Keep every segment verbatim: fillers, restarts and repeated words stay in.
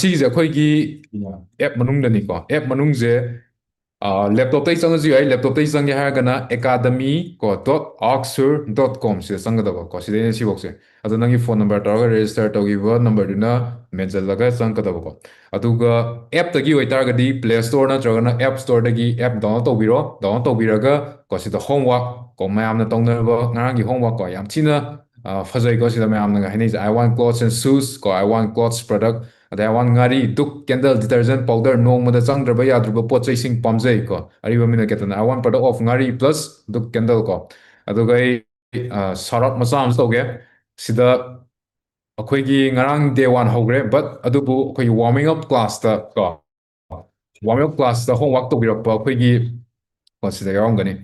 ꯁꯤꯁꯦ ꯑꯩꯈꯣꯏꯒꯤ app ꯃꯅꯨꯡꯗꯅꯤꯀꯣ꯫ App ꯃꯅꯨꯡꯁꯦ laptopꯇꯩ ꯆꯪꯉꯁꯨ ꯌꯥꯏ꯫ Laptopꯇꯩ ꯆꯪꯒꯦ ꯍꯥꯏꯔꯒꯅ academy ꯀꯣ dot arksur dot com ꯁꯤꯗ ꯆꯪꯒꯗꯕ ꯀꯣ꯫ ꯁꯤꯗꯩꯅ ꯁꯤꯐꯧꯁꯦ꯫ ꯑꯗꯣ ꯅꯪꯒꯤ phone number ꯇꯧꯔꯒ register ꯇꯧꯈꯤꯕ numberꯗꯨꯅ ꯃꯦꯟꯁꯤꯜꯂꯒ ꯆꯪꯉꯛꯀꯗꯕꯀꯣ꯫ ꯑꯗꯨꯒ appꯇꯒꯤ ꯑꯣꯏꯇꯥꯔꯒꯗꯤ Play Store ꯅꯠꯇ꯭ꯔꯒꯅ App Storeꯗꯒꯤ app download ꯇꯧꯕꯤꯔꯣ꯫ Download ꯇꯧꯕꯤꯔꯒ ꯀꯣ ꯁꯤꯗ homework ꯀꯣ ꯃꯌꯥꯝꯅ ꯇꯧꯅꯔꯕ ꯉꯔꯥꯡꯒꯤ homework ꯀꯣ ꯌꯥꯝ ꯊꯤꯅ ꯐꯖꯩꯀꯣ꯫ ꯁꯤꯗ ꯃꯌꯥꯝꯅꯒ ꯍꯥꯏꯅꯩꯁꯦ I want clothes and shoes ꯀꯣ, I want clothes product, ꯑꯗꯩ I want ꯉꯥꯔꯤ, ꯙꯨꯞ, candle, detergent powder, ꯅꯣꯡꯃꯗ ꯆꯪꯗ꯭ꯔꯕ ꯌꯥꯗ꯭ꯔꯕ ꯄꯣꯠ ꯆꯩꯁꯤꯡ ꯄꯥꯝꯖꯩ ꯀꯣ꯫ ꯑꯔꯤꯕ ꯃꯤꯅ Ketan I want product of ꯉꯥꯔꯤ plus ꯙꯨꯞ candle ꯀꯣ꯫ ꯑꯗꯨꯒ ꯑꯩ shout out ꯃꯆꯥ ꯑꯃꯁꯨ ꯇꯧꯒꯦ꯫ ꯁꯤꯗ ꯑꯩꯈꯣꯏꯒꯤ ꯉꯔꯥꯡ day one ꯍꯧꯈ꯭ꯔꯦ, but ꯑꯗꯨꯕꯨ ꯑꯩꯈꯣꯏꯒꯤ warming up classꯇ ꯀꯣ, warming up classꯇ homework ꯇꯧꯕꯤꯔꯛꯄ ꯑꯩꯈꯣꯏꯒꯤ ꯀꯣ ꯁꯤꯗ ꯌꯥꯎꯔꯝꯒꯅꯤ꯫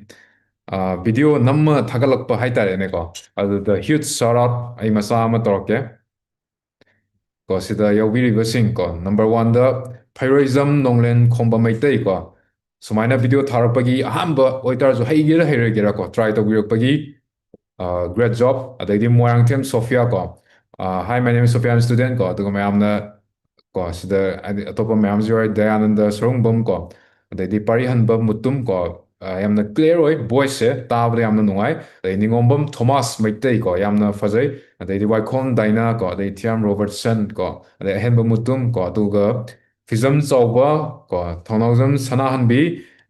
Video ꯅꯝꯃ ꯊꯥꯒꯠꯂꯛꯄ ꯍꯥꯏꯇꯥꯔꯦꯅꯦꯀꯣ꯫ ꯑꯗꯨꯗ huge shout out ꯑꯩ ꯃꯆꯥ ꯑꯃ ꯇꯧꯔꯛꯀꯦ꯫ ꯀꯣ ꯁꯤꯗ ꯌꯥꯎꯕꯤꯔꯤꯕꯁꯤꯡ ꯀꯣ, number oneꯗ ꯐꯩꯔꯣꯏꯖꯝ ꯅꯣꯡꯂꯦꯟ ꯈꯣꯝꯕ ꯃꯩꯇꯩ ꯀꯣ, ꯁꯨꯃꯥꯏꯅ video ꯊꯥꯔꯛꯄꯒꯤ ꯑꯍꯥꯟꯕ ꯑꯣꯏꯇꯥꯔꯁꯨ, ꯍꯩꯒꯦꯔꯥ ꯍꯩꯔꯣꯏꯒꯦꯔꯥ ꯀꯣ, try ꯇꯧꯕꯤꯔꯛꯄꯒꯤ great job꯫ ꯑꯗꯩꯗꯤ ꯃꯣꯏꯔꯥꯡꯊꯦꯝ ꯁꯣꯐꯤꯌꯥ ꯀꯣ, Hi, my name is Sophia, I'm student ꯀꯣ꯫ ꯑꯗꯨꯒ ꯃꯌꯥꯝꯅ ꯀꯣ ꯁꯤꯗ ꯍꯥꯏꯗꯤ ꯑꯇꯣꯞꯄ ꯃꯌꯥꯝꯁꯨ ꯌꯥꯎꯔꯦ, ꯗꯌꯥꯅꯟꯗ ꯁꯣꯔꯨꯡꯕꯝ ꯀꯣ, ꯑꯗꯩꯗꯤ ꯄꯥꯔꯤꯍꯟꯕ ꯃꯨꯇꯨꯝ ꯀꯣ꯫ ꯌꯥꯝꯅ clear ꯑꯣꯏ, voiceꯁꯦ ꯇꯥꯕꯗ ꯌꯥꯝꯅ ꯅꯨꯡꯉꯥꯏ꯫ ꯑꯗꯩ ꯅꯤꯉꯣꯝꯕꯝ ꯊꯣꯃꯥꯁ ꯃꯩꯇꯩ ꯀꯣ, ꯌꯥꯝꯅ ꯐꯖꯩ꯫ ꯑꯗꯩꯗꯤ ꯋꯥꯏꯈꯣꯝ ꯗꯥꯏꯅꯥ ꯀꯣ, ꯑꯗꯩ ꯊꯤꯌꯥꯝ ꯔꯣꯕꯔꯠꯁꯟ ꯀꯣ, ꯑꯗꯩ ꯑꯍꯦꯟꯕ ꯃꯨꯇꯨꯝ ꯀꯣ, ꯑꯗꯨꯒ ꯐꯤꯖꯝ ꯆꯥꯎꯕ ꯀꯣ, ꯊꯧꯅꯥꯎꯖꯝ ꯁꯅꯥꯍꯟꯕꯤ,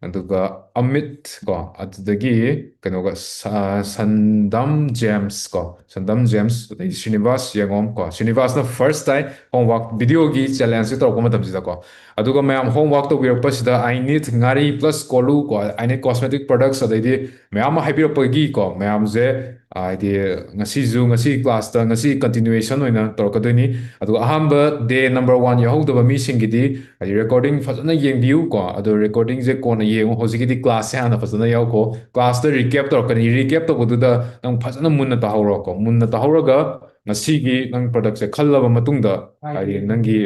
ꯑꯗꯨꯒ ꯑꯃꯤꯠ ꯀꯣ, ꯑꯗꯨꯗꯒꯤ ꯀꯩꯅꯣꯒ ꯁ- ꯁꯟꯗꯝ ꯖꯦꯝꯁ ꯀꯣ, ꯁꯟꯗꯝ ꯖꯦꯝꯁ, ꯑꯗꯩ ꯁ꯭ꯔꯤꯅꯤꯕꯥꯁ ꯌꯦꯡꯉꯣꯝ ꯀꯣ꯫ ꯁ꯭ꯔꯤꯅꯤꯕꯥꯁꯅ first time homework videoꯒꯤ challengeꯁꯦ ꯇꯧꯔꯛꯄ ꯃꯇꯝꯁꯤꯗ ꯀꯣ꯫ ꯑꯗꯨꯒ ꯃꯌꯥꯝ homework ꯇꯧꯕꯤꯔꯛꯄꯁꯤꯗ I need ꯉꯥꯔꯤ plus ꯀꯣꯂꯨ ꯀꯣ, I need cosmetic products, ꯑꯗꯩꯗꯤ ꯃꯌꯥꯝ ꯑꯃ ꯍꯥꯏꯕꯤꯔꯛꯄꯒꯤ ꯀꯣ, ꯃꯌꯥꯝꯁꯦ ꯍꯥꯏꯗꯤ ꯉꯁꯤꯁꯨ, ꯉꯁꯤ classꯇ, ꯉꯁꯤ continuation ꯑꯣꯏꯅ ꯇꯧꯔꯛꯀꯗꯣꯏꯅꯤ꯫ ꯑꯗꯨꯒ ꯑꯍꯥꯟꯕ day number one ꯌꯥꯎꯍꯧꯗꯕ ꯃꯤꯁꯤꯡꯒꯤꯗꯤ ꯍꯥꯏꯗꯤ recording ꯐꯖꯅ ꯌꯦꯡꯕꯤꯌꯨ ꯀꯣ꯫ ꯑꯗꯣ recordingꯁꯦ ꯀꯣꯟꯅ ꯌꯦꯡꯉꯨ, ꯍꯧꯖꯤꯛꯀꯤꯗꯤ classꯁꯦ ꯍꯥꯟꯅ ꯐꯖꯅ ꯌꯥꯎꯈꯣ꯫ Classꯇ recap ꯇꯧꯔꯛꯀꯅꯤ, recap ꯇꯧꯕꯗꯨꯗ ꯅꯪ ꯐꯖꯅ ꯃꯨꯟꯅ ꯇꯥꯍꯧꯔꯣ ꯀꯣ꯫ ꯃꯨꯟꯅ ꯇꯥꯍꯧꯔꯒ ꯉꯁꯤꯒꯤ ꯅꯪ productꯁꯦ ꯈꯜꯂꯕ ꯃꯇꯨꯡꯗ ꯍꯥꯏꯗꯤ ꯅꯪꯒꯤ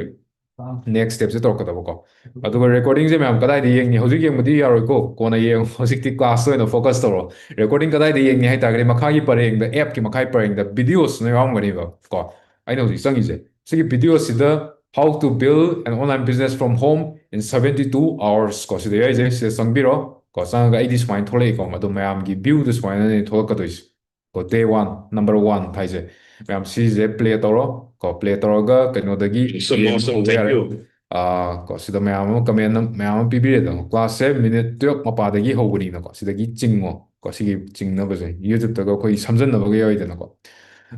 next stepꯁꯦ ꯇꯧꯔꯛꯀꯗꯕꯀꯣ꯫ ꯑꯗꯨꯒ recordingꯁꯦ ꯃꯌꯥꯝ ꯀꯗꯥꯏꯗ ꯌꯦꯡꯅꯤ? ꯍꯧꯖꯤꯛ ꯌꯦꯡꯕꯗꯤ ꯌꯥꯔꯣꯏꯀꯣ, ꯀꯣꯟꯅ ꯌꯦꯡꯉꯣ꯫ ꯍꯧꯖꯤꯛꯇꯤ classꯇ ꯑꯣꯏꯅ focus ꯇꯧꯔꯣ꯫ Recording ꯀꯗꯥꯏꯗ ꯌꯦꯡꯅꯤ ꯍꯥꯏ ꯇꯥꯔꯒꯗꯤ ꯃꯈꯥꯒꯤ ꯄꯔꯦꯡꯗ, appꯀꯤ ꯃꯈꯥꯒꯤ ꯄꯔꯦꯡꯗ videosꯅ ꯌꯥꯎꯔꯝꯒꯅꯦꯕ ꯀꯣ꯫ ꯑꯩꯅ ꯍꯧꯖꯤꯛ ꯆꯪꯉꯤꯁꯦ ꯁꯤꯒꯤ videoꯁꯤꯗ How to build an online business from home in seventy two hours ꯀꯣ, ꯁꯤꯗ ꯌꯥꯏꯁꯦ, ꯁꯤꯗ ꯆꯪꯕꯤꯔꯣ ꯀꯣ꯫ ꯆꯪꯉꯒ ꯑꯩꯗꯤ ꯁꯨꯃꯥꯏꯅ ꯊꯣꯛꯂꯛꯏꯀꯣ, ꯑꯗꯣ ꯃꯌꯥꯝꯒꯤ ꯚ꯭ꯌꯨꯗ ꯁꯨꯃꯥꯏꯅꯅꯦ ꯊꯣꯛꯂꯛꯀꯗꯣꯏꯁꯦ ꯀꯣ꯫ Day one, number one ꯍꯥꯏꯁꯦ꯫ ꯃꯌꯥꯝ ꯁꯤꯁꯦ ꯄ꯭ꯂꯦ ꯇꯧꯔꯣ ꯀꯣ꯫ ꯄ꯭ꯂꯦ ꯇꯧꯔꯒ ꯀꯩꯅꯣꯗꯒꯤ ꯌꯦꯡꯕ ꯍꯧꯕ ꯌꯥꯔꯦ꯫ ꯑꯥ, ꯀꯣ, ꯁꯤꯗ ꯃꯌꯥꯝ ꯑꯃ ꯀꯃꯦꯟ ꯃꯌꯥꯝ ꯑꯃ ꯄꯤꯕꯤꯔꯦꯗꯅ꯫ ꯀ꯭ꯂꯥꯁꯁꯦ ꯃꯤꯅꯤꯠ ꯇꯨꯌꯦꯜꯞ ꯃꯄꯥꯗꯒꯤ ꯍꯧꯕꯅꯤꯅꯀꯣ, ꯁꯤꯗꯒꯤ ꯆꯤꯡꯉꯣ ꯀꯣ꯫ ꯁꯤꯒꯤ ꯆꯤꯡꯅꯕꯁꯦ YouTube-ꯇꯒ ꯑꯩꯈꯣꯏ ꯁꯝꯖꯟꯅꯕꯒ ꯌꯥꯎꯋꯤꯗꯅꯀꯣ꯫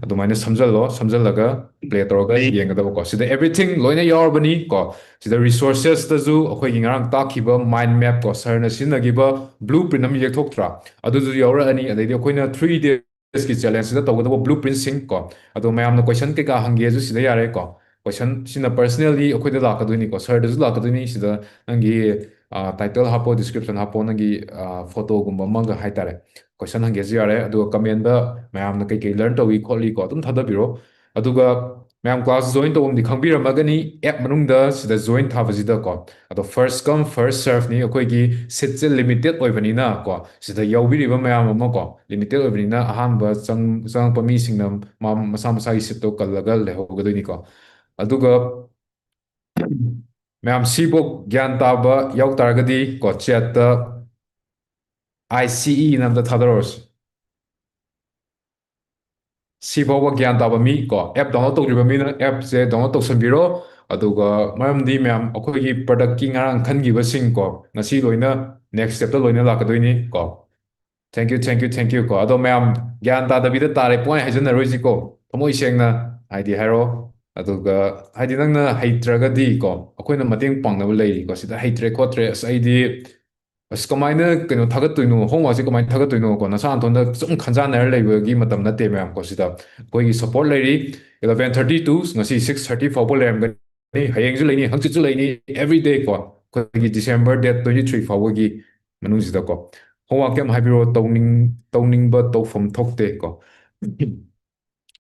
ꯑꯗꯨꯃꯥꯏꯅ ꯁꯝꯖꯜꯂꯣ, ꯁꯝꯖꯜꯂꯒ ꯄ꯭ꯂꯦ ꯇꯧꯔꯒ ꯌꯦꯡꯒꯗꯕꯀꯣ꯫ ꯁꯤꯗ everything ꯂꯣꯏꯅ ꯌꯥꯎꯔꯕꯅꯤ ꯀꯣ꯫ ꯁꯤꯗ resources-ꯇꯁꯨ ꯑꯩꯈꯣꯏꯒꯤ ꯉꯔꯥꯡ ꯇꯥꯛꯈꯤꯕ mind map ꯀꯣ, ꯁꯔꯅ ꯁꯤꯖꯤꯟꯅꯈꯤꯕ blue print ꯑꯃ ꯌꯦꯛꯊꯣꯛꯇ꯭ꯔꯥ, ꯑꯗꯨꯁꯨ ꯌꯥꯎꯔꯛꯑꯅꯤ꯫ ꯑꯗꯩꯗꯤ ꯑꯩꯈꯣꯏꯅ three days-ꯀꯤ challenge-ꯁꯤꯗ ꯇꯧꯒꯗꯕ blue print-ꯁꯤꯡ ꯀꯣ꯫ ꯑꯗꯣ ꯃꯌꯥꯝꯅ question ꯀꯩꯀꯥ ꯍꯪꯒꯦꯁꯨ ꯁꯤꯗ ꯌꯥꯔꯦ ꯀꯣ꯫ Question-ꯁꯤꯅ personally ꯑꯩꯈꯣꯏꯗ ꯂꯥꯛꯀꯗꯣꯏꯅꯤꯀꯣ, ꯁꯔꯗꯁꯨ ꯂꯥꯛꯀꯗꯣꯏꯅꯤ꯫ ꯁꯤꯗ ꯅꯪꯒꯤ, ꯑ, title ꯍꯥꯞꯄꯣ, description ꯍꯥꯞꯄꯣ, ꯅꯪꯒꯤ, ꯑ, photo-ꯒꯨꯝꯕ ꯑꯃꯒ ꯍꯥꯏꯇꯥꯔꯦ꯫ Question ꯍꯪꯒꯦꯁꯨ ꯌꯥꯔꯦ꯫ ꯑꯗꯨꯒ comment-ꯗ ꯃꯌꯥꯝꯅ ꯀꯩꯀꯩ learn ꯇꯧꯏ ꯈꯣꯠꯂꯤ ꯀꯣ, ꯑꯗꯨꯝ ꯊꯥꯗꯕꯤꯔꯣ꯫ ꯑꯗꯨꯒ ꯃꯌꯥꯝ class join ꯇꯧꯐꯝꯗꯤ ꯈꯪꯕꯤꯔꯝꯃꯒꯅꯤ, app ꯃꯅꯨꯡꯗ ꯁꯤꯗ join ꯊꯥꯕꯁꯤꯗ ꯀꯣ꯫ ꯑꯗꯣ first come first serve-ꯅꯤ, ꯑꯩꯈꯣꯏꯒꯤ seat-ꯁꯦ limited ꯑꯣꯏꯕꯅꯤꯅ ꯀꯣ, ꯁꯤꯗ ꯌꯥꯎꯕꯤꯔꯤꯕ ꯃꯌꯥꯝ ꯑꯃ ꯀꯣ, limited ꯑꯣꯏꯕꯅꯤꯅ ꯑꯍꯥꯟꯕ ꯆꯪ-, ꯆꯪꯉꯛꯄ ꯃꯤꯁꯤꯡꯅ ꯃꯥ-, ꯃꯁꯥ ꯃꯁꯥꯒꯤ seat-ꯇꯣ ꯀꯜꯂꯒ ꯂꯩꯍꯧꯒꯗꯣꯏꯅꯤꯀꯣ꯫ ꯑꯗꯨꯒ ꯃꯌꯥꯝ ꯁꯤꯐꯧ ꯒ꯭ꯌꯥꯟ ꯇꯥꯕ ꯌꯥꯎ ꯇꯥꯔꯒꯗꯤ ꯀꯣ, chat-ꯇ I C E-ꯅ ꯑꯝꯇ ꯊꯥꯗꯔꯛꯑꯣꯁꯦ꯫ ꯁꯤ ꯐꯥꯎꯕ ꯒ꯭ꯌꯥꯟ ꯇꯥꯕ ꯃꯤ ꯀꯣ, app download ꯇꯧꯗ꯭ꯔꯤꯕ ꯃꯤꯅ app-ꯁꯦ download ꯇꯧꯁꯟꯕꯤꯔꯣ꯫ ꯑꯗꯨꯒ ꯃꯔꯝꯗꯤ ꯃꯌꯥꯝ ꯑꯩꯈꯣꯏꯒꯤ product-ꯀꯤ ꯉꯔꯥꯡ ꯈꯟꯈꯤꯕꯁꯤꯡ ꯀꯣ, ꯉꯁꯤ ꯂꯣꯏꯅ next step-ꯇ ꯂꯣꯏꯅ ꯂꯥꯛꯀꯗꯣꯏꯅꯤ ꯀꯣ꯫ Thank you, thank you, thank you ꯀꯣ꯫ ꯑꯗꯣ ꯃꯌꯥꯝ ꯒ꯭ꯌꯥꯟ ꯇꯥꯗꯕꯤꯗ ꯇꯥꯔꯦ ꯄꯨꯡꯍꯥꯏ ꯍꯥꯏꯖꯟꯅꯔꯣꯏꯁꯤꯀꯣ꯫ ꯊꯃꯣꯏ ꯁꯦꯡꯅ ꯍꯥꯏꯗꯤ ꯍꯥꯏꯔꯣ꯫ ꯑꯗꯨꯒ ꯍꯥꯏꯗꯤ ꯅꯪꯅ ꯍꯩꯇ꯭ꯔꯒꯗꯤ ꯀꯣ, ꯑꯩꯈꯣꯏꯅ ꯃꯇꯦꯡ ꯄꯥꯡꯅꯕ ꯂꯩꯔꯤꯀꯣ꯫ ꯁꯤꯗ ꯍꯩꯇ꯭ꯔꯦ ꯈꯣꯠꯇ꯭ꯔꯦ, ꯑꯁ ꯑꯩꯗꯤ ꯑꯁ, ꯀꯃꯥꯏꯅ ꯀꯩꯅꯣ ꯊꯥꯒꯠꯇꯣꯏꯅꯣ, homework-ꯁꯦ ꯀꯃꯥꯏꯅ ꯊꯥꯒꯠꯇꯣꯏꯅꯣ ꯀꯣ, ꯅꯁꯥ ꯅꯊꯟꯗ ꯁꯨꯝ ꯈꯟꯖꯥꯟꯅꯔ ꯂꯩꯕꯒꯤ ꯃꯇꯝ ꯅꯠꯇꯦ ꯃꯌꯥꯝ ꯀꯣ꯫ ꯁꯤꯗ ꯑꯩꯈꯣꯏꯒꯤ support ꯂꯩꯔꯤ, eleven thirty to ꯉꯁꯤ six thirty ꯐꯥꯎꯕ ꯂꯩꯔꯝꯒꯅꯤ, ꯍꯌꯦꯡꯁꯨ ꯂꯩꯅꯤ, ꯍꯪꯆꯤꯠꯁꯨ ꯂꯩꯅꯤ, every day ꯀꯣ, ꯑꯩꯈꯣꯏꯒꯤ December date twenty three ꯐꯥꯎꯕꯒꯤ ꯃꯅꯨꯡꯁꯤꯗ ꯀꯣ꯫ Homework ꯀꯩꯝ ꯍꯥꯏꯕꯤꯔꯣ, ꯇꯧꯅꯤꯡ-, ꯇꯧꯅꯤꯡꯕ ꯇꯧꯐꯝ ꯊꯣꯛꯇꯦ ꯀꯣ꯫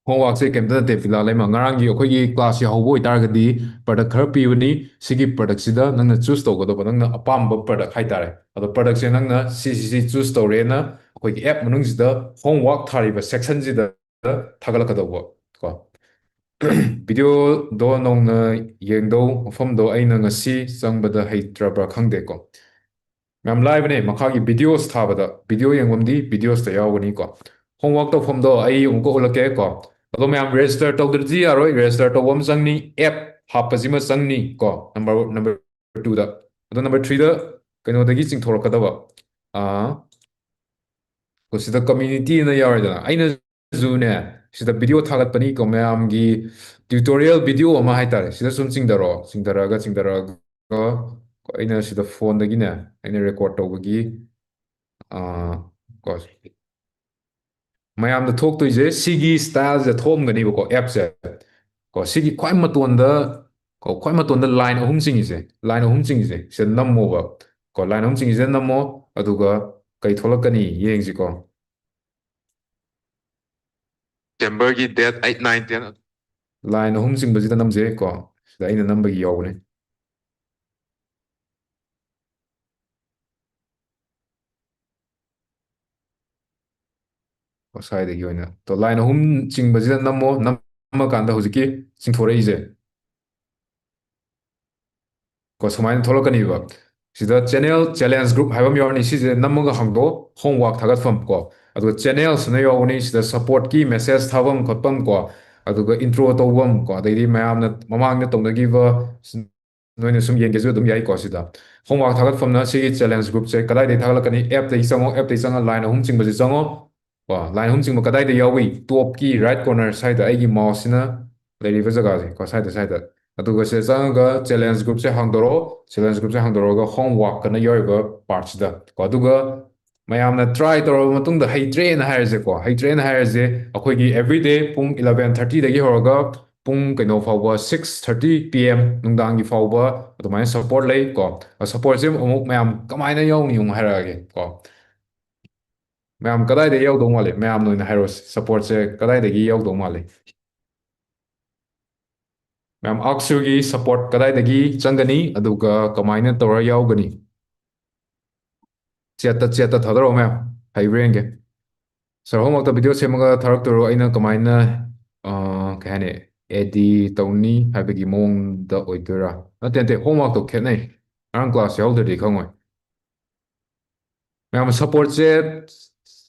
Homework-ꯁꯦ ꯀꯩꯝꯇ ꯅꯠꯇꯦ ꯐꯤꯂꯥ ꯂꯩꯃ, ꯉꯔꯥꯡꯒꯤ ꯑꯩꯈꯣꯏꯒꯤ class-ꯁꯤ ꯍꯧꯕ ꯑꯣꯏꯇꯥꯔꯒꯗꯤ product ꯈꯔ ꯄꯤꯕꯅꯤ꯫ ꯁꯤꯒꯤ product-ꯁꯤꯗ ꯅꯪꯅ choose ꯇꯧꯒꯗꯕ, ꯅꯪꯅ ꯑꯄꯥꯝꯕ product ꯍꯥꯏꯇꯥꯔꯦ꯫ ꯑꯗꯣ product-ꯁꯦ ꯅꯪꯅ ꯁꯤꯁꯤ choose ꯇꯧꯔꯦꯅ ꯑꯩꯈꯣꯏꯒꯤ app ꯃꯅꯨꯡꯁꯤꯗ homework ꯊꯥꯔꯤꯕ section-ꯁꯤꯗ ꯊꯥꯒꯠꯂꯛꯀꯗꯧꯕ ꯀꯣ꯫ ꯚꯤꯗꯤꯑꯣꯗꯣ ꯅꯧꯅ ꯌꯦꯡꯗꯧ ꯃꯐꯝꯗꯣ ꯑꯩꯅ ꯉꯁꯤ ꯆꯪꯕꯗ ꯍꯩꯇ꯭ꯔꯕ꯭ꯔꯥ ꯈꯪꯗꯦꯀꯣ꯫ ꯌꯥꯝ ꯂꯥꯏꯕꯅꯦ, ꯃꯈꯥꯒꯤ videos ꯊꯥꯕꯗ, video ꯌꯦꯡꯐꯝꯗꯤ videosꯇ ꯌꯥꯎꯒꯅꯤꯀꯣ꯫ Homework ꯇꯧꯐꯝꯗꯣ ꯑꯩ ꯑꯃꯨꯛꯀ ꯎꯠꯂꯛꯀꯦꯀꯣ꯫ ꯑꯗꯣ ꯃꯌꯥꯝ register ꯇꯧꯗ꯭ꯔꯗꯤ ꯌꯥꯔꯣꯏ, register ꯇꯧꯕ ꯑꯃ ꯆꯪꯅꯤ, app ꯍꯥꯞꯄꯁꯤꯃ ꯆꯪꯅꯤ ꯀꯣ, number number twoꯗ꯫ ꯑꯗꯣ number threeꯗ ꯀꯩꯅꯣꯗꯒꯤ ꯆꯤꯡꯊꯣꯔꯛꯀꯗꯕ, ꯑꯥ, ꯀꯣ ꯁꯤꯗ communityꯅ ꯌꯥꯎꯔꯦꯗꯅ꯫ ꯑꯩꯅꯁꯨꯅꯦ ꯁꯤꯗ video ꯊꯥꯒꯠꯄꯅꯤꯀꯣ, ꯃꯌꯥꯝꯒꯤ tutorial video ꯑꯃ ꯍꯥꯏꯇꯥꯔꯦ꯫ ꯁꯤꯗ ꯁꯨꯝ ꯆꯤꯡꯊꯔꯛꯑꯣ, ꯆꯤꯡꯊꯔꯛꯑꯒ ꯆꯤꯡꯊꯔꯛꯑꯒ ꯀꯣ ꯑꯩꯅ ꯁꯤꯗ phoneꯗꯒꯤꯅꯦ ꯑꯩꯅ record ꯇꯧꯕꯒꯤ, ꯑꯥ, ꯀꯣ ꯃꯌꯥꯝꯗ ꯊꯣꯛꯇꯣꯏꯁꯦ ꯁꯤꯒꯤ styleꯁꯦ ꯊꯣꯛꯑꯝꯒꯅꯤꯕꯀꯣ, appꯁꯦ꯫ ꯀꯣ ꯁꯤꯒꯤ ꯈ꯭ꯋꯥꯏ ꯃꯇꯣꯟꯗ, ꯀꯣ ꯈ꯭ꯋꯥꯏ ꯃꯇꯣꯟꯗ line ꯑꯍꯨꯝ ꯆꯤꯡꯉꯤꯁꯦ, line ꯑꯍꯨꯝ ꯆꯤꯡꯉꯤꯁꯦ ꯁꯤꯗ ꯅꯝꯃꯣꯕ꯫ ꯀꯣ line ꯑꯍꯨꯝ ꯆꯤꯡꯉꯤꯁꯤꯗ ꯅꯝꯃꯣ, ꯑꯗꯨꯒ ꯀꯩ ꯊꯣꯛꯂꯛꯀꯅꯤ ꯌꯦꯡꯁꯤꯀꯣ꯫ Decemberꯒꯤ date eight, nine, ten꯫ Line ꯑꯍꯨꯝ ꯆꯤꯡꯕꯁꯤꯗ ꯅꯝꯁꯦ ꯀꯣ, ꯁꯤꯗ ꯑꯩꯅ ꯅꯝꯕꯒꯤ ꯌꯥꯎꯕꯅꯦ꯫ ꯀꯣ ꯁ꯭ꯋꯥꯏꯗꯒꯤ ꯑꯣꯏꯅ ꯇꯣ line ꯑꯍꯨꯝ ꯆꯤꯡꯕꯁꯤꯗ ꯅꯝꯃꯣ, ꯅꯝꯃꯀꯥꯟꯗ ꯍꯧꯖꯤꯛꯀꯤ ꯆꯤꯡꯊꯣꯔꯛꯏꯁꯦ ꯀꯣ ꯁꯨꯃꯥꯏꯅ ꯊꯣꯛꯂꯛꯀꯅꯤꯕ꯫ ꯁꯤꯗ channel challenge group ꯍꯥꯏꯕ ꯑꯃ ꯌꯥꯎꯔꯅꯤ, ꯁꯤꯁꯦ ꯅꯝꯃꯒ ꯍꯥꯡꯗꯣꯛꯑꯣ, homework ꯊꯥꯒꯠꯐꯝ ꯀꯣ꯫ ꯑꯗꯨꯒ channelsꯅ ꯌꯥꯎꯕꯅꯤ, ꯁꯤꯗ supportꯀꯤ message ꯊꯥꯐꯝ ꯈꯣꯠꯐꯝ ꯀꯣ, ꯑꯗꯨꯒ intro ꯇꯧꯐꯝ ꯀꯣ, ꯑꯗꯩꯗꯤ ꯃꯌꯥꯝꯅ ꯃꯃꯥꯡꯗ ꯇꯧꯅꯈꯤꯕ ꯅꯣꯏꯅ ꯁꯨꯝ ꯌꯦꯡꯒꯦꯁꯨ ꯑꯗꯨꯝ ꯌꯥꯏꯀꯣ꯫ ꯁꯤꯗ homework ꯊꯥꯒꯠꯐꯝꯅ ꯁꯤꯒꯤ challenge groupꯁꯦ ꯀꯗꯥꯏꯗꯒꯤ ꯊꯥꯒꯠꯂꯛꯀꯅꯤ? Appꯇꯒꯤ ꯆꯪꯉꯣ, appꯇꯒꯤ ꯆꯪꯉ line ꯑꯍꯨꯝ ꯆꯤꯡꯕꯁꯦ ꯆꯪꯉꯣ꯫ ꯀꯣ line ꯑꯍꯨꯝ ꯆꯤꯡꯕ ꯀꯗꯥꯏꯗ ꯌꯥꯎꯏ? Topꯀꯤ right corner ꯁ꯭ꯋꯥꯏꯗ ꯑꯩꯒꯤ mouseꯁꯤꯅ ꯂꯩꯔꯤꯕ ꯖꯒꯥꯁꯦ ꯀꯣ ꯁ꯭ꯋꯥꯏꯗ, ꯁ꯭ꯋꯥꯏꯗ꯫ ꯑꯗꯨꯒ ꯁꯤꯗ ꯆꯪꯉꯒ challenge groupꯁꯦ ꯍꯥꯡꯗꯣꯔꯛꯑꯣ꯫ Challenge groupꯁꯦ ꯍꯥꯡꯗꯣꯔꯛꯑꯒ homeworkꯀꯅ ꯌꯥꯎꯔꯤꯕ partꯁꯤꯗ ꯀꯣ꯫ ꯑꯗꯨꯒ ꯃꯌꯥꯝꯅ try ꯇꯧꯔꯕ ꯃꯇꯨꯡꯗ ꯍꯩꯇ꯭ꯔꯦꯅ ꯍꯥꯏꯔꯁꯦꯀꯣ, ꯍꯩꯇ꯭ꯔꯦꯅ ꯍꯥꯏꯔꯁꯦ, ꯑꯩꯈꯣꯏꯒꯤ everyday ꯄꯨꯡ eleven thirtyꯗꯒꯤ ꯍꯧꯔꯒ ꯄꯨꯡ ꯀꯩꯅꯣ ꯐꯥꯎꯕ, six thirty PM ꯅꯨꯡꯗꯥꯡꯒꯤ ꯐꯥꯎꯕ ꯑꯗꯨꯃꯥꯏꯅ support ꯂꯩ ꯀꯣ꯫ Supportꯁꯦ ꯑꯃꯨꯛ ꯃꯌꯥꯝ ꯀꯃꯥꯏꯅ ꯌꯥꯎꯅꯤ ꯑꯃꯨꯛ ꯍꯥꯏꯔꯛꯑꯒꯦ ꯀꯣ꯫ ꯃꯌꯥꯝ ꯀꯗꯥꯏꯗꯒꯤ ꯌꯥꯎꯗꯧ ꯃꯥꯜꯂꯤ? ꯃꯌꯥꯝꯅ ꯑꯣꯏꯅ ꯍꯥꯏꯔꯣ, supportꯁꯦ ꯀꯗꯥꯏꯗꯒꯤ ꯌꯥꯎꯗꯧ ꯃꯥꯜꯂꯤ? ꯃꯌꯥꯝ ꯑꯥꯛꯁꯨꯒꯤ support ꯀꯗꯥꯏꯗꯒꯤ ꯆꯪꯒꯅꯤ, ꯑꯗꯨꯒ ꯀꯃꯥꯏꯅ ꯇꯧꯔ ꯌꯥꯎꯒꯅꯤ? Chatꯇ, chatꯇ ꯊꯥꯗꯔꯛꯑꯣ ꯃꯌꯥꯝ, ꯍꯩꯕ꯭ꯔꯥ ꯌꯦꯡꯒꯦ꯫ Sir, homeworkꯇ video ꯁꯦꯝꯃꯒ ꯊꯥꯔꯛꯇꯣꯏꯔꯣ? ꯑꯩꯅ ꯀꯃꯥꯏꯅ, ꯑ, ꯀꯩ ꯍꯥꯏꯅꯤ, ꯑꯦꯗꯤ ꯇꯧꯅꯤ ꯍꯥꯏꯕꯒꯤ ꯃꯑꯣꯡꯗ ꯑꯣꯏꯗꯣꯏꯔꯥ? ꯅꯠꯇꯦ, ꯅꯠꯇꯦ, ꯍꯣꯝꯋꯥꯛꯇꯣ ꯈꯦꯠꯅꯩ꯫ ꯉꯔꯥꯡ ꯀ꯭ꯂꯥꯁ ꯌꯥꯎꯗ꯭ꯔꯗꯤ ꯈꯪꯉꯣꯏ꯫ ꯃꯌꯥꯝ, ꯁꯞꯄꯣꯔꯠꯁꯦ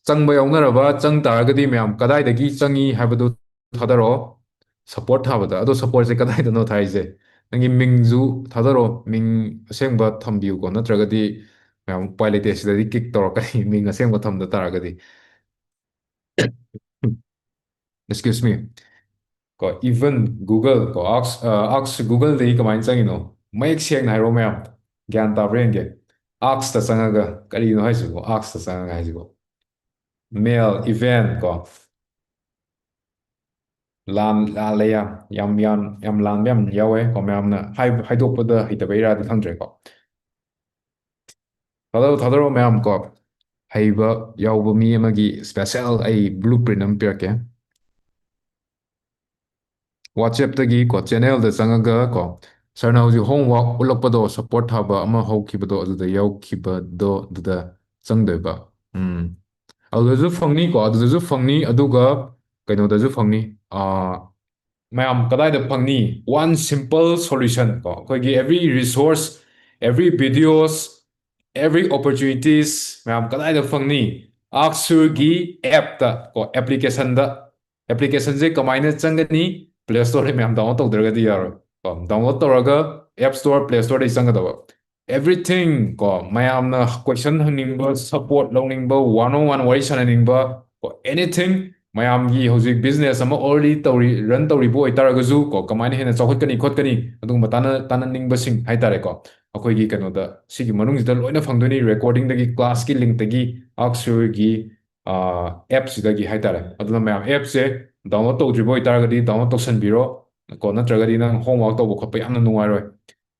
ꯆꯪꯕ ꯌꯥꯎꯅꯔꯕ, ꯆꯪ ꯇꯥꯔꯒꯗꯤ ꯃꯌꯥꯝ ꯀꯗꯥꯏꯗꯒꯤ ꯆꯪꯉꯤ ꯍꯥꯏꯕꯗꯨ ꯊꯥꯗꯔꯛꯑꯣ꯫ ꯁꯞꯄꯣꯔꯠ ꯊꯥꯕꯗ꯫ ꯑꯗꯣ ꯁꯞꯄꯣꯔꯠꯁꯦ ꯀꯗꯥꯏꯗꯅꯣ ꯊꯥꯏꯁꯦ? ꯅꯪꯒꯤ ꯃꯤꯡꯁꯨ ꯊꯥꯗꯔꯛꯑꯣ, ꯃꯤꯡ ꯑꯁꯦꯡꯕ ꯊꯝꯕꯤꯌꯨꯀꯣ, ꯅꯠꯇ꯭ꯔꯒꯗꯤ ꯃꯌꯥꯝ ꯎꯄꯥꯏ ꯂꯩꯇꯦ, ꯁꯤꯗꯗꯤ ꯀꯤꯛ ꯇꯧꯔꯛꯀꯅꯤ ꯃꯤꯡ ꯑꯁꯦꯡꯕ ꯊꯝꯗ ꯇꯥꯔꯒꯗꯤ꯫ Excuse me꯫ ꯀꯣ, even Google ꯀꯣ, ꯑꯥꯛꯁ, ꯑ, ꯑꯥꯛꯁ Googleꯗꯒꯤ ꯀꯃꯥꯏꯅ ꯆꯪꯉꯤꯅꯣ? ꯃꯌꯦꯛ ꯁꯦꯡꯅ ꯍꯥꯏꯔꯣ ꯃꯌꯥꯝ, ꯒ꯭ꯌꯥꯟ ꯇꯥꯕ꯭ꯔꯥ ꯌꯦꯡꯒꯦ꯫ ꯑꯥꯛꯁꯇ ꯆꯪꯉꯒ, ꯀꯔꯤꯅꯣ ꯍꯥꯏꯁꯤꯕꯣ? ꯑꯥꯛꯁꯇ ꯆꯪꯉꯒ ꯍꯥꯏꯁꯤꯕꯣ? ꯃꯦꯜ, ꯏꯚꯦꯟ ꯀꯣ꯫ ꯂꯥꯟ-, ꯂꯥꯜꯂꯦ ꯌꯥꯝ, ꯌꯥꯝ, ꯌꯥꯝ, ꯌꯥꯝ ꯂꯥꯟꯕ ꯌꯥꯝ ꯌꯥꯎꯋꯦ ꯀꯣ, ꯃꯌꯥꯝꯅ ꯍꯥꯏ-, ꯍꯥꯏꯗꯣꯛꯄꯗ ꯍꯩꯇꯕꯩꯔꯥꯗꯤ ꯈꯪꯗ꯭ꯔꯦꯀꯣ꯫ ꯊꯥꯗꯔꯣ, ꯊꯥꯗꯔꯣ ꯃꯌꯥꯝ ꯀꯣ꯫ ꯍꯩꯕ ꯌꯥꯎꯕ ꯃꯤ ꯑꯃꯒꯤ special ꯑꯩ blueprint ꯑꯃ ꯄꯤꯔꯛꯀꯦ꯫ WhatsAppꯇꯒꯤ ꯀꯣ, channelꯗ ꯆꯪꯉꯒ ꯀꯣ, ꯁꯥꯔꯅ ꯍꯧꯖꯤꯛ ꯍꯣꯝꯋꯥꯛ ꯎꯠꯂꯛꯄꯗꯣ, ꯁꯞꯄꯣꯔꯠ ꯊꯥꯕ ꯑꯃ ꯍꯧꯈꯤꯕꯗꯣ, ꯑꯗꯨꯗ ꯌꯥꯎꯈꯤꯕꯗꯣ, ꯑꯗꯨꯗ ꯆꯪꯗꯣꯏꯕ꯫ ꯎꯝ꯫ ꯑꯗꯨꯗꯁꯨ ꯐꯪꯅꯤ ꯀꯣ, ꯑꯗꯨꯗꯁꯨ ꯐꯪꯅꯤ, ꯑꯗꯨꯒ ꯀꯩꯅꯣꯗꯁꯨ ꯐꯪꯅꯤ꯫ ꯑꯥ, ꯃꯌꯥꯝ ꯀꯗꯥꯏꯗ ꯐꯪꯅꯤ? One simple solution ꯀꯣ, ꯑꯩꯈꯣꯏꯒꯤ every resource, every videos, every opportunities ꯃꯌꯥꯝ ꯀꯗꯥꯏꯗ ꯐꯪꯅꯤ? ꯑꯥꯛꯁꯨꯔꯒꯤ appꯇ ꯀꯣ, applicationꯗ꯫ Applicationꯁꯦ ꯀꯃꯥꯏꯅ ꯆꯪꯒꯅꯤ? Play Storeꯗ ꯃꯌꯥꯝ download ꯇꯧꯗ꯭ꯔꯒꯗꯤ ꯌꯥꯔꯣꯏ ꯀꯣ, download ꯇꯧꯔꯒ App Store, Play Storeꯗꯒꯤ ꯆꯪꯒꯗꯕ꯫ Everything ꯀꯣ, ꯃꯌꯥꯝꯅ question ꯍꯪꯅꯤꯡꯕ, support ꯂꯧꯅꯤꯡꯕ, one on one ꯋꯥꯔꯤ ꯁꯥꯟꯅꯅꯤꯡꯕ ꯀꯣ, anything, ꯃꯌꯥꯝꯒꯤ ꯍꯧꯖꯤꯛ business ꯑꯃ already ꯇꯧꯔꯤ, run ꯇꯧꯔꯤꯕ ꯑꯣꯏꯇꯥꯔꯒꯁꯨ ꯀꯣ, ꯀꯃꯥꯏꯅ ꯍꯦꯟꯅ ꯆꯥꯎꯈꯠꯀꯅꯤ ꯈꯣꯠꯀꯅꯤ, ꯑꯗꯨꯒꯨꯝꯕ ꯇꯥꯟꯅ-, ꯇꯥꯟꯅꯅꯤꯡꯕꯁꯤꯡ ꯍꯥꯏꯇꯥꯔꯦꯀꯣ, ꯑꯩꯈꯣꯏꯒꯤ ꯀꯩꯅꯣꯗ, ꯁꯤꯒꯤ ꯃꯅꯨꯡꯁꯤꯗ ꯂꯣꯏꯅ ꯐꯪꯗꯣꯏꯅꯤ, recordingꯗꯒꯤ, classꯀꯤ linkꯇꯒꯤ, ꯑꯥꯛꯁꯨꯔꯒꯤ, ꯑ, appꯁꯤꯗꯒꯤ ꯍꯥꯏꯇꯥꯔꯦ꯫ ꯑꯗꯨꯅ ꯃꯌꯥꯝ, appꯁꯦ download ꯇꯧꯗ꯭ꯔꯤꯕ ꯑꯣꯏꯇꯥꯔꯒꯗꯤ download ꯇꯧꯁꯟꯕꯤꯔꯣ ꯀꯣ, ꯅꯠꯇ꯭ꯔꯒꯗꯤ ꯅꯪ homework ꯇꯧꯕ ꯈꯣꯠꯄ ꯌꯥꯝꯅ ꯅꯨꯡꯉꯥꯏꯔꯣꯏ꯫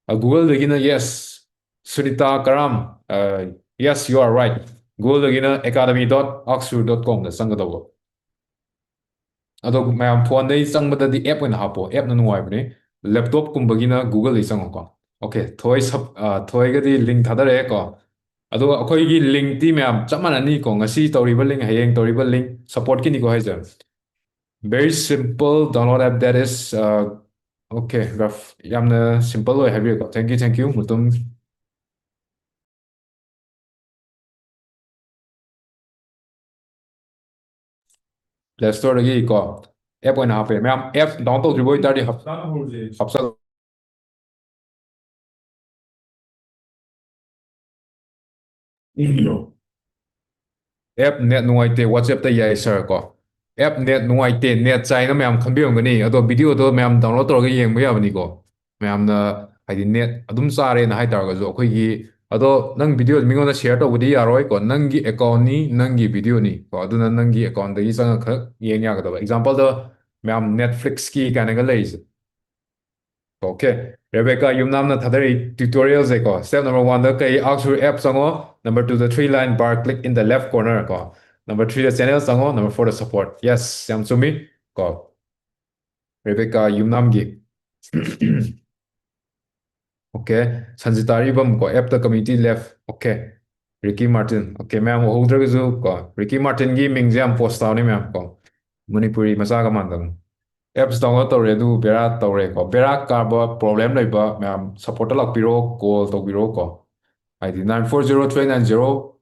ꯑ, Googleꯗꯒꯤꯅ, yes, Sunita Karam, ꯑ, yes, you are right, Googleꯗꯒꯤꯅ academy dot aksur dot comꯗ ꯆꯪꯒꯗꯧꯕ꯫ ꯑꯗꯣ ꯃꯌꯥꯝ, phoneꯗꯩ ꯆꯪꯕꯗꯗꯤ app ꯑꯣꯏꯅ ꯍꯥꯞꯄꯣ, appꯅ ꯅꯨꯡꯉꯥꯏꯕꯅꯦ꯫ Laptopꯀꯨꯝꯕꯒꯤꯅ Googleꯗꯩ ꯆꯪꯉꯣꯀꯣ꯫ Okay, ꯊꯣꯏ ꯁꯞ-, ꯑ, ꯊꯣꯏꯒꯗꯤ link ꯊꯥꯗꯔꯛꯑꯦꯀꯣ꯫ ꯑꯗꯨꯒ ꯑꯩꯈꯣꯏꯒꯤ linkꯇꯤ ꯃꯌꯥꯝ ꯆꯞ ꯃꯥꯟꯅꯅꯤꯀꯣ, ꯉꯁꯤ ꯇꯧꯔꯤꯕ link, ꯍꯌꯦꯡ ꯇꯧꯔꯤꯕ link, supportꯀꯤꯅꯤꯀꯣ ꯍꯥꯏꯁꯦ꯫ Very simple download app that is, uh, okay, Raf, ꯌꯥꯝꯅ simple ꯑꯣꯏ ꯍꯥꯏꯕꯤꯔꯦꯀꯣ. Thank you, thank you, Mutum. Play Store ꯗꯒꯤ ꯀꯣ, app ꯑꯣꯏꯅ ꯍꯥꯞꯄꯦ꯫ ꯃꯌꯥꯝ app download ꯇꯧꯗ꯭ꯔꯤꯕ ꯑꯣꯏꯇꯥꯔꯗꯤ ꯍꯥꯞ-, ꯍꯥꯞꯆꯜꯂꯣ꯫ App net ꯅꯨꯡꯉꯥꯏꯇꯦ, WhatsApp ꯇ ꯌꯥꯏ sir ꯀꯣ꯫ App net ꯅꯨꯡꯉꯥꯏꯇꯦ, net ꯆꯥꯏꯅ ꯃꯌꯥꯝ ꯈꯟꯕꯤꯔꯝꯒꯅꯤ꯫ ꯑꯗꯣ video ꯗꯣ ꯃꯌꯥꯝ download ꯇꯧꯔꯒ ꯌꯦꯡꯕ ꯌꯥꯕꯅꯤꯀꯣ꯫ ꯃꯌꯥꯝꯅ ꯍꯥꯏꯗꯤ net ꯑꯗꯨꯝ ꯆꯥꯔꯦꯅ ꯍꯥꯏꯇꯥꯔꯒꯁꯨ ꯑꯩꯈꯣꯏꯒꯤ, ꯑꯗꯣ ꯅꯪ video ꯗꯣ ꯃꯤꯉꯣꯟꯗ share ꯇꯧꯕꯗꯤ ꯌꯥꯔꯣꯏꯀꯣ꯫ ꯅꯪꯒꯤ account ꯅꯤ, ꯅꯪꯒꯤ video ꯅꯤ ꯀꯣ꯫ ꯑꯗꯨꯅ ꯅꯪꯒꯤ account ꯗꯒꯤ ꯆꯪꯉ ꯈꯛ ꯌꯦꯡ ꯌꯥꯒꯗꯕ꯫ Example ꯗ ꯃꯌꯥꯝ Netflix ꯀꯤ ꯀꯥꯏꯅꯒ ꯂꯩꯔꯤꯁꯦ꯫ Okay, Rebecca ꯌꯨꯝꯅꯥꯝꯅ ꯊꯥꯗꯔꯛꯏ tutorial ꯁꯦ ꯀꯣ, step number one ꯗ ꯀꯩ, Arc Sur app ꯆꯪꯉꯣ, number two the three line bar click in the left corner ꯀꯣ, number three ꯗ channel ꯆꯪꯉꯣ, number four ꯗ support꯫ Yes, ꯌꯥꯝ ꯆꯨꯝꯃꯤ ꯀꯣ, Rebecca ꯌꯨꯝꯅꯥꯝꯒꯤ꯫ Okay, ꯁꯟꯖꯤꯇꯥ ꯑꯔꯤꯕꯝ ꯀꯣ, app ꯇ community left꯫ Okay, Ricky Martin꯫ Okay, ꯃꯌꯥꯝ ꯎꯍꯧꯗ꯭ꯔꯒꯁꯨ ꯀꯣ, Ricky Martin ꯒꯤ ꯃꯤꯡꯁꯦ ꯌꯥꯝ post ꯇꯧꯅꯤ ꯃꯌꯥꯝ ꯀꯣ, ꯃꯅꯤꯄꯨꯔꯤ ꯃꯆꯥꯒ ꯃꯥꯟꯗꯕꯅꯤ꯫ Apps download ꯇꯧꯔꯦ, ꯑꯗꯨ ꯕꯦꯔꯥ ꯇꯧꯔꯦꯀꯣ꯫ ꯕꯦꯔꯥ ꯀꯥꯕ problem ꯂꯩꯕ ꯃꯌꯥꯝ support ꯇ ꯂꯥꯛꯄꯤꯔꯣ, call ꯇꯧꯕꯤꯔꯣ ꯀꯣ꯫ ꯍꯥꯏꯗꯤ nine four zero three nine zero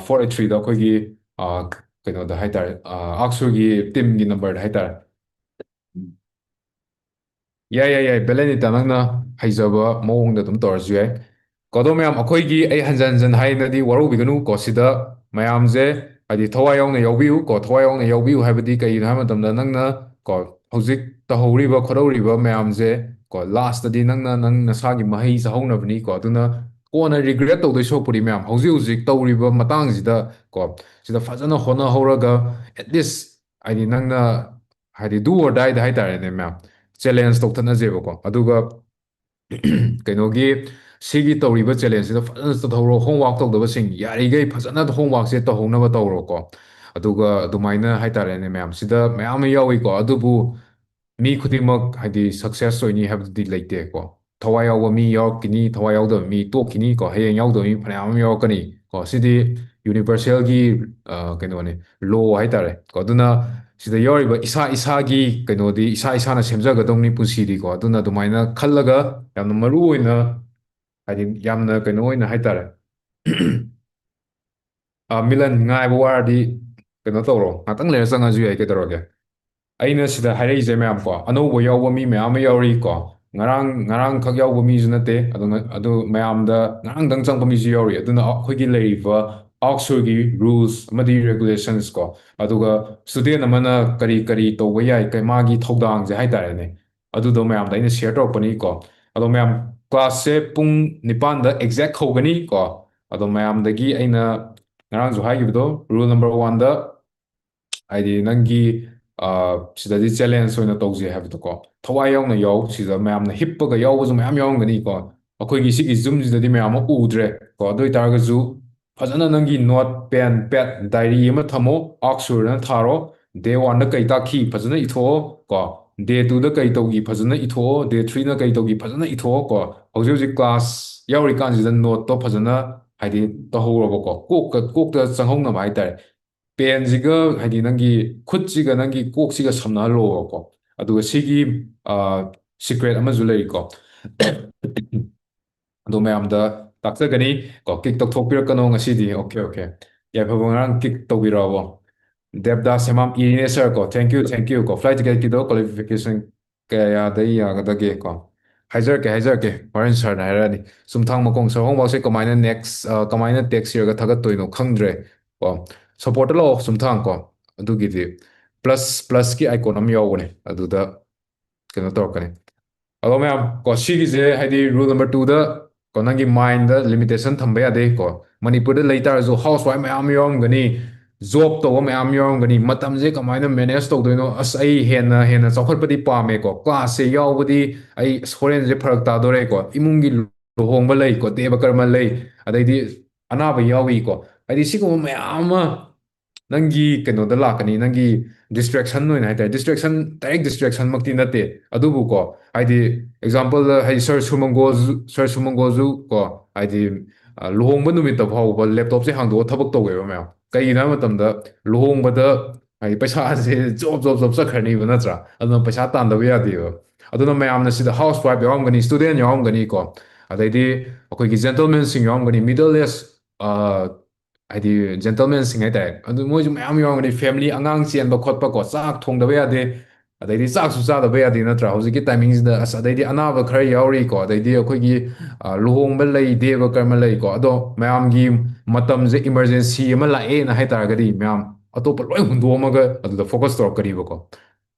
four eight three ꯗ ꯑꯩꯈꯣꯏꯒꯤ, ꯑ, ꯀꯩꯅꯣꯗ ꯍꯥꯏꯇꯥꯔꯦ, ꯑ, Arc Sur ꯒꯤ team ꯒꯤ number ꯗ ꯍꯥꯏꯇꯥꯔꯦ꯫ ꯌꯥꯏ, ꯌꯥꯏ, ꯌꯥꯏ, ꯕꯦꯂꯦꯅꯤꯇꯥ, ꯅꯪꯅ ꯍꯩꯖꯕ ꯃꯑꯣꯡꯗ ꯑꯗꯨꯝ ꯇꯧꯔꯁꯨ ꯌꯥꯏ꯫ ꯀꯣ, ꯑꯗꯣ ꯃꯌꯥꯝ, ꯑꯩꯈꯣꯏꯒꯤ, ꯑꯩ ꯍꯟꯖꯟ ꯍꯟꯖꯟ ꯍꯥꯏꯅꯗꯤ ꯋꯥꯔꯧꯕꯤꯒꯅꯨ ꯀꯣ, ꯁꯤꯗ ꯃꯌꯥꯝꯁꯦ ꯍꯥꯏꯗꯤ ꯊꯋꯥꯏ ꯌꯥꯎꯅ ꯌꯥꯎꯕꯤꯌꯨ ꯀꯣ, ꯊꯋꯥꯏ ꯌꯥꯎꯅ ꯌꯥꯎꯕꯤꯌꯨ ꯍꯥꯏꯕꯗꯤ ꯀꯩꯒꯤꯅꯣ ꯍꯥꯏꯕ ꯃꯇꯝꯗ ꯅꯪꯅ ꯀꯣ, ꯍꯧꯖꯤꯛ ꯇꯧꯍꯧꯔꯤꯕ ꯈꯣꯠꯍꯧꯔꯤꯕ ꯃꯌꯥꯝꯁꯦ ꯀꯣ, last ꯇꯗꯤ ꯅꯪꯅ ꯅꯪ ꯅꯁꯥꯒꯤ ꯃꯍꯩ ꯆꯥꯍꯧꯅꯕꯅꯤ ꯀꯣ꯫ ꯑꯗꯨꯅ ꯀꯣꯟꯅ regret ꯇꯧꯗꯣꯏ ꯁꯔꯨꯛꯄꯨꯗꯤ ꯃꯌꯥꯝ ꯍꯧꯖꯤꯛ ꯍꯧꯖꯤꯛ ꯇꯧꯔꯤꯕ ꯃꯇꯥꯡꯁꯤꯗ ꯀꯣ, ꯁꯤꯗ ꯐꯖꯅ ꯍꯣꯠꯅꯍꯧꯔꯒ at least ꯍꯥꯏꯗꯤ ꯅꯪꯅ ꯍꯥꯏꯗꯤ do or die ꯗ ꯍꯥꯏꯇꯥꯔꯦꯅꯦ ꯃꯌꯥꯝ, challenge ꯇꯧꯊꯠꯅꯁꯦꯕꯀꯣ꯫ ꯑꯗꯨꯒ ꯀꯩꯅꯣꯒꯤ ꯁꯤꯒꯤ ꯇꯧꯔꯤꯕ challenge ꯁꯤꯗ ꯐꯖꯅ ꯆꯠꯍꯧꯔꯣ꯫ Homework ꯇꯧꯗꯕꯁꯤꯡ ꯌꯥꯔꯤꯈꯩ ꯐꯖꯅ homework ꯁꯦ ꯇꯧꯍꯧꯅꯕ ꯇꯧꯔꯣꯀꯣ꯫ ꯑꯗꯨꯒ ꯑꯗꯨꯃꯥꯏꯅ ꯍꯥꯏꯇꯥꯔꯦꯅꯦ ꯃꯌꯥꯝ, ꯁꯤꯗ ꯃꯌꯥꯝ ꯑꯃ ꯌꯥꯎꯏꯀꯣ꯫ ꯑꯗꯨꯕꯨ ꯃꯤ ꯈꯨꯗꯤꯡꯃꯛ ꯍꯥꯏꯗꯤ success ꯑꯣꯏꯅꯤ ꯍꯥꯏꯕꯗꯨꯗꯤ ꯂꯩꯇꯦꯀꯣ꯫ ꯊꯋꯥꯏ ꯌꯥꯎꯕ ꯃꯤ ꯌꯥꯎꯔꯛꯈꯤꯅꯤ, ꯊꯋꯥꯏ ꯌꯥꯎꯗꯕ ꯃꯤ ꯇꯣꯛꯈꯤꯅꯤ ꯀꯣ꯫ ꯍꯌꯦꯡ ꯌꯥꯎꯗꯕ ꯃꯤ ꯐꯅꯌꯥꯝ ꯑꯃ ꯌꯥꯎꯔꯛꯀꯅꯤ ꯀꯣ꯫ ꯁꯤꯗꯤ universal ꯒꯤ, ꯑ, ꯀꯩꯅꯣꯅꯦ, law ꯍꯥꯏꯇꯥꯔꯦ ꯀꯣ꯫ ꯑꯗꯨꯅ ꯁꯤꯗ ꯌꯥꯎꯔꯤꯕ ꯏꯁꯥ ꯏꯁꯥꯒꯤ ꯀꯩꯅꯣꯗꯤ ꯏꯁꯥ ꯏꯁꯥꯅ ꯁꯦꯝꯖꯒꯗꯧꯅꯤ ꯄꯨꯟꯁꯤꯗꯤꯀꯣ꯫ ꯑꯗꯨꯅ ꯑꯗꯨꯃꯥꯏꯅ ꯈꯜꯂꯒ ꯌꯥꯝꯅ ꯃꯔꯨ ꯑꯣꯏꯅ, ꯍꯥꯏꯗꯤ ꯌꯥꯝꯅ ꯀꯩꯅꯣ ꯑꯣꯏꯅ ꯍꯥꯏꯇꯥꯔꯦ, ꯑ, ꯃꯤꯂꯟ, ꯉꯥꯏꯕ ꯋꯥꯔꯗꯤ ꯀꯩꯅꯣ ꯇꯧꯔꯣ, ꯉꯥꯛꯇꯪ ꯂꯩꯔ ꯆꯪꯉꯁꯨ ꯌꯥꯏ, ꯀꯩꯗꯧꯔꯒꯦ? ꯑꯩꯅ ꯁꯤꯗ ꯍꯥꯏꯔꯛꯏꯁꯦ ꯃꯌꯥꯝꯀꯣ, ꯑꯅꯧꯕ ꯌꯥꯎꯕ ꯃꯤ ꯃꯌꯥꯝ ꯑꯃ ꯌꯥꯎꯔꯤꯀꯣ, ꯉꯔꯥꯡ ꯉꯔꯥꯡꯈꯛ ꯌꯥꯎꯕ ꯃꯤꯁꯨ ꯅꯠꯇꯦ꯫ ꯑꯗꯨꯅ ꯑꯗꯨ ꯃꯌꯥꯝꯗ ꯉꯔꯥꯡꯗꯪ ꯆꯪꯕ ꯃꯤꯁꯨ ꯌꯥꯎꯔꯤ꯫ ꯑꯗꯨꯅ ꯑꯩꯈꯣꯏꯒꯤ ꯂꯩꯔꯤꯕ ꯑꯥꯎꯠꯁꯣꯔꯒꯤ ꯔꯨꯜꯁ ꯑꯃꯗꯤ ꯔꯦꯒꯨꯂꯦꯁꯟꯁ ꯀꯣ, ꯑꯗꯨꯒ ꯁ꯭ꯇꯨꯗꯦꯟ ꯑꯃꯅ ꯀꯔꯤ ꯀꯔꯤ ꯇꯧꯕ ꯌꯥꯏ, ꯀꯩ-, ꯃꯥꯒꯤ ꯊꯧꯗꯥꯡꯁꯦ ꯍꯥꯏꯇꯥꯔꯦꯅꯦ, ꯑꯗꯨꯗꯣ ꯃꯌꯥꯝꯗ ꯑꯩꯅ ꯁꯤꯌꯔ ꯇꯧꯔꯛꯄꯅꯤꯀꯣ꯫ ꯑꯗꯣ ꯃꯌꯥꯝ, ꯀ꯭ꯂꯥꯁꯁꯦ ꯄꯨꯡ ꯅꯤꯄꯥꯟꯗ ꯑꯦꯛꯖꯦꯛ ꯍꯧꯒꯅꯤ ꯀꯣ꯫ ꯑꯗꯣ ꯃꯌꯥꯝꯗꯒꯤ ꯑꯩꯅ ꯉꯔꯥꯡꯁꯨ ꯍꯥꯏꯈꯤꯕꯗꯣ, ꯔꯨꯜ ꯅꯝꯕꯔ ꯋꯥꯟꯗ, ꯍꯥꯏꯗꯤ ꯅꯪꯒꯤ, ꯑ, ꯁꯤꯗꯗꯤ ꯆꯦꯂꯦꯟꯖ ꯑꯣꯏꯅ ꯇꯧꯁꯦ ꯍꯥꯏꯕꯗꯣꯀꯣ, ꯊꯋꯥꯏ ꯌꯥꯎꯅ ꯌꯥꯎ꯫ ꯁꯤꯗ ꯃꯌꯥꯝꯅ ꯍꯤꯞꯄꯒ ꯌꯥꯎꯕꯁꯨ ꯃꯌꯥꯝ ꯌꯥꯎꯔꯝꯒꯅꯤꯀꯣ꯫ ꯑꯩꯈꯣꯏꯒꯤ ꯁꯤꯒꯤ ꯖꯨꯝꯁꯤꯗꯗꯤ ꯃꯌꯥꯝ ꯑꯃ ꯎꯗ꯭ꯔꯦ ꯀꯣ꯫ ꯑꯗꯨ ꯑꯣꯏꯇꯥꯔꯒꯁꯨ ꯐꯖꯅ ꯅꯪꯒꯤ ꯅꯣꯠ, ꯄꯦꯟ, ꯄꯦꯠ, ꯗꯥꯏꯔꯤ ꯑꯃ ꯊꯝꯃꯣ, ꯑꯥꯎꯠꯁꯣꯔꯅ ꯊꯥꯔꯣ꯫ ꯗꯦ ꯋꯥꯟꯗ ꯀꯩ ꯇꯥꯛꯈꯤ ꯐꯖꯅ ꯏꯊꯣꯛꯑꯣ ꯀꯣ꯫ ꯗꯦ ꯇꯨꯗ ꯀꯩ ꯇꯧꯈꯤ ꯐꯖꯅ ꯏꯊꯣꯛꯑꯣ꯫ ꯗꯦ ꯊ꯭ꯔꯤꯅ ꯀꯩ ꯇꯧꯈꯤ ꯐꯖꯅ ꯏꯊꯣꯛꯑꯣ ꯀꯣ꯫ ꯍꯧꯖꯤꯛ ꯍꯧꯖꯤꯛ ꯀ꯭ꯂꯥꯁ ꯌꯥꯎꯔꯤꯀꯥꯟꯁꯤꯗ ꯅꯣꯠꯇꯣ ꯐꯖꯅ, ꯍꯥꯏꯗꯤ, ꯇꯧꯍꯧꯔꯣꯕꯀꯣ꯫ ꯀꯣꯛꯀ, ꯀꯣꯛꯇ ꯆꯪꯍꯧꯅꯕ ꯍꯥꯏꯇꯥꯔꯦ꯫ ꯄꯦꯟꯁꯤꯒ, ꯍꯥꯏꯗꯤ, ꯅꯪꯒꯤ ꯈꯨꯠꯁꯤꯒ ꯅꯪꯒꯤ ꯀꯣꯛꯁꯤꯒ ꯁꯝꯅꯍꯜꯂꯣꯕꯀꯣ꯫ ꯑꯗꯨꯒ ꯁꯤꯒꯤ, ꯑ, ꯁꯤꯀ꯭ꯔꯦꯠ ꯑꯃꯁꯨ ꯂꯩꯔꯤꯀꯣ꯫ ꯑꯗꯣ ꯃꯌꯥꯝꯗ ꯇꯥꯛꯆꯒꯅꯤ ꯀꯣ, ꯀꯤꯛ ꯇꯧꯊꯣꯛꯄꯤꯔꯛꯀꯅꯣ ꯉꯁꯤꯗꯤ꯫ Okay, okay. ꯌꯥꯏꯐꯕ ꯉꯔꯥꯡ ꯀꯤꯛ ꯇꯧꯕꯤꯔꯛꯑꯕꯣ? ꯗꯦꯕꯗꯥꯁ ꯍꯦꯃꯥꯝ ꯏꯔꯤꯅꯦ ꯁꯥꯔ ꯀꯣ, thank you, thank you ꯀꯣ꯫ ꯐ꯭ꯂꯥꯏꯠ ꯇꯤꯀꯦꯠꯀꯤꯗꯣ ꯀ꯭ꯋꯥꯂꯤꯐꯤꯀꯦꯁꯟ ꯀꯌꯥꯗ ꯌꯥꯒꯗꯒꯦ ꯀꯣ? ꯍꯥꯏꯖꯔꯛꯀꯦ, ꯍꯥꯏꯖꯔꯛꯀꯦ, ꯍꯣꯔꯦꯟ ꯁꯥꯔꯅ ꯍꯥꯏꯔꯛꯑꯅꯤ꯫ ꯆꯨꯝꯊꯥꯡ ꯃꯈꯣꯡ ꯁꯥꯔ, ꯍꯣꯝꯋꯥꯛꯁꯦ ꯀꯃꯥꯏꯅ ꯅꯦꯛꯁ, ꯑ, ꯀꯃꯥꯏꯅ ꯇꯦꯛꯁ ꯏꯔꯒ ꯊꯥꯒꯠꯇꯣꯏꯅꯣ ꯈꯪꯗ꯭ꯔꯦ ꯀꯣ꯫ ꯁꯞꯄꯣꯔꯠꯇ ꯂꯥꯛꯑꯣ ꯆꯨꯝꯊꯥꯡ ꯀꯣ꯫ ꯑꯗꯨꯒꯤꯗꯤ ꯄ꯭ꯂꯁ, ꯄ꯭ꯂꯁꯀꯤ ꯑꯥꯏꯀꯣꯟ ꯑꯃ ꯌꯥꯎꯕꯅꯦ, ꯑꯗꯨꯗ ꯀꯩꯅꯣ ꯇꯧꯔꯛꯀꯅꯤ꯫ ꯑꯗꯣ ꯃꯌꯥꯝ ꯀꯣ, ꯁꯤꯒꯤꯁꯦ ꯍꯥꯏꯗꯤ ꯔꯨꯜ ꯅꯝꯕꯔ ꯇꯨꯗ ꯀꯣ, ꯅꯪꯒꯤ ꯃꯥꯏꯟꯗ ꯂꯤꯃꯤꯇꯦꯁꯟ ꯊꯝꯕ ꯌꯥꯗꯦ ꯀꯣ꯫ ꯃꯅꯤꯄꯨꯔꯗ ꯂꯩ ꯇꯥꯔꯁꯨ ꯍꯥꯎꯁ ꯋꯥꯏꯐ ꯃꯌꯥꯝ ꯌꯥꯎꯔꯝꯒꯅꯤ, ꯖꯣꯕ ꯇꯧꯕ ꯃꯌꯥꯝ ꯌꯥꯎꯔꯝꯒꯅꯤ, ꯃꯇꯝꯁꯦ ꯀꯃꯥꯏꯅ ꯃꯦꯅꯦꯖ ꯇꯧꯗꯣꯏꯅꯣ? ꯑꯁ, ꯑꯩ ꯍꯦꯟꯅ ꯍꯦꯟꯅ ꯆꯥꯎꯈꯠꯄꯗꯤ ꯄꯥꯝꯃꯦꯀꯣ, ꯀ꯭ꯂꯥꯁꯁꯦ ꯌꯥꯎꯕꯗꯤ ꯑꯩ, ꯑꯁ, ꯍꯣꯔꯦꯟꯁꯦ ꯐꯔꯛ ꯇꯥꯗꯣꯔꯦꯀꯣ, ꯏꯃꯨꯡꯒꯤ ꯂꯨꯍꯣꯡꯕ ꯂꯩꯀꯣ, ꯗꯦꯕ ꯀꯔꯃ ꯂꯩ, ꯑꯗꯩꯗꯤ ꯑꯅꯥꯕ ꯌꯥꯎꯏꯀꯣ, ꯍꯥꯏꯗꯤ ꯁꯤꯒꯨꯝꯕ ꯃꯌꯥꯝ ꯑꯃ ꯅꯪꯒꯤ ꯀꯩꯅꯣꯗ ꯂꯥꯛꯀꯅꯤ, ꯅꯪꯒꯤ ꯗꯤꯁꯇ꯭ꯔꯦꯛꯁꯟ ꯑꯣꯏꯅ ꯍꯥꯏꯇꯥꯔꯦ꯫ ꯗꯤꯁꯇ꯭ꯔꯦꯛꯁꯟ, ꯗꯥꯏꯔꯦꯛ ꯗꯤꯁꯇ꯭ꯔꯦꯛꯁꯟꯃꯛꯇꯤ ꯅꯠꯇꯦ, ꯑꯗꯨꯕꯨꯀꯣ, ꯍꯥꯏꯗꯤ, ꯑꯦꯛꯖꯥꯝꯄꯜꯗ, ꯍꯥꯏꯗꯤ, ꯁꯥꯔ ꯁꯨꯃꯪꯒꯣꯜꯁꯨ, ꯁꯥꯔ ꯁꯨꯃꯪꯒꯣꯜꯁꯨ ꯀꯣ, ꯍꯥꯏꯗꯤ, ꯑ, ꯂꯨꯍꯣꯡꯕ ꯅꯨꯃꯤꯠꯇ ꯐꯥꯎꯕ ꯂꯦꯞꯇꯣꯞꯁꯦ ꯍꯥꯡꯗꯣꯛꯑ ꯊꯕꯛ ꯇꯧꯋꯦꯕ ꯃꯌꯥꯝ꯫ ꯀꯩꯒꯤꯅꯣ ꯍꯥꯏꯕ ꯃꯇꯝꯗ, ꯂꯨꯍꯣꯡꯕꯗ ꯍꯥꯏꯗꯤ ꯄꯩꯁꯥꯁꯦ ꯖꯣꯕ ꯖꯣꯕ ꯖꯣꯕ ꯆꯠꯈ꯭ꯔꯅꯤꯕ, ꯅꯠꯇ꯭ꯔꯥ? ꯑꯗꯨꯅ ꯄꯩꯁꯥ ꯇꯥꯟꯗꯕ ꯌꯥꯗꯦꯕ꯫ ꯑꯗꯨꯅ ꯃꯌꯥꯝꯅ ꯁꯤꯗ ꯍꯥꯎꯁ ꯋꯥꯏꯐ ꯌꯥꯎꯔꯝꯒꯅꯤ, ꯁ꯭ꯇꯨꯗꯦꯟ ꯌꯥꯎꯔꯝꯒꯅꯤꯀꯣ, ꯑꯗꯩꯗꯤ ꯑꯩꯈꯣꯏꯒꯤ ꯖꯦꯟꯇꯜꯃꯦꯟꯁꯤꯡ ꯌꯥꯎꯔꯝꯒꯅꯤ, ꯃꯤꯗꯜ ꯑꯦꯖ, ꯍꯥꯏꯗꯤ ꯖꯦꯟꯇꯜꯃꯦꯟꯁꯤꯡ ꯍꯥꯏꯇꯥꯔꯦ, ꯑꯗꯨ ꯃꯣꯏꯁꯨ ꯃꯌꯥꯝ ꯌꯥꯎꯔꯝꯒꯅꯤ, ꯐꯦꯃꯤꯂꯤ, ꯑꯉꯥꯡ ꯆꯦꯟꯕ ꯈꯣꯠꯄ ꯀꯣ, ꯆꯥꯛ ꯊꯣꯡꯗꯕ ꯌꯥꯗꯦ, ꯑꯗꯩꯗꯤ ꯆꯥꯛꯁꯨ ꯆꯥꯗꯕ ꯌꯥꯗꯦ, ꯅꯠꯇ꯭ꯔꯥ? ꯍꯧꯖꯤꯛꯀꯤ ꯇꯥꯏꯃꯤꯡꯁꯤꯗ ꯑꯁ, ꯑꯗꯩꯗꯤ ꯑꯅꯥꯕ ꯈꯔ ꯌꯥꯎꯔꯤꯀꯣ, ꯑꯗꯩꯗꯤ ꯑꯩꯈꯣꯏꯒꯤ ꯑ, ꯂꯨꯍꯣꯡꯕ ꯂꯩ, ꯗꯦꯕ ꯀꯔꯃ ꯂꯩꯀꯣ, ꯑꯗꯣ ꯃꯌꯥꯝꯒꯤ ꯃꯇꯝꯁꯦ ꯏꯃꯔꯖꯦꯟꯁꯤ ꯑꯃ ꯂꯥꯛꯑꯦꯅ ꯍꯥꯏ ꯇꯥꯔꯒꯗꯤ ꯃꯌꯥꯝ ꯑꯇꯣꯞꯄ ꯂꯣꯏ ꯍꯨꯟꯗꯣꯛꯑꯝꯃꯒ ꯑꯗꯨꯗ ꯐꯣꯀꯁ ꯇꯧꯔꯛꯀꯅꯤꯕꯀꯣ꯫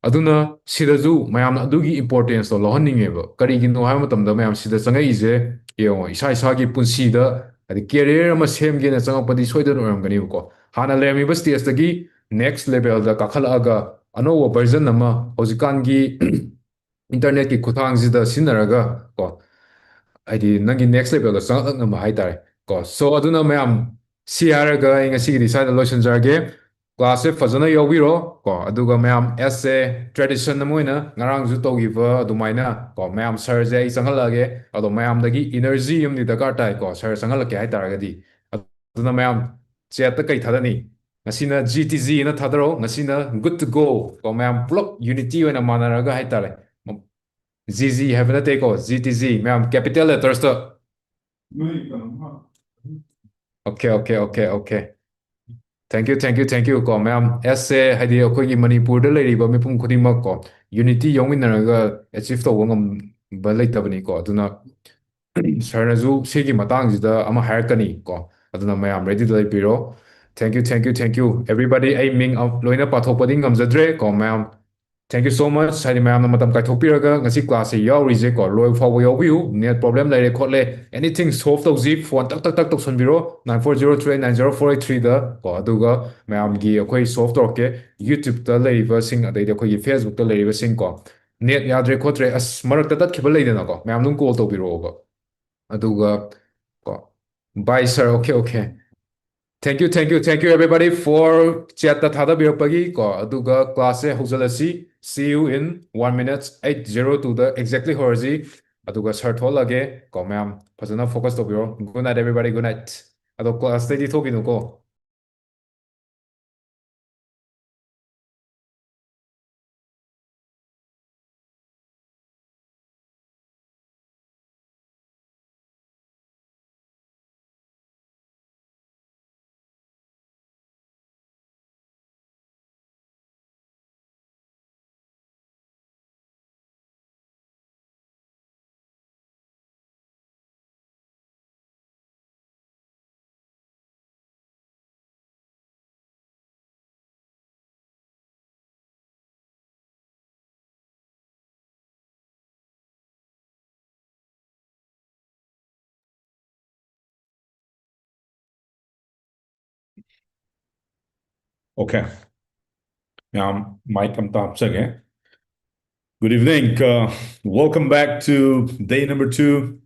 ꯑꯗꯨꯅ ꯁꯤꯗꯁꯨ ꯃꯌꯥꯝꯅ ꯑꯗꯨꯒꯤ ꯏꯝꯄꯣꯔꯇꯦꯟꯁꯇꯣ ꯂꯧꯍꯟꯅꯤꯡꯉꯦꯕ꯫ ꯀꯔꯤꯒꯤꯅꯣ ꯍꯥꯏꯕ ꯃꯇꯝꯗ ꯃꯌꯥꯝ ꯁꯤꯗ ꯆꯪꯉꯛꯏꯁꯦ, ꯌꯦꯡꯉꯣ, ꯏꯁꯥ ꯏꯁꯥꯒꯤ ꯄꯨꯟꯁꯤꯗ, ꯍꯥꯏꯗꯤ, ꯀꯦꯔꯤꯌꯔ ꯑꯃ ꯁꯦꯝꯒꯦꯅ ꯆꯪꯉꯛꯄꯗꯤ ꯁꯣꯏꯗꯅ ꯑꯣꯏꯔꯝꯒꯅꯦꯕꯀꯣ꯫ ꯍꯥꯟꯅ ꯂꯩꯔꯝꯃꯤꯕ ꯁ꯭ꯇꯦꯖꯇꯒꯤ ꯅꯦꯛꯁ ꯂꯦꯚꯦꯜꯗ ꯀꯥꯈꯠꯂꯛꯑꯒ ꯑꯅꯧꯕ ꯚꯔꯖꯟ ꯑꯃ, ꯍꯧꯖꯤꯛꯀꯥꯟꯒꯤ ꯏꯟꯇꯔꯅꯦꯠꯀꯤ ꯈꯨꯠꯊꯥꯡꯁꯤꯗ ꯁꯤꯖꯤꯟꯅꯔꯒ ꯀꯣ, ꯍꯥꯏꯗꯤ ꯅꯪꯒꯤ ꯅꯦꯛꯁ ꯂꯦꯚꯦꯜꯗ ꯆꯪꯉꯛꯅꯕ ꯍꯥꯏꯇꯥꯔꯦ ꯀꯣ꯫ ꯁꯣ ꯑꯗꯨꯅ ꯃꯌꯥꯝ, ꯁꯤ ꯍꯥꯏꯔꯒ ꯑꯩ ꯉꯁꯤꯒꯤꯗꯤ ꯁ꯭ꯋꯥꯏꯗ ꯂꯣꯏꯁꯤꯟꯖꯔꯒꯦ꯫ ꯀ꯭ꯂꯥꯁꯁꯦ ꯐꯖꯅ ꯌꯥꯎꯕꯤꯔꯣ ꯀꯣ, ꯑꯗꯨꯒ ꯃꯌꯥꯝ, ꯑꯦꯁ ꯑꯦ ꯇ꯭ꯔꯦꯗꯤꯁꯟ ꯑꯃ ꯑꯣꯏꯅ ꯉꯔꯥꯡꯁꯨ ꯇꯧꯈꯤꯕ ꯑꯗꯨꯃꯥꯏꯅ ꯀꯣ, ꯃꯌꯥꯝ, ꯁꯥꯔꯁꯦ ꯑꯩ ꯆꯪꯍꯜꯂꯛꯑꯒꯦ꯫ ꯑꯗꯣ ꯃꯌꯥꯝꯗꯒꯤ ꯏꯅꯔꯖꯤ ꯑꯃꯗꯤ ꯗꯔꯀꯥꯔ ꯇꯥꯏꯀꯣ, ꯁꯥꯔ ꯆꯪꯍꯜꯂꯛꯀꯦ ꯍꯥꯏꯇꯥꯔꯒꯗꯤ꯫ ꯑꯗꯨꯅ ꯃꯌꯥꯝ, ꯆꯦꯠꯇ ꯀꯩ ꯊꯥꯗꯅꯤ? ꯉꯁꯤꯅ ꯖꯤ ꯇꯤ ꯖꯤ ꯑꯅ ꯊꯥꯗꯔꯛꯑꯣ, ꯉꯁꯤꯅ ꯒꯨꯗ ꯇꯨ ꯒꯣ ꯀꯣ, ꯃꯌꯥꯝ ꯄꯨꯂꯞ ꯌꯨꯅꯤꯇꯤ ꯑꯣꯏꯅ ꯃꯥꯟꯅꯔꯒ ꯍꯥꯏꯇꯥꯔꯦ꯫ ꯖꯤ ꯖꯤ ꯍꯥꯏꯕ ꯅꯠꯇꯦꯀꯣ, ꯖꯤ ꯇꯤ ꯖꯤ, ꯃꯌꯥꯝ ꯀꯦꯄꯤꯇꯦꯜ ꯂꯦꯇꯔꯁꯇ꯫ Okay, okay, okay, okay. Thank you, thank you, thank you ꯀꯣ, ꯃꯌꯥꯝ꯫ ꯑꯦꯁ ꯑꯦ ꯍꯥꯏꯗꯤ ꯑꯩꯈꯣꯏꯒꯤ ꯃꯅꯤꯄꯨꯔꯗ ꯂꯩꯔꯤꯕ ꯃꯤꯄꯨꯝ ꯈꯨꯗꯤꯡꯃꯛ ꯀꯣ, ꯌꯨꯅꯤꯇꯤ ꯌꯥꯎꯃꯤꯟꯅꯔꯒ ꯑꯦꯆꯤꯞ ꯇꯧꯕ ꯉꯝꯕ ꯂꯩꯇꯕꯅꯤꯀꯣ꯫ ꯑꯗꯨꯅ ꯁꯥꯔꯅꯁꯨ ꯁꯤꯒꯤ ꯃꯇꯥꯡꯁꯤꯗ ꯑꯃ ꯍꯥꯏꯔꯛꯀꯅꯤ ꯀꯣ, ꯑꯗꯨꯅ ꯃꯌꯥꯝ ꯔꯦꯗꯤꯗ ꯂꯩꯕꯤꯔꯣ꯫ Thank you, thank you, thank you everybody꯫ ꯑꯩ ꯃꯤꯡ ꯑ-, ꯂꯣꯏꯅ ꯄꯥꯊꯣꯛꯄꯗꯤ ꯉꯝꯖꯗ꯭ꯔꯦ ꯀꯣ, ꯃꯌꯥꯝ꯫ Thank you so much, ꯍꯥꯏꯗꯤ ꯃꯌꯥꯝꯅ ꯃꯇꯝ ꯀꯥꯏꯊꯣꯛꯄꯤꯔꯒ ꯉꯁꯤ ꯀ꯭ꯂꯥꯁꯁꯦ ꯌꯥꯎꯔꯤꯁꯦ ꯀꯣ, ꯂꯣꯏꯕ ꯐꯥꯎꯕ ꯌꯥꯎꯕꯤꯌꯨ꯫ ꯅꯦꯠ ꯄ꯭ꯔꯣꯕ꯭ꯂꯦꯝ ꯂꯩꯔꯦ ꯈꯣꯠꯂꯦ, ꯑꯦꯅꯤꯊꯤꯡ ꯁꯣꯜꯕ ꯇꯧꯁꯤ, ꯐꯣꯟ ꯇꯛ ꯇꯛ ꯇꯛ ꯇꯧꯁꯟꯕꯤꯔꯣ, nine four zero three nine zero four eight three ꯗ ꯀꯣ, ꯑꯗꯨꯒ ꯃꯌꯥꯝꯒꯤ ꯑꯩꯈꯣꯏ ꯁꯣꯜꯕ ꯇꯧꯔꯛꯀꯦ꯫ YouTube ꯇ ꯂꯩꯔꯤꯕꯁꯤꯡ, ꯑꯗꯩꯗꯤ ꯑꯩꯈꯣꯏꯒꯤ Facebook ꯇ ꯂꯩꯔꯤꯕꯁꯤꯡ ꯀꯣ, ꯅꯦꯠ ꯌꯥꯗ꯭ꯔꯦ ꯈꯣꯠꯇ꯭ꯔꯦ, ꯑꯁ, ꯃꯔꯛꯇ ꯇꯠꯈꯤꯕ ꯂꯩꯗꯅꯀꯣ, ꯃꯌꯥꯝ ꯑꯗꯨꯝ ꯀꯣꯜ ꯇꯧꯕꯤꯔꯛꯑꯣꯕ꯫ ꯑꯗꯨꯒ ꯀꯣ, bye sir, okay, okay, thank you, thank you, thank you everybody for chat ꯇ ꯊꯥꯗꯕꯤꯔꯛꯄꯒꯤ ꯀꯣ, ꯑꯗꯨꯒ ꯀ꯭ꯂꯥꯁꯁꯦ ꯍꯧꯖꯤꯜꯂꯁꯤ꯫ See you in one minutes, eight zero two the exactly ꯍꯧꯔꯁꯤ꯫ ꯑꯗꯨꯒ ꯁꯥꯔ ꯊꯣꯛꯍꯜꯂꯒꯦ ꯀꯣ, ꯃꯌꯥꯝ ꯐꯖꯅ ꯐꯣꯀꯁ ꯇꯧꯕꯤꯔꯣ꯫ Good night everybody, good night꯫ ꯑꯗꯣ ꯀ꯭ꯂꯥꯁꯇꯩꯗꯤ ꯊꯣꯛꯈꯤꯅꯨꯀꯣ꯫ Okay. ꯃꯌꯥꯝ mic ꯑꯝꯇ ꯍꯥꯞꯆꯒꯦ꯫ Good evening. Uh, welcome back to day number two.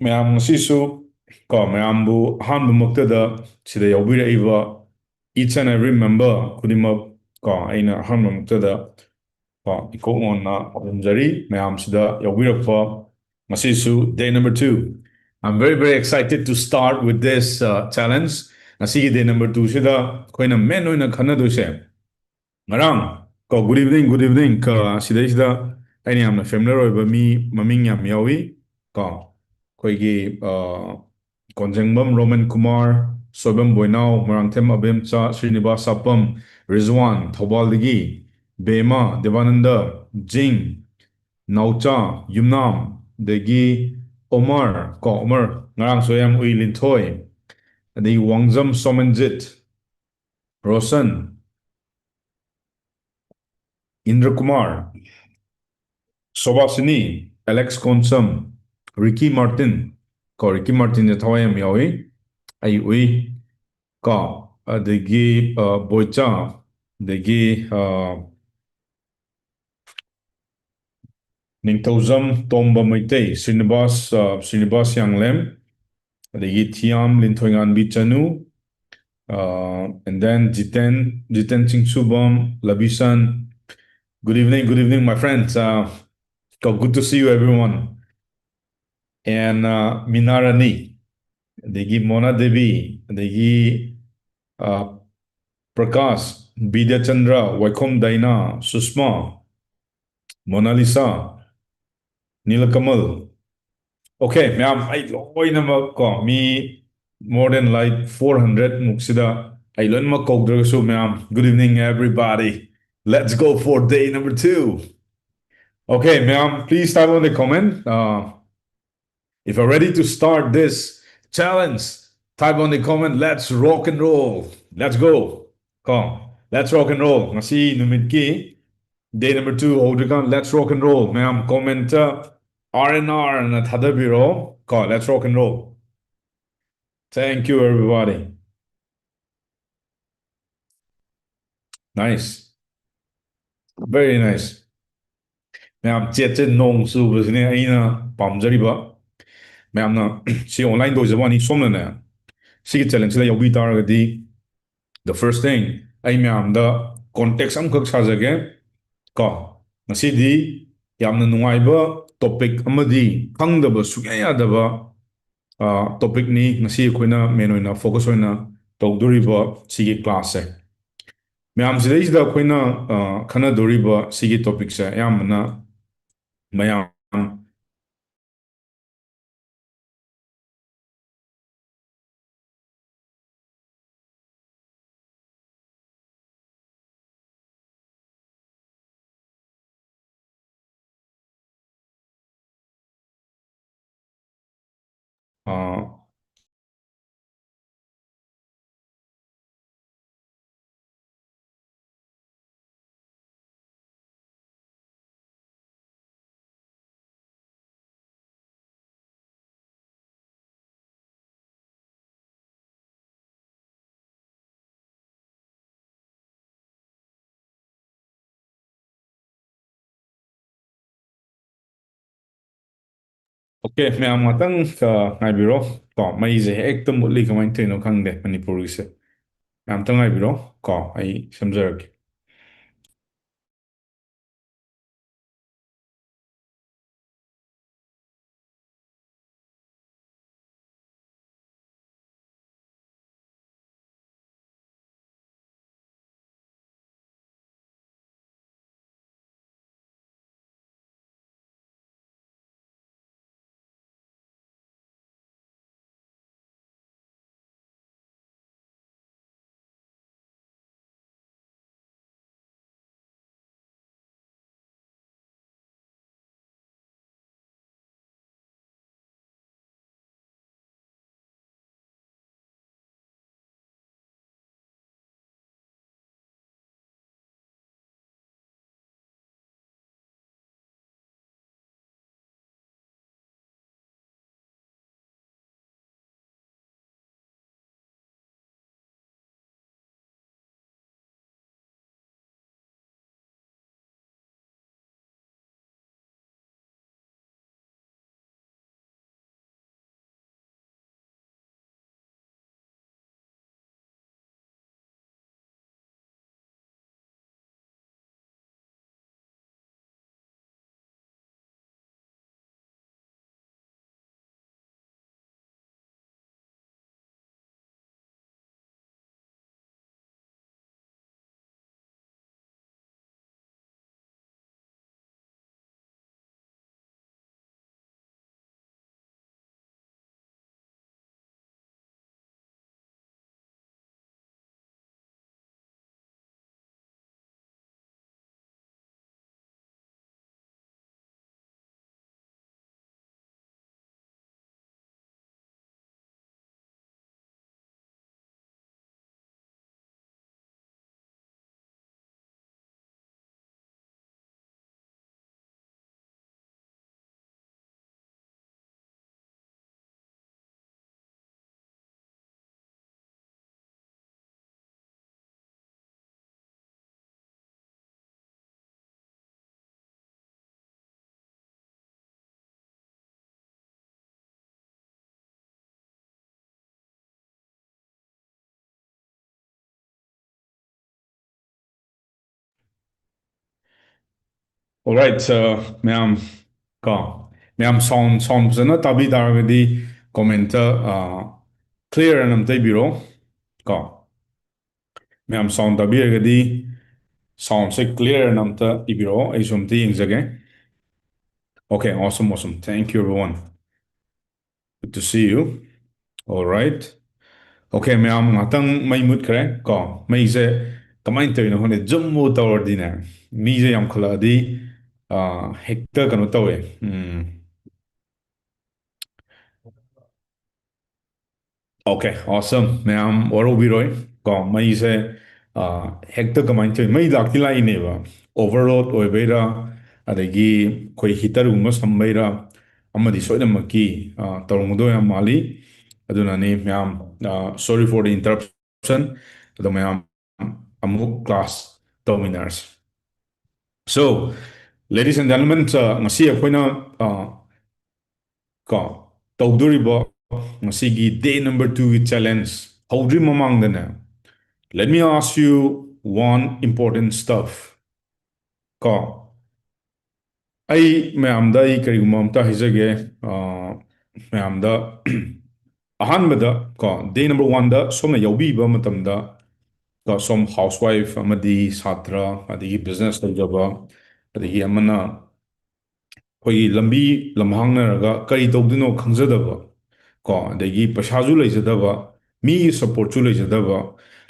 ꯃꯌꯥꯝ ꯉꯁꯤꯁꯨ ꯀꯣ ꯃꯌꯥꯝꯕꯨ ꯑꯍꯥꯟꯕꯃꯛꯇꯗ ꯁꯤꯗ ꯌꯥꯎꯕꯤꯔꯛꯏꯕ each and every member ꯈꯨꯗꯤꯡꯃꯛ ꯀꯣ ꯑꯩꯅ ꯑꯍꯥꯟꯕꯃꯛꯇꯗ ꯀꯣ ꯏꯀꯣꯛ ꯉꯣꯟꯅ ꯈꯨꯔꯨꯝꯖꯔꯤ꯫ ꯃꯌꯥꯝꯁꯤꯗ ꯌꯥꯎꯕꯤꯔꯛꯄ ꯉꯁꯤꯁꯨ day number two. I'm very, very excited to start with this uh, challenge. ꯉꯁꯤꯒꯤ day number two ꯁꯤꯗ ꯑꯩꯈꯣꯏꯅ main ꯑꯣꯏꯅ ꯈꯟꯅꯗꯣꯏꯁꯦ ꯉꯔꯥꯡ ꯀꯣ good evening, good evening ꯀꯣ ꯁꯤꯗꯩꯁꯤꯗ ꯑꯩꯅ ꯌꯥꯝꯅ familiar ꯑꯣꯏꯕ ꯃꯤ ꯃꯃꯤꯡ ꯌꯥꯝ ꯌꯥꯎꯏ ꯀꯣ ꯑꯩꯈꯣꯏꯒꯤ ꯑ, ꯀꯣꯟꯖꯦꯡꯕꯝ ꯔꯣꯃꯟ ꯀꯨꯃꯥꯔ, ꯁꯣꯏꯕꯝ ꯕꯣꯏꯅꯥꯎ, ꯃꯣꯏꯔꯥꯡꯊꯦꯝ ꯑꯕꯦꯝꯆꯥ, ꯁ꯭ꯔꯤꯅꯤꯕꯥꯁ ꯁꯥꯄꯝ, ꯔꯤꯖꯋꯥꯟ ꯊꯧꯕꯥꯜꯗꯒꯤ, ꯕꯦꯃ, ꯗꯦꯕꯥꯅꯟꯗ, ꯖꯤꯡ, ꯅꯥꯎꯆꯥ, ꯌꯨꯝꯅꯥꯝ, ꯑꯗꯒꯤ ꯑꯣꯃꯔ ꯀꯣ ꯑꯣꯃꯔ ꯉꯔꯥꯡꯁꯨ ꯌꯥꯝ ꯎꯏ ꯂꯤꯟꯊꯣꯏ, ꯑꯗꯒꯤ ꯋꯥꯡꯖꯝ ꯁꯣꯃꯟꯖꯤꯠ, ꯔꯣꯁꯟ, ꯏꯟꯗ꯭ꯔꯀꯨꯃꯥꯔ, ꯁꯣꯕꯥꯁꯤꯅꯤ, ꯑꯦꯂꯦꯛꯁ ꯀꯣꯟꯁꯝ, ꯔꯤꯀꯤ ꯃꯥꯔꯇꯤꯟ ꯀꯣ ꯔꯤꯀꯤ ꯃꯥꯔꯇꯤꯟꯁꯦ ꯊꯋꯥꯏ ꯌꯥꯝ ꯌꯥꯎꯏ꯫ ꯑꯩ ꯎꯏ ꯀꯣ ꯑꯗꯒꯤ ꯑ, ꯕꯣꯏꯆꯥ, ꯑꯗꯒꯤ ꯑ, ꯅꯤꯡꯊꯧꯖꯝ ꯇꯣꯝꯕ ꯃꯩꯇꯩ, ꯁ꯭ꯔꯤꯅꯤꯕꯥꯁ ꯑ, ꯁ꯭ꯔꯤꯅꯤꯕꯥꯁ ꯌꯥꯡꯂꯦꯝ, ꯑꯗꯒꯤ ꯊꯤꯌꯥꯝ ꯂꯤꯟꯊꯣꯏꯉꯥꯟꯕꯤ ꯆꯅꯨ, uh, and then Jiten, Jiten ꯆꯤꯡꯁꯨꯕꯝ, ꯂꯕꯤꯁꯟ. Good evening, good evening, my friends. Uh, good to see you, everyone. And uh, ꯃꯤꯅꯥ ꯔꯥꯅꯤ, ꯑꯗꯒꯤ ꯃꯣꯅꯥ ꯗꯦꯕꯤ, ꯑꯗꯒꯤ uh, ꯄ꯭ꯔꯀꯥꯁ, ꯕꯤꯗ꯭ꯌꯥꯆꯟꯗ꯭ꯔ, ꯋꯥꯏꯈꯣꯝ ꯗꯥꯏꯅꯥ, ꯁꯨꯁꯃꯥ, ꯃꯣꯅꯥꯂꯤꯁꯥ, ꯅꯤꯂꯀꯃꯜ. Okay, ꯃꯌꯥꯝ ꯑꯩ ꯂꯣꯏꯅꯃꯛ ꯀꯣ ꯃꯤ more than like four hundred ꯃꯨꯛꯁꯤꯗ ꯑꯩ ꯂꯣꯏꯅꯃꯛ ꯀꯧꯗ꯭ꯔꯒꯁꯨ ꯃꯌꯥꯝ, good evening everybody. Let's go for day number two. Okay, ꯃꯌꯥꯝ, please type on the comment. Uh, if you're ready to start this challenge, type on the comment. Let's rock and roll. Let's go. ꯀꯣ let's rock and roll. ꯉꯁꯤ ꯅꯨꯃꯤꯠꯀꯤ day number two ꯍꯧꯗ꯭ꯔꯤꯀꯥꯟ let's rock and roll. ꯃꯌꯥꯝ comment R and R ꯅ ꯊꯥꯗꯕꯤꯔꯣ ꯀꯣ let's rock and roll. Thank you, everybody. Nice. Very nice. ꯃꯌꯥꯝ, ꯆꯦꯠ ꯆꯦꯠ ꯅꯣꯡ ꯆꯨꯕꯁꯤꯅꯦ ꯑꯩꯅ ꯄꯥꯝꯖꯔꯤꯕ꯫ ꯃꯌꯥꯝꯅ ꯁꯤ online ꯇꯧꯖꯕ ꯋꯥꯅꯤ, ꯁꯣꯝꯅꯅꯦ ꯁꯤꯒꯤ challengeꯁꯤꯗ ꯌꯥꯎꯕꯤ ꯇꯥꯔꯒꯗꯤ, the first thing, ꯑꯩ ꯃꯌꯥꯝꯗ context ꯑꯃꯈꯛ ꯁꯥꯖꯒꯦ ꯀꯣ꯫ ꯉꯁꯤꯗꯤ ꯌꯥꯝꯅ ꯅꯨꯡꯉꯥꯏꯕ topic ꯑꯃꯗꯤ ꯈꯪꯗꯕ ꯁꯨꯡꯌꯥ ꯌꯥꯗꯕ, ꯑ, topicꯅꯤ ꯉꯁꯤ ꯑꯩꯈꯣꯏꯅ main ꯑꯣꯏꯅ focus ꯑꯣꯏꯅ ꯇꯧꯗꯣꯔꯤꯕ ꯁꯤꯒꯤ classꯁꯦ꯫ ꯃꯌꯥꯝ, ꯁꯤꯗꯩꯁꯤꯗ ꯑꯩꯈꯣꯏꯅ, ꯑ, ꯈꯟꯅꯗꯣꯔꯤꯕ ꯁꯤꯒꯤ topicꯁꯦ ꯑꯌꯥꯝꯕꯅ ꯃꯌꯥꯝ ꯑ, Okay, ꯃꯌꯥꯝ ꯉꯥꯛꯇꯪ, ꯑ, ꯉꯥꯏꯕꯤꯔꯣ꯫ ꯀꯣ, ꯃꯩꯁꯦ ꯍꯦꯛꯇ ꯃꯨꯠꯂꯤ, ꯀꯃꯥꯏꯅ ꯇꯧꯔꯤꯅꯣ ꯈꯪꯗꯦ ꯃꯅꯤꯄꯨꯔꯒꯤꯁꯦ꯫ ꯃꯌꯥꯝ ꯑꯝꯇ ꯉꯥꯏꯕꯤꯔꯣ꯫ ꯀꯣ, ꯑꯩ ꯁꯦꯝꯖꯔꯛꯀꯦ꯫ Alright, uh, ꯃꯌꯥꯝ ꯀꯣ, ꯃꯌꯥꯝ sound sound ꯐꯖꯅ ꯇꯥꯕꯤ ꯇꯥꯔꯒꯗꯤ comment, uh, clear ꯑꯅ ꯑꯝꯇ ꯏꯕꯤꯔꯣ ꯀꯣ꯫ ꯃꯌꯥꯝ sound ꯇꯥꯕꯤꯔꯒꯗꯤ soundꯁꯦ clear ꯑꯅ ꯑꯝꯇ ꯏꯕꯤꯔꯛꯑꯣ, ꯑꯩꯁꯨ ꯑꯝꯇ ꯌꯦꯡꯖꯒꯦ꯫ Okay, awesome, awesome. Thank you, everyone. Good to see you. Alright. Okay, ꯃꯌꯥꯝ, ꯉꯥꯛꯇꯪ ꯃꯩ ꯃꯨꯠꯈ꯭ꯔꯦ ꯀꯣ꯫ ꯃꯩꯁꯦ ꯀꯃꯥꯏꯅ ꯇꯧꯔꯤꯅꯣ ꯈꯪꯗꯦ, ꯖꯨꯝꯕꯨ ꯇꯧꯔꯗꯤꯅꯦ, ꯃꯤꯁꯦ ꯌꯥꯝꯈꯠꯂꯛꯑꯗꯤ, ꯑꯥ, ꯍꯦꯛꯇ ꯀꯩꯅꯣ ꯇꯧꯋꯦ꯫ ꯎꯝ꯫ Okay, awesome. ꯃꯌꯥꯝ ꯋꯥꯔꯧꯕꯤꯔꯣꯏ ꯀꯣ, ꯃꯩꯁꯦ, ꯑꯥ, ꯍꯦꯛꯇ ꯀꯃꯥꯏꯅ ꯇꯧꯋꯤ, ꯃꯩ ꯂꯥꯛꯇꯤ ꯂꯥꯛꯏꯅꯦꯕ, overload ꯑꯣꯏꯕꯩꯔꯥ, ꯑꯗꯒꯤ ꯑꯩꯈꯣꯏ heaterꯒꯨꯝꯕ ꯁꯝꯕꯩꯔꯥ, ꯑꯃꯗꯤ ꯁꯣꯏꯗꯅꯃꯛꯀꯤ, ꯑꯥ, ꯇꯧꯔꯝꯒꯗꯕ ꯌꯥꯝ ꯃꯥꯜꯂꯤ꯫ ꯑꯗꯨꯅꯅꯤ ꯃꯌꯥꯝ, ꯑꯥ, sorry for the interruption. ꯑꯗꯣ ꯃꯌꯥꯝ ꯑꯃꯨꯛ class ꯇꯧꯃꯤꯟꯅꯔꯁꯤ꯫ So, ladies and gentlemen, ꯑ, ꯉꯁꯤ ꯑꯩꯈꯣꯏꯅ, ꯑ, ꯀꯣ, ꯇꯧꯗꯣꯔꯤꯕ ꯉꯁꯤꯒꯤ day number twoꯒꯤ challenge ꯍꯧꯗ꯭ꯔꯤ ꯃꯃꯥꯡꯗꯅꯦ, let me ask you one important stuff ꯀꯣ꯫ ꯑꯩ ꯃꯌꯥꯝꯗ ꯑꯩ ꯀꯔꯤꯒꯨꯝꯕ ꯑꯝꯇ ꯍꯥꯏꯖꯒꯦ, ꯑ, ꯃꯌꯥꯝꯗ꯫ ꯑꯍꯥꯟꯕꯗ ꯀꯣ, day number oneꯗ ꯁꯣꯝꯅ ꯌꯥꯎꯕꯤꯕ ꯃꯇꯝꯗ ꯀꯣ, ꯁꯣꯝ housewife ꯑꯃꯗꯤ ꯁꯥꯇ꯭ꯔ, ꯑꯗꯒꯤ business ꯇꯧꯖꯕ, ꯑꯗꯒꯤ ꯑꯃꯅ ꯑꯩꯈꯣꯏꯒꯤ ꯂꯝꯕꯤ ꯂꯝꯍꯥꯡꯅꯔꯒ ꯀꯔꯤ ꯇꯧꯗꯣꯏꯅꯣ ꯈꯪꯖꯗꯕ ꯀꯣ, ꯑꯗꯒꯤ ꯄꯩꯁꯥꯁꯨ ꯂꯩꯖꯗꯕ, ꯃꯤꯒꯤ supportꯁꯨ ꯂꯩꯖꯗꯕ,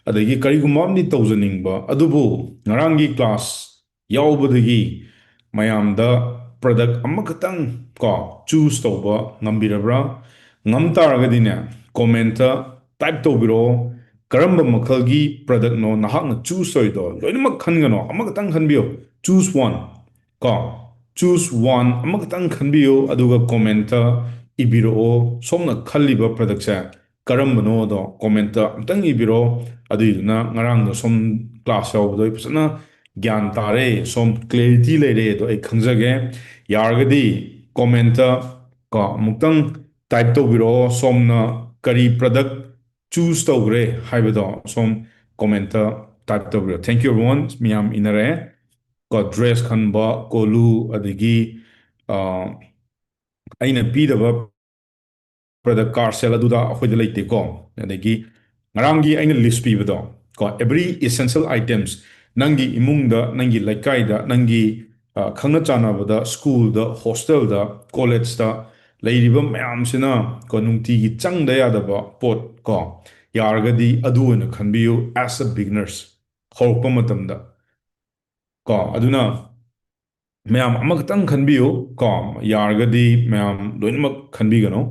ꯑꯗꯒꯤ ꯀꯔꯤꯒꯨꯝꯕ ꯑꯃꯗꯤ ꯇꯧꯖꯅꯤꯡꯕ, ꯑꯗꯨꯕꯨ ꯉꯔꯥꯡꯒꯤ class ꯌꯥꯎꯕꯗꯒꯤ ꯃꯌꯥꯝꯗ product ꯑꯃꯈꯛꯇꯪ ꯀꯣ, choose ꯇꯧꯕ ꯉꯝꯕꯤꯔꯕ꯭ꯔꯥ? ꯉꯝ ꯇꯥꯔꯒꯗꯤꯅꯦ, commentꯇ type ꯇꯧꯕꯤꯔꯛꯑꯣ, ꯀꯔꯝꯕ ꯃꯈꯜꯒꯤ productꯅꯣ ꯅꯍꯥꯛꯅ choose ꯇꯧꯔꯤꯗꯣ? ꯂꯣꯏꯅꯃꯛ ꯈꯟꯒꯅꯣ, ꯑꯃꯈꯛꯇꯪ ꯈꯟꯕꯤꯌꯨ, choose one ꯀꯣ, choose one ꯑꯃꯈꯛꯇꯪ ꯈꯟꯕꯤꯌꯨ, ꯑꯗꯨꯒ commentꯇ ꯏꯕꯤꯔꯛꯑꯣ, ꯁꯣꯝꯅ ꯈꯜꯂꯤꯕ productꯁꯦ ꯀꯔꯝꯕꯅꯣꯗꯣ commentꯇ ꯑꯝꯇꯪ ꯏꯕꯤꯔꯣ꯫ ꯑꯗꯨꯏꯗꯨꯅ ꯉꯔꯥꯡꯗꯣ ꯁꯣꯝ class ꯌꯥꯎꯕꯗꯣ ꯑꯩ ꯐꯖꯅ ꯒ꯭ꯌꯥꯟ ꯇꯥꯔꯦ, ꯁꯣꯝ clarity ꯂꯩꯔꯦ ꯑꯗꯣ ꯑꯩ ꯈꯪꯖꯒꯦ꯫ ꯌꯥꯔꯒꯗꯤ commentꯇ ꯀꯣ ꯑꯃꯨꯛꯇꯪ type ꯇꯧꯕꯤꯔꯛꯑꯣ, ꯁꯣꯝꯅ ꯀꯔꯤ product choose ꯇꯧꯈ꯭ꯔꯦ ꯍꯥꯏꯕꯗꯣ ꯁꯣꯝ commentꯇ type ꯇꯧꯕꯤꯔꯛꯑꯣ꯫ Thank you everyone, ꯃꯤꯌꯥꯝ ꯏꯅꯔꯦ꯫ ꯀꯣ, ꯗ꯭ꯔꯦꯁ ꯈꯟꯕ, ꯀꯣꯂꯨ, ꯑꯗꯒꯤ ꯑ, ꯑꯩꯅ ꯄꯤꯗꯕ ꯄ꯭ꯔꯗꯛ ꯀꯥꯔ ꯁꯦꯜ ꯑꯗꯨꯗ ꯑꯩꯈꯣꯏꯗ ꯂꯩꯇꯦꯀꯣ꯫ ꯑꯗꯒꯤ ꯉꯔꯥꯡꯒꯤ ꯑꯩꯅ ꯂꯤꯁ ꯄꯤꯕꯗꯣ ꯀꯣ, every essential items, ꯅꯪꯒꯤ ꯏꯃꯨꯡꯗ, ꯅꯪꯒꯤ ꯂꯩꯀꯥꯏꯗ, ꯅꯪꯒꯤ ꯑ, ꯈꯪꯅ ꯆꯥꯟꯅꯕꯗ, ꯁ꯭ꯀꯨꯜꯗ, ꯍꯣꯁꯇꯦꯜꯗ, ꯀꯣꯂꯦꯖꯇ ꯂꯩꯔꯤꯕ ꯃꯌꯥꯝꯁꯤꯅ ꯀꯣ, ꯅꯨꯡꯇꯤꯒꯤ ꯆꯪꯗ ꯌꯥꯗꯕ ꯄꯣꯠ ꯀꯣ, ꯌꯥꯔꯒꯗꯤ ꯑꯗꯨ ꯑꯣꯏꯅ ꯈꯟꯕꯤꯌꯨ as a beginners, ꯍꯧꯔꯛꯄ ꯃꯇꯝꯗ ꯀꯣ꯫ ꯑꯗꯨꯅ ꯃꯌꯥꯝ ꯑꯃꯈꯛꯇꯪ ꯈꯟꯕꯤꯌꯨ ꯀꯣ, ꯌꯥꯔꯒꯗꯤ ꯃꯌꯥꯝ ꯂꯣꯏꯅꯃꯛ ꯈꯟꯕꯤꯒꯅꯨ꯫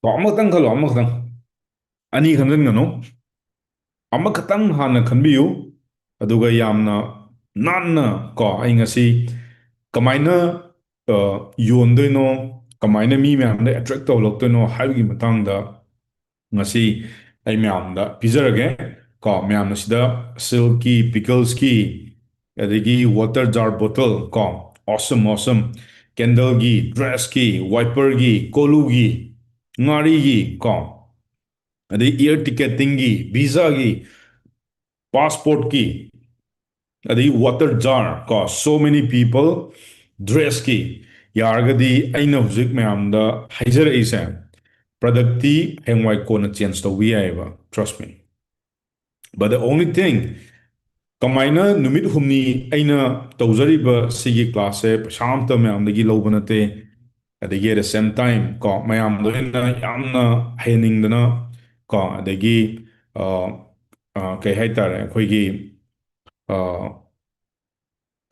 ꯀꯣ, ꯑꯃꯈꯛꯇꯪ ꯈꯜꯂꯣ, ꯑꯃꯈꯛꯇꯪ꯫ ꯑꯅꯤ ꯈꯟꯖꯟꯒꯅꯨ, ꯑꯃꯈꯛꯇꯪ ꯍꯥꯟꯅ ꯈꯟꯕꯤꯌꯨ꯫ ꯑꯗꯨꯒ ꯌꯥꯝꯅ ꯅꯥꯟꯅ ꯀꯣ, ꯑꯩ ꯉꯁꯤ ꯀꯃꯥꯏꯅ ꯑ, ꯌꯣꯟꯗꯣꯏꯅꯣ, ꯀꯃꯥꯏꯅ ꯃꯤ ꯃꯌꯥꯝꯗ ꯑꯦꯇ꯭ꯔꯦꯛ ꯇꯧꯍꯜꯂꯛꯇꯣꯏꯅꯣ ꯍꯥꯏꯕꯒꯤ ꯃꯇꯥꯡꯗ ꯉꯁꯤ ꯑꯩ ꯃꯌꯥꯝꯗ ꯄꯤꯖꯔꯒꯦ ꯀꯣ꯫ ꯃꯌꯥꯝꯅ ꯁꯤꯗ ꯁꯤꯜꯛꯀꯤ, ꯄꯤꯀꯜꯁꯀꯤ, ꯑꯗꯒꯤ ꯋꯥꯇꯔ ꯖꯥꯔ ꯕꯣꯇꯜ ꯀꯣ, awesome, awesome, ꯀꯦꯟꯗꯜꯒꯤ, ꯗ꯭ꯔꯦꯁꯀꯤ, ꯋꯥꯏꯄꯔꯒꯤ, ꯀꯣꯂꯨꯒꯤ, ꯉꯥꯔꯤꯒꯤ ꯀꯣ, ꯑꯗꯩ ꯏꯌꯔ ꯇꯤꯀꯦꯇꯤꯡꯒꯤ, ꯚꯤꯖꯥꯒꯤ, ꯄꯥꯁꯄꯣꯔꯠꯀꯤ, ꯑꯗꯩ ꯋꯥꯇꯔ ꯖꯥꯔ ꯀꯣ, so many people, ꯗ꯭ꯔꯦꯁꯀꯤ꯫ ꯌꯥꯔꯒꯗꯤ ꯑꯩꯅ ꯍꯧꯖꯤꯛ ꯃꯌꯥꯝꯗ ꯍꯥꯏꯖꯔꯛꯏꯁꯦ, ꯄ꯭ꯔꯗꯛꯇꯤ ꯍꯌꯦꯡꯋꯥꯏ ꯀꯣꯟꯅ ꯆꯦꯟꯖ ꯇꯧꯕ ꯌꯥꯏꯑꯕ, trust me. But the only thing, ꯀꯃꯥꯏꯅ ꯅꯨꯃꯤꯠ ꯍꯨꯝꯅꯤ ꯑꯩꯅ ꯇꯧꯖꯔꯤꯕ ꯁꯤꯒꯤ ꯀ꯭ꯂꯥꯁꯁꯦ ꯄꯩꯁꯥ ꯑꯝꯇ ꯃꯌꯥꯝꯗꯒꯤ ꯂꯧꯕ ꯅꯠꯇꯦ꯫ ꯑꯗꯒꯤ at the same time ꯀꯣ, ꯃꯌꯥꯝꯗ ꯑꯩꯅ ꯌꯥꯝꯅ ꯍꯩꯍꯟꯅꯤꯡꯗꯅ ꯀꯣ, ꯑꯗꯒꯤ ꯑ, ꯑ, ꯀꯩ ꯍꯥꯏꯇꯥꯔꯦ, ꯑꯩꯈꯣꯏꯒꯤ ꯑ,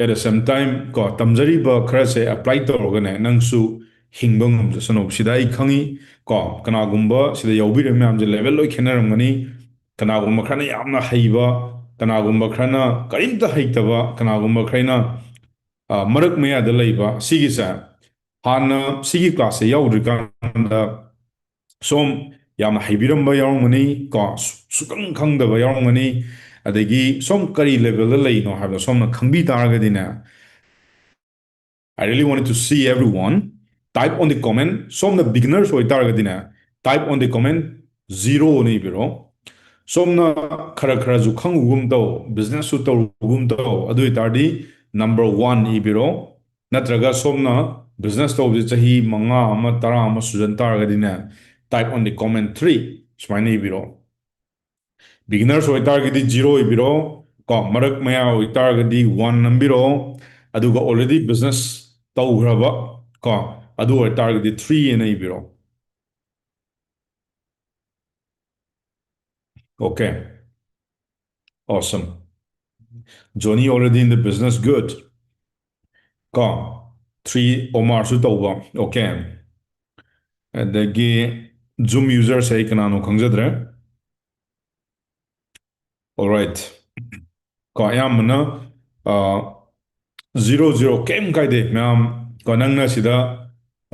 at the same time ꯀꯣ, ꯇꯝꯖꯔꯤꯕ ꯈꯔꯁꯦ ꯑꯦꯄ꯭ꯂꯥꯏ ꯇꯧꯔꯒꯅꯦ, ꯅꯪꯁꯨ ꯍꯤꯡꯕ ꯉꯝꯖꯁꯅꯨ꯫ ꯁꯤꯗ ꯑꯩ ꯈꯪꯉꯤ ꯀꯣ, ꯀꯅꯥꯒꯨꯝꯕ ꯁꯤꯗ ꯌꯥꯎꯕꯤꯔꯤꯕ ꯃꯌꯥꯝꯁꯦ ꯂꯦꯚꯦꯜ ꯂꯣꯏ ꯈꯦꯠꯅꯔꯝꯒꯅꯤ꯫ ꯀꯅꯥꯒꯨꯝꯕ ꯈꯔꯅ ꯌꯥꯝꯅ ꯍꯩꯕ, ꯀꯅꯥꯒꯨꯝꯕ ꯈꯔꯅ ꯀꯔꯤꯝꯇ ꯍꯩꯇꯕ, ꯀꯅꯥꯒꯨꯝꯕ ꯈꯔꯅ ꯑ, ꯃꯔꯛ ꯃꯌꯥꯗ ꯂꯩꯕ꯫ ꯁꯤꯒꯤꯁꯦ ꯍꯥꯟꯅ ꯁꯤꯒꯤ ꯀ꯭ꯂꯥꯁꯁꯦ ꯌꯥꯎꯗ꯭ꯔꯤꯀꯥꯟꯗ ꯁꯣꯝ ꯌꯥꯝꯅ ꯍꯩꯕꯤꯔꯝꯕ ꯌꯥꯎꯔꯝꯒꯅꯤ ꯀꯣ, ꯁꯨ-, ꯁꯨꯈꯪ ꯈꯪꯗꯕ ꯌꯥꯎꯔꯝꯒꯅꯤ꯫ ꯑꯗꯒꯤ ꯁꯣꯝ ꯀꯔꯤ ꯂꯦꯚꯦꯜꯗ ꯂꯩꯅꯣ ꯍꯥꯏꯕꯗꯣ ꯁꯣꯝꯅ ꯈꯪꯕꯤ ꯇꯥꯔꯒꯗꯤꯅꯦ, I really wanted to see everyone. Type on the comment. ꯁꯣꯝꯅ beginners ꯑꯣꯏꯇꯥꯔꯒꯗꯤꯅꯦ, type on the comment, zero ꯅ ꯏꯕꯤꯔꯣ꯫ ꯁꯣꯝꯅ ꯈꯔ ꯈꯔꯁꯨ ꯈꯪꯉꯨꯒꯨꯝ ꯇꯧ, business ꯁꯨ ꯇꯧꯔꯨꯒꯨꯝ ꯇꯧ, ꯑꯗꯨ ꯑꯣꯏꯇꯥꯔꯗꯤ number one ꯏꯕꯤꯔꯣ꯫ ꯅꯠꯇ꯭ꯔꯒ ꯁꯣꯝꯅ business ꯇꯧꯕꯁꯦ ꯆꯍꯤ ꯃꯉꯥ ꯑꯃ, ꯇꯔꯥ ꯑꯃ ꯁꯨꯖꯟ ꯇꯥꯔꯒꯗꯤꯅꯦ, type on the comment three ꯁꯨꯃꯥꯏꯅ ꯏꯕꯤꯔꯣ꯫ Beginners ꯑꯣꯏꯇꯥꯔꯒꯗꯤ zero ꯏꯕꯤꯔꯣ꯫ ꯀꯣ, ꯃꯔꯛ ꯃꯌꯥ ꯑꯣꯏꯇꯥꯔꯒꯗꯤ one ꯅꯝꯕꯤꯔꯣ꯫ ꯑꯗꯨꯒ already business ꯇꯧꯈ꯭ꯔꯕ, ꯀꯣ, ꯑꯗꯨ ꯑꯣꯏꯇꯥꯔꯒꯗꯤ three ꯑꯅ ꯏꯕꯤꯔꯣ꯫ Okay. Awesome. Johnny already in the business. Good. ꯀꯣ, three, Omar ꯁꯨ ꯇꯧꯕ꯫ Okay. ꯑꯗꯒꯤ Zoom user ꯁꯦ ꯑꯩ ꯀꯅꯥꯅꯣ ꯈꯪꯖꯗ꯭ꯔꯦ꯫ Alright. ꯀꯣ, ꯑꯌꯥꯝꯕꯅ, ꯑ, zero, zero, ꯀꯩꯝ ꯀꯥꯏꯗꯦ, ꯃꯌꯥꯝ꯫ ꯀꯣ, ꯅꯪꯅ ꯁꯤꯗ,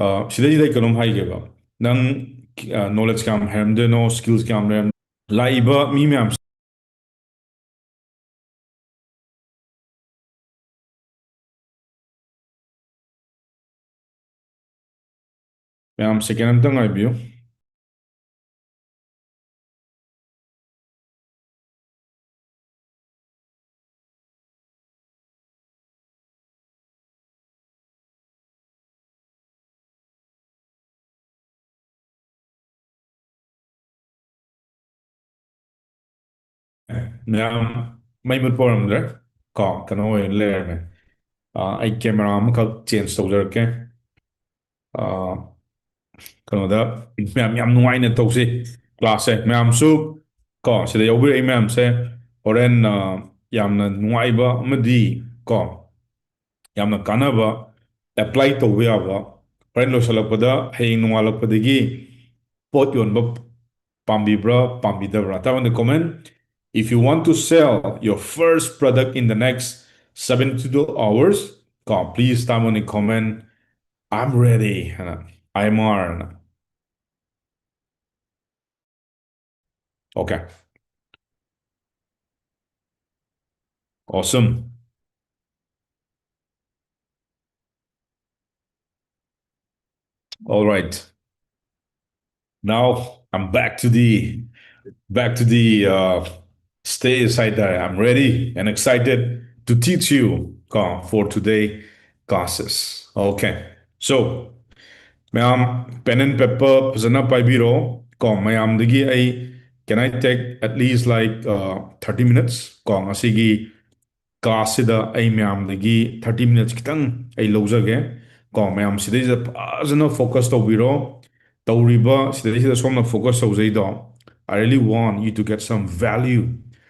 ꯑ, ꯁꯤꯗꯩꯁꯤꯗ ꯑꯩ ꯀꯩꯅꯣꯝ ꯍꯥꯏꯒꯦꯕ꯫ ꯅꯪ, ꯑ, knowledge ꯀꯌꯥꯝ ꯍꯩꯔꯝꯗꯣꯏꯅꯣ, skills ꯀꯌꯥꯝ ꯂꯩꯔꯝ-, ꯂꯥꯛꯏꯕ ꯃꯤ ꯃꯌꯥꯝ ꯃꯌꯥꯝ, second ꯑꯝꯇ ꯉꯥꯏꯕꯤꯌꯨ꯫ ꯃꯌꯥꯝ, ꯃꯩ ꯃꯨꯠꯄ ꯑꯣꯏꯔꯝꯗ꯭ꯔꯦ꯫ ꯀꯣ, ꯀꯩꯅꯣ ꯑꯣꯏꯅ ꯂꯩꯔꯝꯃꯦ꯫ ꯑꯥ, ꯑꯩ camera ꯑꯃꯈꯛ change ꯇꯧꯖꯔꯛꯀꯦ꯫ ꯑꯥ, ꯀꯩꯅꯣꯗ, ꯃꯌꯥꯝ ꯌꯥꯝ ꯅꯨꯡꯉꯥꯏꯅ ꯇꯧꯁꯤ class ꯁꯦ꯫ ꯃꯌꯥꯝꯁꯨ, ꯀꯣ, ꯁꯤꯗ ꯌꯥꯎꯕꯤꯔꯛꯏ ꯃꯌꯥꯝꯁꯦ ꯍꯣꯔꯦꯟ, ꯑꯥ, ꯌꯥꯝꯅ ꯅꯨꯡꯉꯥꯏꯕ ꯑꯃꯗꯤ, ꯀꯣ, ꯌꯥꯝꯅ ꯀꯥꯟꯅꯕ, apply ꯇꯧꯕ ꯌꯥꯕ, ꯍꯣꯔꯦꯟ ꯂꯣꯏꯁꯤꯜꯂꯛꯄꯗ, ꯍꯌꯦꯡ ꯅꯣꯡꯉꯥꯜꯂꯛꯄꯗꯒꯤ ꯄꯣꯠ ꯌꯣꯟꯕ ꯄꯥꯝꯕꯤꯕ꯭ꯔꯥ, ꯄꯥꯝꯕꯤꯗꯕ꯭ꯔꯥ? Type on the comment. If you want to sell your first product in the next seventy-two hours, ꯀꯣ, please type on the comment, "I'm ready" ꯍꯥꯏꯅ, "I M R" ꯍꯥꯏꯅ꯫ Okay. Awesome. All right. Now I'm back to the Back to the uh, stage ꯍꯥꯏꯇꯥꯔꯦ. I'm ready and excited to teach you ꯀꯣ, for today classes. Okay. So, ꯃꯌꯥꯝ pen and paper ꯐꯖꯅ ꯄꯥꯏꯕꯤꯔꯣ ꯀꯣ. ꯃꯌꯥꯝꯗꯒꯤ ꯑꯩ, can I take at least like uh, thirty minutes ꯀꯣ? ꯉꯁꯤꯒꯤ class ꯁꯤꯗ ꯑꯩ ꯃꯌꯥꯝꯗꯒꯤ thirty minutes ꯈꯤꯇꯪ ꯑꯩ ꯂꯧꯖꯒꯦ ꯀꯣ. ꯃꯌꯥꯝ ꯁꯤꯗꯩꯁꯤꯗ ꯐꯖꯅ focus ꯇꯧꯕꯤꯔꯣ꯫ ꯇꯧꯔꯤꯕ ꯁꯤꯗꯩꯁꯤꯗ ꯁꯣꯝꯅ focus ꯇꯧꯖꯩꯗꯣ, I really want you to get some value.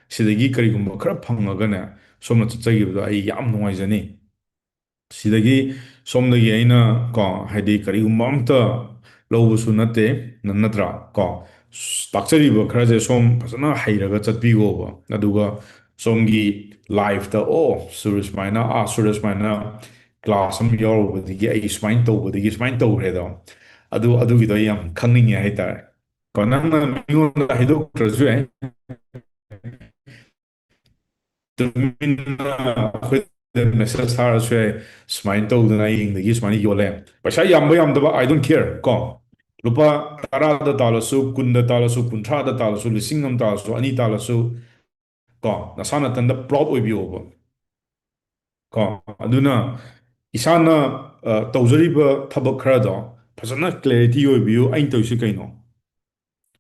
ꯁꯤꯗꯒꯤ ꯀꯔꯤꯒꯨꯝꯕ ꯈꯔ ꯐꯪꯉꯒꯅꯦ, ꯁꯣꯝꯅ ꯆꯠꯆꯈꯤꯕꯗꯣ ꯑꯩ ꯌꯥꯝ ꯅꯨꯡꯉꯥꯏꯖꯅꯤ꯫ ꯁꯤꯗꯒꯤ ꯁꯣꯝꯗꯒꯤ ꯑꯩꯅ ꯀꯣ, ꯍꯥꯏꯗꯤ ꯀꯔꯤꯒꯨꯝꯕ ꯑꯝꯇ ꯂꯧꯕꯁꯨ ꯅꯠꯇꯦ, ꯅ-, ꯅꯠꯇ꯭ꯔꯥ ꯀꯣ? ꯇꯥꯛꯆꯔꯤꯕ ꯈꯔꯁꯦ ꯁꯣꯝ ꯐꯖꯅ ꯍꯩꯔꯒ ꯆꯠꯄꯤꯈꯣꯕ, ꯑꯗꯨꯒ ꯁꯣꯝꯒꯤ life ꯇ, "ꯑꯣ, ꯁꯨꯔ ꯁꯨꯃꯥꯏꯅ, ꯑꯥ, ꯁꯨꯔ ꯁꯨꯃꯥꯏꯅ class ꯑꯃ ꯌꯥꯎꯔꯨꯕꯗꯒꯤ ꯑꯩ ꯁꯨꯃꯥꯏꯅ ꯇꯧꯕꯗꯒꯤ ꯁꯨꯃꯥꯏꯅ ꯇꯧꯈ꯭ꯔꯦꯗꯣ", ꯑꯗꯨ, ꯑꯗꯨꯒꯤꯗꯣ ꯑꯩ ꯌꯥꯝ ꯈꯪꯅꯤꯡꯉꯦ ꯍꯥꯏꯇꯥꯔꯦ ꯀꯣ. ꯅꯪꯅ ꯃꯤꯉꯣꯟꯗ ꯍꯥꯏꯗꯣꯛꯇ꯭ꯔꯁꯨ ꯌꯥꯏ, ꯇꯨꯃꯤꯟꯅ ꯑꯩꯈꯣꯏꯗ message ꯊꯥꯔꯁꯨ ꯌꯥꯏ, "ꯁꯨꯃꯥꯏꯅ ꯇꯧꯗꯅ ꯑꯩ ꯍꯌꯦꯡꯗꯒꯤ ꯁꯨꯃꯥꯏꯅ ꯌꯣꯜꯂꯦ"꯫ ꯄꯩꯁꯥ ꯌꯥꯝꯕ ꯌꯥꯝꯗꯕ, I don't care ꯀꯣ, ꯂꯨꯄꯥ ꯇꯔꯥꯗ ꯇꯥꯜꯂꯁꯨ, ꯀꯨꯟꯗ ꯇꯥꯜꯂꯁꯨ, ꯀꯨꯟꯊ꯭ꯔꯥꯗ ꯇꯥꯜꯂꯁꯨ, ꯂꯤꯁꯤꯡ ꯑꯃ ꯇꯥꯜꯂꯁꯨ, ꯑꯅꯤ ꯇꯥꯜꯂꯁꯨ ꯀꯣ, ꯅꯁꯥ ꯅꯊꯟꯗ proud ꯑꯣꯏꯕꯤꯌꯣꯕ ꯀꯣ꯫ ꯑꯗꯨꯅ ꯏꯁꯥꯅ ꯑ, ꯇꯧꯖꯔꯤꯕ ꯊꯕꯛ ꯈꯔꯗꯣ ꯐꯖꯅ clarity ꯑꯣꯏꯕꯤꯌꯨ꯫ "ꯑꯩꯅ ꯇꯧꯔꯤꯁꯤ ꯀꯩꯅꯣ?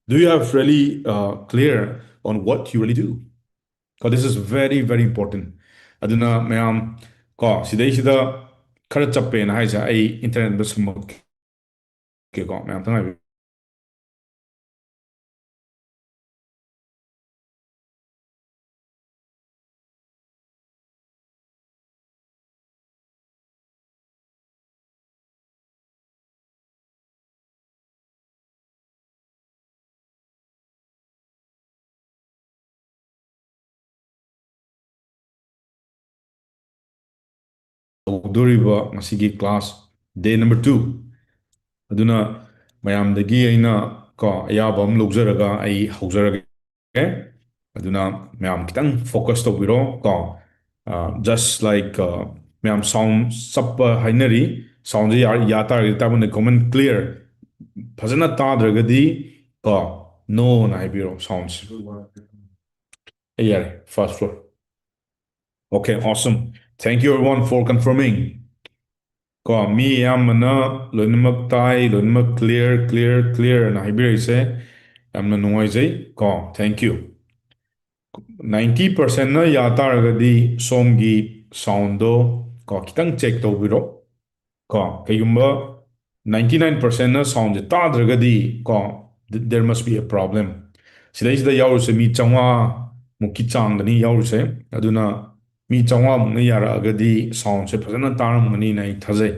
Do you have really uh, clear on what you really do?" ꯀꯣ, this is very, very important. ꯑꯗꯨꯅ ꯃꯌꯥꯝ ꯀꯣ, ꯁꯤꯗꯩꯁꯤꯗ ꯈꯔ ꯆꯞꯄꯦꯅ ꯍꯥꯏꯁꯦ ꯑꯩ internet ꯇ ꯁꯝꯃꯛꯀꯦꯀꯣ, ꯃꯌꯥꯝ ꯉꯥꯛꯇꯪ ꯉꯥꯏꯕꯤꯌꯨ꯫ ꯇꯧꯗꯣꯔꯤꯕ ꯉꯁꯤꯒꯤ class day number two꯫ ꯑꯗꯨꯅ ꯃꯌꯥꯝꯗꯒꯤ ꯑꯩꯅ ꯀꯣ, ꯑꯌꯥꯕ ꯑꯃ ꯂꯧꯖꯔꯒ ꯑꯩ ꯍꯧꯖꯔꯒꯦ꯫ ꯑꯗꯨꯅ ꯃꯌꯥꯝ ꯈꯤꯇꯪ focus ꯇꯧꯕꯤꯔꯣ ꯀꯣ꯫ ꯑ, just like, ꯑ, ꯃꯌꯥꯝ sound ꯆꯞꯄ ꯍꯥꯏꯅꯔꯤ, sound ꯁꯦ ꯌꯥ-, ꯌꯥ ꯇꯥꯔꯒꯗꯤ ꯇꯥꯕꯅ common clear꯫ ꯐꯖꯅ ꯇꯥꯗ꯭ꯔꯒꯗꯤ ꯀꯣ, No ꯅ ꯍꯥꯏꯕꯤꯔꯣ sounds. ꯑꯦ, ꯌꯥꯔꯦ, first floor. Okay, awesome. Thank you everyone for confirming. ꯀꯣ, ꯃꯤ ꯑꯌꯥꯝꯕꯅ ꯂꯣꯏꯅꯃꯛ ꯇꯥꯏ, ꯂꯣꯏꯅꯃꯛ clear, clear, clear ꯅ ꯍꯥꯏꯕꯤꯔꯛꯏꯁꯦ ꯌꯥꯝꯅ ꯅꯨꯡꯉꯥꯏꯖꯩ꯫ ꯀꯣ, thank you. Ninety percent ꯅ ꯌꯥ ꯇꯥꯔꯒꯗꯤ ꯁꯣꯝꯒꯤ sound ꯗꯣ, ꯀꯣ, ꯈꯤꯇꯪ check ꯇꯧꯕꯤꯔꯣ꯫ ꯀꯣ, ꯀꯩꯒꯨꯝꯕ ninety nine percent ꯅ sound ꯁꯦ ꯇꯥꯗ꯭ꯔꯒꯗꯤ, ꯀꯣ, th-, there must be a problem. ꯁꯤꯗꯩꯁꯤꯗ ꯌꯥꯎꯔꯤꯁꯦ ꯃꯤ ꯆꯥꯝꯃꯉꯥ ꯃꯨꯛꯀꯤ ꯆꯥꯡꯗꯅꯤ ꯌꯥꯎꯔꯤꯁꯦ꯫ ꯑꯗꯨꯅ ꯃꯤ ꯆꯥꯝꯃꯉꯥ ꯃꯨꯛꯅ ꯌꯥꯔꯛꯑꯒꯗꯤ sound ꯁꯦ ꯐꯖꯅ ꯇꯥꯔꯝꯒꯅꯤꯅ ꯑꯩ ꯊꯥꯖꯩ꯫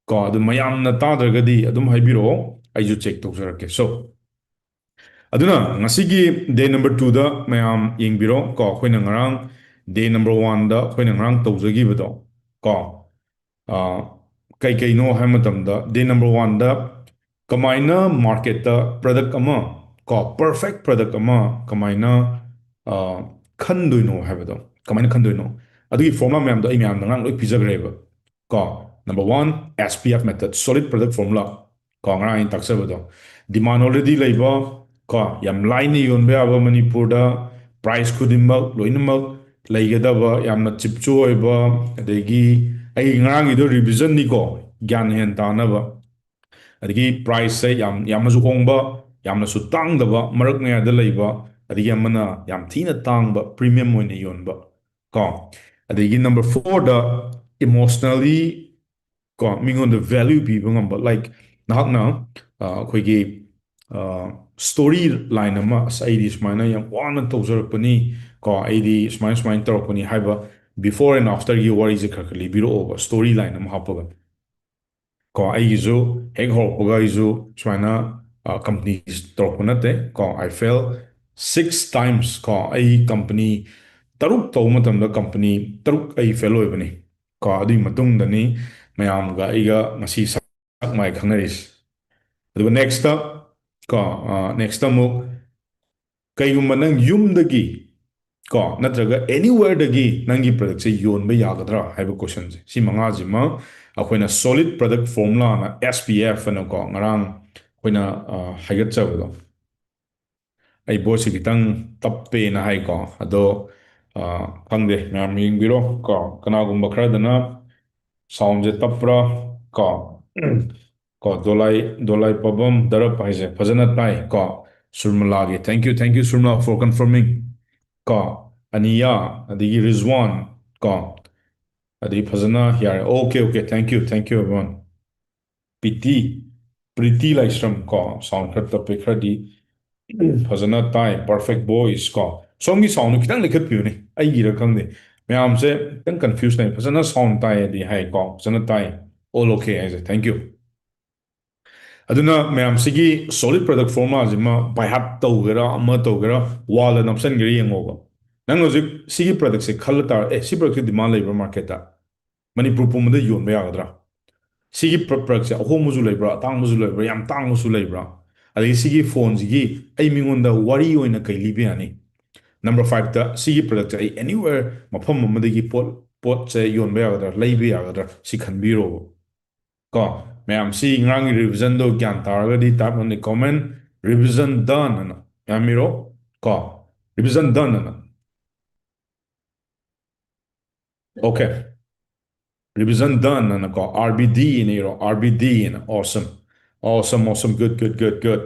ꯀꯣ, ꯑꯗꯨ ꯃꯌꯥꯝꯅ ꯇꯥꯗ꯭ꯔꯒꯗꯤ ꯑꯗꯨꯝ ꯍꯥꯏꯕꯤꯔꯛꯑꯣ, ꯑꯩꯁꯨ check ꯇꯧꯖꯔꯛꯀꯦ꯫ So, ꯑꯗꯨꯅ ꯉꯁꯤꯒꯤ day number two ꯗ ꯃꯌꯥꯝ ꯌꯦꯡꯕꯤꯔꯣ꯫ ꯀꯣ, ꯑꯩꯈꯣꯏꯅ ꯉꯔꯥꯡ day number one ꯗ ꯑꯩꯈꯣꯏꯅ ꯉꯔꯥꯡ ꯇꯧꯖꯈꯤꯕꯗꯣ, ꯀꯣ, ꯑ, ꯀꯩ ꯀꯩꯅꯣ ꯍꯥꯏꯕ ꯃꯇꯝꯗ, day number one ꯗ ꯀꯃꯥꯏꯅ market ꯇ product ꯑꯃ, ꯀꯣ, perfect product ꯑꯃ ꯀꯃꯥꯏꯅ, ꯑ, ꯈꯟꯗꯣꯏꯅꯣ ꯍꯥꯏꯕꯗꯣ, ꯀꯃꯥꯏꯅ ꯈꯟꯗꯣꯏꯅꯣ, ꯑꯗꯨꯒꯤ formula ꯃꯌꯥꯝꯗꯣ ꯑꯩ ꯃꯌꯥꯝꯗ ꯉꯔꯥꯡ ꯂꯣꯏ ꯄꯤꯖꯈ꯭ꯔꯦꯕ꯫ ꯀꯣ, number one, S P F method, solid product formula. ꯀꯣ, ꯉꯔꯥꯡ ꯑꯩꯅ ꯇꯥꯛꯆꯕꯗꯣ, demand already ꯂꯩꯕ, ꯀꯣ, ꯌꯥꯝ ꯂꯥꯏꯅ ꯌꯣꯟꯕ ꯌꯥꯕ, ꯃꯅꯤꯄꯨꯔꯗ price ꯈꯨꯗꯤꯡꯃꯛ ꯂꯣꯏꯅꯃꯛ ꯂꯩꯒꯗꯕ, ꯌꯥꯝꯅ ꯆꯤꯞꯁꯨ ꯑꯣꯏꯕ, ꯑꯗꯒꯤ ꯑꯩ ꯉꯔꯥꯡꯒꯤꯗꯣ revision ꯅꯤꯀꯣ, ꯒ꯭ꯌꯥꯟ ꯍꯦꯟꯅ ꯇꯥꯅꯕ꯫ ꯑꯗꯒꯤ price ꯁꯦ ꯌꯥꯝ, ꯌꯥꯝꯅꯁꯨ ꯍꯣꯡꯕ, ꯌꯥꯝꯅꯁꯨ ꯇꯥꯡꯗꯕ, ꯃꯔꯛ ꯃꯌꯥꯗ ꯂꯩꯕ, ꯑꯗꯒꯤ ꯑꯃꯅ ꯌꯥꯝ ꯊꯤꯅ ꯇꯥꯡꯕ, premium ꯑꯣꯏꯅ ꯌꯣꯟꯕ, ꯀꯣ꯫ ꯑꯗꯒꯤ number four ꯗ emotionally, ꯀꯣ, ꯃꯤꯉꯣꯟꯗ value ꯄꯤꯕ ꯉꯝꯕ, like, ꯅꯍꯥꯛꯅ, ꯑ, ꯑꯩꯈꯣꯏꯒꯤ, ꯑ, story line ꯑꯃ, "ꯑꯁ, ꯑꯩꯗꯤ ꯁꯨꯃꯥꯏꯅ ꯌꯥꯝ ꯋꯥꯅ ꯇꯧꯖꯔꯛꯄꯅꯤ, ꯀꯣ, ꯑꯩꯗꯤ ꯁꯨꯃꯥꯏꯅ, ꯁꯨꯃꯥꯏꯅ ꯇꯧꯔꯛꯄꯅꯤ" ꯍꯥꯏꯕ before and after ꯒꯤ ꯋꯥꯔꯤꯁꯦ ꯈꯔ ꯈꯔ ꯂꯤꯕꯤꯔꯛꯑꯣꯕ, story line ꯑꯃ ꯍꯥꯞꯄꯒ꯫ ꯀꯣ, ꯑꯩꯒꯤꯁꯨ ꯍꯦꯛ ꯍꯧꯔꯛꯄꯒ ꯑꯩꯁꯨ ꯁꯨꯃꯥꯏꯅ, ꯑ, company ꯇꯧꯔꯛꯄ ꯅꯠꯇꯦ꯫ ꯀꯣ, I fail six times꯫ ꯀꯣ, ꯑꯩ company ꯇꯔꯨꯛ ꯇꯧꯕ ꯃꯇꯝꯗ company ꯇꯔꯨꯛ ꯑꯩ fail ꯑꯣꯏꯕꯅꯤ꯫ ꯀꯣ, ꯑꯗꯨꯒꯤ ꯃꯇꯨꯡꯗꯅꯤ ꯃꯌꯥꯝꯒ ꯑꯩꯒ ꯉꯁꯤ ꯁꯛ ꯃꯥꯏ ꯈꯪꯅꯔꯤꯁꯦ꯫ ꯑꯗꯨꯒ next ꯇ, ꯀꯣ, ꯑ, next ꯇ ꯑꯃꯨꯛ, ꯀꯩꯒꯨꯝꯕ ꯅꯪ ꯌꯨꯝꯗꯒꯤ, ꯀꯣ, ꯅꯠꯇ꯭ꯔꯒ anywhere ꯗꯒꯤ ꯅꯪꯒꯤ product ꯁꯦ ꯌꯣꯟꯕ ꯌꯥꯒꯗ꯭ꯔꯥ ꯍꯥꯏꯕ question ꯁꯦ, ꯁꯤ ꯃꯉꯥꯁꯤꯃ ꯑꯩꯈꯣꯏꯅ solid product formula ꯅ, S P F ꯑꯅ, ꯀꯣ, ꯉꯔꯥꯡ ꯑꯩꯈꯣꯏꯅ, ꯑ, ꯍꯥꯏꯒꯠꯆꯕꯗꯣ, ꯑꯩ ꯚꯣꯏꯁꯁꯦ ꯈꯤꯇꯪ ꯇꯞꯄꯦꯅ ꯍꯥꯏꯀꯣ꯫ ꯑꯗꯣ ꯑ, ꯈꯪꯗꯦ, ꯃꯌꯥꯝ ꯌꯦꯡꯕꯤꯔꯣ ꯀꯣ꯫ ꯀꯅꯥꯒꯨꯝꯕ ꯈꯔꯗꯅ ꯁꯥꯎꯟꯁꯦ ꯇꯞꯄ꯭ꯔꯥ ꯀꯣ꯫ ꯀꯣ, ꯗꯣꯂꯥꯏ ꯗꯣꯂꯥꯏ ꯄꯕꯝ ꯗꯔꯞ ꯍꯥꯏꯁꯦ ꯐꯖꯅ ꯇꯥꯏ ꯀꯣ꯫ ꯁꯨꯔꯃꯂꯥꯒꯤ, thank you, thank you, Surmala, for confirming꯫ ꯀꯣ, ꯑꯅꯤꯌꯥ, ꯑꯗꯒꯤ ꯔꯤꯖꯋꯥꯟ ꯀꯣ, ꯑꯗꯒꯤ ꯐꯖꯅ ꯌꯥꯔꯦ꯫ Okay, okay, thank you, thank you, everyone꯫ ꯄꯤꯇꯤ, ꯄ꯭ꯔꯤꯇꯤ ꯂꯥꯏꯁ꯭ꯔꯝ ꯀꯣ, ꯁꯥꯎꯟ ꯈꯔ ꯇꯞꯄꯦ, ꯈꯔꯗꯤ ꯐꯖꯅ ꯇꯥꯏ, perfect voice ꯀꯣ꯫ ꯁꯣꯝꯒꯤ ꯁꯥꯎꯟꯗꯨ ꯈꯤꯇꯪ ꯂꯩꯈꯠꯄꯤꯌꯨꯅꯦ, ꯑꯩꯒꯤꯔ ꯈꯪꯗꯦ꯫ ꯃꯌꯥꯝꯁꯦ ꯈꯤꯇꯪ ꯀꯟꯐ꯭ꯌꯨꯁ ꯂꯩ꯫ ꯐꯖꯅ ꯁꯥꯎꯟ ꯇꯥꯏꯌꯦꯗꯤ ꯍꯥꯏꯀꯣ, ꯐꯖꯅ ꯇꯥꯏ, all okay ꯍꯥꯏꯁꯦ, thank you꯫ ꯑꯗꯨꯅ ꯃꯌꯥꯝꯁꯤꯒꯤ solid product formulaꯁꯤꯃ by heart ꯇꯧꯒꯦꯔꯥ, ꯑꯃ ꯇꯧꯒꯦꯔꯥ, ꯋꯥꯜꯗ ꯅꯞꯁꯟꯒꯦꯔꯥ ꯌꯦꯡꯉꯣꯕ꯫ ꯅꯪ ꯍꯧꯖꯤꯛ ꯁꯤꯒꯤ productꯁꯦ ꯈꯜꯂ ꯇꯥꯔ, "ꯑꯦ, ꯁꯤ productꯁꯦ demand ꯂꯩꯕ꯭ꯔꯥ marketꯇ? ꯃꯅꯤꯄꯨꯔ ꯄꯨꯝꯕꯗ ꯌꯣꯟꯕ ꯌꯥꯒꯗ꯭ꯔꯥ? ꯁꯤꯒꯤ product- productꯁꯦ ꯑꯍꯣꯡꯕꯁꯨ ꯂꯩꯕ꯭ꯔꯥ, ꯑꯇꯥꯡꯕꯁꯨ ꯂꯩꯕ꯭ꯔꯥ, ꯌꯥꯝ ꯇꯥꯡꯕꯁꯨ ꯂꯩꯕ꯭ꯔꯥ? ꯑꯗꯒꯤ ꯁꯤꯒꯤ phoneꯁꯤꯒꯤ ꯑꯩ ꯃꯤꯉꯣꯟꯗ ꯋꯥꯔꯤ ꯑꯣꯏꯅ ꯀꯩ ꯂꯤꯕ ꯌꯥꯅꯤ?" Number fiveꯇ ꯁꯤꯒꯤ productꯁꯦ ꯑꯩ anywhere, ꯃꯐꯝ ꯑꯃꯗꯒꯤ ꯄꯣꯠ, ꯄꯣꯠꯁꯦ ꯌꯣꯟꯕ ꯌꯥꯒꯗ꯭ꯔꯥ, ꯂꯩꯕ ꯌꯥꯒꯗ꯭ꯔꯥ, ꯁꯤ ꯈꯟꯕꯤꯔꯣꯕ꯫ ꯀꯣ, ꯃꯌꯥꯝ ꯁꯤ ꯉꯔꯥꯡꯒꯤ revisionꯗꯣ ꯒ꯭ꯌꯥꯟ ꯇꯥꯔꯒꯗꯤ type on the comment, "Revision done" ꯑꯅ ꯌꯥꯝꯃꯤꯔꯣ꯫ ꯀꯣ, "Revision done" ꯑꯅ꯫ Okay꯫ "Revision done" ꯑꯅ ꯀꯣ, R B D ꯑꯅ ꯏꯔꯣ, R B D ꯑꯅ꯫ Awesome꯫ Awesome, awesome, good, good, good, good꯫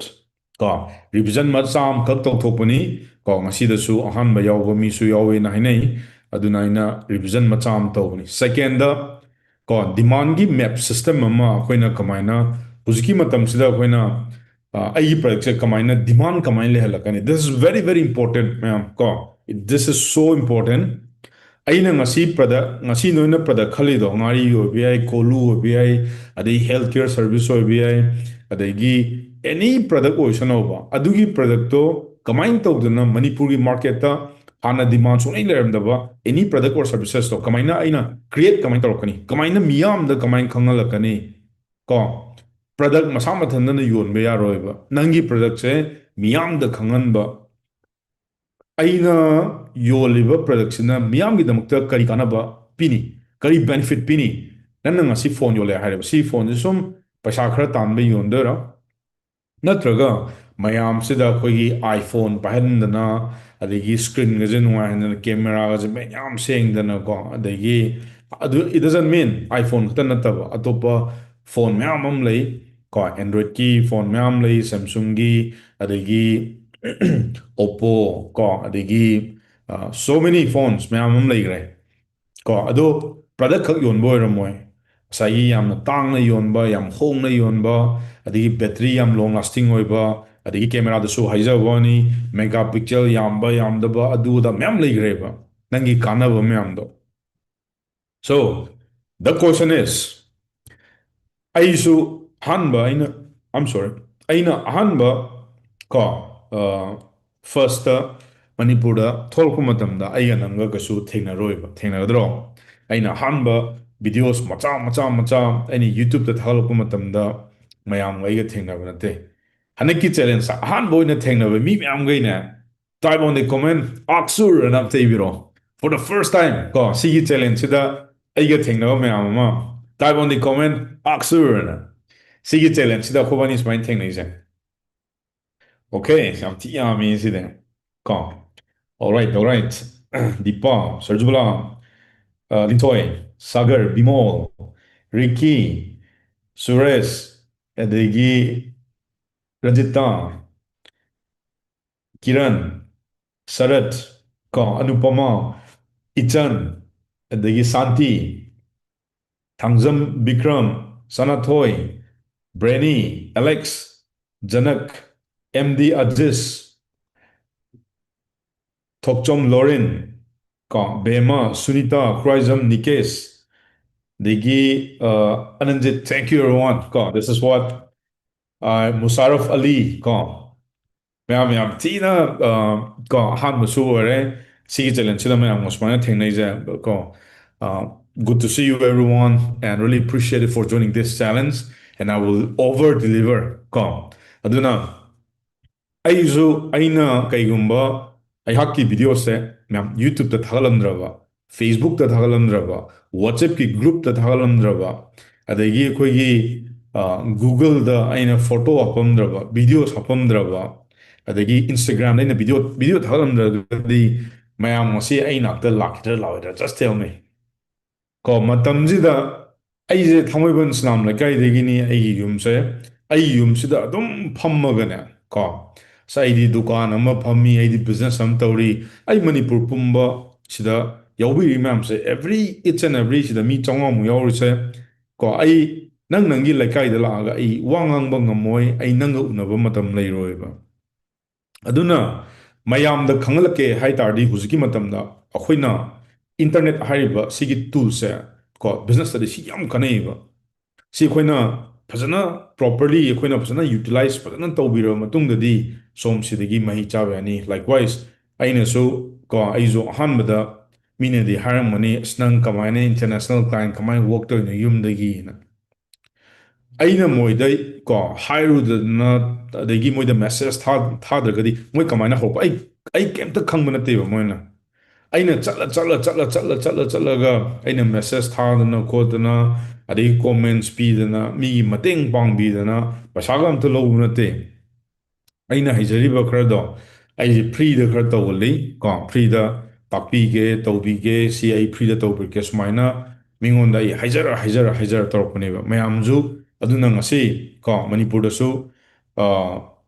ꯀꯣ, revision ꯃꯆꯥ ꯑꯃꯈꯛ ꯇꯧꯊꯣꯛꯄꯅꯤ꯫ ꯀꯣ, ꯉꯁꯤꯗꯁꯨ ꯑꯍꯥꯟꯕ ꯌꯥꯎꯕ ꯃꯤꯁꯨ ꯌꯥꯎꯋꯦꯅ ꯍꯥꯏꯅꯩ꯫ ꯑꯗꯨꯅ ꯑꯩꯅ revision ꯃꯆꯥ ꯑꯃ ꯇꯧꯕꯅꯤ꯫ Secondꯗ, ꯀꯣ, demandꯒꯤ map system ꯑꯃ ꯑꯩꯈꯣꯏꯅ ꯀꯃꯥꯏꯅ, ꯍꯧꯖꯤꯛꯀꯤ ꯃꯇꯝꯁꯤꯗ ꯑꯩꯈꯣꯏꯅ, ꯑ, ꯑꯩꯒꯤ productꯁꯦ ꯀꯃꯥꯏꯅ demand ꯀꯃꯥꯏꯅ ꯂꯩꯍꯜꯂꯛꯀꯅꯤ? This is very, very important, ꯃꯌꯥꯝ, ꯀꯣ꯫ This is so important꯫ ꯑꯩꯅ ꯉꯁꯤ product, ꯉꯁꯤ ꯅꯣꯏꯅ product ꯈꯜꯂꯤꯗꯣ, ꯉꯥꯔꯤ ꯑꯣꯏꯕ ꯌꯥꯏ, ꯀꯣꯂꯨ ꯑꯣꯏꯕ ꯌꯥꯏ, ꯑꯗꯩ health care service ꯑꯣꯏꯕ ꯌꯥꯏ, ꯑꯗꯒꯤ any product ꯑꯣꯏꯁꯅꯣꯕ, ꯑꯗꯨꯒꯤ productꯇꯣ ꯀꯃꯥꯏꯅ ꯇꯧꯗꯅ ꯃꯅꯤꯄꯨꯔꯒꯤ marketꯇ ꯍꯥꯟꯅ demand ꯁꯨꯡꯂꯩ ꯂꯩꯔꯝꯗꯕ any product or servicesꯇꯣ ꯀꯃꯥꯏꯅ ꯑꯩꯅ create ꯀꯃꯥꯏꯅ ꯇꯧꯔꯛꯀꯅꯤ? ꯀꯃꯥꯏꯅ ꯃꯤꯌꯥꯝꯗ ꯀꯃꯥꯏꯅ ꯈꯪꯍꯜꯂꯛꯀꯅꯤ? ꯀꯣ, product ꯃꯁꯥ ꯃꯊꯟꯇꯅ ꯌꯣꯟꯕ ꯌꯥꯔꯣꯏꯕ꯫ ꯅꯪꯒꯤ productꯁꯦ ꯃꯤꯌꯥꯝꯗ ꯈꯪꯍꯟꯕ꯫ ꯑꯩꯅ ꯌꯣꯜꯂꯤꯕ productꯁꯤꯅ ꯃꯤꯌꯥꯝꯒꯤꯗꯃꯛꯇ ꯀꯔꯤ ꯀꯥꯟꯅꯕ ꯄꯤꯅꯤ? ꯀꯔꯤ benefit ꯄꯤꯅꯤ? ꯅꯪꯅ ꯉꯁꯤ phone ꯌꯣꯜꯂꯦ ꯍꯥꯏꯔꯦꯕ꯫ ꯁꯤ phoneꯁꯦ ꯁꯨꯝ ꯄꯩꯁꯥ ꯈꯔ ꯇꯥꯟꯕ ꯌꯣꯟꯗꯣꯏꯔꯥ? ꯅꯠꯇ꯭ꯔꯒ ꯃꯌꯥꯝꯁꯤꯗ ꯑꯩꯈꯣꯏꯒꯤ iPhone ꯄꯥꯏꯍꯟꯗꯅ, ꯑꯗꯒꯤ screenꯒꯁꯦ ꯅꯨꯡꯉꯥꯏꯍꯟꯗꯅ, cameraꯒꯁꯦ ꯃꯌꯥꯝ ꯁꯦꯡꯗꯅꯀꯣ, ꯑꯗꯒꯤ ꯑꯗꯨ, it doesn't mean iPhone ꯈꯛꯇ ꯅꯠꯇꯕ, ꯑꯇꯣꯞꯄ phone ꯃꯌꯥꯝ ꯑꯃ ꯂꯩ ꯀꯣ, Androidꯀꯤ phone ꯃꯌꯥꯝ ꯂꯩ, Samsungꯒꯤ, ꯑꯗꯒꯤ Oppo ꯀꯣ, ꯑꯗꯒꯤ, ꯑ, so many phones ꯃꯌꯥꯝ ꯑꯃ ꯂꯩꯈ꯭ꯔꯦ ꯀꯣ꯫ ꯑꯗꯣ product ꯈꯛ ꯌꯣꯟꯕ ꯑꯣꯏꯔꯝꯃꯣꯏ, ꯉꯁꯥꯏꯒꯤ ꯌꯥꯝꯅ ꯇꯥꯡꯅ ꯌꯣꯟꯕ, ꯌꯥꯝ ꯍꯣꯡꯅ ꯌꯣꯟꯕ, ꯑꯗꯒꯤ battery ꯌꯥꯝ long lasting ꯑꯣꯏꯕ, ꯑꯗꯒꯤ cameraꯗꯁꯨ ꯍꯥꯏꯖꯕ ꯋꯥꯅꯤ, mega pixel ꯌꯥꯝꯕ ꯌꯥꯝꯗꯕ ꯑꯗꯨ ꯑꯗꯥ ꯃꯌꯥꯝ ꯂꯩꯈ꯭ꯔꯦꯕ, ꯅꯪꯒꯤ ꯀꯥꯟꯅꯕ ꯃꯌꯥꯝꯗꯣ꯫ So the question is, ꯑꯩꯁꯨ ꯑꯍꯥꯟꯕ ꯑꯩꯅ, I'm sorry, ꯑꯩꯅ ꯑꯍꯥꯟꯕ ꯀꯣ, firstꯇ ꯃꯅꯤꯄꯨꯔꯗ ꯊꯣꯛꯂꯛꯄ ꯃꯇꯝꯗ ꯑꯩꯒ ꯅꯪꯒ ꯀꯩꯁꯨ ꯊꯦꯡꯅꯔꯣꯏꯕ, ꯊꯦꯡꯅꯒꯗ꯭ꯔꯣ? ꯑꯩꯅ ꯑꯍꯥꯟꯕ videos ꯃꯆꯥ ꯃꯆꯥ ꯃꯆꯥ ꯑꯩꯅ YouTubeꯇ ꯊꯥꯒꯠꯂꯛꯄ ꯃꯇꯝꯗ ꯃꯌꯥꯝꯒ ꯑꯩꯒ ꯊꯦꯡꯅꯕ ꯅꯠꯇꯦ꯫ ꯍꯟꯗꯛꯀꯤ challengeꯇ ꯑꯍꯥꯟꯕ ꯑꯣꯏꯅ ꯊꯦꯡꯅꯕ ꯃꯤ ꯃꯌꯥꯝꯈꯩꯅꯦ, type on the comment, "ꯑꯛꯁꯨꯔ" ꯑꯅ ꯑꯝꯇ ꯏꯕꯤꯔꯣ꯫ For the first time ꯀꯣ, ꯁꯤꯒꯤ challengeꯁꯤꯗ ꯑꯩꯒ ꯊꯦꯡꯅꯕ ꯃꯌꯥꯝ ꯑꯃ, type on the comment, "ꯑꯛꯁꯨꯔ" ꯑꯅ꯫ ꯁꯤꯒꯤ challengeꯁꯤꯗ ꯑꯩꯈꯣꯏꯕꯥꯅꯤ ꯁꯨꯃꯥꯏꯅ ꯊꯦꯡꯅꯩꯁꯦ꯫ Okay, ꯌꯥꯝ ꯊꯤ ꯌꯥꯝꯃꯤ ꯁꯤꯗꯤ ꯀꯣ꯫ Alright, alright. ꯗꯤꯄꯥ, ꯁꯔꯖꯨꯕꯂꯥ, ꯑ, ꯂꯤꯟꯊꯣꯏ, ꯁꯥꯒꯔ, ꯕꯤꯃꯣꯜ, ꯔꯤꯀꯤ, ꯁꯨꯔꯦꯁ, ꯑꯗꯒꯤ ꯔꯖꯤꯇꯥ, ꯀꯤꯔꯟ, ꯁꯔꯠ, ꯀꯣ, ꯑꯅꯨꯄꯃꯥ, ꯏꯆꯟ, ꯑꯗꯒꯤ Shanti, Thangjam Bikram, Sanathoi, Breni, Alex, Janak, M D Ajish, Thokchom Lorin, ꯀꯣ, ꯕꯦꯃ, ꯁꯨꯅꯤꯇꯥ, ꯈꯨꯔꯥꯏꯖꯝ ꯅꯤꯀꯦꯁ, ꯑꯗꯒꯤ, ꯑ, ꯑꯅꯟꯖꯤꯠ, thank you everyone, ꯀꯣ, this is what, ꯑ, ꯃꯨꯁꯥꯔꯐ ꯑꯂꯤ, ꯀꯣ, ꯃꯌꯥꯝ ꯌꯥꯝ ꯊꯤꯅ, ꯑ, ꯀꯣ, ꯑꯍꯥꯟꯕꯁꯨ ꯑꯣꯏꯔꯦ ꯁꯤꯒꯤ challengeꯁꯤꯗ ꯃꯌꯥꯝꯒ ꯁꯨꯃꯥꯏꯅ ꯊꯦꯡꯅꯩꯁꯦ, ꯀꯣ, ꯑ, good to see you everyone and really appreciate it for joining this challenge and I will over deliver, ꯀꯣ, ꯑꯗꯨꯅ ꯑꯩꯁꯨ, ꯑꯩꯅ ꯀꯩꯒꯨꯝꯕ ꯑꯩꯍꯥꯛꯀꯤ videoꯁꯦ ꯃꯌꯥꯝ YouTubeꯇ ꯊꯥꯒꯠꯂꯝꯗ꯭ꯔꯕ, Facebookꯇ ꯊꯥꯒꯠꯂꯝꯗ꯭ꯔꯕ, WhatsAppꯀꯤ groupꯇ ꯊꯥꯒꯠꯂꯝꯗ꯭ꯔꯕ, ꯑꯗꯒꯤ ꯑꯩꯈꯣꯏꯒꯤ Googleꯗ ꯑꯩꯅ ꯐꯣꯇꯣ ꯍꯥꯞꯄꯝꯗ꯭ꯔꯕ, ꯚꯤꯗꯤꯑꯣꯁ ꯍꯥꯞꯄꯝꯗ꯭ꯔꯕ, ꯑꯗꯒꯤ Instagramꯗ ꯑꯩꯅ ꯚꯤꯗꯤꯑꯣ ꯚꯤꯗꯤꯑꯣ ꯊꯥꯒꯠꯂꯝꯗ꯭ꯔꯒꯗꯤ ꯃꯌꯥꯝ ꯉꯁꯤ ꯑꯩ ꯅꯥꯛꯇ ꯂꯥꯛꯈꯤꯗ꯭ꯔꯥ ꯂꯥꯛꯑꯣꯏꯗ꯭ꯔꯥ? Just tell me. ꯀꯣ, ꯃꯇꯝꯁꯤꯗ ꯑꯩꯁꯦ ꯊꯥꯡꯃꯩꯕꯟ ꯁꯨꯅꯥꯝ ꯂꯩꯀꯥꯏꯗꯒꯤꯅꯤ꯫ ꯑꯩꯒꯤ ꯌꯨꯝꯁꯦ, ꯑꯩ ꯌꯨꯝꯁꯤꯗ ꯑꯗꯨꯝ ꯐꯝꯃꯒꯅꯦ, ꯀꯣ, ꯑꯁ, ꯑꯩꯗꯤ ꯗꯨꯀꯥꯟ ꯑꯃ ꯐꯝꯃꯤ, ꯑꯩꯗꯤ ꯕꯤꯖꯤꯅꯦꯁ ꯑꯃ ꯇꯧꯔꯤ, ꯑꯩ ꯃꯅꯤꯄꯨꯔ ꯄꯨꯝꯕ ꯁꯤꯗ ꯌꯥꯎꯕꯤꯔꯤ ꯃꯌꯥꯝꯁꯦ, every, each and every ꯁꯤꯗ ꯃꯤ ꯆꯥꯝꯃꯉꯥꯃꯨꯛ ꯌꯥꯎꯔꯤꯁꯦ, ꯀꯣ, ꯑꯩ ꯅꯪ ꯅꯪꯒꯤ ꯂꯩꯀꯥꯏꯗ ꯂꯥꯛꯑꯒ ꯑꯩ ꯋꯥ ꯉꯥꯡꯕ ꯉꯝꯃꯣꯏ, ꯑꯩ ꯅꯪꯒ ꯎꯅꯕ ꯃꯇꯝ ꯂꯩꯔꯣꯏꯕ꯫ ꯑꯗꯨꯅ ꯃꯌꯥꯝꯗ ꯈꯪꯍꯜꯂꯛꯀꯦ ꯍꯥꯏ ꯇꯥꯔꯗꯤ, ꯍꯧꯖꯤꯛꯀꯤ ꯃꯇꯝꯗ ꯑꯩꯈꯣꯏꯅ ꯏꯟꯇꯔꯅꯦꯠ ꯍꯥꯏꯔꯤꯕ ꯁꯤꯒꯤ ꯇꯨꯜꯁꯦ, ꯀꯣ, ꯕꯤꯖꯤꯅꯦꯁꯇꯗꯤ ꯁꯤ ꯌꯥꯝ ꯀꯥꯟꯅꯩꯌꯦꯕ꯫ ꯁꯤ ꯑꯩꯈꯣꯏꯅ ꯐꯖꯅ, ꯄ꯭ꯔꯣꯄꯔꯂꯤ ꯑꯩꯈꯣꯏꯅ ꯐꯖꯅ ꯌꯨꯇꯤꯂꯥꯏꯁ ꯐꯖꯅ ꯇꯧꯕꯤꯔꯕ ꯃꯇꯨꯡꯗꯗꯤ ꯁꯣꯝ ꯁꯤꯗꯒꯤ ꯃꯍꯩ ꯆꯥꯕ ꯌꯥꯅꯤ꯫ Likewise, ꯑꯩꯅꯁꯨ, ꯀꯣ, ꯑꯩꯁꯨ ꯑꯍꯥꯟꯕꯗ ꯃꯤꯅꯗꯤ ꯍꯥꯏꯔꯝꯒꯅꯤ, "ꯑꯁ, ꯅꯪ ꯀꯃꯥꯏꯅ ꯏꯟꯇꯔꯅꯦꯁꯅꯦꯜ ꯀ꯭ꯂꯥꯏꯟ ꯀꯃꯥꯏꯅ ꯋꯔꯛ ꯇꯧꯔꯤꯅꯣ ꯌꯨꯝꯗꯒꯤꯅ?" ꯑꯩꯅ ꯃꯣꯏꯗ, ꯀꯣ, ꯍꯥꯏꯔꯨꯗꯅ, ꯑꯗꯒꯤ ꯃꯣꯏꯗ ꯃꯦꯁꯦꯖ ꯊꯥꯗ꯭ꯔꯒꯗꯤ ꯃꯣꯏ ꯀꯃꯥꯏꯅ ꯍꯧꯔꯛꯄ? ꯑꯩ ꯑꯩ ꯀꯩꯝꯇ ꯈꯪꯕ ꯅꯠꯇꯦꯕ꯫ ꯃꯣꯏꯅ, ꯑꯩꯅ ꯆꯠꯂ ꯆꯠꯂ ꯆꯠꯂ ꯆꯠꯂ ꯆꯠꯂ ꯆꯠꯂꯒ ꯑꯩꯅ ꯃꯦꯁꯦꯖ ꯊꯥꯗꯅ ꯈꯣꯠꯇꯅ, ꯑꯗꯒꯤ ꯀꯣꯃꯦꯟꯁ ꯄꯤꯗꯅ, ꯃꯤꯒꯤ ꯃꯇꯦꯡ ꯄꯥꯡꯕꯤꯗꯅ ꯄꯩꯁꯥꯒ ꯑꯝꯇ ꯂꯧꯕ ꯅꯠꯇꯦ꯫ ꯑꯩꯅ ꯍꯩꯖꯔꯤꯕ ꯈꯔꯗꯣ ꯑꯩꯁꯦ ꯐ꯭ꯔꯤꯗ ꯈꯔ ꯇꯧꯍꯜꯂꯤ, ꯀꯣ, ꯐ꯭ꯔꯤꯗ ꯇꯥꯛꯄꯤꯒꯦ, ꯇꯧꯕꯤꯒꯦ, ꯁꯤ ꯑꯩ ꯐ꯭ꯔꯤꯗ ꯇꯧꯕꯤꯒꯦ, ꯁꯨꯃꯥꯏꯅ ꯃꯤꯉꯣꯟꯗ ꯑꯩ ꯍꯥꯏꯖꯔ ꯍꯥꯏꯖꯔ ꯍꯥꯏꯖꯔ ꯇꯧꯔꯛꯄꯅꯦꯕ꯫ ꯃꯌꯥꯝꯁꯨ ꯑꯗꯨꯅ ꯉꯁꯤ, ꯀꯣ, ꯃꯅꯤꯄꯨꯔꯗꯁꯨ, ꯑ,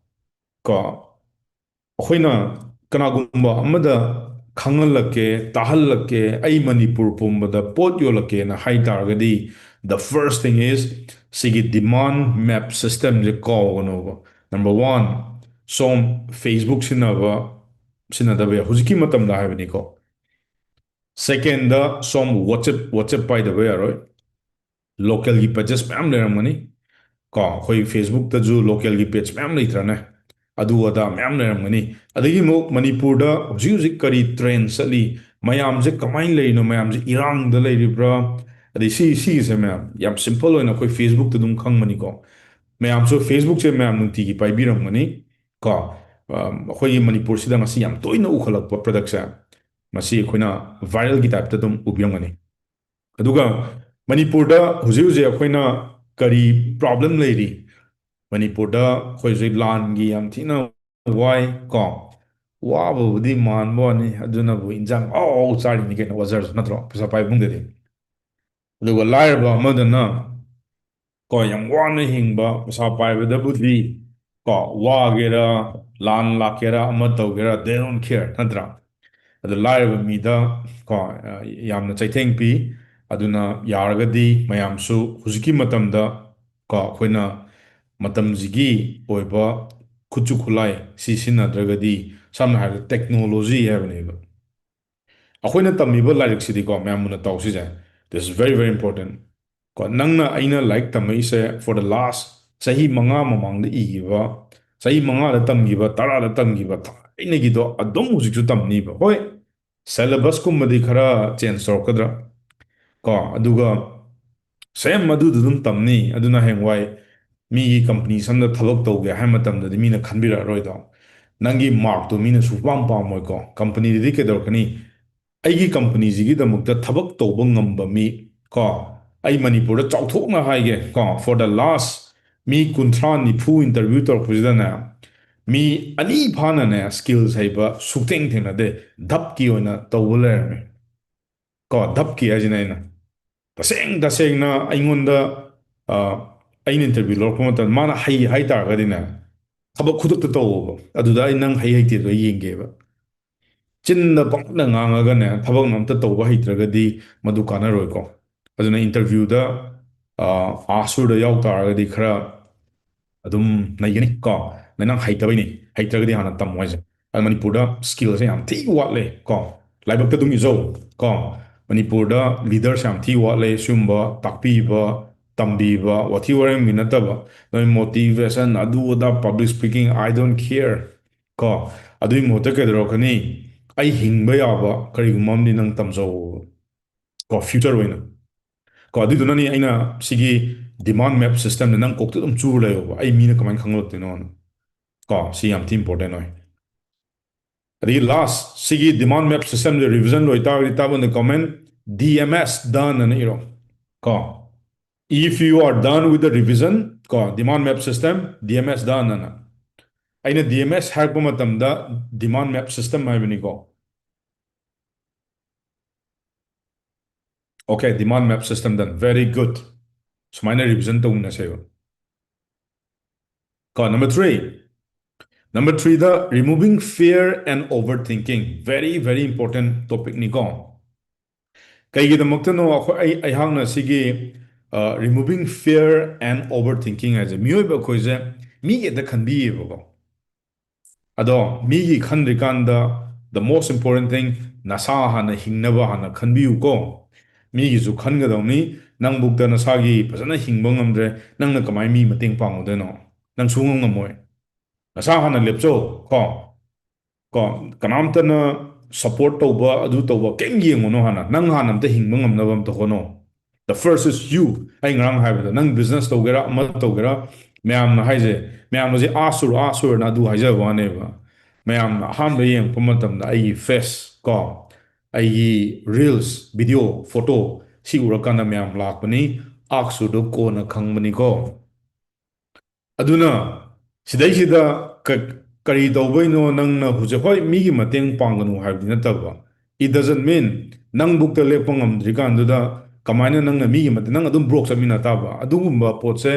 ꯀꯣ, ꯑꯩꯈꯣꯏꯅ ꯀꯅꯥꯒꯨꯝꯕ ꯑꯃꯗ ꯈꯪꯍꯜꯂꯛꯀꯦ, ꯇꯥꯍꯜꯂꯛꯀꯦ, ꯑꯩ ꯃꯅꯤꯄꯨꯔ ꯄꯨꯝꯕꯗ ꯄꯣꯠ ꯌꯣꯜꯂꯛꯀꯦꯅ ꯍꯥꯏ ꯇꯥꯔꯒꯗꯤ, the first thing is, ꯁꯤꯒꯤ ꯗꯤꯃꯥꯟ ꯃꯦꯞ ꯁꯤꯁꯇꯦꯝꯁꯦ ꯀꯥꯎꯒꯅꯣꯕ꯫ Number one, ꯁꯣꯝ Facebook ꯁꯤꯖꯤꯟꯅꯕ, ꯁꯤꯖꯤꯟꯅꯗꯕ ꯌꯥꯏ, ꯍꯧꯖꯤꯛꯀꯤ ꯃꯇꯝꯗ ꯍꯥꯏꯕꯅꯤꯀꯣ꯫ ꯁꯦꯀꯦꯟꯗ, ꯁꯣꯝ WhatsApp, WhatsApp ꯄꯥꯏꯗꯕ ꯌꯥꯔꯣꯏ꯫ ꯂꯣꯀꯦꯜꯒꯤ ꯄꯦꯖꯦꯁ ꯃꯌꯥꯝ ꯂꯩꯔꯝꯒꯅꯤ, ꯀꯣ, ꯑꯩꯈꯣꯏ Facebookꯇꯁꯨ ꯂꯣꯀꯦꯜꯒꯤ ꯄꯦꯖ ꯃꯌꯥꯝ ꯂꯩꯇ꯭ꯔꯅꯦ? ꯑꯗꯨ ꯑꯗꯥ ꯃꯌꯥꯝ ꯂꯩꯔꯝꯒꯅꯤ꯫ ꯑꯗꯒꯤ ꯑꯃꯨꯛ ꯃꯅꯤꯄꯨꯔꯗ ꯍꯧꯖꯤꯛ ꯍꯧꯖꯤꯛ ꯀꯔꯤ ꯇ꯭ꯔꯦꯟ ꯆꯠꯂꯤ, ꯃꯌꯥꯝꯁꯦ ꯀꯃꯥꯏꯅ ꯂꯩꯔꯤꯅꯣ, ꯃꯌꯥꯝꯁꯦ ꯏꯔꯥꯡꯗ ꯂꯩꯔꯤꯕ꯭ꯔꯥ? ꯑꯗꯩ ꯁꯤ, ꯁꯤꯒꯤꯁꯦ ꯃꯌꯥꯝ ꯌꯥꯝ ꯁꯤꯝꯄꯜ ꯑꯣꯏꯅ ꯑꯩꯈꯣꯏ Facebookꯇ ꯑꯗꯨꯝ ꯈꯪꯕꯅꯤꯀꯣ꯫ ꯃꯌꯥꯝꯁꯨ Facebookꯁꯦ ꯃꯌꯥꯝ ꯅꯨꯡꯇꯤꯒꯤ ꯄꯥꯏꯕꯤꯔꯝꯒꯅꯤ, ꯀꯣ꯫ ꯑ, ꯑꯩꯈꯣꯏꯒꯤ ꯃꯅꯤꯄꯨꯔꯁꯤꯗ ꯉꯁꯤ ꯌꯥꯝ ꯇꯣꯏꯅ ꯎꯈꯠꯂꯛꯄ ꯄ꯭ꯔꯗꯛꯁꯦ, ꯃꯁꯤ ꯑꯩꯈꯣꯏꯅ ꯚꯥꯏꯔꯦꯜꯒꯤ ꯇꯥꯏꯞꯇ ꯑꯗꯨꯝ ꯎꯕꯤꯔꯝꯒꯅꯤ꯫ ꯑꯗꯨꯒ ꯃꯅꯤꯄꯨꯔꯗ ꯍꯧꯖꯤꯛ ꯍꯧꯖꯤꯛ ꯑꯩꯈꯣꯏꯅ ꯀꯔꯤ ꯄ꯭ꯔꯣꯕ꯭ꯂꯦꯝ ꯂꯩꯔꯤ? ꯃꯅꯤꯄꯨꯔꯗ ꯑꯩꯈꯣꯏ ꯍꯧꯖꯤꯛ ꯂꯥꯟꯒꯤ ꯌꯥꯝ ꯊꯤꯅ ꯋꯥꯏ ꯀꯣ꯫ ꯋꯥꯕꯕꯨꯗꯤ ꯃꯥꯟꯕ ꯋꯥꯅꯤ, ꯑꯗꯨꯅꯕꯨ ꯏꯟꯖꯥꯡ ꯑꯍꯥꯎ ꯑꯍꯥꯎ ꯆꯥꯔꯤꯅꯤ ꯀꯩꯅꯣ, ꯋꯥꯖꯔꯁꯨ ꯅꯠꯇ꯭ꯔꯣ, ꯄꯩꯁꯥ ꯄꯥꯏꯕ ꯏꯃꯨꯡꯗꯗꯤ꯫ ꯑꯗꯨꯒ ꯂꯥꯏꯔꯕ ꯑꯃꯗꯅ ꯀꯣ, ꯌꯥꯝ ꯋꯥꯅ ꯍꯤꯡꯕ, ꯄꯩꯁꯥ ꯄꯥꯏꯕꯗꯕꯨꯗꯤ ꯀꯣ, ꯋꯥꯒꯦꯔꯥ, ꯂꯥꯟ ꯂꯥꯛꯀꯦꯔꯥ, ꯑꯃ ꯇꯧꯒꯦꯔꯥ, they don't care, ꯅꯠꯇ꯭ꯔꯥ? ꯑꯗ ꯂꯥꯏꯔꯕ ꯃꯤꯗ ꯀꯣ, ꯌꯥꯝꯅ ꯆꯩꯊꯦꯡ ꯄꯤ꯫ ꯑꯗꯨꯅ ꯌꯥꯔꯒꯗꯤ ꯃꯌꯥꯝꯁꯨ ꯍꯧꯖꯤꯛꯀꯤ ꯃꯇꯝꯗ ꯀꯣ, ꯑꯩꯈꯣꯏꯅ ꯃꯇꯝꯁꯤꯒꯤ ꯑꯣꯏꯕ ꯈꯨꯠꯁꯨ ꯈꯨꯠꯂꯥꯏ ꯁꯤ ꯁꯤꯖꯤꯟꯅꯗ꯭ꯔꯒꯗꯤ, ꯁꯝꯅ ꯍꯥꯏꯔꯕꯗ ꯇꯦꯛꯅꯣꯂꯣꯖꯤ ꯍꯥꯏꯕꯅꯦꯕ, ꯑꯩꯈꯣꯏꯅ ꯇꯝꯃꯤꯕ ꯂꯥꯏꯔꯤꯛꯁꯤꯗꯤꯀꯣ, ꯃꯌꯥꯝ ꯃꯨꯟꯅ ꯇꯧꯁꯤꯁꯦ, this is very very important꯫ ꯀꯣ, ꯅꯪꯅ ꯑꯩꯅ ꯂꯥꯏꯔꯤꯛ ꯇꯝꯃꯛꯏꯁꯦ for the last ꯆꯍꯤ ꯃꯉꯥ ꯃꯃꯥꯡꯗ ꯏꯈꯤꯕ, ꯆꯍꯤ ꯃꯉꯥꯗ ꯇꯝꯈꯤꯕ, ꯇꯔꯥꯗ ꯇꯝꯈꯤꯕ ꯊꯥꯏꯅꯒꯤꯗꯣ ꯑꯗꯨꯝ ꯍꯧꯖꯤꯛꯁꯨ ꯇꯝꯅꯤꯕ꯫ ꯍꯣꯏ, ꯁꯦꯂꯦꯕꯁꯀꯨꯝꯕꯗꯤ ꯈꯔ ꯆꯦꯟꯖ ꯇꯧꯔꯛꯀꯗ꯭ꯔꯥ ꯀꯣ, ꯑꯗꯨꯒ ꯁꯦꯝ ꯑꯗꯨꯗ ꯑꯗꯨꯝ ꯇꯝꯅꯤ꯫ ꯑꯗꯨꯅ ꯍꯌꯦꯡꯋꯥꯏ ꯃꯤꯒꯤ ꯀꯝꯄꯅꯤ ꯁꯝꯗ ꯊꯕꯛ ꯇꯧꯒꯦ ꯍꯥꯏꯕ ꯃꯇꯝꯗꯗꯤ ꯃꯤꯅ ꯈꯟꯕꯤꯔꯛꯑꯔꯣꯏꯗꯣ꯫ ꯅꯪꯒꯤ ꯃꯥꯔꯛꯇꯣ ꯃꯤꯅ ꯁꯨꯡꯄꯥꯝ ꯄꯥꯝꯃꯣꯏꯀꯣ꯫ ꯀꯝꯄꯅꯤꯗꯗꯤ ꯀꯩꯗꯧꯔꯛꯀꯅꯤ? ꯑꯩꯒꯤ ꯀꯝꯄꯅꯤꯁꯤꯒꯤꯗꯃꯛꯇ ꯊꯕꯛ ꯇꯧꯕ ꯉꯝꯕ ꯃꯤ ꯀꯣ, ꯑꯩ ꯃꯅꯤꯄꯨꯔꯗ ꯆꯥꯎꯊꯣꯛꯅ ꯍꯥꯏꯒꯦ ꯀꯣ, for the last ꯃꯤ ꯀꯨꯟꯊ꯭ꯔꯥ ꯅꯤꯐꯨ ꯏꯟꯇꯔꯚ꯭ꯌꯨ ꯇꯧꯔꯛꯄꯁꯤꯗꯅꯦ, ꯃꯤ ꯑꯅꯤ ꯐꯥꯅꯅꯦ ꯁ꯭ꯀꯤꯜꯁ ꯍꯩꯕ ꯁꯨꯛꯊꯦꯡ ꯊꯦꯡꯅꯗꯦ꯫ ꯙꯞꯀꯤ ꯑꯣꯏꯅ ꯇꯧꯕ ꯂꯩꯔꯝꯃꯦ ꯀꯣ꯫ ꯙꯞꯀꯤ ꯍꯥꯏꯁꯤꯅ ꯑꯩꯅ ꯇꯁꯦꯡ ꯇꯁꯦꯡꯅ ꯑꯩꯉꯣꯟꯗ, ꯑ, ꯑꯩꯅ ꯏꯟꯇꯔꯚ꯭ꯌꯨ ꯂꯧꯔꯛꯄ ꯃꯇꯝꯗ ꯃꯥꯅ ꯍꯩ ꯍꯥꯏ ꯇꯥꯔꯒꯗꯤꯅꯦ, ꯊꯕꯛ ꯈꯨꯗꯛꯇ ꯇꯧꯋꯣꯕ꯫ ꯑꯗꯨꯗ ꯑꯩ ꯅꯪ ꯍꯩ ꯍꯩꯇꯦꯗꯣ ꯑꯩ ꯌꯦꯡꯒꯦꯕ꯫ ꯆꯤꯟꯗ ꯄꯪꯅ ꯉꯥꯡꯉꯒꯅꯦ, ꯊꯕꯛꯅ ꯑꯝꯇ ꯇꯧꯕ ꯍꯩꯇ꯭ꯔꯒꯗꯤ ꯃꯗꯨ ꯀꯥꯟꯅꯔꯣꯏꯀꯣ꯫ ꯑꯗꯨꯅ ꯏꯟꯇꯔꯚ꯭ꯌꯨꯗ, ꯑ, ꯑꯥꯁꯨꯔꯗ ꯌꯥꯎ ꯇꯥꯔꯒꯗꯤ ꯈꯔ ꯑꯗꯨꯝ ꯅꯩꯒꯅꯤ ꯀꯣ꯫ ꯅꯪ ꯍꯩꯇꯕꯩꯅꯤ, ꯍꯩꯇ꯭ꯔꯒꯗꯤ ꯍꯥꯟꯅ ꯇꯝꯃꯣ ꯍꯥꯏꯁꯦ꯫ ꯑꯗ ꯃꯅꯤꯄꯨꯔꯗ ꯁ꯭ꯀꯤꯜꯁꯦ ꯌꯥꯝ ꯊꯤ ꯋꯥꯠꯂꯦ ꯀꯣ꯫ ꯂꯥꯏꯕꯛꯇ ꯑꯗꯨꯝ ꯏꯖꯧ ꯀꯣ꯫ ꯃꯅꯤꯄꯨꯔꯗ ꯂꯤꯗꯔꯁ ꯌꯥꯝ ꯊꯤ ꯋꯥꯠꯂꯦ꯫ ꯁꯤꯒꯨꯝꯕ ꯇꯥꯛꯄꯤꯕ, ꯇꯝꯕꯤꯕ, ꯋꯥꯊꯤ ꯋꯥꯔꯦꯝꯒꯤ ꯅꯠꯇꯕ, ꯅꯣꯏ ꯃꯣꯇꯤꯚꯦꯁꯟ, ꯑꯗꯨ ꯑꯗꯥ, public speaking, I don't care ꯀꯣ꯫ ꯑꯗꯨꯒꯤ ꯃꯍꯨꯠꯇ ꯀꯩꯗꯧꯔꯛꯀꯅꯤ? ꯑꯩ ꯍꯤꯡꯕ ꯌꯥꯕ ꯀꯔꯤꯒꯨꯝꯕ ꯑꯃꯗꯤ ꯅꯪ ꯇꯝꯖꯧ ꯀꯣ, ꯐ꯭ꯌꯨꯆꯔ ꯑꯣꯏꯅ ꯀꯣ꯫ ꯑꯗꯨꯏꯗꯨꯅꯅꯤ ꯑꯩꯅ ꯁꯤꯒꯤ ꯗꯤꯃꯥꯟ ꯃꯦꯞ ꯁꯤꯁꯇꯦꯝꯁꯦ ꯅꯪ ꯀꯣꯛꯇ ꯑꯗꯨꯝ ꯆꯨꯔ ꯂꯩꯌꯣꯕ, ꯑꯩ ꯃꯤꯅ ꯀꯃꯥꯏꯅ ꯈꯪꯒꯠꯂꯛꯇꯣꯏꯅꯣꯅ ꯀꯣ꯫ ꯁꯤ ꯌꯥꯝ ꯊꯤ ꯏꯝꯄꯣꯔꯇꯦꯟ ꯑꯣꯏ꯫ ꯑꯗꯒꯤ ꯂꯥꯁ, ꯁꯤꯒꯤ ꯗꯤꯃꯥꯟ ꯃꯦꯞ ꯁꯤꯁꯇꯦꯝꯁꯦ revision ꯂꯣꯏꯇꯥꯔꯒꯗꯤ, type in the comment, D M S, done ꯑꯅ ꯏꯔꯣ ꯀꯣ꯫ If you are done with the revision, ꯀꯣ, demand map system, D M S done ꯑꯅ꯫ ꯑꯩꯅ D M S ꯍꯥꯏꯔꯛꯄ ꯃꯇꯝꯗ demand map system ꯍꯥꯏꯕꯅꯤꯀꯣ꯫ Okay, demand map system done. Very good. ꯁꯨꯃꯥꯏꯅ revision ꯇꯧꯃꯤꯟꯅꯁꯦꯕ꯫ ꯀꯣ, number three. Number three the removing fear and overthinking. Very, very important topic ꯅꯤꯀꯣ꯫ ꯀꯩꯒꯤꯗꯃꯛꯇꯅꯣ ꯑꯩꯈꯣꯏ, ꯑꯩ, ꯑꯩꯍꯥꯛꯅ ꯁꯤꯒꯤ, ꯑ, removing fear and overthinking ꯍꯥꯏꯁꯦ? ꯃꯤꯑꯣꯏꯕ ꯑꯩꯈꯣꯏꯁꯦ ꯃꯤꯒꯤ ꯍꯦꯛꯇ ꯈꯟꯕꯤꯌꯦꯕꯀꯣ꯫ ꯑꯗꯣ ꯃꯤꯒꯤ ꯈꯟꯗ꯭ꯔꯤꯀꯥꯟꯗ, the most important thing, ꯅꯁꯥ ꯍꯥꯟꯅ ꯍꯤꯡꯅꯕ ꯍꯥꯟꯅ ꯈꯟꯕꯤꯌꯨꯀꯣ꯫ ꯃꯤꯒꯤꯁꯨ ꯈꯟꯒꯗꯧꯅꯤ꯫ ꯅꯪꯕꯨꯛꯇ ꯅꯁꯥꯒꯤ ꯐꯖꯅ ꯍꯤꯡꯕ ꯉꯝꯗ꯭ꯔꯦ, ꯅꯪꯅ ꯀꯃꯥꯏꯅ ꯃꯤ ꯃꯇꯦꯡ ꯄꯥꯡꯉꯨꯗꯣꯏꯅꯣ? ꯅꯪ ꯁꯨꯡꯉꯝ ꯉꯝꯃꯣꯏ꯫ ꯅꯁꯥ ꯍꯥꯟꯅ ꯂꯦꯞꯆꯧ ꯀꯣ꯫ ꯀꯣ, ꯀꯅꯥꯝꯇꯅ support ꯇꯧꯕ, ꯑꯗꯨ ꯇꯧꯕ ꯀꯩꯝ ꯌꯦꯡꯉꯨꯅꯣ꯫ ꯍꯥꯟꯅ ꯅꯪ ꯍꯥꯟꯅ ꯑꯝꯇ ꯍꯤꯡꯕ ꯉꯝꯅꯕ ꯑꯝꯇ ꯍꯣꯠꯅꯧ꯫ The first is you. ꯑꯩ ꯉꯔꯥꯡ ꯍꯥꯏꯕꯗ, ꯅꯪ business ꯇꯧꯒꯦꯔꯥ, ꯑꯃ ꯇꯧꯒꯦꯔꯥ, ꯃꯌꯥꯝꯅ ꯍꯥꯏꯁꯦ, ꯃꯌꯥꯝꯅꯁꯦ "ꯑꯥ ꯁꯨꯔ, ꯑꯥ ꯁꯨꯔꯅ" ꯑꯗꯨ ꯍꯥꯏꯖꯕ ꯋꯥꯅꯦꯕ꯫ ꯃꯌꯥꯝꯅ ꯑꯍꯥꯟꯕ ꯌꯦꯡꯉꯛꯄ ꯃꯇꯝꯗ ꯑꯩꯒꯤ face ꯀꯣ, ꯑꯩꯒꯤ reels, video, photo ꯁꯤ ꯎꯔꯀꯥꯟꯗ ꯃꯌꯥꯝ ꯂꯥꯛꯄꯅꯤ꯫ ꯑꯥꯛꯁꯨꯗꯣ ꯀꯣꯟꯅ ꯈꯪꯕꯅꯤꯀꯣ꯫ ꯑꯗꯨꯅ ꯁꯤꯗꯩꯁꯤꯗ ꯀ-, ꯀꯔꯤ ꯇꯧꯕꯩꯅꯣ ꯅꯪꯅ ꯍꯧꯖꯤꯛ, ꯍꯣꯏ, ꯃꯤꯒꯤ ꯃꯇꯦꯡ ꯄꯥꯡꯒꯅꯨ ꯍꯥꯏꯕꯗꯤ ꯅꯠꯇꯕ, it doesn't mean ꯅꯪꯕꯨꯛꯇ ꯂꯦꯞꯄ ꯉꯝꯗ꯭ꯔꯤꯀꯥꯟꯗꯨꯗ ꯀꯃꯥꯏꯅ ꯅꯪꯅ ꯃꯤꯒꯤ ꯃꯇꯦꯡ, ꯅꯪ ꯑꯗꯨꯝ broke ꯆꯠꯃꯤꯟꯅ ꯇꯥꯕ? ꯑꯗꯨꯒꯨꯝꯕ ꯄꯣꯠꯁꯦ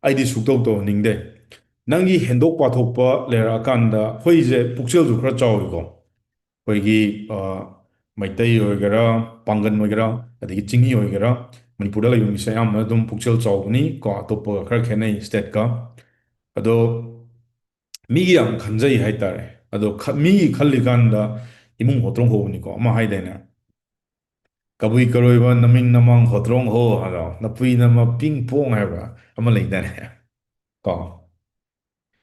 ꯑꯩꯗꯤ ꯁꯨꯛꯇꯧ ꯇꯧꯍꯟꯅꯤꯡꯗꯦ꯫ ꯅꯪꯒꯤ ꯍꯦꯟꯗꯣꯛ ꯄꯥꯊꯣꯛꯄ ꯂꯩꯔꯛꯑꯀꯥꯟꯗ, ꯑꯩꯈꯣꯏꯁꯦ ꯄꯨꯛꯆꯦꯜꯁꯨ ꯈꯔ ꯆꯥꯎꯏꯀꯣ꯫ ꯑꯩꯈꯣꯏꯒꯤ, ꯑ, ꯃꯩꯇꯩ ꯑꯣꯏꯒꯦꯔꯥ, ꯄꯥꯡꯒꯟ ꯑꯣꯏꯒꯦꯔꯥ, ꯑꯗꯒꯤ ꯆꯤꯡꯃꯤ ꯑꯣꯏꯒꯦꯔꯥ, ꯃꯅꯤꯄꯨꯔꯗ ꯂꯩꯕ ꯃꯤꯁꯦ ꯑꯌꯥꯝꯕꯅ ꯑꯗꯨꯝ ꯄꯨꯛꯆꯦꯜ ꯆꯥꯎꯕꯅꯤ ꯀꯣ, ꯑꯇꯣꯞꯄꯒ ꯈꯔ ꯈꯦꯠꯅꯩ stateꯀ꯫ ꯑꯗꯣ ꯃꯤꯒꯤ ꯌꯥꯝ ꯈꯟꯖꯩ ꯍꯥꯏꯇꯥꯔꯦ꯫ ꯑꯗꯣ ꯈ-, ꯃꯤꯒꯤ ꯈꯜꯂꯤꯀꯥꯟꯗ ꯏꯃꯨꯡ ꯍꯣꯇ꯭ꯔꯣꯡ ꯍꯧꯕꯅꯤꯀꯣ, ꯑꯃ ꯍꯥꯏꯗꯥꯏꯅꯦ, "ꯀꯕꯨꯏ ꯀꯔꯣꯏꯕ ꯅꯃꯤꯡ ꯅꯃꯥꯡ ꯍꯣꯇ꯭ꯔꯣꯡ ꯍꯣ" ꯍꯥꯏꯔꯣ, "ꯅꯄꯨꯏ ꯅꯃ ꯄꯤꯡ ꯄꯣꯡ" ꯍꯥꯏꯕ꯭ꯔꯥ ꯑꯃ ꯂꯩꯗꯥꯏꯅꯦ ꯀꯣ꯫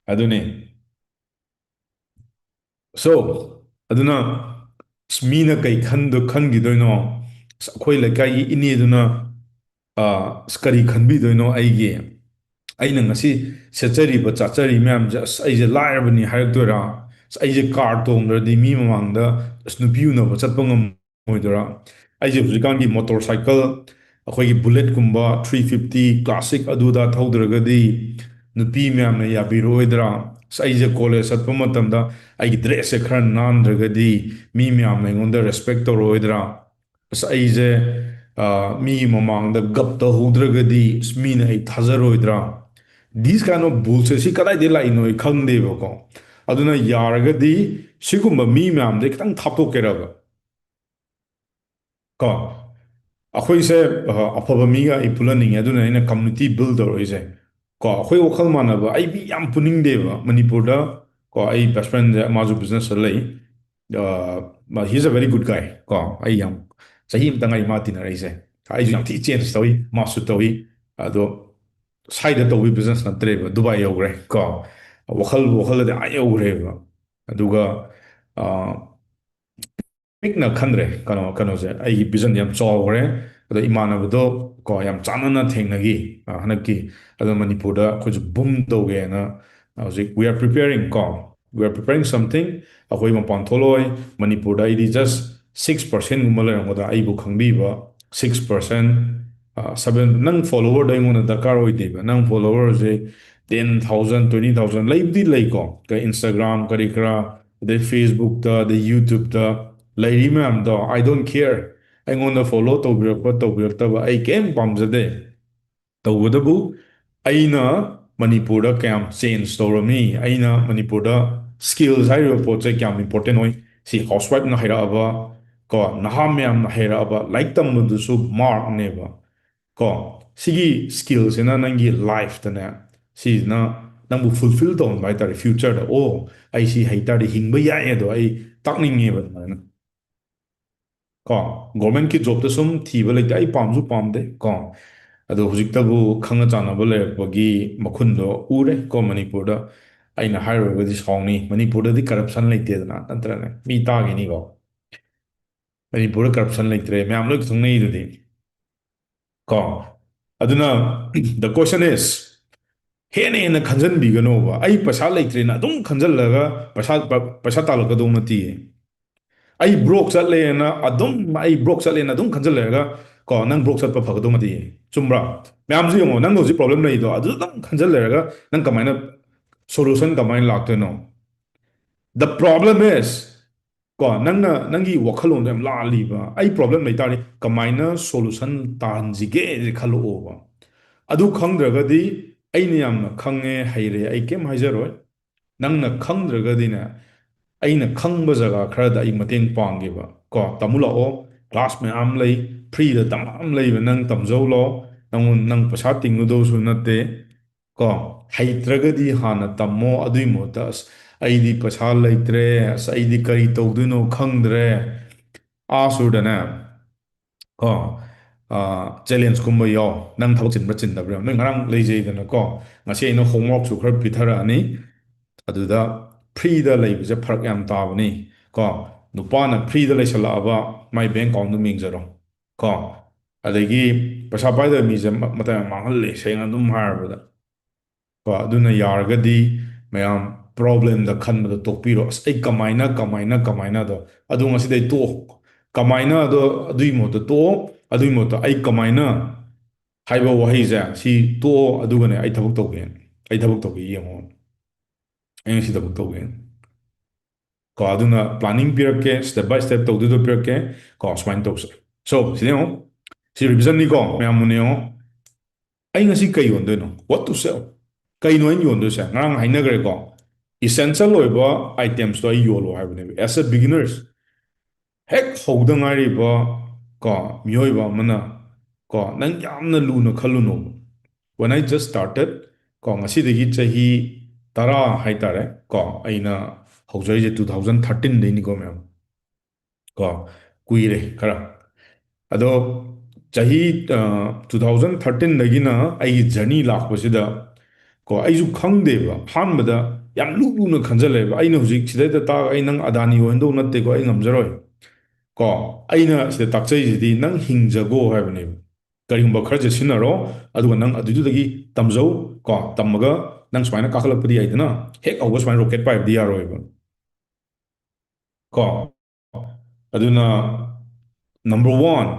ꯑꯗꯨꯅꯤ꯫ So, ꯑꯗꯨꯅ ꯑꯁ, ꯃꯤꯅ ꯀꯩ ꯈꯟꯗꯣ-, ꯈꯟꯈꯤꯗꯣꯏꯅꯣ? ꯑꯁ, ꯑꯩꯈꯣꯏ ꯂꯩꯀꯥꯏꯒꯤ ꯏꯅꯦꯗꯨꯅ, ꯑ, ꯑꯁ, ꯀꯔꯤ ꯈꯟꯕꯤꯗꯣꯏꯅꯣ ꯑꯩꯒꯤ? ꯑꯩꯅ ꯉꯁꯤ ꯁꯦꯠꯆꯔꯤꯕ ꯆꯥꯆꯔꯤ ꯃꯌꯥꯝꯁꯦ, ꯑꯁ, ꯑꯩꯁꯦ ꯂꯥꯏꯔꯕꯅꯤ ꯍꯥꯏꯔꯛꯇꯣꯏꯔꯥ? ꯑꯁ, ꯑꯩꯁꯦ car ꯇꯣꯡꯗ꯭ꯔꯗꯤ ꯃꯤ ꯃꯃꯥꯡꯗ, ꯑꯁ, ꯅꯨꯄꯤ ꯎꯅꯕ ꯆꯠꯄ ꯉꯝꯃꯣꯏꯗꯣꯏꯔꯥ? ꯑꯩꯁꯦ ꯍꯧꯖꯤꯛꯀꯥꯟꯒꯤ motorcycle, ꯑꯩꯈꯣꯏꯒꯤ ꯕꯨꯂꯦꯠꯀꯨꯝꯕ ꯊ꯭ꯔꯤ ꯐꯤꯐꯇꯤ ꯀ꯭ꯂꯥꯁꯤꯛ ꯑꯗꯨꯗ ꯊꯧꯗ꯭ꯔꯒꯗꯤ ꯅꯨꯄꯤ ꯃꯌꯥꯝꯅ ꯌꯥꯕꯤꯔꯛꯑꯣꯏꯗ꯭ꯔꯥ? ꯑꯁ, ꯑꯩꯁꯦ ꯀꯣꯂꯦꯖ ꯆꯠꯄ ꯃꯇꯝꯗ ꯑꯩꯒꯤ ꯗ꯭ꯔꯦꯁꯁꯦ ꯈꯔ ꯅꯥꯟꯗ꯭ꯔꯒꯗꯤ ꯃꯤ ꯃꯌꯥꯝꯅ ꯑꯩꯉꯣꯟꯗ ꯔꯦꯁꯄꯦꯛ ꯇꯧꯔꯛꯑꯣꯏꯗ꯭ꯔꯥ? ꯑꯁ, ꯑꯩꯁꯦ, ꯑ, ꯃꯤꯒꯤ ꯃꯃꯥꯡꯗ ꯒꯞ ꯇꯧꯍꯧꯗ꯭ꯔꯒꯗꯤ, ꯑꯁ, ꯃꯤꯅ ꯑꯩ ꯊꯥꯖꯔꯣꯏꯗ꯭ꯔꯥ? These kind of bullshit ꯁꯤ ꯀꯗꯥꯏꯗꯒꯤ ꯂꯥꯛꯏꯅꯣ ꯑꯩ ꯈꯪꯗꯦꯕꯀꯣ꯫ ꯑꯗꯨꯅ ꯌꯥꯔꯒꯗꯤ ꯁꯤꯒꯨꯝꯕ ꯃꯤ ꯃꯌꯥꯝꯗꯩ ꯈꯤꯇꯪ ꯊꯥꯞꯇꯣꯛꯀꯦꯔꯕ? ꯀꯣ, ꯑꯩꯈꯣꯏꯁꯦ, ꯑ, ꯑꯐꯕ ꯃꯤꯒ ꯑꯩ ꯄꯨꯜꯍꯟꯅꯤꯡꯉꯦ, ꯑꯗꯨꯅ ꯑꯩꯅ community build ꯇꯧꯔꯛꯏꯁꯦ꯫ ꯀꯣ, ꯑꯩꯈꯣꯏ ꯋꯥꯈꯜ ꯃꯥꯟꯅꯕ, ꯑꯩ ꯃꯤ ꯌꯥꯝ ꯄꯨꯅꯤꯡꯗꯦꯕ ꯃꯅꯤꯄꯨꯔꯗ꯫ ꯀꯣ, ꯑꯩ best friend ꯁꯦ ꯃꯥꯁꯨ business ꯇ ꯂꯩ꯫ ꯑ, ꯃꯥ, he is a very good guy꯫ ꯀꯣ, ꯑꯩ ꯌꯥꯝ, ꯆꯍꯤ ꯑꯃꯇ ꯉꯥꯏ ꯃꯥ ꯇꯤꯟꯅꯔꯛꯏꯁꯦ꯫ ꯑꯩꯁꯨ ꯌꯥꯝ ꯊꯤ change ꯇꯧꯏ, ꯃꯥꯁꯨ ꯇꯧꯏ꯫ ꯑꯗꯣ ꯁ꯭ꯋꯥꯏꯗ ꯇꯧꯕꯒꯤ business ꯅꯠꯇ꯭ꯔꯦꯕ, ꯗꯨꯕꯥꯏ ꯌꯧꯈ꯭ꯔꯦ꯫ ꯀꯣ, ꯋꯥꯈꯜ, ꯋꯥꯈꯜꯗꯗꯤ ꯑꯥ ꯌꯧꯈ꯭ꯔꯦꯕ꯫ ꯑꯗꯨꯒ, ꯑ, ꯄꯤꯛꯅ ꯈꯟꯗ꯭ꯔꯦ, ꯀꯩꯅꯣ, ꯀꯩꯅꯣꯁꯦ, ꯑꯩꯒꯤ vision ꯗꯤ ꯌꯥꯝ ꯆꯥꯎꯈ꯭ꯔꯦ꯫ ꯑꯗꯣ ꯏꯃꯥꯟꯅꯕꯗꯣ, ꯀꯣ, ꯌꯥꯝ ꯆꯥꯟꯅꯅ ꯊꯦꯡꯅꯈꯤ, ꯑ, ꯍꯟꯗꯛꯀꯤ꯫ ꯑꯗꯣ ꯃꯅꯤꯄꯨꯔꯗ ꯑꯩꯈꯣꯏꯁꯨ boom ꯇꯧꯒꯦꯅ ꯍꯧꯖꯤꯛ we are preparing, ꯀꯣ, we are preparing something꯫ ꯑꯩꯈꯣꯏ ꯃꯄꯥꯟ ꯊꯣꯛꯂꯛꯑꯣꯏ꯫ ꯃꯅꯤꯄꯨꯔꯗ ꯑꯩꯗꯤ just six percent ꯒꯨꯝꯕ ꯂꯩꯔꯝꯒꯗ꯭ꯔꯥ, ꯑꯩꯕꯨ ꯈꯪꯕꯤꯕ six percent, ꯑ, seven꯫ ꯅꯪ follower ꯗꯣ ꯑꯩꯉꯣꯟꯗ ꯗꯔꯀꯥꯔ ꯑꯣꯏꯗꯦꯕ꯫ ꯅꯪ follower ꯁꯦ ten thousand, twenty thousand ꯂꯩꯕꯨꯗꯤ ꯂꯩꯀꯣ, ꯀ-, Instagram ꯀꯔꯤ ꯀꯔꯥ, ꯑꯗꯩ Facebook ꯇ, ꯑꯗꯩ YouTube ꯇ ꯂꯩꯔꯤ ꯃꯌꯥꯝꯗꯣ, I don't care꯫ ꯑꯩꯉꯣꯟꯗ follow ꯇꯧꯕꯤꯔꯛꯄ ꯇꯧꯕꯤꯔꯛꯇꯕ ꯑꯩ ꯀꯩꯝ ꯄꯥꯝꯖꯗꯦ꯫ ꯇꯧꯕꯇꯕꯨ ꯑꯩꯅ ꯃꯅꯤꯄꯨꯔꯗ ꯀꯌꯥꯝ change ꯇꯧꯔꯝꯃꯤ, ꯑꯩꯅ ꯃꯅꯤꯄꯨꯔꯗ skills ꯍꯥꯏꯔꯤꯕ ꯄꯣꯠꯁꯦ ꯀꯌꯥꯝ important ꯑꯣꯏ, ꯁꯤ housewife ꯅ ꯍꯩꯔꯛꯑꯕ, ꯀꯣ, ꯅꯍꯥ ꯃꯌꯥꯝꯅ ꯍꯩꯔꯛꯑꯕ, ꯂꯥꯏꯔꯤꯛ ꯇꯝꯕꯗꯨꯁꯨ mark ꯅꯦꯕ꯫ ꯀꯣ, ꯁꯤꯒꯤ skill ꯁꯤꯅ ꯅꯪꯒꯤ life ꯇꯅꯦ, ꯁꯤꯁꯤꯅ ꯅꯪꯕꯨ fulfill ꯇꯧꯍꯟꯕ ꯍꯥꯏꯇꯥꯔꯦ꯫ Future ꯗ, "ꯑꯣ, ꯑꯩ ꯁꯤ ꯍꯩꯇꯥꯔꯗꯤ ꯍꯤꯡꯕ ꯌꯥꯏ" ꯑꯗꯣ ꯑꯩ ꯇꯥꯛꯅꯤꯡꯉꯦꯕ ꯑꯗꯨꯃꯥꯏꯅ꯫ ꯀꯣ, government ꯀꯤ job ꯇ ꯁꯨꯝ ꯊꯤꯕ ꯂꯩꯇꯦ, ꯑꯩ ꯄꯥꯝꯁꯨ ꯄꯥꯝꯗꯦ꯫ ꯀꯣ, ꯑꯗꯣ ꯍꯧꯖꯤꯛꯇꯕꯨ ꯈꯪꯅ ꯆꯥꯟꯅꯕ ꯂꯩꯔꯛꯄꯒꯤ ꯃꯈꯨꯟꯗꯣ ꯎꯔꯦ꯫ ꯀꯣ, ꯃꯅꯤꯄꯨꯔꯗ ꯑꯩꯅ ꯍꯥꯏꯔꯨꯔꯒꯗꯤ ꯁꯥꯎꯅꯤ, ꯃꯅꯤꯄꯨꯔꯗꯗꯤ corruption ꯂꯩꯇꯦꯗꯅ, ꯅꯠꯇ꯭ꯔꯅꯦ? ꯃꯤ ꯇꯥꯈꯤꯅꯤꯀꯣ꯫ ꯃꯅꯤꯄꯨꯔꯗ corruption ꯂꯩꯇ꯭ꯔꯦ, ꯃꯌꯥꯝ ꯂꯣꯏ ꯈꯪꯅꯩꯗꯨꯗꯤ꯫ ꯀꯣ, ꯑꯗꯨꯅ the question is, ꯍꯦꯟꯅ ꯍꯦꯟꯅ ꯈꯟꯖꯟꯕꯤꯒꯅꯣꯕ꯫ "ꯑꯩ ꯄꯩꯁꯥ ꯂꯩꯇ꯭ꯔꯦꯅ" ꯑꯗꯨꯝ ꯈꯟꯖꯜꯂꯒ ꯄꯩꯁꯥ, ꯄ-, ꯄꯩꯁꯥ ꯇꯥꯜꯂꯛꯀꯗꯧ ꯅꯠꯇꯤꯌꯦ꯫ "ꯑꯩ broke ꯆꯠꯂꯦꯅ" ꯑꯗꯨꯝ, "ꯑꯩ broke ꯆꯠꯂꯦꯅ" ꯑꯗꯨꯝ ꯈꯟꯖꯜꯂꯒ, ꯀꯣ, ꯅꯪ ꯕ꯭ꯔꯣꯛ ꯆꯠꯄ ꯐꯒꯗꯧ ꯅꯠꯇꯦ꯫ ꯆꯨꯝꯕ꯭ꯔꯥ? ꯃꯌꯥꯝꯁꯨ ꯌꯦꯡꯉꯣ, ꯅꯪ ꯍꯧꯖꯤꯛ ꯄ꯭ꯔꯣꯕ꯭ꯂꯦꯝ ꯂꯩꯗꯣ ꯑꯗꯨꯗꯪ ꯈꯟꯖꯜ ꯂꯩꯔꯒ ꯅꯪ ꯀꯃꯥꯏꯅ ꯁꯣꯂꯨꯁꯟ ꯀꯃꯥꯏꯅ ꯂꯥꯛꯇꯣꯏꯅꯣ? The problem is, ꯀꯣ, ꯅꯪꯅ ꯅꯪꯒꯤ ꯋꯥꯈꯜꯂꯣꯟꯗꯣ ꯌꯥꯝ ꯂꯥꯜꯂꯤꯕ꯫ ꯑꯩ ꯄ꯭ꯔꯣꯕ꯭ꯂꯦꯝ ꯂꯩꯇꯥꯔꯗꯤ ꯀꯃꯥꯏꯅ ꯁꯣꯂꯨꯁꯟ ꯇꯥꯍꯟꯁꯤꯒꯦ ꯁꯤ ꯈꯜꯂꯛꯑꯣꯕ꯫ ꯑꯗꯨ ꯈꯪꯗ꯭ꯔꯒꯗꯤ ꯑꯩꯅ ꯌꯥꯝꯅ ꯈꯪꯉꯦ, ꯍꯩꯔꯦ, ꯑꯩ ꯀꯩꯝ ꯍꯥꯏꯖꯔꯣꯏ꯫ ꯅꯪꯅ ꯈꯪꯗ꯭ꯔꯒꯗꯤꯅꯦ, ꯑꯩꯅ ꯈꯪꯕ ꯖꯒꯥ ꯈꯔꯗ ꯑꯩ ꯃꯇꯦꯡ ꯄꯥꯡꯒꯦꯕ꯫ ꯀꯣ, ꯇꯥꯃꯣ ꯂꯥꯛꯑꯣ, ꯀ꯭ꯂꯥꯁ ꯃꯌꯥꯝ ꯂꯩ, ꯐ꯭ꯔꯤꯗ ꯇꯝꯕ ꯌꯥꯝ ꯂꯩꯕ, ꯅꯪ ꯇꯝꯖꯧ ꯂꯥꯛꯑꯣ꯫ ꯅꯪꯉꯣꯟ-, ꯅꯪ ꯄꯩꯁꯥ ꯇꯤꯡꯒꯗꯧꯁꯨ ꯅꯠꯇꯦ꯫ ꯀꯣ, ꯍꯩꯇ꯭ꯔꯒꯗꯤ ꯍꯥꯟꯅ ꯇꯝꯃꯣ꯫ ꯑꯗꯨꯒꯤ ꯃꯍꯨꯠꯇ, "ꯑꯁ, ꯑꯩꯗꯤ ꯄꯩꯁꯥ ꯂꯩꯇ꯭ꯔꯦ, ꯑꯁ, ꯑꯩꯗꯤ ꯀꯔꯤ ꯇꯧꯗꯣꯏꯅꯣ ꯈꯪꯗ꯭ꯔꯦ", ꯑꯥ ꯁꯨꯔꯗꯅꯦ, ꯀꯣ, ꯆꯦꯂꯦꯟꯖꯀꯨꯝꯕ ꯌꯥꯎ꯫ ꯅꯪ ꯊꯕꯛ ꯆꯤꯟꯕ꯭ꯔꯥ ꯆꯤꯟꯗꯕ꯭ꯔꯥ? ꯅꯣꯏ ꯉꯔꯥꯡ ꯂꯩꯖꯩꯗꯅꯀꯣ, ꯉꯁꯤ ꯑꯩꯅ ꯍꯣꯝꯋꯔꯛꯁꯨ ꯈꯔ ꯄꯤꯊꯔꯛꯑꯅꯤ꯫ ꯑꯗꯨꯗ ꯐ꯭ꯔꯤꯗ ꯂꯩꯕꯁꯦ ꯐꯔꯛ ꯌꯥꯝ ꯇꯥꯕꯅꯤ꯫ ꯀꯣ, ꯅꯨꯄꯥꯅ ꯐ꯭ꯔꯤꯗ ꯂꯩꯁꯜꯂꯛꯑꯕ, ꯃꯥꯏ ꯕꯦꯡ ꯑꯦꯀꯥꯎꯟꯗꯨ ꯌꯦꯡꯖꯔꯣ꯫ ꯀꯣ, ꯑꯗꯒꯤ ꯄꯩꯁꯥ ꯄꯥꯏꯗꯕ ꯃꯤꯁꯦ ꯃ-, ꯃꯇꯝ ꯌꯥꯝ ꯃꯥꯡꯍꯜꯂꯦ, ꯁꯦꯡꯅ ꯑꯗꯨꯝ ꯍꯥꯏꯔꯕꯗ꯫ ꯀꯣ, ꯑꯗꯨꯅ ꯌꯥꯔꯒꯗꯤ ꯃꯌꯥꯝ ꯄ꯭ꯔꯣꯕ꯭ꯂꯦꯝꯗ ꯈꯟꯕꯗꯣ ꯇꯣꯛꯄꯤꯔꯣ꯫ "ꯑꯁ, ꯑꯩ ꯀꯃꯥꯏꯅ, ꯀꯃꯥꯏꯅ, ꯀꯃꯥꯏꯅ?" ꯑꯗꯣ, ꯑꯗꯨ ꯉꯁꯤꯗꯩ ꯇꯣꯛꯑꯣ꯫ "ꯀꯃꯥꯏꯅ?" ꯑꯗꯣ ꯑꯗꯨꯒꯤ ꯃꯍꯨꯠꯇ ꯇꯣꯛꯑꯣ꯫ ꯑꯗꯨꯒꯤ ꯃꯍꯨꯠꯇ "ꯑꯩ ꯀꯃꯥꯏꯅ" ꯍꯥꯏꯕ ꯋꯥꯍꯩꯁꯦ ꯁꯤ ꯇꯣꯛꯑꯣ, ꯑꯗꯨꯒꯅꯦ, "ꯑꯩ ꯊꯕꯛ ꯇꯧꯒꯦ, ꯑꯩ ꯊꯕꯛ ꯇꯧꯒꯦ ꯌꯦꯡꯉꯣ, ꯑꯩ ꯉꯁꯤ ꯊꯕꯛ ꯇꯧꯒꯦ"꯫ ꯀꯣ, ꯑꯗꯨꯅ ꯄ꯭ꯂꯥꯅꯤꯡ ꯄꯤꯔꯛꯀꯦ, ꯁ꯭ꯇꯦꯞ ꯕꯥꯏ ꯁ꯭ꯇꯦꯞ ꯇꯧꯗꯣꯏꯗꯣ ꯄꯤꯔꯛꯀꯦ꯫ ꯀꯣ, ꯁꯨꯃꯥꯏꯅ ꯇꯧꯁꯦ꯫ So, ꯁꯤꯗ ꯌꯦꯡꯉꯣ, ꯁꯤ ꯔꯤꯚꯤꯖꯟꯅꯤꯀꯣ, ꯃꯌꯥꯝ ꯃꯨꯟꯅ ꯌꯦꯡꯉꯣ꯫ "ꯑꯩ ꯉꯁꯤ ꯀꯩ ꯌꯣꯟꯗꯣꯏꯅꯣ?" What to sell? ꯀꯩꯅꯣ ꯑꯩꯅ ꯌꯣꯟꯗꯣꯏꯁꯦ? ꯉꯔꯥꯡ ꯍꯥꯏꯅꯈ꯭ꯔꯦꯀꯣ, ꯏꯁꯦꯟꯁꯤꯌꯦꯜ ꯑꯣꯏꯕ ꯑꯥꯏꯇꯦꯝꯁꯇꯣ ꯑꯩ ꯌꯣꯜꯂꯣ ꯍꯥꯏꯕꯅꯦꯕ꯫ As a beginners, ꯍꯦꯛ ꯍꯧꯗ ꯉꯥꯏꯔꯤꯕ, ꯀꯣ, ꯃꯤꯑꯣꯏꯕ ꯑꯃꯅ, ꯀꯣ, ꯅꯪ ꯌꯥꯝꯅ ꯂꯨꯅ ꯈꯜꯂꯨꯅꯣꯕ꯫ When I just started, ꯀꯣ, ꯉꯁꯤꯗꯒꯤ ꯆꯍꯤ ꯇꯔꯥ ꯍꯥꯏꯇꯥꯔꯦ, ꯀꯣ, ꯑꯩꯅ ꯍꯧꯖꯔꯤꯁꯦ two thousand thirteen ꯗꯩꯅꯤꯀꯣ, ꯃꯌꯥꯝ꯫ ꯀꯣ, ꯀꯨꯏꯔꯦ ꯈꯔ꯫ ꯑꯗꯣ ꯆꯍꯤ, ꯑ, two thousand thirteen ꯗꯒꯤꯅ ꯑꯩꯒꯤ ꯖꯔꯅꯤ ꯂꯥꯛꯄꯁꯤꯗ, ꯀꯣ, ꯑꯩꯁꯨ ꯈꯪꯗꯦꯕ꯫ ꯑꯍꯥꯟꯕꯗ ꯌꯥꯝ ꯂꯨ ꯂꯨꯅ ꯈꯟꯖꯜꯂꯦꯕ꯫ ꯑꯩꯅ ꯍꯧꯖꯤꯛ ꯁꯤꯗꯩꯗ ꯇꯥꯛ-, "ꯑꯩ ꯅꯪ ꯑꯗꯥꯅꯤ ꯑꯣꯏꯍꯟꯗꯧ ꯅꯠꯇꯦꯀꯣ, ꯑꯩ ꯉꯝꯖꯔꯣꯏ"꯫ ꯀꯣ, ꯑꯩꯅ ꯁꯤꯗ ꯇꯥꯛꯆꯩꯁꯤꯗꯤ ꯅꯪ ꯍꯤꯡꯖꯒꯣ ꯍꯥꯏꯕꯅꯦꯕ꯫ ꯀꯔꯤꯒꯨꯝꯕ ꯈꯔꯁꯦ ꯁꯤꯖꯤꯟꯅꯔꯣ, ꯑꯗꯨꯒ ꯅꯪ ꯑꯗꯨꯗꯨꯗꯒꯤ ꯇꯝꯖꯧ꯫ ꯀꯣ, ꯇꯝꯃꯒ ꯅꯪ ꯁꯨꯃꯥꯏꯅ ꯀꯥꯈꯠꯂꯛꯄꯗꯤ ꯌꯥꯏꯗꯅ, ꯍꯦꯛ ꯍꯧꯕ ꯁꯨꯃꯥꯏꯅ ꯔꯣꯀꯦꯠ ꯄꯥꯏꯕꯗꯤ ꯌꯥꯔꯣꯏꯕ꯫ ꯀꯣ, ꯑꯗꯨꯅ number one,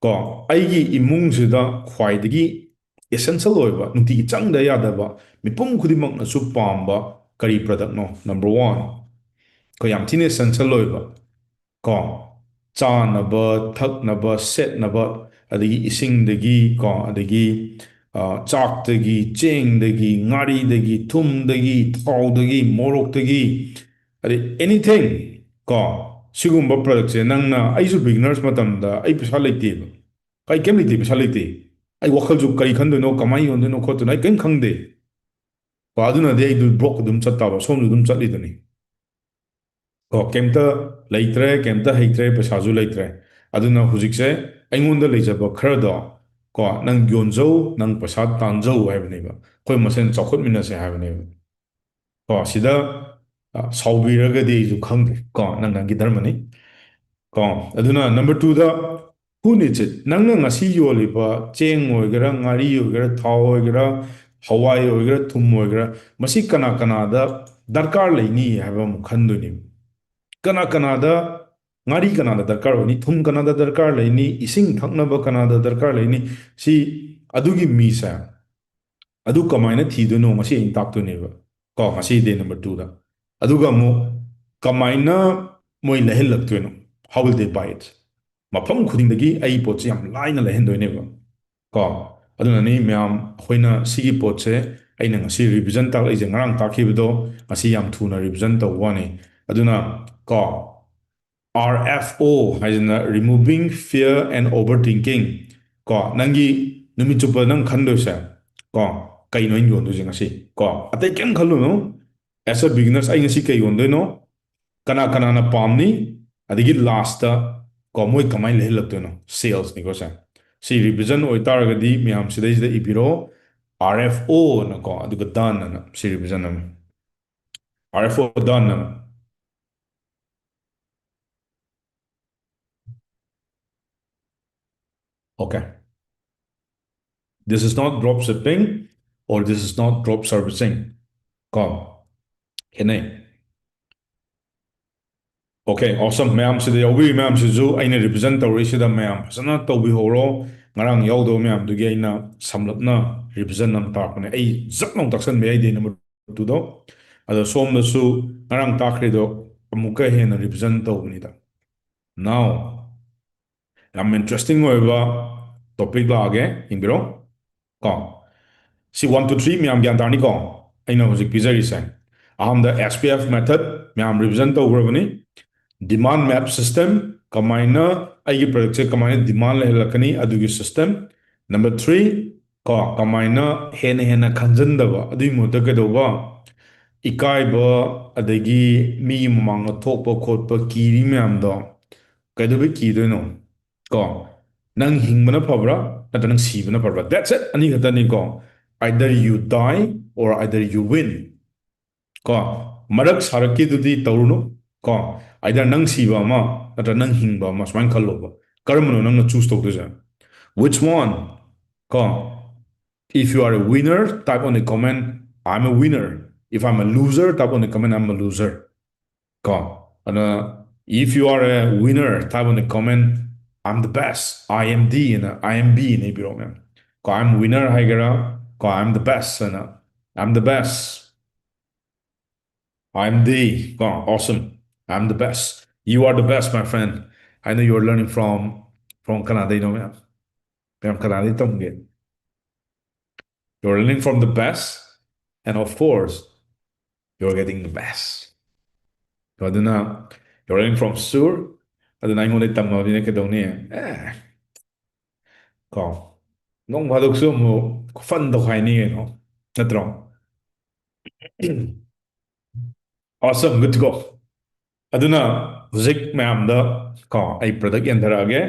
ꯀꯣ, ꯑꯩꯒꯤ ꯏꯃꯨꯡꯁꯤꯗ ꯈ꯭ꯋꯥꯏꯗꯒꯤ essential ꯑꯣꯏꯕ, ꯅꯨꯡꯇꯤꯒꯤ ꯆꯪꯗ ꯌꯥꯗꯕ, ꯃꯤꯄꯨꯝ ꯈꯨꯗꯤꯡꯃꯛꯅꯁꯨ ꯄꯥꯝꯕ ꯀꯔꯤ product ꯅꯣ? Number one, ꯑꯩꯈꯣꯏ ꯌꯥꯝ ꯊꯤꯅ essential ꯑꯣꯏꯕ, ꯀꯣ, ꯆꯥꯅꯕ, ꯊꯛꯅꯕ, ꯁꯦꯠꯅꯕ, ꯑꯗꯒꯤ ꯏꯁꯤꯡꯗꯒꯤ, ꯀꯣ, ꯑꯗꯒꯤ, ꯑ, ꯆꯥꯛꯇꯒꯤ, ꯆꯦꯡꯗꯒꯤ, ꯉꯥꯔꯤꯗꯒꯤ, ꯊꯨꯝꯗꯒꯤ, ꯊꯥꯎꯗꯒꯤ, ꯃꯣꯔꯣꯛꯇꯒꯤ, ꯑꯗꯩ anything, ꯀꯣ, ꯁꯤꯒꯨꯝꯕ product ꯁꯦ ꯅꯪꯅ, ꯑꯩꯁꯨ beginners ꯃꯇꯝꯗ ꯑꯩ ꯄꯩꯁꯥ ꯂꯩꯇꯦꯕ꯫ ꯑꯩ ꯀꯩꯝ ꯂꯩꯇꯦ, ꯄꯩꯁꯥ ꯂꯩꯇꯦ꯫ ꯑꯩ ꯋꯥꯈꯜꯁꯨ ꯀꯔꯤ ꯈꯟꯗꯣꯏꯅꯣ, ꯀꯃꯥꯏꯅ ꯌꯣꯟꯗꯣꯏꯅꯣ ꯈꯣꯠꯇꯣꯏꯅꯣ, ꯑꯩ ꯀꯩꯝ ꯈꯪꯗꯦ꯫ ꯀꯣ, ꯑꯗꯨꯅꯗꯤ ꯑꯩꯗꯨ broke ꯑꯗꯨꯝ ꯆꯠꯇꯕ, ꯁꯣꯝꯁꯨ ꯑꯗꯨꯝ ꯆꯠꯂꯤꯗꯨꯅꯤ꯫ ꯀꯣ, ꯀꯩꯝꯇ ꯂꯩꯇ꯭ꯔꯦ, ꯀꯩꯝꯇ ꯍꯩꯇ꯭ꯔꯦ, ꯄꯩꯁꯥꯁꯨ ꯂꯩꯇ꯭ꯔꯦ꯫ ꯑꯗꯨꯅ ꯍꯧꯖꯤꯛꯁꯦ ꯑꯩꯉꯣꯟꯗ ꯂꯩꯖꯕ ꯈꯔꯗꯣ, ꯀꯣ, ꯅꯪ ꯌꯣꯟꯖꯧ, ꯅꯪ ꯄꯩꯁꯥ ꯇꯥꯟꯖꯧ ꯍꯥꯏꯕꯅꯦꯕ꯫ ꯑꯩꯈꯣꯏ ꯃꯁꯦꯟ ꯆꯥꯎꯈꯠꯃꯤꯟꯅꯁꯦ ꯍꯥꯏꯕꯅꯦꯕ꯫ ꯀꯣ, ꯁꯤꯗ, ꯑ, ꯁꯥꯎꯕꯤꯔꯒꯗꯤ ꯑꯩꯁꯨ ꯈꯪꯗ꯭ꯔꯦ꯫ ꯀꯣ, ꯅꯪ ꯅꯪꯒꯤ ꯙꯔꯃꯅꯤ꯫ ꯀꯣ, ꯑꯗꯨꯅ number two the, who needs it? ꯅꯪꯅ ꯉꯁꯤ ꯌꯣꯜꯂꯤꯕ ꯆꯦꯡ ꯑꯣꯏꯒꯦꯔꯥ, ꯉꯥꯔꯤ ꯑꯣꯏꯒꯦꯔꯥ, ꯊꯥꯎ ꯑꯣꯏꯒꯦꯔꯥ, ꯍꯋꯥꯏ ꯑꯣꯏꯒꯦꯔꯥ, ꯊꯨꯝ ꯑꯣꯏꯒꯦꯔꯥ, ꯃꯁꯤ ꯀꯅꯥ ꯀꯅꯥꯗ ꯗꯔꯀꯥꯔ ꯂꯩꯅꯤ ꯍꯥꯏꯕ ꯑꯃꯨꯛ ꯈꯟꯗꯣꯏꯅꯦꯕ꯫ ꯀꯅꯥ ꯀꯅꯥꯗ, ꯉꯥꯔꯤ ꯀꯅꯥꯗ ꯗꯔꯀꯥꯔ ꯑꯣꯏꯅꯤ, ꯊꯨꯝ ꯀꯅꯥꯗ ꯗꯔꯀꯥꯔ ꯂꯩꯅꯤ, ꯏꯁꯤꯡ ꯊꯛꯅꯕ ꯀꯅꯥꯗ ꯗꯔꯀꯥꯔ ꯂꯩꯅꯤ, ꯁꯤ ꯑꯗꯨꯒꯤ ꯃꯤꯁꯦ ꯑꯗꯨ ꯀꯃꯥꯏꯅ ꯊꯤꯗꯣꯏꯅꯣ? ꯉꯁꯤ ꯑꯩꯅ ꯇꯥꯛꯇꯣꯏꯅꯦꯕ꯫ ꯀꯣ, ꯉꯁꯤ day number two ꯗ꯫ ꯑꯗꯨꯒ ꯑꯃꯨꯛ ꯀꯃꯥꯏꯅ ꯃꯣꯏ ꯂꯩꯍꯜꯂꯛꯇꯣꯏꯅꯣ? How will they buy it? ꯃꯐꯝ ꯈꯨꯗꯤꯡꯗꯒꯤ ꯑꯩ ꯄꯣꯠꯁꯦ ꯌꯥꯝ ꯂꯥꯏꯅ ꯂꯩꯍꯟꯗꯣꯏꯅꯦꯕ꯫ ꯀꯣ, ꯑꯗꯨꯅꯅꯤ ꯃꯌꯥꯝ ꯑꯩꯈꯣꯏꯅ ꯁꯤꯒꯤ ꯄꯣꯠꯁꯦ, ꯑꯩꯅ ꯉꯁꯤ revision ꯇꯥꯛꯂꯛꯏꯁꯦ, ꯉꯔꯥꯡ ꯇꯥꯛꯈꯤꯕꯗꯣ ꯉꯁꯤ ꯌꯥꯝ ꯊꯨꯅ revision ꯇꯧꯕ ꯋꯥꯅꯤ꯫ ꯑꯗꯨꯅ, ꯀꯣ, R F O ꯍꯥꯏꯁꯤꯅ removing fear and overthinking꯫ ꯀꯣ, ꯅꯪꯒꯤ ꯅꯨꯃꯤꯠ ꯆꯨꯞꯄ ꯅꯪ ꯈꯟꯗꯣꯏꯁꯦ, ꯀꯣ, ꯀꯩꯅꯣ ꯑꯩꯅ ꯌꯣꯟꯗꯣꯏꯁꯦ ꯉꯁꯤ? ꯀꯣ, ꯑꯇꯩ ꯀꯩꯝ ꯈꯜꯂꯨꯅꯨ꯫ As a beginners, ꯑꯩ ꯉꯁꯤ ꯀꯩ ꯌꯣꯟꯗꯣꯏꯅꯣ? ꯀꯅꯥ ꯀꯅꯥꯅ ꯄꯥꯝꯅꯤ? ꯑꯗꯒꯤ last ꯇ, ꯀꯣ, ꯃꯣꯏ ꯀꯃꯥꯏꯅ ꯂꯩꯍꯜꯂꯛꯇꯣꯏꯅꯣ? Sales ꯅꯤꯀꯣ ꯁꯦ꯫ ꯁꯤ revision ꯑꯣꯏꯇꯥꯔꯒꯗꯤ ꯃꯌꯥꯝ ꯁꯤꯗꯩꯁꯤꯗ ꯏꯕꯤꯔꯣ, R F O ꯅꯀꯣ, ꯑꯗꯨꯒ done ꯑꯅ꯫ ꯁꯤ revision ꯑꯃ, R F O done ꯑꯅ꯫ Okay. This is not drop shipping or this is not drop servicing. ꯀꯣ, ꯈꯦꯠꯅꯩ꯫ Okay, awesome. ꯃꯌꯥꯝꯁꯤꯗ ꯌꯥꯎꯕꯤꯔꯤ ꯃꯌꯥꯝꯁꯤꯁꯨ ꯑꯩꯅ represent ꯇꯧꯔꯤꯁꯤꯗ ꯃꯌꯥꯝ ꯐꯖꯅ ꯇꯧꯕꯤꯍꯧꯔꯣ. ꯉꯔꯥꯡ ꯌꯥꯎꯗꯕ ꯃꯌꯥꯝꯗꯨꯒꯤ ꯑꯩꯅ ꯁꯝꯂꯞꯅ represent ꯑꯃ ꯇꯥꯛꯄꯅꯦ꯫ ꯑꯩ ꯖꯛ ꯂꯥꯎ ꯇꯥꯛꯁꯟꯕ ꯌꯥꯏꯗꯦ ꯅꯝꯕꯔ ꯇꯨꯗꯣ꯫ ꯑꯗꯣ ꯁꯣꯝꯗꯁꯨ ꯉꯔꯥꯡ ꯇꯥꯛꯈ꯭ꯔꯤꯗꯣ ꯑꯃꯨꯛꯀ ꯍꯦꯟꯅ represent ꯇꯧꯕꯅꯤꯗ꯫ Now, ꯌꯥꯝ interesting ꯑꯣꯏꯕ topic ꯂꯥꯛꯑꯒꯦ, ꯌꯦꯡꯕꯤꯔꯣ꯫ ꯀꯣ, ꯁꯤ one, two, three ꯃꯌꯥꯝ ꯒ꯭ꯌꯥꯟ ꯇꯥꯔꯅꯤꯀꯣ? ꯑꯩꯅ ꯍꯧꯖꯤꯛ ꯄꯤꯖꯔꯤꯁꯦ꯫ ꯑꯍꯥꯟꯕꯗ S P F method ꯃꯌꯥꯝ represent ꯇꯧꯈ꯭ꯔꯕꯅꯤ꯫ Demand map system, ꯀꯃꯥꯏꯅ ꯑꯩꯒꯤ productꯁꯦ ꯀꯃꯥꯏꯅ demand ꯂꯩꯍꯜꯂꯛꯀꯅꯤ ꯑꯗꯨꯒꯤ system꯫ Number three, ꯀꯣ, ꯀꯃꯥꯏꯅ ꯍꯦꯟꯅ ꯍꯦꯟꯅ ꯈꯟꯖꯟꯗꯕ, ꯑꯗꯨꯒꯤ ꯃꯍꯨꯠꯇ ꯀꯩꯗꯧꯕ? ꯏꯀꯥꯏꯕ, ꯑꯗꯒꯤ ꯃꯤꯒꯤ ꯃꯃꯥꯡꯗ ꯊꯣꯛꯄ ꯈꯣꯠꯄ ꯀꯤꯔꯤ ꯃꯌꯥꯝꯗꯣ ꯀꯩꯗꯧꯕꯩ ꯀꯤꯗꯣꯏꯅꯣ? ꯀꯣ, ꯅꯪ ꯍꯤꯡꯕꯅ ꯐꯕ꯭ꯔꯥ ꯅꯠꯇ꯭ꯔ ꯅꯪ ꯁꯤꯕꯅ ꯐꯕ꯭ꯔꯥ? That's it, ꯑꯅꯤ ꯈꯛꯇꯅꯤꯀꯣ꯫ Either you die or either you win. ꯀꯣ, ꯃꯔꯛ ꯁꯥꯔꯛꯀꯤꯗꯨꯗꯤ ꯇꯧꯔꯨꯅꯨ꯫ ꯀꯣ, either ꯅꯪ ꯁꯤꯕ ꯑꯃ ꯅꯠꯇ꯭ꯔ ꯅꯪ ꯍꯤꯡꯕ ꯑꯃ, ꯁꯨꯃꯥꯏꯅ ꯈꯜꯂꯣꯕ꯫ ꯀꯔꯝꯕꯅꯣ ꯅꯪꯅ choose ꯇꯧꯗꯣꯏꯁꯦ? Which one? ꯀꯣ, if you are a winner, type on the comment, "I'm a winner." If I'm a loser, type on the comment, "I'm a loser." ꯀꯣ, ꯑꯗꯨꯅ, if you are a winner, type on the comment, "I'm the best, I M D" ꯍꯥꯏꯅ, I M B ꯍꯥꯏꯅ ꯏꯕꯤꯔꯛꯑꯣ ꯃꯌꯥꯝ꯫ ꯀꯣ, "I'm winner" ꯍꯥꯏꯒꯦꯔꯥ, ꯀꯣ, "I'm the best" ꯍꯥꯏꯅ, "I'm the best, I M D", ꯀꯣ, "Awesome, I'm the best, you are the best, my friend, I know you're learning from, from" ꯀꯅꯥꯗꯩꯅꯣ ꯃꯌꯥꯝ? ꯃꯌꯥꯝ ꯀꯅꯥꯗꯩ ꯇꯝꯒꯦ? "You're learning from the best, and of course, you're getting the best." ꯑꯗꯨꯅ, "You're learning from Sur", ꯑꯗꯨꯅ ꯑꯩꯉꯣꯟꯗ ꯇꯝꯃꯕꯅꯤꯅ ꯀꯩꯗꯧꯅꯤ? ꯑꯦ, ꯀꯣ, ꯅꯣꯡ ꯐꯥꯗꯣꯛꯁꯨ ꯑꯃꯨꯛ fun ꯇꯧꯈꯥꯏꯅꯤ ꯀꯩꯅꯣ, ꯅꯠꯇ꯭ꯔꯣ? Awesome, good to go. ꯑꯗꯨꯅ ꯍꯧꯖꯤꯛ ꯃꯌꯥꯝꯗ, ꯀꯣ, ꯑꯩ product ꯌꯦꯟꯊꯔꯛꯑꯒꯦ꯫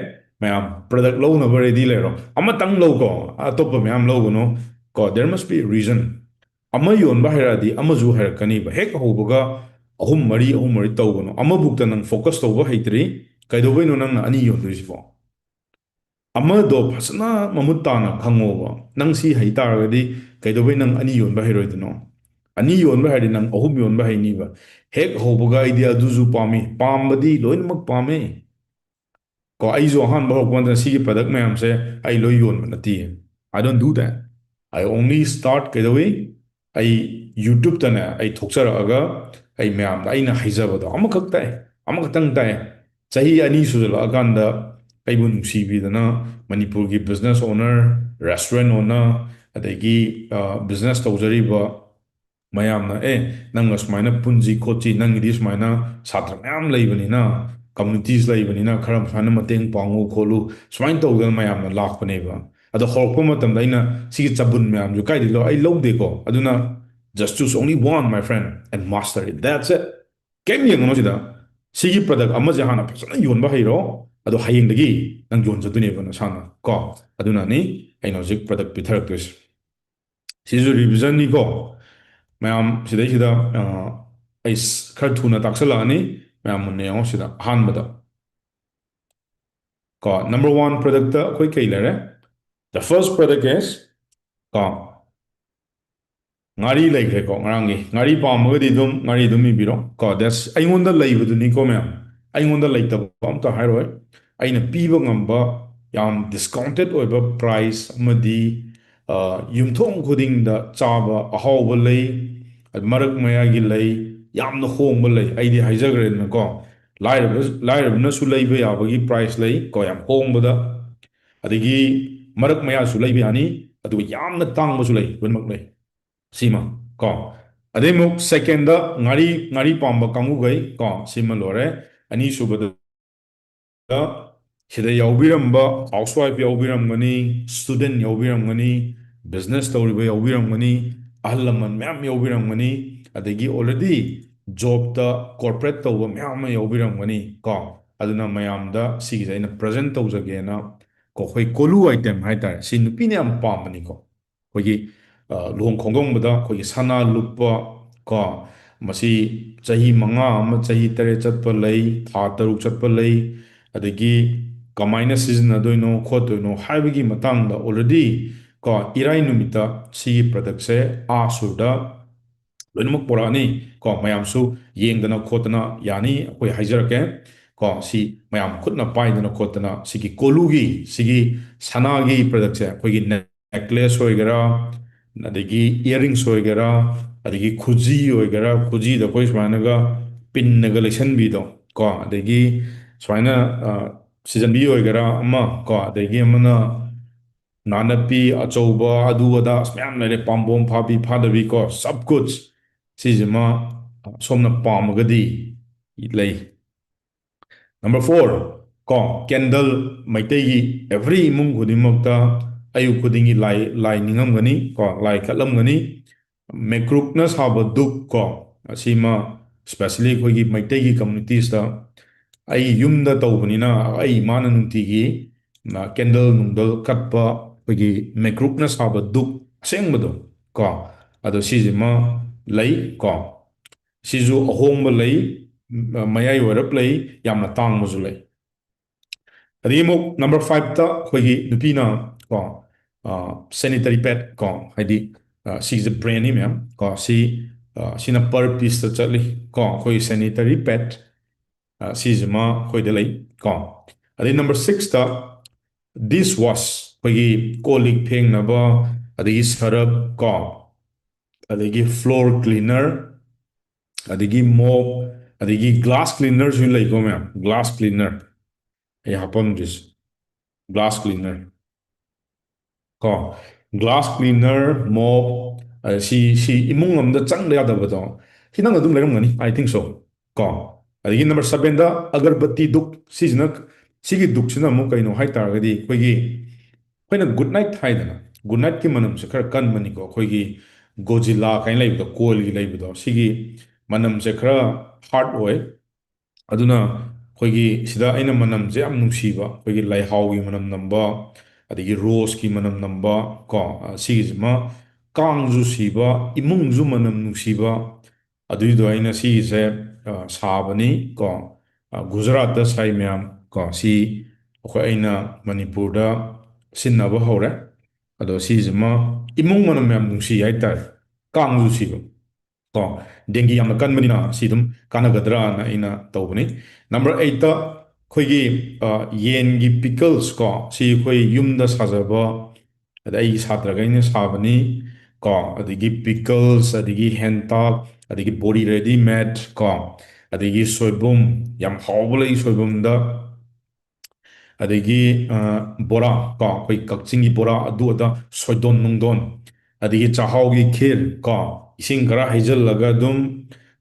ꯃꯌꯥꯝ product ꯂꯧꯅꯕ ready ꯂꯩꯔꯣ꯫ ꯑꯃꯇꯪ ꯂꯧꯀꯣ, ꯑꯇꯣꯞꯄ ꯃꯌꯥꯝ ꯂꯧꯒꯅꯨ꯫ ꯀꯣ, there must be a reason. ꯑꯃ ꯌꯣꯟꯕ ꯍꯩꯔꯛꯑꯗꯤ ꯑꯃꯁꯨ ꯍꯩꯔꯛꯀꯅꯤꯕ꯫ ꯍꯦꯛ ꯍꯧꯕꯒ ꯑꯍꯨꯝ ꯃꯔꯤ, ꯑꯍꯨꯝ ꯃꯔꯤ ꯇꯧꯒꯅꯨ꯫ ꯑꯃꯕꯨꯛꯇ ꯅꯪ focus ꯇꯧꯕ ꯍꯩꯇ꯭ꯔꯤ, ꯀꯩꯗꯧꯕꯩꯅꯣ ꯅꯪꯅ ꯑꯅꯤ ꯌꯣꯟꯗꯣꯏꯁꯤꯕꯣ? ꯑꯃꯗꯣ ꯐꯖꯅ ꯃꯃꯨꯠ ꯇꯥꯅ ꯈꯪꯉꯣꯕ꯫ ꯅꯪ ꯁꯤ ꯍꯩ ꯇꯥꯔꯒꯗꯤ ꯀꯩꯗꯧꯕꯩ ꯅꯪ ꯑꯅꯤ ꯌꯣꯟꯕ ꯍꯩꯔꯣꯏꯗꯣꯏꯅꯣ? ꯑꯅꯤ ꯌꯣꯟꯕ ꯍꯥꯏꯔꯗꯤ ꯅꯪ ꯑꯍꯨꯝ ꯌꯣꯟꯕ ꯍꯩꯅꯤꯕ꯫ ꯍꯦꯛ ꯍꯧꯕꯒ ꯑꯩꯗꯤ ꯑꯗꯨꯁꯨ ꯄꯥꯝꯃꯤ, ꯄꯥꯝꯕꯗꯤ ꯂꯣꯏꯅꯃꯛ ꯄꯥꯝꯃꯦ꯫ ꯀꯣ, ꯑꯩꯁꯨ ꯑꯍꯥꯟꯕ ꯍꯧꯔꯛꯄ ꯃꯇꯝꯗ ꯁꯤꯒꯤ product ꯃꯌꯥꯝꯁꯦ ꯑꯩ ꯂꯣꯏ ꯌꯣꯟꯕ ꯅꯠꯇꯦ꯫ I don't do that. I only start ꯀꯩꯗꯧꯏ? ꯑꯩ YouTube-ꯇꯅꯦ, ꯑꯩ ꯊꯣꯛꯆꯔꯛꯑꯒ ꯑꯩ ꯃꯌꯥꯝꯗ ꯑꯩꯅ ꯍꯩꯖꯕꯗꯣ ꯑꯃꯈꯛ ꯇꯥꯛꯑꯦ, ꯑꯃꯈꯛꯇꯪ ꯇꯥꯛꯑꯦ꯫ ꯆꯍꯤ ꯑꯅꯤ ꯁꯨꯖꯜꯂꯛꯑꯀꯥꯟꯗ ꯑꯩꯕꯨ ꯅꯨꯡꯁꯤꯕꯤꯗꯅ ꯃꯅꯤꯄꯨꯔꯒꯤ business owner, restaurant owner, ꯑꯗꯒꯤ, ꯑ, business ꯇꯧꯖꯔꯤꯕ ꯃꯌꯥꯝꯅ, "ꯑꯦ, ꯅꯪꯒ ꯁꯨꯃꯥꯏꯅ ꯄꯨꯟꯁꯤ ꯈꯣꯠꯁꯤ, ꯅꯪꯒꯤꯗꯤ ꯁꯨꯃꯥꯏꯅ ꯁꯥꯇ꯭ꯔ ꯃꯌꯥꯝ ꯂꯩꯕꯅꯤꯅ, communities ꯂꯩꯕꯅꯤꯅ ꯈꯔ ꯁꯨꯃꯥꯏꯅ ꯃꯇꯦꯡ ꯄꯥꯡꯉꯨ ꯈꯣꯠꯂꯨ", ꯁꯨꯃꯥꯏꯅ ꯇꯧꯗꯅ ꯃꯌꯥꯝꯅ ꯂꯥꯛꯄꯅꯦꯕ꯫ ꯑꯗꯣ ꯍꯧꯔꯛꯄ ꯃꯇꯝꯗ ꯑꯩꯅ ꯁꯤꯒꯤ ꯆꯕꯨꯟ ꯃꯌꯥꯝꯁꯨ ꯀꯥꯏꯗꯩ ꯂꯧ-, ꯑꯩ ꯂꯧꯗꯦꯀꯣ꯫ ꯑꯗꯨꯅ just choose only one, my friend, and master it. That's it. ꯀꯩꯝ ꯌꯦꯡꯉꯅꯨ ꯁꯤꯗ꯫ ꯁꯤꯒꯤ product ꯑꯃꯁꯦ ꯍꯥꯟꯅ ꯐꯖꯅ ꯌꯣꯟꯕ ꯍꯩꯔꯣ, ꯑꯗꯣ ꯍꯌꯦꯡꯗꯒꯤ ꯅꯪ ꯌꯣꯟꯖꯗꯣꯏꯅꯦꯕ ꯅꯁꯥꯅ ꯀꯣ꯫ ꯑꯗꯨꯅꯅꯤ ꯑꯩꯅ ꯍꯧꯖꯤꯛ product ꯄꯤꯊꯔꯛꯇꯣꯏꯁꯦ꯫ ꯁꯤꯁꯨ revision ꯅꯤꯀꯣ꯫ ꯃꯌꯥꯝ ꯁꯤꯗꯩꯁꯤꯗ, ꯑ, ꯑꯩ ꯁ-, ꯈꯔ ꯊꯨꯅ ꯇꯥꯛꯁꯜꯂꯛꯑꯅꯤ꯫ ꯃꯌꯥꯝ ꯃꯨꯟꯅ ꯌꯦꯡꯉꯣ ꯁꯤꯗ ꯑꯍꯥꯟꯕꯗ꯫ ꯀꯣ, number one product ꯑꯩꯈꯣꯏ ꯀꯩ ꯂꯩꯔꯦ? The first product is, ꯀꯣ, ꯉꯥꯔꯤ ꯂꯩꯈ꯭ꯔꯦꯀꯣ, ꯉꯔꯥꯡꯒꯤ꯫ ꯉꯥꯔꯤ ꯄꯥꯝꯃꯒꯗꯤ ꯑꯗꯨꯝ ꯉꯥꯔꯤ ꯑꯗꯨꯝ ꯏꯕꯤꯔꯣ꯫ ꯀꯣ, that's ꯑꯩꯉꯣꯟꯗ ꯂꯩꯕꯗꯨꯅꯤꯀꯣ ꯃꯌꯥꯝ꯫ ꯑꯩꯉꯣꯟꯗ ꯂꯩꯇꯕ ꯑꯝꯇ ꯍꯥꯏꯔꯣꯏ꯫ ꯑꯩꯅ ꯄꯤꯕ ꯉꯝꯕ ꯌꯥꯝ discounted ꯑꯣꯏꯕ price ꯑꯃꯗꯤ, ꯑ, ꯌꯨꯝꯊꯣꯡ ꯈꯨꯗꯤꯡꯗ ꯆꯥꯕ ꯑꯍꯥꯎꯕ ꯂꯩ, ꯃꯔꯛ ꯃꯌꯥꯏꯒꯤ ꯂꯩ, ꯌꯥꯝꯅ ꯍꯣꯡꯕ ꯂꯩ꯫ ꯑꯩꯗꯤ ꯍꯥꯏꯖꯈ꯭ꯔꯦꯗꯅꯀꯣ, ꯂꯥꯏꯔꯕ, ꯂꯥꯏꯔꯕꯅꯁꯨ ꯂꯩꯕ ꯌꯥꯕꯒꯤ price ꯂꯩ ꯀꯣ, ꯌꯥꯝ ꯍꯣꯡꯕꯗ꯫ ꯑꯗꯒꯤ ꯃꯔꯛ ꯃꯌꯥꯁꯨ ꯂꯩꯕ ꯌꯥꯅꯤ, ꯑꯗꯨꯒ ꯌꯥꯝꯅ ꯇꯥꯡꯕꯁꯨ ꯂꯩ, ꯂꯣꯏꯅꯃꯛ ꯂꯩ꯫ ꯁꯤꯃ ꯀꯣ꯫ ꯑꯗꯩ ꯑꯃꯨꯛ second ꯗ ꯉꯥꯔꯤ, ꯉꯥꯔꯤ ꯄꯥꯝꯕ ꯀꯥꯡꯕꯨꯈꯩ ꯀꯣ, ꯁꯤꯃ ꯂꯣꯏꯔꯦ꯫ ꯑꯅꯤꯁꯨꯕꯗ ꯁꯤꯗ ꯌꯥꯎꯕꯤꯔꯝꯕ housewife ꯌꯥꯎꯕꯤꯔꯝꯒꯅꯤ, student ꯌꯥꯎꯕꯤꯔꯝꯒꯅꯤ, business ꯇꯧꯔꯤꯕ ꯌꯥꯎꯕꯤꯔꯝꯒꯅꯤ, ꯑꯍꯜ ꯂꯃꯟ ꯃꯌꯥꯝ ꯌꯥꯎꯕꯤꯔꯝꯒꯅꯤ, ꯑꯗꯒꯤ already job ꯇ corporate ꯇꯧꯕ ꯃꯌꯥꯝ ꯑꯃ ꯌꯥꯎꯕꯤꯔꯝꯒꯅꯤ ꯀꯣ꯫ ꯑꯗꯨꯅ ꯃꯌꯥꯝꯗ ꯁꯤꯒꯤꯁꯦ ꯑꯩꯅ present ꯇꯧꯖꯒꯦꯅ ꯀꯣ, ꯑꯩꯈꯣꯏ ꯀꯣꯂꯨ item ꯍꯥꯏꯇꯥꯔꯦ, ꯁꯤ ꯅꯨꯄꯤꯅ ꯌꯥꯝ ꯄꯥꯝꯕꯅꯤꯀꯣ꯫ ꯑꯩꯈꯣꯏꯒꯤ, ꯑ, ꯂꯨꯍꯣꯡ ꯈꯣꯡꯗꯣꯡꯕꯗ ꯑꯩꯈꯣꯏꯒꯤ ꯁꯅꯥ ꯂꯨꯞꯄ ꯀꯣ, ꯃꯁꯤ ꯆꯍꯤ ꯃꯉꯥ ꯑꯃ, ꯆꯍꯤ ꯇꯔꯦꯠ ꯆꯠꯄ ꯂꯩ, ꯊꯥ ꯇꯔꯨꯛ ꯆꯠꯄ ꯂꯩ, ꯑꯗꯒꯤ ꯀꯃꯥꯏꯅ ꯁꯤꯖꯤꯟꯅꯗꯣꯏꯅꯣ ꯈꯣꯠꯇꯣꯏꯅꯣ ꯍꯥꯏꯕꯒꯤ ꯃꯇꯥꯡꯗ already ꯀꯣ, ꯏꯔꯥꯏ ꯅꯨꯃꯤꯠꯇ ꯁꯤꯒꯤ product ꯁꯦ ꯑꯥ ꯁꯨꯔꯗ ꯂꯣꯏꯅꯃꯛ ꯄꯨꯔꯛꯑꯅꯤ꯫ ꯀꯣ, ꯃꯌꯥꯝꯁꯨ ꯌꯦꯡꯗꯅ ꯈꯣꯠꯇꯅ ꯌꯥꯅꯤ, ꯑꯩꯈꯣꯏ ꯍꯥꯏꯖꯔꯛꯀꯦ꯫ ꯀꯣ, ꯁꯤ ꯃꯌꯥꯝ ꯈꯨꯠꯅ ꯄꯥꯏꯗꯅ ꯈꯣꯠꯇꯅ ꯁꯤꯒꯤ ꯀꯣꯂꯨꯒꯤ, ꯁꯤꯒꯤ ꯁꯅꯥꯒꯤ productꯁꯦ, ꯑꯩꯈꯣꯏꯒꯤ necklace ꯑꯣꯏꯒꯦꯔꯥ, ꯑꯗꯒꯤ earrings ꯑꯣꯏꯒꯦꯔꯥ, ꯑꯗꯒꯤ ꯈꯨꯖꯤ ꯑꯣꯏꯒꯦꯔꯥ, ꯈꯨꯖꯤꯗ ꯑꯩꯈꯣꯏ ꯁꯨꯃꯥꯏꯅꯒ pinꯅꯒ ꯂꯩꯁꯟꯕꯤꯗꯣ, ꯀꯣ, ꯑꯗꯒꯤ ꯁꯨꯃꯥꯏꯅ, ꯑ, ꯁꯤꯖꯟꯕꯤ ꯑꯣꯏꯒꯦꯔꯥ ꯑꯃ, ꯀꯣ, ꯑꯗꯒꯤ ꯑꯃꯅ ꯅꯥꯅꯞꯄꯤ ꯑꯆꯧꯕ, ꯑꯗꯨ ꯑꯗꯥ ꯑꯁ ꯃꯌꯥꯝ ꯂꯩꯔꯦ, ꯄꯥꯝꯕꯣꯝ ꯐꯥꯕꯤ ꯐꯥꯗꯕꯤ, ꯀꯣ, सब कुछ꯫ ꯁꯤꯁꯤꯃ ꯁꯣꯝꯅ ꯄꯥꯝꯃꯒꯗꯤ ꯂꯩ꯫ Number four, ꯀꯣ, candle, ꯃꯩꯇꯩꯒꯤ every ꯏꯃꯨꯡ ꯈꯨꯗꯤꯡꯃꯛꯇ ꯑꯌꯨꯛ ꯈꯨꯗꯤꯡꯒꯤ ꯂꯥꯏ, ꯂꯥꯏ ꯅꯤꯡꯉꯝꯒꯅꯤ, ꯀꯣ, ꯂꯥꯏ ꯀꯠꯂꯝꯒꯅꯤ꯫ ꯃꯦꯀ꯭ꯔꯨꯛꯅ ꯁꯥꯕ ꯙꯨꯞ, ꯀꯣ, ꯑꯁꯤꯃ specially ꯑꯩꯈꯣꯏꯒꯤ ꯃꯩꯇꯩꯒꯤ communitiesꯇ ꯑꯩ ꯌꯨꯝꯗ ꯇꯧꯕꯅꯤꯅ ꯑꯩ ꯏꯃꯥꯅ ꯅꯨꯡꯇꯤꯒꯤ, ꯑ, candle ꯅꯨꯡꯗꯜ ꯀꯠꯄ ꯑꯩꯈꯣꯏꯒꯤ ꯃꯦꯀ꯭ꯔꯨꯛꯅ ꯁꯥꯕ ꯙꯨꯞ ꯑꯁꯦꯡꯕꯗꯣ, ꯀꯣ, ꯑꯗꯣ ꯁꯤꯁꯤꯃ ꯂꯩ, ꯀꯣ꯫ ꯁꯤꯁꯨ ꯑꯍꯣꯡꯕ ꯂꯩ, ꯃꯌꯥꯏ ꯑꯣꯏꯔꯞ ꯂꯩ, ꯌꯥꯝꯅ ꯇꯥꯡꯕꯁꯨ ꯂꯩ꯫ ꯑꯗꯒꯤ ꯑꯃꯨꯛ number fiveꯇ ꯑꯩꯈꯣꯏꯒꯤ ꯅꯨꯄꯤꯅ, ꯀꯣ, ꯑ, sanitary pad, ꯀꯣ, ꯍꯥꯏꯗꯤ, ꯑ, ꯁꯤꯒꯤꯁꯦ brandꯅꯤ ꯃꯌꯥꯝ, ꯀꯣ, ꯁꯤ, ꯑ, ꯁꯤꯅ per pieceꯇ ꯆꯠꯂꯤ, ꯀꯣ, ꯑꯩꯈꯣꯏꯒꯤ sanitary pad, ꯑ, ꯁꯤꯁꯤꯃ ꯑꯩꯈꯣꯏꯗ ꯂꯩ, ꯀꯣ꯫ ꯑꯗꯩ number sixꯇ dish wash, ꯑꯩꯈꯣꯏꯒꯤ ꯀꯣꯜ ꯂꯤꯛ ꯐꯦꯡꯅꯕ, ꯑꯗꯒꯤ ꯁꯔꯞ, ꯀꯣ, ꯑꯗꯒꯤ floor cleaner, ꯑꯗꯒꯤ mop, ꯑꯗꯒꯤ glass cleanerꯁꯨ ꯂꯩꯀꯣ ꯃꯌꯥꯝ, glass cleaner꯫ ꯑꯩ ꯍꯥꯄꯝꯗ꯭ꯔꯤꯁꯦ, glass cleaner꯫ ꯀꯣ, glass cleaner, mop, ꯑ, ꯁꯤ, ꯁꯤ ꯏꯃꯨꯡ ꯑꯃꯗ ꯆꯪꯗ ꯌꯥꯗꯕꯗꯣ, ꯁꯤ ꯅꯪ ꯑꯗꯨꯝ ꯂꯩꯔꯝꯒꯅꯤ, I think so꯫ ꯀꯣ, ꯑꯗꯒꯤ number sevenꯗ ꯑꯒꯔꯕꯠꯇꯤ ꯙꯨꯞ, ꯁꯤꯁꯤꯅ, ꯁꯤꯒꯤ ꯙꯨꯞꯁꯤꯅ ꯑꯃꯨꯛ ꯀꯩꯅꯣ ꯍꯥꯏꯇꯥꯔꯒꯗꯤ ꯑꯩꯈꯣꯏꯒꯤ, ꯑꯩꯈꯣꯏꯅ good night ꯍꯥꯏꯗꯅ, good nightꯀꯤ ꯃꯅꯝꯁꯦ ꯈꯔ ꯀꯟꯕꯅꯤꯀꯣ, ꯑꯩꯈꯣꯏꯒꯤ Godzilla ꯀꯥꯏꯅ ꯂꯩꯕꯗꯣ, ꯀꯣꯏꯜꯒꯤ ꯂꯩꯕꯗꯣ, ꯁꯤꯒꯤ ꯃꯅꯝꯁꯦ ꯈꯔ hard ꯑꯣꯏ꯫ ꯑꯗꯨꯅ ꯑꯩꯈꯣꯏꯒꯤ ꯁꯤꯗ ꯑꯩꯅ ꯃꯅꯝꯁꯦ ꯌꯥꯝ ꯅꯨꯡꯁꯤꯕ, ꯑꯩꯈꯣꯏꯒꯤ ꯂꯩꯍꯥꯎꯒꯤ ꯃꯅꯝ ꯅꯝꯕ, ꯑꯗꯒꯤ roseꯀꯤ ꯃꯅꯝ ꯅꯝꯕ, ꯀꯣ, ꯑ, ꯁꯤꯒꯤꯁꯤꯃ ꯀꯥꯡꯁꯨ ꯁꯤꯕ, ꯏꯃꯨꯡꯁꯨ ꯃꯅꯝ ꯅꯨꯡꯁꯤꯕ, ꯑꯗꯨꯏꯗꯣ ꯑꯩꯅ ꯁꯤꯒꯤꯁꯦ, ꯑ, ꯁꯥꯕꯅꯤ, ꯀꯣ, ꯑ, ꯒꯨꯖꯔꯥꯠꯇ ꯁꯥꯏ ꯃꯌꯥꯝ, ꯀꯣ, ꯁꯤ ꯑꯩꯈꯣꯏ, ꯑꯩꯅ ꯃꯅꯤꯄꯨꯔꯗ ꯁꯤꯖꯤꯟꯅꯕ ꯍꯧꯔꯦ꯫ ꯑꯗꯣ ꯁꯤꯁꯤꯃ ꯏꯃꯨꯡ ꯃꯅꯝ ꯌꯥꯝ ꯅꯨꯡꯁꯤ ꯍꯥꯏꯇꯥꯔꯦ, ꯀꯥꯡꯁꯨ ꯁꯤꯕ꯫ ꯀꯣ, ꯗꯦꯡꯒꯤ ꯌꯥꯝꯅ ꯀꯟꯕꯅꯤꯅ ꯁꯤ ꯑꯗꯨꯝ ꯀꯥꯟꯅꯒꯗ꯭ꯔꯥꯅ ꯑꯩꯅ ꯇꯧꯕꯅꯤ꯫ ꯅꯝꯕꯔ ꯑꯩꯠꯇ ꯑꯩꯈꯣꯏꯒꯤ, ꯑ, ꯌꯦꯟꯒꯤ ꯄꯤꯀꯜꯁ ꯀꯣ, ꯁꯤ ꯑꯩꯈꯣꯏ ꯌꯨꯝꯗ ꯁꯥꯖꯕ, ꯑꯗ ꯑꯩꯒꯤ ꯁꯥꯇ꯭ꯔꯈꯩꯅ ꯁꯥꯕꯅꯤ ꯀꯣ, ꯑꯗꯒꯤ ꯄꯤꯀꯜꯁ, ꯑꯗꯒꯤ ꯍꯦꯟꯇꯥꯛ, ꯑꯗꯒꯤ ꯕꯣꯔꯤ ꯔꯦꯗꯤꯃꯦꯗ ꯀꯣ, ꯑꯗꯒꯤ ꯁꯣꯏꯕꯨꯝ, ꯌꯥꯝ ꯍꯥꯎꯕ ꯂꯩ ꯁꯣꯏꯕꯨꯝꯗ, ꯑꯗꯒꯤ, ꯑ, ꯕꯣꯔꯥ ꯀꯣ, ꯑꯩꯈꯣꯏ ꯀꯛꯆꯤꯡꯒꯤ ꯕꯣꯔꯥ, ꯑꯗꯨ ꯑꯗꯥ, ꯁꯣꯏꯗꯣꯟ ꯅꯨꯡꯗꯣꯟ, ꯑꯗꯒꯤ ꯆꯥꯛꯍꯥꯎꯒꯤ ꯈꯤꯔ ꯀꯣ, ꯏꯁꯤꯡ ꯈꯔ ꯍꯩꯖꯤꯜꯂꯒ ꯑꯗꯨꯝ,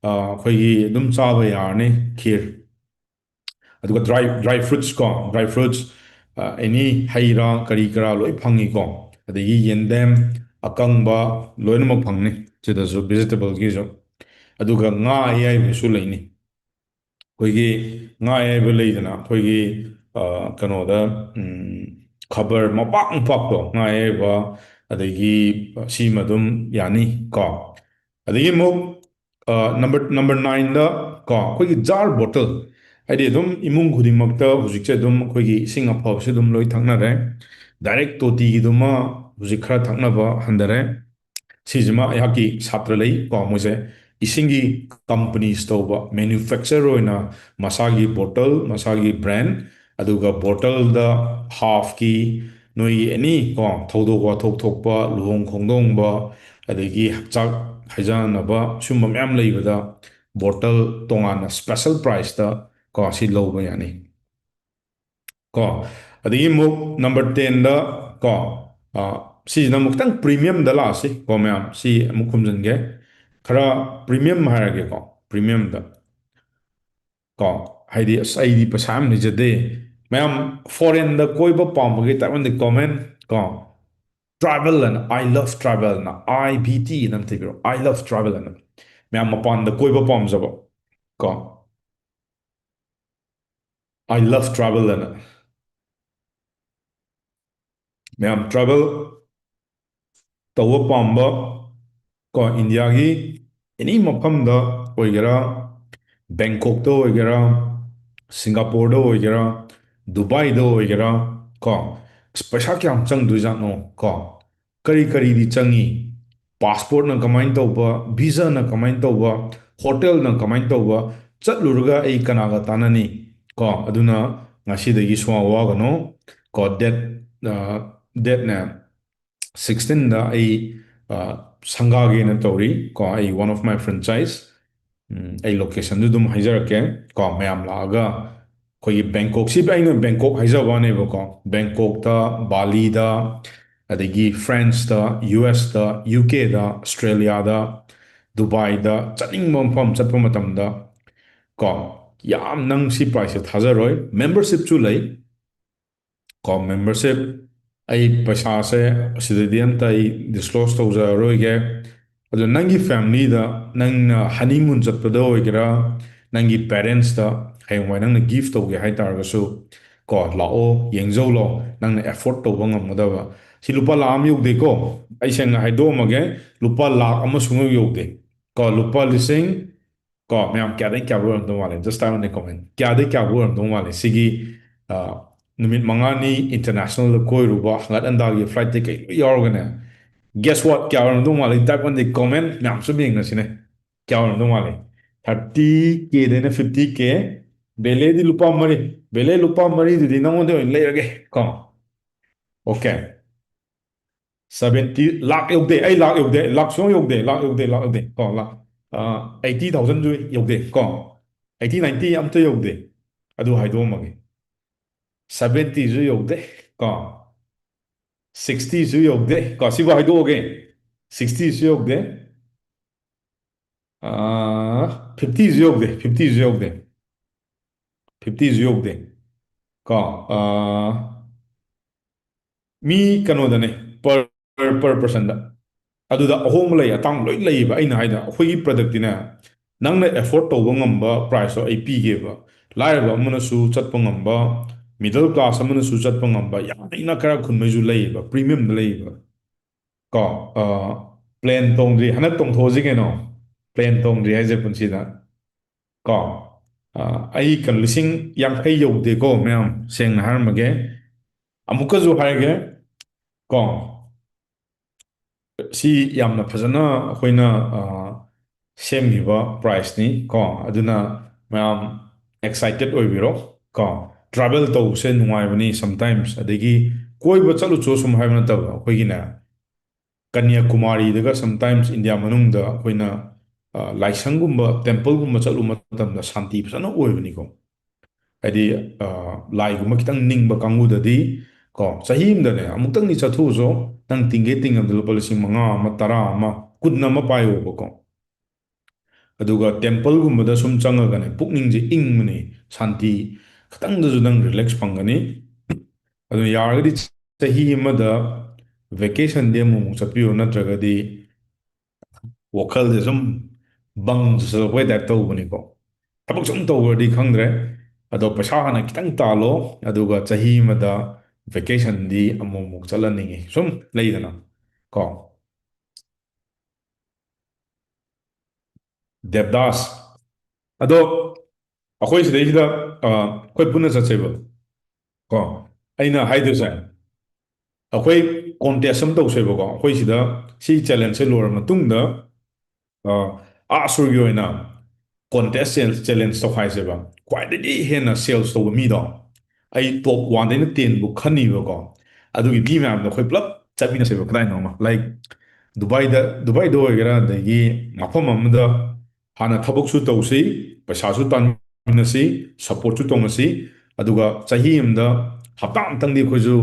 ꯑ, ꯑꯩꯈꯣꯏꯒꯤ ꯑꯗꯨꯝ ꯆꯥꯕ ꯌꯥꯔꯅꯤ ꯈꯤꯔ꯫ ꯑꯗꯨꯒ ꯗ꯭ꯔꯥꯏ, ꯗ꯭ꯔꯥꯏ ꯐ꯭ꯔꯨꯠꯁ ꯀꯣ, ꯗ꯭ꯔꯥꯏ ꯐ꯭ꯔꯨꯠꯁ, ꯑ, ꯑꯦꯅꯤ ꯍꯩ ꯔꯥ ꯀꯔꯤ ꯀꯔꯥ ꯂꯣꯏ ꯐꯪꯉꯤꯀꯣ꯫ ꯑꯗꯒꯤ ꯌꯦꯟꯗꯦꯝ ꯑꯀꯪꯕ ꯂꯣꯏꯅꯃꯛ ꯐꯪꯅꯤ ꯁꯤꯗꯁꯨ, ꯚꯦꯖꯤꯇꯦꯕꯜꯒꯤꯁꯨ꯫ ꯑꯗꯨꯒ ꯉꯥ ꯑꯌꯥꯏꯕꯁꯨ ꯂꯩꯅꯤ꯫ ꯑꯩꯈꯣꯏꯒꯤ ꯉꯥ ꯑꯌꯥꯏꯕ ꯂꯩꯗꯅ, ꯑꯩꯈꯣꯏꯒꯤ, ꯑ, ꯀꯩꯅꯣꯗ, ꯎꯝ, ꯈꯕꯔ ꯃꯄꯥꯛ ꯃꯄꯥꯛꯇꯣ, ꯉꯥ ꯑꯌꯥꯏꯕ, ꯑꯗꯒꯤ ꯁꯤꯃ ꯑꯗꯨꯝ ꯌꯥꯅꯤ ꯀꯣ꯫ ꯑꯗꯒꯤ ꯑꯃꯨꯛ, ꯑ, ꯅꯝꯕꯔ, ꯅꯝꯕꯔ ꯅꯥꯏꯟꯗ ꯀꯣ, ꯑꯩꯈꯣꯏꯒꯤ ꯖꯥꯔ ꯕꯣꯇꯜ, ꯍꯥꯏꯗꯤ ꯑꯗꯨꯝ ꯏꯃꯨꯡ ꯈꯨꯗꯤꯡꯃꯛꯇ ꯍꯧꯖꯤꯛꯁꯦ ꯑꯗꯨꯝ ꯑꯩꯈꯣꯏꯒꯤ ꯏꯁꯤꯡ ꯑꯐꯕꯁꯦ ꯑꯗꯨꯝ ꯂꯣꯏ ꯊꯛꯅꯔꯦ꯫ ꯗꯥꯏꯔꯦꯛ ꯇꯣꯇꯤꯒꯤꯗꯨꯃ ꯍꯧꯖꯤꯛ ꯈꯔ ꯊꯛꯅꯕ ꯍꯟꯊꯔꯦ꯫ ꯁꯤꯁꯤꯃ ꯑꯩꯍꯥꯛꯀꯤ ꯁꯥꯇ꯭ꯔ ꯂꯩ ꯀꯣ, ꯃꯣꯏꯁꯦ ꯏꯁꯤꯡꯒꯤ ꯀꯝꯄꯅꯤꯁ ꯇꯧꯕ, ꯃꯦꯅꯨꯐꯦꯛꯆꯔ ꯑꯣꯏꯅ ꯃꯁꯥꯒꯤ ꯕꯣꯇꯜ, ꯃꯁꯥꯒꯤ ꯕ꯭ꯔꯥꯟ, ꯑꯗꯨꯒ ꯕꯣꯇꯜꯗ ꯍꯥꯐꯀꯤ ꯅꯣꯏꯒꯤ ꯑꯦꯅꯤ ꯀꯣ, ꯊꯧꯗꯣꯛ ꯋꯥꯊꯣꯛ ꯊꯣꯛꯄ, ꯂꯨꯍꯣꯡ ꯈꯣꯡꯗꯣꯡꯕ, ꯑꯗꯒꯤ ꯍꯛꯆꯥꯛ ꯍꯩꯖꯥꯟꯅꯕ, ꯁꯨꯝꯕ ꯃꯌꯥꯝ ꯂꯩꯕꯗ ꯕꯣꯇꯜ ꯇꯣꯉꯥꯟꯅ ꯁ꯭ꯄꯦꯁꯦꯜ ꯄ꯭ꯔꯥꯏꯁꯇ ꯀꯣ, ꯁꯤ ꯂꯧꯕ ꯌꯥꯅꯤ꯫ ꯀꯣ, ꯑꯗꯒꯤ ꯑꯃꯨꯛ ꯅꯝꯕꯔ ꯇꯦꯟꯗ ꯀꯣ, ꯑ, ꯁꯤꯁꯤꯅ ꯑꯃꯨꯛ ꯈꯤꯇꯪ ꯄ꯭ꯔꯤꯃꯤꯌꯝꯗ ꯂꯥꯛꯑꯁꯤ ꯀꯣ ꯃꯌꯥꯝ, ꯁꯤ ꯑꯃꯨꯛ ꯈꯨꯝꯖꯤꯟꯒꯦ꯫ ꯈꯔ ꯄ꯭ꯔꯤꯃꯤꯌꯝ ꯍꯥꯏꯔꯒꯦꯀꯣ, ꯄ꯭ꯔꯤꯃꯤꯌꯝꯗ ꯀꯣ, ꯍꯥꯏꯗꯤ ꯑꯁ ꯑꯩꯗꯤ ꯄꯩꯁꯥ ꯌꯥꯝ ꯂꯩꯖꯗꯦ꯫ ꯃꯌꯥꯝ ꯐꯣꯔꯦꯟꯗ ꯀꯣꯏꯕ ꯄꯥꯝꯕꯒꯤ ꯇꯥꯏꯞ ꯑꯃꯗꯤ ꯀꯣꯃꯦꯟ ꯀꯣ, ꯇ꯭ꯔꯥꯏꯕꯦꯜ ꯑꯅ, "I love travel" ꯑꯅ, "I V T" ꯑꯅ ꯑꯃ ꯊꯤꯕꯤꯔꯣ, "I love travel" ꯑꯅ꯫ ꯃꯌꯥꯝ ꯃꯄꯥꯟꯗ ꯀꯣꯏꯕ ꯄꯥꯝꯖꯕ ꯀꯣ, "I love travel" ꯑꯅ꯫ ꯃꯌꯥꯝ ꯇ꯭ꯔꯥꯏꯕꯦꯜ ꯇꯧꯕ ꯄꯥꯝꯕ ꯀꯣ, ꯏꯟꯗꯤꯌꯥꯒꯤ ꯑꯦꯅꯤ ꯃꯐꯝꯗ ꯑꯣꯏꯒꯦꯔꯥ, ꯕꯦꯡꯀꯣꯛꯇ ꯑꯣꯏꯒꯦꯔꯥ, ꯁꯤꯡꯒꯥꯄꯣꯔꯗ ꯑꯣꯏꯒꯦꯔꯥ, ꯗꯨꯕꯥꯏꯗ ꯑꯣꯏꯒꯦꯔꯥ ꯀꯣ, ꯑꯁ, ꯄꯩꯁꯥ ꯀꯌꯥꯝ ꯆꯪꯗꯣꯏꯖꯥꯠꯅꯣ ꯀꯣ, ꯀꯔꯤ ꯀꯔꯤꯗꯤ ꯆꯪꯉꯤ? ꯄꯥꯁꯄꯣꯔꯠꯅ ꯀꯃꯥꯏꯅ ꯇꯧꯕ, ꯚꯤꯖꯥꯅ ꯀꯃꯥꯏꯅ ꯇꯧꯕ, ꯍꯣꯇꯦꯜꯅ ꯀꯃꯥꯏꯅ ꯇꯧꯕ, ꯆꯠꯂꯨꯔꯒ ꯑꯩ ꯀꯅꯥꯒ ꯇꯥꯟꯅꯅꯤ? ꯀꯣ, ꯑꯗꯨꯅ ꯉꯁꯤꯗꯒꯤ ꯁꯨꯡꯋꯥ ꯋꯥꯒꯅꯨ꯫ ꯀꯣ, ꯗꯦꯠ, ꯑ, ꯗꯦꯠꯅꯦ, ꯁꯤꯛꯁꯇꯤꯟꯗ ꯑꯩ, ꯑ, ꯁꯪꯒꯥꯒꯦꯅ ꯇꯧꯔꯤ꯫ ꯀꯣ, ꯑꯩ one of my franchise, ꯎꯝ, ꯑꯩ ꯂꯣꯀꯦꯁꯟꯗꯨ ꯑꯗꯨꯝ ꯍꯥꯏꯖꯔꯛꯀꯦ꯫ ꯀꯣ, ꯃꯌꯥꯝ ꯂꯥꯛꯑꯒ ꯑꯩꯈꯣꯏꯒꯤ ꯕꯦꯡꯀꯣꯛꯁꯤ, ꯑꯩꯅ ꯕꯦꯡꯀꯣꯛ ꯍꯥꯏꯖꯕ ꯋꯥꯅꯦꯕꯀꯣ, ꯕꯦꯡꯀꯣꯛꯇ, ꯕꯥꯂꯤꯗ, ꯑꯗꯒꯤ ꯐ꯭ꯔꯥꯟꯁꯇ, ꯌꯨ ꯑꯦꯁꯇ, ꯌꯨ ꯀꯦꯗ, ꯑꯁꯇ꯭ꯔꯦꯂꯤꯌꯥꯗ, ꯗꯨꯕꯥꯏꯗ, ꯆꯠꯅꯤꯡꯕ ꯃꯐꯝ ꯆꯠꯄ ꯃꯇꯝꯗ, ꯀꯣ, ꯌꯥꯝ, ꯅꯪ ꯁꯤ ꯄ꯭ꯔꯥꯏꯁꯁꯦ ꯊꯥꯖꯔꯣꯏ꯫ ꯃꯦꯝꯕꯔꯁꯤꯞꯁꯨ ꯂꯩ꯫ ꯀꯣ, ꯃꯦꯝꯕꯔꯁꯤꯞ, ꯑꯩ ꯄꯩꯁꯥꯁꯦ ꯁꯤꯗꯗꯤ ꯑꯝꯇ ꯑꯩ ꯗꯤꯁꯀ꯭ꯂꯣꯁ ꯇꯧꯖꯔꯔꯣꯏꯒꯦ꯫ ꯑꯗꯣ ꯅꯪꯒꯤ ꯐꯦꯃꯤꯂꯤꯗ, ꯅꯪꯅ ꯍꯅꯤꯃꯨꯟ ꯆꯠꯄꯗ ꯑꯣꯏꯒꯦꯔꯥ, ꯅꯪꯒꯤ ꯄꯦꯔꯦꯟꯁꯇ ꯍꯌꯦꯡꯋꯥꯏ ꯅꯪꯅ ꯒꯤꯐ ꯇꯧꯒꯦ ꯍꯥꯏꯇꯥꯔꯒꯁꯨ, ꯀꯣ, ꯂꯥꯛꯑꯣ, ꯌꯦꯡꯖꯧ ꯂꯥꯛꯑꯣ, ꯅꯪꯅ ꯑꯦꯐꯣꯔꯠ ꯇꯧꯕ ꯉꯝꯒꯗꯕ꯫ ꯁꯤ ꯂꯨꯄꯥ ꯂꯥꯈ ꯑꯃ ꯌꯧꯗꯦꯀꯣ, ꯑꯩ ꯁꯦꯡꯅ ꯍꯥꯏꯗꯣꯛꯑꯝꯃꯒꯦ, ꯂꯨꯄꯥ ꯂꯥꯈ ꯑꯃ ꯁꯨꯡꯌꯧ ꯌꯧꯗꯦ꯫ ꯀꯣ, ꯂꯨꯄꯥ ꯂꯤꯁꯤꯡ, ꯀꯣ, ꯃꯌꯥꯝ ꯀꯌꯥꯗꯩ ꯀꯌꯥꯕꯨ ꯑꯣꯏꯔꯝꯗꯧ ꯃꯥꯜꯂꯦ? Just type in the comment. ꯀꯌꯥꯗꯩ ꯀꯌꯥꯕꯨ ꯑꯣꯏꯔꯝꯗꯧ ꯃꯥꯜꯂꯦ? ꯁꯤꯒꯤ, ꯑ, ꯅꯨꯃꯤꯠ ꯃꯉꯥꯅꯤ ꯏꯟꯇꯔꯅꯦꯁꯅꯦꯜꯗ ꯀꯣꯏꯔꯨꯕ, ꯍꯪꯒꯠ ꯍꯟꯗꯥꯒꯤ ꯐ꯭ꯂꯥꯏꯠꯇꯩ ꯀꯩ ꯂꯣꯏ ꯌꯥꯎꯔꯒꯅꯦ, guess what? ꯀꯌꯥ ꯑꯣꯏꯔꯝꯗꯧ ꯃꯥꯜꯂꯦ? Type in the comment, ꯃꯌꯥꯝ ꯁꯨꯝ ꯌꯦꯡꯅꯁꯤꯅꯦ꯫ ꯀꯌꯥ ꯑꯣꯏꯔꯝꯗꯧ ꯃꯥꯜꯂꯦ? ꯊꯥꯔꯇꯤ ꯀꯦꯗꯩꯅ ꯐꯤꯐꯇꯤ ꯀꯦ꯫ ꯕꯦꯂꯦꯗꯤ ꯂꯨꯄꯥ ꯃꯔꯤ꯫ ꯕꯦꯂꯦ, ꯂꯨꯄꯥ ꯃꯔꯤꯗꯨꯗꯤ ꯅꯉꯣꯟꯗ ꯑꯣꯏꯅ ꯂꯩꯔꯒꯦ, ꯀꯣ꯫ ꯑꯣꯀꯦ꯫ ꯁꯚꯦꯟꯇꯤ, ꯂꯥꯛ ꯌꯧꯗꯦ, ꯑꯩ ꯂꯥꯛ ꯌꯧꯗꯦ, ꯂꯥꯛ ꯁꯨꯡꯌꯧ ꯌꯧꯗꯦ, ꯂꯥꯛ ꯌꯧꯗꯦ, ꯂꯥꯛ ꯌꯧꯗꯦ, ꯀꯣ, ꯂꯥꯛ, ꯑ, ꯑꯩꯠꯇꯤ ꯊꯥꯎꯖꯟꯁꯨ ꯌꯧꯗꯦ, ꯀꯣ, ꯑꯩꯠꯇꯤ, ꯅꯥꯏꯟꯇꯤ ꯑꯝꯇ ꯌꯧꯗꯦ꯫ ꯑꯗꯨ ꯍꯥꯏꯗꯣꯛꯑꯝꯃꯒꯦ꯫ ꯁꯚꯦꯟꯇꯤꯁꯨ ꯌꯧꯗꯦ, ꯀꯣ, ꯁꯤꯛꯁꯇꯤꯁꯨ ꯌꯧꯗꯦ, ꯀꯣ, ꯁꯤꯕꯨ ꯍꯥꯏꯗꯣꯛꯑꯒꯦ꯫ ꯁꯤꯛꯁꯇꯤꯁꯨ ꯌꯧꯗꯦ, ꯑ, ꯐꯤꯐꯇꯤꯁꯨ ꯌꯧꯗꯦ, ꯐꯤꯐꯇꯤꯁꯨ ꯌꯧꯗꯦ, ꯐꯤꯐꯇꯤꯁꯨ ꯌꯧꯗꯦ, ꯀꯣ, ꯑ, ꯃꯤ ꯀꯩꯅꯣꯗꯅꯦ, per, per personꯗ꯫ ꯑꯗꯨꯗ ꯑꯍꯣꯡꯕ ꯂꯩ, ꯑꯇꯥꯡꯕ ꯂꯣꯏ ꯂꯩꯌꯦꯕ꯫ ꯑꯩꯅ ꯍꯥꯏꯗ, ꯑꯩꯈꯣꯏꯒꯤ ꯄ꯭ꯔꯗꯛꯇꯤꯅꯦ, ꯅꯪꯅ ꯑꯦꯐꯣꯔꯗ ꯇꯧꯕ ꯉꯝꯕ ꯄ꯭ꯔꯥꯏꯁꯇꯣ ꯑꯩ ꯄꯤꯒꯦꯕ꯫ ꯂꯥꯏꯔꯕ ꯑꯃꯅꯁꯨ ꯆꯠꯄ ꯉꯝꯕ, ꯃꯤꯗꯜ ꯀ꯭ꯂꯥꯁ ꯑꯃꯅꯁꯨ ꯆꯠꯄ ꯉꯝꯕ, ꯌꯥꯝ ꯏꯅꯥꯛ ꯀꯥꯏꯔ ꯈꯨꯟꯃꯩꯁꯨ ꯂꯩꯌꯦꯕ, ꯄ꯭ꯔꯤꯃꯤꯌꯝꯗ ꯂꯩꯌꯦꯕ꯫ ꯀꯣ, ꯑ, ꯄ꯭ꯂꯦꯟ ꯇꯣꯡꯗ꯭ꯔꯤ, ꯍꯟꯗꯛ ꯇꯣꯡꯊꯣꯛꯑꯁꯤ ꯀꯩꯅꯣ, ꯄ꯭ꯂꯦꯟ ꯇꯣꯡꯗ꯭ꯔꯤ ꯍꯥꯏꯁꯦ ꯄꯨꯟꯁꯤꯗ꯫ ꯀꯣ, ꯑ, ꯑꯩ ꯀꯩꯅꯣ, ꯂꯤꯁꯤꯡ ꯌꯥꯡꯈꯩ ꯌꯧꯗꯦꯀꯣ ꯃꯌꯥꯝ, ꯁꯦꯡꯅ ꯍꯥꯏꯔꯝꯃꯒꯦ꯫ ꯑꯃꯨꯛꯀꯁꯨ ꯍꯥꯏꯔꯒꯦ, ꯀꯣ, ꯁꯤ ꯌꯥꯝꯅ ꯐꯖꯅ ꯑꯩꯈꯣꯏꯅ, ꯑ, ꯁꯦꯝꯈꯤꯕ prizeꯅꯤ ꯀꯣ꯫ ꯑꯗꯨꯅ ꯃꯌꯥꯝ excited ꯑꯣꯏꯕꯤꯔꯣ ꯀꯣ꯫ Travel ꯇꯧꯕꯁꯦ ꯅꯨꯡꯉꯥꯏꯕꯅꯤ sometimes꯫ ꯑꯗꯒꯤ ꯀꯣꯏꯕ ꯆꯠꯂꯨꯆꯣ ꯁꯨꯝ ꯍꯥꯏꯕ ꯅꯠꯇꯕ, ꯑꯩꯈꯣꯏꯒꯤꯅꯦ, ꯀꯟꯌꯥꯀꯨꯃꯥꯔꯤꯗꯒ sometimes ꯏꯟꯗꯤꯌꯥ ꯃꯅꯨꯡꯗ ꯑꯩꯈꯣꯏꯅ, ꯑ, ꯂꯥꯏꯁꯪꯒꯨꯝꯕ, templeꯒꯨꯝꯕ ꯆꯠꯂꯨꯕ ꯃꯇꯝꯗ ꯁꯥꯟꯇꯤ ꯐꯖꯅ ꯑꯣꯏꯕꯅꯤꯀꯣ꯫ ꯍꯥꯏꯗꯤ, ꯑ, ꯂꯥꯏꯒꯨꯝꯕ ꯈꯤꯇꯪ ꯅꯤꯡꯕ ꯀꯥꯡꯕꯨꯗꯗꯤ ꯀꯣ, ꯆꯍꯤ ꯑꯃꯗꯅꯦ ꯑꯃꯨꯛꯇꯪꯗꯤ ꯆꯠꯊꯣꯛꯎꯆꯣ꯫ ꯅꯪ ꯇꯤꯡꯒꯦ ꯇꯤꯡꯉꯕꯗ ꯂꯨꯄꯥ ꯂꯤꯁꯤꯡ ꯃꯉꯥ ꯑꯃ, ꯇꯔꯥ ꯑꯃ, ꯀꯨꯟ ꯑꯃ ꯄꯥꯏꯌꯣꯕꯀꯣ꯫ ꯑꯗꯨꯒ templeꯒꯨꯝꯕꯗ ꯁꯨꯝ ꯆꯪꯉꯒꯅꯦ, ꯄꯨꯛꯅꯤꯡꯁꯦ ꯏꯪꯕꯅꯤ, ꯁꯥꯟꯇꯤ ꯈꯤꯇꯪꯗꯁꯨ ꯅꯪ relax ꯐꯪꯒꯅꯤ꯫ ꯑꯗꯨꯅ ꯌꯥꯔꯒꯗꯤ ꯆꯍꯤ ꯑꯃꯗ vacationꯗꯤ ꯑꯃꯨꯛꯃꯨꯛ ꯆꯠꯄꯤꯌꯨ, ꯅꯠꯇ꯭ꯔꯒꯗꯤ ꯋꯥꯈꯜꯁꯦ ꯁꯨꯝ ꯕꯪ ꯆꯨꯁꯜꯂꯛꯄꯩ type ꯇꯧꯕꯅꯤꯀꯣ꯫ ꯊꯕꯛ ꯁꯨꯝ ꯇꯧꯈ꯭ꯔꯗꯤ ꯈꯪꯗ꯭ꯔꯦ, ꯑꯗꯣ ꯄꯩꯁꯥ ꯍꯥꯟꯅ ꯈꯤꯇꯪ ꯇꯥꯜꯂꯣ, ꯑꯗꯨꯒ ꯆꯍꯤ ꯑꯃꯗ vacationꯗꯤ ꯑꯃꯨꯛꯃꯨꯛ ꯆꯠꯍꯟꯅꯤꯡꯉꯤ, ꯁꯨꯝ ꯂꯩꯗꯅ ꯀꯣ꯫ ꯗꯦꯕꯗꯥꯁ, ꯑꯗꯣ ꯑꯩꯈꯣꯏ ꯁꯤꯗꯩꯁꯤꯗ, ꯑ, ꯑꯩꯈꯣꯏ ꯄꯨꯟꯅ ꯆꯠꯁꯦꯕ ꯀꯣ꯫ ꯑꯩꯅ ꯍꯥꯏꯗꯣꯏꯁꯦ, ꯑꯩꯈꯣꯏ contest ꯑꯃ ꯇꯧꯁꯦꯕꯀꯣ꯫ ꯑꯩꯈꯣꯏ ꯁꯤꯗ ꯁꯤ challengeꯁꯦ ꯂꯣꯏꯔ ꯃꯇꯨꯡꯗ, ꯑ, ꯑꯥ ꯁꯨꯔꯒꯤ ꯑꯣꯏꯅ contest challenge ꯇꯧꯈꯥꯏꯁꯦꯕ꯫ ꯈ꯭ꯋꯥꯏꯗꯒꯤ ꯍꯦꯟꯅ sales ꯇꯧꯕ ꯃꯤꯗꯣ, ꯑꯩ top oneꯗꯩꯅ tenꯕꯨ ꯈꯟꯅꯤꯕꯀꯣ꯫ ꯑꯗꯨꯒꯤ ꯃꯤ ꯃꯌꯥꯝꯗꯣ ꯑꯩꯈꯣꯏ ꯄꯨꯂꯞ ꯆꯠꯃꯤꯟꯅꯁꯦꯕ ꯀꯗꯥꯏꯅꯣ ꯑꯃ, like ꯗꯨꯕꯥꯏꯗ, ꯗꯨꯕꯥꯏꯗ ꯑꯣꯏꯒꯦꯔꯥ, ꯑꯗꯒꯤ ꯃꯐꯝ ꯑꯃꯗ ꯍꯥꯟꯅ ꯊꯕꯛꯁꯨ ꯇꯧꯁꯤ, ꯄꯩꯁꯥꯁꯨ ꯇꯥꯟꯃꯤꯟꯅꯁꯤ, supportꯁꯨ ꯇꯧꯅꯁꯤ, ꯑꯗꯨꯒ ꯆꯍꯤ ꯑꯃꯗ ꯍꯞꯇꯥ ꯑꯃꯇꯪꯗꯤ ꯑꯩꯈꯣꯏꯁꯨ,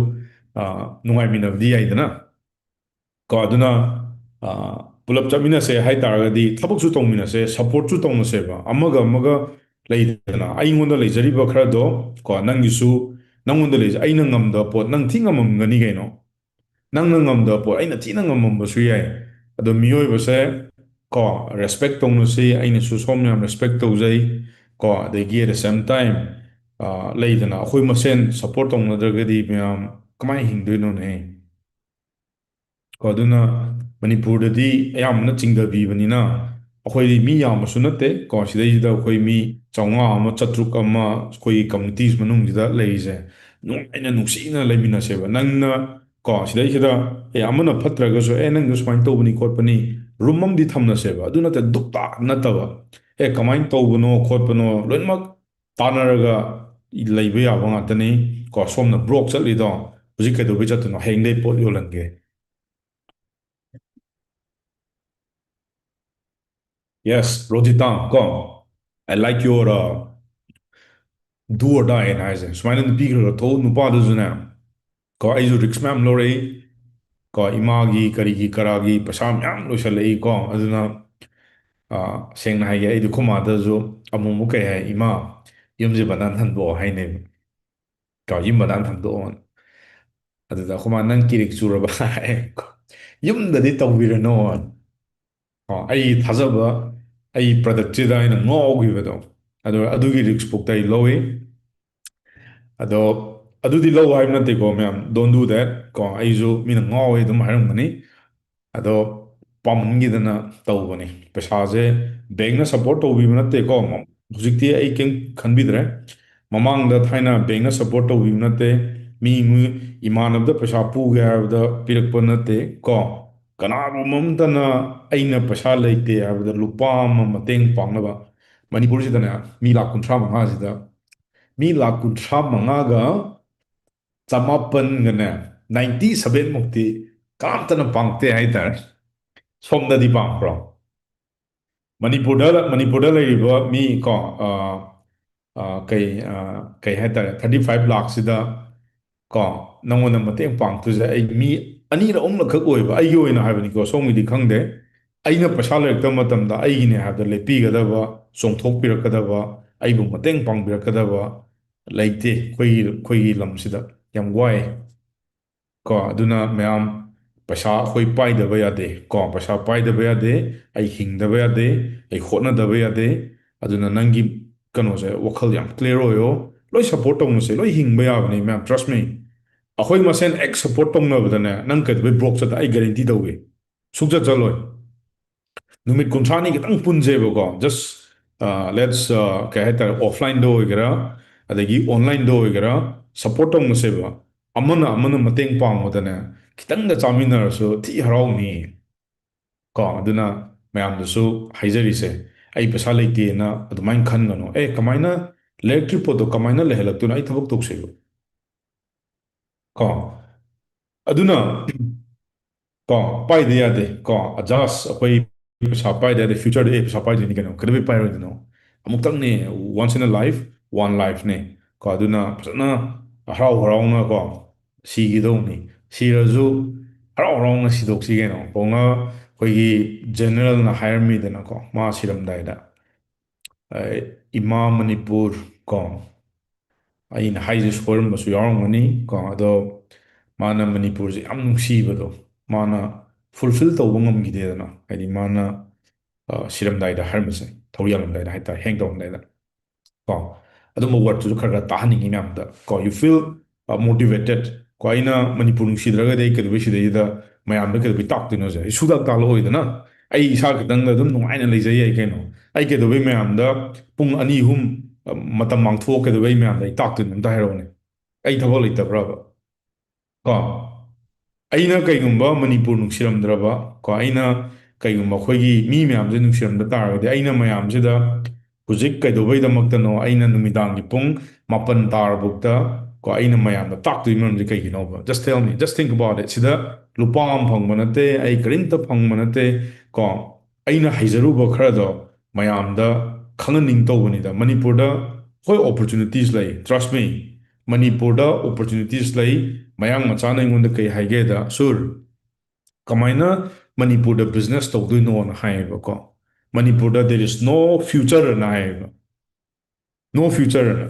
ꯑ, ꯅꯨꯡꯉꯥꯏꯃꯤꯟꯅꯕꯗꯤ ꯌꯥꯏꯗꯅ꯫ ꯀꯣ, ꯑꯗꯨꯅ, ꯑ, ꯄꯨꯂꯞ ꯆꯠꯃꯤꯟꯅꯁꯦ ꯍꯥꯏꯇꯥꯔꯒꯗꯤ ꯊꯕꯛꯁꯨ ꯇꯧꯃꯤꯟꯅꯁꯦ, supportꯁꯨ ꯇꯧꯅꯁꯦꯕ꯫ ꯑꯃꯒ ꯑꯃꯒ ꯂꯩꯗꯅ, ꯑꯩꯉꯣꯟꯗ ꯂꯩꯖꯔꯤꯕ ꯈꯔꯗꯣ, ꯀꯣ, ꯅꯪꯒꯤꯁꯨ, ꯅꯪꯉꯣꯟꯗ ꯂꯩꯖ-, ꯑꯩꯅ ꯉꯝꯗꯕ ꯄꯣꯠ ꯅꯪ ꯊꯤ ꯉꯝꯃꯝꯒꯅꯤ ꯀꯩꯅꯣ꯫ ꯅꯪꯅ ꯉꯝꯗꯕ ꯄꯣꯠ ꯑꯩꯅ ꯊꯤꯅ ꯉꯝꯃꯝꯕꯁꯨ ꯌꯥꯏ꯫ ꯑꯗꯣ ꯃꯤꯑꯣꯏꯕꯁꯦ, ꯀꯣ, respect ꯇꯧꯅꯁꯤ, ꯑꯩꯅꯁꯨ ꯁꯣꯝ ꯃꯌꯥꯝ respect ꯇꯧꯖꯩ, ꯀꯣ, ꯑꯗꯒꯤ at the same time, ꯑ, ꯂꯩꯗꯅ, ꯑꯩꯈꯣꯏ ꯃꯁꯦꯟ support ꯇꯧꯅꯗ꯭ꯔꯒꯗꯤ ꯃꯌꯥꯝ ꯀꯃꯥꯏꯅ ꯍꯤꯡꯗꯣꯏꯅꯣꯅꯦ? ꯀꯣ, ꯑꯗꯨꯅ ꯃꯅꯤꯄꯨꯔꯗꯗꯤ ꯑꯌꯥꯝꯕꯅ ꯆꯤꯡꯗꯕꯤꯕꯅꯤꯅ, ꯑꯩꯈꯣꯏꯗꯤ ꯃꯤ ꯌꯥꯝꯕꯁꯨ ꯅꯠꯇꯦ ꯀꯣ꯫ ꯁꯤꯗꯩꯁꯤꯗ ꯑꯩꯈꯣꯏ ꯃꯤ ꯆꯥꯝꯃꯉꯥ ꯑꯃ, ꯆꯥꯇ꯭ꯔꯨꯛ ꯑꯃ ꯑꯩꯈꯣꯏꯒꯤ communities ꯃꯅꯨꯡꯁꯤꯗ ꯂꯩꯔꯤꯁꯦ, ꯅꯨꯡꯉꯥꯏꯅ ꯅꯨꯡꯁꯤꯅ ꯂꯩꯃꯤꯟꯅꯁꯦꯕ꯫ ꯅꯪꯅ ꯀꯣ, ꯁꯤꯗꯩꯁꯤꯗ, ꯑꯦ, ꯑꯃꯅ ꯐꯠꯇ꯭ꯔꯒꯁꯨ, "ꯑꯦ, ꯅꯪꯗꯣ ꯁꯨꯃꯥꯏꯅ ꯇꯧꯕꯅꯤ ꯈꯣꯠꯄꯅꯤ", ꯔꯨꯝ ꯑꯃꯗꯤ ꯊꯝꯅꯁꯦꯕ꯫ ꯑꯗꯨ ꯅꯠꯇ ꯗꯨꯞꯇꯥ ꯅꯠꯇꯕ, "ꯑꯦ, ꯀꯃꯥꯏꯅ ꯇꯧꯕꯅꯣ ꯈꯣꯠꯄꯅꯣ", ꯂꯣꯏꯅꯃꯛ ꯇꯥꯟꯅꯔꯒ ꯂꯩꯕ ꯌꯥꯕ ꯉꯥꯛꯇꯅꯤ꯫ ꯀꯣ, ꯁꯣꯝꯅ ꯕ꯭ꯔꯣꯛ ꯆꯠꯂꯤꯗꯣ, ꯍꯧꯖꯤꯛ ꯀꯩꯗꯧꯕꯩ ꯆꯠꯇꯣꯏꯅꯣ? ꯍꯌꯦꯡꯗꯩ ꯄꯣꯠ ꯌꯣꯜꯍꯟꯒꯦ꯫ Yes, ꯔꯣꯖꯤꯇꯥ, ꯀꯣ, I like your, uh, do or die ꯍꯥꯏꯅ ꯍꯥꯏꯁꯦ꯫ ꯁꯨꯃꯥꯏꯅ ꯅꯨꯄꯤ ꯈꯔ ꯈꯔ ꯊꯣꯛꯎ, ꯅꯨꯄꯥꯗꯨꯁꯨꯅꯦ, ꯀꯣ, ꯑꯩꯁꯨ ꯔꯤꯛꯁ ꯃꯌꯥꯝ ꯂꯧꯔꯛꯏ꯫ ꯀꯣ, ꯏꯃꯥꯒꯤ ꯀꯔꯤꯒꯤ ꯀꯔꯥꯒꯤ ꯄꯩꯁꯥ ꯃꯌꯥꯝ ꯂꯣꯏꯁꯜꯂꯛꯏ꯫ ꯀꯣ, ꯑꯗꯨꯅ, ꯑ, ꯁꯦꯡꯅ ꯍꯥꯏꯒꯦ, ꯑꯩꯗꯤ ꯑꯩꯈꯣꯏ ꯃꯥꯗꯁꯨ ꯑꯃꯨꯛ ꯑꯃꯨꯛ ꯀꯩ ꯍꯥꯏ, "ꯏꯃꯥ, ꯌꯨꯝꯁꯦ ꯕꯅꯥꯟ ꯍꯟꯗꯣꯛꯑꯣ" ꯍꯥꯏꯅꯦꯕ꯫ ꯀꯣ, "ꯌꯨꯝ ꯕꯅꯥꯟ ꯍꯟꯗꯣꯛꯑꯣ"꯫ ꯑꯗꯨꯗ ꯑꯩꯈꯣꯏ ꯃꯥ, "ꯅꯪ ꯀꯤꯔꯤꯛ ꯆꯨꯔꯕ?" ꯍꯥꯏ꯫ "ꯀꯣ, ꯌꯨꯝꯗꯗꯤ ꯇꯧꯕꯤꯔꯅꯣ"꯫ ꯀꯣ, ꯑꯩ ꯊꯥꯖꯕ, ꯑꯩ ꯄ꯭ꯔꯗꯛꯁꯤꯗ ꯑꯩꯅ ꯉꯥꯎꯈꯤꯕꯗꯣ, ꯑꯗꯣ ꯑꯗꯨꯒꯤ ꯔꯤꯛꯁ ꯄꯣꯛꯇ ꯑꯩ ꯂꯧꯏ꯫ ꯑꯗꯣ ꯑꯗꯨꯗꯤ ꯂꯧ ꯍꯥꯏꯕ ꯅꯠꯇꯦꯀꯣ ꯃꯌꯥꯝ, don't do that꯫ ꯀꯣ, ꯑꯩꯁꯨ ꯃꯤꯅ ꯉꯥꯎꯋꯦ ꯑꯗꯨꯝ ꯍꯥꯏꯔꯝꯒꯅꯤ꯫ ꯑꯗꯣ ꯄꯥꯝꯃꯟꯈꯤꯗꯅ ꯇꯧꯕꯅꯤ꯫ ꯄꯩꯁꯥꯁꯦ ꯕꯦꯡꯅ ꯁꯞꯄꯣꯔꯠ ꯇꯧꯕꯤꯕ ꯅꯠꯇꯦꯀꯣ꯫ ꯍꯧꯖꯤꯛꯇꯤ ꯑꯩ ꯀꯩꯝ ꯈꯟꯕꯤꯗ꯭ꯔꯦ꯫ ꯃꯃꯥꯡꯗ ꯊꯥꯏꯅ ꯕꯦꯡꯅ ꯁꯞꯄꯣꯔꯠ ꯇꯧꯕꯤꯕ ꯅꯠꯇꯦ꯫ ꯃꯤ, ꯃꯤ ꯏꯃꯥꯟꯅꯕꯗ ꯄꯩꯁꯥ ꯄꯨꯒꯦ ꯍꯥꯏꯕꯗ ꯄꯤꯔꯛꯄ ꯅꯠꯇꯦ ꯀꯣ꯫ ꯀꯅꯥꯒꯨꯝꯕ ꯑꯃꯇꯅ ꯑꯩꯅ ꯄꯩꯁꯥ ꯂꯩꯇꯦ ꯍꯥꯏꯕꯗ ꯂꯨꯄꯥ ꯑꯃ ꯃꯇꯦꯡ ꯄꯥꯡꯅꯕ, ꯃꯅꯤꯄꯨꯔꯁꯤꯗꯅꯦ, ꯃꯤ ꯂꯥꯈ ꯀꯨꯟꯊ꯭ꯔꯥ ꯃꯉꯥꯁꯤꯗ, ꯃꯤ ꯂꯥꯈ ꯀꯨꯟꯊ꯭ꯔꯥ ꯃꯉꯥꯒ ꯆꯃꯥꯄꯟꯒꯅꯦ, ninety seven ꯃꯨꯛꯇꯤ ꯀꯅꯥꯝꯇꯅ ꯄꯥꯡꯇꯦ ꯍꯥꯏꯇꯥꯔꯦ꯫ ꯁꯣꯝꯗꯗꯤ ꯄꯥꯡꯕ꯭ꯔꯣ? ꯃꯅꯤꯄꯨꯔꯗ, ꯃꯅꯤꯄꯨꯔꯗ ꯂꯩꯔꯤꯕ ꯃꯤ ꯀꯣ, ꯑ, ꯑ, ꯀꯩ, ꯑ, ꯀꯩ ꯍꯥꯏꯇꯥꯔꯦ, thirty five ꯂꯥꯈꯁꯤꯗ ꯀꯣ, ꯅꯪꯉꯣꯟꯗ ꯃꯇꯦꯡ ꯄꯥꯡꯗꯣꯏꯁꯦ ꯑꯩ ꯃꯤ ꯑꯅꯤꯔꯛ ꯑꯍꯨꯝꯂꯛ ꯈꯛ ꯑꯣꯏꯕ, ꯑꯩꯒꯤ ꯑꯣꯏꯅ ꯍꯥꯏꯕꯅꯤꯀꯣ, ꯁꯣꯝꯒꯤꯗꯤ ꯈꯪꯗꯦ꯫ ꯑꯩꯅ ꯄꯩꯁꯥ ꯂꯩꯔꯛꯇꯕ ꯃꯇꯝꯗ ꯑꯩꯒꯤꯅꯦ ꯍꯥꯏꯕꯗ ꯂꯦꯞꯄꯤꯒꯗꯕ, ꯆꯣꯡꯊꯣꯛꯄꯤꯔꯛꯀꯗꯕ, ꯑꯩꯕꯨ ꯃꯇꯦꯡ ꯄꯥꯡꯕꯤꯔꯛꯀꯗꯕ ꯂꯩꯇꯦ ꯑꯩꯈꯣꯏꯒꯤ, ꯑꯩꯈꯣꯏꯒꯤ ꯂꯝꯁꯤꯗ꯫ ꯌꯥꯝ ꯋꯥꯏ꯫ ꯀꯣ, ꯑꯗꯨꯅ ꯃꯌꯥꯝ, ꯄꯩꯁꯥ ꯑꯩꯈꯣꯏ ꯄꯥꯏꯗꯕ ꯌꯥꯗꯦ ꯀꯣ, ꯄꯩꯁꯥ ꯄꯥꯏꯗꯕ ꯌꯥꯗꯦ, ꯑꯩ ꯍꯤꯡꯗꯕ ꯌꯥꯗꯦ, ꯑꯩ ꯍꯣꯠꯅꯗꯕ ꯌꯥꯗꯦ꯫ ꯑꯗꯨꯅ ꯅꯪꯒꯤ ꯀꯩꯅꯣꯁꯦ, ꯋꯥꯈꯜ ꯌꯥꯝ ꯀ꯭ꯂꯤꯌꯥꯔ ꯑꯣꯏꯌꯣ꯫ ꯂꯣꯏ ꯁꯞꯄꯣꯔꯠ ꯇꯧꯅꯁꯦ, ꯂꯣꯏ ꯍꯤꯡꯕ ꯌꯥꯕꯅꯤ ꯃꯌꯥꯝ, trust me꯫ ꯑꯩꯈꯣꯏ ꯃꯁꯦꯟ ꯍꯦꯛ ꯁꯞꯄꯣꯔꯠ ꯇꯧꯅꯕꯗꯅꯦ, ꯅꯪ ꯀꯩꯗꯧꯕꯩ ꯕ꯭ꯔꯣꯛ ꯆꯠꯇ? ꯑꯩ ꯒꯦꯔꯦꯟꯇꯤ ꯇꯧꯒꯦ, ꯁꯨꯡꯆꯠ ꯆꯠꯂꯣꯏ꯫ ꯅꯨꯃꯤꯠ ꯀꯨꯟꯊ꯭ꯔꯥꯅꯤ ꯈꯤꯇꯪ ꯄꯨꯟꯁꯦꯕꯀꯣ, just, uh, let's, uh, ꯀꯩ ꯍꯥꯏꯇꯥꯔꯦ, ꯑꯣꯐꯂꯥꯏꯟꯗ ꯑꯣꯏꯒꯦꯔꯥ, ꯑꯗꯒꯤ ꯑꯣꯟꯂꯥꯏꯟꯗ ꯑꯣꯏꯒꯦꯔꯥ, ꯁꯞꯄꯣꯔꯠ ꯇꯧꯅꯁꯦꯕ꯫ ꯑꯃꯅ ꯑꯃꯅ ꯃꯇꯦꯡ ꯄꯥꯡꯕꯗꯅꯦ, ꯈꯤꯇꯪꯗ ꯆꯥꯃꯤꯟꯅꯔꯁꯨ ꯊꯤ ꯍꯔꯥꯎꯅꯤ꯫ ꯀꯣ, ꯑꯗꯨꯅ ꯃꯌꯥꯝꯗꯁꯨ ꯍꯥꯏꯖꯔꯤꯁꯦ, ꯑꯩ ꯄꯩꯁꯥ ꯂꯩꯇꯦꯅ ꯑꯗꯨꯃꯥꯏꯅ ꯈꯟꯒꯅꯨ꯫ ꯑꯦ, ꯀꯃꯥꯏꯅ ꯂꯩꯔꯛꯇ꯭ꯔꯤ ꯄꯣꯠꯇꯣ ꯀꯃꯥꯏꯅ ꯂꯩꯍꯜꯂꯛꯇꯣꯏꯅꯣ? ꯑꯩ ꯊꯕꯛ ꯇꯧꯁꯦꯕ꯫ ꯀꯣ, ꯑꯗꯨꯅ, ꯀꯣ, ꯄꯥꯏꯗ ꯌꯥꯗꯦ꯫ ꯀꯣ, ꯑꯖꯥꯁ, ꯑꯩꯈꯣꯏ ꯄꯩꯁꯥ ꯄꯥꯏꯗ ꯌꯥꯗꯦ꯫ ꯐ꯭ꯌꯨꯆꯔꯗ ꯑꯦ ꯄꯩꯁꯥ ꯄꯥꯏꯗꯣꯏꯅꯤ ꯀꯩꯅꯣ, ꯀꯩꯗꯧꯕꯩ ꯄꯥꯏꯔꯣꯏꯗꯣꯏꯅꯣ? ꯑꯃꯨꯛꯇꯪꯅꯦ, once in a life, one life ꯅꯦ꯫ ꯀꯣ, ꯑꯗꯨꯅ ꯐꯖꯅ ꯍꯔꯥꯎ ꯍꯔꯥꯎꯅ, ꯀꯣ, ꯁꯤꯒꯗꯧꯅꯤ꯫ ꯁꯤꯔꯁꯨ ꯍꯔꯥꯎ ꯍꯔꯥꯎꯅ ꯁꯤꯗꯣꯛꯁꯤ ꯀꯩꯅꯣ꯫ ꯀꯣꯡꯉ ꯑꯩꯈꯣꯏꯒꯤ ꯖꯦꯅꯔꯦꯜꯅ ꯍꯥꯏꯔꯝꯃꯤꯗꯅꯀꯣ, ꯃꯥ ꯁꯤꯔꯝꯗꯥꯏꯗ, "ꯑꯦ, ꯏꯃꯥ ꯃꯅꯤꯄꯨꯔ", ꯀꯣ, ꯑꯩꯅ ꯍꯥꯏꯁꯦ ꯁꯣꯏꯔꯝꯕꯁꯨ ꯌꯥꯎꯔꯝꯒꯅꯤ ꯀꯣ, ꯑꯗꯣ ꯃꯥꯅ ꯃꯅꯤꯄꯨꯔꯁꯦ ꯌꯥꯝ ꯅꯨꯡꯁꯤꯕꯗꯣ, ꯃꯥꯅ ꯐꯨꯜꯐꯤꯜ ꯇꯧꯕ ꯉꯝꯈꯤꯗꯦꯗꯅ꯫ ꯍꯥꯏꯗꯤ ꯃꯥꯅ, ꯑ, ꯁꯤꯔꯝꯗꯥꯏꯗ ꯍꯥꯏꯔꯝꯕꯁꯦ, ꯊꯧꯔꯤ ꯌꯥꯜꯂꯝꯗꯥꯏꯗ ꯍꯥꯏꯇꯥꯔꯦ, ꯍꯦꯡ ꯇꯧꯔꯝꯗꯥꯏꯗ ꯀꯣ, ꯑꯗꯨꯝꯕ ꯋꯥꯔꯗꯇꯨꯁꯨ ꯈꯔ ꯈꯔ ꯇꯥꯍꯟꯅꯤꯡꯉꯤ ꯃꯌꯥꯝꯗ ꯀꯣ꯫ You feel, uh, motivated ꯀꯣ꯫ ꯑꯩꯅ ꯃꯅꯤꯄꯨꯔ ꯅꯨꯡꯁꯤꯗ꯭ꯔꯒꯗꯤ ꯑꯩ ꯀꯩꯗꯧꯕꯩ ꯁꯤꯗꯩꯁꯤꯗ ꯃꯌꯥꯝꯗ ꯀꯩꯗꯧꯕꯩ ꯇꯥꯛꯇꯣꯏꯅꯣꯁꯦ? ꯑꯩ ꯁꯨꯗꯥꯛ ꯇꯥꯛꯂꯛꯑꯣꯏꯗꯅ꯫ ꯑꯩ ꯏꯁꯥ ꯈꯛꯇꯪꯗ ꯑꯗꯨꯝ ꯅꯨꯡꯉꯥꯏꯅ ꯂꯩꯖꯩ ꯌꯥꯏ ꯀꯩꯅꯣ꯫ ꯑꯩ ꯀꯩꯗꯧꯕꯩ ꯃꯌꯥꯝꯗ ꯄꯨꯡ ꯑꯅꯤ ꯑꯍꯨꯝ, ꯑ, ꯃꯇꯝ ꯃꯥꯡꯊꯣꯛꯑ ꯀꯩꯗꯧꯕꯩ ꯑꯩ ꯃꯌꯥꯝꯗ ꯑꯩ ꯇꯥꯛꯇꯣꯏꯅꯣ? ꯑꯝꯇ ꯍꯥꯏꯔꯛꯑꯣꯅꯦ꯫ ꯑꯩ ꯊꯕꯛ ꯂꯩꯇꯕ꯭ꯔꯕ? ꯀꯣ, ꯑꯩꯅ ꯀꯩꯒꯨꯝꯕ ꯃꯅꯤꯄꯨꯔ ꯅꯨꯡꯁꯤꯔꯝꯗ꯭ꯔꯕ ꯀꯣ, ꯑꯩꯅ ꯀꯩꯒꯨꯝꯕ ꯑꯩꯈꯣꯏꯒꯤ ꯃꯤ ꯃꯌꯥꯝꯁꯦ ꯅꯨꯡꯁꯤꯔꯝꯗ ꯇꯥꯔꯒꯗꯤ, ꯑꯩꯅ ꯃꯌꯥꯝꯁꯤꯗ ꯍꯧꯖꯤꯛ ꯀꯩꯗꯧꯕꯩꯗꯃꯛꯇꯅꯣ ꯑꯩꯅ ꯅꯨꯃꯤꯗꯥꯡꯒꯤ ꯄꯨꯡ ꯃꯥꯄꯟ ꯇꯥꯔꯕꯨꯛꯇ ꯀꯣ, ꯑꯩꯅ ꯃꯌꯥꯝꯗ ꯇꯥꯛꯇꯣꯏ ꯃꯔꯝꯁꯦ ꯀꯩꯒꯤꯅꯣꯕ? Just tell me, just think about it. ꯁꯤꯗ ꯂꯨꯄꯥ ꯑꯃ ꯐꯪꯕ ꯅꯠꯇꯦ, ꯑꯩ ꯀꯔꯤꯝꯇ ꯐꯪꯕ ꯅꯠꯇꯦ ꯀꯣ꯫ ꯑꯩꯅ ꯍꯩꯖꯔꯨꯕ ꯈꯔꯗꯣ ꯃꯌꯥꯝꯗ ꯈꯪꯍꯟꯅꯤꯡ ꯇꯧꯕꯅꯤꯗ꯫ ꯃꯅꯤꯄꯨꯔꯗ ꯍꯣꯏ, opportunities ꯂꯩ, trust me꯫ ꯃꯅꯤꯄꯨꯔꯗ opportunities ꯂꯩ꯫ ꯃꯌꯥꯡ ꯃꯆꯥꯅ ꯑꯩꯉꯣꯟꯗ ꯀꯩ ꯍꯥꯏꯒꯦꯗ, "ꯁꯨꯔ, ꯀꯃꯥꯏꯅ ꯃꯅꯤꯄꯨꯔꯗ business ꯇꯧꯗꯣꯏꯅꯣꯅ?" ꯍꯥꯏꯌꯦꯕꯀꯣ꯫ "ꯃꯅꯤꯄꯨꯔꯗ there is no future" ꯑꯅ ꯍꯥꯏꯌꯦꯕ꯫ "No future" ꯑꯅ꯫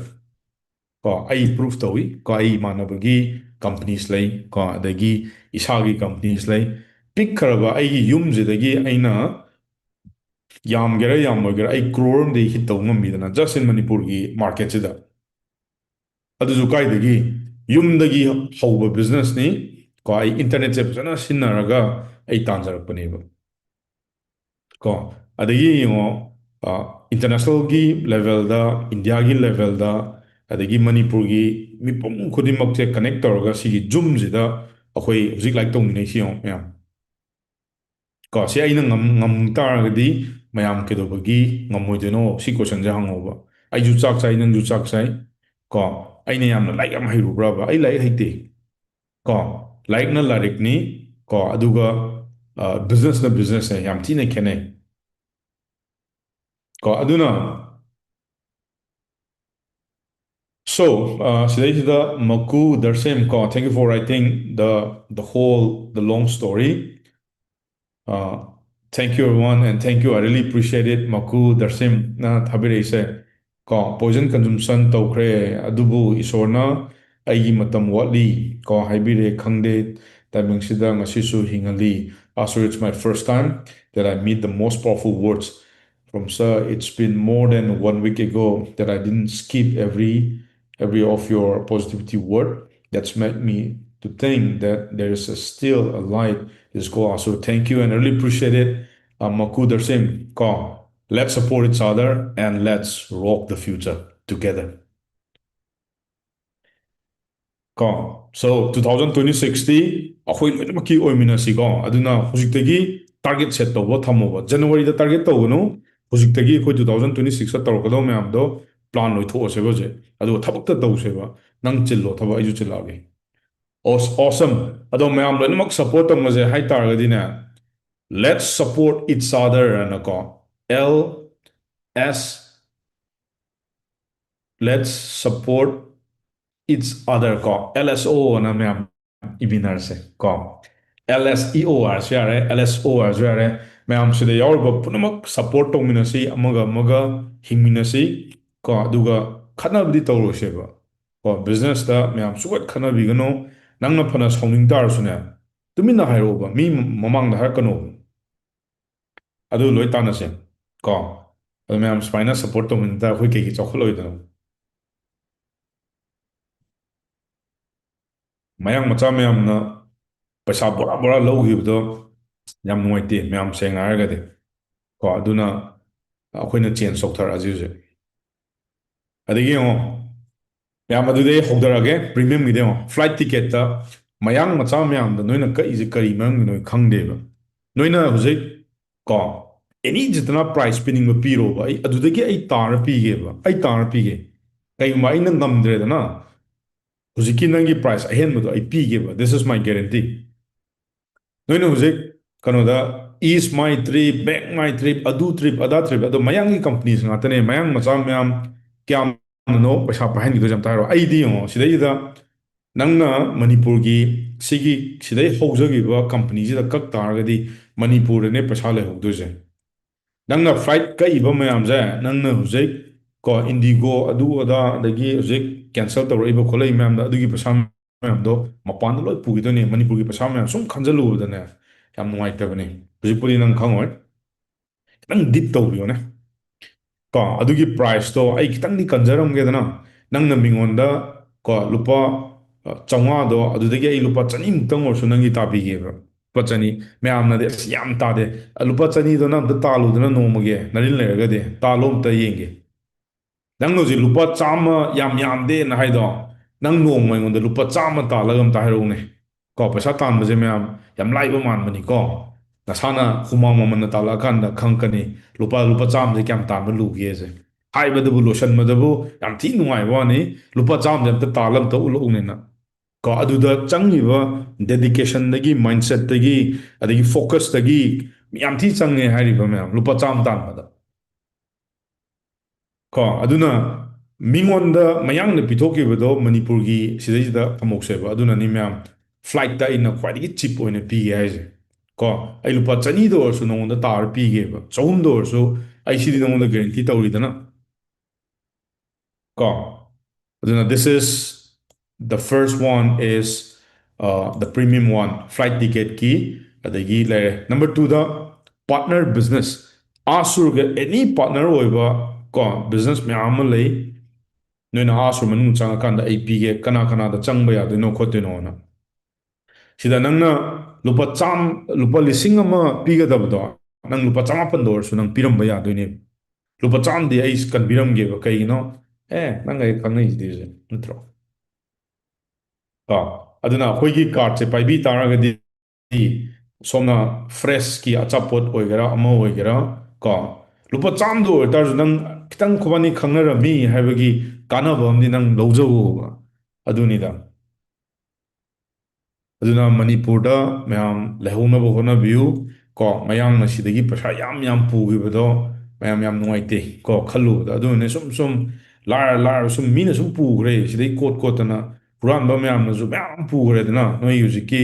ꯀꯣ, ꯑꯩ proof ꯇꯧꯏ ꯀꯣ, ꯑꯩ ꯏꯃꯥꯟꯅꯕꯒꯤ companies ꯂꯩ ꯀꯣ, ꯑꯗꯒꯤ ꯏꯁꯥꯒꯤ companies ꯂꯩ꯫ ꯄꯤꯛꯈ꯭ꯔꯕ ꯑꯩꯒꯤ ꯌꯨꯝꯁꯤꯗꯒꯤ ꯑꯩꯅ ꯌꯥꯝꯒꯦꯔꯥ ꯌꯥꯝꯃꯣꯏꯒꯦꯔꯥ ꯑꯩ crore ꯑꯃꯗꯤ hit ꯇꯧꯕ ꯉꯝꯃꯤꯗꯅ, just in ꯃꯅꯤꯄꯨꯔꯒꯤ marketꯁꯤꯗ꯫ ꯑꯗꯨꯁꯨ ꯀꯥꯏꯗꯒꯤ? ꯌꯨꯝꯗꯒꯤ ꯍꯧꯕ businessꯅꯤ ꯀꯣ, ꯑꯩ internetꯁꯦ ꯐꯖꯅ ꯁꯤꯖꯤꯟꯅꯔꯒ ꯑꯩ ꯇꯥꯟꯖꯔꯛꯄꯅꯦꯕ ꯀꯣ꯫ ꯑꯗꯒꯤ ꯌꯦꯡꯉꯣ, ꯑ, internationalꯒꯤ levelꯗ, Indiaꯒꯤ levelꯗ ꯑꯗꯒꯤ ꯃꯅꯤꯄꯨꯔꯒꯤ ꯃꯤꯄꯨꯝ ꯈꯨꯗꯤꯡꯃꯛꯁꯦ connect ꯇꯧꯔꯒ ꯁꯤꯒꯤ Zoom ꯁꯤꯗ ꯑꯩꯈꯣꯏ ꯍꯧꯖꯤꯛ live ꯇꯧꯃꯤꯟꯅꯩꯁꯤ ꯌꯦꯡꯉꯣ ꯃꯌꯥꯝ꯫ ꯀꯣ, ꯁꯤ ꯑꯩꯅ ꯉꯝ-, ꯉꯝ ꯇꯥꯔꯒꯗꯤ ꯃꯌꯥꯝ ꯀꯩꯗꯧꯕꯒꯤ ꯉꯝꯃꯣꯏꯗꯣꯏꯅꯣ? ꯁꯤ question ꯁꯦ ꯍꯪꯉꯣꯕ꯫ ꯑꯩꯁꯨ ꯆꯥꯛ ꯆꯥꯏ, ꯅꯪꯁꯨ ꯆꯥꯛ ꯆꯥꯏ꯫ ꯀꯣ, ꯑꯩꯅ ꯌꯥꯝꯅ ꯂꯥꯏꯔꯤꯛ ꯌꯥꯝ ꯍꯩꯔꯨꯕ꯭ꯔꯕ? ꯑꯩ ꯂꯥꯏꯔꯤꯛ ꯍꯩꯇꯦ꯫ ꯀꯣ, ꯂꯥꯏꯔꯤꯛꯅ ꯂꯥꯏꯔꯤꯛꯅꯤ꯫ ꯀꯣ, ꯑꯗꯨꯒ, ꯑ, business ꯅ business ꯅꯦ, ꯌꯥꯝ ꯊꯤꯅ ꯈꯦꯠꯅꯩ꯫ ꯀꯣ, ꯑꯗꯨꯅ, so, uh, ꯁꯤꯗꯩꯁꯤꯗ ꯃꯀꯨ ꯗꯔꯁꯦꯝ ꯀꯣ, thank you for writing the, the whole, the long story. Uh, thank you everyone and thank you, I really appreciate it, ꯃꯀꯨ ꯗꯔꯁꯦꯝꯅ ꯊꯥꯕꯤꯔꯛꯏꯁꯦ꯫ ꯀꯣ, poison consumption ꯇꯧꯈ꯭ꯔꯦ, ꯑꯗꯨꯕꯨ ꯏꯁꯣꯔꯅ ꯑꯩꯒꯤ ꯃꯇꯝ ꯋꯥꯠꯂꯤ ꯀꯣ ꯍꯥꯏꯕꯤꯔꯦ, ꯈꯪꯗꯦ, timing ꯁꯤꯗ ꯉꯁꯤꯁꯨ ꯍꯤꯡꯍꯜꯂꯤ꯫ Also, it's my first time that I meet the most powerful words from sir. It's been more than one week ago that I didn't skip every, every of your positivity word. That's made me to think that there is a, still a light is go. So thank you and I really appreciate it. Uh, Maku Darsim, ko, let's support each other and let's rock the future together. ꯀꯣ, so two thousand twenty six T ꯑꯩꯈꯣꯏ ꯂꯣꯏꯅꯃꯛꯀꯤ ꯑꯣꯏꯃꯤꯟꯅꯁꯤꯀꯣ꯫ ꯑꯗꯨꯅ ꯍꯧꯖꯤꯛꯇꯒꯤ target set ꯇꯧꯕ ꯊꯝꯃꯣꯕ꯫ January ꯗ target ꯇꯧꯒꯅꯨ꯫ ꯍꯧꯖꯤꯛꯇꯒꯤ ꯑꯩꯈꯣꯏ two thousand twenty six ꯇ ꯇꯧꯔꯛꯀꯗꯧꯕ ꯃꯌꯥꯝꯗꯣ plan ꯂꯣꯏꯊꯣꯛꯑꯁꯦꯕ ꯍꯧꯖꯤꯛ, ꯑꯗꯨꯒ ꯊꯕꯛꯇ ꯇꯧꯁꯦꯕ꯫ ꯅꯪ ꯆꯤꯜꯂꯣ ꯊꯕꯛ, ꯑꯩꯁꯨ ꯆꯤꯜꯂꯛꯑꯒꯦ꯫ Awes-, awesome꯫ ꯑꯗꯣ ꯃꯌꯥꯝ ꯂꯣꯏꯅꯃꯛ support ꯇꯧꯅꯁꯦ ꯍꯥꯏꯇꯥꯔꯒꯗꯤꯅꯦ, let's support each other ꯍꯥꯏꯅꯀꯣ, L S, let's support each other ꯀꯣ, L S O ꯑꯅ ꯃꯌꯥꯝ ꯏꯃꯤꯟꯅꯔꯁꯦ ꯀꯣ꯫ L S E O ꯍꯥꯏꯔꯁꯨ ꯌꯥꯔꯦ, L S O ꯍꯥꯏꯔꯁꯨ ꯌꯥꯔꯦ꯫ ꯃꯌꯥꯝ ꯁꯤꯗ ꯌꯥꯎꯔꯤꯕ ꯄꯨꯝꯅꯃꯛ support ꯇꯧꯃꯤꯟꯅꯁꯤ, ꯑꯃꯒ ꯑꯃꯒ ꯍꯤꯡꯃꯤꯟꯅꯁꯤ ꯀꯣ꯫ ꯑꯗꯨꯒ ꯈꯠꯅꯕꯗꯤ ꯇꯧꯔꯣꯏꯁꯦꯕ ꯀꯣ꯫ Business ꯇ ꯃꯌꯥꯝ ꯁꯨꯡꯈꯠ ꯈꯠꯅꯕꯤꯒꯅꯨ꯫ ꯅꯪꯅ ꯐꯅ ꯁꯥꯎꯅꯤꯡ ꯇꯥꯔꯁꯨꯅꯦ, ꯇꯨꯃꯤꯟꯅ ꯍꯥꯏꯔꯛꯑꯣꯕ, ꯃꯤ ꯃꯃꯥꯡꯗ ꯍꯥꯏꯔꯛꯀꯅꯣꯕ꯫ ꯑꯗꯨ ꯂꯣꯏ ꯇꯥꯟꯅꯁꯦ ꯀꯣ꯫ ꯑꯗꯨ ꯃꯌꯥꯝ ꯁꯨꯃꯥꯏꯅ support ꯇꯧꯃꯤꯟꯅ ꯇꯥꯔ ꯑꯩꯈꯣꯏ ꯀꯩꯒꯤ ꯆꯥꯎꯈꯠꯂꯣꯏꯗꯣꯏꯅꯣ? ꯃꯌꯥꯡ ꯃꯆꯥ ꯃꯌꯥꯝꯅ ꯄꯩꯁꯥ ꯕꯣꯔꯥ ꯕꯣꯔꯥ ꯂꯧꯈꯤꯕꯗꯣ ꯌꯥꯝ ꯅꯨꯡꯉꯥꯏꯇꯦ, ꯃꯌꯥꯝ ꯁꯦꯡꯅ ꯍꯥꯏꯔꯒꯗꯤ ꯀꯣ꯫ ꯑꯗꯨꯅ ꯑꯩꯈꯣꯏꯅ change ꯇꯧꯊꯔꯛꯑꯁꯤ ꯍꯧꯖꯤꯛ꯫ ꯑꯗꯒꯤ ꯌꯦꯡꯉꯣ, ꯃꯌꯥꯝ, ꯑꯗꯨꯗꯤ ꯑꯩ ꯍꯧꯗꯔꯛꯑꯒꯦ꯫ ꯄ꯭ꯔꯤꯃꯤꯌꯝꯒꯤꯗꯤ ꯌꯦꯡꯉꯣ, ꯐ꯭ꯂꯥꯏꯠ ꯇꯤꯀꯦꯠꯇ ꯃꯌꯥꯡ ꯃꯆꯥ ꯃꯌꯥꯝꯗ ꯅꯣꯏꯅ ꯀꯛꯏꯁꯦ ꯀꯔꯤ ꯃꯔꯝꯒꯤꯅꯣ ꯑꯩ ꯈꯪꯗꯦꯕ꯫ ꯅꯣꯏꯅ ꯍꯧꯖꯤꯛ ꯀꯣ ꯑꯦꯅꯤ ꯖꯤꯠꯇꯅ ꯄ꯭ꯔꯥꯏꯁ ꯄꯤꯅꯤꯡꯕ ꯄꯤꯔꯣꯕ, ꯑꯩ ꯑꯗꯨꯗꯒꯤ ꯑꯩ ꯇꯥꯔ ꯄꯤꯒꯦꯕ, ꯑꯩ ꯇꯥꯔ ꯄꯤꯒꯦ꯫ ꯀꯩꯒꯨꯝꯕ ꯑꯩꯅ ꯉꯝꯗ꯭ꯔꯦꯗꯅ, ꯍꯧꯖꯤꯛꯀꯤ ꯅꯪꯒꯤ ꯄ꯭ꯔꯥꯏꯁ ꯑꯍꯦꯟꯕꯗꯣ ꯑꯩ ꯄꯤꯒꯦꯕ, this is my guarantee꯫ ꯅꯣꯏꯅ ꯍꯧꯖꯤꯛ ꯀꯩꯅꯣꯗ, is my trip, back my trip, ꯑꯗꯨ ꯇ꯭ꯔꯤꯞ ꯑꯗꯥ ꯇ꯭ꯔꯤꯞ, ꯑꯗꯣ ꯃꯌꯥꯡꯒꯤ ꯀꯝꯄꯅꯤꯁ ꯉꯥꯛꯇꯅꯦ꯫ ꯃꯌꯥꯡ ꯃꯆꯥ ꯃꯌꯥꯝ ꯀꯌꯥꯝꯅꯣ ꯄꯩꯁꯥ ꯄꯥꯏꯍꯟꯈꯤꯗꯣꯏꯁꯦ ꯑꯝꯇ ꯍꯥꯏꯔꯣ꯫ ꯑꯩꯗꯤ ꯌꯦꯡꯉꯣ, ꯁꯤꯗꯩꯁꯤꯗ ꯅꯪꯅ ꯃꯅꯤꯄꯨꯔꯒꯤ ꯁꯤꯒꯤ ꯁꯤꯗꯩ ꯍꯧꯖꯈꯤꯕ ꯀꯝꯄꯅꯤꯁꯤꯗ ꯀꯛ ꯇꯥꯔꯒꯗꯤ ꯃꯅꯤꯄꯨꯔꯗꯅꯦ ꯄꯩꯁꯥ ꯂꯩꯍꯧꯗꯣꯏꯁꯦ꯫ ꯅꯪꯅ ꯐ꯭ꯂꯥꯏꯠ ꯀꯛꯏꯕ ꯃꯌꯥꯝꯁꯦ, ꯅꯪꯅ ꯍꯧꯖꯤꯛ ꯀꯣ ꯏꯟꯗꯤꯒꯣ ꯑꯗꯨ ꯑꯗꯥ, ꯑꯗꯒꯤ ꯍꯧꯖꯤꯛ ꯀꯦꯟꯁꯦꯜ ꯇꯧꯔꯛꯏꯕ ꯈꯣꯠꯂꯛꯏ ꯃꯌꯥꯝꯗꯣ, ꯑꯗꯨꯒꯤ ꯄꯩꯁꯥ ꯃꯌꯥꯝꯗꯣ ꯃꯄꯥꯟꯗ ꯂꯣꯏ ꯄꯨꯈꯤꯗꯣꯏꯅꯦ꯫ ꯃꯅꯤꯄꯨꯔꯒꯤ ꯄꯩꯁꯥ ꯃꯌꯥꯝ ꯁꯨꯝ ꯈꯟꯖꯜꯂꯨꯕꯗꯅꯦ ꯌꯥꯝ ꯅꯨꯡꯉꯥꯏꯇꯕꯅꯦ꯫ ꯍꯧꯖꯤꯛꯄꯨꯗꯤ ꯅꯪ ꯈꯪꯉꯣꯏ, ꯈꯤꯇꯪ ꯗꯤꯞ ꯇꯧꯕꯤꯌꯣꯅꯦ꯫ ꯀꯣ ꯑꯗꯨꯒꯤ ꯄ꯭ꯔꯥꯏꯁꯇꯣ ꯑꯩ ꯈꯤꯇꯪꯗꯤ ꯀꯟꯖꯔꯝꯒꯦꯗꯅ꯫ ꯅꯪꯅ ꯃꯤꯉꯣꯟꯗ ꯀꯣ ꯂꯨꯄꯥ, ꯑ, ꯆꯥꯝꯃꯉꯥꯗꯣ, ꯑꯗꯨꯗꯒꯤ ꯑꯩ ꯂꯨꯄꯥ ꯆꯅꯤꯃꯨꯛꯇꯪ ꯑꯣꯏꯔꯁꯨ ꯅꯪꯒꯤ ꯇꯥꯕꯤꯒꯦꯕ꯫ ꯂꯨꯄꯥ ꯆꯅꯤ꯫ ꯃꯌꯥꯝꯅꯗꯤ, "ꯑꯁ, ꯌꯥꯝ ꯇꯥꯗꯦ, ꯑ, ꯂꯨꯄꯥ ꯆꯅꯤꯗꯣ ꯅꯪ ꯑꯝꯇ ꯇꯥꯜꯂꯨꯗꯅ ꯅꯣꯡꯃꯒꯤ, ꯅꯔꯤꯟ ꯂꯩꯔꯒꯗꯤ ꯇꯥꯜꯂꯣ, ꯑꯝꯇ ꯌꯦꯡꯒꯦ"꯫ ꯅꯪꯅ ꯍꯧꯖꯤꯛ ꯂꯨꯄꯥ ꯆꯥꯝꯃ ꯌꯥꯝ ꯌꯥꯝꯗꯦꯅ ꯍꯥꯏꯗꯣ, ꯅꯪ ꯅꯣꯡꯃ ꯑꯩꯉꯣꯟꯗ ꯂꯨꯄꯥ ꯆꯥꯝꯃ ꯇꯥꯜꯂꯒ ꯑꯝꯇ ꯍꯥꯏꯔꯛꯎꯅꯦ꯫ ꯀꯣ ꯄꯩꯁꯥ ꯇꯥꯟꯕꯁꯦ ꯃꯌꯥꯝ ꯌꯥꯝ ꯂꯥꯏꯕ ꯃꯥꯟꯕꯅꯤꯀꯣ꯫ ꯅꯁꯥꯅ ꯍꯨꯃꯥꯡ ꯃꯃꯟꯅ ꯇꯥꯜꯂꯛꯑꯀꯥꯟꯗ ꯈꯪꯉꯛꯀꯅꯤ ꯂꯨꯄꯥ, ꯂꯨꯄꯥ ꯆꯥꯝꯃꯁꯦ ꯀꯌꯥꯝ ꯇꯥꯟꯕ ꯂꯨꯒꯦꯁꯦ꯫ ꯍꯥꯏꯕꯗꯕꯨ, ꯂꯣꯏꯁꯟꯕꯗꯕꯨ ꯌꯥꯝ ꯊꯤ ꯅꯨꯡꯉꯥꯏꯕ ꯋꯥꯅꯤ꯫ ꯂꯨꯄꯥ ꯆꯥꯝꯃꯁꯦ ꯑꯝꯇ ꯇꯥꯜꯂ ꯑꯝꯇ ꯎꯠꯂꯛꯎꯅꯦꯅ꯫ ꯀꯣ ꯑꯗꯨꯗ ꯆꯪꯉꯤꯕ dedicationꯗꯒꯤ, mindsetꯇꯒꯤ, ꯑꯗꯒꯤ focusꯇꯒꯤ ꯌꯥꯝ ꯊꯤ ꯆꯪꯉꯦ ꯍꯥꯏꯔꯤꯕ ꯃꯌꯥꯝ, ꯂꯨꯄꯥ ꯆꯥꯝꯃ ꯇꯥꯟꯕꯗ꯫ ꯀꯣ ꯑꯗꯨꯅ ꯃꯤꯉꯣꯟꯗ ꯃꯌꯥꯡꯅ ꯄꯤꯊꯣꯛꯈꯤꯕꯗꯣ ꯃꯅꯤꯄꯨꯔꯒꯤ ꯁꯤꯗꯩꯁꯤꯗ ꯊꯝꯍꯧꯁꯦꯕ꯫ ꯑꯗꯨꯅꯅꯤ ꯃꯌꯥꯝ, ꯐ꯭ꯂꯥꯏꯠꯇ ꯑꯩꯅ ꯈ꯭ꯋꯥꯏꯗꯒꯤ ꯆꯤꯞ ꯑꯣꯏꯅ ꯄꯤꯒꯦ ꯍꯥꯏꯁꯦ꯫ ꯀꯣ ꯑꯩ ꯂꯨꯄꯥ ꯆꯅꯤꯗ ꯑꯣꯏꯔꯁꯨ ꯅꯉꯣꯟꯗ ꯇꯥꯔ ꯄꯤꯒꯦꯕ, ꯆꯍꯨꯝꯗ ꯑꯣꯏꯔꯁꯨ ꯑꯩ ꯁꯤꯗꯤ ꯅꯉꯣꯟꯗ ꯒꯦꯔꯦꯟꯇꯤ ꯇꯧꯔꯤꯗꯅ꯫ ꯀꯣ ꯑꯗꯨꯅ this is the first one is, uh, the premium one, flight ticketꯀꯤ꯫ ꯑꯗꯒꯤ ꯂꯩꯔꯦ number twoꯗ partner business꯫ ꯑꯥ ꯁꯨꯔꯒ any partner ꯑꯣꯏꯕ ꯀꯣ business ꯃꯌꯥꯝ ꯑꯃ ꯂꯩ꯫ ꯅꯣꯏꯅ ꯑꯥ ꯁꯨꯔ ꯃꯅꯨꯡ ꯆꯪꯉꯀꯥꯟꯗ ꯑꯩ ꯄꯤꯒꯦ, ꯀꯅꯥ ꯀꯅꯥꯗ ꯆꯪꯕ ꯌꯥꯗꯣꯏꯅꯣ ꯈꯣꯠꯇꯣꯏꯅꯣꯅ꯫ ꯁꯤꯗ ꯅꯪꯅ ꯂꯨꯄꯥ ꯆꯥꯝ-, ꯂꯨꯄꯥ ꯂꯤꯁꯤꯡ ꯑꯃ ꯄꯤꯒꯗꯕꯗꯣ, ꯅꯪ ꯂꯨꯄꯥ ꯆꯃꯥꯄꯟꯗ ꯑꯣꯏꯔꯁꯨ ꯅꯪ ꯄꯤꯔꯝꯕ ꯌꯥꯗꯣꯏꯅꯦꯕ꯫ ꯂꯨꯄꯥ ꯆꯥꯝꯃꯗꯤ ꯑꯩ ꯀꯟꯕꯤꯔꯝꯒꯦꯕ꯫ ꯀꯩꯒꯤꯅꯣ? ꯑꯦ, ꯅꯪ ꯑꯩ ꯈꯪꯅꯩꯁꯤꯗꯤ ꯍꯧꯖꯤꯛ, ꯅꯠꯇ꯭ꯔꯣ? ꯀꯣ, ꯑꯗꯨꯅ ꯑꯩꯈꯣꯏꯒꯤ cardꯁꯦ ꯄꯥꯏꯕꯤ ꯇꯥꯔꯒꯗꯤ, ꯁꯣꯝꯅ freshꯀꯤ ꯑꯆꯥꯄꯣꯠ ꯑꯣꯏꯒꯦꯔꯥ, ꯑꯃ ꯑꯣꯏꯒꯦꯔꯥ, ꯀꯣ, ꯂꯨꯄꯥ ꯆꯥꯝꯃꯗ ꯑꯣꯏꯇꯥꯔꯁꯨ ꯅꯪ ꯈꯤꯇꯪ ꯈꯨꯕꯥꯅꯤ ꯈꯪꯅꯔꯝꯃꯤ ꯍꯥꯏꯕꯒꯤ ꯀꯥꯟꯅꯕ ꯑꯃꯗꯤ ꯅꯪ ꯂꯧꯖꯧꯕ꯫ ꯑꯗꯨꯅꯤꯗ꯫ ꯑꯗꯨꯅ ꯃꯅꯤꯄꯨꯔꯗ ꯃꯌꯥꯝ ꯂꯩꯍꯧꯅꯕ ꯍꯣꯠꯅꯕꯤꯌꯨ꯫ ꯀꯣ, ꯃꯌꯥꯡꯅ ꯁꯤꯗꯒꯤ ꯄꯩꯁꯥ ꯌꯥꯝ ꯌꯥꯝ ꯄꯨꯈꯤꯕꯗꯣ ꯃꯌꯥꯝ ꯌꯥꯝ ꯅꯨꯡꯉꯥꯏꯇꯦ, ꯀꯣ, ꯈꯜꯂꯨꯕꯗ꯫ ꯑꯗꯨꯅꯅꯦ ꯁꯨꯝ ꯁꯨꯝ ꯂꯥꯏꯔ ꯂꯥꯏꯔ ꯁꯨꯝ ꯃꯤꯅ ꯁꯨꯝ ꯄꯨꯈ꯭ꯔꯦ, ꯁꯤꯗꯩ ꯀꯣꯠ ꯀꯣꯠꯇꯅ ꯍꯨꯔꯥꯟꯕ ꯃꯌꯥꯝꯅꯁꯨ ꯃꯌꯥꯝ ꯄꯨꯈ꯭ꯔꯦꯗꯅ, ꯅꯣꯏ ꯍꯧꯖꯤꯛꯀꯤ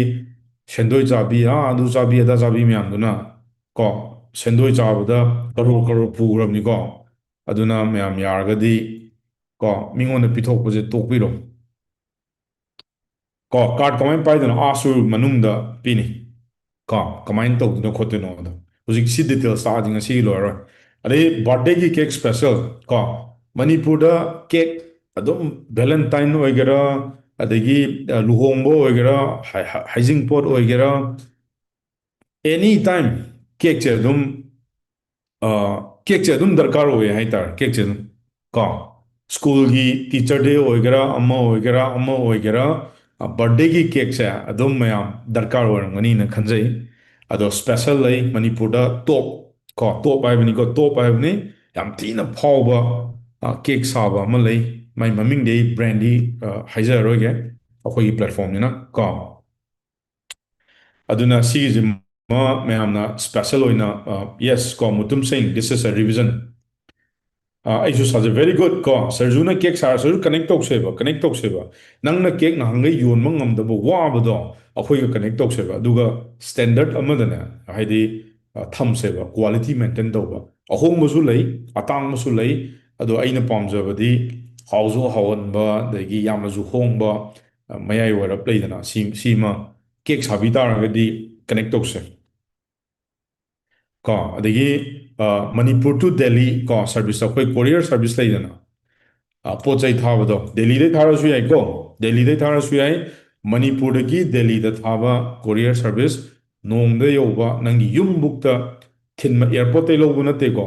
ꯁꯦꯟꯗꯣꯏ ꯆꯥꯕꯤ, ꯑꯥ, ꯑꯗꯨ ꯆꯥꯕꯤ, ꯑꯗꯥ ꯆꯥꯕꯤ ꯃꯌꯥꯝꯗꯨꯅ, ꯀꯣ, ꯁꯦꯟꯗꯣꯏ ꯆꯥꯕꯗ ꯀꯔꯣꯔ ꯀꯔꯣꯔ ꯄꯨꯈ꯭ꯔꯕꯅꯤꯀꯣ꯫ ꯑꯗꯨꯅ ꯃꯌꯥꯝ ꯌꯥꯔꯒꯗꯤ, ꯀꯣ, ꯃꯤꯉꯣꯟꯗ ꯄꯤꯊꯣꯛꯄꯁꯦ ꯇꯣꯛꯄꯤꯔꯣ꯫ ꯀꯣ, card ꯀꯃꯥꯏꯅ ꯄꯥꯏꯗꯣꯏꯅꯣ? ꯑꯥꯁꯨ ꯃꯅꯨꯡꯗ ꯄꯤꯅꯤ꯫ ꯀꯣ, ꯀꯃꯥꯏꯅ ꯇꯧꯗꯣꯏꯅꯣ ꯈꯣꯠꯇꯣꯏꯅꯣ ꯑꯗꯣ ꯍꯧꯖꯤꯛ ꯁꯤ details ꯇꯥꯛꯑꯗꯤ ꯉꯁꯤꯒꯤ ꯂꯣꯏꯔꯔꯣꯏ꯫ ꯑꯗꯩ birthdayꯒꯤ cake special, ꯀꯣ, ꯃꯅꯤꯄꯨꯔꯗ cake ꯑꯗꯨꯝ Valentine ꯑꯣꯏꯒꯦꯔꯥ, ꯑꯗꯒꯤ, ꯑ, ꯂꯨꯍꯣꯡꯕ ꯑꯣꯏꯒꯦꯔꯥ, ꯍꯩ-, ꯍꯩ-, ꯍꯩꯖꯤꯡꯄꯣꯠ ꯑꯣꯏꯒꯦꯔꯥ, any time cakeꯁꯦ ꯑꯗꯨꯝ, ꯑ, cakeꯁꯦ ꯑꯗꯨꯝ ꯗꯔꯀꯥꯔ ꯑꯣꯏ ꯍꯥꯏꯇꯥꯔꯦ꯫ Cakeꯁꯦ ꯑꯗꯨꯝ, ꯀꯣ, schoolꯒꯤ teacher day ꯑꯣꯏꯒꯦꯔꯥ, ꯑꯃ ꯑꯣꯏꯒꯦꯔꯥ, ꯑꯃ ꯑꯣꯏꯒꯦꯔꯥ, ꯑ, birthdayꯒꯤ cakeꯁꯦ ꯑꯗꯨꯝ ꯃꯌꯥꯝ ꯗꯔꯀꯥꯔ ꯑꯣꯏꯔꯝꯒꯅꯤꯅ ꯈꯟꯖꯩ꯫ ꯑꯗꯣ special ꯂꯩ ꯃꯅꯤꯄꯨꯔꯗ, top, ꯀꯣ, top ꯍꯥꯏꯕꯅꯤꯀꯣ, top ꯍꯥꯏꯕꯅꯤ, ꯌꯥꯝ ꯊꯤꯅ ꯐꯥꯎꯕ, ꯑ, cake ꯁꯥꯕ ꯑꯃ ꯂꯩ꯫ ꯃꯥꯏ ꯃꯃꯤꯡꯗꯤ ꯑꯩ brandꯗꯤ, ꯑ, ꯍꯥꯏꯖꯔꯔꯣꯏꯒꯦ, ꯑꯩꯈꯣꯏꯒꯤ platformꯅꯤꯅ, ꯀꯣ꯫ ꯑꯗꯨꯅ ꯁꯤꯒꯤꯁꯦ ꯃ-, ꯃꯌꯥꯝꯅ special ꯑꯣꯏꯅ, ꯑ, yes, ꯀꯣ, ꯃꯨꯇꯨꯝ ꯁꯤꯡ, this is a revision꯫ ꯑ, ꯑꯩꯁꯨ ꯁꯥꯖꯩ, very good, ꯀꯣ, ꯁꯔꯖꯨꯅ cake ꯁꯥꯔ, ꯁꯔꯖꯨ connect ꯇꯧꯁꯦꯕ, connect ꯇꯧꯁꯦꯕ꯫ ꯅꯪꯅ cake ꯅꯍꯥꯟꯈꯩ ꯌꯣꯟꯕ ꯉꯝꯗꯕ ꯋꯥꯕꯗꯣ ꯑꯩꯈꯣꯏꯒ connect ꯇꯧꯁꯦꯕ꯫ ꯑꯗꯨꯒ standard ꯑꯃꯗꯅꯦ, ꯍꯥꯏꯗꯤ, ꯑ, ꯊꯝꯁꯦꯕ, quality maintain ꯇꯧꯕ꯫ ꯑꯍꯣꯡꯕꯁꯨ ꯂꯩ, ꯑꯇꯥꯡꯕꯁꯨ ꯂꯩ, ꯑꯗꯣ ꯑꯩꯅ ꯄꯥꯝꯖꯕꯗꯤ ꯍꯥꯎꯁꯨ ꯍꯥꯎꯍꯟꯕ, ꯑꯗꯒꯤ ꯌꯥꯝꯅꯁꯨ ꯍꯣꯡꯕ, ꯑ, ꯃꯌꯥꯏ ꯑꯣꯏꯔꯞ ꯂꯩꯗꯅ, ꯁꯤ, ꯁꯤꯃ cake ꯁꯥꯕꯤ ꯇꯥꯔꯒꯗꯤ connect ꯇꯧꯁꯦ꯫ ꯀꯣ, ꯑꯗꯒꯤ, ꯑ, ꯃꯅꯤꯄꯨꯔ to ꯗꯦꯜꯂꯤ, ꯀꯣ, service, ꯑꯩꯈꯣꯏ courier service ꯂꯩꯗꯅ, ꯑ, ꯄꯣꯠ ꯆꯩ ꯊꯥꯕꯗꯣ ꯗꯦꯜꯂꯤꯗꯩ ꯊꯥꯔꯁꯨ ꯌꯥꯏꯀꯣ, ꯗꯦꯜꯂꯤꯗꯩ ꯊꯥꯔꯁꯨ ꯌꯥꯏ, ꯃꯅꯤꯄꯨꯔꯗꯒꯤ ꯗꯦꯜꯂꯤꯗ ꯊꯥꯕ courier service ꯅꯣꯡꯗ ꯌꯧꯕ, ꯅꯪꯒꯤ ꯌꯨꯝꯕꯨꯛꯇ ꯊꯤꯟꯕ, airportꯇꯩ ꯂꯧꯕ ꯅꯠꯇꯦꯀꯣ,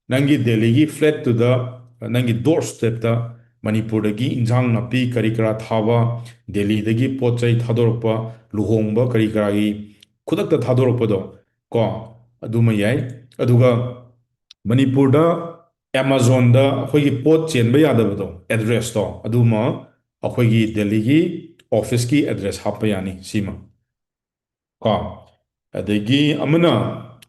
ꯅꯪꯒꯤ ꯗꯦꯜꯂꯤꯒꯤ flatꯇꯨꯗ ꯅꯪꯒꯤ ꯗꯣꯔ ꯁ꯭ꯇꯦꯞꯇ ꯃꯅꯤꯄꯨꯔꯗꯒꯤ ꯏꯟꯁꯥꯡ ꯅꯥꯄꯤ ꯀꯔꯤ ꯀꯔꯥ ꯊꯥꯕ, ꯗꯦꯜꯂꯤꯗꯒꯤ ꯄꯣꯠ ꯆꯩ ꯊꯥꯗꯣꯔꯛꯄ, ꯂꯨꯍꯣꯡꯕ ꯀꯔꯤ ꯀꯔꯥꯒꯤ ꯈꯨꯗꯛꯇ ꯊꯥꯗꯣꯔꯛꯄꯗꯣ ꯀꯣ, ꯑꯗꯨꯃ ꯌꯥꯏ꯫ ꯑꯗꯨꯒ ꯃꯅꯤꯄꯨꯔꯗ ꯑꯦꯃꯥꯖꯣꯟꯗ ꯑꯩꯈꯣꯏꯒꯤ ꯄꯣꯠ ꯆꯦꯟꯕ ꯌꯥꯗꯕꯗꯣ, ꯑꯦꯗ꯭ꯔꯦꯁꯇꯣ, ꯑꯗꯨꯃ ꯑꯩꯈꯣꯏꯒꯤ ꯗꯦꯜꯂꯤꯒꯤ ꯑꯣꯐꯤꯁꯀꯤ ꯑꯦꯗ꯭ꯔꯦꯁ ꯍꯥꯞꯄ ꯌꯥꯅꯤ ꯁꯤꯃ ꯀꯣ꯫ ꯑꯗꯒꯤ ꯑꯃꯅ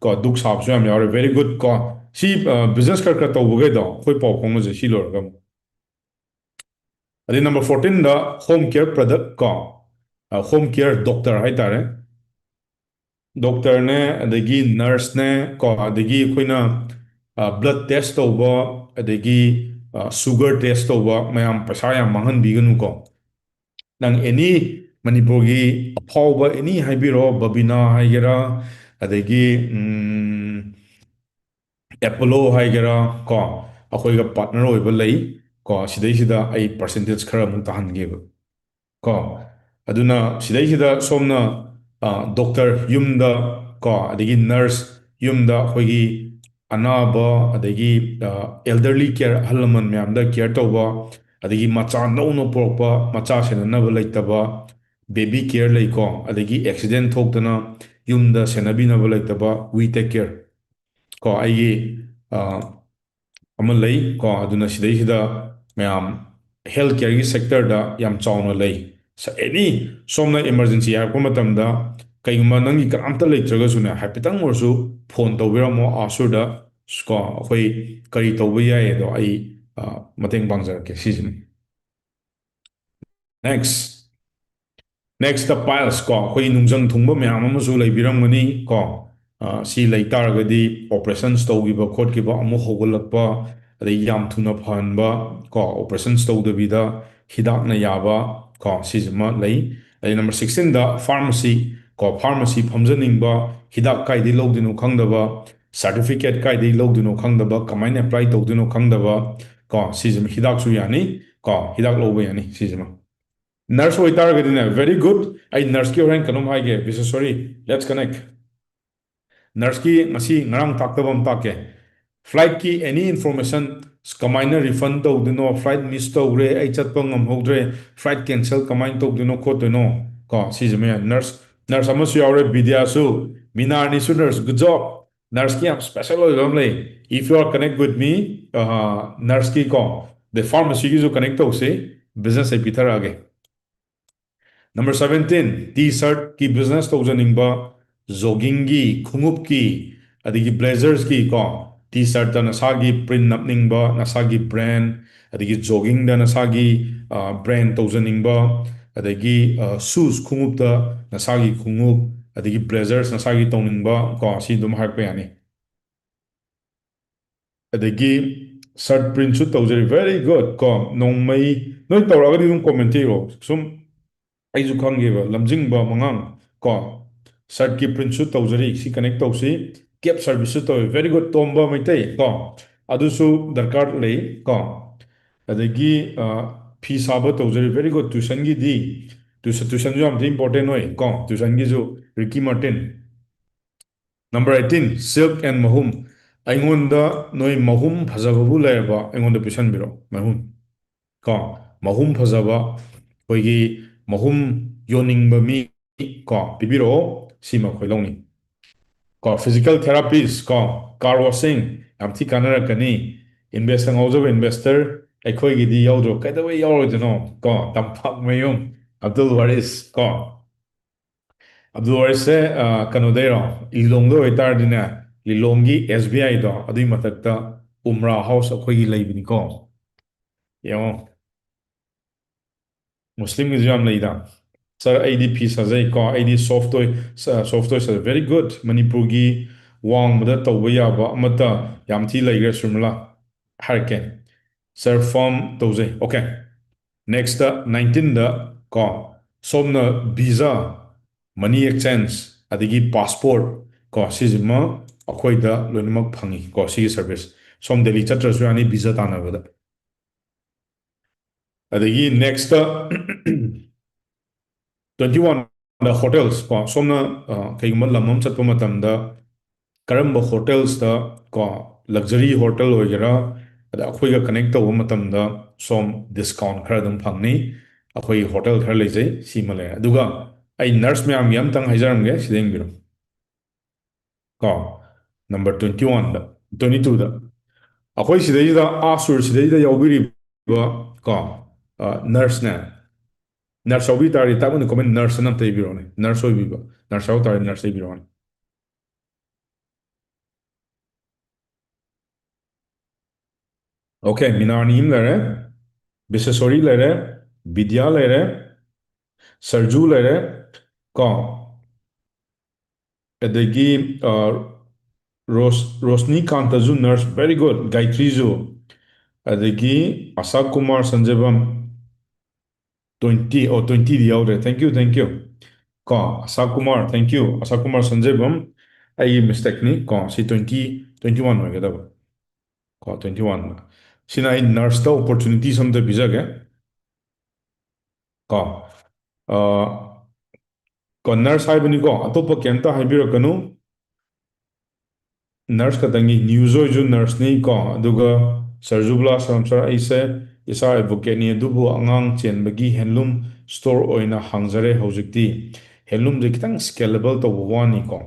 ꯀꯣ, ꯗꯨꯛ ꯁꯥꯕꯁꯨ ꯌꯥꯝ ꯌꯥꯎꯔꯦ꯫ Very good ꯀꯣ꯫ ꯁꯤ ꯕꯤꯖꯤꯅꯦꯁ ꯈꯔ ꯈꯔ ꯇꯧꯕꯈꯩꯗꯣ ꯑꯩꯈꯣꯏ ꯄꯥꯎ ꯐꯥꯎꯅꯁꯦ ꯁꯤ ꯂꯣꯏꯔꯒ ꯑꯃꯨꯛ꯫ ꯑꯗꯩ ꯅꯝꯕꯔ ꯐꯣꯔꯇꯤꯟꯗ ꯍꯣꯝ ꯀꯦꯌꯔ ꯄ꯭ꯔꯗꯛ ꯀꯣ, ꯍꯣꯝ ꯀꯦꯌꯔ ꯗꯣꯛꯇꯔ ꯍꯥꯏꯇꯥꯔꯦ, ꯗꯣꯛꯇꯔꯅꯦ, ꯑꯗꯒꯤ ꯅꯔꯁꯅꯦ ꯀꯣ, ꯑꯗꯒꯤ ꯑꯩꯈꯣꯏꯅ ꯕ꯭ꯂꯠ ꯇꯦꯁ ꯇꯧꯕ, ꯑꯗꯒꯤ ꯁꯨꯒꯔ ꯇꯦꯁ ꯇꯧꯕ, ꯃꯌꯥꯝ ꯄꯩꯁꯥ ꯌꯥꯝ ꯃꯥꯡꯍꯟꯕꯤꯒꯅꯨꯀꯣ꯫ ꯅꯪ ꯑꯦꯅꯤ ꯃꯅꯤꯄꯨꯔꯒꯤ ꯑꯐꯥꯎꯕ ꯑꯦꯅꯤ ꯍꯥꯏꯕꯤꯔꯣ, ꯕꯕꯤꯅꯥ ꯍꯥꯏꯒꯦꯔꯥ, ꯑꯗꯒꯤ ꯎꯝ, ꯑꯦꯄꯣꯂꯣ ꯍꯥꯏꯒꯦꯔꯥ ꯀꯣ, ꯑꯩꯈꯣꯏꯒ ꯄꯥꯔꯠꯅꯔ ꯑꯣꯏꯕ ꯂꯩ ꯀꯣ꯫ ꯁꯤꯗꯩꯁꯤꯗ ꯑꯩ ꯄꯥꯔꯁꯦꯟꯇꯦꯖ ꯈꯔ ꯑꯃꯨꯛ ꯇꯥꯍꯟꯒꯦꯕ ꯀꯣ꯫ ꯑꯗꯨꯅ ꯁꯤꯗꯩꯁꯤꯗ ꯁꯣꯝꯅ ꯗꯣꯛꯇꯔ ꯌꯨꯝꯗ ꯀꯣ, ꯑꯗꯒꯤ ꯅꯔꯁ ꯌꯨꯝꯗ ꯑꯩꯈꯣꯏꯒꯤ ꯑꯅꯥꯕ, ꯑꯗꯒꯤ ꯑꯦꯜꯗꯔꯂꯤ ꯀꯦꯌꯔ, ꯑꯍꯜ ꯂꯃꯟ ꯃꯌꯥꯝꯗ ꯀꯦꯌꯔ ꯇꯧꯕ, ꯑꯗꯒꯤ ꯃꯆꯥ ꯅꯧꯅ ꯄꯣꯛꯄ ꯃꯆꯥ ꯁꯦꯟꯅꯅꯕ ꯂꯩꯇꯕ, ꯕꯦꯕꯤ ꯀꯦꯌꯔ ꯂꯩꯀꯣ, ꯑꯗꯒꯤ ꯑꯦꯛꯁꯤꯗꯦꯟ ꯊꯣꯛꯇꯅ ꯌꯨꯝꯗ ꯁꯦꯟꯅꯕꯤꯅꯕ ꯂꯩꯇꯕ, ꯋꯤ ꯇꯦꯛ ꯀꯦꯌꯔ ꯀꯣ꯫ ꯑꯩꯒꯤ ꯑ, ꯑꯃ ꯂꯩ ꯀꯣ꯫ ꯑꯗꯨꯅ ꯁꯤꯗꯩꯁꯤꯗ ꯃꯌꯥꯝ ꯍꯦꯜꯊ ꯀꯦꯌꯔꯒꯤ ꯁꯦꯛꯇꯔꯗ ꯌꯥꯝ ꯆꯥꯎꯅ ꯂꯩ꯫ ꯑꯦꯅꯤ ꯁꯣꯝꯅ ꯏꯃꯥꯔꯖꯦꯟꯁꯤ ꯍꯥꯏꯔꯛꯄ ꯃꯇꯝꯗ, ꯀꯩꯒꯨꯝꯕ ꯅꯪꯒꯤ ꯀꯅꯥꯝꯇ ꯂꯩꯇ꯭ꯔꯒꯁꯨꯅꯦ, ꯍꯥꯏꯐꯦꯠꯇꯪ ꯑꯣꯏꯔꯁꯨ ꯐꯣꯟ ꯇꯧꯕꯤꯔꯝꯃꯣ ꯑꯥꯁꯨꯔꯗ ꯀꯣ꯫ ꯑꯩꯈꯣꯏ ꯀꯔꯤ ꯇꯧꯕ ꯌꯥꯏ ꯑꯗꯣ ꯑꯩ ꯑ, ꯃꯇꯦꯡ ꯄꯥꯡꯖꯔꯛꯀꯦ꯫ ꯁꯤꯁꯤꯅꯤ꯫ ꯅꯦꯛꯁ ꯅꯦꯛꯁꯇ ꯄꯥꯏꯜꯁ ꯀꯣ, ꯑꯩꯈꯣꯏꯒꯤ ꯅꯨꯡꯖꯪ ꯊꯨꯡꯕ ꯃꯌꯥꯝ ꯑꯃꯁꯨ ꯂꯩꯕꯤꯔꯝꯒꯅꯤ ꯀꯣ꯫ ꯑ, ꯁꯤ ꯂꯩ ꯇꯥꯔꯒꯗꯤ ꯑꯣꯄꯔꯦꯁꯟꯁ ꯇꯧꯈꯤꯕ ꯈꯣꯠꯈꯤꯕ ꯑꯃꯨꯛ ꯍꯧꯒꯠꯂꯛꯄ, ꯑꯗꯩ ꯌꯥꯝ ꯊꯨꯅ ꯐꯍꯟꯕ ꯀꯣ, ꯑꯣꯄꯔꯦꯁꯟꯁ ꯇꯧꯗꯕꯤꯗ ꯍꯤꯗꯥꯛꯅ ꯌꯥꯕ ꯀꯣ, ꯁꯤꯁꯤꯃ ꯂꯩ꯫ ꯑꯗꯩ ꯅꯝꯕꯔ ꯁꯤꯛꯁꯇꯤꯟꯗ ꯐꯥꯔꯃꯥꯁꯤ ꯀꯣ, ꯐꯥꯔꯃꯥꯁꯤ ꯐꯝꯖꯅꯤꯡꯕ, ꯍꯤꯗꯥꯛ ꯀꯥꯏꯗꯩ ꯂꯧꯗꯣꯏꯅꯣ ꯈꯪꯗꯕ, ꯁꯥꯔꯇꯤꯐꯤꯀꯦꯠ ꯀꯥꯏꯗꯩ ꯂꯧꯗꯣꯏꯅꯣ ꯈꯪꯗꯕ, ꯀꯃꯥꯏꯅ ꯑꯦꯄ꯭ꯂꯥꯏ ꯇꯧꯗꯣꯏꯅꯣ ꯈꯪꯗꯕ ꯀꯣ, ꯁꯤꯁꯤꯃ ꯍꯤꯗꯥꯛꯁꯨ ꯌꯥꯅꯤ ꯀꯣ, ꯍꯤꯗꯥꯛ ꯂꯧꯕ ꯌꯥꯅꯤ ꯁꯤꯁꯤꯃ꯫ ꯅꯔꯁ ꯑꯣꯏꯇꯥꯔꯒꯗꯤꯅꯦ, very good꯫ ꯑꯩ ꯅꯔꯁꯀꯤ ꯍꯣꯔꯦꯟ ꯀꯩꯅꯣꯝ ꯍꯥꯏꯒꯦ, ꯕꯤꯁꯦꯁꯣꯔꯤ, let's connect꯫ ꯅꯔꯁꯀꯤ ꯉꯁꯤ ꯉꯔꯥꯡ ꯇꯥꯛꯇꯕ ꯑꯃ ꯇꯥꯛꯀꯦ꯫ ꯐ꯭ꯂꯥꯏꯠꯀꯤ ꯑꯦꯅꯤ ꯏꯟꯐꯣꯔꯃꯦꯁꯟ ꯀꯃꯥꯏꯅ refund ꯇꯧꯗꯣꯏꯅꯣ? Flight miss ꯇꯧꯈ꯭ꯔꯦ, ꯑꯩ ꯆꯠꯄ ꯉꯝꯍꯧꯗ꯭ꯔꯦ, flight cancel ꯀꯃꯥꯏꯅ ꯇꯧꯗꯣꯏꯅꯣ ꯈꯣꯠꯇꯣꯏꯅꯣ? ꯀꯣ, ꯁꯤꯁꯦ ꯃꯌꯥꯝ, nurse, nurse ꯑꯃꯁꯨ ꯌꯥꯎꯔꯦ, ꯕꯤꯗ꯭ꯌꯥꯁꯨ, ꯃꯤꯅꯥꯔꯅꯤꯁꯨ nurse, good job꯫ Nurseꯀꯤ ꯌꯥꯝ special ꯑꯣꯏꯕ ꯑꯃ ꯂꯩ, if you are connect with me, nurseꯀꯤ ꯀꯣ, ꯑꯗꯩ pharmacyꯒꯤꯁꯨ connect ꯇꯧꯁꯤ, business ꯑꯩ ꯄꯤꯊꯔꯛꯑꯒꯦ꯫ Number seventeen, T-shirtꯀꯤ business ꯇꯧꯖꯅꯤꯡꯕ, joggingꯒꯤ, ꯈꯣꯡꯎꯞꯀꯤ, ꯑꯗꯒꯤ blazersꯀꯤ ꯀꯣ, T-shirtꯇ ꯅꯁꯥꯒꯤ print ꯅꯞꯅꯤꯡꯕ, ꯅꯁꯥꯒꯤ brand, ꯑꯗꯒꯤ joggingꯗ ꯅꯁꯥꯒꯤ brand ꯇꯧꯖꯅꯤꯡꯕ, ꯑꯗꯒꯤ shoes, ꯈꯣꯡꯎꯞꯇ ꯅꯁꯥꯒꯤ ꯈꯣꯡꯎꯞ, ꯑꯗꯒꯤ blazers ꯅꯁꯥꯒꯤ ꯇꯧꯅꯤꯡꯕ ꯀꯣ, ꯁꯤ ꯑꯗꯨꯝ ꯍꯥꯏꯔꯛꯄ ꯌꯥꯅꯤ꯫ ꯑꯗꯒꯤ shirt printꯁꯨ ꯇꯧꯖꯔꯤ, very good ꯀꯣ꯫ ꯅꯣꯡꯃꯩ, ꯅꯣꯏ ꯇꯧꯔꯛꯑꯒꯗꯤ ꯑꯗꯨꯝ comment ꯏꯔꯣ, ꯁꯨꯝ ꯑꯩꯁꯨ ꯈꯪꯒꯦꯕ꯫ ꯂꯝꯖꯤꯡꯕ ꯃꯉꯥꯡ ꯀꯣ, shirtꯀꯤ printꯁꯨ ꯇꯧꯖꯔꯤ, ꯁꯤ connect ꯇꯧꯁꯤ꯫ Cab serviceꯁꯨ ꯇꯧꯋꯤ, very good꯫ ꯇꯣꯝꯕ ꯃꯩꯇꯩ ꯀꯣ, ꯑꯗꯨꯁꯨ ꯗꯔꯀꯥꯔ ꯂꯩ ꯀꯣ꯫ ꯑꯗꯒꯤ ꯐꯤ ꯁꯥꯕ ꯇꯧꯖꯔꯤ, very good꯫ Tuitionꯒꯤꯗꯤ, tuition, tuitionꯁꯨ ꯌꯥꯝ ꯊꯤ important ꯑꯣꯏ ꯀꯣ, tuitionꯒꯤꯁꯨ꯫ Ricky Martin. Number eighteen, silk and ꯃꯍꯨꯝ꯫ ꯑꯩꯉꯣꯟꯗ ꯅꯣꯏ ꯃꯍꯨꯝ ꯐꯖꯕꯕꯨ ꯂꯩꯔꯕ, ꯑꯩꯉꯣꯟꯗ ꯄꯤꯁꯟꯕꯤꯔꯣ, ꯃꯍꯨꯝ꯫ ꯀꯣ, ꯃꯍꯨꯝ ꯐꯖꯕ, ꯑꯩꯈꯣꯏꯒꯤ ꯃꯍꯨꯝ ꯌꯣꯟꯅꯤꯡꯕ ꯃꯤ, ꯀꯣ, ꯄꯤꯕꯤꯔꯛꯑꯣ, ꯁꯤꯃ ꯑꯩꯈꯣꯏ ꯂꯧꯅꯤ꯫ ꯀꯣ, physical therapist, ꯀꯣ, car washing, ꯌꯥꯝ ꯊꯤ ꯀꯥꯟꯅꯔꯛꯀꯅꯤ꯫ Invest ꯉꯥꯎꯖꯕ investor ꯑꯩꯈꯣꯏꯒꯤꯗꯤ ꯌꯥꯎꯗ꯭ꯔꯣ? ꯀꯩꯗꯧꯕꯩ ꯌꯥꯎꯔꯣꯏꯗꯣꯏꯅꯣ? ꯀꯣ, ꯇꯝꯄꯥꯛ ꯃꯌꯨꯝ ꯑꯕꯗꯨꯜ ꯋꯥꯔꯤꯁ, ꯀꯣ꯫ ꯑꯕꯗꯨꯜ ꯋꯥꯔꯤꯁꯁꯦ, ꯑ, ꯀꯩꯅꯣꯗꯩꯔꯣ? ꯂꯤꯂꯣꯡꯗ ꯑꯣꯏꯇꯥꯔꯗꯤꯅꯦ, ꯂꯤꯂꯣꯡꯒꯤ S B I ꯗꯣ, ꯑꯗꯨꯏ ꯃꯊꯛꯇ ꯎꯝꯔꯥ house ꯑꯩꯈꯣꯏꯒꯤ ꯂꯩꯕꯅꯤꯀꯣ꯫ ꯌꯦꯡꯉꯣ꯫ ꯃꯨꯁꯂꯤꯝꯒꯤꯁꯨ ꯌꯥꯝ ꯂꯩꯗ꯫ Sir, ꯑꯩꯗꯤ ꯐꯤ ꯁꯥꯖꯩꯀꯣ, ꯑꯩꯗꯤ soft toy, ꯁ-, soft toy ꯁꯥꯖꯩ꯫ Very good꯫ ꯃꯅꯤꯄꯨꯔꯒꯤ ꯋꯥꯡꯃꯗ ꯇꯧꯕ ꯌꯥꯕ ꯑꯃꯠꯇ ꯌꯥꯝ ꯊꯤ ꯂꯩꯈ꯭ꯔꯦ, ꯁꯨꯔꯃꯤꯂꯥ꯫ ꯍꯥꯏꯔꯛꯀꯦ꯫ Sir, farm ꯇꯧꯖꯩ꯫ Okay꯫ Next nineteenꯗ ꯀꯣ, ꯁꯣꯝꯅ visa, money exchange, ꯑꯗꯒꯤ passport ꯀꯣ, ꯁꯤꯁꯤꯃ ꯑꯩꯈꯣꯏꯗ ꯂꯣꯏꯅꯃꯛ ꯐꯪꯉꯤ ꯀꯣ, ꯁꯤꯒꯤ service꯫ ꯁꯣꯝ ꯗꯦꯜꯂꯤ ꯆꯠꯇ꯭ꯔꯁꯨ ꯌꯥꯅꯤ visa ꯇꯥꯟꯅꯕꯗ꯫ ꯑꯗꯒꯤ next twenty oneꯗ hotels ꯀꯣ, ꯁꯣꯝꯅ, ꯑ, ꯀꯩꯒꯨꯝꯕ ꯂꯝ ꯑꯃ ꯆꯠꯄ ꯃꯇꯝꯗ ꯀꯔꯝꯕ hotelsꯇ ꯀꯣ, luxury hotel ꯑꯣꯏꯒꯦꯔꯥ, ꯑꯗ ꯑꯩꯈꯣꯏꯒ ꯀꯅꯦꯛ ꯇꯧꯕ ꯃꯇꯝꯗ ꯁꯣꯝ ꯗꯤꯁꯀꯥꯎꯟ ꯈꯔ ꯑꯗꯨꯝ ꯐꯪꯅꯤ꯫ ꯑꯩꯈꯣꯏꯒꯤ ꯍꯣꯇꯦꯜ ꯈꯔ ꯂꯩꯖꯩ, ꯁꯤꯃ ꯂꯩꯔꯦ꯫ ꯑꯗꯨꯒ ꯑꯩ ꯅꯔꯁ ꯃꯌꯥꯝꯒꯤ ꯑꯝꯇꯪ ꯍꯥꯏꯖꯔꯝꯒꯦ, ꯁꯤꯗ ꯌꯦꯡꯕꯤꯔꯣ꯫ ꯀꯣ, ꯅꯝꯕꯔ ꯇ꯭ꯋꯦꯟꯇꯤ ꯋꯥꯟꯗ, ꯇ꯭ꯋꯦꯟꯇꯤ ꯇꯨꯗ ꯑꯩꯈꯣꯏ ꯁꯤꯗꯩꯁꯤꯗ, ꯑꯥ ꯁꯨꯔ ꯁꯤꯗꯩꯁꯤꯗ ꯌꯥꯎꯕꯤꯔꯤꯕ ꯀꯣ, ꯅꯔꯁꯅꯦ, ꯅꯔꯁ ꯌꯥꯎꯕꯤ ꯇꯥꯔꯗꯤ ꯇꯥꯛ ꯑꯣꯏꯅ ꯀꯣꯃꯦꯟ ꯅꯔꯁ ꯑꯅ ꯑꯝꯇ ꯏꯕꯤꯔꯣꯅꯦ꯫ ꯅꯔꯁ ꯑꯣꯏꯕꯤꯕ, ꯅꯔꯁ ꯌꯥꯎ ꯇꯥꯔꯗꯤ ꯅꯔꯁ ꯏꯕꯤꯔꯣꯅꯦ꯫ ꯑꯣꯀꯦ, ꯃꯤꯅꯥꯔꯥꯅꯤ ꯑꯃ ꯂꯩꯔꯦ, ꯕꯤꯁꯦꯁꯣꯔꯤ ꯂꯩꯔꯦ, ꯕꯤꯗ꯭ꯌꯥ ꯂꯩꯔꯦ, ꯁꯔꯖꯨ ꯂꯩꯔꯦ, ꯀꯣ, ꯑꯗꯒꯤ, ꯑ, ꯔꯣꯁ-, ꯔꯣꯁꯅꯤ ꯀꯥꯟꯇꯁꯨ ꯅꯔꯁ, very good, ꯒꯥꯌꯇ꯭ꯔꯤꯁꯨ, ꯑꯗꯒꯤ ꯑꯁꯥ ꯀꯨꯃꯥꯔ ꯁꯟꯖꯦꯕꯝ, ꯇ꯭ꯋꯦꯟꯇꯤ, ꯑꯣ, ꯇ꯭ꯋꯦꯟꯇꯤꯗꯤ ꯌꯥꯎꯗ꯭ꯔꯦ, thank you, thank you꯫ ꯀꯣ, ꯑꯁꯥ ꯀꯨꯃꯥꯔ, thank you, ꯑꯁꯥ ꯀꯨꯃꯥꯔ ꯁꯟꯖꯦꯕꯝ, ꯑꯩꯒꯤ ꯃꯤꯁꯇꯦꯛꯅꯤ꯫ ꯀꯣ, ꯁꯤ ꯇ꯭ꯋꯦꯟꯇꯤ, ꯇ꯭ꯋꯦꯟꯇꯤ ꯋꯥꯟ ꯑꯣꯏꯒꯗꯕ꯫ ꯀꯣ, ꯇ꯭ꯋꯦꯟꯇꯤ ꯋꯥꯟ꯫ ꯁꯤꯅ ꯑꯩ ꯅꯔꯁꯇ ꯑꯣꯄꯣꯔꯆꯨꯅꯤꯇꯤꯁ ꯑꯝꯇ ꯄꯤꯖꯒꯦ꯫ ꯀꯣ, ꯑ, ꯀꯣ, ꯅꯔꯁ ꯍꯥꯏꯕꯅꯤꯀꯣ, ꯑꯇꯣꯞꯄ ꯀꯩꯝꯇ ꯍꯥꯏꯕꯤꯔꯛꯀꯅꯨ꯫ ꯅꯔꯁ ꯈꯛꯇꯪꯒꯤ, ꯅ꯭ꯌꯨꯖꯣꯏꯁꯨ ꯅꯔꯁꯅꯤ ꯀꯣ, ꯑꯗꯨꯒ ꯁꯔꯖꯨꯕꯂꯥ ꯁꯔꯝꯁꯔ, ꯑꯩꯁꯦ ꯏꯁꯥ ꯑꯦꯗꯚꯣꯀꯦꯠꯅꯤ, ꯑꯗꯨꯕꯨ ꯑꯉꯥꯡ ꯆꯦꯟꯕꯒꯤ ꯍꯦꯟꯂꯨꯝ ꯁ꯭ꯇꯣꯔ ꯑꯣꯏꯅ ꯍꯥꯡꯖꯔꯦ ꯍꯧꯖꯤꯛꯇꯤ꯫ ꯍꯦꯟꯂꯨꯝꯁꯦ ꯈꯤꯇꯪ ꯁ꯭ꯀꯦꯂꯦꯕꯜ ꯇꯧꯕ ꯋꯥꯅꯤꯀꯣ꯫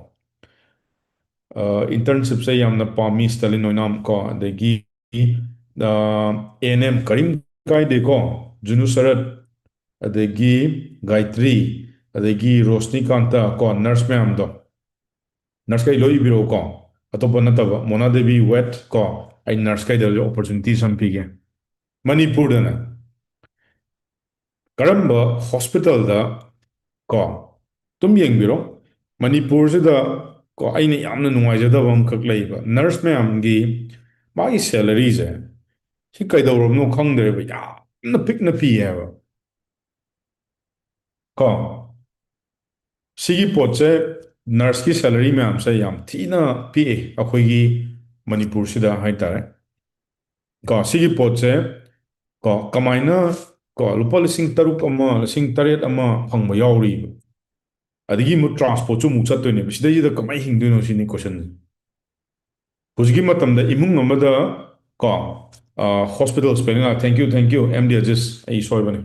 ꯑ, ꯏꯟꯇꯔꯟꯁꯤꯞꯁꯦ ꯌꯥꯝꯅ ꯄꯥꯝꯃꯤ, ꯁ꯭ꯇꯥꯂꯤꯟ ꯑꯣꯏꯅꯥꯝ ꯀꯣ, ꯑꯗꯒꯤ, ꯑ, ꯑꯦ ꯑꯦꯟ ꯑꯦꯝ ꯀꯔꯤꯝ ꯀꯥꯏꯗꯦꯀꯣ, ꯖꯨꯅꯨ ꯁꯔꯠ, ꯑꯗꯒꯤ ꯒꯥꯌꯇ꯭ꯔꯤ, ꯑꯗꯒꯤ ꯔꯣꯁꯅꯤꯀꯥꯟꯇ ꯀꯣ, ꯅꯔꯁ ꯃꯌꯥꯝꯗꯣ꯫ ꯅꯔꯁ ꯀꯩ ꯂꯣꯏ ꯏꯕꯤꯔꯛꯎꯀꯣ, ꯑꯇꯣꯞꯄ ꯅꯠꯇꯕ, ꯃꯣꯅꯥ ꯗꯦꯕꯤ ꯋꯦꯠ ꯀꯣ, ꯑꯩ ꯅꯔꯁ ꯀꯩꯗ ꯑꯣꯄꯣꯔꯆꯨꯅꯤꯇꯤꯁ ꯑꯃ ꯄꯤꯒꯦ꯫ ꯃꯅꯤꯄꯨꯔꯗꯅ ꯀꯔꯝꯕ ꯍꯣꯁꯄꯤꯇꯥꯜꯗ ꯀꯣ, ꯑꯗꯨꯝ ꯌꯦꯡꯕꯤꯔꯣ꯫ ꯃꯅꯤꯄꯨꯔꯁꯤꯗ ꯀꯣ, ꯑꯩꯅ ꯌꯥꯝꯅ ꯅꯨꯡꯉꯥꯏꯖꯗꯕ ꯑꯃꯈꯛ ꯂꯩꯕ, ꯅꯔꯁ ꯃꯌꯥꯝꯒꯤ ꯃꯥꯒꯤ ꯁꯦꯂꯔꯤꯁꯦ ꯁꯤ ꯀꯩꯗꯧꯔꯕꯅꯣ ꯈꯪꯗ꯭ꯔꯦꯕ, ꯌꯥꯝꯅ ꯄꯤꯛꯅ ꯄꯤꯌꯦꯕ꯫ ꯀꯣ, ꯁꯤꯒꯤ ꯄꯣꯠꯁꯦ, ꯅꯔꯁꯀꯤ ꯁꯦꯂꯔꯤ ꯃꯌꯥꯝꯁꯦ ꯌꯥꯝ ꯊꯤꯅ ꯄꯤꯛꯑꯦ ꯑꯩꯈꯣꯏꯒꯤ ꯃꯅꯤꯄꯨꯔꯁꯤꯗ ꯍꯥꯏꯇꯥꯔꯦ꯫ ꯀꯣ, ꯁꯤꯒꯤ ꯄꯣꯠꯁꯦ, ꯀꯣ, ꯀꯃꯥꯏꯅ, ꯀꯣ, ꯂꯨꯄꯥ ꯂꯤꯁꯤꯡ ꯇꯔꯨꯛ ꯑꯃ, ꯂꯤꯁꯤꯡ ꯇꯔꯦꯠ ꯑꯃ ꯐꯪꯕ ꯌꯥꯎꯔꯤꯕ? ꯑꯗꯒꯤ ꯑꯃꯨꯛ ꯇ꯭ꯔꯥꯟꯁꯄꯣꯔꯠꯁꯨ ꯑꯃꯨꯛ ꯆꯠꯇꯣꯏꯅꯦꯕ꯫ ꯁꯤꯗꯩꯁꯤꯗ ꯀꯃꯥꯏꯅ ꯍꯤꯡꯗꯣꯏꯅꯣ ꯁꯤꯅꯤ ꯀꯣꯏꯁꯟꯁꯦ꯫ ꯍꯧꯖꯤꯛꯀꯤ ꯃꯇꯝꯗ ꯏꯃꯨꯡ ꯑꯃꯗ ꯀꯣ, hospital spelling lakh, thank you, thank you, M D Aziz, ꯑꯩ ꯁꯣꯏꯕꯅꯦ꯫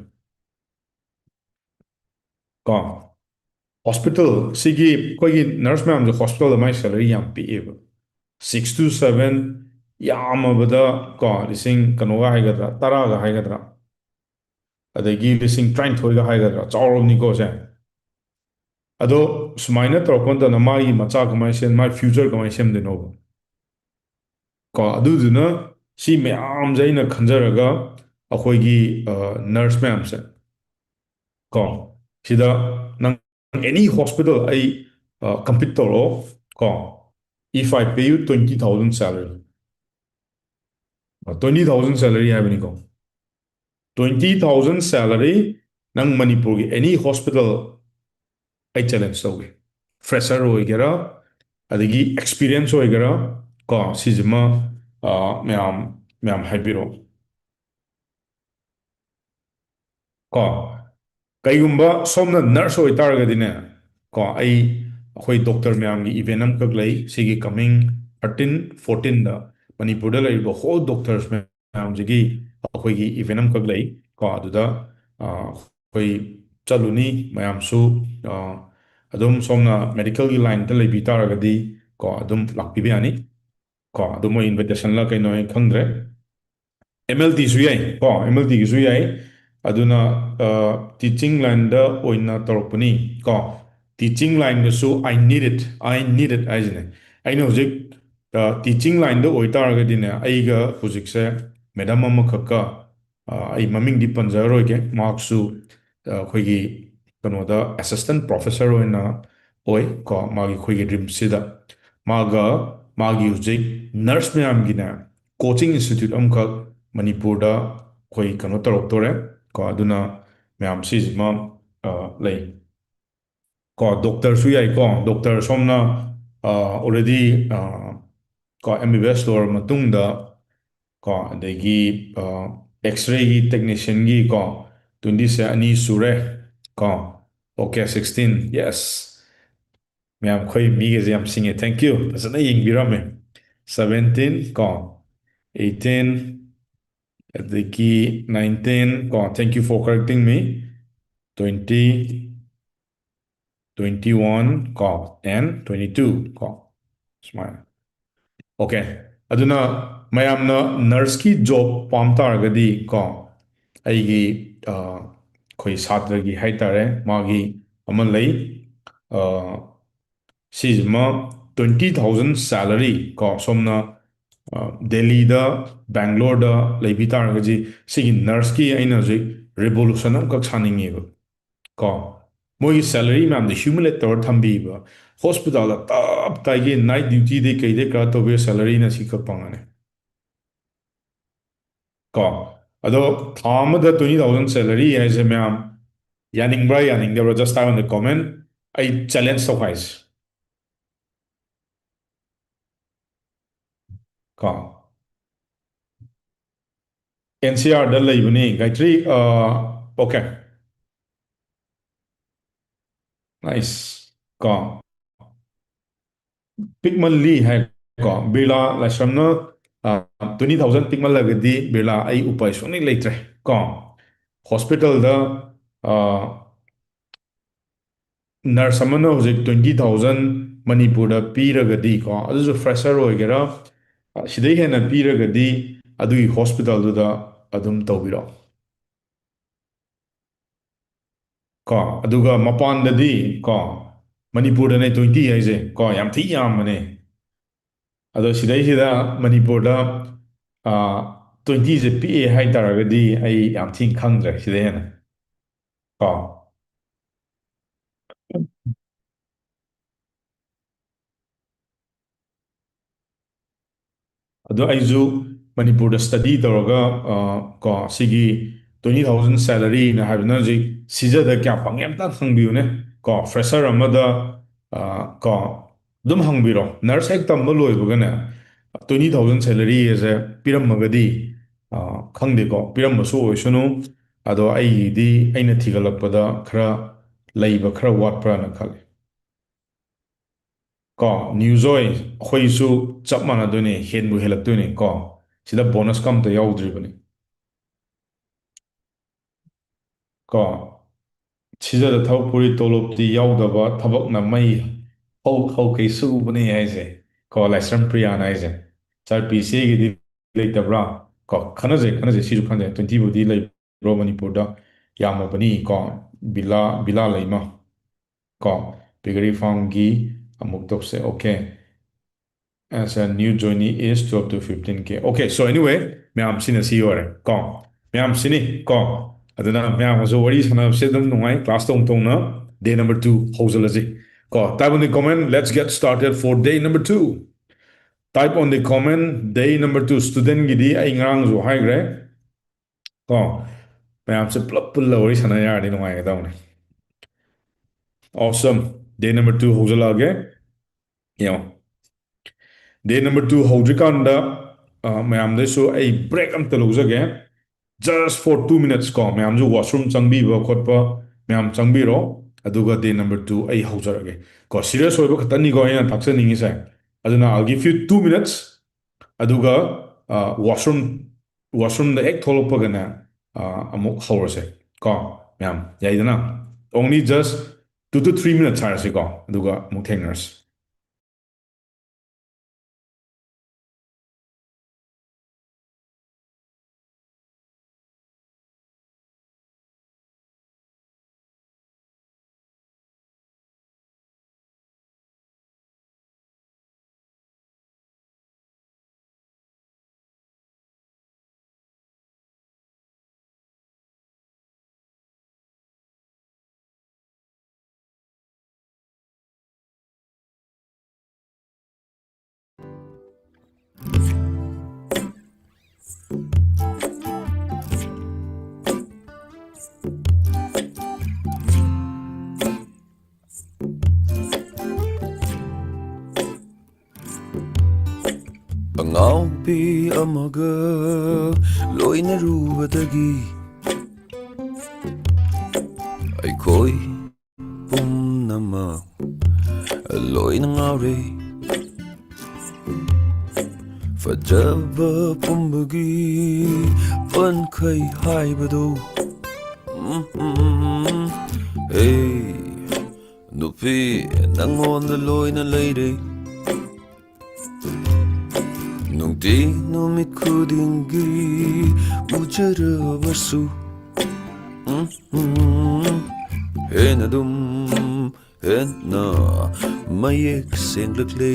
ꯀꯣ, hospital ꯁꯤꯒꯤ ꯑꯩꯈꯣꯏꯒꯤ nurse ꯃꯌꯥꯝꯁꯦ hospitalꯗ ꯃꯥꯏ salary ꯌꯥꯝ ꯄꯤꯛꯑꯦꯕ꯫ Six to seven, ꯌꯥꯝꯃꯕꯗ ꯀꯣ, ꯂꯤꯁꯤꯡ ꯀꯩꯅꯣꯒ ꯍꯥꯏꯒꯗ꯭ꯔꯥ, ꯇꯔꯥꯒ ꯍꯥꯏꯒꯗ꯭ꯔꯥ, ꯑꯗꯒꯤ ꯂꯤꯁꯤꯡ ꯇꯔꯥꯅꯤꯊꯣꯏꯒ ꯍꯥꯏꯒꯗ꯭ꯔꯥ, ꯆꯥꯎꯔꯕꯅꯤꯀꯣ ꯁꯦ꯫ ꯑꯗꯣ ꯁꯨꯃꯥꯏꯅ ꯇꯧꯔꯛꯄ ꯃꯇꯝꯗ ꯃꯥꯒꯤ ꯃꯆꯥ ꯀꯃꯥꯏꯅ ꯁꯦꯝ-, ꯃꯥꯒꯤ future ꯀꯃꯥꯏꯅ ꯁꯦꯝꯗꯣꯏꯅꯣꯕ? ꯀꯣ, ꯑꯗꯨꯗꯨꯅ ꯁꯤ ꯃꯌꯥꯝꯁꯦ ꯑꯩꯅ ꯈꯟꯖꯔꯒ ꯑꯩꯈꯣꯏꯒꯤ, ꯑ, nurse ꯃꯌꯥꯝꯁꯦ, ꯀꯣ, ꯁꯤꯗ ꯅꯪ any hospital ꯑꯩ, ꯑ, compete ꯇꯧꯔꯛꯑꯣ, ꯀꯣ, if I pay you twenty thousand salary, twenty thousand salary ꯍꯥꯏꯕꯅꯤꯀꯣ, twenty thousand salary ꯅꯪ ꯃꯅꯤꯄꯨꯔꯒꯤ any hospital ꯑꯩ challenge ꯇꯧꯒꯦ꯫ Fresher ꯑꯣꯏꯒꯦꯔꯥ, ꯑꯗꯒꯤ experience ꯑꯣꯏꯒꯦꯔꯥ, ꯀꯣ, ꯁꯤꯁꯤꯃ, ꯑ, ꯃꯌꯥꯝ, ꯃꯌꯥꯝ ꯍꯥꯏꯕꯤꯔꯛꯑꯣ꯫ ꯀꯣ, ꯀꯩꯒꯨꯝꯕ ꯁꯣꯝꯅ nurse ꯑꯣꯏꯇꯥꯔꯒꯗꯤꯅꯦ, ꯀꯣ, ꯑꯩ, ꯑꯩꯈꯣꯏ doctor ꯃꯌꯥꯝꯒꯤ event ꯑꯃꯈꯛ ꯂꯩ꯫ ꯁꯤꯒꯤ coming thirteen, fourteenꯗ ꯃꯅꯤꯄꯨꯔꯗ ꯂꯩꯔꯤꯕ whole doctors ꯃꯌꯥꯝꯁꯤꯒꯤ ꯑꯩꯈꯣꯏꯒꯤ event ꯑꯃꯈꯛ ꯂꯩ꯫ ꯀꯣ, ꯑꯗꯨꯗ, ꯑ, ꯑꯩꯈꯣꯏ ꯆꯠꯂꯨꯅꯤ꯫ ꯃꯌꯥꯝꯁꯨ, ꯑ, ꯑꯗꯨꯝ ꯁꯣꯝꯅ medicalꯒꯤ lineꯗ ꯂꯩꯕꯤ ꯇꯥꯔꯒꯗꯤ, ꯀꯣ, ꯑꯗꯨꯝ ꯂꯥꯛꯄꯤꯕ ꯌꯥꯅꯤ꯫ ꯀꯣ, ꯑꯗꯨ ꯃꯣꯏ invitationꯂ ꯀꯩꯅꯣ ꯑꯩ ꯈꯪꯗ꯭ꯔꯦ꯫ MLTꯁꯨ ꯌꯥꯏ, ꯀꯣ, MLTꯒꯤꯁꯨ ꯌꯥꯏ꯫ ꯑꯗꯨꯅ, ꯑ, teaching lineꯗ ꯑꯣꯏꯅ ꯇꯧꯔꯛꯄꯅꯤ, ꯀꯣ꯫ Teaching lineꯗꯁꯨ I need it, I need it ꯍꯥꯏꯁꯤꯅꯦ꯫ ꯑꯩꯅ ꯍꯧꯖꯤꯛ, ꯑ, teaching lineꯗ ꯑꯣꯏꯇꯥꯔꯒꯗꯤꯅꯦ, ꯑꯩꯒ ꯍꯧꯖꯤꯛꯁꯦ madam ꯑꯃꯈꯛꯀ, ꯑ, ꯑꯩ ꯃꯃꯤꯡꯗꯤ ꯄꯟꯖꯔꯔꯣꯏꯒꯦ, ꯃꯍꯥꯛꯁꯨ, ꯑ, ꯑꯩꯈꯣꯏꯒꯤ ꯀꯩꯅꯣꯗ assistant professor ꯑꯣꯏꯅ ꯑꯣꯏ, ꯀꯣ, ꯃꯥꯒꯤ ꯑꯩꯈꯣꯏꯒꯤ RIMSꯁꯤꯗ꯫ ꯃꯥꯒ ꯃꯥꯒꯤ ꯍꯧꯖꯤꯛ nurse ꯃꯌꯥꯝꯒꯤꯅꯦ coaching institute ꯑꯃꯈꯛ ꯃꯅꯤꯄꯨꯔꯗ ꯑꯩꯈꯣꯏ ꯀꯩꯅꯣ ꯇꯧꯔꯛꯇꯣꯔꯦ, ꯀꯣ꯫ ꯑꯗꯨꯅ ꯃꯌꯥꯝ ꯁꯤꯁꯤꯃ, ꯑ, ꯂꯩ꯫ ꯀꯣ, doctorꯁꯨ ꯌꯥꯏꯀꯣ꯫ Doctor ꯁꯣꯝꯅ, ꯑ, already, ꯑ, ꯀꯣ, MBBS ꯂꯣꯏꯔ ꯃꯇꯨꯡꯗ, ꯀꯣ, ꯑꯗꯒꯤ, ꯑ, X-rayꯒꯤ technicianꯒꯤ, ꯀꯣ, twentyꯁꯦ ꯑꯅꯤ ꯁꯨꯔꯦ, ꯀꯣ꯫ OK, sixteen, yes꯫ ꯃꯌꯥꯝ, ꯑꯩꯈꯣꯏ ꯃꯤꯒꯁꯦ ꯌꯥꯝ ꯁꯤꯡꯉꯦ, thank you, ꯐꯖꯅ ꯌꯦꯡꯕꯤꯔꯝꯃꯦ꯫ Seventeen, ꯀꯣ, eighteen, ꯑꯗꯒꯤ nineteen ꯀꯣ, thank you for correcting me, twenty, twenty-one ꯀꯣ, and twenty-two ꯀꯣ, ꯁꯨꯃꯥꯏꯅ꯫ Okay, ꯑꯗꯨꯅ ꯃꯌꯥꯝꯅ nurseꯀꯤ job ꯄꯥꯝ ꯇꯥꯔꯒꯗꯤ ꯀꯣ, ꯑꯩꯒꯤ, ꯑ, ꯑꯩꯈꯣꯏ ꯁꯥꯇ꯭ꯔꯒꯤ ꯍꯥꯏꯇꯥꯔꯦ, ꯃꯥꯒꯤ ꯑꯃ ꯂꯩ, ꯑ, ꯁꯤꯁꯤꯃ twenty thousand salary ꯀꯣ, ꯁꯣꯝꯅ, ꯑ, ꯗꯦꯜꯂꯤꯗ, ꯕꯦꯡꯒ꯭ꯂꯣꯔꯗ ꯂꯩꯕꯤ ꯇꯥꯔꯒꯗꯤ, ꯁꯤꯒꯤ nurseꯀꯤ ꯑꯩꯅ ꯍꯧꯖꯤꯛ revolution ꯑꯃꯈꯛ ꯁꯥꯅꯤꯡꯉꯦꯕ ꯀꯣ꯫ ꯃꯣꯏꯒꯤ salary ꯃꯌꯥꯝꯗꯣ accumulate ꯇꯧꯔ ꯊꯝꯕꯤꯕ, hospitalꯗ ꯇꯞ ꯇꯥꯏꯒꯤ night dutyꯗꯩ ꯀꯩꯗꯩ ꯀꯂꯦꯛ ꯇꯧꯕꯤꯕ salaryꯅ ꯁꯤꯈꯛ ꯐꯪꯉꯅꯤ ꯀꯣ꯫ ꯑꯗꯣ ꯊꯥ ꯑꯃꯗ twenty thousand salary ꯍꯥꯏꯁꯦ ꯃꯌꯥꯝ ꯌꯥꯅꯤꯡꯕ꯭ꯔꯥ ꯌꯥꯅꯤꯡꯗꯕ꯭ꯔꯥ? Just type in the comment. ꯑꯩ challenge ꯇꯧꯈꯥꯏꯁꯦ ꯀꯣ꯫ NCRꯗ ꯂꯩꯕꯅꯤ ꯒꯥꯌꯇ꯭ꯔꯤ꯫ ꯑ, okay, nice ꯀꯣ꯫ ꯄꯤꯛꯃꯜꯂꯤ ꯍꯥꯏ ꯀꯣ꯫ ꯕꯤꯔꯂꯥ ꯂꯥꯏꯁ꯭ꯔꯝꯅ, ꯑ, twenty thousand ꯄꯤꯛꯃꯜꯂꯒꯗꯤ ꯕꯤꯔꯂꯥ ꯑꯩ ꯎꯄꯥꯏ ꯁꯨꯡꯂꯩ ꯂꯩꯇ꯭ꯔꯦ ꯀꯣ꯫ Hospitalꯗ, ꯑ, nurse ꯑꯃꯅ ꯍꯧꯖꯤꯛ twenty thousand ꯃꯅꯤꯄꯨꯔꯗ ꯄꯤꯔꯒꯗꯤ ꯀꯣ, ꯑꯗꯨꯁꯨ fresher ꯑꯣꯏꯒꯦꯔꯥ, ꯑ, ꯁꯤꯗꯩ ꯍꯦꯟꯅ ꯄꯤꯔꯒꯗꯤ ꯑꯗꯨꯒꯤ hospitalꯗꯨꯗ ꯑꯗꯨꯝ ꯇꯧꯕꯤꯔꯣ ꯀꯣ꯫ ꯑꯗꯨꯒ ꯃꯄꯥꯟꯗꯗꯤ ꯀꯣ, ꯃꯅꯤꯄꯨꯔꯗꯅꯦ twenty ꯍꯥꯏꯁꯦ ꯀꯣ, ꯌꯥꯝ ꯊꯤ ꯌꯥꯝꯕꯅꯦ꯫ ꯑꯗꯣ ꯁꯤꯗꯩꯁꯤꯗ ꯃꯅꯤꯄꯨꯔꯗ, ꯑ, twentyꯁꯦ ꯄꯤꯛꯑꯦ ꯍꯥꯏ ꯇꯥꯔꯒꯗꯤ ꯑꯩ ꯌꯥꯝ ꯊꯤꯅ ꯈꯪꯗ꯭ꯔꯦ ꯁꯤꯗꯩ ꯍꯦꯟꯅ ꯀꯣ꯫ ꯑꯗꯣ ꯑꯩꯁꯨ ꯃꯅꯤꯄꯨꯔꯗ study ꯇꯧꯔꯒ, ꯑ, ꯀꯣ, ꯁꯤꯒꯤ twenty thousand salaryꯅ ꯍꯥꯏꯕꯗꯨꯅ ꯍꯧꯖꯤꯛ ꯁꯤꯖꯗ ꯀꯌꯥ ꯐꯪꯉꯦ ꯑꯝꯇ ꯍꯪꯕꯤꯌꯨꯅꯦ ꯀꯣ꯫ Fresher ꯑꯃꯗ, ꯑ, ꯀꯣ, ꯑꯗꯨꯝ ꯍꯪꯕꯤꯔꯣ꯫ Nurse ꯍꯦꯛ ꯇꯝꯕ ꯂꯣꯏꯕꯒꯅꯦ twenty thousand salary ꯑꯁꯦ ꯄꯤꯔꯝꯃꯒꯗꯤ, ꯑ, ꯈꯪꯗꯦꯀꯣ, ꯄꯤꯔꯝꯕꯁꯨ ꯑꯣꯏꯁꯅꯨ꯫ ꯑꯗꯣ ꯑꯩꯒꯤꯗꯤ ꯑꯩꯅ ꯊꯤꯒꯠꯂꯛꯄꯗ ꯈꯔ ꯂꯩꯕ ꯈꯔ ꯋꯥꯠꯄ꯭ꯔꯥꯅ ꯈꯜꯂꯤ꯫ ꯀꯣ, ꯅ꯭ꯌꯨꯖꯣꯏ, ꯑꯩꯈꯣꯏꯁꯨ ꯆꯞ ꯃꯥꯟꯅꯗꯣꯏꯅꯦ, ꯍꯦꯟꯕꯨ ꯍꯦꯜꯂꯛꯇꯣꯏꯅꯦ ꯀꯣ꯫ ꯁꯤꯗ ꯕꯣꯅꯁꯀ ꯑꯝꯇ ꯌꯥꯎꯗ꯭ꯔꯤꯕꯅꯤ꯫ ꯀꯣ, ꯁꯤꯖꯗ ꯊꯕꯛ ꯄꯨꯔꯤ ꯇꯣꯂꯣꯞꯇꯤ ꯌꯥꯎꯗꯕ ꯊꯕꯛꯅ ꯃꯩ ꯍꯧ ꯍꯧ ꯀꯩ ꯁꯨꯕꯅꯦ ꯍꯥꯏꯁꯦ꯫ ꯀꯣ, ꯂꯥꯏꯁ꯭ꯔꯝ ꯄ꯭ꯔꯤꯌꯥꯅ ꯍꯥꯏꯁꯦ꯫ ꯁꯥꯔ ꯄꯤ ꯁꯤꯒꯤꯗꯤ ꯂꯩꯇꯕ꯭ꯔꯥ? ꯀꯣ, ꯈꯟꯅꯁꯦ, ꯈꯟꯅꯁꯦ, ꯁꯤꯁꯨ ꯈꯟꯅꯁꯦ꯫ ꯇ꯭ꯋꯦꯟꯇꯤꯕꯨꯗꯤ ꯂꯩꯕ꯭ꯔꯣ ꯃꯅꯤꯄꯨꯔꯗ? ꯌꯥꯝꯃꯕꯅꯤ꯫ ꯀꯣ, ꯕꯤꯂꯥ, ꯕꯤꯂꯥ ꯂꯩꯃ꯫ ꯀꯣ, ꯄꯤꯒꯔꯤ ꯐꯥꯔꯝꯒꯤ ꯑꯃꯨꯛ ꯇꯧꯁꯦ꯫ Okay, as a new joinee is twelve to fifteen K. Okay, so anyway, ꯃꯌꯥꯝ ꯁꯤꯅ ꯁꯤ ꯑꯣꯏꯔꯦ꯫ ꯀꯣ, ꯃꯌꯥꯝ ꯁꯤꯅꯤ꯫ ꯀꯣ, ꯑꯗꯨꯅ ꯃꯌꯥꯝꯒꯁꯨ ꯋꯥꯔꯤ ꯁꯥꯟꯅꯕꯁꯦ ꯑꯗꯨꯝ ꯅꯨꯡꯉꯥꯏ꯫ Class ꯇꯧ ꯇꯧꯅ day number two ꯍꯧꯖꯤꯜꯂꯁꯤ꯫ ꯀꯣ, type on the comment, let's get started for day number two. Type on the comment, day number two studentꯒꯤꯗꯤ ꯑꯩ ꯉꯔꯥꯡꯁꯨ ꯍꯥꯏꯈ꯭ꯔꯦ꯫ ꯀꯣ, ꯃꯌꯥꯝꯁꯦ ꯄꯨꯂꯞ ꯄꯨꯜꯂ ꯋꯥꯔꯤ ꯁꯥꯟꯅ ꯌꯥꯔꯗꯤ ꯅꯨꯡꯉꯥꯏꯒꯗꯕꯅꯦ꯫ Awesome. Day number two ꯍꯧꯖꯤꯜꯂꯛꯑꯒꯦ꯫ ꯌꯦꯡꯉꯣ, day number two ꯍꯧꯗ꯭ꯔꯤꯀꯥꯟꯗ, ꯑ, ꯃꯌꯥꯝꯗꯩꯁꯨ ꯑꯩ break ꯑꯝꯇ ꯂꯧꯖꯒꯦ, just for two minutes꯫ ꯀꯣ, ꯃꯌꯥꯝꯁꯨ washroom ꯆꯪꯕꯤꯕ ꯈꯣꯠꯄ ꯃꯌꯥꯝ ꯆꯪꯕꯤꯔꯣ, ꯑꯗꯨꯒ day number two ꯑꯩ ꯍꯧꯖꯔꯒꯦ꯫ ꯀꯣ, serious ꯑꯣꯏꯕ ꯈꯛꯇꯅꯤꯀꯣ ꯑꯩꯅ ꯇꯥꯛꯆꯅꯤꯡꯉꯤꯁꯦ꯫ ꯑꯗꯨꯅ I'll give you two minutes, ꯑꯗꯨꯒ, ꯑ, washroom, washroomꯗ ꯍꯦꯛ ꯊꯣꯛꯂꯛꯄꯒꯅꯦ, ꯑ, ꯑꯃꯨꯛ ꯍꯧꯔꯁꯦ꯫ ꯀꯣ, ꯃꯌꯥꯝ ꯌꯥꯏꯗꯅ? Only just two to three minutes ꯍꯥꯏꯔꯁꯤꯀꯣ, ꯑꯗꯨꯒ ꯑꯃꯨꯛ ꯊꯦꯡꯅꯔꯁꯤ꯫ ꯑꯉꯥꯎꯕꯤ ꯑꯃꯒ ꯂꯣꯏꯅꯔꯨꯕꯗꯒꯤ ꯑꯩꯈꯣꯏ ꯄꯨꯝꯅꯃꯛ ꯂꯣꯏꯅ ꯉꯥꯎꯔꯦ꯫ ꯐꯖꯕ ꯄꯨꯝꯕꯒꯤ ꯄꯟꯈꯩ ꯍꯥꯏꯕꯗꯨ꯫ ꯎꯝ, ꯎꯝ, ꯎꯝ. ꯍꯦ, ꯅꯨꯄꯤ, ꯅꯪꯉꯣꯟꯗ ꯂꯣꯏꯅ ꯂꯩꯔꯦ꯫ ꯅꯨꯡꯇꯤ ꯅꯨꯃꯤꯠ ꯈꯨꯗꯤꯡꯒꯤ ꯎꯖꯔꯕꯁꯨ, ꯎꯝ, ꯎꯝ, ꯍꯦꯟꯅ ꯑꯗꯨꯝ ꯍꯦꯟꯅ ꯃꯌꯦꯛ ꯁꯦꯡꯂꯛꯂꯦ꯫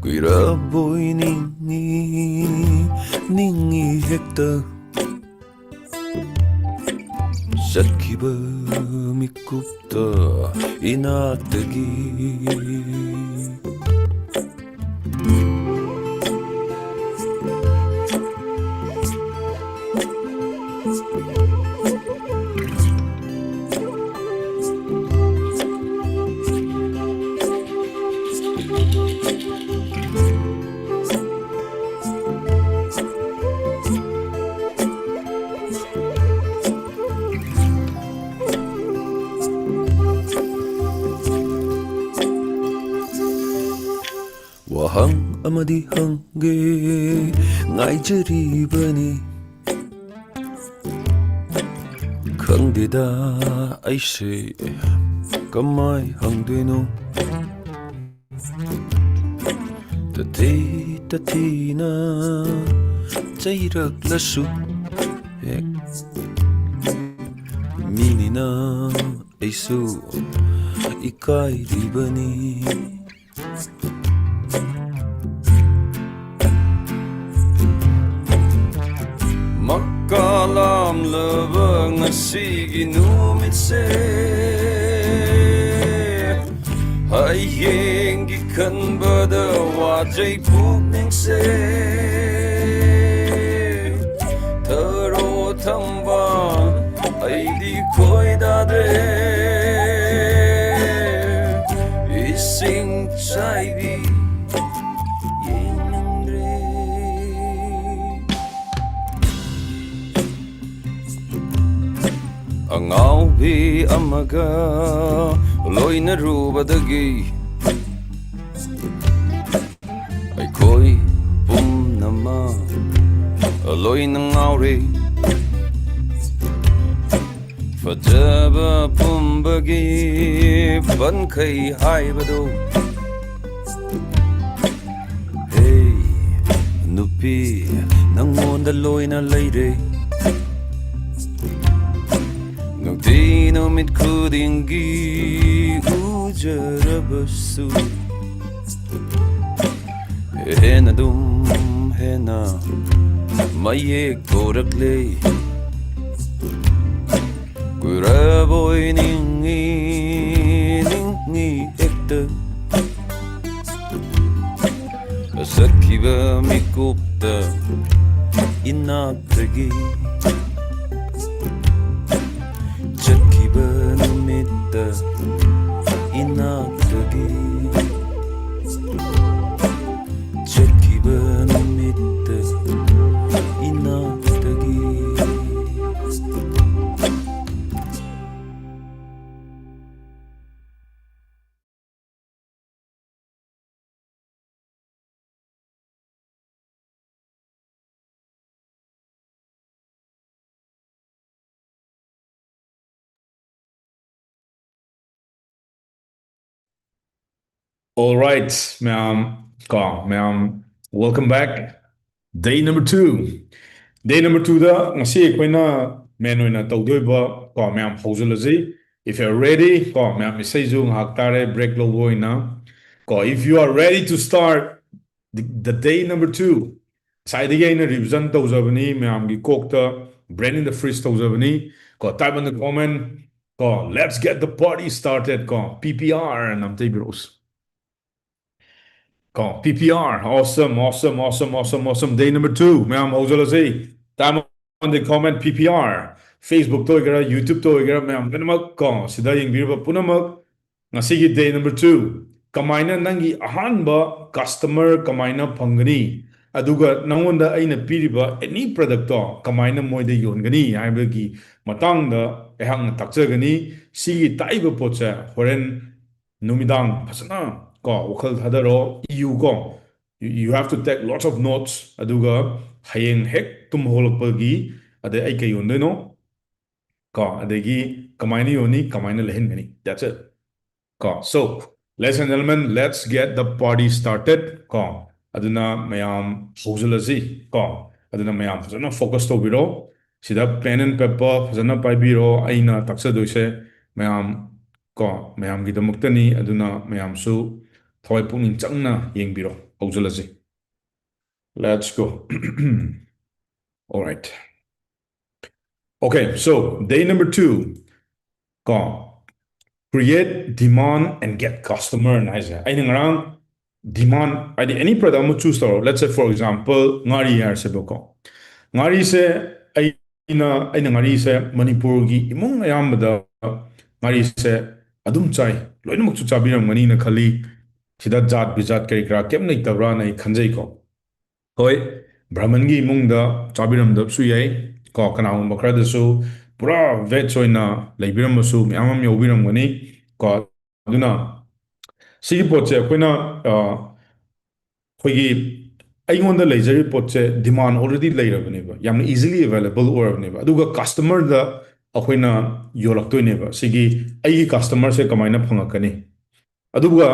ꯀꯨꯏꯔꯕꯣꯏ ꯅꯤꯡꯉꯤ, ꯅꯤꯡꯉꯤ ꯍꯦꯛꯇ꯫ ꯆꯠꯈꯤꯕ ꯃꯤꯀꯨꯞꯇ ꯏꯅꯥꯛꯇꯒꯤ꯫ ꯋꯥꯍꯪ ꯑꯃꯗꯤ ꯍꯪꯒꯦ ꯉꯥꯏꯖꯔꯤꯕꯅꯤ꯫ ꯈꯪꯗꯦꯗ ꯑꯩꯁꯦ ꯀꯃꯥꯏ ꯍꯪꯗꯣꯏꯅꯣ꯫ ꯇꯊꯤ ꯇꯊꯤꯅ ꯆꯩꯔꯛꯂꯁꯨ ꯍꯦꯛ ꯃꯤꯅꯤꯅ ꯑꯩꯁꯨ ꯏꯀꯥꯏꯔꯤꯕꯅꯤ꯫ ꯃꯀꯥ ꯂꯥꯝꯂꯕ ꯉꯁꯤꯒꯤ ꯅꯨꯃꯤꯠꯁꯦ, ꯍꯌꯦꯡꯒꯤ ꯈꯟꯕꯗ ꯋꯥꯖꯩ ꯄꯨꯛꯅꯤꯡꯁꯦ꯫ ꯊꯔꯣ ꯊꯝꯕꯥꯜ ꯑꯩꯗꯤ ꯈꯣꯏꯗꯥꯗ꯭ꯔꯦ, ꯏꯁꯤꯡ ꯆꯥꯏꯕꯤ ꯌꯦꯡꯅꯤꯡꯗ꯭ꯔꯦ꯫ ꯑꯉꯥꯎꯕꯤ ꯑꯃꯒ ꯂꯣꯏꯅꯔꯨꯕꯗꯒꯤ ꯂꯣꯏꯅ ꯉꯥꯎꯔꯦ꯫ ꯐꯖꯕ ꯄꯨꯝꯕꯒꯤ ꯄꯟꯈꯩ ꯍꯥꯏꯕꯗꯨ꯫ ꯍꯦ ꯅꯨꯄꯤ, ꯅꯪꯉꯣꯟꯗ ꯂꯣꯏꯅ ꯂꯩꯔꯦ꯫ ꯅꯨꯡꯇꯤ ꯅꯨꯃꯤꯠ ꯈꯨꯗꯤꯡꯒꯤ ꯎꯖꯔꯕꯁꯨ, ꯍꯦꯟꯅ ꯑꯗꯨꯝ ꯍꯦꯟꯅ ꯃꯌꯦꯛ ꯊꯣꯔꯛꯂꯦ꯫ ꯀꯨꯏꯔꯕꯣꯏ ꯅꯤꯡꯉꯤ, ꯅꯤꯡꯉꯤ ꯍꯦꯛꯇ꯫ ꯆꯠꯈꯤꯕ ꯃꯤꯀꯨꯞꯇ ꯏꯅꯥꯛꯇꯒꯤ, ꯆꯠꯈꯤꯕ ꯅꯨꯃꯤꯠꯇ ꯏꯅꯥꯛꯇꯒꯤ, ꯆꯠꯈꯤꯕ ꯅꯨꯃꯤꯠꯇ ꯏꯅꯥꯛꯇꯒꯤ꯫ All right, ꯃꯌꯥꯝ, ꯀꯣ, ꯃꯌꯥꯝ, welcome back. Day number two. Day number twoꯗ ꯉꯁꯤ ꯑꯩꯈꯣꯏꯅ main ꯑꯣꯏꯅ ꯇꯧꯗꯣꯏꯕ, ꯀꯣ, ꯃꯌꯥꯝ ꯍꯧꯖꯤꯜꯂꯁꯤ꯫ If you're ready, ꯀꯣ, ꯃꯌꯥꯝ ꯏꯁꯩꯁꯨ ꯉꯥꯏꯍꯥꯛ ꯇꯥꯔꯦ, break ꯂꯧꯕ ꯑꯣꯏꯅ꯫ ꯀꯣ, if you are ready to start the, the day number two, ꯉꯁꯥꯏꯗꯒꯤ ꯑꯩꯅ revision ꯇꯧꯖꯕꯅꯤ, ꯃꯌꯥꯝꯒꯤ ꯀꯣꯛꯇ brain in the fridge ꯇꯧꯖꯕꯅꯤ꯫ ꯀꯣ, type in the comment. ꯀꯣ, let's get the party started. ꯀꯣ, P P R ꯑꯅ ꯑꯝꯇ ꯏꯕꯤꯔꯛꯎꯁꯦ꯫ ꯀꯣ, P P R, awesome, awesome, awesome, awesome, awesome. Day number two, ꯃꯌꯥꯝ ꯍꯧꯖꯤꯜꯂꯁꯤ꯫ Type on the comment, P P R. Facebookꯇ ꯑꯣꯏꯒꯦꯔꯥ, YouTubeꯇ ꯑꯣꯏꯒꯦꯔꯥ, ꯃꯌꯥꯝ ꯂꯣꯏꯅꯃꯛ, ꯀꯣ, ꯁꯤꯗ ꯌꯦꯡꯕꯤꯔꯤꯕ ꯄꯨꯝꯅꯃꯛ, ꯉꯁꯤꯒꯤ day number two, ꯀꯃꯥꯏꯅ ꯅꯪꯒꯤ ꯑꯍꯥꯟꯕ customer ꯀꯃꯥꯏꯅ ꯐꯪꯒꯅꯤ, ꯑꯗꯨꯒ ꯅꯪꯉꯣꯟꯗ ꯑꯩꯅ ꯄꯤꯔꯤꯕ any productꯇꯣ ꯀꯃꯥꯏꯅ ꯃꯣꯏꯗ ꯌꯣꯟꯒꯅꯤ ꯍꯥꯏꯕꯒꯤ ꯃꯇꯥꯡꯗ ꯑꯩꯍꯥꯛꯅ ꯇꯥꯛꯆꯒꯅꯤ꯫ ꯁꯤꯒꯤ ꯇꯥꯛꯏꯕ ꯄꯣꯠꯁꯦ ꯍꯣꯔꯦꯟ ꯅꯨꯃꯤꯗꯥꯡ ꯐꯖꯅ, ꯀꯣ, ꯋꯥꯈꯜ ꯊꯥꯗꯔꯣ, ꯏꯌꯨ, ꯀꯣ꯫ you have to take lots of notes. ꯑꯗꯨꯒ ꯍꯌꯦꯡ ꯍꯦꯛ ꯇꯨꯝ ꯍꯧꯒꯠꯂꯛꯄꯒꯤ ꯑꯗꯩ ꯑꯩ ꯀꯩ ꯌꯣꯟꯗꯣꯏꯅꯣ, ꯀꯣ, ꯑꯗꯒꯤ ꯀꯃꯥꯏꯅ ꯌꯣꯟꯅꯤ, ꯀꯃꯥꯏꯅ ꯂꯩꯍꯟꯒꯅꯤ, that's it. ꯀꯣ, so, ladies and gentlemen, let's get the party started. ꯀꯣ, ꯑꯗꯨꯅ ꯃꯌꯥꯝ ꯍꯧꯖꯤꯜꯂꯁꯤ꯫ ꯀꯣ, ꯑꯗꯨꯅ ꯃꯌꯥꯝ ꯐꯖꯅ focus ꯇꯧꯕꯤꯔꯣ꯫ ꯁꯤꯗ pen and paper ꯐꯖꯅ ꯄꯥꯏꯕꯤꯔꯣ꯫ ꯑꯩꯅ ꯇꯥꯛꯆꯗꯣꯏꯁꯦ ꯃꯌꯥꯝ, ꯀꯣ, ꯃꯌꯥꯝꯒꯤꯗꯃꯛꯇꯅꯤ꯫ ꯑꯗꯨꯅ ꯃꯌꯥꯝꯁꯨ ꯊꯋꯥꯏ ꯄꯨꯛꯅꯤꯡ ꯆꯪꯅ ꯌꯦꯡꯕꯤꯔꯣ꯫ ꯍꯧꯖꯤꯜꯂꯁꯤ꯫ Let's go. All right. Okay, so day number two. ꯀꯣ, create demand and get customer ꯅ ꯍꯥꯏꯁꯦ꯫ ꯑꯩꯅ ꯉꯔꯥꯡ demand, ꯍꯥꯏꯗꯤ any product ꯑꯃ choose ꯇꯧꯔꯣ꯫ Let's say, for example, ꯉꯥꯔꯤ ꯍꯥꯏꯔꯁꯦꯕꯀꯣ꯫ ꯉꯥꯔꯤꯁꯦ ꯑꯩꯅ, ꯑꯩꯅ ꯉꯥꯔꯤꯁꯦ ꯃꯅꯤꯄꯨꯔꯒꯤ ꯏꯃꯨꯡ ꯑꯌꯥꯝꯕꯗ ꯉꯥꯔꯤꯁꯦ ꯑꯗꯨꯝ ꯆꯥꯏ, ꯂꯣꯏꯅꯃꯛꯁꯨ ꯆꯥꯕꯤꯔꯝꯒꯅꯤꯅ ꯈꯜꯂꯤ꯫ ꯁꯤꯗ ꯖꯥꯠ ꯕꯤꯖꯥꯠ ꯀꯔꯤ ꯀꯔꯥ ꯀꯩꯝ ꯂꯩꯇꯕ꯭ꯔꯥꯅ ꯑꯩ ꯈꯟꯖꯩꯀꯣ꯫ ꯍꯣꯏ, ꯕ꯭ꯔꯥꯍꯃꯟꯒꯤ ꯏꯃꯨꯡꯗ ꯆꯥꯕꯤꯔꯝꯗꯕꯁꯨ ꯌꯥꯏ ꯀꯣ, ꯀꯅꯥꯒꯨꯝꯕ ꯈꯔꯗꯁꯨ ꯄꯨꯔꯥ veg ꯑꯣꯏꯅ ꯂꯩꯕꯤꯔꯝꯕꯁꯨ ꯃꯌꯥꯝ ꯑꯃ ꯌꯥꯎꯕꯤꯔꯝꯒꯅꯤ ꯀꯣ꯫ ꯑꯗꯨꯅ ꯁꯤꯒꯤ ꯄꯣꯠꯁꯦ ꯑꯩꯈꯣꯏꯅ, ꯑ, ꯑꯩꯈꯣꯏꯒꯤ ꯑꯩꯉꯣꯟꯗ ꯂꯩꯖꯔꯤꯕ ꯄꯣꯠꯁꯦ demand already ꯂꯩꯔꯕꯅꯦꯕ, ꯌꯥꯝꯅ easily available ꯑꯣꯏꯔꯕꯅꯦꯕ꯫ ꯑꯗꯨꯒ customer ꯗ ꯑꯩꯈꯣꯏꯅ ꯌꯣꯜꯂꯛꯇꯣꯏꯅꯦꯕ꯫ ꯁꯤꯒꯤ ꯑꯩꯒꯤ customer ꯁꯦ ꯀꯃꯥꯏꯅ ꯐꯪꯉꯛꯀꯅꯤ? ꯑꯗꯨꯒ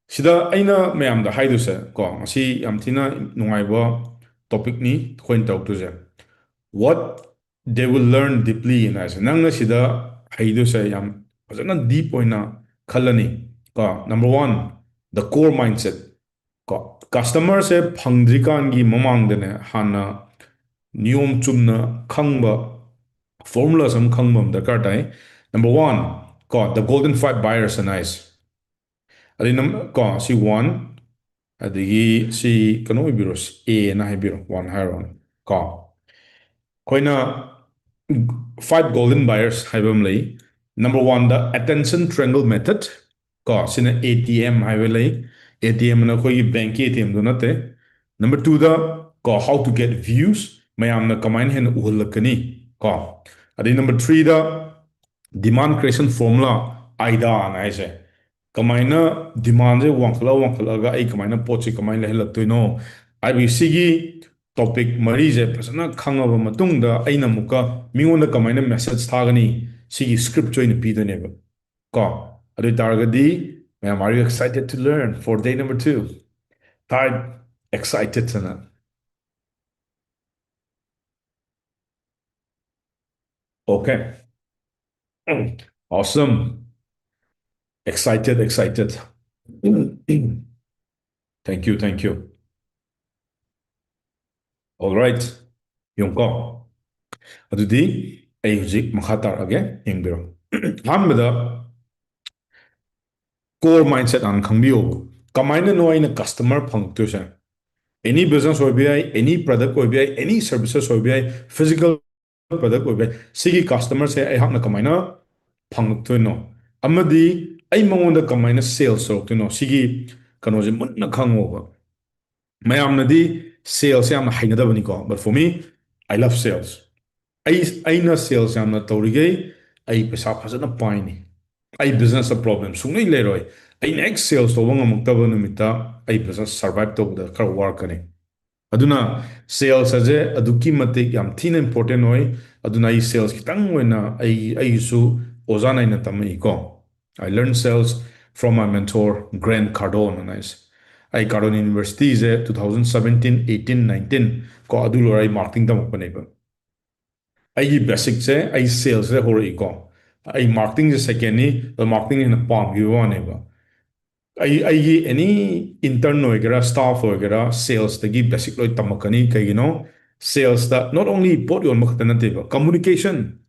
ꯁꯤꯗ ꯑꯩꯅ ꯃꯌꯥꯝꯗ ꯍꯥꯏꯗꯣꯏꯁꯦ ꯀꯣ, ꯉꯁꯤ ꯌꯥꯝ ꯊꯤꯅ ꯅꯨꯡꯉꯥꯏꯕ topic ꯅꯤ ꯑꯩꯈꯣꯏꯅ ꯇꯧꯔꯛꯇꯣꯏꯁꯦ꯫ What they will learn deeply ꯍꯥꯏꯅ ꯍꯥꯏꯁꯦ, ꯅꯪꯅ ꯁꯤꯗ ꯍꯩꯗꯣꯏꯁꯦ ꯌꯥꯝ ꯐꯖꯅ deep ꯑꯣꯏꯅ ꯈꯜꯂꯅꯤ ꯀꯣ꯫ Number one, the core mindset. ꯀꯣ, customer ꯁꯦ ꯐꯪꯗ꯭ꯔꯤꯀꯥꯟꯒꯤ ꯃꯃꯥꯡꯗꯅꯦ ꯍꯥꯟꯅ ꯅꯤꯌꯣꯝ ꯆꯨꯝꯅ ꯈꯪꯕ formulas ꯑꯃ ꯈꯪꯕ ꯑꯃ ꯗꯔꯀꯥꯔ ꯇꯥꯏ꯫ Number one, ꯀꯣ, the golden five buyers ꯍꯥꯏꯅ ꯍꯥꯏꯁꯦ꯫ ꯑꯗꯩ ꯅꯝ-, ꯀꯣ, ꯁꯤ one, ꯑꯗꯒꯤ ꯁꯤ ꯀꯩꯅꯣ ꯑꯣꯏꯕꯤꯔꯣ, ꯁꯤ A ꯅ ꯍꯥꯏꯕꯤꯔꯣ, one ꯍꯥꯏꯔꯣꯅꯦ ꯀꯣ꯫ ꯑꯩꯈꯣꯏꯅ five golden buyers ꯍꯥꯏꯕ ꯑꯃ ꯂꯩ꯫ Number one ꯗ attention triangle method ꯀꯣ, ꯁꯤꯅ A T M ꯍꯥꯏꯕ ꯂꯩ꯫ A T M ꯅ ꯑꯩꯈꯣꯏꯒꯤ bank ꯀꯤ A T M ꯗꯨ ꯅꯠꯇꯦ꯫ Number two ꯗ ꯀꯣ, how to get views, ꯃꯌꯥꯝꯅ ꯀꯃꯥꯏꯅ ꯍꯦꯟꯅ ꯎꯍꯜꯂꯛꯀꯅꯤ ꯀꯣ꯫ ꯑꯗꯩ number three ꯗ demand creation formula, ꯑꯥꯏꯗꯥ ꯅ ꯍꯥꯏꯁꯦ꯫ ꯀꯃꯥꯏꯅ demandꯁꯦ ꯋꯥꯡꯈꯠꯂ ꯋꯥꯡꯈꯠꯂꯒ ꯑꯩ ꯀꯃꯥꯏꯅ ꯄꯣꯠꯁꯦ ꯀꯃꯥꯏꯅ ꯂꯩꯍꯜꯂꯛꯇꯣꯏꯅꯣ ꯍꯥꯏꯕꯒꯤ ꯁꯤꯒꯤ topic ꯃꯔꯤꯁꯦ ꯐꯖꯅ ꯈꯪꯉꯕ ꯃꯇꯨꯡꯗ ꯑꯩꯅ ꯑꯃꯨꯛꯀ ꯃꯤꯉꯣꯟꯗ ꯀꯃꯥꯏꯅ message ꯊꯥꯒꯅꯤ, ꯁꯤꯒꯤ scriptꯁꯦ ꯑꯣꯏꯅ ꯄꯤꯗꯣꯏꯅꯦꯕ꯫ ꯀꯣ, ꯑꯗꯨ ꯑꯣꯏ ꯇꯥꯔꯒꯗꯤ, ꯃꯌꯥꯝ, are you excited to learn for day number two? Type excited ꯍꯥꯏꯅ꯫ Okay. Awesome. Excited, excited. Thank you, thank you. All right. ꯌꯦꯡꯉꯨꯀꯣ꯫ ꯑꯗꯨꯗꯤ ꯑꯩ ꯍꯧꯖꯤꯛ ꯃꯈꯥ ꯇꯥꯔꯛꯑꯒꯦ, ꯌꯦꯡꯕꯤꯔꯣ꯫ ꯑꯍꯥꯟꯕꯗ core mindset ꯍꯥꯟꯅ ꯈꯪꯕꯤꯌꯣꯕ꯫ ꯀꯃꯥꯏꯅꯅꯣ ꯑꯩꯅ customer ꯐꯪꯉꯛꯇꯣꯏꯁꯦ? Any business ꯑꯣꯏꯕ ꯌꯥꯏ, any product ꯑꯣꯏꯕ ꯌꯥꯏ, any services ꯑꯣꯏꯕ ꯌꯥꯏ, physical product ꯑꯣꯏꯕ ꯌꯥꯏ꯫ ꯁꯤꯒꯤ customerꯁꯦ ꯑꯩꯍꯥꯛꯅ ꯀꯃꯥꯏꯅ ꯐꯪꯉꯛꯇꯣꯏꯅꯣ? ꯑꯃꯗꯤ ꯑꯩ ꯃꯉꯣꯟꯗ ꯀꯃꯥꯏꯅ sales ꯇꯧꯔꯛꯇꯣꯏꯅꯣ? ꯁꯤꯒꯤ ꯀꯩꯅꯣꯁꯦ ꯃꯨꯟꯅ ꯈꯪꯉꯣꯕ꯫ ꯃꯌꯥꯝꯅꯗꯤ salesꯁꯦ ꯌꯥꯝꯅ ꯍꯩꯅꯗꯕꯅꯤꯀꯣ, but for me, I love sales. ꯑꯩ, ꯑꯩꯅ sales ꯌꯥꯝꯅ ꯇꯧꯔꯤꯈꯩ ꯑꯩ ꯄꯩꯁꯥ ꯐꯖꯅ ꯄꯥꯏꯅꯤ꯫ ꯑꯩ businessꯇ problem ꯁꯨꯡꯂꯩ ꯂꯩꯔꯣꯏ꯫ ꯑꯩꯅ ꯍꯦꯛ sales ꯇꯧꯕ ꯉꯝꯃꯛꯇꯕ ꯅꯨꯃꯤꯠꯇ ꯑꯩ business survive ꯇꯧꯕꯗ ꯈꯔ ꯋꯥꯔꯛꯀꯅꯤ꯫ ꯑꯗꯨꯅ sales ꯑꯁꯦ ꯑꯗꯨꯛꯀꯤ ꯃꯇꯤꯛ ꯌꯥꯝ ꯊꯤꯅ important ꯑꯣꯏ꯫ ꯑꯗꯨꯅ ꯑꯩ sales ꯈꯤꯇꯪ ꯑꯣꯏꯅ ꯑꯩ, ꯑꯩꯒꯤꯁꯨ ꯑꯣꯖꯥ ꯅꯥꯏꯅ ꯇꯝꯃꯛꯏꯀꯣ꯫ I learned sales from my mentor, Grant Cardone ꯍꯥꯏꯅ꯫ ꯑꯩ Cardone Universityꯁꯦ two thousand seventeen, eighteen, nineteen ꯀꯣ, ꯑꯗꯨ ꯂꯣꯏꯔ ꯑꯩ marketing ꯇꯝꯃꯛꯄꯅꯦꯕ꯫ ꯑꯩꯒꯤ basicꯁꯦ ꯑꯩ salesꯁꯦ ꯍꯧꯔꯛꯏꯀꯣ꯫ ꯑꯩ marketingꯁꯦ secondꯅꯤ, ꯑꯗꯣ marketing ꯍꯦꯟꯅ ꯄꯥꯝꯈꯤꯕ ꯋꯥꯅꯦꯕ꯫ ꯑꯩ, ꯑꯩꯒꯤ any intern ꯑꯣꯏꯒꯦꯔꯥ, staff ꯑꯣꯏꯒꯦꯔꯥ, salesꯇꯒꯤ basic ꯂꯣꯏ ꯇꯝꯃꯛꯀꯅꯤ꯫ ꯀꯩꯒꯤꯅꯣ? Salesꯇ not only ꯄꯣꯠ ꯌꯣꯟꯕ ꯈꯛꯇ ꯅꯠꯇꯦꯕ, communication,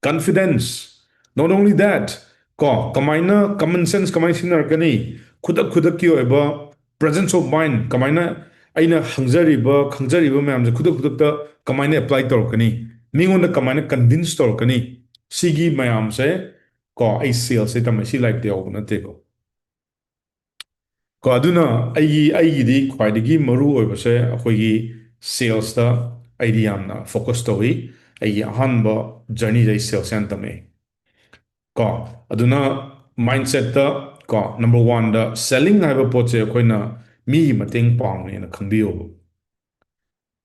confidence, not only that, ꯀꯣ, ꯀꯃꯥꯏꯅ common sense ꯀꯃꯥꯏꯅ ꯁꯤꯖꯤꯟꯅꯔꯛꯀꯅꯤ, ꯈꯨꯗꯛ ꯈꯨꯗꯛꯀꯤ ꯑꯣꯏꯕ presence of mind, ꯀꯃꯥꯏꯅ ꯑꯩꯅ ꯍꯪꯖꯔꯤꯕ, ꯈꯪꯖꯔꯤꯕ ꯃꯌꯥꯝꯁꯦ ꯈꯨꯗꯛ ꯈꯨꯗꯛꯇ ꯀꯃꯥꯏꯅ apply ꯇꯧꯔꯛꯀꯅꯤ, ꯃꯤꯉꯣꯟꯗ ꯀꯃꯥꯏꯅ convince ꯇꯧꯔꯛꯀꯅꯤ, ꯁꯤꯒꯤ ꯃꯌꯥꯝꯁꯦ, ꯀꯣ, ꯑꯩ salesꯁꯦ ꯇꯝꯃꯦ, ꯁꯤ ꯂꯥꯏꯔꯤꯛꯇ ꯌꯥꯎꯕ ꯅꯠꯇꯦꯀꯣ꯫ ꯀꯣ, ꯑꯗꯨꯅ ꯑꯩꯒꯤ, ꯑꯩꯒꯤꯗꯤ ꯈ꯭ꯋꯥꯏꯗꯒꯤ ꯃꯔꯨ ꯑꯣꯏꯕꯁꯦ ꯑꯩꯈꯣꯏꯒꯤ salesꯇ ꯑꯩꯗꯤ ꯌꯥꯝꯅ focus ꯇꯧꯏ꯫ ꯑꯩꯒꯤ ꯑꯍꯥꯟꯕ journeyꯗ ꯑꯩ sales ꯌꯥꯝ ꯇꯝꯃꯛꯑꯦ꯫ ꯀꯣ, ꯑꯗꯨꯅ mindsetꯇ ꯀꯣ, number one ꯗ selling ꯍꯥꯏꯕ ꯄꯣꯠꯁꯦ ꯑꯩꯈꯣꯏꯅ ꯃꯤꯒꯤ ꯃꯇꯦꯡ ꯄꯥꯡꯕꯅꯦꯅ ꯈꯟꯕꯤꯌꯣꯕ꯫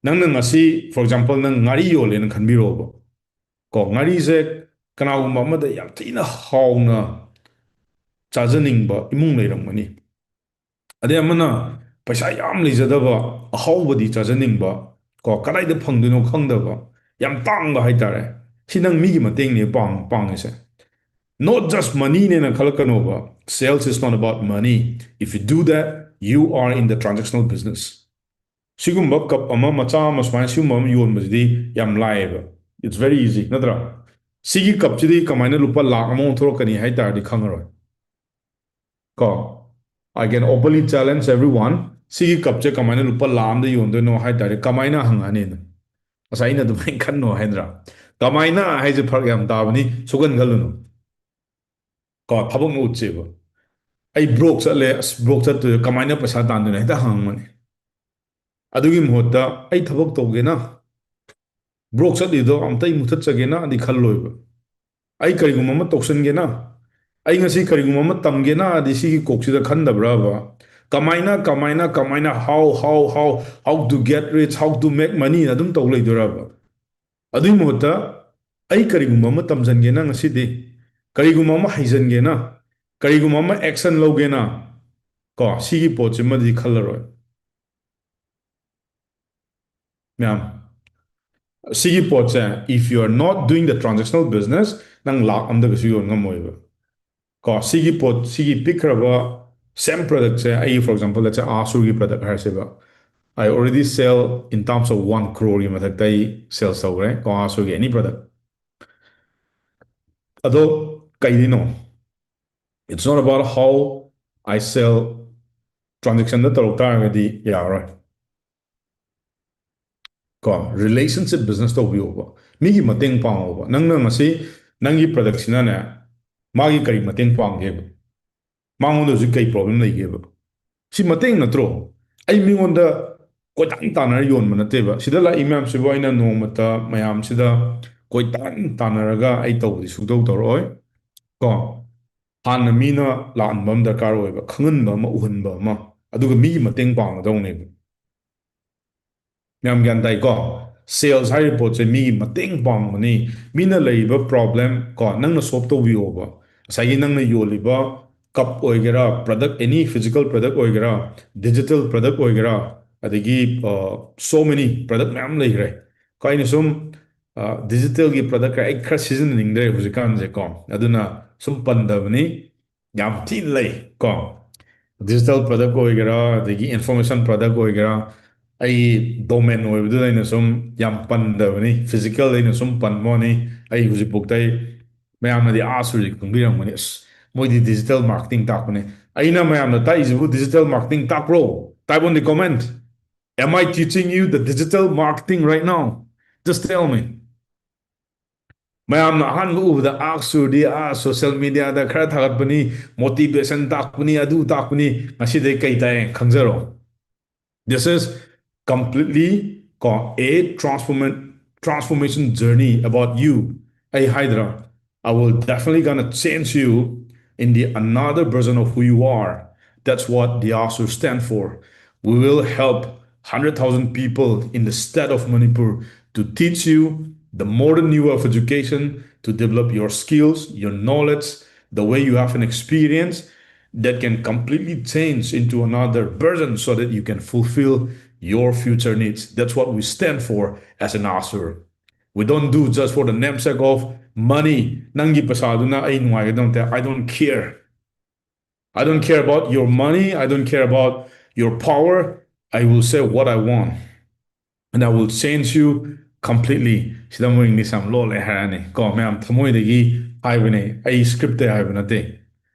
ꯅꯪꯅ ꯉꯁꯤ, for example, ꯅꯪ ꯉꯥꯔꯤ ꯌꯣꯜꯂꯦꯅ ꯈꯟꯕꯤꯔꯣꯕ꯫ ꯀꯣ, ꯉꯥꯔꯤꯁꯦ ꯀꯅꯥꯒꯨꯝꯕ ꯑꯃꯗ ꯌꯥꯝ ꯊꯤꯅ ꯍꯥꯎꯅ ꯆꯥꯖꯅꯤꯡꯕ ꯏꯃꯨꯡ ꯂꯩꯔꯝꯒꯅꯤ꯫ ꯑꯗꯩ ꯑꯃꯅ ꯄꯩꯁꯥ ꯌꯥꯝ ꯂꯩꯖꯗꯕ, ꯑꯍꯥꯎꯕꯗꯤ ꯆꯥꯖꯅꯤꯡꯕ, ꯀꯣ, ꯀꯗꯥꯏꯗ ꯐꯪꯗꯣꯏꯅꯣ ꯈꯪꯗꯕ, ꯌꯥꯝ ꯇꯥꯡꯕ ꯍꯥꯏꯇꯥꯔꯦ꯫ ꯁꯤ ꯅꯪ ꯃꯤꯒꯤ ꯃꯇꯦꯡꯅꯦ ꯄꯥꯡ-, ꯄꯥꯡꯉꯤꯁꯦ꯫ Not just money ꯅꯦꯅ ꯈꯜꯂꯛꯀꯅꯣꯕ꯫ Sales is not about money. If you do that, you are in the transactional business. ꯁꯤꯒꯨꯝꯕ ꯀꯞ ꯑꯃ ꯃꯆꯥ ꯑꯃ ꯁꯨꯃꯥꯏꯅ ꯁꯤꯒꯨꯝꯕ ꯑꯃ ꯌꯣꯟꯕꯁꯤꯗꯤ ꯌꯥꯝ ꯂꯥꯏꯌꯦꯕ꯫ It's very easy, ꯅꯠꯇ꯭ꯔꯥ? ꯁꯤꯒꯤ ꯀꯞꯁꯤꯗꯤ ꯀꯃꯥꯏꯅ ꯂꯨꯄꯥ ꯂꯥꯈ ꯑꯃ ꯑꯣꯟꯊꯣꯔꯛꯀꯅꯤ ꯍꯥꯏ ꯇꯥꯔꯗꯤ ꯈꯪꯉꯔꯣꯏ꯫ ꯀꯣ, I can openly challenge everyone, ꯁꯤꯒꯤ ꯀꯞꯁꯦ ꯀꯃꯥꯏꯅ ꯂꯨꯄꯥ ꯂꯥꯈ ꯑꯃꯗ ꯌꯣꯟꯗꯣꯏꯅꯣ ꯍꯥꯏ ꯇꯥꯔꯗꯤ ꯀꯃꯥꯏꯅ ꯍꯪꯉꯛꯑꯅꯤ? ꯉꯁꯥꯏ ꯑꯩꯅ ꯑꯗꯨꯃꯥꯏꯅ ꯈꯟꯅꯣ ꯍꯥꯏꯗ꯭ꯔꯥ? ꯀꯃꯥꯏꯅ ꯍꯥꯏꯁꯦ ꯐꯔꯛ ꯌꯥꯝ ꯇꯥꯕꯅꯤ, ꯁꯨꯛꯈꯟ ꯈꯜꯂꯨꯅꯨ꯫ ꯀꯣ, ꯊꯕꯛꯅ ꯎꯠꯁꯦꯕ꯫ ꯑꯩ ꯕ꯭ꯔꯣꯛ ꯆꯠꯂꯦ, ꯑꯁ, ꯕ꯭ꯔꯣꯛ ꯆꯠꯇꯣꯏꯗꯣ ꯀꯃꯥꯏꯅ ꯄꯩꯁꯥ ꯇꯥꯟꯗꯣꯏꯅꯣ ꯍꯦꯛꯇ ꯍꯪꯉꯝꯒꯅꯤ꯫ ꯑꯗꯨꯒꯤ ꯃꯍꯨꯠꯇ ꯑꯩ ꯊꯕꯛ ꯇꯧꯒꯦꯅ, ꯕ꯭ꯔꯣꯛ ꯆꯠꯂꯤꯗꯣ ꯑꯝꯇ ꯑꯩ ꯃꯨꯊꯠꯆꯒꯦꯅꯗꯤ ꯈꯜꯂꯣꯏꯕ꯫ ꯑꯩ ꯀꯔꯤꯒꯨꯝꯕ ꯑꯃ ꯇꯧꯁꯟꯒꯦꯅ, ꯑꯩ ꯉꯁꯤ ꯀꯔꯤꯒꯨꯝꯕ ꯑꯃ ꯇꯝꯒꯦꯅꯗꯤ ꯁꯤꯒꯤ ꯀꯣꯛꯁꯤꯗ ꯈꯟꯗꯕ꯭ꯔꯕ? ꯀꯃꯥꯏꯅ, ꯀꯃꯥꯏꯅ, ꯀꯃꯥꯏꯅ, how, how, how, how to get rich, how to make money ꯑꯗꯨꯝ ꯇꯧ ꯂꯩꯗꯣꯏꯔꯕ? ꯑꯗꯨꯒꯤ ꯃꯍꯨꯠꯇ ꯑꯩ ꯀꯔꯤꯒꯨꯝꯕ ꯑꯃ ꯇꯝꯁꯟꯒꯦꯅ ꯉꯁꯤꯗꯤ, ꯀꯔꯤꯒꯨꯝꯕ ꯑꯃ ꯍꯩꯖꯟꯒꯦꯅ, ꯀꯔꯤꯒꯨꯝꯕ ꯑꯃ action ꯂꯧꯒꯦꯅ, ꯀꯣ, ꯁꯤꯒꯤ ꯄꯣꯠꯁꯤꯃꯗꯤ ꯈꯜꯂꯔꯣꯏ꯫ ꯃꯌꯥꯝ, ꯁꯤꯒꯤ ꯄꯣꯠꯁꯦ, if you are not doing the transactional business, ꯅꯪ ꯂꯥꯈ ꯑꯃꯗ ꯀꯩꯁꯨ ꯌꯣꯟ ꯉꯝꯃꯣꯏꯕ꯫ ꯀꯣ, ꯁꯤꯒꯤ ꯄꯣꯠ, ꯁꯤꯒꯤ ꯄꯤꯛꯈ꯭ꯔꯕ same product ꯁꯦ, ꯑꯩ, for example, let's say, ꯑꯥꯁꯨꯔꯒꯤ product ꯍꯥꯏꯔꯁꯦꯕ, I already sell in terms of one crore ꯒꯤ ꯃꯊꯛꯇ ꯑꯩ sales ꯇꯧꯈ꯭ꯔꯦ, ꯀꯣ, ꯑꯥꯁꯨꯔꯒꯤ any product꯫ ꯑꯗꯣ ꯀꯩꯒꯤꯅꯣ? It's not about how I sell, transaction ꯗ ꯇꯧꯔꯛ ꯇꯥꯔꯒꯗꯤ ꯌꯥꯔꯔꯣꯏ꯫ ꯀꯣ, relationship business ꯇꯧꯕꯤꯌꯣꯕ, ꯃꯤꯒꯤ ꯃꯇꯦꯡ ꯄꯥꯡꯉꯣꯕ꯫ ꯅꯪꯅ ꯉꯁꯤ ꯅꯪꯒꯤ product ꯁꯤꯅꯅꯦ, ꯃꯥꯒꯤ ꯀꯔꯤ ꯃꯇꯦꯡ ꯄꯥꯡꯒꯦꯕ? ꯃꯉꯣꯟꯗ ꯍꯧꯖꯤꯛ ꯀꯩ problem ꯂꯩꯒꯦꯕ? ꯁꯤ ꯃꯇꯦꯡ ꯅꯠꯇ꯭ꯔꯣ? ꯑꯩ ꯃꯤꯉꯣꯟꯗ ꯀꯣꯏꯇꯥꯟ ꯇꯥꯟꯅꯔ ꯌꯣꯟꯕ ꯅꯠꯇꯦꯕ꯫ ꯁꯤꯗ ꯂꯥꯛꯏ ꯃꯌꯥꯝꯁꯤꯕꯨ ꯑꯩꯅ ꯅꯣꯡꯃꯇ ꯃꯌꯥꯝꯁꯤꯗ ꯀꯣꯏꯇꯥꯟ ꯇꯥꯟꯅꯔꯒ ꯑꯩ ꯇꯧꯕꯗꯤ ꯁꯨꯡꯇꯧ ꯇꯧꯔꯛꯑꯣꯏ꯫ ꯀꯣ, ꯍꯥꯟꯅ ꯃꯤꯅ ꯂꯥꯛꯍꯟꯕ ꯑꯃ ꯗꯔꯀꯥꯔ ꯑꯣꯏꯕ, ꯈꯪꯍꯟꯕ ꯑꯃ, ꯎꯍꯟꯕ ꯑꯃ, ꯑꯗꯨꯒ ꯃꯤꯒꯤ ꯃꯇꯦꯡ ꯄꯥꯡꯒꯗꯧꯅꯦꯕ꯫ ꯃꯌꯥꯝ ꯒ꯭ꯌꯥꯟ ꯇꯥꯏꯀꯣ? Sales ꯍꯥꯏꯔꯤꯕ ꯄꯣꯠꯁꯦ ꯃꯤꯒꯤ ꯃꯇꯦꯡ ꯄꯥꯡꯕꯅꯤ꯫ ꯃꯤꯅ ꯂꯩꯔꯤꯕ problem ꯀꯣ, ꯅꯪꯅ solve ꯇꯧꯕꯤꯌꯣꯕ꯫ ꯉꯁꯥꯏꯒꯤ ꯅꯪꯅ ꯌꯣꯜꯂꯤꯕ cup ꯑꯣꯏꯒꯦꯔꯥ, product, any physical product ꯑꯣꯏꯒꯦꯔꯥ, digital product ꯑꯣꯏꯒꯦꯔꯥ, ꯑꯗꯒꯤ so many product ꯃꯌꯥꯝ ꯂꯩꯈ꯭ꯔꯦ꯫ ꯀꯣ, ꯑꯩꯅ ꯁꯨꯝ digitalꯒꯤ product ꯈꯔ ꯑꯩ ꯈꯔ ꯁꯤꯖꯤꯟꯅꯅꯤꯡꯗ꯭ꯔꯦ ꯍꯧꯖꯤꯛꯀꯥꯟꯁꯦ ꯀꯣ, ꯑꯗꯨꯅ ꯁꯨꯝ ꯄꯟꯗꯕꯅꯤ꯫ ꯌꯥꯝ ꯊꯤꯅ ꯂꯩ ꯀꯣ꯫ Digital product ꯑꯣꯏꯒꯦꯔꯥ, ꯑꯗꯒꯤ information product ꯑꯣꯏꯒꯦꯔꯥ, ꯑꯩ domain ꯑꯣꯏꯕꯗꯨꯗ ꯑꯩꯅ ꯁꯨꯝ ꯌꯥꯝ ꯄꯟꯗꯕꯅꯤ꯫ Physical ꯑꯩꯅ ꯁꯨꯝ ꯄꯟꯕ ꯋꯥꯅꯤ꯫ ꯑꯩ ꯍꯧꯖꯤꯛꯐꯥꯎꯗ ꯑꯩ, ꯃꯌꯥꯝꯅꯗꯤ ꯑꯥ ꯁꯨꯔꯁꯤ ꯈꯪꯕꯤꯔꯝꯒꯅꯤ, "ꯑꯁ, ꯃꯣꯏꯗꯤ digital marketing ꯇꯥꯛꯄꯅꯦ"꯫ ꯑꯩꯅ ꯃꯌꯥꯝꯅ ꯇꯥꯛꯏꯁꯤꯕꯨ digital marketing ꯇꯥꯛꯄ꯭ꯔꯣ? Type on the comment. Am I teaching you the digital marketing right now? Just tell me. ꯃꯌꯥꯝꯅ ꯑꯍꯥꯟꯕ ꯎꯕꯗ ꯑꯥ ꯁꯨꯔꯗꯤ ꯑꯥ social mediaꯗ ꯈꯔ ꯊꯥꯒꯠꯄꯅꯤ, motivation ꯇꯥꯛꯄꯅꯤ, ꯑꯗꯨ ꯇꯥꯛꯄꯅꯤ, ꯉꯁꯤꯗꯩ ꯀꯩ ꯇꯥꯛꯑꯦ ꯈꯪꯖꯔꯣ꯫ This is completely ꯀꯣ, a transforma-, transformation journey about you. ꯑꯩ ꯍꯥꯏꯗ꯭ꯔꯥ? I will definitely gonna change you in the another version of who you are. That's what the Asur stand for. We will help hundred thousand people in the state of Manipur to teach you the modern new way of education, to develop your skills, your knowledge, the way you have an experience that can completely change into another version so that you can fulfill your future needs. That's what we stand for as an Asur. We don't do just for the namesake of money. ꯅꯪꯒꯤ ꯄꯩꯁꯥꯗꯨꯅ ꯑꯩ ꯅꯨꯡꯉꯥꯏꯒꯗꯕ ꯅꯠꯇꯦ꯫ I don't care. I don't care about your money. I don't care about your power. I will say what I want. And I will change you completely. ꯁꯤꯗ ꯃꯣꯏ English ꯌꯥꯝ ꯂꯣꯜꯂꯦ ꯍꯥꯏꯔꯛꯑꯅꯤ ꯀꯣ꯫ ꯃꯌꯥꯝ ꯊꯃꯣꯏꯗꯒꯤ ꯍꯥꯏꯕꯅꯦ, ꯑꯩ scriptꯇ ꯍꯥꯏꯕ ꯅꯠꯇꯦ꯫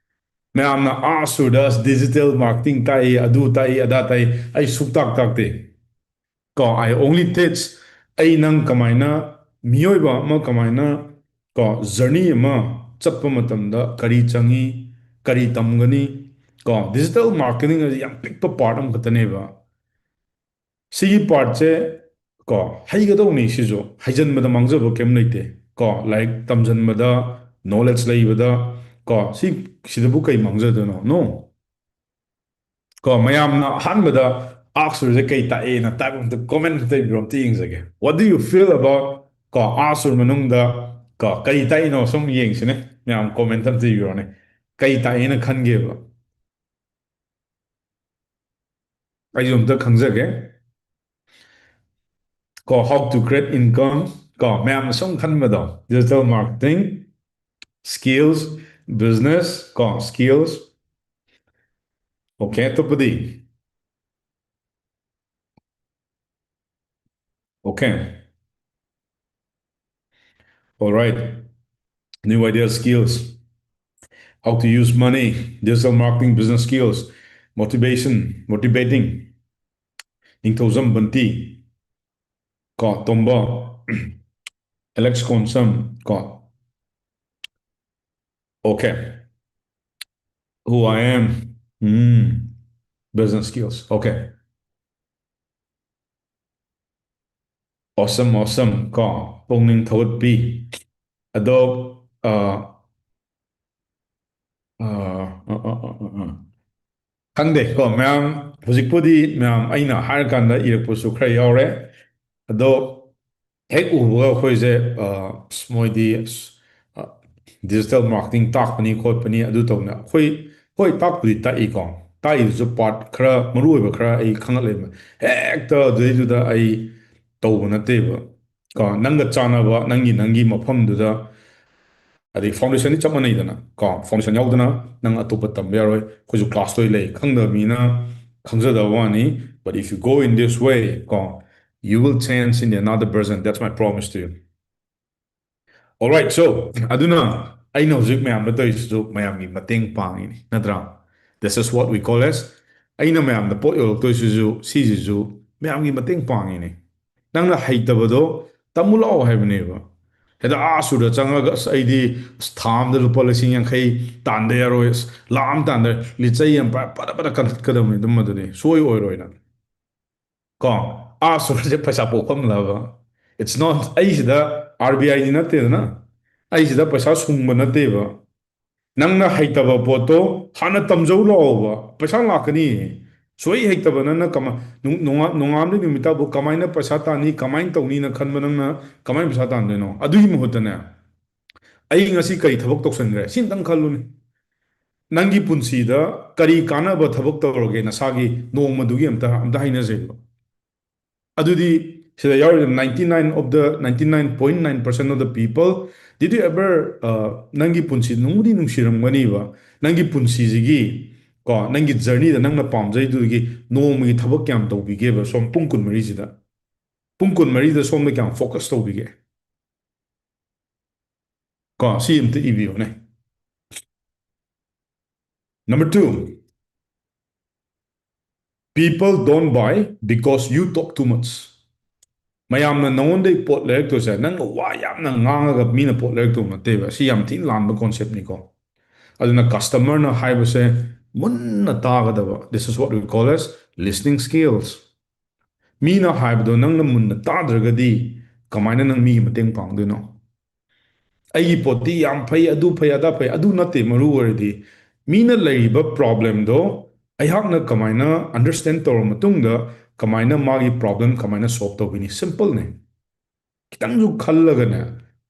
ꯃꯌꯥꯝꯅ ꯑꯥ ꯁꯨꯔꯗ digital marketing ꯇꯥꯛꯏ, ꯑꯗꯨ ꯇꯥꯛꯏ, ꯑꯗꯥ ꯇꯥꯛꯏ, ꯑꯩ ꯁꯨꯛꯇꯥꯛ ꯇꯥꯛꯇꯦ ꯀꯣ꯫ I only teach ꯑꯩ ꯅꯪ ꯀꯃꯥꯏꯅ ꯃꯤꯑꯣꯏꯕ ꯑꯃ ꯀꯃꯥꯏꯅ ꯀꯣ journey ꯑꯃ ꯆꯠꯄ ꯃꯇꯝꯗ ꯀꯔꯤ ꯆꯪꯉꯤ, ꯀꯔꯤ ꯇꯝꯒꯅꯤ ꯀꯣ꯫ Digital marketing ꯑꯁꯤ ꯌꯥꯝ ꯄꯤꯛꯄ part ꯑꯃꯈꯛꯇꯅꯦꯕ꯫ ꯁꯤꯒꯤ partꯁꯦ ꯀꯣ ꯍꯩꯒꯗꯧꯅꯤ꯫ ꯁꯤꯁꯨ ꯍꯩꯖꯟꯕꯗ ꯃꯥꯡꯖꯕ ꯀꯩꯝ ꯂꯩꯇꯦ ꯀꯣ꯫ ꯂꯥꯏꯔꯤꯛ ꯇꯝꯖꯟꯕꯗ, knowledge ꯂꯩꯕꯗ, ꯀꯣ, ꯁꯤ, ꯁꯤꯗꯕꯨ ꯀꯩ ꯃꯥꯡꯖꯗꯣꯏꯅꯣ? No. ꯀꯣ, ꯃꯌꯥꯝꯅ ꯑꯍꯥꯟꯕꯗ ꯑꯥꯔꯛꯁ ꯇꯧꯔꯤꯁꯦ ꯀꯩ ꯇꯥꯛꯑꯦꯅ ꯇꯥꯏꯞ ꯑꯝꯇ ꯀꯣꯃꯦꯟ ꯑꯝꯇ ꯏꯕꯤꯔꯣ, ꯑꯝꯇ ꯌꯦꯡꯖꯒꯦ꯫ What do you feel about, ꯀꯣ, ꯑꯥꯔꯛꯁ ꯇꯧꯔ ꯃꯅꯨꯡꯗ, ꯀꯣ, ꯀꯩ ꯇꯥꯛꯏꯅꯣ ꯁꯨꯝ ꯌꯦꯡꯁꯤꯅꯦ꯫ ꯃꯌꯥꯝ ꯀꯣꯃꯦꯟ ꯑꯝꯇ ꯏꯕꯤꯔꯣꯅꯦ꯫ ꯀꯩ ꯇꯥꯛꯑꯦꯅ ꯈꯟꯒꯦꯕ? ꯑꯩꯁꯨ ꯑꯝꯇ ꯈꯪꯖꯒꯦ꯫ ꯀꯣ, how to create income, ꯀꯣ, ꯃꯌꯥꯝꯅ ꯁꯨꯝ ꯈꯟꯕꯗꯣ, digital marketing, skills, business, ꯀꯣ, skills. Okay, ꯑꯇꯣꯞꯄꯗꯤ? Okay. All right. New idea, skills. How to use money, digital marketing, business skills, motivation, motivating. ꯅꯤꯡꯊꯧꯖꯝ ꯕꯟꯇꯤ, ꯀꯣ, ꯇꯣꯝꯕ, Alex Konsam, ꯀꯣ. Okay. Who I am. Um. Business skills. Okay. Awesome, awesome. ꯀꯣ, ꯄꯨꯛꯅꯤꯡ ꯊꯧꯒꯠꯄꯤ꯫ ꯑꯗꯣ, ꯑ, ꯑ, ꯑ, ꯑ, ꯑ, ꯑ, ꯑ꯫ ꯈꯪꯗꯦ, ꯀꯣ, ꯃꯌꯥꯝ ꯍꯧꯖꯤꯛꯄꯨꯗꯤ ꯃꯌꯥꯝ ꯑꯩꯅ ꯍꯥꯏꯔꯀꯥꯟꯗ ꯏꯔꯛꯄꯁꯨ ꯈꯔ ꯌꯥꯎꯔꯦ꯫ ꯑꯗꯣ ꯍꯦꯛ ꯎꯕꯒ ꯑꯩꯈꯣꯏꯁꯦ, ꯑ, ꯑꯁ, ꯃꯣꯏꯗꯤ, ꯑꯁ, ꯑ, digital marketing ꯇꯥꯛꯄꯅꯤ ꯈꯣꯠꯄꯅꯤ ꯑꯗꯨ ꯇꯧꯕꯅꯤ꯫ ꯑꯩꯈꯣꯏ, ꯍꯣꯏ, ꯇꯥꯛꯄꯨꯗꯤ ꯇꯥꯛꯏꯀꯣ꯫ ꯇꯥꯛꯏꯗꯨꯁꯨ part ꯈꯔ ꯃꯔꯨ ꯑꯣꯏꯕ ꯈꯔ ꯑꯩ ꯈꯪꯒꯠꯂꯛꯑꯦꯕ꯫ ꯍꯦꯛꯇ ꯑꯗꯨꯗꯩꯗꯨꯗ ꯑꯩ ꯇꯧꯕ ꯅꯠꯇꯦꯕ꯫ ꯀꯣ, ꯅꯪꯒ ꯆꯥꯟꯅꯕ, ꯅꯪꯒꯤ, ꯅꯪꯒꯤ ꯃꯐꯝꯗꯨꯗ, ꯑꯗꯩ foundationꯗꯤ ꯆꯞ ꯃꯥꯟꯅꯩꯗꯅ, ꯀꯣ, foundation ꯌꯥꯎꯗꯅ ꯅꯪ ꯑꯇꯣꯞꯄ ꯇꯝꯕ ꯌꯥꯔꯣꯏ꯫ ꯑꯩꯈꯣꯏꯁꯨ class ꯂꯣꯏ ꯂꯩ, ꯈꯪꯗꯕ ꯃꯤꯅ ꯈꯪꯖꯗꯕ ꯋꯥꯅꯤ꯫ But if you go in this way, ꯀꯣ, you will change in another version. That's my promise to you. Alright, so, ꯑꯗꯨꯅ ꯑꯩꯅ ꯍꯧꯖꯤꯛ ꯃꯌꯥꯝꯗ ꯇꯧꯔꯤꯁꯤꯁꯨ ꯃꯌꯥꯝꯒꯤ ꯃꯇꯦꯡ ꯄꯥꯡꯉꯤꯅꯤ, ꯅꯠꯇ꯭ꯔꯥ? This is what we call as, ꯑꯩꯅ ꯃꯌꯥꯝꯗ ꯄꯣꯠ ꯌꯣꯜꯂꯛꯇꯣꯏꯁꯤꯁꯨ, ꯁꯤꯁꯤꯁꯨ ꯃꯌꯥꯝꯒꯤ ꯃꯇꯦꯡ ꯄꯥꯡꯉꯤꯅꯤ꯫ ꯅꯪꯅ ꯍꯩꯇꯕꯗꯣ ꯇꯝꯃꯨ ꯂꯥꯛꯑꯣ ꯍꯥꯏꯕꯅꯦꯕ꯫ ꯍꯦꯛꯇ ꯑꯥ ꯁꯨꯔꯗ ꯆꯪꯉꯒ, "ꯑꯁ, ꯑꯩꯗꯤ, ꯑꯁ, ꯊꯥ ꯑꯃꯗ ꯂꯨꯄꯥ ꯂꯤꯁꯤꯡ ꯌꯥꯡꯈꯩ ꯇꯥꯟꯗ ꯌꯥꯔꯣꯏ, ꯑꯁ, ꯂꯥꯈ ꯑꯃ ꯇꯥꯟꯗ ꯌꯥꯔꯣꯏ", ꯂꯤꯆꯩ ꯑꯃ ꯄꯥꯏ-, ꯄꯗ ꯄꯗ ꯀꯟꯈꯠꯀꯗꯕꯅꯤ꯫ ꯑꯗꯨꯝꯕꯗꯨꯗꯤ ꯁꯣꯏ ꯑꯣꯏꯔꯣꯏ ꯅꯪ꯫ ꯀꯣ, ꯑꯥ ꯁꯨꯔꯁꯦ ꯄꯩꯁꯥ ꯄꯣꯛꯐꯝꯂꯕ? It's not, ꯑꯩꯁꯤꯗ RBIꯗꯤ ꯅꯠꯇꯦꯗꯅ, ꯑꯩꯁꯤꯗ ꯄꯩꯁꯥ ꯁꯨꯡꯕ ꯅꯠꯇꯦꯕ꯫ ꯅꯪꯅ ꯍꯩꯇꯕ ꯄꯣꯠꯇꯣ ꯍꯥꯟꯅ ꯇꯝꯖꯧ ꯂꯥꯛꯑꯣꯕ, ꯄꯩꯁꯥ ꯂꯥꯛꯀꯅꯤ꯫ ꯁꯣꯏ ꯍꯩꯇꯕ ꯅꯪꯅ ꯀꯃ-, ꯅꯨꯡ-, ꯅꯣꯡꯉꯥ-, ꯅꯣꯡꯉꯥꯟꯕꯗꯩ ꯅꯨꯃꯤꯠ ꯇꯥꯕꯨ ꯀꯃꯥꯏꯅ ꯄꯩꯁꯥ ꯇꯥꯅꯤ, ꯀꯃꯥꯏꯅ ꯇꯧꯅꯤꯅ ꯈꯟꯕ ꯅꯪꯅ ꯀꯃꯥꯏꯅ ꯄꯩꯁꯥ ꯇꯥꯟꯗꯣꯏꯅꯣ? ꯑꯗꯨꯒꯤ ꯃꯍꯨꯠꯇꯅꯦ, "ꯑꯩ ꯉꯁꯤ ꯀꯔꯤ ꯊꯕꯛ ꯇꯧꯁꯟꯈ꯭ꯔꯦ?" ꯁꯤꯝꯇꯪ ꯈꯜꯂꯨꯅꯦ꯫ ꯅꯪꯒꯤ ꯄꯨꯟꯁꯤꯗ ꯀꯔꯤ ꯀꯥꯟꯅꯕ ꯊꯕꯛ ꯇꯧꯔꯒꯦ ꯅꯁꯥꯒꯤ ꯅꯣꯡꯃꯗꯨꯒꯤ? ꯑꯝꯇ, ꯑꯝꯇ ꯍꯥꯏꯅꯖꯩꯕ꯫ ꯑꯗꯨꯗꯤ ꯁꯤꯗ ꯌꯥꯎꯔꯤꯕ ninety nine of the ninety nine point nine percent of the people, did you ever, ꯑ, ꯅꯪꯒꯤ ꯄꯨꯟꯁꯤ ꯅꯨꯡꯕꯨꯗꯤ ꯅꯨꯡꯁꯤꯔꯝꯒꯅꯤꯕ, ꯅꯪꯒꯤ ꯄꯨꯟꯁꯤꯁꯤꯒꯤ, ꯀꯣ, ꯅꯪꯒꯤ journeyꯗ ꯅꯪꯅ ꯄꯥꯝꯖꯩꯗꯨꯒꯤ ꯅꯣꯡꯃꯒꯤ ꯊꯕꯛ ꯀꯌꯥꯝ ꯇꯧꯕꯤꯒꯦꯕ? ꯁꯣꯝ ꯄꯨꯡ ꯀꯨꯟꯃꯔꯤꯁꯤꯗ, ꯄꯨꯡ ꯀꯨꯟꯃꯔꯤꯗ ꯁꯣꯝꯗ ꯀꯌꯥꯝ focus ꯇꯧꯕꯤꯒꯦ? ꯀꯣ, ꯁꯤ ꯑꯝꯇ ꯏꯕꯤꯌꯨꯅꯦ꯫ Number two, people don't buy because you talk too much. ꯃꯌꯥꯝꯅ ꯅꯉꯣꯟꯗꯩ ꯄꯣꯠ ꯂꯩꯔꯛꯇꯣꯏꯁꯦ, ꯅꯪꯅ ꯋꯥ ꯌꯥꯝꯅ ꯉꯥꯡꯉꯒ ꯃꯤꯅ ꯄꯣꯠ ꯂꯩꯔꯛꯇꯧ ꯅꯠꯇꯦꯕ꯫ ꯁꯤ ꯌꯥꯝ ꯊꯤꯅ ꯂꯥꯟꯕ conceptꯅꯤꯀꯣ꯫ ꯑꯗꯨꯅ customerꯅ ꯍꯥꯏꯕꯁꯦ ꯃꯨꯟꯅ ꯇꯥꯒꯗꯕ, this is what we call as listening skills꯫ ꯃꯤꯅ ꯍꯥꯏꯕꯗꯣ ꯅꯪꯅ ꯃꯨꯟꯅ ꯇꯥꯗ꯭ꯔꯒꯗꯤ ꯀꯃꯥꯏꯅ ꯅꯪ ꯃꯤꯒꯤ ꯃꯇꯦꯡ ꯄꯥꯡꯗꯣꯏꯅꯣ? "ꯑꯩꯒꯤ ꯄꯣꯠꯇꯤ ꯌꯥꯝ ꯐꯩ, ꯑꯗꯨ ꯐꯩ, ꯑꯗꯥ ꯐꯩ", ꯑꯗꯨ ꯅꯠꯇꯦ ꯃꯔꯨ ꯑꯣꯏꯔꯤꯗꯤ꯫ ꯃꯤꯅ ꯂꯩꯔꯤꯕ problemꯗꯣ ꯑꯩꯍꯥꯛꯅ ꯀꯃꯥꯏꯅ understand ꯇꯧꯔ ꯃꯇꯨꯡꯗ ꯀꯃꯥꯏꯅ ꯃꯥꯒꯤ problem ꯀꯃꯥꯏꯅ solve ꯇꯧꯒꯅꯤ? Simpleꯅꯦ꯫ ꯈꯤꯇꯪꯁꯨ ꯈꯜꯂꯒꯅꯦ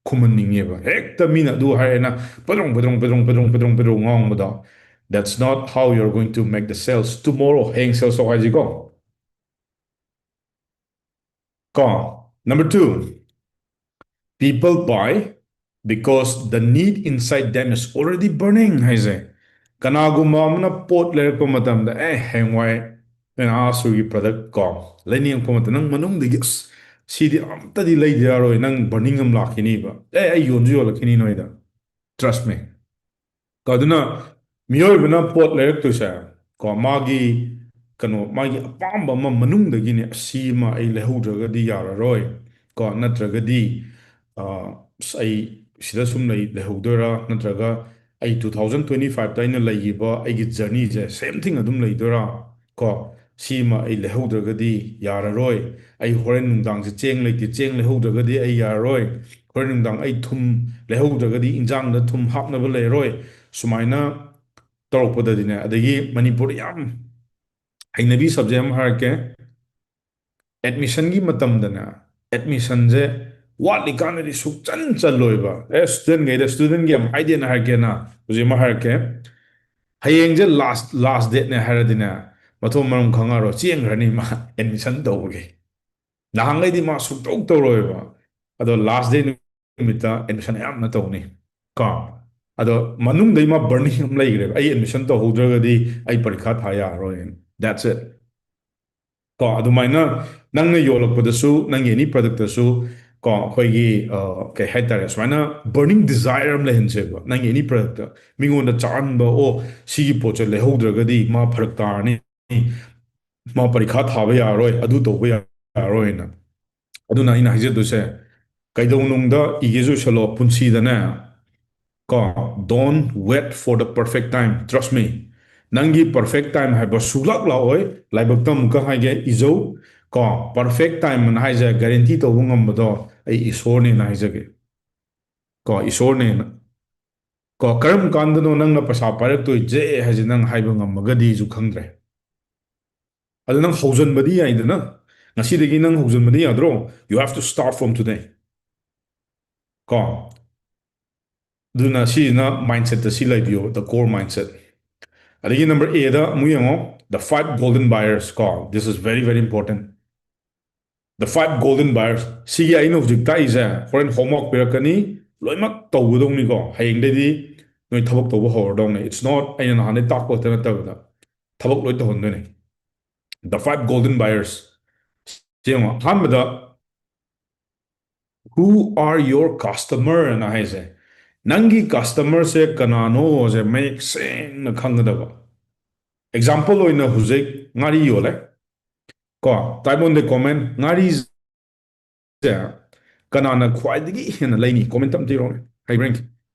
ꯈꯨꯝꯍꯟꯅꯤꯡꯉꯦꯕ꯫ ꯍꯦꯛꯇ ꯃꯤꯅ ꯑꯗꯨ ꯍꯥꯏꯔꯦꯅ ꯄꯗ꯭ꯔꯣꯡ, ꯄꯗ꯭ꯔꯣꯡ, ꯄꯗ꯭ꯔꯣꯡ, ꯄꯗ꯭ꯔꯣꯡ, ꯄꯗ꯭ꯔꯣꯡ, ꯄꯗ꯭ꯔꯣꯡ ꯉꯥꯡꯕꯗꯣ, that's not how you're going to make the sales tomorrow꯫ ꯍꯌꯦꯡ sales ꯇꯧ ꯍꯥꯏꯁꯤꯀꯣ꯫ ꯀꯣ, number two, people buy because the need inside them is already burning ꯍꯥꯏꯁꯦ꯫ ꯀꯅꯥꯒꯨꯝꯕ ꯑꯃꯅ ꯄꯣꯠ ꯂꯩꯔꯛꯄ ꯃꯇꯝꯗ, "ꯑꯦ, ꯍꯌꯦꯡꯋꯥꯏ ꯅꯪ ꯑꯥ ꯁꯨꯒꯤ product ꯀꯣ ꯂꯩꯅꯤꯡꯉꯛꯄ ꯃꯇꯝꯗ ꯅꯪ ꯃꯅꯨꯡꯗꯒꯤ, ꯑꯁ, ꯁꯤꯗꯤ ꯑꯝꯇꯗꯤ ꯂꯩꯗ ꯌꯥꯔꯣꯏ", ꯅꯪ burning ꯑꯃ ꯂꯥꯛꯈꯤꯅꯤꯕ꯫ "ꯑꯦ, ꯑꯩ ꯌꯣꯟꯁꯨ ꯌꯣꯜꯂꯛꯈꯤꯅꯤ ꯅꯣꯏꯗ, trust me"꯫ ꯀꯣ, ꯑꯗꯨꯅ ꯃꯤꯑꯣꯏꯕꯅ ꯄꯣꯠ ꯂꯩꯔꯛꯇꯣꯏꯁꯦ, ꯀꯣ, ꯃꯥꯒꯤ ꯀꯩꯅꯣ, ꯃꯥꯒꯤ ꯑꯄꯥꯝꯕ ꯑꯃ ꯃꯅꯨꯡꯗꯒꯤꯅꯦ, "ꯑꯁꯤ ꯑꯃ ꯑꯩ ꯂꯩꯍꯧꯗ꯭ꯔꯒꯗꯤ ꯌꯥꯔꯔꯣꯏ", ꯀꯣ, ꯅꯠꯇ꯭ꯔꯒꯗꯤ, ꯑ, "ꯑꯁ, ꯑꯩ ꯁꯤꯗ ꯁꯨꯝ ꯂꯩ-, ꯂꯩꯍꯧꯗꯣꯏꯔꯥ?" ꯅꯠꯇ꯭ꯔꯒ "ꯑꯩ two thousand twenty fiveꯇ ꯑꯩꯅ ꯂꯩꯈꯤꯕ ꯑꯩꯒꯤ journeyꯁꯦ same thing ꯑꯗꯨꯝ ꯂꯩꯗꯣꯏꯔꯥ?" ꯀꯣ, "ꯁꯤ ꯑꯃ ꯑꯩ ꯂꯩꯍꯧꯗ꯭ꯔꯒꯗꯤ ꯌꯥꯔꯔꯣꯏ, ꯑꯩ ꯍꯣꯔꯦꯟ ꯅꯨꯡꯗꯥꯡꯁꯦ ꯆꯦꯡ ꯂꯩꯇꯦ, ꯆꯦꯡ ꯂꯩꯍꯧꯗ꯭ꯔꯒꯗꯤ ꯑꯩ ꯌꯥꯔꯔꯣꯏ, ꯍꯣꯔꯦꯟ ꯅꯨꯡꯗꯥꯡ ꯑꯩ ꯊꯨꯝ ꯂꯩꯍꯧꯗ꯭ꯔꯒꯗꯤ ꯏꯟꯖꯥꯡꯗ ꯊꯨꯝ ꯍꯥꯞꯅꯕ ꯂꯩꯔꯔꯣꯏ", ꯁꯨꯃꯥꯏꯅ ꯇꯧꯔꯛꯄꯗꯗꯤꯅꯦ, ꯑꯗꯒꯤ ꯃꯅꯤꯄꯨꯔꯗ ꯌꯥꯝ ꯍꯩꯅꯕꯤ subject ꯑꯃ ꯍꯥꯏꯔꯛꯀꯦ꯫ Admission ꯒꯤ ꯃꯇꯝꯗꯅꯦ, admission ꯁꯦ ꯋꯥꯠꯂꯤꯀꯥꯟꯗꯗꯤ ꯁꯨꯛꯆꯟ ꯆꯜꯂꯣꯏꯕ꯫ ꯑꯦ, student ꯈꯩꯗ, student ꯒꯤ ꯌꯥꯝ ꯍꯥꯏꯗꯦꯅ ꯍꯥꯏꯔꯛꯀꯦꯅ, ꯍꯧꯖꯤꯛ ꯑꯃ ꯍꯥꯏꯔꯛꯀꯦ꯫ ꯍꯌꯦꯡꯁꯦ last, last date ꯅꯦ ꯍꯥꯏꯔꯗꯤꯅꯦ, ꯃꯊꯣꯡ ꯃꯔꯝ ꯈꯪꯉꯔꯣꯏ, ꯆꯦꯟꯈ꯭ꯔꯅꯤ ꯃꯥ admission ꯇꯧꯕꯒꯤ꯫ ꯅꯍꯥꯟꯈꯩꯗꯤ ꯃꯥ ꯁꯨꯛꯇꯧ ꯇꯧꯔꯣꯏꯕ, ꯑꯗꯣ last day ꯅꯨꯃꯤꯠꯇ admission ꯑꯌꯥꯝꯕꯅ ꯇꯧꯅꯤ ꯀꯣ꯫ ꯑꯗꯣ ꯃꯅꯨꯡꯗꯩ ꯃꯥ burning ꯑꯃ ꯂꯩꯈ꯭ꯔꯦꯕ, "ꯑꯩ admission ꯇꯧꯍꯧꯗ꯭ꯔꯒꯗꯤ ꯑꯩ ꯄꯔꯤꯈꯥ ꯊꯥ ꯌꯥꯔꯔꯣꯏ", that's it꯫ ꯀꯣ, ꯑꯗꯨꯃꯥꯏꯅ ꯅꯪꯅ ꯌꯣꯜꯂꯛꯄꯗꯁꯨ, ꯅꯪꯒꯤ any product ꯇꯁꯨ, ꯀꯣ, ꯑꯩꯈꯣꯏꯒꯤ, ꯑ, ꯀꯩ ꯍꯥꯏꯇꯥꯔꯦ, ꯁꯨꯃꯥꯏꯅ burning desire ꯑꯃ ꯂꯩꯍꯟꯁꯦꯕ ꯅꯪꯒꯤ any product ꯇ꯫ ꯃꯤꯉꯣꯟꯗ ꯆꯥꯍꯟꯕ, "ꯑꯣ, ꯁꯤꯒꯤ ꯄꯣꯠꯁꯦ ꯂꯩꯍꯧꯗ꯭ꯔꯒꯗꯤ ꯃꯥ ꯐꯔꯛ ꯇꯥꯔꯅꯤ, ꯃꯥ ꯄꯔꯤꯈꯥ ꯊꯥꯕ ꯌꯥꯔꯔꯣꯏ, ꯑꯗꯨ ꯇꯧꯕ ꯌꯥꯔꯔꯣꯏꯅ"꯫ ꯑꯗꯨꯅ ꯑꯩꯅ ꯍꯥꯏꯖꯗꯣꯏꯁꯦ, ꯀꯩꯗꯧꯅꯨꯡꯗ ꯏꯒꯦꯁꯨ ꯏꯁꯜꯂꯣ, ꯄꯨꯟꯁꯤꯗꯅꯦ, ꯀꯣ, "Don't wait for the perfect time, trust me"꯫ ꯅꯪꯒꯤ perfect time ꯍꯥꯏꯕ ꯁꯨꯡꯂꯥꯛ ꯂꯥꯛꯑꯣꯏ꯫ ꯂꯥꯏꯕꯛꯇ ꯑꯃꯨꯛꯀ ꯍꯥꯏꯒꯦ, ꯏꯖꯧ꯫ ꯀꯣ, perfect time ꯑꯅ ꯍꯥꯏꯁꯦ guarantee ꯇꯧꯕ ꯉꯝꯕꯗꯣ ꯑꯩ ꯏꯁꯣꯔꯅꯦꯅ ꯍꯥꯏꯖꯒꯦ꯫ ꯀꯣ, ꯏꯁꯣꯔꯅꯦꯅ꯫ ꯀꯣ, ꯀꯔꯝ ꯀꯥꯟꯗꯅꯣ ꯅꯪꯅ ꯄꯩꯁꯥ ꯄꯥꯏꯔꯛꯇꯣꯏꯁꯦ ꯍꯥꯏꯁꯦ ꯅꯪ ꯍꯥꯏꯕ ꯉꯝꯃꯒꯗꯤꯁꯨ ꯈꯪꯗ꯭ꯔꯦ꯫ ꯑꯗꯨ ꯅꯪ ꯍꯧꯖꯤꯟꯕꯗꯤ ꯌꯥꯏꯗꯅ, ꯉꯁꯤꯗꯒꯤ ꯅꯪ ꯍꯧꯖꯤꯟꯕꯗꯤ ꯌꯥꯗ꯭ꯔꯣ? You have to start from today꯫ ꯀꯣ, ꯑꯗꯨꯅ ꯁꯤꯁꯤꯅ mindset ꯇ ꯁꯤ ꯂꯩꯕꯤꯌꯣ, the core mindset꯫ ꯑꯗꯒꯤ number A ꯗ ꯑꯃꯨꯛ ꯌꯦꯡꯉꯣ, the five golden buyers꯫ ꯀꯣ, this is very, very important, the five golden buyers꯫ ꯁꯤꯒꯤ ꯑꯩꯅ ꯍꯧꯖꯤꯛ ꯇꯥꯛꯏꯁꯦ ꯍꯣꯔꯦꯟ homework ꯄꯤꯔꯛꯀꯅꯤ, ꯂꯣꯏꯅꯃꯛ ꯇꯧꯒꯗꯧꯅꯤꯀꯣ꯫ ꯍꯌꯦꯡꯗꯩꯗꯤ ꯅꯣꯏ ꯊꯕꯛ ꯇꯧꯕ ꯍꯧꯔꯗꯧꯅꯤ꯫ It's not ꯑꯩꯅ ꯅꯍꯥꯟꯗꯩ ꯇꯥꯛꯄ ꯈꯛꯇ ꯅꯠꯇꯕꯗ, ꯊꯕꯛ ꯂꯣꯏ ꯇꯧꯍꯟꯗꯣꯏꯅꯦ꯫ The five golden buyers꯫ ꯁꯤ ꯌꯦꯡꯉꯣ, ꯑꯍꯥꯟꯕꯗ, "Who are your customer?" ꯑꯅ ꯍꯥꯏꯁꯦ, ꯅꯪꯒꯤ customer ꯁꯦ ꯀꯅꯥꯅꯣꯁꯦ ꯃꯌꯦꯛ ꯁꯦꯡꯅ ꯈꯪꯒꯗꯕ꯫ Example ꯑꯣꯏꯅ ꯍꯧꯖꯤꯛ ꯉꯥꯔꯤ ꯌꯣꯜꯂꯦ ꯀꯣ, type on the comment, ꯉꯥꯔꯤꯁꯦ ꯀꯅꯥꯅ ꯈ꯭ꯋꯥꯏꯗꯒꯤ ꯍꯦꯟꯅ ꯂꯩꯅꯤ? Comment ꯑꯝꯇ ꯏꯔꯣꯅꯦ, ꯍꯩꯕ꯭ꯔꯥ ꯌꯦꯡꯒꯦ꯫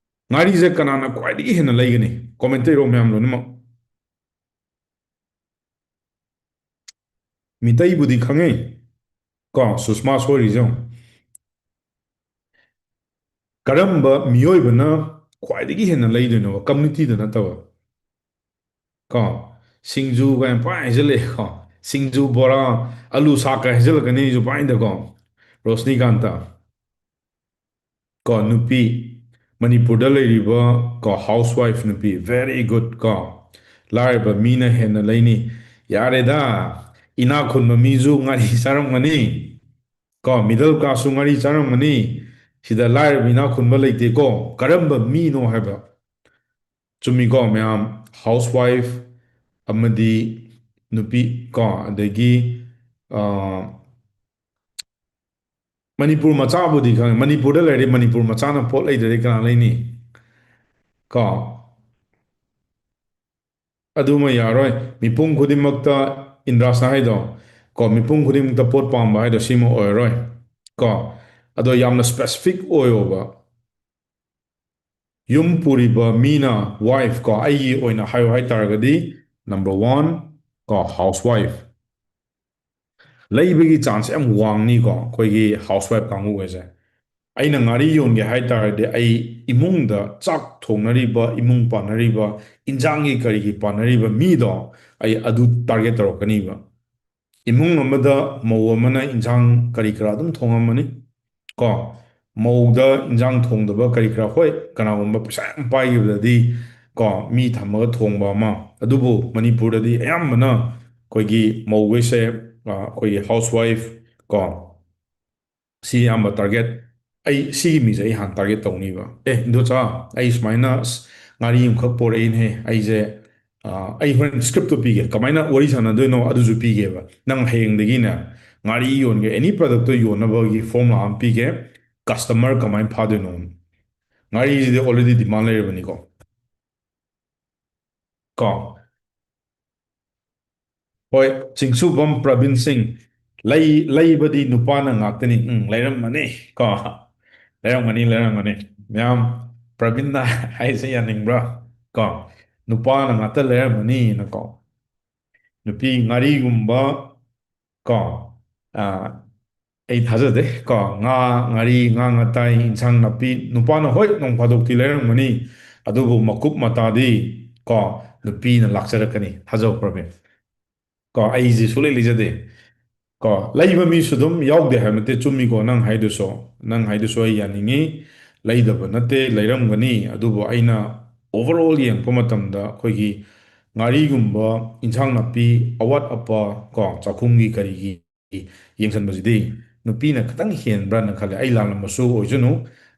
ꯉꯥꯔꯤꯁꯦ ꯀꯅꯥꯅ ꯈ꯭ꯋꯥꯏꯗꯒꯤ ꯍꯦꯟꯅ ꯂꯩꯒꯅꯤ? Comment ꯇ ꯏꯔꯣ ꯃꯌꯥꯝ ꯂꯣꯏꯅꯃꯛ꯫ ꯃꯤꯇꯩꯕꯨꯗꯤ ꯈꯪꯉꯦ ꯀꯣ, ꯁꯨꯁꯃꯥ ꯁꯣꯏꯔꯤꯁꯦ ꯌꯦꯡꯉꯣ꯫ ꯀꯔꯝꯕ ꯃꯤꯑꯣꯏꯕꯅ ꯈ꯭ꯋꯥꯏꯗꯒꯤ ꯍꯦꯟꯅ ꯂꯩꯗꯣꯏꯅꯣꯕ, ꯀꯝꯃꯨꯅꯤꯇꯤꯗ ꯅꯠꯇꯕ? ꯀꯣ, ꯁꯤꯡꯖꯨ ꯀꯥꯏꯅ ꯄꯥꯏ ꯍꯥꯏꯖꯜꯂꯛꯑꯦ ꯀꯣ, ꯁꯤꯡꯖꯨ, ꯕꯣꯔꯥ, ꯑꯂꯨ ꯁꯥꯛ ꯀꯥꯏ ꯍꯥꯏꯖꯜꯂꯛꯀꯅꯤ ꯑꯩꯁꯨ ꯄꯥꯏꯗꯀꯣ꯫ ꯔꯣꯁꯅꯤꯀꯥꯟꯇ꯫ ꯀꯣ, ꯅꯨꯄꯤ, ꯃꯅꯤꯄꯨꯔꯗ ꯂꯩꯔꯤꯕ ꯀꯣ, ꯍꯥꯎꯁ ꯋꯥꯏꯐ ꯅꯨꯄꯤ, very good ꯀꯣ, ꯂꯥꯏꯔꯕ ꯃꯤꯅ ꯍꯦꯟꯅ ꯂꯩꯅꯤ꯫ ꯌꯥꯔꯦꯗ, ꯏꯅꯥꯛ ꯈꯨꯟꯕ ꯃꯤꯁꯨ ꯉꯥꯔꯤ ꯆꯥꯔꯝꯒꯅꯤ ꯀꯣ, ꯃꯤꯗꯜ ꯀ꯭ꯂꯥꯁꯁꯨ ꯉꯥꯔꯤ ꯆꯥꯔꯝꯒꯅꯤ꯫ ꯁꯤꯗ ꯂꯥꯏꯔꯕ ꯏꯅꯥꯛ ꯈꯨꯟꯕ ꯂꯩꯇꯦꯀꯣ꯫ ꯀꯔꯝꯕ ꯃꯤꯅꯣ ꯍꯥꯏꯕ? ꯆꯨꯝꯃꯤꯀꯣ ꯃꯌꯥꯝ, ꯍꯥꯎꯁ ꯋꯥꯏꯐ ꯑꯃꯗꯤ ꯅꯨꯄꯤ ꯀꯣ, ꯑꯗꯒꯤ, ꯑ, ꯃꯅꯤꯄꯨꯔ ꯃꯆꯥꯕꯨꯗꯤ ꯈꯪꯉꯦ, ꯃꯅꯤꯄꯨꯔꯗ ꯂꯩꯔꯗꯤ ꯃꯅꯤꯄꯨꯔ ꯃꯆꯥꯅ ꯄꯣꯠ ꯂꯩꯗ꯭ꯔꯗꯤ ꯀꯅꯥ ꯂꯩꯅꯤ? ꯀꯣ, ꯑꯗꯨꯃ ꯌꯥꯔꯣꯏ꯫ ꯃꯤꯄꯨꯝ ꯈꯨꯗꯤꯡꯃꯛꯇ, ꯏꯟꯗ꯭ꯔꯥꯁꯅ ꯍꯥꯏꯗꯣ ꯀꯣ, ꯃꯤꯄꯨꯝ ꯈꯨꯗꯤꯡꯃꯛꯇ ꯄꯣꯠ ꯄꯥꯝꯕ ꯍꯥꯏꯗꯣ ꯁꯤꯃ ꯑꯣꯏꯔꯔꯣꯏ ꯀꯣ꯫ ꯑꯗꯣ ꯌꯥꯝꯅ ꯁ꯭ꯄꯦꯁꯤꯐꯤꯛ ꯑꯣꯏꯌꯣꯕ꯫ ꯌꯨꯝ ꯄꯨꯔꯤꯕ ꯃꯤꯅ, ꯋꯥꯏꯐ ꯀꯣ, ꯑꯩꯒꯤ ꯑꯣꯏꯅ ꯍꯥꯏꯌꯨ ꯍꯥꯏꯇꯥꯔꯒꯗꯤ, ꯅꯝꯕꯔ ꯋꯥꯟ ꯀꯣ, ꯍꯥꯎꯁ ꯋꯥꯏꯐ꯫ ꯂꯩꯕꯒꯤ ꯆꯥꯟꯁ ꯌꯥꯝ ꯋꯥꯡꯅꯤꯀꯣ ꯑꯩꯈꯣꯏꯒꯤ ꯍꯥꯎꯁ ꯋꯥꯏꯐ ꯀꯥꯡꯕꯨꯈꯩꯁꯦ꯫ ꯑꯩꯅ ꯉꯥꯔꯤ ꯌꯣꯟꯒꯦ ꯍꯥꯏ ꯇꯥꯔꯗꯤ, ꯑꯩ ꯏꯃꯨꯡꯗ ꯆꯥꯛ ꯊꯣꯡꯅꯔꯤꯕ, ꯏꯃꯨꯡ ꯄꯥꯟꯅꯔꯤꯕ, ꯏꯟꯖꯥꯡꯒꯤ ꯀꯔꯤꯒꯤ ꯄꯥꯟꯅꯔꯤꯕ ꯃꯤꯗꯣ ꯑꯩ ꯑꯗꯨ ꯇꯥꯔꯒꯦꯠ ꯇꯧꯔꯛꯀꯅꯤꯕ꯫ ꯏꯃꯨꯡ ꯑꯃꯗ ꯃꯧ ꯑꯃꯅ ꯏꯟꯖꯥꯡ ꯀꯔꯤ ꯀꯔꯥ ꯑꯗꯨꯝ ꯊꯣꯡꯉꯝꯃꯅꯤ ꯀꯣ꯫ ꯃꯧꯗ ꯏꯟꯖꯥꯡ ꯊꯣꯡꯗꯕ ꯀꯔꯤ ꯀꯔꯥ, ꯍꯣꯏ, ꯀꯅꯥꯒꯨꯝꯕ ꯄꯩꯁꯥ ꯌꯥꯝ ꯄꯥꯏꯈꯤꯕꯗꯗꯤ ꯀꯣ, ꯃꯤ ꯊꯝꯃꯒ ꯊꯣꯡꯕ ꯑꯃ꯫ ꯑꯗꯨꯕꯨ ꯃꯅꯤꯄꯨꯔꯗꯗꯤ ꯑꯌꯥꯝꯕꯅ ꯑꯩꯈꯣꯏꯒꯤ ꯃꯧꯈꯩꯁꯦ, ꯑ, ꯑꯩꯈꯣꯏꯒꯤ ꯍꯥꯎꯁ ꯋꯥꯏꯐ ꯀꯣ, ꯁꯤ ꯑꯌꯥꯝꯕ ꯇꯥꯔꯒꯦꯠ, ꯑꯩ ꯁꯤꯒꯤ ꯃꯤꯁꯦ ꯑꯩ ꯍꯥꯟꯅ ꯇꯥꯔꯒꯦꯠ ꯇꯧꯅꯤꯕ꯫ "ꯑꯦ, ꯏꯟꯗꯣꯆꯥ, ꯑꯩ ꯁꯨꯃꯥꯏꯅ ꯑꯁ ꯉꯥꯔꯤ ꯑꯃꯈꯛ ꯄꯣꯔꯛꯏꯅꯦꯍꯦ, ꯑꯩꯁꯦ, ꯑ, ꯑꯩ ꯍꯣꯔꯦꯟ ꯁ꯭ꯀ꯭ꯔꯤꯞꯇꯣ ꯄꯤꯒꯦ, ꯀꯃꯥꯏꯅ ꯋꯥꯔꯤ ꯁꯥꯟꯅꯗꯣꯏꯅꯣ ꯑꯗꯨꯁꯨ ꯄꯤꯒꯦꯕ꯫ ꯅꯪ ꯍꯌꯦꯡꯗꯒꯤꯅꯦ ꯉꯥꯔꯤ ꯌꯣꯟꯒꯦ, ꯑꯦꯅꯤ ꯄ꯭ꯔꯗꯛꯇꯣ ꯌꯣꯟꯅꯕꯒꯤ ꯐꯣꯔꯃꯨꯂꯥ ꯑꯃ ꯄꯤꯒꯦ, ꯀꯁꯇꯃꯔ ꯀꯃꯥꯏꯅ ꯐꯥꯗꯣꯏꯅꯣ?" ꯉꯥꯔꯤꯁꯤꯗꯤ ꯑꯣꯜꯔꯦꯗꯤ ꯗꯤꯃꯥꯟ ꯂꯩꯔꯕꯅꯤꯀꯣ꯫ ꯀꯣ꯫ ꯍꯣꯏ, ꯆꯤꯡꯁꯨꯕꯝ ꯄ꯭ꯔꯕꯤꯟ ꯁꯤꯡ, ꯂꯩ-, ꯂꯩꯕꯗꯤ ꯅꯨꯄꯥꯅ ꯉꯥꯛꯇꯅꯤ꯫ ꯎꯝ, ꯂꯩꯔꯝꯃꯅꯤ ꯀꯣ꯫ ꯂꯩꯔꯝꯒꯅꯤ, ꯂꯩꯔꯝꯒꯅꯤ꯫ ꯃꯌꯥꯝ, ꯄ꯭ꯔꯕꯤꯟꯅ ꯍꯥꯏꯁꯦ ꯌꯥꯅꯤꯡꯕ꯭ꯔꯥ? ꯀꯣ, ꯅꯨꯄꯥꯅ ꯉꯥꯛꯇ ꯂꯩꯔꯝꯃꯅꯤꯅꯀꯣ꯫ ꯅꯨꯄꯤ ꯉꯥꯔꯤꯒꯨꯝꯕ ꯀꯣ, ꯑ, ꯑꯩ ꯊꯥꯖꯗꯦ꯫ ꯀꯣ, ꯉꯥ, ꯉꯥꯔꯤ, ꯉꯥ ꯉꯇꯥꯏ, ꯏꯟꯁꯥꯡ ꯅꯥꯄꯤ, ꯅꯨꯄꯥꯅ ꯍꯣꯏ ꯅꯣꯡ ꯐꯥꯗꯣꯛꯇꯤ ꯂꯩꯔꯝꯒꯅꯤ, ꯑꯗꯨꯕꯨ ꯃꯀꯨꯞ ꯃꯇꯥꯗꯤ, ꯀꯣ, ꯅꯨꯄꯤꯅ ꯂꯥꯛꯆꯔꯛꯀꯅꯤ꯫ ꯊꯥꯖꯧ, ꯄ꯭ꯔꯕꯤꯟ꯫ ꯀꯣ, ꯑꯩꯁꯦ ꯁꯨꯡꯂꯩ ꯂꯩꯖꯗꯦ꯫ ꯀꯣ, ꯂꯩꯕ ꯃꯤꯁꯨ ꯑꯗꯨꯝ ꯌꯥꯎꯗꯦ ꯍꯥꯏꯕ ꯅꯠꯇꯦ, ꯆꯨꯝꯃꯤꯀꯣ ꯅꯪ ꯍꯥꯏꯗꯨꯁꯨ꯫ ꯅꯪ ꯍꯥꯏꯗꯨꯁꯨ ꯑꯩ ꯌꯥꯅꯤꯡꯉꯤ꯫ ꯂꯩꯗꯕ ꯅꯠꯇꯦ, ꯂꯩꯔꯝꯒꯅꯤ꯫ ꯑꯗꯨꯕꯨ ꯑꯩꯅ overall ꯌꯦꯡꯉꯛꯄ ꯃꯇꯝꯗ ꯑꯩꯈꯣꯏꯒꯤ ꯉꯥꯔꯤꯒꯨꯝꯕ, ꯏꯟꯁꯥꯡ ꯅꯥꯄꯤ, ꯑꯋꯥꯠ ꯑꯄꯥ, ꯀꯣ, ꯆꯥꯛꯈꯨꯝꯒꯤ ꯀꯔꯤꯒꯤ ꯌꯦꯡꯁꯤꯟꯕꯁꯤꯗꯤ ꯅꯨꯄꯤꯅ ꯈꯤꯇꯪ ꯍꯦꯟꯕ꯭ꯔꯥꯅ ꯈꯜꯂꯦ꯫ ꯑꯩ ꯂꯥꯜꯂꯝꯕꯁꯨ ꯑꯣꯏꯖꯅꯨ,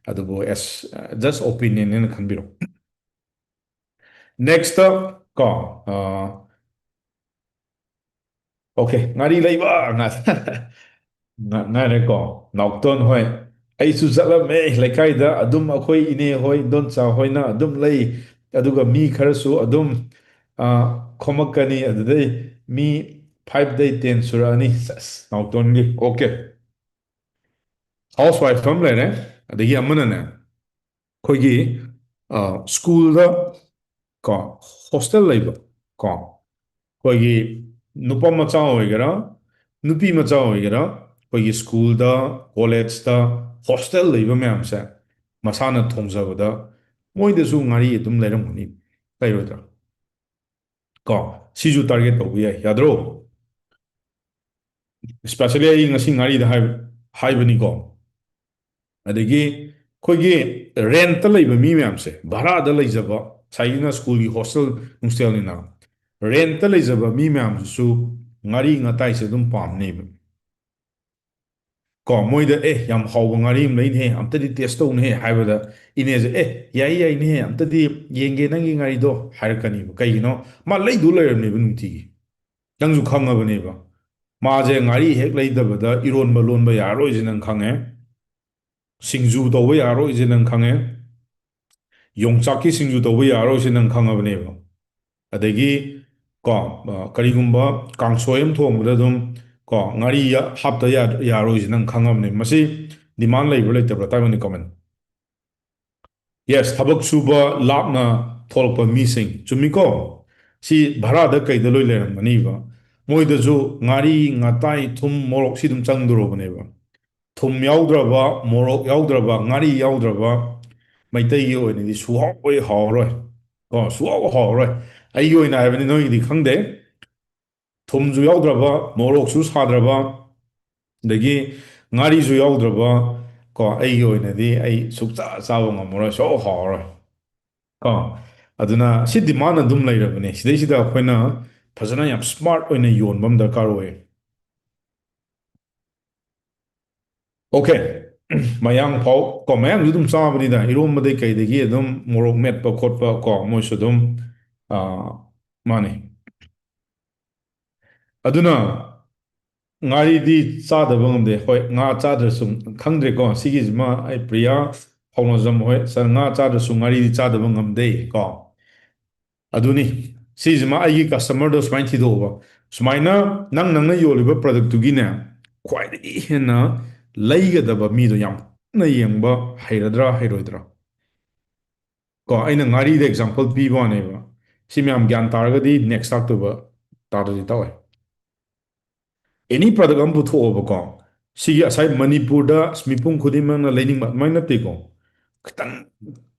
ꯑꯗꯨꯕꯨ as just opinion ꯍꯥꯏꯅ ꯈꯟꯕꯤꯔꯣ꯫ Next ꯀꯣ, ꯑꯣꯀꯦ, ꯉꯥꯔꯤ ꯂꯩꯕ ꯉꯥ-, ꯉꯥ-, ꯉꯥꯏꯔꯦꯀꯣ꯫ ꯅꯥꯎꯇꯣꯟ ꯍꯣꯏ, ꯑꯩꯁꯨ ꯆꯠꯂꯝꯃꯦ ꯂꯩꯀꯥꯏꯗ꯫ ꯑꯗꯨꯝ ꯑꯩꯈꯣꯏ ꯏꯅꯦ ꯍꯣꯏ, ꯏꯟꯗꯣꯟꯆꯥ ꯍꯣꯏꯅ ꯑꯗꯨꯝ ꯂꯩ꯫ ꯑꯗꯨꯒ ꯃꯤ ꯈꯔꯁꯨ ꯑꯗꯨꯝ, ꯑ, ꯈꯣꯝꯃꯛꯀꯅꯤ꯫ ꯑꯗꯨꯗꯩ ꯃꯤ five day ten ꯁꯨꯔꯛꯑꯅꯤ꯫ ꯁꯦꯁ, ꯅꯥꯎꯇꯣꯟꯒꯤ꯫ ꯑꯣꯀꯦ꯫ Housewife ꯑꯃ ꯂꯩꯔꯦ꯫ ꯑꯗꯒꯤ ꯑꯃꯅꯅꯦ, ꯑꯩꯈꯣꯏꯒꯤ, ꯑ, ꯁ꯭ꯀꯨꯜꯗ ꯀꯣ, ꯍꯣꯁꯇꯦꯜ ꯂꯩꯕ ꯀꯣ, ꯑꯩꯈꯣꯏꯒꯤ ꯅꯨꯄꯥ ꯃꯆꯥ ꯑꯣꯏꯒꯦꯔꯥ, ꯅꯨꯄꯤ ꯃꯆꯥ ꯑꯣꯏꯒꯦꯔꯥ, ꯑꯩꯈꯣꯏꯒꯤ ꯁ꯭ꯀꯨꯜꯗ, ꯀꯣꯂꯦꯖꯇ ꯍꯣꯁꯇꯦꯜ ꯂꯩꯕ ꯃꯌꯥꯝꯁꯦ ꯃꯁꯥꯅ ꯊꯣꯡꯖꯕꯗ ꯃꯣꯏꯗꯁꯨ ꯉꯥꯔꯤ ꯑꯗꯨꯝ ꯂꯩꯔꯝꯒꯅꯤ, ꯂꯩꯔꯣꯏꯗ꯭ꯔꯥ? ꯀꯣ, ꯁꯤꯁꯨ target ꯇꯧꯕ ꯌꯥꯏ, ꯌꯥꯗ꯭ꯔꯣ? Especially ꯑꯩ ꯉꯁꯤ ꯉꯥꯔꯤꯗ ꯍꯥꯏꯕ-, ꯍꯥꯏꯕꯅꯤꯀꯣ꯫ ꯑꯗꯒꯤ ꯑꯩꯈꯣꯏꯒꯤ rent ꯂꯩꯕ ꯃꯤ ꯃꯌꯥꯝꯁꯦ, ꯚꯔꯥꯗ ꯂꯩꯖꯕ, ꯉꯁꯥꯏꯒꯤꯅ ꯁ꯭ꯀꯨꯜꯒꯤ ꯍꯣꯁꯇꯦꯜ ꯅꯨꯡꯁꯇꯦꯜꯅꯤꯅ, rent ꯂꯩꯖꯕ ꯃꯤ ꯃꯌꯥꯝꯁꯤꯁꯨ ꯉꯥꯔꯤ ꯉꯇꯥꯏꯁꯦ ꯑꯗꯨꯝ ꯄꯥꯝꯅꯦꯕ꯫ ꯀꯣ, ꯃꯣꯏꯗ, "ꯑꯦ, ꯌꯥꯝ ꯍꯥꯎꯕ ꯉꯥꯔꯤ ꯑꯃ ꯂꯩꯅꯦꯍꯦ, ꯑꯝꯇꯗꯤ taste ꯇꯧꯅꯦꯍꯦ" ꯍꯥꯏꯕꯗ, ꯏꯅꯦꯁꯦ, "ꯑꯦ, ꯌꯥꯏ, ꯌꯥꯏꯅꯦꯍꯦ, ꯑꯝꯇꯗꯤ ꯌꯦꯡꯒꯦ ꯅꯪꯒꯤ ꯉꯥꯔꯤꯗꯣ" ꯍꯥꯏꯔꯛꯀꯅꯤꯕ꯫ ꯀꯩꯒꯤꯅꯣ? ꯃꯥ ꯂꯩꯗꯧ ꯂꯩꯔꯕꯅꯦꯕ ꯅꯨꯡꯇꯤꯒꯤ꯫ ꯅꯪꯁꯨ ꯈꯪꯉꯕꯅꯦꯕ꯫ ꯃꯥꯁꯦ ꯉꯥꯔꯤ ꯍꯦꯛ ꯂꯩꯗꯕꯗ ꯏꯔꯣꯟꯕ ꯂꯣꯟꯕ ꯌꯥꯔꯣꯏꯁꯦ ꯅꯪ ꯈꯪꯉꯦ꯫ ꯁꯤꯡꯖꯨ ꯇꯧꯕ ꯌꯥꯔꯣꯏꯁꯦ ꯅꯪ ꯈꯪꯉꯦ꯫ ꯌꯣꯡꯆꯥꯛꯀꯤ ꯁꯤꯡꯖꯨ ꯇꯧꯕ ꯌꯥꯔꯣꯏꯁꯦ ꯅꯪ ꯈꯪꯉꯕꯅꯦꯕ꯫ ꯑꯗꯒꯤ, ꯀꯣ, ꯑ, ꯀꯔꯤꯒꯨꯝꯕ ꯀꯥꯡꯁꯣꯏ ꯑꯃ ꯊꯣꯡꯕꯗ ꯑꯗꯨꯝ, ꯀꯣ, ꯉꯥꯔꯤ ꯌꯥ-, ꯍꯥꯞꯇ ꯌꯥ-, ꯌꯥꯔꯣꯏꯁꯦ ꯅꯪ ꯈꯪꯉꯕꯅꯦ꯫ ꯃꯁꯤ demand ꯂꯩꯕ꯭ꯔꯥ ꯂꯩꯇꯕ꯭ꯔꯥ? Type in the comment. Yes, ꯊꯕꯛ ꯁꯨꯕ ꯂꯥꯞꯅ ꯊꯣꯛꯂꯛꯄ ꯃꯤꯁꯤꯡ꯫ ꯆꯨꯝꯃꯤꯀꯣ? ꯁꯤ ꯚꯔꯥꯗ ꯀꯩꯗ ꯂꯣꯏ ꯂꯩꯔꯝꯒꯅꯤꯕ꯫ ꯃꯣꯏꯗꯁꯨ ꯉꯥꯔꯤ, ꯉꯥꯇꯥꯏ, ꯊꯨꯝ, ꯃꯣꯔꯣꯛ ꯁꯤ ꯑꯗꯨꯝ ꯆꯪꯗꯣꯔꯕꯅꯦꯕ꯫ ꯊꯨꯝ ꯌꯥꯎꯗ꯭ꯔꯕ, ꯃꯣꯔꯣꯛ ꯌꯥꯎꯗ꯭ꯔꯕ, ꯉꯥꯔꯤ ꯌꯥꯎꯗ꯭ꯔꯕ ꯃꯩꯇꯩꯒꯤ ꯑꯣꯏꯅꯗꯤ ꯁꯨꯍꯥꯎ ꯍꯥꯎꯔꯣꯏ꯫ ꯀꯣ, ꯁꯨꯍꯥꯎ ꯍꯥꯎꯔꯣꯏ꯫ ꯑꯩꯒꯤ ꯑꯣꯏꯅ ꯍꯥꯏꯕꯅꯤ, ꯅꯣꯏꯒꯤꯗꯤ ꯈꯪꯗꯦ꯫ ꯊꯨꯝꯁꯨ ꯌꯥꯎꯗ꯭ꯔꯕ, ꯃꯣꯔꯣꯛꯁꯨ ꯁꯥꯗ꯭ꯔꯕ, ꯑꯗꯒꯤ ꯉꯥꯔꯤꯁꯨ ꯌꯥꯎꯗ꯭ꯔꯕ, ꯀꯣ, ꯑꯩꯒꯤ ꯑꯣꯏꯅꯗꯤ ꯑꯩ ꯁꯨꯛꯆꯥ ꯆꯥꯕ ꯉꯝꯃꯔꯣꯏ, ꯁꯨꯍꯥꯎ ꯍꯥꯎꯔꯔꯣꯏ꯫ ꯀꯣ, ꯑꯗꯨꯅ ꯁꯤ demand ꯑꯗꯨꯝ ꯂꯩꯔꯕꯅꯦ꯫ ꯁꯤꯗꯩꯁꯤꯗ ꯑꯩꯈꯣꯏꯅ ꯐꯖꯅ ꯌꯥꯝ smart ꯑꯣꯏꯅ ꯌꯣꯟꯕ ꯑꯃ ꯗꯔꯀꯥꯔ ꯑꯣꯏ꯫ Okay, ꯃꯌꯥꯡ ꯐꯥꯎ ꯀꯣ, ꯃꯌꯥꯡꯁꯨ ꯑꯗꯨꯝ ꯆꯥꯕꯅꯤꯗ, ꯏꯔꯣꯝꯕꯗꯩ ꯀꯩꯗꯒꯤ ꯑꯗꯨꯝ ꯃꯣꯔꯣꯛ ꯃꯦꯠꯄ ꯈꯣꯠꯄ ꯀꯣ, ꯃꯣꯏꯁꯨ ꯑꯗꯨꯝ, ꯑꯥ, ꯃꯥꯅꯤ꯫ ꯑꯗꯨꯅ ꯉꯥꯔꯤꯗꯤ ꯆꯥꯗꯕ ꯉꯝꯗꯦ꯫ ꯍꯣꯏ, ꯉꯥ ꯆꯥꯗ꯭ꯔꯁꯨ, ꯈꯪꯗ꯭ꯔꯦꯀꯣ, ꯁꯤꯒꯤꯁꯤꯃ ꯑꯩ ꯄ꯭ꯔꯤꯌꯥ ꯐꯥꯎꯅꯖꯝ ꯍꯣꯏ, "ꯁꯥꯔ, ꯉꯥ ꯆꯥꯗ꯭ꯔꯁꯨ ꯉꯥꯔꯤꯗꯤ ꯆꯥꯗꯕ ꯉꯝꯗꯦ" ꯀꯣ꯫ ꯑꯗꯨꯅꯤ, ꯁꯤꯁꯤꯃ ꯑꯩꯒꯤ customer ꯗꯣ ꯁꯨꯃꯥꯏꯅ ꯊꯤꯗꯣꯛꯑꯣꯕ꯫ ꯁꯨꯃꯥꯏꯅ ꯅꯪ, ꯅꯪꯅ ꯌꯣꯜꯂꯤꯕ product ꯇꯨꯒꯤꯅꯦ, ꯈ꯭ꯋꯥꯏꯗꯒꯤ ꯍꯦꯟꯅ ꯂꯩꯒꯗꯕ ꯃꯤꯗꯣ ꯌꯥꯝ ꯀꯨꯞꯅ ꯌꯦꯡꯕ ꯍꯩꯔꯗ꯭ꯔꯥ, ꯍꯩꯔꯣꯏꯗ꯭ꯔꯥ? ꯀꯣ, ꯑꯩꯅ ꯉꯥꯔꯤꯗ example ꯄꯤꯕ ꯋꯥꯅꯦꯕ꯫ ꯁꯤ ꯃꯌꯥꯝ ꯒ꯭ꯌꯥꯟ ꯇꯥꯔꯒꯗꯤ next ꯇꯥꯛꯇꯣꯏꯕ, ꯇꯥꯗ꯭ꯔꯗꯤ ꯇꯥꯛꯑꯣꯏ꯫ Any product ꯑꯃ ꯄꯨꯊꯣꯛꯑꯣꯕꯀꯣ, ꯁꯤꯒꯤ ꯉꯁꯥꯏ ꯃꯅꯤꯄꯨꯔꯗ ꯑꯁ ꯃꯤꯄꯨꯝ ꯈꯨꯗꯤꯡꯃꯛꯅ ꯂꯩꯅꯤꯡꯕ ꯑꯗꯨꯃꯥꯏꯅ ꯅꯠꯇꯦꯀꯣ꯫ ꯈꯤꯇꯪ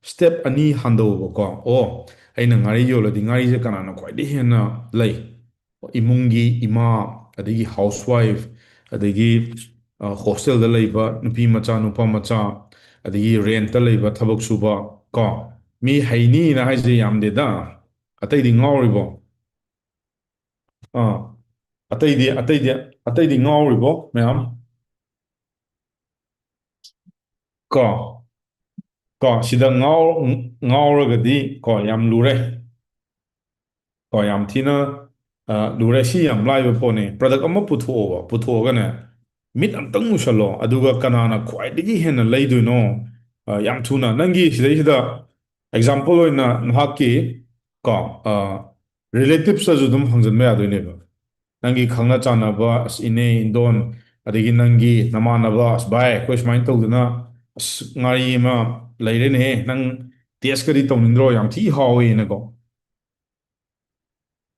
step ꯑꯅꯤ ꯍꯟꯊꯧꯕꯀꯣ꯫ ꯑꯣ, ꯑꯩꯅ ꯉꯥꯔꯤ ꯌꯣꯜꯂꯗꯤ ꯉꯥꯔꯤꯁꯦ ꯀꯅꯥꯅ ꯈ꯭ꯋꯥꯏꯗꯒꯤ ꯍꯦꯟꯅ ꯂꯩ? ꯏꯃꯨꯡꯒꯤ ꯏꯃꯥ, ꯑꯗꯒꯤ housewife, ꯑꯗꯒꯤ, ꯑ, hostel ꯗ ꯂꯩꯕ ꯅꯨꯄꯤ ꯃꯆꯥ, ꯅꯨꯄꯥ ꯃꯆꯥ, ꯑꯗꯒꯤ rent ꯇ ꯂꯩꯕ ꯊꯕꯛ ꯁꯨꯕ ꯀꯣ꯫ ꯃꯤ ꯍꯩꯅꯤꯅ ꯍꯥꯏꯁꯦ ꯌꯥꯝꯗꯦꯗ꯫ ꯑꯇꯩꯗꯤ ꯉꯥꯎꯔꯤꯕꯣ? ꯑꯥ, ꯑꯇꯩꯗꯤ, ꯑꯇꯩꯗꯤ, ꯑꯇꯩꯗꯤ ꯉꯥꯎꯔꯤꯕꯣ ꯃꯌꯥꯝ? ꯀꯣ, ꯀꯣ, ꯁꯤꯗ ꯉꯥꯎ-, ꯉꯥꯎꯔꯒꯗꯤ ꯀꯣ, ꯌꯥꯝ ꯂꯨꯔꯦ꯫ ꯀꯣ, ꯌꯥꯝ ꯊꯤꯅ, ꯑ, ꯂꯨꯔꯦ꯫ ꯁꯤ ꯌꯥꯝ ꯂꯥꯏꯕ ꯄꯣꯠꯅꯤ꯫ Product ꯑꯃ ꯄꯨꯊꯣꯛꯑꯣꯕ, ꯄꯨꯊꯣꯛꯑꯒꯅꯦ, ꯃꯤꯠ ꯑꯝꯇꯪ ꯎꯁꯜꯂꯣ, ꯑꯗꯨꯒ ꯀꯅꯥꯅ ꯈ꯭ꯋꯥꯏꯗꯒꯤ ꯍꯦꯟꯅ ꯂꯩꯗꯣꯏꯅꯣ? ꯑ, ꯌꯥꯝ ꯊꯨꯅ, ꯅꯪꯒꯤ ꯁꯤꯗꯩꯁꯤꯗ example ꯑꯣꯏꯅ ꯅꯍꯥꯛꯀꯤ, ꯀꯣ, ꯑ, relatives ꯇꯁꯨ ꯑꯗꯨꯝ ꯍꯪꯖꯟꯕ ꯌꯥꯗꯣꯏꯅꯦꯕ꯫ ꯅꯪꯒꯤ ꯈꯪꯅ ꯆꯥꯟꯅꯕ, ꯑꯁ, ꯏꯅꯦ, ꯏꯟꯗꯣꯟ, ꯑꯗꯒꯤ ꯅꯪꯒꯤ ꯅꯃꯥꯟꯅꯕ, "ꯑꯁ, ꯚꯥꯏ, ꯑꯩꯈꯣꯏ ꯁꯨꯃꯥꯏꯅ ꯇꯧꯗꯅ, ꯑꯁ, ꯉꯥꯔꯤ ꯑꯃ ꯂꯩꯔꯦꯅꯦꯍꯦ, ꯅꯪ taste ꯀꯗꯤ ꯇꯧꯅꯤꯡꯗ꯭ꯔꯣ? ꯌꯥꯝ ꯊꯤ ꯍꯥꯎꯋꯦꯅꯀꯣ"꯫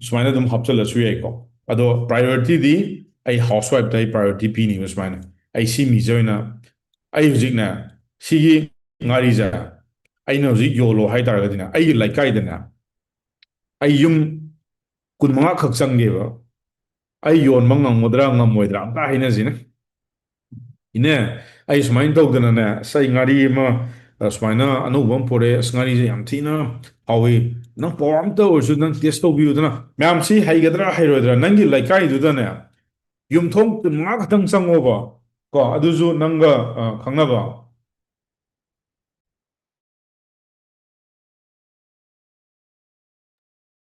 ꯁꯨꯃꯥꯏꯅ ꯑꯗꯨꯝ ꯍꯥꯞꯆꯜꯂꯁꯨ ꯌꯥꯏꯀꯣ꯫ ꯑꯗꯣ priority ꯗꯤ ꯑꯩ housewife ꯇ ꯑꯩ priority ꯄꯤꯅꯤꯕ ꯁꯨꯃꯥꯏꯅ꯫ ꯑꯩ ꯁꯤ ꯃꯤꯁꯦ ꯑꯣꯏꯅ, ꯑꯩ ꯍꯧꯖꯤꯛꯅꯦ, ꯁꯤꯒꯤ ꯉꯥꯔꯤꯁꯦ ꯑꯩꯅ ꯍꯧꯖꯤꯛ ꯌꯣꯜꯂꯣ ꯍꯥꯏꯇꯥꯔꯒꯗꯤꯅꯦ, ꯑꯩꯒꯤ ꯂꯩꯀꯥꯏꯗꯅꯦ ꯑꯩ ꯌꯨꯝ ꯀꯨꯟ ꯃꯉꯥ ꯈꯛ ꯆꯪꯒꯦꯕ꯫ ꯑꯩ ꯌꯣꯟꯕ ꯉꯝꯒꯗ꯭ꯔꯥ ꯉꯝꯃꯣꯏꯗ꯭ꯔꯥ ꯑꯝꯇ ꯍꯥꯏꯅꯁꯤꯅꯦ꯫ "ꯏꯅꯦ, ꯑꯩ ꯁꯨꯃꯥꯏꯅ ꯇꯧꯗꯅꯅꯦ, ꯑꯁ, ꯑꯩ ꯉꯥꯔꯤ ꯑꯃ, ꯑ, ꯁꯨꯃꯥꯏꯅ ꯑꯅꯧꯕ ꯑꯃ ꯄꯨꯔꯛꯑꯦ, ꯑꯁ, ꯉꯥꯔꯤꯁꯦ ꯌꯥꯝ ꯊꯤꯅ ꯍꯥꯎꯏ, ꯅꯪ ꯄꯋꯥ ꯑꯝꯇ ꯑꯣꯏꯔꯁꯨ ꯅꯪ ꯇꯦꯁ ꯇꯧꯕꯤꯌꯨꯗꯅ"꯫ ꯃꯌꯥꯝꯁꯤ ꯍꯩꯒꯗ꯭ꯔꯥ ꯍꯩꯔꯣꯏꯗ꯭ꯔꯥ? ꯅꯪꯒꯤ ꯂꯩꯀꯥꯏꯗꯨꯗꯅꯦ ꯌꯨꯝꯊꯣꯡ ꯀꯨꯟ ꯃꯉꯥ ꯈꯛꯇꯪ ꯆꯪꯉꯣꯕ, ꯀꯣ, ꯑꯗꯨꯁꯨ ꯅꯪꯒ, ꯑ, ꯈꯪꯅꯕ꯫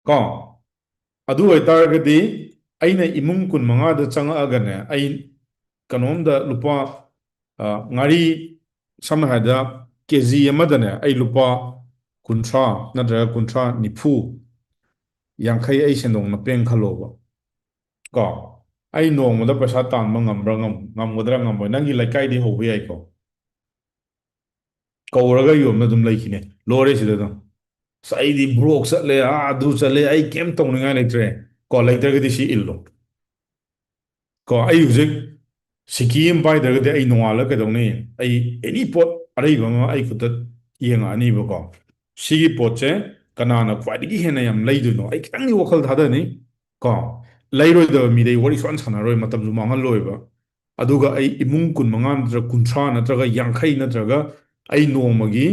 ꯀꯣ, ꯑꯗꯨ ꯑꯣꯏꯇꯥꯔꯒꯗꯤ ꯑꯩꯅ ꯏꯃꯨꯡ ꯀꯨꯟ ꯃꯉꯥꯗ ꯆꯪꯉꯛꯑꯒꯅꯦ, ꯑꯩ ꯀꯩꯅꯣꯝꯗ ꯂꯨꯄꯥ, ꯑ, ꯉꯥꯔꯤ, ꯁꯝꯅ ꯍꯥꯏꯔꯕꯗ, ꯀꯦ ꯖꯤ ꯑꯃꯗꯅꯦ ꯑꯩ ꯂꯨꯄꯥ ꯀꯨꯟꯊ꯭ꯔꯥ ꯅꯠꯇ꯭ꯔꯒ ꯀꯨꯟꯊ꯭ꯔꯥ, ꯅꯤꯐꯨ, ꯌꯥꯡꯈꯩ ꯑꯩ ꯁꯦꯟꯗꯣꯡ ꯅꯞꯄꯦꯅ ꯈꯜꯂꯣꯕ꯫ ꯀꯣ, ꯑꯩ ꯅꯣꯡꯃꯗ ꯄꯩꯁꯥ ꯇꯥꯟꯕ ꯉꯝꯕ꯭ꯔꯥ ꯉꯝ-, ꯉꯝꯒꯗ꯭ꯔꯥ ꯉꯝꯃꯣꯏ? ꯅꯪꯒꯤ ꯂꯩꯀꯥꯏꯗꯤ ꯍꯧꯕ ꯌꯥꯏꯀꯣ꯫ ꯀꯧꯔꯒ ꯌꯣꯟꯕ ꯑꯗꯨꯝ ꯂꯩꯈꯤꯅꯦ꯫ ꯂꯣꯏꯔꯦ ꯁꯤꯗ ꯑꯗꯨꯝ꯫ "ꯑꯁ, ꯑꯩꯗꯤ ꯕ꯭ꯔꯣꯛ ꯆꯠꯂꯦ, ꯑꯥ, ꯑꯗꯨ ꯆꯠꯂꯦ, ꯑꯩ ꯀꯩꯝ ꯇꯧꯅꯤꯡꯉꯥꯏ ꯂꯩꯇ꯭ꯔꯦ"꯫ ꯀꯣ, ꯂꯩꯇ꯭ꯔꯒꯗꯤ ꯁꯤ ꯏꯜꯂꯣ꯫ ꯀꯣ, ꯑꯩ ꯍꯧꯖꯤꯛ ꯁꯤꯀꯤ ꯑꯃ ꯄꯥꯏꯗ꯭ꯔꯒꯗꯤ ꯑꯩ ꯅꯣꯡꯉꯥꯜꯂꯒ ꯀꯩꯗꯧꯅꯤ? ꯑꯩ ꯑꯦꯅꯤ ꯄꯣꯠ ꯑꯔꯩꯕ ꯑꯃ ꯑꯩ ꯈꯨꯠꯇ ꯌꯦꯡꯉꯛꯑꯅꯤꯕꯀꯣ꯫ ꯁꯤꯒꯤ ꯄꯣꯠꯁꯦ ꯀꯅꯥꯅ ꯈ꯭ꯋꯥꯏꯗꯒꯤ ꯍꯦꯟꯅ ꯌꯥꯝ ꯂꯩꯗꯣꯏꯅꯣ? ꯑꯩ ꯈꯤꯇꯪꯗꯤ ꯋꯥꯈꯜ ꯊꯥꯗꯅꯤ꯫ ꯀꯣ, ꯂꯩꯔꯣꯏꯗꯕ ꯃꯤꯗ ꯑꯩ ꯋꯥꯔꯤ ꯁꯨꯛꯁꯥꯟ ꯁꯥꯟꯅꯔꯣꯏ, ꯃꯇꯝꯁꯨ ꯃꯥꯡꯍꯜꯂꯣꯏꯕ꯫ ꯑꯗꯨꯒ ꯑꯩ ꯏꯃꯨꯡ ꯀꯨꯟ ꯃꯉꯥ ꯅꯠꯇ꯭ꯔꯒ ꯀꯨꯟꯊ꯭ꯔꯥ ꯅꯠꯇ꯭ꯔꯒ ꯌꯥꯡꯈꯩ ꯅꯠꯇ꯭ꯔꯒ ꯑꯩ ꯅꯣꯡꯃꯒꯤ,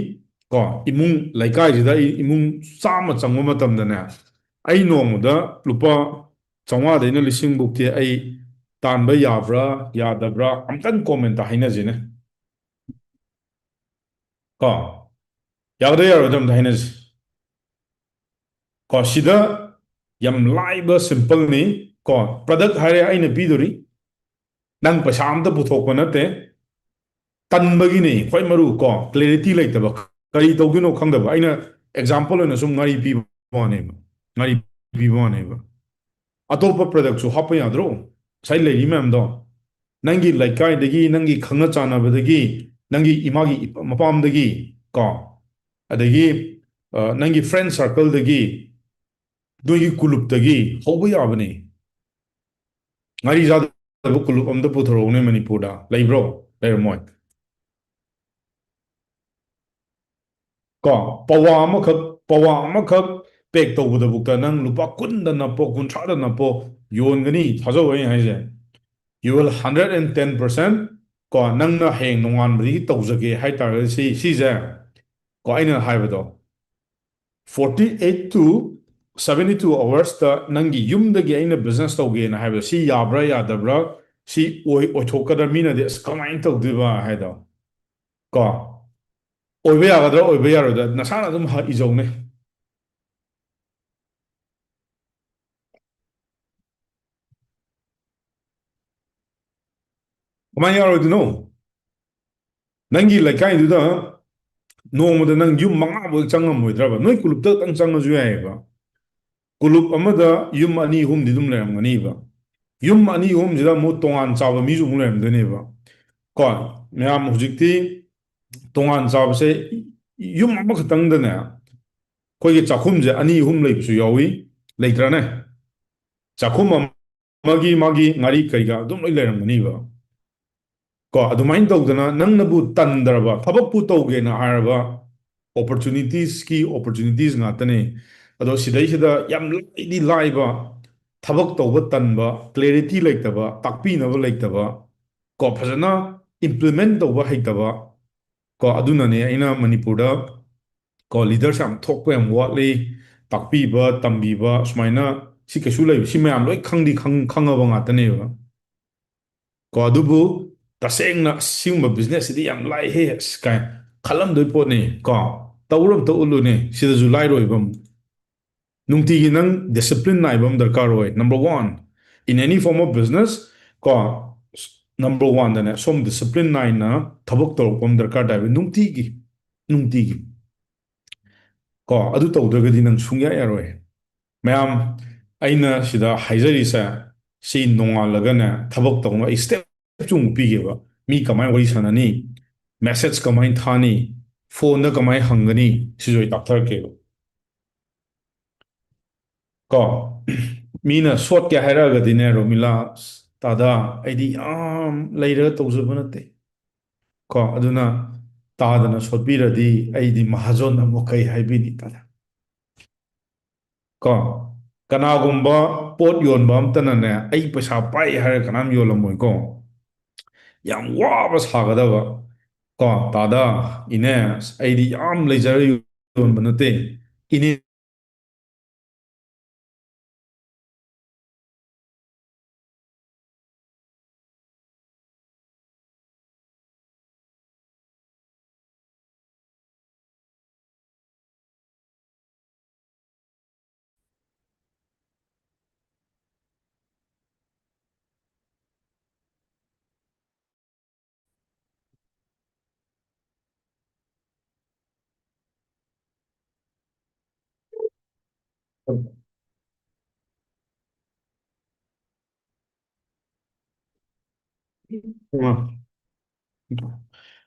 ꯀꯣ, ꯏꯃꯨꯡ, ꯂꯩꯀꯥꯏꯁꯤꯗ ꯑꯩ ꯏꯃꯨꯡ ꯆꯥꯝꯃ ꯆꯪꯕ ꯃꯇꯝꯗꯅꯦ, ꯑꯩ ꯅꯣꯡꯃꯗ ꯂꯨꯄꯥ ꯆꯥꯝꯃꯉꯥꯗꯩꯅ ꯂꯤꯁꯤꯡ ꯐꯥꯎꯗꯤ ꯑꯩ ꯇꯥꯟꯕ ꯌꯥꯕ꯭ꯔꯥ, ꯌꯥꯗꯕ꯭ꯔꯥ, ꯑꯝꯇꯪ comment ꯍꯥꯏꯅꯁꯤꯅꯦ꯫ ꯀꯣ, ꯌꯥꯒꯗ꯭ꯔꯥ ꯌꯥꯔꯣꯏꯗ꯭ꯔꯥ ꯑꯝꯇ ꯍꯥꯏꯅꯁꯤ꯫ ꯀꯣ, ꯁꯤꯗ ꯌꯥꯝ ꯂꯥꯏꯕ, simple ꯅꯤ꯫ ꯀꯣ, product ꯍꯥꯏꯔꯦ ꯑꯩꯅ ꯄꯤꯗꯣꯔꯤ, ꯅꯪ ꯄꯩꯁꯥ ꯑꯝꯇ ꯄꯨꯊꯣꯛꯄ ꯅꯠꯇꯦ꯫ ꯇꯟꯕꯒꯤꯅꯦ ꯈ꯭ꯋꯥꯏ ꯃꯔꯨ꯫ ꯀꯣ, clarity ꯂꯩꯇꯕ, ꯀꯔꯤ ꯇꯧꯗꯣꯏꯅꯣ ꯈꯪꯗꯕ꯫ ꯑꯩꯅ example ꯑꯣꯏꯅ ꯁꯨꯝ ꯉꯥꯔꯤ ꯄꯤꯕ ꯋꯥꯅꯦꯕ, ꯉꯥꯔꯤ ꯄꯤꯕ ꯋꯥꯅꯦꯕ꯫ ꯑꯇꯣꯞꯄ product ꯁꯨ ꯍꯥꯞꯄ ꯌꯥꯗ꯭ꯔꯣ? ꯉꯁꯥꯏ ꯂꯩꯔꯤ ꯃꯌꯥꯝꯗꯣ, ꯅꯪꯒꯤ ꯂꯩꯀꯥꯏꯗꯒꯤ, ꯅꯪꯒꯤ ꯈꯪꯅ ꯆꯥꯟꯅꯕꯗꯒꯤ, ꯅꯪꯒꯤ ꯏꯃꯥꯒꯤ ꯏꯄꯥ-, ꯃꯄꯥꯝꯗꯒꯤ, ꯀꯣ, ꯑꯗꯒꯤ, ꯑ, ꯅꯪꯒꯤ friend circle ꯗꯒꯤ, ꯅꯣꯏꯒꯤ ꯀꯨꯂꯨꯞꯇꯒꯤ ꯍꯧꯕ ꯌꯥꯕꯅꯤ꯫ ꯉꯥꯔꯤ ꯆꯥꯗ ꯌꯥꯗꯕ ꯀꯨꯂꯨꯞ ꯑꯝꯇ ꯄꯨꯊꯣꯔꯛꯎꯅꯦ ꯃꯅꯤꯄꯨꯔꯗ꯫ ꯂꯩꯕ꯭ꯔꯣ? ꯂꯩꯔꯝꯃꯣꯏ꯫ ꯀꯣ, ꯄꯋꯥ ꯑꯃꯈꯛ, ꯄꯋꯥ ꯑꯃꯈꯛ ꯄꯦꯛ ꯇꯧꯕꯗꯕꯨꯛꯇ ꯅꯪ ꯂꯨꯄꯥ ꯀꯨꯟꯗ ꯅꯞꯄꯣ, ꯀꯨꯟꯊ꯭ꯔꯥꯗ ꯅꯞꯄꯣ ꯌꯣꯟꯒꯅꯤ꯫ ꯊꯥꯖꯧ ꯑꯩꯅ ꯍꯥꯏꯁꯦ꯫ You will hundred and ten percent, ꯀꯣ, ꯅꯪꯅ ꯍꯌꯦꯡ ꯅꯣꯡꯉꯥꯟꯕꯗꯒꯤ ꯇꯧꯖꯒꯦ ꯍꯥꯏ ꯇꯥꯔꯒꯗꯤ ꯁꯤ, ꯁꯤꯁꯦ, ꯀꯣ, ꯑꯩꯅ ꯍꯥꯏꯕꯗꯣ, forty eight to seventy two hours ꯇ ꯅꯪꯒꯤ ꯌꯨꯝꯗꯒꯤ ꯑꯩꯅ business ꯇꯧꯒꯦꯅ ꯍꯥꯏꯕꯗꯣ, ꯁꯤ ꯌꯥꯕ꯭ꯔꯥ ꯌꯥꯗꯕ꯭ꯔꯥ, ꯁꯤ ꯑꯣꯏ-, ꯑꯣꯏꯊꯣꯛꯀꯗ꯭ꯔꯥ, ꯃꯤꯅꯗꯤ "ꯑꯁ, ꯀꯃꯥꯏꯅ ꯇꯧꯗꯣꯏꯕ?" ꯍꯥꯏꯗꯣ, ꯀꯣ, ꯑꯣꯏꯕ ꯌꯥꯒꯗ꯭ꯔꯥ, ꯑꯣꯏꯕ ꯌꯥꯔꯣꯏꯗ꯭ꯔꯥ, ꯅꯁꯥꯅ ꯑꯗꯨꯝ ꯍ-, ꯏꯖꯧꯅꯦ꯫ ꯀꯃꯥꯏꯅ ꯌꯥꯔꯣꯏꯗꯣꯏꯅꯣ? ꯅꯪꯒꯤ ꯂꯩꯀꯥꯏꯗꯨꯗ ꯅꯣꯡꯃꯗ ꯅꯪ ꯌꯨꯝ ꯃꯉꯥ ꯐꯥꯎ ꯆꯪꯉꯝꯃꯣꯏꯗ꯭ꯔꯕ? ꯅꯣꯏ ꯀꯨꯂꯨꯞꯇ ꯈꯛꯇꯪ ꯆꯪꯉꯁꯨ ꯌꯥꯏꯑꯕ꯫ ꯀꯨꯂꯨꯞ ꯑꯃꯗ ꯌꯨꯝ ꯑꯅꯤ ꯑꯍꯨꯝꯗꯤ ꯑꯗꯨꯝ ꯂꯩꯔꯝꯒꯅꯤꯕ꯫ ꯌꯨꯝ ꯑꯅꯤ ꯑꯍꯨꯝꯁꯤꯗ ꯑꯃꯨꯛ ꯇꯣꯉꯥꯟ ꯆꯥꯕ ꯃꯤꯁꯨ ꯑꯃꯨꯛ ꯂꯩꯔꯝꯗꯣꯏꯅꯦꯕ꯫ ꯀꯣ, ꯃꯌꯥꯝ ꯍꯧꯖꯤꯛꯇꯤ ꯇꯣꯉꯥꯟ ꯆꯥꯕꯁꯦ ꯌꯨꯝ ꯑꯃꯈꯛꯇꯪꯗꯅꯦ, ꯑꯩꯈꯣꯏꯒꯤ ꯆꯥꯛꯈꯨꯝꯁꯦ ꯑꯅꯤ ꯑꯍꯨꯝ ꯂꯩꯕꯁꯨ ꯌꯥꯎꯏ, ꯂꯩꯇ꯭ꯔꯥꯅꯦ? ꯆꯥꯛꯈꯨꯝ ꯑꯃꯒꯤ ꯃꯥꯒꯤ ꯉꯥꯔꯤ ꯀꯩꯀꯥ ꯑꯗꯨꯝ ꯂꯣꯏ ꯂꯩꯔꯝꯒꯅꯤꯕ꯫ ꯀꯣ, ꯑꯗꯨꯃꯥꯏꯅ ꯇꯧꯗꯅ ꯅꯪꯅꯕꯨ ꯇꯟꯗ꯭ꯔꯕ, ꯊꯕꯛꯄꯨ ꯇꯧꯒꯦꯅ ꯍꯥꯏꯔꯕ, opportunities ꯀꯤ opportunities ꯉꯥꯛꯇꯅꯦ꯫ ꯑꯗꯣ ꯁꯤꯗꯩꯁꯤꯗ ꯌꯥꯝ ꯂꯥꯏꯗꯤ ꯂꯥꯏꯕ, ꯊꯕꯛ ꯇꯧꯕ ꯇꯟꯕ, clarity ꯂꯩꯇꯕ, ꯇꯥꯛꯄꯤꯅꯕ ꯂꯩꯇꯕ, ꯀꯣ, ꯐꯖꯅ implement ꯇꯧꯕ ꯍꯩꯇꯕ, ꯀꯣ, ꯑꯗꯨꯅꯅꯦ ꯑꯩꯅ ꯃꯅꯤꯄꯨꯔꯗ, ꯀꯣ, leaders ꯌꯥꯝ ꯊꯣꯛꯄ ꯌꯥꯝ ꯋꯥꯠꯂꯤ, ꯇꯥꯛꯄꯤꯕ, ꯇꯝꯕꯤꯕ, ꯁꯨꯃꯥꯏꯅ ꯁꯤ ꯀꯩꯁꯨ ꯂꯩꯕ, ꯁꯤ ꯃꯌꯥꯝ ꯂꯣꯏ ꯈꯪꯗꯤ ꯈꯪ-, ꯈꯪꯉꯕ ꯉꯥꯛꯇꯅꯦꯕ꯫ ꯀꯣ, ꯑꯗꯨꯕꯨ ꯇꯁꯦꯡꯅ ꯑꯁꯤꯒꯨꯝꯕ business ꯁꯤꯗꯤ ꯌꯥꯝ ꯂꯥꯏꯍꯦ, ꯑꯁ, ꯀꯥꯏ ꯈꯜꯂꯝꯗꯣꯏ ꯄꯣꯠꯅꯤ꯫ ꯀꯣ, ꯇꯧꯔ ꯑꯝꯇ ꯎꯠꯂꯨꯅꯦ, ꯁꯤꯗꯁꯨ ꯂꯥꯏꯔꯣꯏꯕ ꯑꯃꯨꯛ꯫ ꯅꯨꯡꯇꯤꯒꯤ ꯅꯪ discipline ꯅꯥꯏꯕ ꯑꯃ ꯗꯔꯀꯥꯔ ꯑꯣꯏ, number one, in any form of business꯫ ꯀꯣ, number one ꯗꯅꯦ ꯁꯣꯝ discipline ꯅꯥꯏꯅ ꯊꯕꯛ ꯇꯧꯔꯛꯄ ꯑꯃ ꯗꯔꯀꯥꯔ ꯇꯥꯏꯕ, ꯅꯨꯡꯇꯤꯒꯤ, ꯅꯨꯡꯇꯤꯒꯤ꯫ ꯀꯣ, ꯑꯗꯨ ꯇꯧꯗ꯭ꯔꯒꯗꯤ ꯅꯪ ꯁꯨꯡꯌꯥ ꯌꯥꯔꯣꯏ꯫ ꯃꯌꯥꯝ, ꯑꯩꯅ ꯁꯤꯗ ꯍꯥꯏꯖꯔꯤꯁꯦ, ꯁꯤ ꯅꯣꯡꯉꯥꯜꯂꯒꯅꯦ ꯊꯕꯛ ꯇꯧꯅ ꯑꯩ step ꯆꯨꯝ ꯄꯤꯒꯦꯕ꯫ ꯃꯤ ꯀꯃꯥꯏꯅ ꯋꯥꯔꯤ ꯁꯥꯟꯅꯅꯤ, message ꯀꯃꯥꯏꯅ ꯊꯥꯅꯤ, phone ꯗ ꯀꯃꯥꯏꯅ ꯍꯪꯒꯅꯤ, ꯁꯤꯁꯨ ꯑꯩ ꯇꯥꯛꯊꯔꯛꯀꯦꯕ꯫ ꯀꯣ, ꯃꯤꯅ ꯁꯣꯠꯀꯦ ꯍꯥꯏꯔꯛꯑꯒꯗꯤꯅꯦ, ꯔꯣꯃꯤꯂꯥ, "ꯇꯥꯗ, ꯑꯩꯗꯤ ꯌꯥꯝ ꯂꯩꯔꯒ ꯇꯧꯖꯕ ꯅꯠꯇꯦ꯫ ꯀꯣ, ꯑꯗꯨꯅ ꯇꯥꯗꯅ ꯁꯣꯠꯄꯤꯔꯗꯤ ꯑꯩꯗꯤ ꯃꯍꯥꯖꯣꯟ ꯑꯃꯨꯛ ꯀꯩ ꯍꯥꯏꯕꯤꯅꯤ, ꯇꯥꯗ?" ꯀꯣ, ꯀꯅꯥꯒꯨꯝꯕ ꯄꯣꯠ ꯌꯣꯟꯕ ꯑꯝꯇꯅꯅꯦ, "ꯑꯩ ꯄꯩꯁꯥ ꯄꯥꯏ" ꯍꯥꯏꯔꯒ ꯀꯅꯥꯝ ꯌꯣꯜꯂꯝꯃꯣꯏꯀꯣ꯫ ꯌꯥꯝ ꯋꯥꯕ ꯁꯥꯒꯗꯕ꯫ ꯀꯣ, "ꯇꯥꯗ, ꯏꯅꯦ, ꯑꯩꯗꯤ ꯌꯥꯝ ꯂꯩꯖꯔ ꯌꯣꯟꯕ ꯅꯠꯇꯦ꯫ ꯏꯅꯦ"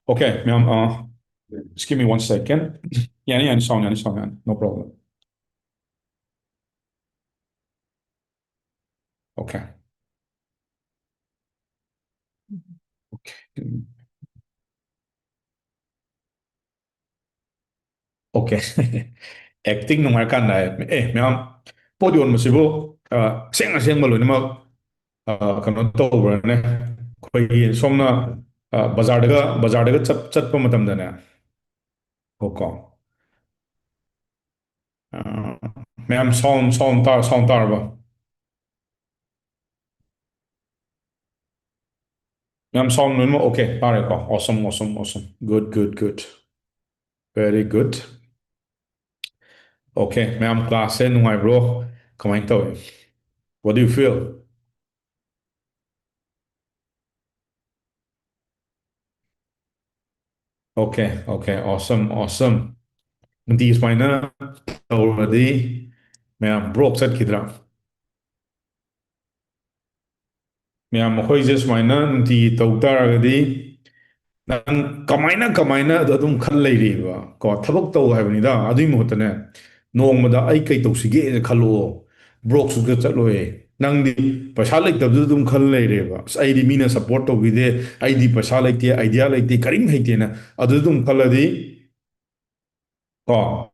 Okay, ꯃꯌꯥꯝ, uh, just give me one second. ꯌꯥꯅꯤ, ꯌꯥꯅꯤ, sound ꯌꯥꯅꯤ, sound ꯌꯥꯅꯤ, no problem. Okay. Okay. Okay. Acting ꯅꯨꯡꯉꯥꯏꯔꯀꯥꯟꯗ ꯍꯥꯏ꯫ ꯑꯦ, ꯃꯌꯥꯝ, ꯄꯣꯠ ꯌꯣꯟꯕꯁꯤꯕꯨ, ꯑ, ꯑꯁꯦꯡ ꯑꯁꯦꯡꯕ ꯂꯣꯏꯅꯃꯛ, ꯑ, ꯀꯩꯅꯣ ꯇꯧꯕ꯭ꯔꯥꯅꯦ? ꯑꯩꯈꯣꯏꯒꯤ ꯁꯣꯝꯅ, ꯑ, ꯕꯖꯥꯔꯗꯒ, ꯕꯖꯥꯔꯗꯒ ꯆꯠ-, ꯆꯠꯄ ꯃꯇꯝꯗꯅꯦ꯫ ꯀꯣ, ꯀꯣ꯫ ꯑ, ꯃꯌꯥꯝ sound, sound ꯇꯥ-, sound ꯇꯥꯔꯕ? ꯃꯌꯥꯝ sound ꯂꯣꯏꯅꯃꯛ okay ꯇꯥꯔꯦꯀꯣ? Awesome, awesome, awesome. Good, good, good. Very good. Okay, ꯃꯌꯥꯝ class ꯁꯦ ꯅꯨꯡꯉꯥꯏꯕ꯭ꯔꯣ? ꯀꯃꯥꯏꯅ ꯇꯧꯋꯤ? What do you feel? Okay, okay, awesome, awesome. ꯅꯨꯡꯇꯤꯒꯤ ꯁꯨꯃꯥꯏꯅ ꯇꯧꯔꯗꯤ ꯃꯌꯥꯝ broke ꯆꯠꯈꯤꯗ꯭ꯔꯥ? ꯃꯌꯥꯝ, ꯃꯈꯣꯏꯁꯦ ꯁꯨꯃꯥꯏꯅ ꯅꯨꯡꯇꯤꯒꯤ ꯇꯧ ꯇꯥꯔꯒꯗꯤ ꯅꯪ ꯀꯃꯥꯏꯅ, ꯀꯃꯥꯏꯅ ꯑꯗꯨ ꯑꯗꯨꯝ ꯈꯜ ꯂꯩꯔꯤꯕ? ꯀꯣ, ꯊꯕꯛ ꯇꯧ ꯍꯥꯏꯕꯅꯤꯗ꯫ ꯑꯗꯨꯒꯤ ꯃꯍꯨꯠꯇꯅꯦ, ꯅꯣꯡꯃꯗ ꯑꯩ ꯀꯩ ꯇꯧꯁꯤꯒꯦꯅ ꯈꯜꯂꯛꯑꯣ꯫ Broke ꯁꯨ ꯆꯠꯂꯣꯏ꯫ ꯅꯪꯗꯤ ꯄꯩꯁꯥ ꯂꯩꯇꯕꯗꯨ ꯑꯗꯨꯝ ꯈꯜ ꯂꯩꯔꯦꯕ, "ꯑꯁ, ꯑꯩꯗꯤ ꯃꯤꯅ ꯁꯞꯄꯣꯔꯠ ꯇꯧꯕꯤꯗꯦ, ꯑꯩꯗꯤ ꯄꯩꯁꯥ ꯂꯩꯇꯦ, ꯑꯥꯏꯗꯤꯌꯥ ꯂꯩꯇꯦ, ꯀꯔꯤꯝ ꯍꯩꯇꯦꯅ", ꯑꯗꯨ ꯑꯗꯨꯝ ꯈꯜꯂꯗꯤ, ꯀꯣ,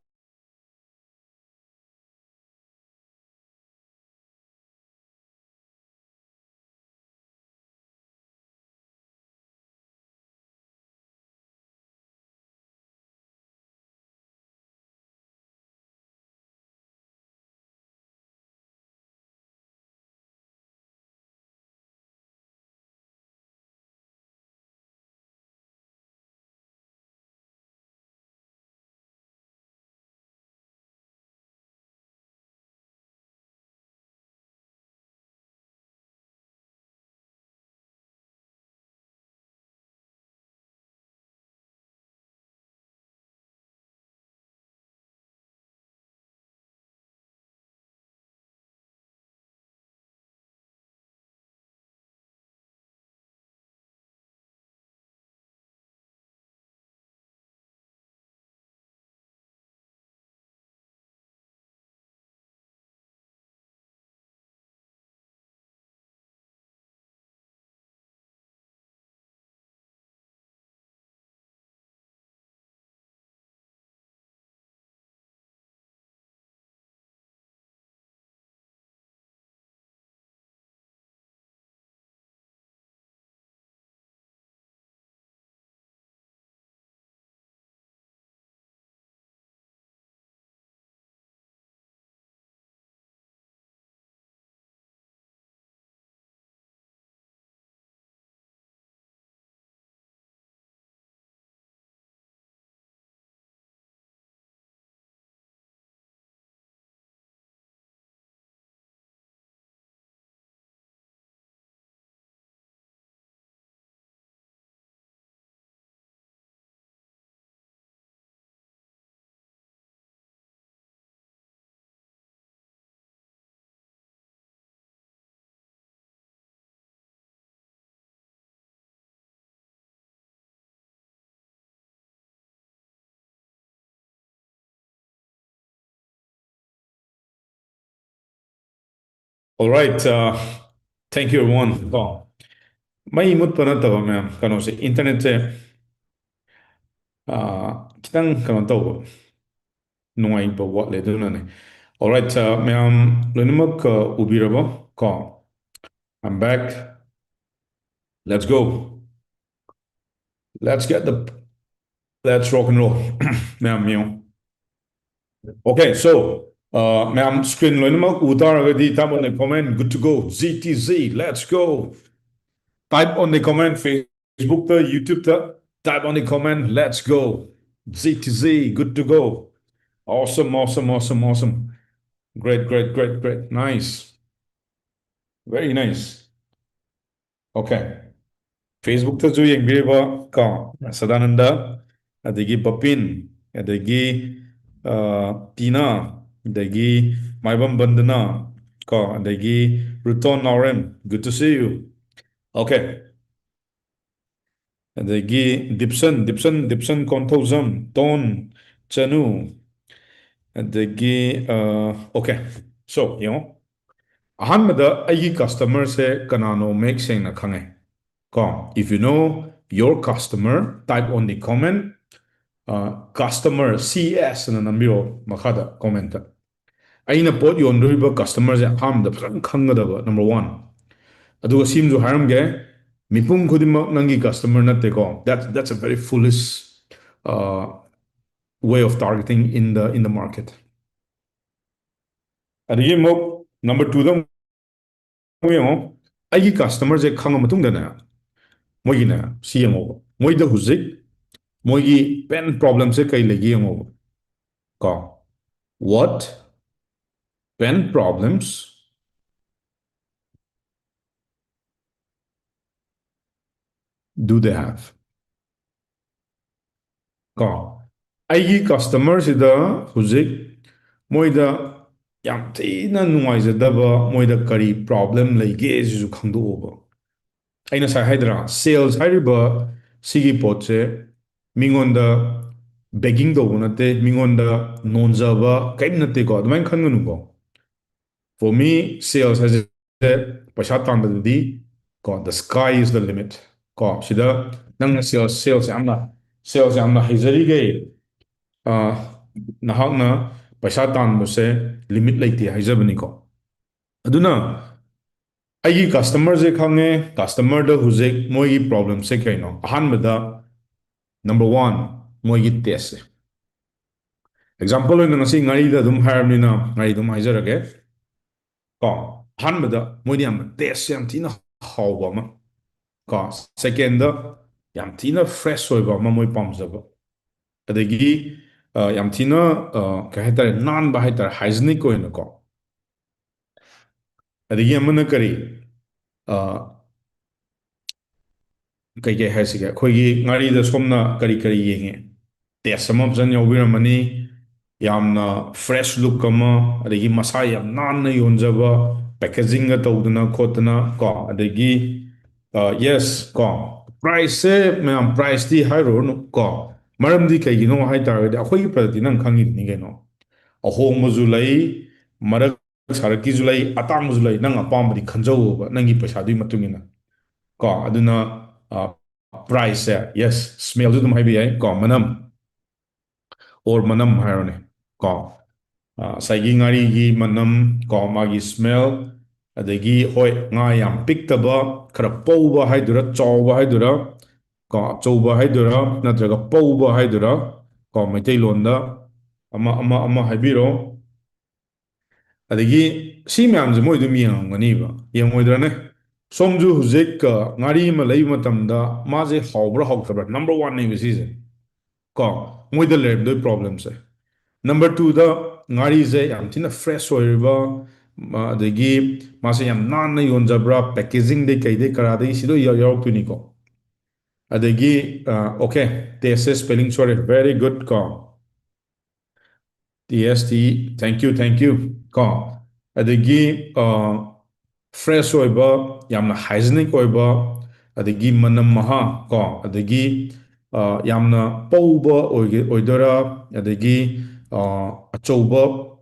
Alright, uh, thank you everyone. ꯀꯣ, ꯃꯩ ꯃꯨꯠꯄ ꯅꯠꯇꯕ ꯃꯌꯥꯝ, ꯀꯩꯅꯣꯁꯦ, internetꯁꯦ, ꯑꯥ, ꯈꯤꯇꯪ ꯀꯩꯅꯣ ꯇꯧꯕ, ꯅꯨꯡꯉꯥꯏꯕ ꯋꯥꯠꯂꯦ, ꯑꯗꯨꯅꯅꯦ꯫ Alright, uh, ꯃꯌꯥꯝ ꯂꯣꯏꯅꯃꯛ, uh, ꯎꯕꯤꯔꯕ? ꯀꯣ, I'm back. Let's go. Let's get the, let's rock and roll. ꯃꯌꯥꯝ ꯌꯦꯡꯉꯣ꯫ Okay, so, uh, ꯃꯌꯥꯝ screen ꯂꯣꯏꯅꯃꯛ ꯎ ꯇꯥꯔꯒꯗꯤ, type on the comment, good to go. Z T Z, let's go. Type on the comment, Facebookꯇ, YouTubeꯇ, type on the comment, let's go. Z T Z, good to go. Awesome, awesome, awesome, awesome. Great, great, great, great. Nice. Very nice. Okay. Facebookꯇꯁꯨ ꯌꯦꯡꯕꯤꯔꯤꯕ, ꯀꯣ, ꯁꯗꯥꯅꯟꯗ, ꯑꯗꯒꯤ ꯕꯄꯤꯟ, ꯑꯗꯒꯤ, ꯑ, ꯇꯤꯅꯥ, ꯑꯗꯒꯤ ꯃꯥꯏꯕꯝ ꯕꯟꯗꯅꯥ, ꯀꯣ, ꯑꯗꯒꯤ ꯔꯨꯇꯣꯟ ꯅꯥꯎꯔꯦꯝ, good to see you. Okay. ꯑꯗꯒꯤ ꯗꯤꯞꯁꯟ, ꯗꯤꯞꯁꯟ, ꯗꯤꯞꯁꯟ Konthoujam, tone, ꯆꯅꯨ, ꯑꯗꯒꯤ, ꯑ, okay. So, ꯌꯦꯡꯉꯣ꯫ ꯑꯍꯥꯟꯕꯗ ꯑꯩꯒꯤ customerꯁꯦ ꯀꯅꯥꯅꯣ ꯃꯌꯦꯛ ꯁꯦꯡꯅ ꯈꯪꯉꯦ꯫ ꯀꯣ, if you know your customer, type on the comment. ꯑ, customer, C S ꯑꯅ ꯅꯝꯕꯤꯔꯣ ꯃꯈꯥꯗ commentꯇ꯫ ꯑꯩꯅ ꯄꯣꯠ ꯌꯣꯟꯗꯣꯔꯤꯕ customerꯁꯦ ꯑꯍꯥꯟꯕꯗ ꯐꯖꯅ ꯈꯪꯒꯗꯕ, number one꯫ ꯑꯗꯨꯒ ꯁꯤꯃꯁꯨ ꯍꯥꯏꯔꯝꯒꯦ, ꯃꯤꯄꯨꯝ ꯈꯨꯗꯤꯡꯃꯛ ꯅꯪꯒꯤ customer ꯅꯠꯇꯦꯀꯣ꯫ That, that's a very foolish, uh, way of targeting in the, in the market. ꯑꯗꯒꯤ ꯑꯃꯨꯛ number twoꯗ ꯑꯃꯨꯛ ꯌꯦꯡꯉꯣ, ꯑꯩꯒꯤ customerꯁꯦ ꯈꯪꯉ ꯃꯇꯨꯡꯗꯅꯦ, ꯃꯣꯏꯒꯤꯅꯦ, ꯁꯤ ꯌꯦꯡꯉꯣꯕ, ꯃꯣꯏꯗ ꯍꯧꯖꯤꯛ ꯃꯣꯏꯒꯤ pain problemꯁꯦ ꯀꯩ ꯂꯩꯒꯦ ꯌꯦꯡꯉꯣꯕ꯫ ꯀꯣ, what pain problems do they have? ꯀꯣ, ꯑꯩꯒꯤ customerꯁꯤꯗ ꯍꯧꯖꯤꯛ ꯃꯣꯏꯗ ꯌꯥꯝ ꯊꯤꯅ ꯅꯨꯡꯉꯥꯏꯖꯗꯕ, ꯃꯣꯏꯗ ꯀꯔꯤ problem ꯂꯩꯒꯦ ꯁꯤꯁꯨ ꯈꯪꯗꯣꯛꯑꯣꯕ꯫ ꯑꯩꯅ ꯉꯁꯥꯏ ꯍꯥꯏꯗ꯭ꯔꯥ, sales ꯍꯥꯏꯔꯤꯕ ꯁꯤꯒꯤ ꯄꯣꯠꯁꯦ ꯃꯤꯉꯣꯟꯗ begging ꯇꯧꯕ ꯅꯠꯇꯦ, ꯃꯤꯉꯣꯟꯗ ꯅꯣꯟꯖꯕ ꯀꯔꯤꯝ ꯅꯠꯇꯦꯀꯣ, ꯑꯗꯨꯃꯥꯏꯅ ꯈꯟꯒꯅꯨꯀꯣ꯫ For me, sales ꯍꯥꯏꯁꯦ ꯄꯩꯁꯥ ꯇꯥꯟꯕꯗꯗꯤ ꯀꯣ, the sky is the limit꯫ ꯀꯣ, ꯁꯤꯗ ꯅꯪꯅ sales, sales ꯌꯥꯝꯅ, sales ꯌꯥꯝꯅ ꯍꯩꯖꯔꯤꯈꯩ, ꯑ, ꯅꯍꯥꯛꯅ ꯄꯩꯁꯥ ꯇꯥꯟꯕꯁꯦ limit ꯂꯩꯇꯦ ꯍꯥꯏꯖꯕꯅꯤꯀꯣ꯫ ꯑꯗꯨꯅ ꯑꯩꯒꯤ customer ꯁꯦ ꯈꯪꯉꯦ, customer ꯗ ꯍꯧꯖꯤꯛ ꯃꯣꯏꯒꯤ problem ꯁꯦ ꯀꯩꯅꯣ? ꯑꯍꯥꯟꯕꯗ, number one, ꯃꯣꯏꯒꯤ taste ꯁꯦ꯫ Example ꯑꯣꯏꯅ ꯉꯁꯤ ꯉꯥꯔꯤꯗ ꯑꯗꯨꯝ ꯍꯥꯏꯔꯕꯅꯤꯅ ꯉꯥꯔꯤ ꯑꯗꯨꯝ ꯍꯥꯏꯖꯔꯒꯦ꯫ ꯀꯣ, ꯑꯍꯥꯟꯕꯗ ꯃꯣꯏꯗꯤ ꯌꯥꯝꯅ taste ꯁꯦ ꯌꯥꯝ ꯊꯤꯅ ꯍꯥꯎꯕ ꯑꯃ꯫ ꯀꯣ, second ꯗ ꯌꯥꯝ ꯊꯤꯅ fresh ꯑꯣꯏꯕ ꯑꯃ ꯃꯣꯏ ꯄꯥꯝꯖꯕ꯫ ꯑꯗꯒꯤ, ꯑ, ꯌꯥꯝ ꯊꯤꯅ, ꯑ, ꯀꯩ ꯍꯥꯏꯇꯥꯔꯦ, ꯅꯥꯟꯕ ꯍꯥꯏꯇꯥꯔꯦ, hygienic ꯑꯣꯏꯅꯀꯣ꯫ ꯑꯗꯒꯤ ꯑꯃꯅ ꯀꯔꯤ? ꯑ, ꯀꯩ ꯀꯩ ꯍꯥꯏꯁꯤꯒꯦ? ꯑꯩꯈꯣꯏꯒꯤ ꯉꯥꯔꯤꯗ ꯁꯣꯝꯅ ꯀꯔꯤ ꯀꯔꯤ ꯌꯦꯡꯉꯦ? Taste ꯑꯃ ꯐꯖꯅ ꯌꯥꯎꯕꯤꯔꯝꯃꯅꯤ, ꯌꯥꯝꯅ fresh look ꯑꯃ, ꯑꯗꯒꯤ ꯃꯁꯥ ꯌꯥꯝ ꯅꯥꯟꯅ ꯌꯣꯟꯖꯕ, packaging ꯒ ꯇꯧꯗꯅ ꯈꯣꯠꯇꯅ ꯀꯣ, ꯑꯗꯒꯤ, ꯑ, yes ꯀꯣ, price ꯁꯦ ꯃꯌꯥꯝ, price ꯇꯤ ꯍꯥꯏꯔꯨꯔꯅꯨ ꯀꯣ, ꯃꯔꯝꯗꯤ ꯀꯩꯒꯤꯅꯣ ꯍꯥꯏ ꯇꯥꯔꯒꯗꯤ ꯑꯩꯈꯣꯏꯒꯤ product ꯇꯤ ꯅꯪ ꯈꯪꯉꯤꯗꯨꯅꯤ ꯀꯩꯅꯣ, ꯑꯍꯣꯡꯕꯁꯨ ꯂꯩ, ꯃꯔꯛ ꯁꯥꯔꯛꯀꯤꯁꯨ ꯂꯩ, ꯑꯇꯥꯡꯕꯁꯨ ꯂꯩ, ꯅꯪ ꯑꯄꯥꯝꯕꯗꯤ ꯈꯟꯖꯧꯑꯣꯕ ꯅꯪꯒꯤ ꯄꯩꯁꯥꯗꯨꯒꯤ ꯃꯇꯨꯡ ꯏꯟꯅ ꯀꯣ꯫ ꯑꯗꯨꯅ, ꯑ, price ꯁꯦ, yes, smell ꯁꯨ ꯑꯗꯨꯝ ꯍꯥꯏꯕ ꯌꯥꯏ ꯀꯣ, ꯃꯅꯝ, or ꯃꯅꯝ ꯍꯥꯏꯔꯣꯅꯦ ꯀꯣ꯫ ꯑ, ꯉꯁꯥꯏꯒꯤ ꯉꯥꯔꯤꯒꯤ ꯃꯅꯝ ꯀꯣ, ꯃꯥꯒꯤ smell, ꯑꯗꯒꯤ ꯍꯣꯏ, ꯉꯥ ꯌꯥꯝ ꯄꯤꯛꯇꯕ, ꯈꯔ ꯄꯧꯕ ꯍꯥꯏꯗꯣꯏꯔꯥ, ꯆꯥꯎꯕ ꯍꯥꯏꯗꯣꯏꯔꯥ ꯀꯣ, ꯑꯆꯧꯕ ꯍꯥꯏꯗꯣꯏꯔꯥ ꯅꯠꯇ꯭ꯔꯒ ꯄꯧꯕ ꯍꯥꯏꯗꯣꯏꯔꯥ ꯀꯣ, ꯃꯩꯇꯩꯂꯣꯟꯗ ꯑꯃ, ꯑꯃ, ꯑꯃ ꯍꯥꯏꯕꯤꯔꯣ꯫ ꯑꯗꯒꯤ ꯁꯤ ꯃꯌꯥꯝꯁꯦ ꯃꯣꯏ ꯑꯗꯨꯝ ꯌꯦꯡꯉꯝꯒꯅꯤꯕ, ꯌꯦꯡꯉꯣꯏꯗ꯭ꯔꯅꯦ? ꯁꯣꯝꯁꯨ ꯍꯧꯖꯤꯛ, ꯑ, ꯉꯥꯔꯤ ꯑꯃ ꯂꯩꯕ ꯃꯇꯝꯗ ꯃꯥꯁꯦ ꯍꯥꯎꯕ꯭ꯔꯥ ꯍꯥꯎꯇꯕ꯭ꯔꯥ, number one ꯅꯦꯕ ꯁꯤꯁꯦ ꯀꯣ, ꯃꯣꯏꯗ ꯂꯩꯔꯝꯗꯣꯏ problem ꯁꯦ꯫ Number two ꯗ ꯉꯥꯔꯤꯁꯦ ꯌꯥꯝ ꯊꯤꯅ fresh ꯑꯣꯏꯔꯤꯕ, ꯃ-, ꯑꯗꯒꯤ ꯃꯥꯁꯦ ꯌꯥꯝ ꯅꯥꯟꯅ ꯌꯣꯟꯖꯕ꯭ꯔꯥ, packaging ꯗꯩ ꯀꯩꯗꯩ ꯀꯔꯥꯗꯒꯤ ꯁꯤ ꯂꯣꯏ ꯌꯥꯎ-, ꯌꯥꯎꯔꯛꯇꯣꯏꯅꯤꯀꯣ꯫ ꯑꯗꯒꯤ, ꯑ, okay, taste ꯁꯦ spelling ꯁꯣꯏꯔꯦ, very good ꯀꯣ꯫ T S T, thank you, thank you ꯀꯣ꯫ ꯑꯗꯒꯤ, ꯑ, fresh ꯑꯣꯏꯕ, ꯌꯥꯝꯅ hygienic ꯑꯣꯏꯕ, ꯑꯗꯒꯤ ꯃꯅꯝ ꯃꯍꯥ ꯀꯣ, ꯑꯗꯒꯤ, ꯑ, ꯌꯥꯝꯅ ꯄꯧꯕ ꯑꯣꯏꯒꯦ-, ꯑꯣꯏꯗꯣꯏꯔꯥ, ꯑꯗꯒꯤ, ꯑ, ꯑꯆꯧꯕ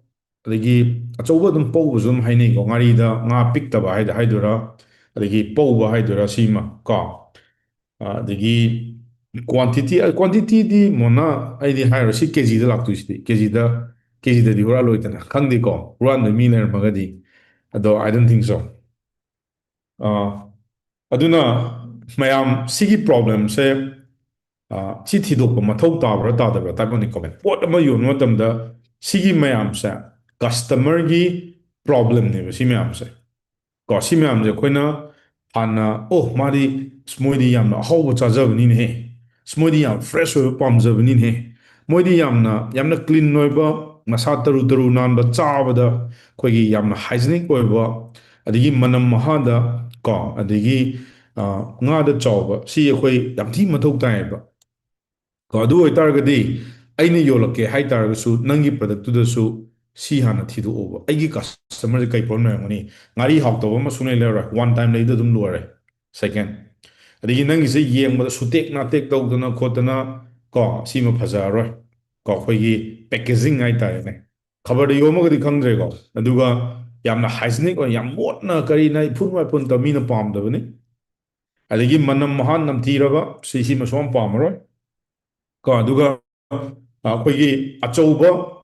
ꯑꯗꯒꯤ ꯑꯆꯧꯕ ꯑꯗꯨꯝ ꯄꯧꯕꯁꯨ ꯑꯗꯨꯝ ꯍꯥꯏꯅꯩꯀꯣ, ꯉꯥꯔꯤꯗ ꯉꯥ ꯄꯤꯛꯇꯕ ꯍꯥꯏꯗ ꯍꯥꯏꯗꯣꯏꯔꯥ, ꯑꯗꯒꯤ ꯄꯧꯕ ꯍꯥꯏꯗꯣꯏꯔꯥ, ꯁꯤꯃ ꯀꯣ꯫ ꯑꯗꯒꯤ ꯀ꯭ꯋꯥꯟꯇꯤꯇꯤ, ꯀ꯭ꯋꯥꯟꯇꯤꯇꯤꯗꯤ ꯃꯣꯅ ꯑꯩꯗꯤ ꯍꯥꯏꯔꯣꯏ, ꯁꯤ ꯀꯦꯖꯤꯗ ꯂꯥꯛꯇꯣꯏꯁꯤꯗꯤ, ꯀꯦꯖꯤꯗ, ꯀꯦꯖꯤꯗꯗꯤ ꯍꯨꯔꯥꯜꯂꯣꯏꯗꯅ, ꯈꯪꯗꯦꯀꯣ, ꯍꯨꯔꯥꯟꯕ ꯃꯤ ꯂꯩꯔꯝꯃꯒꯗꯤ, ꯑꯗꯣ I don't think so꯫ ꯑꯥ, ꯑꯗꯨꯅ ꯃꯌꯥꯝ ꯁꯤꯒꯤ ꯄ꯭ꯔꯣꯕ꯭ꯂꯦꯝꯁꯦ, ꯑꯥ, ꯁꯤ ꯊꯤꯗꯣꯛꯄ ꯃꯊꯧ ꯇꯥꯕ꯭ꯔꯥ ꯇꯥꯗꯕ꯭ꯔꯥ ꯇꯥꯏꯞ ꯑꯣꯐꯅꯤ ꯀꯣꯃꯦꯟ꯫ ꯄꯣꯠ ꯑꯃ ꯌꯣꯟꯕ ꯃꯇꯝꯗ ꯁꯤꯒꯤ ꯃꯌꯥꯝꯁꯦ ꯀꯁꯇꯃꯔꯒꯤ ꯄ꯭ꯔꯣꯕ꯭ꯂꯦꯝꯅꯦꯕ, ꯁꯤ ꯃꯌꯥꯝꯁꯦ꯫ ꯀꯣ, ꯁꯤ ꯃꯌꯥꯝꯁꯦ ꯑꯩꯈꯣꯏꯅ ꯍꯥꯟꯅ, "ꯑꯣ, ꯃꯥꯗꯤ, ꯑꯁ, ꯃꯣꯏꯗꯤ ꯌꯥꯝꯅ ꯑꯍꯥꯎꯕ ꯆꯥꯖꯕꯅꯤꯅꯦꯍꯦ, ꯑꯁ, ꯃꯣꯏꯗꯤ ꯌꯥꯝ ꯐ꯭ꯔꯦꯁ ꯑꯣꯏꯕ ꯄꯥꯝꯖꯕꯅꯤꯅꯦꯍꯦ, ꯃꯣꯏꯗꯤ ꯌꯥꯝꯅ, ꯌꯥꯝꯅ ꯀ꯭ꯂꯤꯟ ꯑꯣꯏꯕ, ꯃꯁꯥ ꯇꯔꯨ ꯇꯔꯨ ꯅꯥꯟꯕ, ꯆꯥꯕꯗ ꯑꯩꯈꯣꯏꯒꯤ ꯌꯥꯝꯅ ꯍꯥꯏꯖꯤꯅꯤꯛ ꯑꯣꯏꯕ, ꯑꯗꯒꯤ ꯃꯅꯝ ꯃꯍꯥꯗ, ꯀꯣ, ꯑꯗꯒꯤ, ꯑ, ꯉꯥꯗ ꯆꯥꯎꯕ, ꯁꯤ ꯑꯩꯈꯣꯏ ꯌꯥꯝ ꯊꯤ ꯃꯊꯧ ꯇꯥꯏꯌꯦꯕ"꯫ ꯀꯣ, ꯑꯗꯨ ꯑꯣꯏꯇꯥꯔꯒꯗꯤ ꯑꯩꯅ ꯌꯣꯜꯂꯛꯀꯦ ꯍꯥꯏꯇꯥꯔꯒꯁꯨ ꯅꯪꯒꯤ ꯄ꯭ꯔꯗꯛꯇꯨꯗꯁꯨ ꯁꯤ ꯍꯥꯟꯅ ꯊꯤꯗꯣꯛꯑꯣꯕ, "ꯑꯩꯒꯤ ꯀꯁꯇꯃꯔꯁꯦ ꯀꯩ ꯄ꯭ꯔꯣꯕ꯭ꯂꯦꯝ ꯂꯩꯔꯝꯒꯅꯤ?" ꯉꯥꯔꯤ ꯍꯥꯎꯇꯕ ꯑꯃ ꯁꯨꯡꯂꯩ ꯂꯩꯔꯔꯣꯏ, ꯋꯥꯟ ꯇꯥꯏꯝ ꯂꯩꯗ ꯑꯗꯨꯝ ꯂꯣꯏꯔꯦ꯫ ꯁꯦꯀꯦꯟ, ꯑꯗꯒꯤ ꯅꯪꯒꯤꯁꯦ ꯌꯦꯡꯕꯗ ꯁꯨꯇꯦꯛ ꯅꯥꯇꯦꯛ ꯇꯧꯗꯅ ꯈꯣꯠꯇꯅ, ꯀꯣ, ꯁꯤꯃ ꯐꯖꯔꯔꯣꯏ꯫ ꯀꯣ, ꯑꯩꯈꯣꯏꯒꯤ ꯄꯦꯀꯦꯖꯤꯡ ꯍꯥꯏꯇꯥꯔꯦꯅꯦ, ꯈꯕꯔꯗ ꯌꯣꯝꯃꯒꯗꯤ ꯈꯪꯗ꯭ꯔꯦꯀꯣ, ꯑꯗꯨꯒ ꯌꯥꯝꯅ ꯍꯥꯏꯖꯤꯅꯤꯛ ꯑꯣꯏꯅ, ꯌꯥꯝ ꯃꯣꯠꯅ, ꯀꯔꯤꯅ ꯏꯐꯨꯟ ꯋꯥꯏꯐꯨꯟ ꯇꯧ, ꯃꯤꯅ ꯄꯥꯝꯗꯕꯅꯤ꯫ ꯑꯗꯒꯤ ꯃꯅꯝ ꯃꯍꯥ ꯅꯝꯊꯤꯔꯕ, ꯁꯤ, ꯁꯤꯃꯁꯨ ꯌꯥꯝ ꯄꯥꯝꯃꯔꯣꯏ꯫ ꯀꯣ, ꯑꯗꯨꯒ, ꯑ, ꯑꯩꯈꯣꯏꯒꯤ ꯑꯆꯧꯕ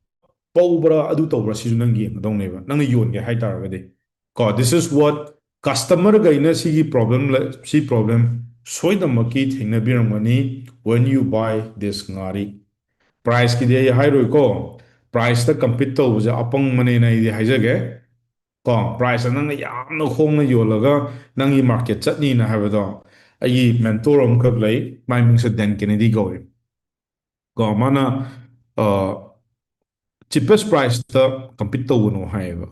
ꯄꯧꯕ꯭ꯔꯥ, ꯑꯗꯨ ꯇꯧꯕ꯭ꯔꯥ, ꯁꯤꯁꯨ ꯅꯪ ꯌꯦꯡꯒꯗꯧꯅꯦꯕ, ꯅꯪꯅ ꯌꯣꯟꯒꯦ ꯍꯥꯏꯇꯥꯔꯒꯗꯤ꯫ ꯀꯣ, this is what customer ꯒꯩꯅ ꯁꯤꯒꯤ ꯄ꯭ꯔꯣꯕ꯭ꯂꯦꯝ ꯂꯩ-, ꯁꯤ ꯄ꯭ꯔꯣꯕ꯭ꯂꯦꯝ ꯁꯣꯏꯗꯅꯃꯛꯀꯤ ꯊꯦꯡꯅꯕꯤꯔꯝꯒꯅꯤ when you buy this ꯉꯥꯔꯤ꯫ ꯄ꯭ꯔꯥꯏꯁꯀꯤꯗꯤ ꯑꯩ ꯍꯥꯏꯔꯣꯏꯀꯣ, ꯄ꯭ꯔꯥꯏꯁꯇ ꯀꯝꯄꯤꯠ ꯇꯧꯕꯁꯦ ꯑꯄꯪꯕꯅꯦꯅ ꯑꯩꯗꯤ ꯍꯥꯏꯖꯒꯦ꯫ ꯀꯣ, ꯄ꯭ꯔꯥꯏꯁꯇ ꯅꯪꯅ ꯌꯥꯝꯅ ꯍꯣꯡꯅ ꯌꯣꯜꯂꯒ ꯅꯪꯒꯤ ꯃꯥꯔꯀꯦꯠ ꯆꯠꯅꯤꯅ ꯍꯥꯏꯕꯗꯣ, ꯑꯩꯒꯤ ꯃꯦꯟꯇꯣꯔ ꯑꯃꯈꯛ ꯂꯩ, ꯃꯥꯏ ꯃꯤꯡꯁꯦ ꯗꯦꯟ ꯀꯦꯅꯦꯗꯤ ꯀꯧꯏ꯫ ꯀꯣ, ꯃꯥꯅ, ꯑ, cheapest price ꯇ compete ꯇꯧꯒꯅꯨ ꯍꯥꯏꯌꯦꯕ꯫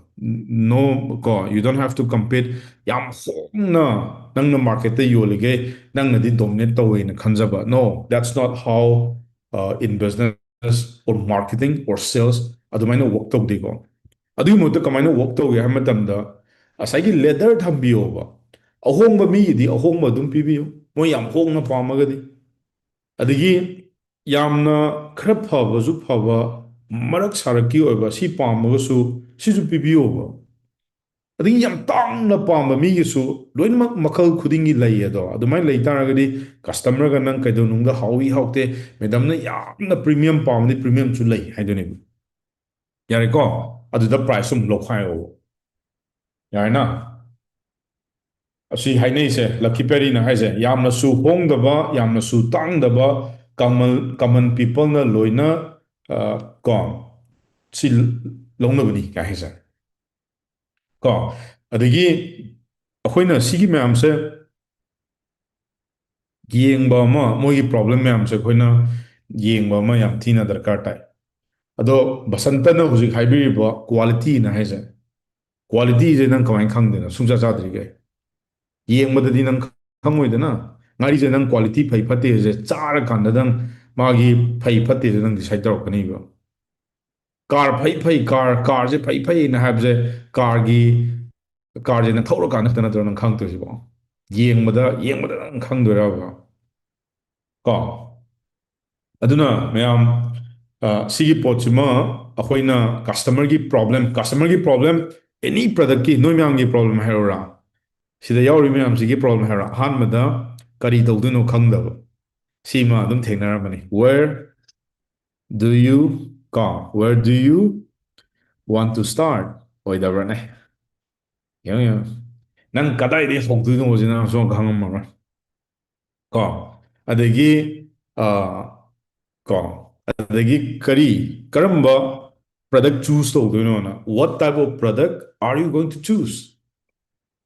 No, ꯀꯣ, you don't have to compete. ꯌꯥꯝ ꯍꯣꯡꯅ ꯅꯪꯅ ꯃꯥꯔꯀꯦꯠꯇ ꯌꯣꯜꯂꯤꯈꯩ ꯅꯪꯅꯗꯤ ꯗꯣꯃꯤꯅꯦꯠ ꯇꯧꯋꯦꯅ ꯈꯟꯖꯕ꯫ No, that's not how, uh, in business or marketing or sales ꯑꯗꯨꯃꯥꯏꯅ ꯋꯥꯛ ꯇꯧꯗꯦꯀꯣ꯫ ꯑꯗꯨꯒꯤ ꯃꯍꯨꯠꯇ ꯀꯃꯥꯏꯅ ꯋꯥꯛ ꯇꯧꯒꯦ ꯍꯥꯏꯕ ꯃꯇꯝꯗ, ꯉꯁꯥꯏꯒꯤ ꯂꯦꯗꯔ ꯊꯝꯕꯤꯌꯣꯕ꯫ ꯑꯍꯣꯡꯕ ꯃꯤꯒꯤꯗꯤ ꯑꯍꯣꯡꯕ ꯑꯗꯨꯝ ꯄꯤꯕꯤꯌꯨ, ꯃꯣꯏ ꯌꯥꯝ ꯍꯣꯡꯅ ꯄꯥꯝꯃꯒꯗꯤ꯫ ꯑꯗꯒꯤ ꯌꯥꯝꯅ ꯈꯔ ꯐꯕꯁꯨ ꯐꯕ, ꯃꯔꯛ ꯁꯥꯔꯛꯀꯤ ꯑꯣꯏꯕ ꯁꯤ ꯄꯥꯝꯃꯒꯁꯨ ꯁꯤꯁꯨ ꯄꯤꯕꯤꯌꯣꯕ꯫ ꯑꯗꯒꯤ ꯌꯥꯝ ꯇꯥꯡꯅ ꯄꯥꯝꯕ ꯃꯤꯒꯤꯁꯨ ꯂꯣꯏꯅꯃꯛ ꯃꯈꯜ ꯈꯨꯗꯤꯡꯒꯤ ꯂꯩ꯫ ꯑꯗꯣ ꯑꯗꯨꯃꯥꯏꯅ ꯂꯩ ꯇꯥꯔꯒꯗꯤ ꯀꯁꯇꯃꯔꯒ ꯅꯪ ꯀꯩꯗꯧꯅꯨꯡꯗ ꯍꯥꯎꯏ ꯍꯥꯎꯇꯦ, ꯃꯦꯗꯥꯝꯅ ꯌꯥꯝꯅ ꯄ꯭ꯔꯤꯃꯤꯌꯝ ꯄꯥꯝꯃꯗꯤ ꯄ꯭ꯔꯤꯃꯤꯌꯝꯁꯨ ꯂꯩ ꯍꯥꯏꯗꯣꯏꯅꯦꯕ꯫ ꯌꯥꯔꯦꯀꯣ? ꯑꯗꯨꯗ ꯄ꯭ꯔꯥꯏꯁꯁꯨ ꯑꯃꯨꯛ ꯂꯧꯈꯥꯏꯌꯣꯕ꯫ ꯌꯥꯔꯦꯅ? ꯑꯁꯤ ꯍꯥꯏꯅꯩꯁꯦ, ꯂꯛꯈꯤ ꯄꯦꯔꯤꯅ ꯍꯥꯏꯁꯦ, ꯌꯥꯝꯅꯁꯨ ꯍꯣꯡꯗꯕ, ꯌꯥꯝꯅꯁꯨ ꯇꯥꯡꯗꯕ, ꯀꯃꯟ ꯀꯃꯟ ꯄꯤꯄꯜꯅ ꯂꯣꯏꯅ, ꯑ, ꯀꯣ, ꯁꯤ ꯂꯧꯅꯕꯅꯤ ꯀꯥꯏ ꯍꯥꯏꯁꯦ꯫ ꯀꯣ, ꯑꯗꯒꯤ ꯑꯩꯈꯣꯏꯅ ꯁꯤꯒꯤ ꯃꯌꯥꯝꯁꯦ ꯌꯦꯡꯕ ꯑꯃ, ꯃꯣꯏꯒꯤ ꯄ꯭ꯔꯣꯕ꯭ꯂꯦꯝ ꯃꯌꯥꯝꯁꯦ ꯑꯩꯈꯣꯏꯅ ꯌꯦꯡꯕ ꯑꯃ ꯌꯥꯝ ꯊꯤꯅ ꯗꯔꯀꯥꯔ ꯇꯥꯏ꯫ ꯑꯗꯣ ꯕꯁꯟꯇꯅ ꯍꯧꯖꯤꯛ ꯍꯥꯏꯕꯤꯔꯤꯕ ꯀ꯭ꯋꯥꯂꯤꯇꯤꯅ ꯍꯥꯏꯁꯦ, ꯀ꯭ꯋꯥꯂꯤꯇꯤꯁꯦ ꯅꯪ ꯀꯃꯥꯏꯅ ꯈꯪꯗꯣꯏꯅꯣ? ꯁꯨꯡꯆꯥ ꯆꯥꯗ꯭ꯔꯤꯈꯩ ꯌꯦꯡꯕꯗꯗꯤ ꯅꯪ ꯈꯪꯉꯣꯏꯗꯅ꯫ ꯉꯥꯔꯤꯁꯦ ꯅꯪ ꯀ꯭ꯋꯥꯂꯤꯇꯤ ꯐꯩ ꯐꯠꯇꯦꯁꯦ ꯆꯥꯔꯀꯥꯟꯗ ꯅꯪ ꯃꯥꯒꯤ ꯐꯩ ꯐꯠꯇꯦꯁꯦ ꯅꯪ ꯗꯤꯁꯥꯏꯠ ꯇꯧꯔꯛꯀꯅꯤꯕ꯫ ꯀꯥꯔ ꯐꯩ ꯐꯩ, ꯀꯥꯔ, ꯀꯥꯔꯁꯦ ꯐꯩ ꯐꯩꯅ ꯍꯥꯏꯕꯁꯦ, ꯀꯥꯔꯒꯤ, ꯀꯥꯔꯁꯦ ꯅꯪ ꯊꯧꯔꯀꯥꯟꯗ ꯈꯛꯇ ꯅꯠꯇ꯭ꯔꯣ ꯅꯪ ꯈꯪꯉꯛꯇꯣꯏꯁꯤꯕꯣ? ꯌꯦꯡꯕꯗ, ꯌꯦꯡꯕꯗ ꯅꯪ ꯈꯪꯗꯣꯏꯔꯕ? ꯀꯣ, ꯑꯗꯨꯅ ꯃꯌꯥꯝ, ꯑ, ꯁꯤꯒꯤ ꯄꯣꯠꯁꯤꯃ ꯑꯩꯈꯣꯏꯅ ꯀꯁꯇꯃꯔꯒꯤ ꯄ꯭ꯔꯣꯕ꯭ꯂꯦꯝ, ꯀꯁꯇꯃꯔꯒꯤ ꯄ꯭ꯔꯣꯕ꯭ꯂꯦꯝ, ꯑꯦꯅꯤ ꯄ꯭ꯔꯗꯛꯀꯤ, ꯅꯣꯏ ꯃꯌꯥꯝꯒꯤ ꯄ꯭ꯔꯣꯕ꯭ꯂꯦꯝ ꯍꯥꯏꯔꯛꯎꯔꯥ? ꯁꯤꯗ ꯌꯥꯎꯔꯤ ꯃꯌꯥꯝꯁꯤꯒꯤ ꯄ꯭ꯔꯣꯕ꯭ꯂꯦꯝ ꯍꯥꯏꯔꯣ? ꯑꯍꯥꯟꯕꯗ ꯀꯔꯤ ꯇꯧꯗꯣꯏꯅꯣ ꯈꯪꯗꯕ, ꯁꯤꯃ ꯑꯗꯨꯝ ꯊꯦꯡꯅꯔꯝꯃꯅꯤ꯫ Where do you, ꯀꯣ, where do you want to start? ꯑꯣꯏꯗꯕ꯭ꯔꯥꯅꯦ? ꯌꯦꯡꯉꯣ, ꯌꯦꯡꯉꯣ, ꯅꯪ ꯀꯗꯥꯏꯗꯒꯤ ꯍꯧꯗꯣꯏꯅꯣ ꯁꯤ ꯅꯪ ꯁꯨꯡꯈꯪ ꯈꯪꯉꯝꯃꯔꯣꯏ꯫ ꯀꯣ, ꯑꯗꯒꯤ, ꯑ, ꯀꯣ, ꯑꯗꯒꯤ ꯀꯔꯤ, ꯀꯔꯝꯕ ꯄ꯭ꯔꯗꯛ ꯆꯨꯁ ꯇꯧꯗꯣꯏꯅꯣꯅ? What type of product are you going to choose?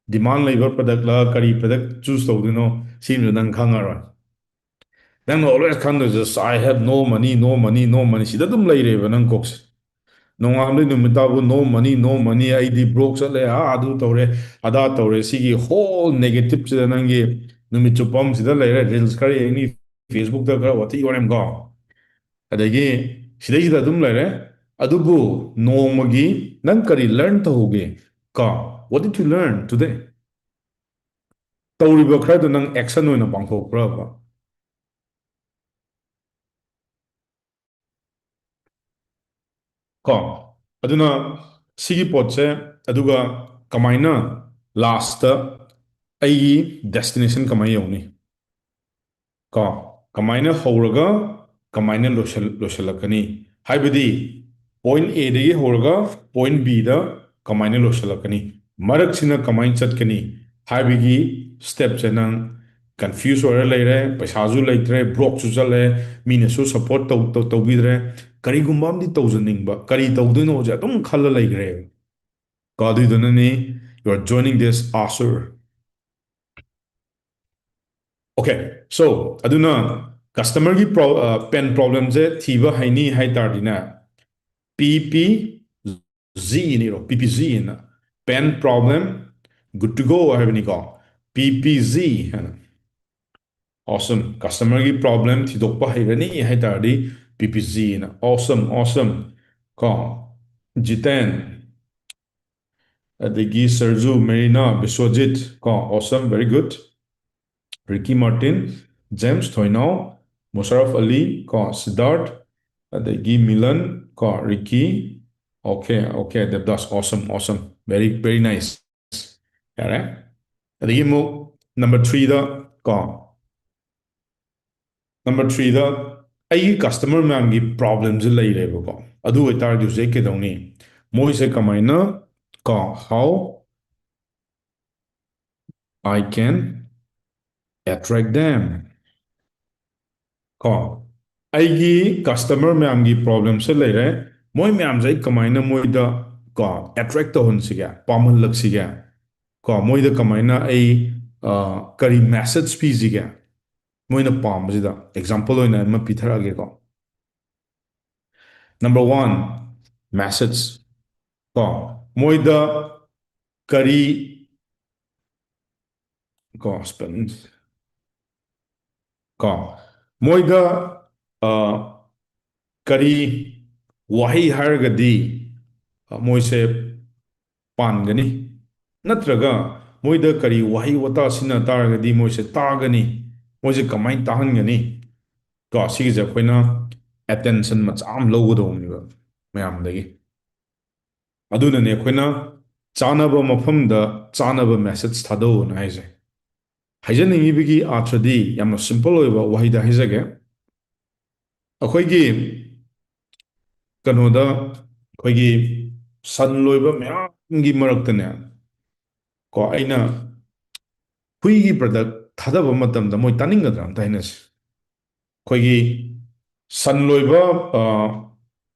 ꯗꯤꯃꯥꯟ ꯂꯩꯕ ꯄ꯭ꯔꯗꯛꯂ, ꯀꯔꯤ ꯄ꯭ꯔꯗꯛ ꯆꯨꯁ ꯇꯧꯗꯣꯏꯅꯣ, ꯁꯤꯃꯁꯨ ꯅꯪ ꯈꯪꯉꯔꯣꯏ꯫ ꯅꯪꯅ always ꯈꯟꯗꯣꯏꯁꯦ, "I have no money, no money, no money"꯫ ꯁꯤꯗ ꯑꯗꯨꯝ ꯂꯩꯔꯦꯕ ꯅꯪ ꯀꯣꯛꯁꯦ꯫ ꯅꯣꯡꯉꯥꯟꯕꯗꯩ ꯅꯨꯃꯤꯠ ꯇꯥꯕꯨ "No money, no money, ꯑꯩꯗꯤ ꯕ꯭ꯔꯣꯛ ꯆꯠꯂꯦ, ꯑꯥ ꯑꯗꯨ ꯇꯧꯔꯦ, ꯑꯗꯥ ꯇꯧꯔꯦ"꯫ ꯁꯤꯒꯤ ꯍꯣꯜ ꯅꯦꯒꯦꯇꯤꯞꯁꯤꯗ ꯅꯪꯒꯤ ꯅꯨꯃꯤꯠ ꯆꯨꯞꯄ ꯑꯃ ꯁꯤꯗ ꯂꯩꯔꯦ, ꯔꯤꯜꯁ ꯈꯔ ꯌꯦꯡꯅꯤ, ꯐꯦꯁꯕꯨꯛꯇ ꯈꯔ ꯋꯥꯊꯤ ꯋꯥꯔꯦꯝ ꯀꯣ, ꯑꯗꯒꯤ ꯁꯤꯗꯩꯁꯤꯗ ꯑꯗꯨꯝ ꯂꯩꯔꯦ꯫ ꯑꯗꯨꯕꯨ ꯅꯣꯡꯃꯒꯤ ꯅꯪ ꯀꯔꯤ ꯂꯔꯟ ꯇꯧꯍꯧꯒꯦ? ꯀꯣ, what did you learn today? ꯇꯧꯔꯤꯕ ꯈꯔꯗꯣ ꯅꯪ ꯑꯦꯛꯁꯟ ꯑꯣꯏꯅ ꯄꯥꯡꯊꯣꯛꯄ꯭ꯔꯕ? ꯀꯣ, ꯑꯗꯨꯅ ꯁꯤꯒꯤ ꯄꯣꯠꯁꯦ, ꯑꯗꯨꯒ ꯀꯃꯥꯏꯅ ꯂꯥꯁꯇ ꯑꯩꯒꯤ ꯗꯦꯁꯇꯤꯅꯦꯁꯟ ꯀꯃꯥꯏꯅ ꯌꯧꯅꯤ? ꯀꯣ, ꯀꯃꯥꯏꯅ ꯍꯧꯔꯒ ꯀꯃꯥꯏꯅ ꯂꯣꯏꯁꯤꯜ-, ꯂꯣꯏꯁꯤꯜꯂꯛꯀꯅꯤ? ꯍꯥꯏꯕꯗꯤ ꯄꯣꯏꯟ ꯑꯦꯗꯒꯤ ꯍꯧꯔꯒ ꯄꯣꯏꯟ ꯕꯤꯗ ꯀꯃꯥꯏꯅ ꯂꯣꯏꯁꯤꯜꯂꯛꯀꯅꯤ? ꯃꯔꯛꯁꯤꯅ ꯀꯃꯥꯏꯅ ꯆꯠꯀꯅꯤ ꯍꯥꯏꯕꯒꯤ ꯁ꯭ꯇꯦꯞꯁꯦ ꯅꯪ ꯀꯟꯐ꯭ꯌꯨꯁ ꯑꯣꯏꯔ ꯂꯩꯔꯦ, ꯄꯩꯁꯥꯁꯨ ꯂꯩꯇ꯭ꯔꯦ, ꯕ꯭ꯔꯣꯛꯁꯨ ꯆꯠꯂꯦ, ꯃꯤꯅꯁꯨ ꯁꯞꯄꯣꯔꯠ ꯇꯧ-, ꯇꯧ-, ꯇꯧꯕꯤꯗ꯭ꯔꯦ, ꯀꯔꯤꯒꯨꯝꯕ ꯑꯃꯗꯤ ꯇꯧꯖꯅꯤꯡꯕ, ꯀꯔꯤ ꯇꯧꯗꯣꯏꯅꯣꯁꯦ ꯑꯗꯨꯝ ꯈꯜꯂ ꯂꯩꯈ꯭ꯔꯦꯕ꯫ ꯀꯣ, ꯑꯗꯨꯏꯗꯨꯅꯅꯤ you are joining this ꯑꯥꯁꯨꯔ꯫ Okay, so ꯑꯗꯨꯅ ꯀꯁꯇꯃꯔꯒꯤ ꯄ꯭ꯔꯣ-, ꯑ, ꯄꯦꯟ ꯄ꯭ꯔꯣꯕ꯭ꯂꯦꯝꯁꯦ ꯊꯤꯕ ꯍꯩꯅꯤ ꯍꯥꯏ ꯇꯥꯔꯗꯤꯅꯦ, ꯄꯤ ꯄꯤ ꯖꯤ ꯏꯅꯤꯔꯣ, ꯄꯤ ꯄꯤ ꯖꯤ ꯏꯅ pen problem, good to go ꯍꯥꯏꯕꯅꯤꯀꯣ, ꯄꯤ ꯄꯤ ꯖꯤ ꯍꯥꯏꯅ꯫ Awesome. ꯀꯁꯇꯃꯔꯒꯤ ꯄ꯭ꯔꯣꯕ꯭ꯂꯦꯝ ꯊꯤꯗꯣꯛꯄ ꯍꯩꯔꯅꯤ ꯍꯥꯏ ꯇꯥꯔꯗꯤ ꯄꯤ ꯄꯤ ꯖꯤ ꯍꯥꯏꯅ꯫ Awesome, awesome. ꯀꯣ, ꯖꯤꯇꯦꯟ, ꯑꯗꯒꯤ ꯁꯔꯖꯨ, ꯃꯦꯔꯤꯅꯥ, ꯕꯤꯁ꯭ꯋꯖꯤꯠ, ꯀꯣ, awesome, very good. Ricky Martin, James Thoinao, Musharraf Ali, ꯀꯣ, ꯁꯤꯗꯥꯔꯠ, ꯑꯗꯒꯤ ꯃꯤꯂꯟ, ꯀꯣ, ꯔꯤꯀꯤ, okay, okay, ꯗꯦꯕꯗꯥꯁ, awesome, awesome, very, very nice. ꯌꯥꯔꯦ꯫ ꯑꯗꯒꯤ ꯑꯃꯨꯛ ꯅꯝꯕꯔ ꯊ꯭ꯔꯤꯗ ꯀꯣ, ꯅꯝꯕꯔ ꯊ꯭ꯔꯤꯗ ꯑꯩꯒꯤ ꯀꯁꯇꯃꯔ ꯃꯌꯥꯝꯒꯤ ꯄ꯭ꯔꯣꯕ꯭ꯂꯦꯝꯁꯦ ꯂꯩꯔꯦꯕꯀꯣ꯫ ꯑꯗꯨ ꯑꯣꯏꯇꯥꯔꯗꯤ ꯍꯧꯖꯤꯛ ꯑꯩ ꯀꯩꯗꯧꯅꯤ? ꯃꯣꯏꯁꯦ ꯀꯃꯥꯏꯅ ꯀꯣ, how I can attract them. ꯀꯣ, ꯑꯩꯒꯤ ꯀꯁꯇꯃꯔ ꯃꯌꯥꯝꯒꯤ ꯄ꯭ꯔꯣꯕ꯭ꯂꯦꯝꯁꯦ ꯂꯩꯔꯦ, ꯃꯣꯏ ꯃꯌꯥꯝꯁꯦ ꯑꯩ ꯀꯃꯥꯏꯅ ꯃꯣꯏꯗ ꯀꯣ, ꯑꯦꯇ꯭ꯔꯦꯛ ꯇꯧꯍꯟꯁꯤꯒꯦ, ꯄꯥꯝꯍꯜꯂꯛꯁꯤꯒꯦ? ꯀꯣ, ꯃꯣꯏꯗ ꯀꯃꯥꯏꯅ ꯑꯩ, ꯑ, ꯀꯔꯤ ꯃꯦꯁꯦꯖ ꯄꯤꯁꯤꯒꯦ? ꯃꯣꯏꯅ ꯄꯥꯝꯕꯁꯤꯗ ꯑꯦꯛꯖꯥꯝꯄꯜ ꯑꯣꯏꯅ ꯑꯃ ꯄꯤꯊꯔꯛꯑꯒꯦꯀꯣ꯫ Number one, message. ꯀꯣ, ꯃꯣꯏꯗ ꯀꯔꯤ, ꯀꯣ, ꯁ꯭ꯄꯦꯂꯤꯡ, ꯀꯣ, ꯃꯣꯏꯗ, ꯑ, ꯀꯔꯤ ꯋꯥꯍꯩ ꯍꯥꯏꯔꯒꯗꯤ, ꯑ, ꯃꯣꯏꯁꯦ ꯄꯥꯟꯒꯅꯤ? ꯅꯠꯇ꯭ꯔꯒ ꯃꯣꯏꯗ ꯀꯔꯤ ꯋꯥꯍꯩ ꯋꯥꯇꯥ ꯁꯤꯖꯤꯟꯅ ꯇꯥꯔꯒꯗꯤ ꯃꯣꯏꯁꯦ ꯇꯥꯒꯅꯤ? ꯃꯣꯏꯁꯦ ꯀꯃꯥꯏꯅ ꯇꯥꯍꯟꯒꯅꯤ? ꯀꯣ, ꯁꯤꯒꯤꯁꯦ ꯑꯩꯈꯣꯏꯅ ꯑꯦꯇꯦꯟꯁꯟ ꯃꯆꯥ ꯑꯃ ꯂꯧꯒꯗꯧꯕꯅꯦꯕ꯫ ꯃꯌꯥꯝꯗꯒꯤ꯫ ꯑꯗꯨꯅꯅꯦ ꯑꯩꯈꯣꯏꯅ ꯆꯥꯅꯕ ꯃꯐꯝꯗ ꯆꯥꯅꯕ ꯃꯦꯁꯦꯖ ꯊꯥꯗꯧꯅ ꯍꯥꯏꯁꯦ꯫ ꯍꯥꯏꯖꯅꯤꯡꯉꯤꯕꯒꯤ ꯑꯥꯔꯊꯗꯤ ꯌꯥꯝꯅ ꯁꯤꯝꯄꯜ ꯑꯣꯏꯕ ꯋꯥꯍꯩꯗ ꯍꯥꯏꯖꯒꯦ꯫ ꯑꯩꯈꯣꯏꯒꯤ ꯀꯩꯅꯣꯗ, ꯑꯩꯈꯣꯏꯒꯤ ꯁꯟ ꯂꯣꯏꯕ ꯃꯌꯥꯝꯒꯤ ꯃꯔꯛꯇꯅꯦ, ꯀꯣ, ꯑꯩꯅ ꯍꯨꯏꯒꯤ ꯄ꯭ꯔꯗꯛ ꯊꯥꯗꯕ ꯃꯇꯝꯗ ꯃꯣꯏ ꯇꯥꯅꯤꯡꯒꯗ꯭ꯔꯥ ꯑꯝꯇ ꯍꯥꯏꯅꯁꯤ꯫ ꯑꯩꯈꯣꯏꯒꯤ ꯁꯟ ꯂꯣꯏꯕ, ꯑ,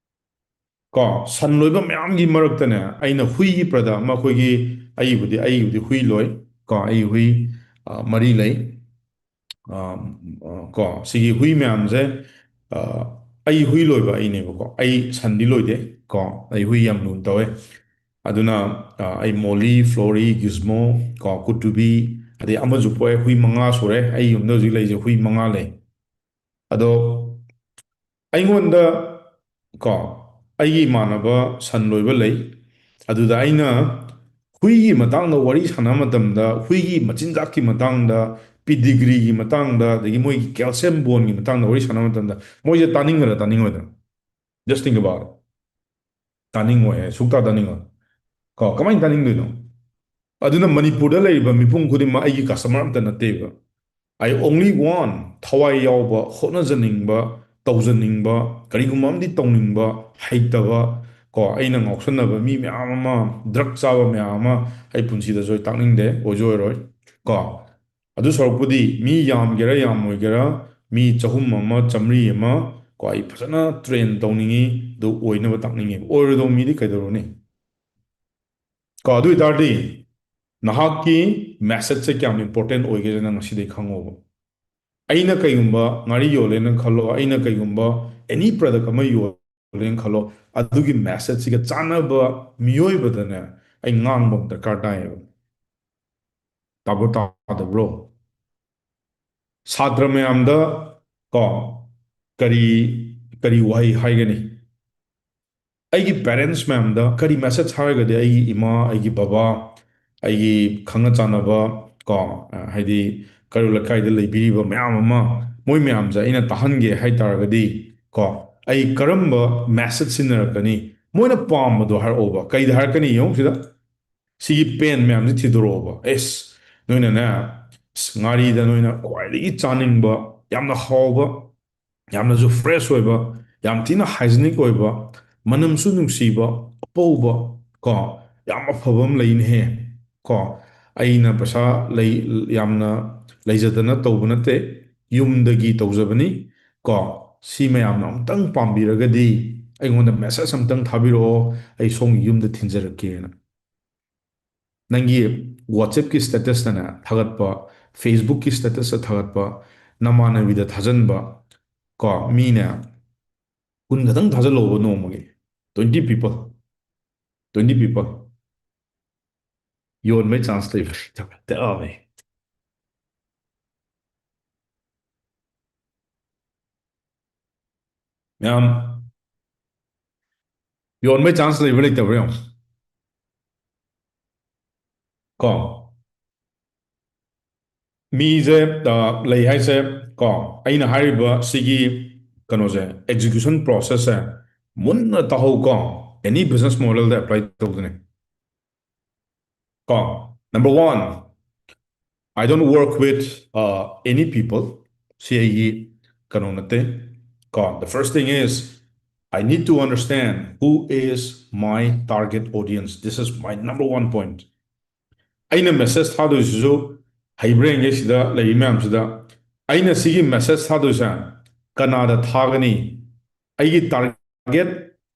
ꯀꯣ, ꯁꯟ ꯂꯣꯏꯕ ꯃꯌꯥꯝꯒꯤ ꯃꯔꯛꯇꯅꯦ, ꯑꯩꯅ ꯍꯨꯏꯒꯤ ꯄ꯭ꯔꯗꯛ ꯑꯃ, ꯑꯩꯈꯣꯏꯒꯤ, ꯑꯩꯕꯨꯗꯤ, ꯑꯩꯕꯨꯗꯤ ꯍꯨꯏ ꯂꯣꯏ, ꯀꯣ, ꯑꯩ ꯍꯨꯏ, ꯑ, ꯃꯔꯤ ꯂꯩ꯫ ꯑ, ꯑ, ꯀꯣ, ꯁꯤꯒꯤ ꯍꯨꯏ ꯃꯌꯥꯝꯁꯦ, ꯑ, ꯑꯩ ꯍꯨꯏ ꯂꯣꯏꯕ ꯑꯩꯅꯦꯕꯀꯣ꯫ ꯑꯩ ꯁꯟꯗꯤ ꯂꯣꯏꯗꯦ, ꯀꯣ, ꯑꯩ ꯍꯨꯏ ꯌꯥꯝ ꯂꯨꯅ ꯇꯧꯋꯦ꯫ ꯑꯗꯨꯅ, ꯑ, ꯑꯩ ꯃꯣꯂꯤ, ꯐ꯭ꯂꯣꯔꯤ, ꯒꯤꯖꯃꯣ, ꯀꯣ, ꯀꯨꯇꯨꯕꯤ, ꯑꯗꯩ ꯑꯃꯁꯨ ꯄꯣꯛꯑꯦ꯫ ꯍꯨꯏ ꯃꯉꯥ ꯁꯨꯔꯦ꯫ ꯑꯩ ꯌꯨꯝꯗ ꯍꯧꯖꯤꯛ ꯂꯩꯔꯤꯁꯦ ꯍꯨꯏ ꯃꯉꯥ ꯂꯩ꯫ ꯑꯗꯣ ꯑꯩꯉꯣꯟꯗ, ꯀꯣ, ꯑꯩꯒꯤ ꯏꯃꯥꯟꯅꯕ ꯁꯟ ꯂꯣꯏꯕ ꯂꯩ꯫ ꯑꯗꯨꯗ ꯑꯩꯅ ꯍꯨꯏꯒꯤ ꯃꯇꯥꯡꯗ ꯋꯥꯔꯤ ꯁꯥꯟꯅꯕ ꯃꯇꯝꯗ, ꯍꯨꯏꯒꯤ ꯃꯆꯤꯟꯖꯥꯛꯀꯤ ꯃꯇꯥꯡꯗ, ꯄꯤꯗꯤꯒ꯭ꯔꯤꯒꯤ ꯃꯇꯥꯡꯗ, ꯑꯗꯒꯤ ꯃꯣꯏꯒꯤ ꯀꯦꯜꯁꯤꯌꯝ ꯕꯣꯟꯒꯤ ꯃꯇꯥꯡꯗ ꯋꯥꯔꯤ ꯁꯥꯟꯅꯕ ꯃꯇꯝꯗ, ꯃꯣꯏꯁꯦ ꯇꯥꯅꯤꯡꯒꯗ꯭ꯔꯥ, ꯇꯥꯅꯤꯡꯉꯣꯏꯗ꯭ꯔꯥ? Just think about it. ꯇꯥꯅꯤꯡꯉꯣꯏ ꯍꯥꯏ, ꯁꯨꯛꯇꯥ ꯇꯥꯅꯤꯡꯉꯣꯏ꯫ ꯀꯣ, ꯀꯃꯥꯏꯅ ꯇꯥꯅꯤꯡꯗꯣꯏꯅꯣ? ꯑꯗꯨꯅ ꯃꯅꯤꯄꯨꯔꯗ ꯂꯩꯔꯤꯕ ꯃꯤꯄꯨꯝ ꯈꯨꯗꯤꯡꯃꯛ ꯑꯩꯒꯤ ꯀꯁꯇꯃꯔ ꯑꯝꯇ ꯅꯠꯇꯦꯕ꯫ I only want ꯊꯋꯥꯏ ꯌꯥꯎꯕ, ꯍꯣꯠꯅꯖꯅꯤꯡꯕ, ꯇꯧꯖꯅꯤꯡꯕ, ꯀꯔꯤꯒꯨꯝꯕ ꯑꯃꯗꯤ ꯇꯧꯅꯤꯡꯕ, ꯍꯩꯇꯕ, ꯀꯣ, ꯑꯩꯅ ꯉꯥꯎꯁꯟꯅꯕ ꯃꯤ ꯃꯌꯥꯝ ꯑꯃ, ꯗ꯭ꯔꯒ ꯆꯥꯕ ꯃꯌꯥꯝ ꯑꯃ ꯑꯩ ꯄꯨꯟꯁꯤꯗꯁꯨ ꯑꯩ ꯇꯥꯛꯅꯤꯡꯗꯦ, ꯑꯣꯏꯁꯨ ꯑꯣꯏꯔꯣꯏ꯫ ꯀꯣ, ꯑꯗꯨ ꯁꯔꯨꯛꯄꯨꯗꯤ ꯃꯤ ꯌꯥꯝꯒꯦꯔꯥ ꯌꯥꯝꯃꯣꯏꯒꯦꯔꯥ, ꯃꯤ ꯆꯍꯨꯝ ꯑꯃ, ꯆꯥꯝꯃꯔꯤ ꯑꯃ, ꯀꯣ, ꯑꯩ ꯐꯖꯅ ꯇ꯭ꯔꯦꯟ ꯇꯧꯅꯤꯡꯉꯤ, ꯑꯗꯨ ꯑꯣꯏꯅꯕ ꯇꯥꯛꯅꯤꯡꯉꯤ꯫ ꯑꯣꯏꯔꯣꯏꯗꯧꯕ ꯃꯤꯗꯤ ꯀꯩꯗꯧꯔꯨꯅꯤ? ꯀꯣ, ꯑꯗꯨ ꯑꯣꯏꯇꯥꯔꯗꯤ ꯅꯍꯥꯛꯀꯤ ꯃꯦꯁꯦꯖꯁꯦ ꯀꯌꯥꯝ ꯏꯝꯄꯣꯔꯇꯦꯟ ꯑꯣꯏꯒꯦꯁꯦ ꯅꯪ ꯉꯁꯤꯗꯩ ꯈꯪꯉꯣꯕ꯫ ꯑꯩꯅ ꯀꯩꯒꯨꯝꯕ ꯉꯥꯔꯤ ꯌꯣꯜꯂꯦꯅ ꯈꯜꯂꯣ, ꯑꯩꯅ ꯀꯩꯒꯨꯝꯕ ꯑꯦꯅꯤ ꯄ꯭ꯔꯗꯛ ꯑꯃ ꯌꯣꯜꯂꯦꯅ ꯈꯜꯂꯣ, ꯑꯗꯨꯒꯤ ꯃꯦꯁꯦꯖꯁꯤꯒ ꯆꯥꯟꯅꯕ ꯃꯤꯑꯣꯏꯕꯗꯅꯦ ꯑꯩ ꯉꯥꯡꯕ ꯑꯃ ꯗꯔꯀꯥꯔ ꯇꯥꯏꯌꯦꯕ꯫ ꯇꯥꯕ꯭ꯔꯣ, ꯇꯥꯗꯕ꯭ꯔꯣ? ꯁꯥꯇ꯭ꯔ ꯃꯌꯥꯝꯗ, ꯀꯣ, ꯀꯔꯤ, ꯀꯔꯤ ꯋꯥꯍꯩ ꯍꯥꯏꯒꯅꯤ? ꯑꯩꯒꯤ ꯄꯦꯔꯦꯟꯠꯁ ꯃꯌꯥꯝꯗ ꯀꯔꯤ ꯃꯦꯁꯦꯖ ꯍꯥꯏꯔꯒꯗꯤ ꯑꯩꯒꯤ ꯏꯃꯥ, ꯑꯩꯒꯤ ꯕꯕꯥ, ꯑꯩꯒꯤ ꯈꯪꯅ ꯆꯥꯟꯅꯕ, ꯀꯣ, ꯍꯥꯏꯗꯤ ꯀꯩꯔꯣꯜ ꯂꯩꯀꯥꯏꯗ ꯂꯩꯕꯤꯔꯤꯕ ꯃꯌꯥꯝ ꯑꯃ, ꯃꯣꯏ ꯃꯌꯥꯝꯁꯦ ꯑꯩꯅ ꯇꯥꯍꯟꯒꯦ ꯍꯥꯏ ꯇꯥꯔꯒꯗꯤ, ꯀꯣ, ꯑꯩ ꯀꯔꯝꯕ method ꯁꯤꯖꯤꯟꯅꯔꯛꯀꯅꯤ? ꯃꯣꯏꯅ ꯄꯥꯝꯕꯗꯣ ꯍꯥꯏꯔꯛꯑꯣꯕ꯫ ꯀꯩꯗ ꯍꯥꯏꯔꯛꯀꯅꯤ ꯌꯦꯡꯉꯨ ꯁꯤꯗ꯫ ꯁꯤꯒꯤ pain ꯃꯌꯥꯝꯁꯤ ꯊꯤꯗꯣꯔꯛꯑꯣꯕ꯫ ꯑꯦꯁ, ꯅꯣꯏꯅꯅꯦ, ꯑꯁ, ꯉꯥꯔꯤꯗ ꯅꯣꯏꯅ ꯈ꯭ꯋꯥꯏꯗꯒꯤ ꯆꯥꯅꯤꯡꯕ, ꯌꯥꯝꯅ ꯍꯥꯎꯕ, ꯌꯥꯝꯅꯁꯨ fresh ꯑꯣꯏꯕ, ꯌꯥꯝ ꯊꯤꯅ hygienic ꯑꯣꯏꯕ, ꯃꯅꯝꯁꯨ ꯅꯨꯡꯁꯤꯕ, ꯑꯄꯧꯕ, ꯀꯣ, ꯌꯥꯝ ꯑꯐꯕ ꯑꯃ ꯂꯩꯅꯦꯍꯦ꯫ ꯀꯣ, ꯑꯩꯅ ꯄꯩꯁꯥ ꯂꯩ, ꯌꯥꯝꯅ ꯂꯩꯖꯗꯅ ꯇꯧꯕ ꯅꯠꯇꯦ, ꯌꯨꯝꯗꯒꯤ ꯇꯧꯖꯕꯅꯤ꯫ ꯀꯣ, ꯁꯤ ꯃꯌꯥꯝꯅ ꯑꯃꯨꯛꯇꯪ ꯄꯥꯝꯕꯤꯔꯒꯗꯤ ꯑꯩꯉꯣꯟꯗ message ꯑꯃꯇꯪ ꯊꯥꯕꯤꯔꯛꯑꯣ, ꯑꯩ ꯁꯣꯝꯒꯤ ꯌꯨꯝꯗ ꯊꯤꯟꯖꯔꯛꯀꯦꯅ꯫ ꯅꯪꯒꯤ WhatsApp ꯀꯤ status ꯇꯅꯦ ꯊꯥꯒꯠꯄ, Facebook ꯀꯤ status ꯇ ꯊꯥꯒꯠꯄ, ꯅꯃꯥꯟꯅꯕꯤꯗ ꯊꯥꯖꯟꯕ, ꯀꯣ, ꯃꯤꯅꯦ ꯀꯨꯟ ꯈꯛꯇꯪ ꯊꯥꯖꯜꯂꯣꯕ ꯅꯣꯡꯃꯒꯤ, twenty people, twenty people꯫ ꯌꯣꯟꯕꯩ chance ꯂꯩꯕ ꯂꯩꯇꯕ ꯍꯦꯛꯇ ꯌꯥꯎꯋꯦ꯫ ꯃꯌꯥꯝ, ꯌꯣꯟꯕꯩ chance ꯂꯩꯕ ꯂꯩꯇꯕ꯭ꯔꯥ ꯌꯦꯡꯉꯣ꯫ ꯀꯣ, ꯃꯤꯁꯦ, ꯑ, ꯂꯩ ꯍꯥꯏꯁꯦ, ꯀꯣ, ꯑꯩꯅ ꯍꯥꯏꯔꯤꯕ ꯁꯤꯒꯤ ꯀꯩꯅꯣꯁꯦ, execution process ꯁꯦ ꯃꯨꯟꯅ ꯇꯥꯍꯧ ꯀꯣ, any business model ꯗ apply ꯇꯧꯗꯣꯏꯅꯦ꯫ ꯀꯣ, number one, I don't work with, uh, any people. ꯁꯤ ꯑꯩꯒꯤ ꯀꯩꯅꯣ ꯅꯠꯇꯦ꯫ ꯀꯣ, the first thing is, I need to understand who is my target audience. This is my number one point. ꯑꯩꯅ message ꯊꯥꯗꯣꯏꯁꯤꯁꯨ ꯍꯩꯕ꯭ꯔꯦꯟꯒꯩ ꯁꯤꯗ ꯂꯩꯔꯤ ꯃꯌꯥꯝꯁꯤꯗ ꯑꯩꯅ ꯁꯤꯒꯤ message ꯊꯥꯗꯣꯏꯁꯦ ꯀꯅꯥꯗ ꯊꯥꯒꯅꯤ? ꯑꯩꯒꯤ target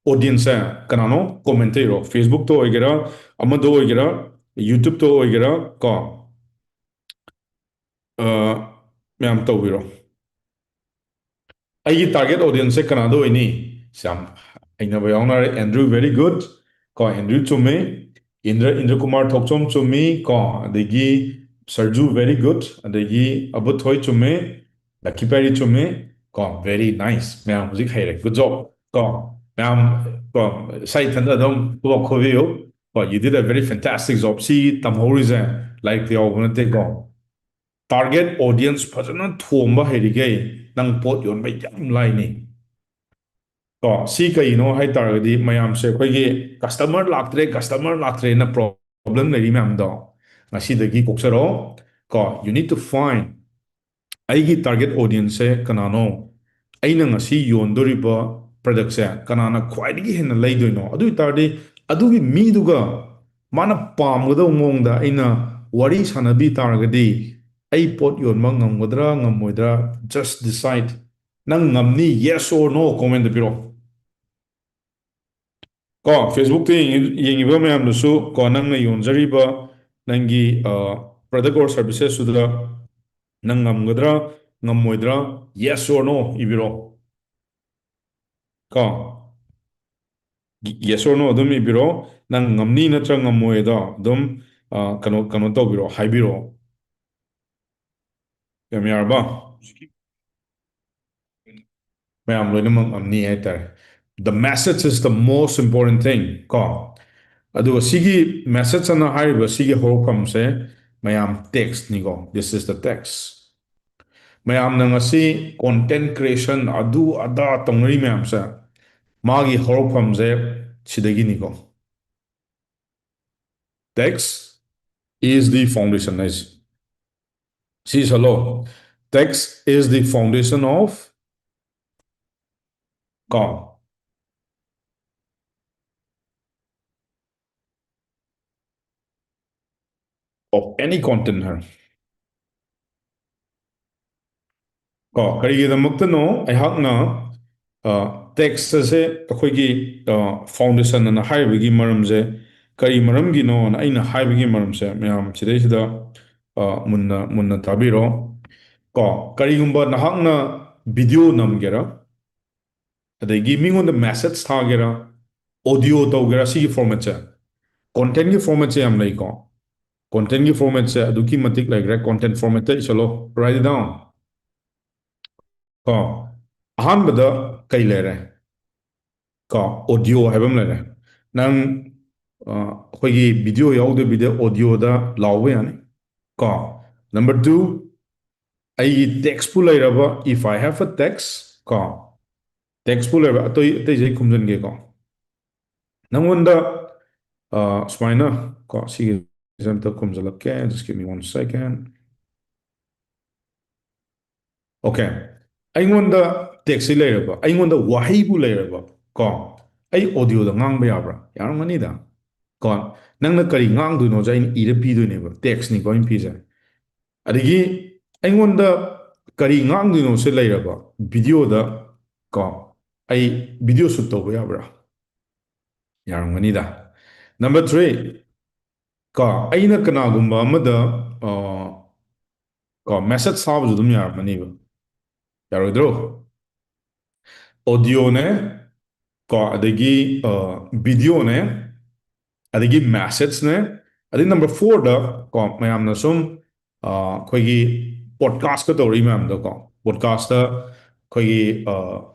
audience ꯁꯦ ꯀꯅꯥꯅꯣ? Comment ꯇ ꯏꯔꯣ, Facebook ꯇ ꯑꯣꯏꯒꯦꯔꯥ, ꯑꯃꯗ ꯑꯣꯏꯒꯦꯔꯥ, YouTube ꯇ ꯑꯣꯏꯒꯦꯔꯥ, ꯀꯣ, ꯑ, ꯃꯌꯥꯝ ꯇꯧꯕꯤꯔꯣ꯫ ꯑꯩꯒꯤ target audience ꯁꯦ ꯀꯅꯥꯗ ꯑꯣꯏꯅꯤ? ꯁꯤ ꯌꯥꯝ ꯍꯩꯅꯕ ꯌꯥꯎꯅꯔꯦ꯫ Andrew, very good. ꯀꯣ, Andrew ꯆꯨꯝꯃꯤ꯫ ꯏꯟꯗ꯭ꯔ, ꯏꯟꯗ꯭ꯔ ꯀꯨꯃꯥꯔ ꯊꯣꯛꯆꯣꯝ ꯆꯨꯝꯃꯤ꯫ ꯀꯣ, ꯑꯗꯒꯤ ꯁꯔꯖꯨ, very good꯫ ꯑꯗꯒꯤ ꯑꯕꯨꯊꯣꯏ ꯆꯨꯝꯃꯤ꯫ ꯂꯛꯀꯤ ꯄꯥꯏꯔꯤ ꯆꯨꯝꯃꯤ꯫ ꯀꯣ, very nice꯫ ꯃꯌꯥꯝ ꯍꯧꯖꯤꯛ ꯍꯩꯔꯦ꯫ Good job꯫ ꯀꯣ, ꯃꯌꯥꯝ, ꯀꯣ, ꯏꯁꯥ ꯏꯊꯟꯇ ꯑꯗꯨꯝ ꯄꯨꯂꯞ ꯈꯣꯕꯤꯌꯨ꯫ ꯀꯣ, you did a very fantastic job꯫ ꯁꯤ ꯇꯝꯍꯧꯔꯤꯁꯦ ꯂꯥꯏꯔꯤꯛꯇ ꯌꯥꯎꯕ ꯅꯠꯇꯦꯀꯣ꯫ Target audience ꯐꯖꯅ ꯊꯣꯝꯕ ꯍꯩꯔꯤꯈꯩ ꯅꯪ ꯄꯣꯠ ꯌꯣꯟꯕ ꯌꯥꯝ ꯂꯥꯏꯅꯤ꯫ ꯀꯣ, ꯁꯤ ꯀꯩꯅꯣ ꯍꯥꯏ ꯇꯥꯔꯒꯗꯤ, ꯃꯌꯥꯝꯁꯦ ꯑꯩꯈꯣꯏꯒꯤ customer ꯂꯥꯛꯇ꯭ꯔꯦ, customer ꯂꯥꯛꯇ꯭ꯔꯦꯅ problem ꯂꯩꯔꯤ ꯃꯌꯥꯝꯗꯣ ꯉꯁꯤꯗꯒꯤ ꯀꯣꯛꯆꯔꯣ꯫ ꯀꯣ, you need to find, ꯑꯩꯒꯤ target audience ꯁꯦ ꯀꯅꯥꯅꯣ? ꯑꯩꯅ ꯉꯁꯤ ꯌꯣꯟꯗꯣꯔꯤꯕ product ꯁꯦ ꯀꯅꯥꯅ ꯈ꯭ꯋꯥꯏꯗꯒꯤ ꯍꯦꯟꯅ ꯂꯩꯗꯣꯏꯅꯣ? ꯑꯗꯨ ꯑꯣꯏ ꯇꯥꯔꯗꯤ, ꯑꯗꯨꯒꯤ ꯃꯤꯗꯨꯒ ꯃꯥꯅ ꯄꯥꯝꯒꯗꯧꯕ ꯃꯑꯣꯡꯗ ꯑꯩꯅ ꯋꯥꯔꯤ ꯁꯥꯟꯅꯕꯤ ꯇꯥꯔꯒꯗꯤ, ꯑꯩ ꯄꯣꯠ ꯌꯣꯟꯕ ꯉꯝꯒꯗ꯭ꯔꯥ ꯉꯝꯃꯣꯏꯗ꯭ꯔꯥ? Just decide. ꯅꯪ ꯉꯝꯅꯤ, yes or no comment ꯗ ꯄꯤꯔꯛꯑꯣ꯫ ꯀꯣ, Facebook ꯇ ꯌꯦꯡꯉꯤ-, ꯌꯦꯡꯉꯤꯕ ꯃꯌꯥꯝꯗꯨꯁꯨ, ꯀꯣ, ꯅꯪꯅ ꯌꯣꯟꯖꯔꯤꯕ ꯅꯪꯒꯤ, ꯑ, product or services ꯇꯨꯗ ꯅꯪ ꯉꯝꯒꯗ꯭ꯔꯥ, ꯉꯝꯃꯣꯏꯗ꯭ꯔꯥ, yes or no ꯏꯕꯤꯔꯣ꯫ ꯀꯣ, yes or no ꯑꯗꯨꯝ ꯏꯕꯤꯔꯣ꯫ ꯅꯪ ꯉꯝꯅꯤ ꯅꯠꯇ꯭ꯔꯥ ꯉꯝꯃꯣꯏꯗꯣ ꯑꯗꯨꯝ, ꯑ, ꯀꯩꯅꯣ, ꯀꯩꯅꯣ ꯇꯧꯕꯤꯔꯣ, ꯍꯥꯏꯕꯤꯔꯣ꯫ ꯌꯥꯝ ꯌꯥꯔꯕ? ꯃꯌꯥꯝ ꯂꯣꯏꯅꯃꯛ ꯉꯝꯅꯤ ꯍꯥꯏꯇꯥꯔꯦ꯫ The message is the most important thing, ꯀꯣ꯫ ꯑꯗꯨꯒ ꯁꯤꯒꯤ message ꯑꯅ ꯍꯥꯏꯔꯤꯕ ꯁꯤꯒꯤ ꯍꯧꯔꯛꯐꯝꯁꯦ ꯃꯌꯥꯝ text ꯅꯤꯀꯣ꯫ This is the text꯫ ꯃꯌꯥꯝꯅ ꯉꯁꯤ content creation ꯑꯗꯨ ꯑꯗꯥ ꯇꯧꯅꯔꯤ ꯃꯌꯥꯝꯁꯦ, ꯃꯥꯒꯤ ꯍꯧꯔꯛꯐꯝꯁꯦ ꯁꯤꯗꯒꯤꯅꯤꯀꯣ꯫ Text is the foundation ꯍꯥꯏꯁꯦ꯫ ꯁꯤ ꯏꯁꯜꯂꯣ꯫ Text is the foundation of, ꯀꯣ, of any content ꯍꯥꯏꯔꯣ꯫ ꯀꯣ, ꯀꯔꯤꯒꯤꯗꯃꯛꯇꯅꯣ ꯑꯩꯍꯥꯛꯅ, ꯑ, text ꯑꯁꯦ ꯑꯩꯈꯣꯏꯒꯤ, ꯑ, foundation ꯑꯅ ꯍꯥꯏꯔꯤꯕꯒꯤ ꯃꯔꯝꯁꯦ ꯀꯔꯤ ꯃꯔꯝꯒꯤꯅꯣꯅ ꯑꯩꯅ ꯍꯥꯏꯕꯒꯤ ꯃꯔꯝꯁꯦ ꯃꯌꯥꯝ ꯁꯤꯗꯩꯁꯤꯗ, ꯑ, ꯃꯨꯟꯅ, ꯃꯨꯟꯅ ꯇꯥꯕꯤꯔꯣ꯫ ꯀꯣ, ꯀꯔꯤꯒꯨꯝꯕ ꯅꯍꯥꯛꯅ video ꯅꯝꯒꯦꯔꯥ, ꯑꯗꯒꯤ ꯃꯤꯉꯣꯟꯗ message ꯊꯥꯒꯦꯔꯥ, audio ꯇꯧꯒꯦꯔꯥ, ꯁꯤꯒꯤ format ꯁꯦ, content ꯀꯤ format ꯁꯦ ꯌꯥꯝ ꯂꯩꯀꯣ꯫ Content ꯀꯤ format ꯁꯦ ꯑꯗꯨꯛꯀꯤ ꯃꯇꯤꯛ ꯂꯩꯈ꯭ꯔꯦ꯫ Content format ꯇ ꯏꯁꯜꯂꯣ, write it down꯫ ꯀꯣ, ꯑꯍꯥꯟꯕꯗ ꯀꯩ ꯂꯩꯔꯦ? ꯀꯣ, audio ꯍꯥꯏꯕ ꯑꯃ ꯂꯩꯔꯦ꯫ ꯅꯪ, ꯑ, ꯑꯩꯈꯣꯏꯒꯤ video ꯌꯥꯎꯗꯕꯤꯗ audio ꯗ ꯂꯥꯎꯕ ꯌꯥꯅꯤ꯫ ꯀꯣ, number two, ꯑꯩꯒꯤ text ꯄꯨ ꯂꯩꯔꯕ, if I have a text, ꯀꯣ, Textꯄꯨ ꯂꯩꯔꯕ? ꯑꯇꯩ ꯑꯇꯩꯁꯦ ꯑꯩ ꯈꯨꯝꯖꯤꯟꯒꯦꯀꯣ꯫ ꯅꯪꯉꯣꯟꯗ ꯑ, ꯁꯨꯃꯥꯏꯅ ꯀꯣ, ꯁꯤꯒꯤꯁꯦ ꯑꯝꯇ ꯈꯨꯝꯖꯤꯜꯂꯛꯀꯦ, just give me one second. Okay, ꯑꯩꯉꯣꯟꯗ ꯇꯦꯛꯁꯁꯤ ꯂꯩꯔꯕ, ꯑꯩꯉꯣꯟꯗ ꯋꯥꯍꯩꯕꯨ ꯂꯩꯔꯕ ꯀꯣ, ꯑꯩ ꯑꯣꯗꯤꯑꯣꯗ ꯉꯥꯡꯕ ꯌꯥꯕ꯭ꯔꯥ? ꯌꯥꯔꯝꯒꯅꯤꯗ ꯀꯣ꯫ ꯅꯪꯅ ꯀꯔꯤ ꯉꯥꯡꯗꯣꯏꯅꯣꯁꯦ ꯑꯩꯅ ꯏꯔ ꯄꯤꯗꯣꯏꯅꯦꯕ, ꯇꯦꯛꯁꯅꯤꯀꯣ ꯑꯩꯅ ꯄꯤꯁꯦ꯫ ꯑꯗꯒꯤ ꯑꯩꯉꯣꯟꯗ ꯀꯔꯤ ꯉꯥꯡꯗꯣꯏꯅꯣꯁꯦ ꯂꯩꯔꯕ, ꯚꯤꯗꯤꯑꯣꯗ ꯀꯣ, ꯑꯩ ꯚꯤꯗꯤꯑꯣ ꯁꯨꯠ ꯇꯧꯕ ꯌꯥꯕ꯭ꯔꯥ? ꯌꯥꯔꯝꯒꯅꯤꯗ꯫ Number three, ꯀꯣ, ꯑꯩꯅ ꯀꯅꯥꯒꯨꯝꯕ ꯑꯃꯗ ꯑ, ꯀꯣ, ꯃꯦꯁꯦꯖ ꯊꯥꯕꯁꯨ ꯑꯗꯨꯝ ꯌꯥꯔꯝꯃꯅꯤꯕ꯫ ꯌꯥꯔꯣꯏꯗ꯭ꯔꯣ? ꯑꯣꯗꯤꯑꯣꯅꯦ ꯀꯣ, ꯑꯗꯒꯤ ꯚꯤꯗꯤꯑꯣꯅꯦ, ꯑꯗꯒꯤ ꯃꯦꯁꯦꯖꯅꯦ, ꯑꯗꯩ number fourꯗ ꯀꯣ, ꯃꯌꯥꯝꯅ ꯁꯨꯝ ꯑ, ꯑꯩꯈꯣꯏꯒꯤ ꯄꯣꯗꯀꯥꯁꯀ ꯇꯧꯔꯛꯏ ꯃꯌꯥꯝꯗꯣ ꯀꯣ, ꯄꯣꯗꯀꯥꯁꯇ ꯑꯩꯈꯣꯏꯒꯤ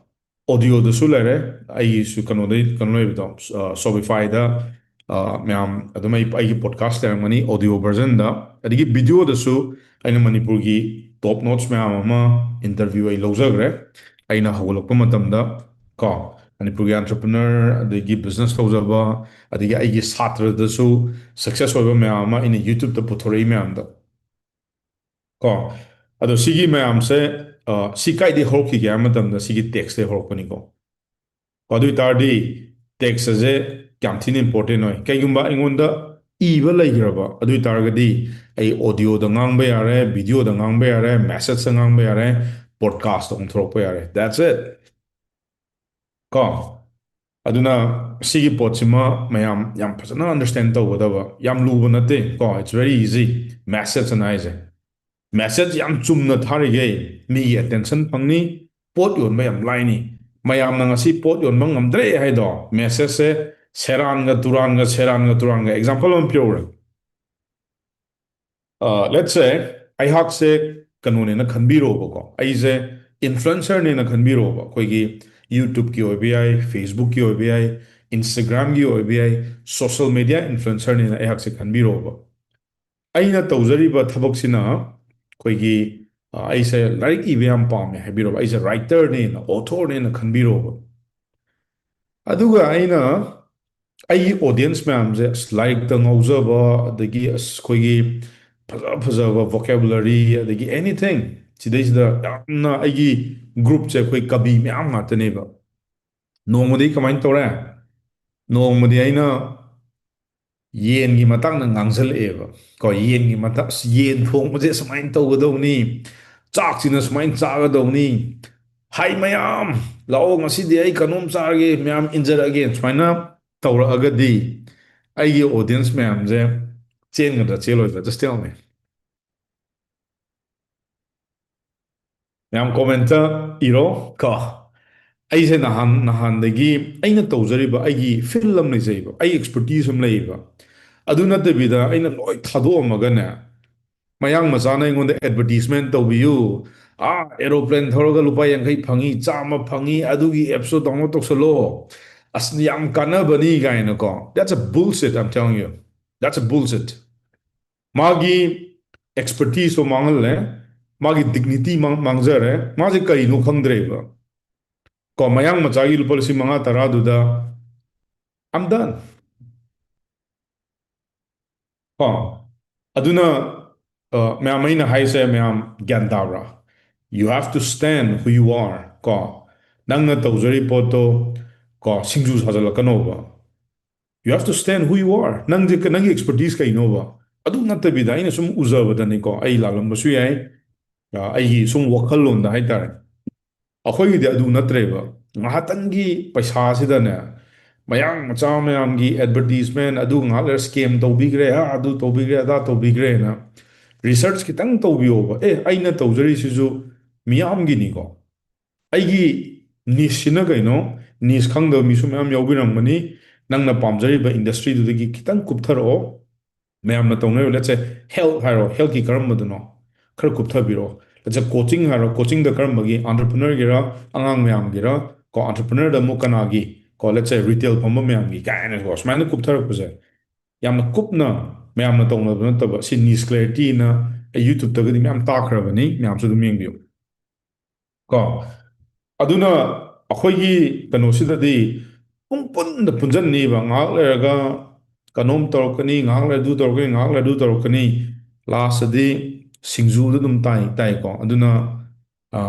ꯑꯣꯗꯤꯑꯣꯗꯁꯨ ꯂꯩꯔꯦ, ꯑꯩꯒꯤꯁꯨ ꯀꯩꯅꯣꯗꯩ ꯀꯩꯅꯣ ꯂꯩꯕꯗꯣ, ꯁꯣꯐꯤꯐꯥꯏꯗ ꯃꯌꯥꯝ ꯑꯗꯨꯝ ꯑꯩ ꯑꯩꯒꯤ ꯄꯣꯗꯀꯥꯁ ꯂꯩꯔꯝꯒꯅꯤ ꯑꯣꯗꯤꯑꯣ ꯚꯔꯖꯟꯗ꯫ ꯑꯗꯒꯤ ꯚꯤꯗꯤꯑꯣꯗꯁꯨ ꯑꯩꯅ ꯃꯅꯤꯄꯨꯔꯒꯤ ꯇꯣꯞ ꯅꯣꯠꯁ ꯃꯌꯥꯝ ꯑꯃ ꯏꯟꯇꯔꯚ꯭ꯌꯨ ꯑꯩ ꯂꯧꯖꯈ꯭ꯔꯦ꯫ ꯑꯩꯅ ꯍꯧꯒꯠꯂꯛꯄ ꯃꯇꯝꯗ ꯀꯣ, ꯃꯅꯤꯄꯨꯔꯒꯤ ꯑꯦꯟꯇꯔꯄ꯭ꯔꯤꯅꯔ, ꯑꯗꯒꯤ ꯕꯤꯖꯤꯅꯦꯁ ꯇꯧꯖꯕ, ꯑꯗꯒꯤ ꯑꯩꯒꯤ ꯁꯥꯇ꯭ꯔꯗꯁꯨ ꯁꯛꯁꯦꯁ ꯑꯣꯏꯕ ꯃꯌꯥꯝ ꯑꯃ ꯑꯩꯅ ꯌꯨꯇ꯭ꯌꯨꯕꯇ ꯄꯨꯊꯣꯔꯛꯏ ꯃꯌꯥꯝꯗꯣ ꯀꯣ꯫ ꯑꯗꯣ ꯁꯤꯒꯤ ꯃꯌꯥꯝꯁꯦ ꯑ, ꯁꯤ ꯀꯥꯏꯗꯩ ꯍꯧꯔꯛꯈꯤꯒꯦ ꯍꯥꯏꯕ ꯃꯇꯝꯗ ꯁꯤꯒꯤ ꯇꯦꯛꯁꯇꯩ ꯍꯧꯔꯛꯄꯅꯤꯀꯣ꯫ ꯑꯗꯨ ꯑꯣꯏ ꯇꯥꯔꯗꯤ ꯇꯦꯛꯁ ꯑꯁꯦ ꯌꯥꯝ ꯊꯤꯅ ꯏꯝꯄꯣꯔꯇꯦꯟ ꯑꯣꯏ꯫ ꯀꯩꯒꯨꯝꯕ ꯑꯩꯉꯣꯟꯗ ꯏꯕ ꯂꯩꯈ꯭ꯔꯕ ꯑꯗꯨ ꯑꯣꯏ ꯇꯥꯔꯒꯗꯤ ꯑꯩ ꯑꯣꯗꯤꯑꯣꯗ ꯉꯥꯡꯕ ꯌꯥꯔꯦ, ꯚꯤꯗꯤꯑꯣꯗ ꯉꯥꯡꯕ ꯌꯥꯔꯦ, ꯃꯦꯁꯦꯖꯇ ꯉꯥꯡꯕ ꯌꯥꯔꯦ, ꯄꯣꯗꯀꯥꯁꯇ ꯑꯣꯟꯊꯣꯔꯛꯄ ꯌꯥꯔꯦ꯫ That's it꯫ ꯀꯣ꯫ ꯑꯗꯨꯅ ꯁꯤꯒꯤ ꯄꯣꯠꯁꯤꯃ ꯃꯌꯥꯝ ꯌꯥꯝ ꯐꯖꯅ ꯑꯟꯗꯔꯁꯇꯦꯟ ꯇꯧꯒꯗꯕ, ꯌꯥꯝ ꯂꯨꯕ ꯅꯠꯇꯦ ꯀꯣ, it's very easy꯫ ꯃꯦꯁꯦꯖ ꯑꯅ ꯍꯥꯏꯁꯦ, ꯃꯦꯁꯦꯖ ꯌꯥꯝ ꯆꯨꯝꯅ ꯊꯥꯔꯤꯈꯩ ꯃꯤꯒꯤ ꯑꯦꯇꯦꯟꯁꯟ ꯐꯪꯅꯤ, ꯄꯣꯠ ꯌꯣꯟꯕ ꯌꯥꯝ ꯂꯥꯏꯅꯤ꯫ ꯃꯌꯥꯝꯅ ꯉꯁꯤ ꯄꯣꯠ ꯌꯣꯟꯕ ꯉꯝꯗ꯭ꯔꯦ ꯍꯥꯏꯗꯣ, ꯃꯦꯁꯦꯖꯁꯦ ꯁꯦꯔꯥꯟꯒ ꯇꯨꯔꯥꯟꯒ, ꯁꯦꯔꯥꯟꯒ ꯇꯨꯔꯥꯟꯒ꯫ ꯑꯦꯛꯖꯥꯝꯄꯜ ꯑꯃ ꯄꯤꯔꯛꯎꯔꯦ꯫ ꯑ, let's say ꯑꯩꯍꯥꯛꯁꯦ ꯀꯩꯅꯣꯅꯦꯅ ꯈꯟꯕꯤꯔꯣꯕꯀꯣ, ꯑꯩꯁꯦ ꯏꯟꯐ꯭ꯂꯨꯑꯦꯟꯁꯔꯅꯦꯅ ꯈꯟꯕꯤꯔꯣꯕ꯫ ꯑꯩꯈꯣꯏꯒꯤ ꯌꯨꯇ꯭ꯌꯨꯕꯀꯤ ꯑꯣꯏꯕ ꯌꯥꯏ, ꯐꯦꯁꯕꯨꯛꯀꯤ ꯑꯣꯏꯕ ꯌꯥꯏ, ꯏꯟꯁꯇꯥꯒ꯭ꯔꯥꯝꯒꯤ ꯑꯣꯏꯕ ꯌꯥꯏ, ꯁꯣꯁꯦꯜ ꯃꯦꯗꯤꯌꯥ ꯏꯟꯐ꯭ꯂꯨꯑꯦꯟꯁꯔꯅꯦꯅ ꯑꯩꯍꯥꯛꯁꯦ ꯈꯟꯕꯤꯔꯣꯕ꯫ ꯑꯩꯅ ꯇꯧꯖꯔꯤꯕ ꯊꯕꯛꯁꯤꯅ ꯑꯩꯈꯣꯏꯒꯤ ꯑ, ꯑꯩꯁꯦ ꯂꯥꯏꯔꯤꯛ ꯏꯕ ꯌꯥꯝ ꯄꯥꯝꯃꯦ ꯍꯥꯏꯕꯤꯔꯣꯕ, ꯑꯩꯁꯦ writer ꯅꯦꯅ, author ꯅꯦꯅ ꯈꯟꯕꯤꯔꯣꯕ꯫ ꯑꯗꯨꯒ ꯑꯩꯅ ꯑꯩꯒꯤ audience ꯃꯌꯥꯝꯁꯦ ꯑꯁ ꯂꯥꯏꯔꯤꯛꯇ ꯉꯥꯎꯖꯕ, ꯑꯗꯒꯤ ꯑꯁ ꯑꯩꯈꯣꯏꯒꯤ ꯐꯖ ꯐꯖꯕ vocabulary, ꯑꯗꯒꯤ anything, ꯁꯤꯗꯩꯁꯤꯗ ꯌꯥꯝꯅ ꯑꯩꯒꯤ group ꯁꯦ ꯑꯩꯈꯣꯏ ꯀꯕꯤ ꯃꯌꯥꯝ ꯉꯥꯛꯇꯅꯦꯕ꯫ ꯅꯣꯡꯃꯗꯤ ꯀꯃꯥꯏꯅ ꯇꯧꯔꯦ? ꯅꯣꯡꯃꯗꯤ ꯑꯩꯅ ꯌꯦꯟꯒꯤ ꯃꯇꯥꯡꯗ ꯉꯥꯡꯁꯜꯂꯛꯑꯦꯕ꯫ ꯀꯣ, ꯌꯦꯟꯒꯤ ꯃꯇꯥꯡ, "ꯑꯁ, ꯌꯦꯟ ꯊꯣꯡꯕꯁꯦ ꯁꯨꯃꯥꯏꯅ ꯇꯧꯒꯗꯧꯅꯤ, ꯆꯥꯛꯁꯤꯅ ꯁꯨꯃꯥꯏꯅ ꯆꯥꯒꯗꯧꯅꯤ, ꯍꯥꯏ ꯃꯌꯥꯝ, ꯂꯥꯛꯑꯣ, ꯉꯁꯤꯗꯤ ꯑꯩ ꯀꯩꯅꯣꯝ ꯆꯥꯔꯒꯦ, ꯃꯌꯥꯝ ꯏꯟꯖꯔꯛꯑꯒꯦ", ꯁꯨꯃꯥꯏꯅ ꯇꯧꯔꯛꯑꯒꯗꯤ ꯑꯩꯒꯤ audience ꯃꯌꯥꯝꯁꯦ ꯆꯦꯟꯒꯗ꯭ꯔꯥ ꯆꯦꯜꯂꯣꯏꯗ꯭ꯔꯥ? Just tell me꯫ ꯃꯌꯥꯝ comment ꯏꯔꯣ ꯀꯣ꯫ ꯑꯩꯁꯦ ꯅꯍꯥꯟ, ꯅꯍꯥꯟꯗꯒꯤ ꯑꯩꯅ ꯇꯧꯖꯔꯤꯕ ꯑꯩꯒꯤ field ꯑꯃ ꯂꯩꯖꯩꯕ, ꯑꯩ expertise ꯑꯃ ꯂꯩꯌꯦꯕ꯫ ꯑꯗꯨ ꯅꯠꯇꯕꯤꯗ ꯑꯩꯅ ꯂꯣꯏ ꯊꯥꯗꯣꯛꯑꯝꯃꯒꯅꯦ, ꯃꯌꯥꯡ ꯃꯆꯥꯅ ꯑꯩꯉꯣꯟꯗ advertisement ꯇꯧꯕꯤꯌꯨ, "ꯑꯥ, aeroplane ꯊꯧꯔꯒ ꯂꯨꯄꯥ ꯌꯥꯡꯈꯩ ꯐꯪꯉꯤ, ꯆꯥꯝꯃ ꯐꯪꯉꯤ, ꯑꯗꯨꯒꯤ apps ꯇꯣ download ꯇꯧꯁꯜꯂꯣ, ꯑꯁ, ꯌꯥꯝ ꯀꯥꯟꯅꯕꯅꯤ" ꯀꯥꯏꯅꯀꯣ꯫ That's a bullshit, I'm telling you. That's a bullshit. ꯃꯥꯒꯤ expertise ꯇꯣ ꯃꯥꯡꯍꯜꯂꯦ, ꯃꯥꯒꯤ dignity ꯃꯥꯡ-, ꯃꯥꯡꯖꯔꯦ, ꯃꯥꯁꯦ ꯀꯔꯤꯅꯣ ꯈꯪꯗ꯭ꯔꯦꯕ꯫ ꯀꯣ, ꯃꯌꯥꯡ ꯃꯆꯥꯒꯤ ꯂꯨꯄꯥ ꯂꯤꯁꯤꯡ ꯃꯉꯥ ꯇꯔꯥꯗꯨꯗ I'm done꯫ ꯀꯣ, ꯑꯗꯨꯅ, ꯑ, ꯃꯌꯥꯝ, ꯑꯩꯅ ꯍꯥꯏꯁꯦ ꯃꯌꯥꯝ ꯒ꯭ꯌꯥꯟ ꯇꯥꯕ꯭ꯔꯥ? You have to stand who you are, ꯀꯣ, ꯅꯪꯅ ꯇꯧꯖꯔꯤ ꯄꯣꯠꯇꯣ, ꯀꯣ, ꯁꯤꯡꯖꯨ ꯁꯥꯖꯜꯂꯛꯀꯅꯣꯕ꯫ You have to stand who you are. ꯅꯪꯁꯦ ꯀ-, ꯅꯪꯒꯤ expertise ꯀꯩꯅꯣꯕ? ꯑꯗꯨ ꯅꯠꯇꯕꯤꯗ ꯑꯩꯅ ꯁꯨꯝ ꯎꯖꯕꯗꯅꯤꯀꯣ, ꯑꯩ ꯂꯥꯜꯂꯝꯕꯁꯨ ꯌꯥꯏ, ꯑ, ꯑꯩꯒꯤ ꯁꯨꯝ ꯋꯥꯈꯜꯂꯣꯟꯗ ꯍꯥꯏꯇꯥꯔꯦ꯫ ꯑꯩꯈꯣꯏꯒꯤꯗꯤ ꯑꯗꯨ ꯅꯠꯇ꯭ꯔꯦꯕ꯫ ꯉꯥꯏꯍꯥꯛꯇꯪꯒꯤ ꯄꯩꯁꯥꯁꯤꯗꯅꯦ, ꯃꯌꯥꯡ ꯃꯆꯥ ꯃꯌꯥꯝꯒꯤ advertisement, ꯑꯗꯨ ꯉꯥꯏꯍꯥꯛ ꯂꯩꯔ scam ꯇꯧꯕꯤꯈ꯭ꯔꯦ, ꯑ, ꯑꯗꯨ ꯇꯧꯕꯤꯈ꯭ꯔꯦ, ꯑꯗꯥ ꯇꯧꯕꯤꯈ꯭ꯔꯦꯅ research ꯈꯤꯇꯪ ꯇꯧꯕꯤꯌꯣꯕ꯫ ꯑꯦ, ꯑꯩꯅ ꯇꯧꯖꯔꯤꯁꯤꯁꯨ ꯃꯤꯌꯥꯝꯒꯤꯅꯤꯀꯣ꯫ ꯑꯩꯒꯤ niche ꯁꯤꯅ ꯀꯩꯅꯣ? Niche ꯈꯪꯗꯕ ꯃꯤꯁꯨ ꯃꯌꯥꯝ ꯌꯥꯎꯕꯤꯔꯝꯒꯅꯤ꯫ ꯅꯪꯅ ꯄꯥꯝꯖꯔꯤꯕ industry ꯗꯨꯗꯒꯤ ꯈꯤꯇꯪ ꯀꯨꯞꯊꯔꯛꯑꯣ꯫ ꯃꯌꯥꯝꯅ ꯇꯧꯅꯔꯤꯕ, let's say, health ꯍꯥꯏꯔꯣ, health ꯀꯤ ꯀꯔꯝꯕꯗꯅꯣ? ꯈꯔ ꯀꯨꯞꯊꯕꯤꯔꯛꯑꯣ꯫ Let's say, coaching ꯍꯥꯏꯔꯣ, coaching ꯗ ꯀꯔꯝꯕꯒꯤ, entrepreneur ꯒꯤꯔ, ꯑꯉꯥꯡ ꯃꯌꯥꯝꯒꯤꯔ, ꯀꯣ, entrepreneur ꯗ ꯑꯃꯨꯛ ꯀꯅꯥꯒꯤ, ꯀꯣ, let's say, retail ꯐꯝꯕ ꯃꯌꯥꯝꯒꯤ ꯀꯥꯏꯅꯀꯣ, ꯁꯨꯃꯥꯏꯅ ꯀꯨꯞꯊꯔꯛꯄꯁꯦ ꯌꯥꯝꯅ ꯀꯨꯞꯅ ꯃꯌꯥꯝꯅ ꯇꯧꯅꯕ ꯅꯠꯇꯕ, ꯁꯤ niche clarity ꯅ ꯑꯩ YouTube-ꯇꯒꯗꯤ ꯃꯌꯥꯝ ꯇꯥꯛꯈ꯭ꯔꯕꯅꯤ, ꯃꯌꯥꯝꯁꯨ ꯑꯗꯨꯝ ꯌꯦꯡꯕꯤꯌꯨ꯫ ꯀꯣ, ꯑꯗꯨꯅ ꯑꯩꯈꯣꯏꯒꯤ ꯀꯩꯅꯣꯁꯤꯗꯗꯤ ꯄꯨꯡ ꯄꯨꯟꯗ ꯄꯨꯟꯖꯟꯅꯤꯕ, ꯉꯥꯏꯍꯥꯛ ꯂꯩꯔꯒ ꯀꯩꯅꯣꯝ ꯇꯧꯔꯛꯀꯅꯤ, ꯉꯥꯏꯍꯥꯛ ꯂꯩꯔ ꯑꯗꯨ ꯇꯧꯔꯛꯀꯅꯤ, ꯉꯥꯏꯍꯥꯛ ꯂꯩꯔ ꯑꯗꯨ ꯇꯧꯔꯛꯀꯅꯤ, ꯂꯥꯁꯇꯗꯤ ꯁꯤꯡꯖꯨꯗ ꯑꯗꯨꯝ ꯇꯥꯏ ꯇꯥꯏꯀꯣ꯫ ꯑꯗꯨꯅ ꯑ,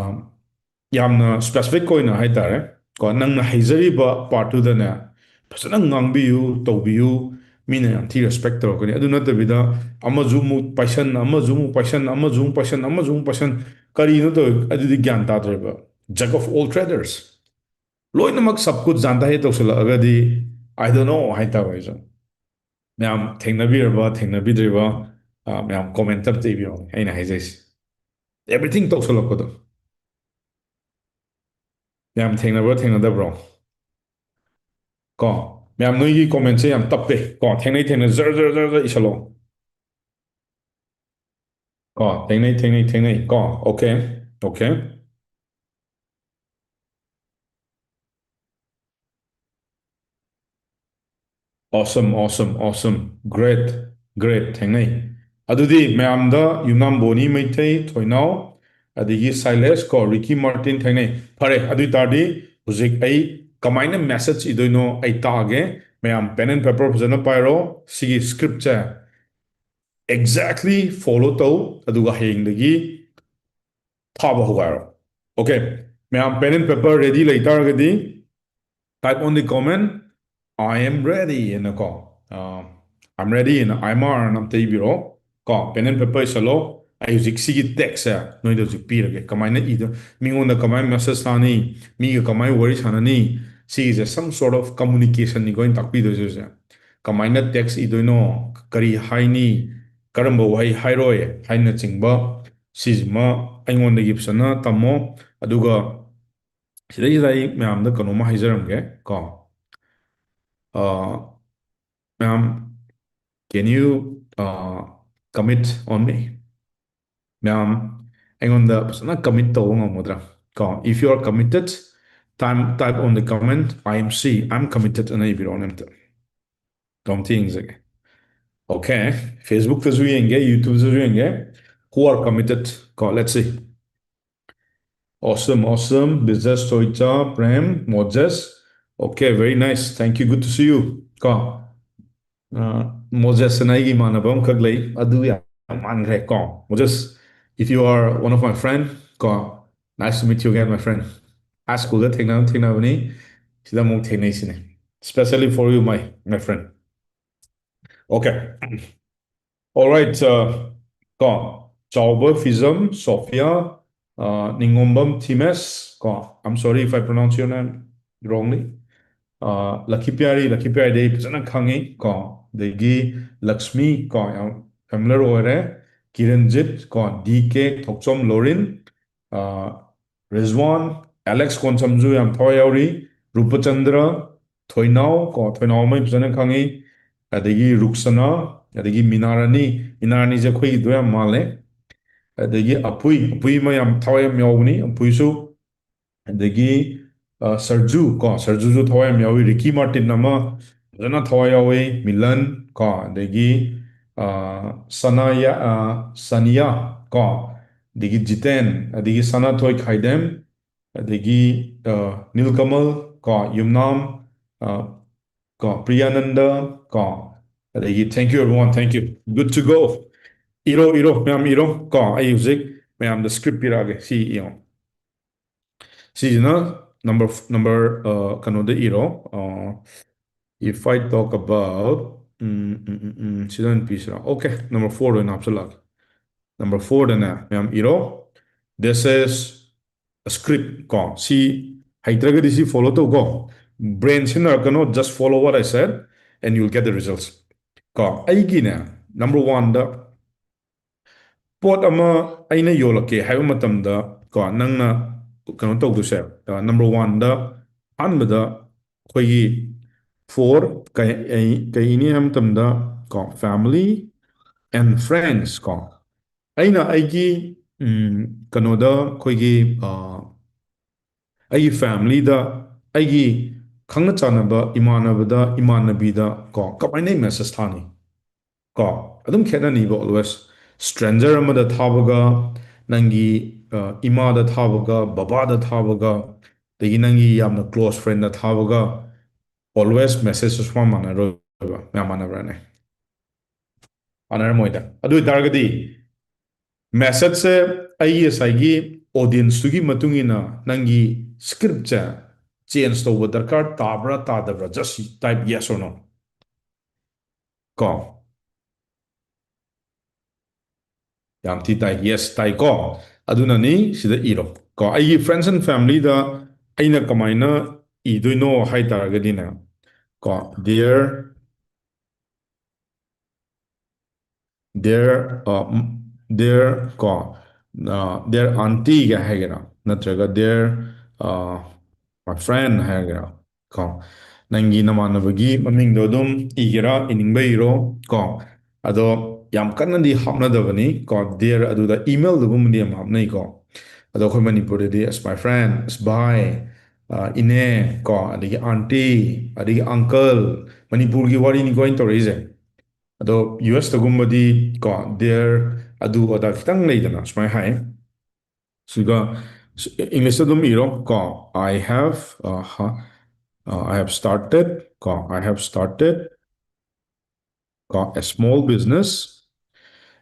ꯌꯥꯝꯅ specific ꯑꯣꯏꯅ ꯍꯥꯏꯇꯥꯔꯦ ꯀꯣ, ꯅꯪꯅ ꯍꯩꯖꯔꯤꯕ part-ꯇꯨꯗꯅꯦ ꯐꯖꯅ ꯉꯥꯡꯕꯤꯌꯨ, ꯇꯧꯕꯤꯌꯨ, ꯃꯤꯅ ꯌꯥꯝ ꯊꯤ respect ꯇꯧꯔꯛꯀꯅꯤ꯫ ꯑꯗꯨ ꯅꯠꯇꯕꯤꯗ ꯑꯃꯁꯨ ꯑꯃꯨꯛ ꯄꯥꯏꯁꯟ, ꯑꯃꯁꯨ ꯑꯃꯨꯛ ꯄꯥꯏꯁꯟ, ꯑꯃꯁꯨ ꯑꯃꯨꯛ ꯄꯥꯏꯁꯟ, ꯑꯃꯁꯨ ꯑꯃꯨꯛ ꯄꯥꯏꯁꯟ, ꯀꯔꯤꯅꯣ ꯇꯧꯔꯤ? ꯑꯗꯨꯗꯤ ꯒ꯭ꯌꯥꯟ ꯇꯥꯗ꯭ꯔꯦꯕ꯫ Jack of all trades꯫ ꯂꯣꯏꯅꯃꯛ ꯁꯕ ꯀꯨꯠ ꯖꯥꯟꯇꯥ ꯍꯦ ꯇꯧꯁꯜꯂꯛꯑꯒꯗꯤ, I don't know ꯍꯥꯏꯇꯥꯕ ꯑꯩꯁꯨ꯫ ꯃꯌꯥꯝ ꯊꯦꯡꯅꯕꯤꯔꯕ, ꯊꯦꯡꯅꯕꯤꯗ꯭ꯔꯤꯕ, ꯑ, ꯃꯌꯥꯝ comment ꯑꯝꯇ ꯏꯕꯤꯔꯛꯑꯣꯅꯦ, ꯑꯩꯅ ꯍꯥꯏꯖꯩꯁꯦ꯫ Everything ꯇꯧꯁꯜꯂꯛꯄꯗꯣ꯫ ꯃꯌꯥꯝ ꯊꯦꯡꯅꯕ꯭ꯔꯣ, ꯊꯦꯡꯅꯗꯕ꯭ꯔꯣ? ꯀꯣ, ꯃꯌꯥꯝ ꯅꯣꯏꯒꯤ comment-ꯁꯦ ꯌꯥꯝ ꯇꯞꯄꯦ꯫ ꯀꯣ, ꯊꯦꯡꯅꯩ, ꯊꯦꯡꯅꯩ, ꯖꯔ, ꯖꯔ, ꯖꯔ, ꯖꯔ ꯏꯁꯜꯂꯣ꯫ ꯀꯣ, ꯊꯦꯡꯅꯩ, ꯊꯦꯡꯅꯩ, ꯊꯦꯡꯅꯩ꯫ ꯀꯣ, okay, okay. Awesome, awesome, awesome. Great, great. ꯊꯦꯡꯅꯩ꯫ ꯑꯗꯨꯗꯤ ꯃꯌꯥꯝꯗ ꯌꯨꯝꯅꯥꯝ ꯕꯣꯅꯤ ꯃꯩꯇꯩ, ꯊꯣꯏꯅꯥꯎ, ꯑꯗꯒꯤ ꯁꯥꯏꯂꯦꯁ ꯀꯣ, ꯔꯤꯀꯤ ꯃꯥꯔꯇꯤꯟ ꯊꯦꯡꯅꯩ꯫ ꯐꯔꯦ, ꯑꯗꯨ ꯑꯣꯏ ꯇꯥꯔꯗꯤ ꯍꯧꯖꯤꯛ ꯑꯩ ꯀꯃꯥꯏꯅ message ꯏꯗꯣꯏꯅꯣ ꯑꯩ ꯇꯥꯛꯑꯒꯦ꯫ ꯃꯌꯥꯝ pen and paper ꯐꯖꯅ ꯄꯥꯏꯔꯣ꯫ ꯁꯤꯒꯤ script-ꯁꯦ exactly follow ꯇꯧ, ꯑꯗꯨꯒ ꯍꯌꯦꯡꯗꯒꯤ ꯊꯥꯕ ꯍꯧꯒꯥꯏꯔꯣ꯫ Okay, ꯃꯌꯥꯝ pen and paper ready ꯂꯩ ꯇꯥꯔꯒꯗꯤ, type on the comment, "I am ready" ꯍꯥꯏꯅꯀꯣ, ꯑ, "I'm ready" ꯍꯥꯏꯅ I M R ꯑꯅ ꯑꯝꯇ ꯏꯕꯤꯔꯣ꯫ ꯀꯣ, pen and paper ꯏꯁꯜꯂꯣ꯫ ꯑꯩ ꯍꯧꯖꯤꯛ ꯁꯤꯒꯤ text-ꯁꯦ ꯅꯣꯏꯗ ꯍꯧꯖꯤꯛ ꯄꯤꯔꯒꯦ꯫ ꯀꯃꯥꯏꯅ ꯏꯗꯣ-, ꯃꯤꯉꯣꯟꯗ ꯀꯃꯥꯏꯅ message ꯊꯥꯅꯤ, ꯃꯤꯒ ꯀꯃꯥꯏꯅ ꯋꯥꯔꯤ ꯁꯥꯟꯅꯅꯤ, ꯁꯤꯒꯤꯁꯦ some sort of communication-ꯅꯤꯀꯣ ꯑꯩꯅ ꯇꯥꯛꯄꯤꯗꯣꯏꯁꯦ ꯍꯧꯖꯤꯛ꯫ ꯀꯃꯥꯏꯅ text ꯏꯗꯣꯏꯅꯣ, ꯀꯔꯤ ꯍꯥꯏꯅꯤ, ꯀꯔꯝꯕ ꯋꯥꯍꯩ ꯍꯥꯏꯔꯣꯏ ꯍꯥꯏꯅꯆꯤꯡꯕ, ꯁꯤꯁꯤꯃ ꯑꯩꯉꯣꯟꯗꯒꯤ ꯐꯖꯅ ꯇꯝꯃꯣ꯫ ꯑꯗꯨꯒ ꯁꯤꯗꯩꯁꯤꯗ ꯑꯩ ꯃꯌꯥꯝꯗ ꯀꯩꯅꯣꯝꯃ ꯍꯥꯏꯖꯔꯝꯒꯦ ꯀꯣ꯫ ꯑ, ꯃꯌꯥꯝ, can you, uh, commit on me? ꯃꯌꯥꯝ, ꯑꯩꯉꯣꯟꯗ ꯐꯖꯅ commit ꯇꯧꯕ ꯉꯝꯒꯗ꯭ꯔꯥ? ꯀꯣ, if you are committed, time, type on the comment, "I am C, I'm committed" ꯑꯅ ꯏꯕꯤꯔꯛꯑꯣꯅꯦ ꯑꯝꯇ꯫ ꯀꯃꯦꯟꯇ ꯌꯦꯡꯖꯒꯦ꯫ Okay, Facebook-ꯇꯁꯨ ꯌꯦꯡꯒꯦ, YouTube-ꯇꯁꯨ ꯌꯦꯡꯒꯦ꯫ who are committed. Ko, let's see. Awesome, awesome. Bijesh, Soicha, Prem, Moses. Okay, very nice. Thank you. Good to see you. Ko, uh, Moses and ꯑꯩꯒꯤ ꯏꯃꯥꯟꯅꯕ ꯑꯃꯈꯛ ꯂꯩ꯫ ꯑꯗꯨ ꯌꯥꯝ ꯃꯥꯟꯈ꯭ꯔꯦ꯫ Ko, Moses, if you are one of my friend, ko, nice to meet you again, my friend. High school ꯗ ꯊꯦꯡꯅ ꯊꯦꯡꯅꯕꯅꯤ꯫ ꯁꯤꯗ ꯑꯃꯨꯛ ꯊꯦꯡꯅꯩꯁꯤꯅꯦ꯫ Especially for you, my, my friend. Okay. All right. Uh, ko, Chauba Fizam, Sophia, uh, Ningombam Times. Ko, I'm sorry if I pronounce your name wrongly. Uh, Lakhipiari, Lakhipiari ꯗꯤ ꯑꯩ ꯐꯖꯅ ꯈꯪꯉꯤ꯫ Ko, ꯑꯗꯒꯤ Lakshmi, ko, ꯌꯥꯝ familiar ꯑꯣꯏꯔꯦ꯫ ꯀꯤꯔꯟꯖꯤꯠ, ko, D K, ꯊꯣꯛꯆꯣꯝ ꯂꯣꯔꯤꯟ, uh, Rizwan, Alex ꯀꯣꯟꯁꯝꯁꯨ ꯌꯥꯝ ꯊꯋꯥꯏ ꯌꯥꯎꯔꯤ꯫ ꯔꯨꯄꯆꯟꯗ꯭ꯔ, ꯊꯣꯏꯅꯥꯎ, ko, ꯊꯣꯏꯅꯥꯎ ꯑꯃ ꯐꯖꯅ ꯈꯪꯉꯤ꯫ ꯑꯗꯒꯤ ꯔꯨꯛꯁꯅꯥ, ꯑꯗꯒꯤ ꯃꯤꯅꯥꯔꯥꯅꯤ꯫ ꯃꯤꯅꯥꯔꯥꯅꯤꯁꯦ ꯑꯩꯈꯣꯏꯒꯤꯗꯣ ꯌꯥꯝ ꯃꯥꯜꯂꯦ꯫ ꯑꯗꯒꯤ ꯑꯄꯨꯏ, ꯑꯄꯨꯏ ꯑꯃ ꯌꯥꯝ ꯊꯋꯥꯏ ꯌꯥꯝ ꯌꯥꯎꯕꯅꯤ, ꯑꯄꯨꯏꯁꯨ꯫ ꯑꯗꯒꯤ, ꯑ, ꯁꯔꯖꯨ, ko, ꯁꯔꯖꯨꯁꯨ ꯊꯋꯥꯏ ꯌꯥꯝ ꯌꯥꯎꯏ꯫ ꯔꯤꯀꯤ ꯃꯥꯔꯇꯤꯟ ꯑꯃ ꯐꯖꯅ ꯊꯋꯥꯏ ꯌꯥꯎꯏ꯫ ꯃꯤꯂꯟ, ko, ꯑꯗꯒꯤ, ꯑ, ꯁꯅꯥꯌꯥ, ꯑ, ꯁꯅꯤꯌꯥ, ko, ꯑꯗꯒꯤ ꯖꯤꯇꯦꯟ, ꯑꯗꯒꯤ ꯁꯅꯥꯊꯣꯏ ꯈꯥꯏꯗꯦꯝ, ꯑꯗꯒꯤ, ꯑ, ꯅꯤꯜꯀꯃꯜ, ko, ꯌꯨꯝꯅꯥꯝ, ꯑ, ko, ꯄ꯭ꯔꯤꯌꯥꯅꯟꯗ, ko, ꯑꯗꯒꯤ thank you everyone, thank you, good to go꯫ ꯏꯔꯣ, ꯏꯔꯣ, ꯃꯌꯥꯝ ꯏꯔꯣ꯫ Ko, ꯑꯩ ꯍꯧꯖꯤꯛ ꯃꯌꯥꯝꯗ script ꯄꯤꯔꯛꯑꯒꯦ꯫ ꯁꯤ ꯌꯦꯡꯉꯣ꯫ ꯁꯤꯁꯤꯅ number, number, ꯑ, ꯀꯩꯅꯣꯗ ꯏꯔꯣ꯫ ꯑ, if I talk about, ꯎꯝ, ꯎꯝ, ꯎꯝ, ꯎꯝ, ꯁꯤꯗ ꯑꯣꯏꯅ ꯄꯤꯁꯤꯔꯥ? Okay, number four ꯗ ꯑꯣꯏꯅ ꯍꯥꯞꯆꯤꯜꯂꯛꯑꯒꯦ꯫ Number four ꯗꯅꯦ, ꯃꯌꯥꯝ ꯏꯔꯣ, this is a script꯫ Ko, ꯁꯤ ꯍꯩꯇ꯭ꯔꯒꯗꯤ ꯁꯤ follow ꯇꯧꯀꯣ꯫ Brain ꯁꯤꯖꯤꯟꯅꯔꯛꯀꯅꯣ, just follow what I said and you'll get the results꯫ Ko, ꯑꯩꯒꯤꯅꯦ, number one ꯗ ꯄꯣꯠ ꯑꯃ ꯑꯩꯅ ꯌꯣꯜꯂꯛꯀꯦ ꯍꯥꯏꯕ ꯃꯇꯝꯗ, ko, ꯅꯪꯅ ꯀꯩꯅꯣ ꯇꯧꯗꯣꯏꯁꯦ, ꯑ, number one ꯗ ꯑꯍꯥꯟꯕꯗ ꯑꯩꯈꯣꯏꯒꯤ four, ꯀꯩ, ꯑꯩ, ꯀꯩꯅꯤ ꯍꯥꯏꯕ ꯃꯇꯝꯗ, ko, family and friends꯫ Ko, ꯑꯩꯅ ꯑꯩꯒꯤ, ꯎꯝ, ꯀꯩꯅꯣꯗ ꯑꯩꯈꯣꯏꯒꯤ, ꯑ, ꯑꯩꯒꯤ family ꯗ, ꯑꯩꯒꯤ ꯈꯪꯅ ꯆꯥꯟꯅꯕ ꯏꯃꯥꯟꯅꯕꯗ, ꯏꯃꯥꯟꯅꯕꯤꯗ, ko, ꯀꯃꯥꯏꯅ message ꯊꯥꯅꯤ? Ko, ꯑꯗꯨꯝ ꯈꯦꯠꯅꯅꯤꯕ always꯫ Stranger ꯑꯃꯗ ꯊꯥꯕꯒ, ꯅꯪꯒꯤ ꯑ, ꯏꯃꯥꯗ ꯊꯥꯕꯒ, ꯕꯕꯥꯗ ꯊꯥꯕꯒ, ꯑꯗꯒꯤ ꯅꯪꯒꯤ ꯌꯥꯝꯅ close friendꯗ ꯊꯥꯕꯒ, always message ꯁꯨꯃꯥꯟ ꯃꯥꯟꯅꯔꯣꯏꯕ꯫ ꯃꯌꯥꯝ ꯃꯥꯟꯅꯕ꯭ꯔꯥꯅꯦ? ꯃꯥꯟꯅꯔꯝꯃꯣꯏꯗ꯫ ꯑꯗꯨ ꯑꯣꯏꯇꯥꯔꯒꯗꯤ messageꯁꯦ ꯑꯩꯒꯤ ꯉꯁꯥꯏꯒꯤ audienceꯇꯨꯒꯤ ꯃꯇꯨꯡ ꯏꯟꯅ ꯅꯪꯒꯤ scriptꯁꯦ change ꯇꯧꯕ ꯗꯔꯀꯥꯔ ꯇꯥꯕ꯭ꯔꯥ ꯇꯥꯗꯕ꯭ꯔꯥ? Just type yes or no꯫ ꯀꯣ꯫ ꯌꯥꯝ ꯊꯤ ꯇꯥꯏ꯫ Yes, ꯇꯥꯏꯀꯣ꯫ ꯑꯗꯨꯅꯅꯤ ꯁꯤꯗ ꯏꯔꯣ꯫ ꯀꯣ, ꯑꯩꯒꯤ friends and familyꯗ ꯑꯩꯅ ꯀꯃꯥꯏꯅ ꯏꯗꯣꯏꯅꯣ ꯍꯥꯏ ꯇꯥꯔꯒꯗꯤꯅꯦ, ꯀꯣ, dear, dear, ꯑ, ꯎꯝ, dear, ꯀꯣ, ꯑ, dear auntieꯒ ꯍꯥꯏꯒꯦꯔꯥ, ꯅꯠꯇ꯭ꯔꯒ dear, ꯑ, my friend ꯍꯥꯏꯒꯦꯔꯥ, ꯀꯣ, ꯅꯪꯒꯤ ꯅꯃꯥꯟꯅꯕꯒꯤ ꯃꯃꯤꯡꯗꯣ ꯑꯗꯨꯝ ꯏꯒꯦꯔꯥ, ꯏꯅꯤꯡꯕ ꯏꯔꯣ, ꯀꯣ꯫ ꯑꯗꯣ ꯌꯥꯝ ꯀꯟꯅꯗꯤ ꯍꯥꯞꯅꯗꯕꯅꯤ, ꯀꯣ, dear ꯑꯗꯨꯗ emailꯗꯒꯨꯝꯕꯗꯤ ꯌꯥꯝ ꯍꯥꯞꯅꯩꯀꯣ꯫ ꯑꯗꯣ ꯑꯩꯈꯣꯏ ꯃꯅꯤꯄꯨꯔꯗꯗꯤ as my friend, as ꯚꯥꯏ, ꯑ, ꯏꯅꯦ, ꯀꯣ, ꯑꯗꯒꯤ auntie, ꯑꯗꯒꯤ uncle, ꯃꯅꯤꯄꯨꯔꯒꯤ ꯋꯥꯔꯤꯅꯤꯀꯣ ꯑꯩꯅ ꯇꯧꯔꯛꯏꯁꯦ꯫ ꯑꯗꯣ ꯌꯨ ꯑꯦꯁꯇꯒꯨꯝꯕꯗꯤ, ꯀꯣ, dear ꯑꯗꯨ ꯑꯗꯥ ꯈꯤꯇꯪ ꯂꯩꯗꯅ, ꯁꯨꯃꯥꯏꯅ ꯍꯥꯏ꯫ ꯁꯤꯒ Englishꯇ ꯑꯗꯨꯝ ꯏꯔꯣ, ꯀꯣ, I have, ꯑ, ꯍ-, ꯑ, I have started, ꯀꯣ, I have started, ꯀꯣ, a small business,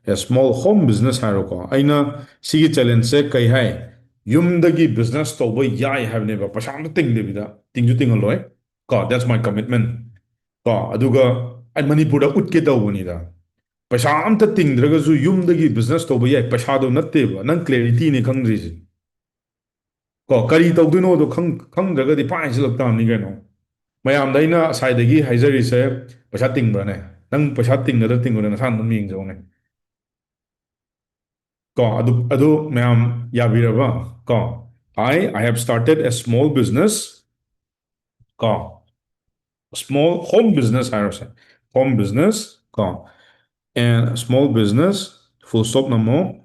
a small home business ꯍꯥꯏꯔꯣꯀꯣ꯫ ꯑꯩꯅ ꯁꯤꯒꯤ challengeꯁꯦ ꯀꯩ ꯍꯥꯏ? ꯌꯨꯝꯗꯒꯤ business ꯇꯧꯕ ꯌꯥꯏ ꯍꯥꯏꯕꯅꯦꯕ, ꯄꯩꯁꯥ ꯑꯝꯇ ꯇꯤꯡꯗꯕꯤꯗ, ꯇꯤꯡꯁꯨ ꯇꯤꯡꯍꯜꯂꯣꯏ, ꯀꯣ, that's my commitment꯫ ꯀꯣ, ꯑꯗꯨꯒ ꯑꯩ ꯃꯅꯤꯄꯨꯔꯗ ꯎꯠꯀꯦ ꯇꯧꯕꯅꯤꯗ꯫ ꯄꯩꯁꯥ ꯑꯝꯇ ꯇꯤꯡꯗ꯭ꯔꯒꯁꯨ ꯌꯨꯝꯗꯒꯤ business ꯇꯧꯕ ꯌꯥꯏ꯫ ꯄꯩꯁꯥꯗꯣ ꯅꯠꯇꯦꯕ, ꯅꯪ clarityꯅꯦ ꯈꯪꯗ꯭ꯔꯤꯁꯦ꯫ ꯀꯣ, ꯀꯔꯤ ꯇꯧꯗꯣꯏꯅꯣꯗꯣ ꯈꯪ-, ꯈꯪꯗ꯭ꯔꯒꯗꯤ ꯄꯥꯏ ꯍꯥꯏꯖꯤꯜꯂꯛ ꯇꯥꯕꯅꯤ ꯀꯩꯅꯣ꯫ ꯃꯌꯥꯝꯗ ꯑꯩꯅ ꯉꯁꯥꯏꯗꯒꯤ ꯍꯥꯏꯖꯔꯤꯁꯦ, ꯄꯩꯁꯥ ꯇꯤꯡꯕ꯭ꯔꯅꯦ? ꯅꯪ ꯄꯩꯁꯥ ꯇꯤꯡꯒꯗ꯭ꯔꯥ ꯇꯤꯡꯉꯣꯏꯗ꯭ꯔꯥ ꯅꯁꯥꯅ ꯑꯗꯨꯝ ꯌꯦꯡꯖꯧꯅꯦ꯫ ꯀꯣ, ꯑꯗꯨ, ꯑꯗꯨ ꯃꯌꯥꯝ ꯌꯥꯕꯤꯔꯕ? ꯀꯣ, I, I have started a small business. ꯀꯣ, small home business ꯍꯥꯏꯔꯁꯦ, home business, ꯀꯣ, and small business, full stop ꯅꯝꯃꯣ,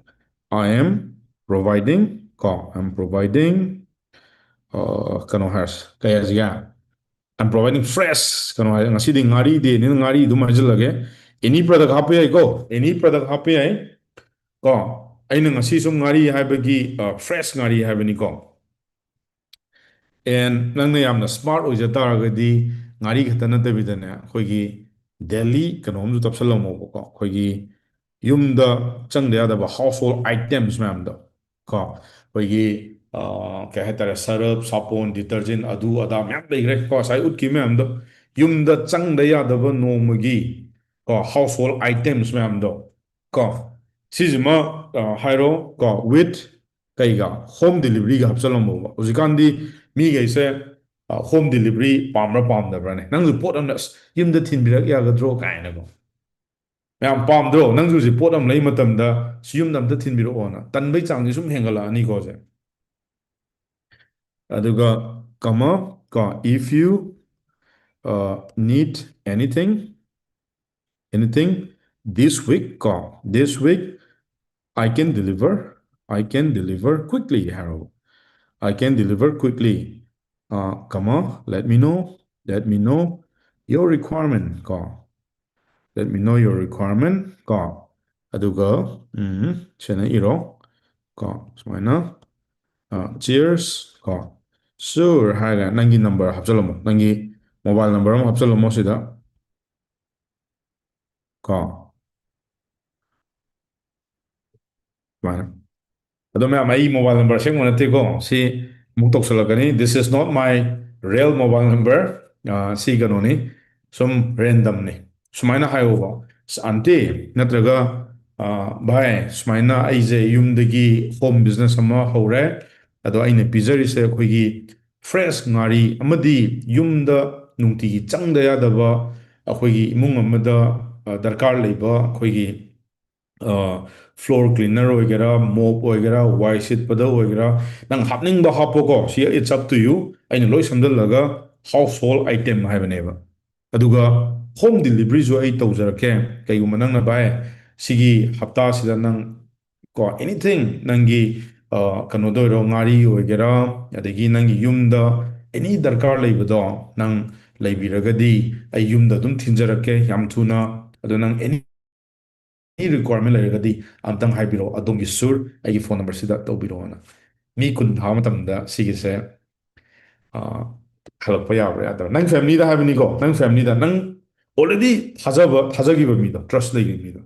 I am providing, ꯀꯣ, I am providing, ꯑ, ꯀꯩꯅꯣ ꯍꯥꯏꯔꯁꯦ, ꯀꯩ ꯍꯥꯏꯁꯤꯒꯦ? I'm providing fresh, ꯀꯩꯅꯣ ꯍꯥꯏ, ꯉꯁꯤꯗꯤ ꯉꯥꯔꯤ dayꯅꯤꯅ ꯉꯥꯔꯤ ꯑꯗꯨꯝ ꯍꯥꯏꯖꯤꯜꯂꯒꯦ꯫ Any product ꯍꯥꯞꯄ ꯌꯥꯏꯀꯣ, any product ꯍꯥꯞꯄ ꯌꯥꯏ꯫ ꯀꯣ, ꯑꯩꯅ ꯉꯁꯤ ꯁꯨꯝ ꯉꯥꯔꯤ ꯍꯥꯏꯕꯒꯤ, ꯐ꯭ꯔꯦꯁ ꯉꯥꯔꯤ ꯍꯥꯏꯕꯅꯤꯀꯣ꯫ ꯑꯦꯟ ꯅꯪꯅ ꯌꯥꯝꯅ ꯁ꯭ꯃꯥꯔꯠ ꯑꯣꯏꯖ ꯇꯥꯔꯒꯗꯤ, ꯉꯥꯔꯤ ꯈꯛꯇ ꯅꯠꯇꯕꯤꯗꯅꯦ, ꯑꯩꯈꯣꯏꯒꯤ ꯗꯦꯂꯤ ꯀꯩꯅꯣꯝꯁꯨ ꯇꯞꯁꯜꯂꯝꯃꯣꯕꯀꯣ, ꯑꯩꯈꯣꯏꯒꯤ ꯌꯨꯝꯗ ꯆꯪꯗ ꯌꯥꯗꯕ ꯍꯥꯎꯁ ꯍꯣꯜ ꯑꯥꯏꯇꯦꯝꯁ ꯃꯌꯥꯝꯗꯣ ꯀꯣ, ꯑꯩꯈꯣꯏꯒꯤ, ꯑ, ꯀꯩ ꯍꯥꯏꯇꯥꯔꯦ, ꯁꯔꯞ, ꯁꯥꯄꯣꯟ, ꯗꯤꯇꯔꯖꯦꯟ, ꯑꯗꯨ ꯑꯗꯥ ꯃꯌꯥꯝ ꯂꯩꯈ꯭ꯔꯦ ꯀꯣ, ꯉꯁꯥꯏ ꯎꯠꯈꯤꯕ ꯃꯌꯥꯝꯗꯣ꯫ ꯌꯨꯝꯗ ꯆꯪꯗ ꯌꯥꯗꯕ ꯅꯣꯡꯃꯒꯤ ꯀꯣ, ꯍꯥꯎꯁ ꯍꯣꯜ ꯑꯥꯏꯇꯦꯝꯁ ꯃꯌꯥꯝꯗꯣ ꯀꯣ, ꯁꯤꯁꯤꯃ, ꯑ, ꯍꯥꯏꯔꯣ ꯀꯣ, ꯋꯤꯠ ꯀꯩꯒ, ꯍꯣꯝ ꯗꯤꯂꯤꯚꯔꯤꯒ ꯍꯥꯞꯆꯜꯂꯝꯃꯣꯕ꯫ ꯍꯧꯖꯤꯛꯀꯥꯟꯗꯤ ꯃꯤꯈꯩꯁꯦ, ꯑ, ꯍꯣꯝ ꯗꯤꯂꯤꯚꯔꯤ ꯄꯥꯝꯕ꯭ꯔꯥ ꯄꯥꯝꯗꯕ꯭ꯔꯥꯅꯦ? ꯅꯪꯁꯨ ꯄꯣꯠ ꯑꯃꯅ, "ꯑꯁ, ꯌꯨꯝꯗ ꯊꯤꯟꯕꯤꯔꯛ ꯌꯥꯒꯗ꯭ꯔꯣ?" ꯀꯥꯏꯅꯀꯣ꯫ ꯃꯌꯥꯝ ꯄꯥꯝꯗ꯭ꯔꯣ? ꯅꯪꯁꯨ ꯍꯧꯖꯤꯛ ꯄꯣꯠ ꯑꯃ ꯂꯩ ꯃꯇꯝꯗ, "ꯑꯁ, ꯌꯨꯝꯗ ꯑꯝꯇ ꯊꯤꯟꯕꯤꯔꯛꯑꯣꯅ" ꯇꯟꯕꯩ ꯆꯥꯡꯁꯦ ꯁꯨꯝ ꯍꯦꯟꯒꯠꯂꯛꯑꯅꯤꯀꯣ ꯍꯧꯖꯤꯛ꯫ ꯑꯗꯨꯒ ꯀꯃ ꯀꯣ, "If you, uh, need anything, anything this week ꯀꯣ, this week I can deliver, I can deliver quickly" ꯍꯥꯏꯔꯣ꯫ "I can deliver quickly, uh, comma, let me know, let me know your requirement" ꯀꯣ, "let me know your requirement" ꯀꯣ, ꯑꯗꯨꯒ, ꯎꯝ, ꯁꯤꯅ ꯏꯔꯣ ꯀꯣ, ꯁꯨꯃꯥꯏꯅ, "Cheers" ꯀꯣ, "Sure" ꯍꯥꯏꯔꯒ ꯅꯪꯒꯤ ꯅꯝꯕꯔ ꯍꯥꯞꯆꯜꯂꯝꯃꯣ, ꯅꯪꯒꯤ ꯃꯣꯕꯥꯏꯜ ꯅꯝꯕꯔ ꯑꯃ ꯍꯥꯞꯆꯜꯂꯝꯃꯣ ꯁꯤꯗ ꯀꯣ꯫ ꯁꯨꯃꯥꯏꯅ꯫ ꯑꯗꯣ ꯃꯌꯥꯝ, ꯑꯩ ꯃꯣꯕꯥꯏꯜ ꯅꯝꯕꯔ ꯑꯁꯦꯡꯕ ꯅꯠꯇꯦꯀꯣ, ꯁꯤ ꯑꯃꯨꯛ ꯇꯧꯁꯜꯂꯛꯀꯅꯤ, "This is not my real mobile number", ꯑ, ꯁꯤ ꯀꯩꯅꯣꯅꯤ, ꯁꯨꯝ ꯔꯦꯟꯗꯝꯅꯤ꯫ ꯁꯨꯃꯥꯏꯅ ꯍꯥꯏꯌꯣꯕ, "ꯑꯁ, ꯑꯟꯇꯤ", ꯅꯠꯇ꯭ꯔꯒ, ꯑ, "ꯚꯥꯏ, ꯁꯨꯃꯥꯏꯅ ꯑꯩꯁꯦ ꯌꯨꯝꯗꯒꯤ ꯍꯣꯝ ꯕꯤꯖꯤꯅꯦꯁ ꯑꯃ ꯍꯧꯔꯦ, ꯑꯗꯣ ꯑꯩꯅ ꯄꯤꯖꯔꯤꯁꯦ ꯑꯩꯈꯣꯏꯒꯤ ꯐ꯭ꯔꯦꯁ ꯉꯥꯔꯤ ꯑꯃꯗꯤ ꯌꯨꯝꯗ ꯅꯨꯡꯇꯤꯒꯤ ꯆꯪꯗ ꯌꯥꯗꯕ, ꯑꯩꯈꯣꯏꯒꯤ ꯏꯃꯨꯡ ꯑꯃꯗ, ꯑ, ꯗꯔꯀꯥꯔ ꯂꯩꯕ ꯑꯩꯈꯣꯏꯒꯤ, ꯑ, ꯐ꯭ꯂꯣꯔ ꯀ꯭ꯂꯤꯅꯔ ꯑꯣꯏꯒꯦꯔꯥ, ꯃꯣꯞ ꯑꯣꯏꯒꯦꯔꯥ, ꯋꯥꯏ ꯁꯤꯠꯄꯗ ꯑꯣꯏꯒꯦꯔꯥ, ꯅꯪ ꯍꯥꯞꯅꯤꯡꯕ ꯍꯥꯞꯄꯣꯀꯣ, ꯁꯤ it's up to you꯫ ꯑꯩꯅ ꯂꯣꯏ ꯁꯝꯖꯜꯂꯒ ꯍꯥꯎꯁ ꯍꯣꯜ ꯑꯥꯏꯇꯦꯝ ꯍꯥꯏꯕꯅꯦꯕ꯫ ꯑꯗꯨꯒ ꯍꯣꯝ ꯗꯤꯂꯤꯚꯔꯤꯁꯨ ꯑꯩ ꯇꯧꯖꯔꯛꯀꯦ꯫ ꯀꯩꯒꯨꯝꯕ ꯅꯪꯅ, "ꯚꯥꯏ, ꯁꯤꯒꯤ ꯍꯞꯇꯥꯁꯤꯗ ꯅꯪ ꯀꯣ, ꯑꯦꯅꯤꯊꯤꯡ, ꯅꯪꯒꯤ, ꯑ, ꯀꯩꯅꯣꯗ ꯑꯣꯏꯔꯣ, ꯉꯥꯔꯤ ꯑꯣꯏꯒꯦꯔꯥ, ꯑꯗꯒꯤ ꯅꯪꯒꯤ ꯌꯨꯝꯗ ꯑꯦꯅꯤ ꯗꯔꯀꯥꯔ ꯂꯩꯕꯗꯣ ꯅꯪ ꯂꯩꯕꯤꯔꯒꯗꯤ ꯑꯩ ꯌꯨꯝꯗ ꯑꯗꯨꯝ ꯊꯤꯟꯖꯔꯛꯀꯦ ꯌꯥꯝ ꯊꯨꯅ꯫ ꯑꯗꯣ ꯅꯪ ꯑꯦꯅꯤ" requirement ꯂꯩꯔꯒꯗꯤ ꯑꯝꯇꯪ ꯍꯥꯏꯕꯤꯔꯛꯑꯣ, ꯑꯗꯣꯝꯒꯤ ꯁꯨꯔ ꯑꯩꯒꯤ ꯐꯣꯟ ꯅꯝꯕꯔꯁꯤꯗ ꯇꯧꯕꯤꯔꯛꯑꯣꯅ꯫ ꯃꯤ ꯀꯨꯟ ꯊꯥꯕ ꯃꯇꯝꯗ ꯁꯤꯒꯤꯁꯦ, ꯑ, ꯍꯜꯂꯛꯄ ꯌꯥꯕ꯭ꯔꯥ ꯌꯥꯗꯕ꯭ꯔꯥ? ꯅꯪ ꯐꯦꯃꯤꯂꯤꯗ ꯍꯥꯏꯕꯅꯤꯀꯣ, ꯅꯪ ꯐꯦꯃꯤꯂꯤꯗ, ꯅꯪ already ꯊꯥꯖꯕ, ꯊꯥꯖꯈꯤꯕ ꯃꯤꯗꯣ, ꯇ꯭ꯔꯁ ꯂꯩꯈꯤꯕ ꯃꯤꯗꯣ꯫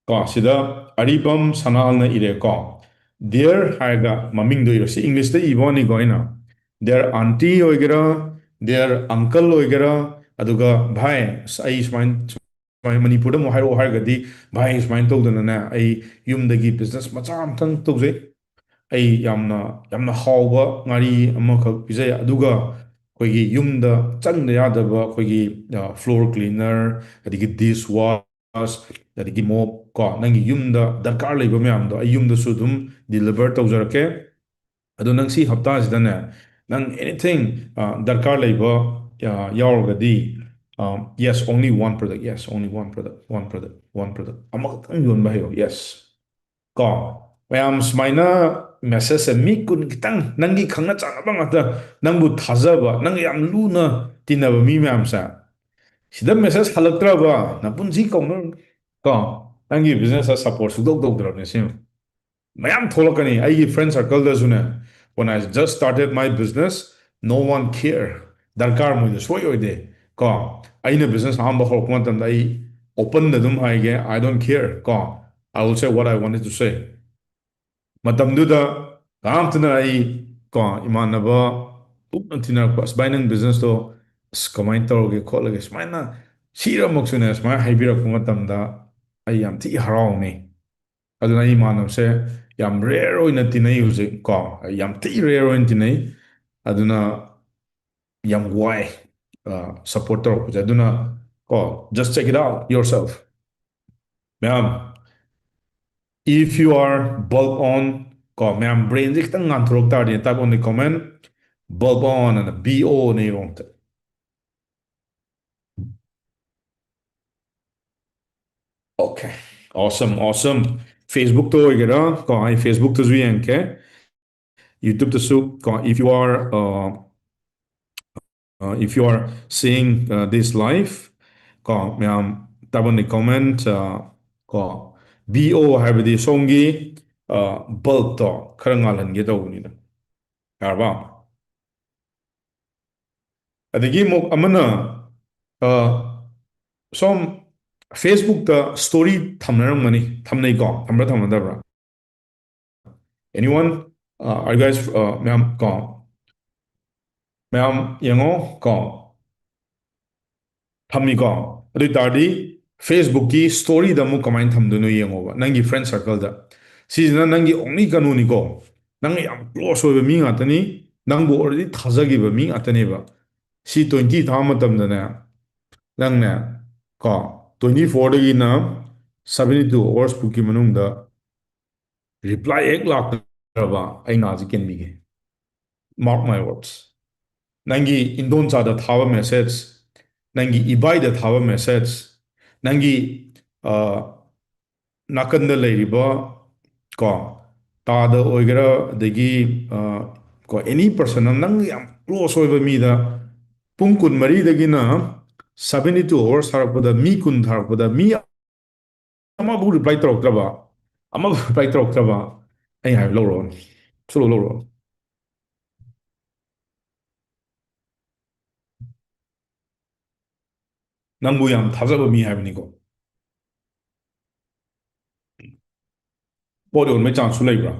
ꯀꯣ, ꯁꯤꯗ ꯑꯔꯤꯕꯝ ꯁꯅꯥꯍꯜꯅ ꯏꯔꯦꯀꯣ꯫ Dear ꯍꯥꯏꯔꯒ ꯃꯃꯤꯡꯗꯣ ꯏꯔꯣ꯫ ꯁꯤ ꯏꯪꯂꯤꯁꯇ ꯏꯕ ꯋꯥꯅꯤꯀꯣ ꯑꯩꯅ꯫ Dear aunty ꯑꯣꯏꯒꯦꯔꯥ, dear uncle ꯑꯣꯏꯒꯦꯔꯥ, ꯑꯗꯨꯒ ꯚꯥꯏ, ꯑꯁ, ꯑꯩ ꯁꯨꯃꯥꯏꯅ, ꯁꯨꯃꯥꯏꯅ ꯃꯅꯤꯄꯨꯔꯗ ꯑꯃꯨꯛ ꯍꯥꯏꯔꯛꯑꯣ ꯍꯥꯏꯔꯒꯗꯤ, ꯚꯥꯏ, ꯁꯨꯃꯥꯏꯅ ꯇꯧꯗꯅꯅꯦ, ꯑꯩ ꯌꯨꯝꯗꯒꯤ ꯕꯤꯖꯤꯅꯦꯁ ꯃꯆꯥ ꯑꯝꯇꯪ ꯇꯧꯖꯩ꯫ ꯑꯩ ꯌꯥꯝꯅ, ꯌꯥꯝꯅ ꯍꯥꯎꯕ ꯉꯥꯔꯤ ꯑꯃꯈꯛ ꯄꯤꯖꯩ, ꯑꯗꯨꯒ ꯑꯩꯈꯣꯏꯒꯤ ꯌꯨꯝꯗ ꯆꯪꯗ ꯌꯥꯗꯕ ꯑꯩꯈꯣꯏꯒꯤ, ꯑ, floor cleaner, ꯑꯗꯒꯤ dish wash, ꯑꯗꯒꯤ mop ꯀꯣ, ꯅꯪꯒꯤ ꯌꯨꯝꯗ ꯗꯔꯀꯥꯔ ꯂꯩꯕ ꯃꯌꯥꯝꯗꯣ ꯑꯩ ꯌꯨꯝꯗꯁꯨ ꯑꯗꯨꯝ deliver ꯇꯧꯖꯔꯛꯀꯦ꯫ ꯑꯗꯣ ꯅꯪ ꯁꯤ ꯍꯞꯇꯥꯁꯤꯗꯅꯦ, ꯅꯪ anything, ꯑ, ꯗꯔꯀꯥꯔ ꯂꯩꯕ, ꯑ, ꯌꯥꯎꯔꯒꯗꯤ, ꯑ, yes, only one product, yes, only one product, one product, one product, ꯑꯃꯈꯛꯇꯪ ꯌꯣꯟꯕ ꯍꯩꯌꯣ, yes꯫ ꯀꯣ, ꯃꯌꯥꯝ ꯁꯨꯃꯥꯏꯅ message ꯁꯦ ꯃꯤ ꯀꯨꯟ ꯈꯤꯇꯪ, ꯅꯪꯒꯤ ꯈꯪꯅ ꯆꯥꯟꯅꯕ ꯉꯥꯛꯇ, ꯅꯪꯕꯨ ꯊꯥꯖꯕ, ꯅꯪꯒ ꯌꯥꯝ ꯂꯨꯅ ꯇꯤꯟꯅꯕ ꯃꯤ ꯃꯌꯥꯝꯁꯦ, ꯁꯤꯗ message ꯍꯜꯂꯛꯇ꯭ꯔꯕ, ꯅꯄꯨꯟꯁꯤ ꯀꯧꯅꯔꯣꯏ꯫ ꯀꯣ, ꯅꯪꯒꯤ business ꯇ support ꯁꯨꯡꯇꯧ ꯇꯧꯗ꯭ꯔꯕꯅꯦ ꯁꯤꯃ꯫ ꯃꯌꯥꯝ ꯊꯣꯛꯂꯛꯀꯅꯤ꯫ ꯑꯩꯒꯤ friend circle ꯗꯁꯨꯅꯦ, when I just started my business, no one care, ꯗꯔꯀꯥꯔ ꯃꯣꯏꯗ ꯁꯣꯏ ꯑꯣꯏꯗꯦ꯫ ꯀꯣ, ꯑꯩꯅ business ꯑꯍꯥꯟꯕ ꯍꯧꯔꯛꯄ ꯃꯇꯝꯗ ꯑꯩ open ꯗ ꯑꯗꯨꯝ ꯍꯥꯏꯒꯦ, I don't care, ꯀꯣ, I will say what I wanted to say꯫ ꯃꯇꯝꯗꯨꯗ ꯀꯅꯥꯝꯇꯅ ꯑꯩ, ꯀꯣ, ꯏꯃꯥꯟꯅꯕ ꯀꯨꯞꯅ ꯇꯤꯟꯅꯔꯛꯄ, "ꯑꯁ ꯚꯥꯏ, ꯅꯪ business ꯇꯣ ꯑꯁ ꯀꯃꯥꯏꯅ ꯇꯧꯔꯒꯦ ꯈꯣꯠꯂꯒꯦ?" ꯁꯨꯃꯥꯏꯅ ꯁꯤꯔꯃꯛꯁꯨꯅꯦ ꯁꯨꯃꯥꯏꯅ ꯍꯥꯏꯕꯤꯔꯛꯄ ꯃꯇꯝꯗ ꯑꯩ ꯌꯥꯝ ꯊꯤ ꯍꯔꯥꯎꯅꯤ꯫ ꯑꯗꯨꯅ ꯑꯩ ꯏꯃꯥꯟꯅꯕꯁꯦ ꯌꯥꯝ rare ꯑꯣꯏꯅ ꯇꯤꯟꯅꯩ ꯍꯧꯖꯤꯛ, ꯀꯣ, ꯑꯩ ꯌꯥꯝ ꯊꯤ rare ꯑꯣꯏꯅ ꯇꯤꯟꯅꯩ꯫ ꯑꯗꯨꯅ ꯌꯥꯝ ꯋꯥꯏ, ꯑ, support ꯇꯧꯔꯛꯄꯁꯦ꯫ ꯑꯗꯨꯅ, ꯀꯣ, just check it out yourself꯫ ꯃꯌꯥꯝ, if you are bulb on, ꯀꯣ, ꯃꯌꯥꯝ brain ꯁꯦ ꯈꯤꯇꯪ ꯉꯥꯟꯊꯣꯔꯛ ꯇꯥꯔꯗꯤ, type on the comment, bulb on ꯑꯅ, B O ꯅ ꯏꯔꯣ ꯑꯝꯇ꯫ Okay, awesome, awesome. Facebook ꯇ ꯑꯣꯏꯒꯦꯔꯥ, ꯀꯣ, ꯑꯩ Facebook ꯇꯁꯨ ꯌꯦꯡꯉꯛꯀꯦ, YouTube ꯇꯁꯨ, ꯀꯣ, if you are, uh, uh, if you are seeing, uh, this live, ꯃꯌꯥꯝ type on the comment, ꯑ, ꯀꯣ, B O ꯍꯥꯏꯕꯗꯤ ꯁꯣꯝꯒꯤ, ꯑ, bulb ꯇꯣ ꯈꯔ ꯉꯥꯜꯍꯟꯒꯦ ꯇꯧꯕꯅꯤꯗ꯫ ꯌꯥꯔꯕ? ꯑꯗꯒꯤ ꯑꯃꯨꯛ ꯑꯃꯅ, ꯑ, ꯁꯣꯝ Facebook ꯇ story ꯊꯝꯅꯔꯝꯒꯅꯤ, ꯊꯝꯅꯩꯀꯣ? ꯊꯝꯕ꯭ꯔꯥ ꯊꯝꯅꯗꯕ꯭ꯔꯥ? Anyone? Uh, are you guys, uh, ꯃꯌꯥꯝ ꯀꯣ? ꯃꯌꯥꯝ ꯌꯦꯡꯉꯣ ꯀꯣ? ꯊꯝꯃꯤꯀꯣ? ꯑꯗꯨ ꯑꯣꯏ ꯇꯥꯔꯗꯤ Facebook ꯀꯤ story ꯗ ꯑꯃꯨꯛ ꯀꯃꯥꯏꯅ ꯊꯝꯗꯣꯏꯅꯣ ꯌꯦꯡꯉꯣꯕ, ꯅꯪꯒꯤ friend circle ꯗ꯫ ꯁꯤꯁꯤꯅ ꯅꯪꯒꯤ only ꯀꯩꯅꯣꯅꯤꯀꯣ, ꯅꯪꯒ ꯌꯥꯝ close ꯑꯣꯏꯕ ꯃꯤ ꯉꯥꯛꯇꯅꯤ, ꯅꯪꯕꯨ already ꯊꯥꯖꯈꯤꯕ ꯃꯤ ꯉꯥꯛꯇꯅꯦꯕ꯫ ꯁꯤ twenty ꯊꯥꯕ ꯃꯇꯝꯗꯅꯦ, ꯅꯪꯅꯦ ꯀꯣ, twenty four ꯗꯒꯤꯅ seventy two hours ꯐꯥꯎꯒꯤ ꯃꯅꯨꯡꯗ reply ꯍꯦꯛ ꯂꯥꯛꯇ꯭ꯔꯕ, ꯑꯩ ꯅꯥꯁꯤ ꯀꯦꯟꯕꯤꯒꯦ꯫ Mark my words. ꯅꯪꯒꯤ ꯏꯟꯗꯣꯟꯆꯥꯗ ꯊꯥꯕ message, ꯅꯪꯒꯤ ꯏꯕꯥꯏꯗ ꯊꯥꯕ message, ꯅꯪꯒꯤ, ꯑ, ꯅꯥꯀꯟꯗ ꯂꯩꯔꯤꯕ, ꯀꯣ, ꯇꯥꯗ ꯑꯣꯏꯒꯦꯔꯥ, ꯑꯗꯒꯤ, ꯑ, ꯀꯣ, any person ꯑꯃ, ꯅꯪ ꯌꯥꯝ close ꯑꯣꯏꯕ ꯃꯤꯗ ꯄꯨꯡ ꯀꯨꯟꯃꯔꯤꯗꯒꯤꯅ seventy two hours ꯊꯥꯔꯛꯄꯗ, ꯃꯤ ꯀꯨꯟ ꯊꯥꯔꯛꯄꯗ, ꯃꯤ ꯑꯃꯕꯨ reply ꯇꯧꯔꯛꯇ꯭ꯔꯕ, ꯑꯃꯕꯨ reply ꯇꯧꯔꯛꯇ꯭ꯔꯕ, ꯑꯩ ꯍꯥꯏꯕ ꯂꯧꯔꯛꯑꯣꯅꯦ, ꯁꯨꯂꯧ ꯂꯧꯔꯛꯑꯣꯅꯦ꯫ ꯅꯪꯕꯨ ꯌꯥꯝ ꯊꯥꯖꯕ ꯃꯤ ꯍꯥꯏꯕꯅꯤꯀꯣ꯫ ꯄꯣꯠ ꯌꯣꯟꯕꯩ chance ꯁꯨ ꯂꯩꯕ꯭ꯔꯥ?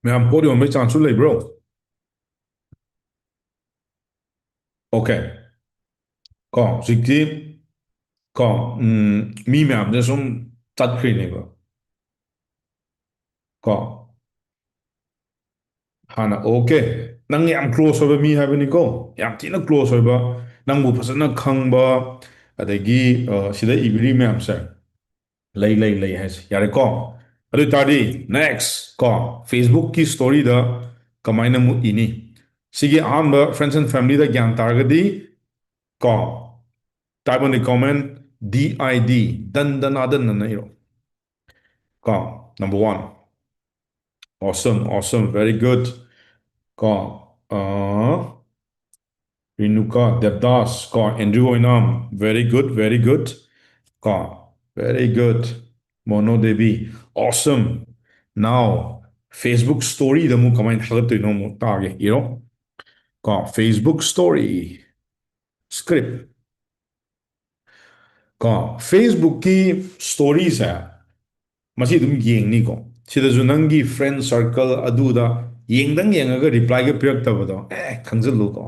ꯃꯌꯥꯝ, ꯄꯣꯠ ꯌꯣꯟꯕꯩ chance ꯁꯨ ꯂꯩꯕ꯭ꯔꯣ? Okay. ꯀꯣ, ꯍꯧꯖꯤꯛꯇꯤ, ꯀꯣ, ꯎꯝ, ꯃꯤ ꯃꯌꯥꯝꯁꯦ ꯁꯨꯝ ꯆꯠꯈ꯭ꯔꯤꯅꯦꯕ꯫ ꯀꯣ, ꯍꯥꯟꯅ, okay, ꯅꯪ ꯌꯥꯝ close ꯑꯣꯏꯕ ꯃꯤ ꯍꯥꯏꯕꯅꯤꯀꯣ, ꯌꯥꯝ ꯊꯤꯅ close ꯑꯣꯏꯕ, ꯅꯪꯕꯨ ꯐꯖꯅ ꯈꯪꯕ, ꯑꯗꯒꯤ, ꯑ, ꯁꯤꯗ ꯏꯕꯤꯔꯤ ꯃꯌꯥꯝꯁꯦ, ꯂꯩ, ꯂꯩ, ꯂꯩ ꯍꯥꯏꯁꯦ, ꯌꯥꯔꯦꯀꯣ? ꯑꯗꯨ ꯑꯣꯏ ꯇꯥꯔꯗꯤ, next, ꯀꯣ, Facebook ꯀꯤ story ꯗ ꯀꯃꯥꯏꯅ ꯑꯃꯨꯛ ꯏꯅꯤ? ꯁꯤꯒꯤ ꯑꯍꯥꯟꯕ friends and family ꯗ ꯒ꯭ꯌꯥꯟ ꯇꯥꯔꯒꯗꯤ, ꯀꯣ, type on the comment, D I D, ꯗꯟ ꯗꯅꯥ ꯗꯟ ꯗꯟ ꯏꯔꯣ꯫ ꯀꯣ, number one. Awesome, awesome, very good. ꯀꯣ, ꯑꯥ, ꯔꯤꯅꯨꯀꯥ ꯗꯦꯕꯗꯥꯁ ꯀꯣ, Andrew Oinam, very good, very good ꯀꯣ, very good, Mono Devi, awesome꯫ Now, Facebook storyꯗ ꯑꯃꯨꯛ ꯀꯃꯥꯏꯅ ꯊꯥꯒꯠꯇꯣꯏꯅꯣ ꯑꯃꯨꯛ ꯇꯥꯒꯦ, ꯏꯔꯣ ꯀꯣ, Facebook story script ꯀꯣ, Facebookꯀꯤ storyꯁꯦ ꯃꯁꯤ ꯑꯗꯨꯝ ꯌꯦꯡꯅꯤꯀꯣ꯫ ꯁꯤꯗꯁꯨ ꯅꯪꯒꯤ friend circle ꯑꯗꯨꯗ ꯌꯦꯡꯗꯪ ꯌꯦꯡꯉꯒ replyꯒ ꯄꯤꯔꯛꯇꯕꯗꯣ, ꯑꯦ, ꯈꯪꯖꯤꯜꯂꯨꯀꯣ꯫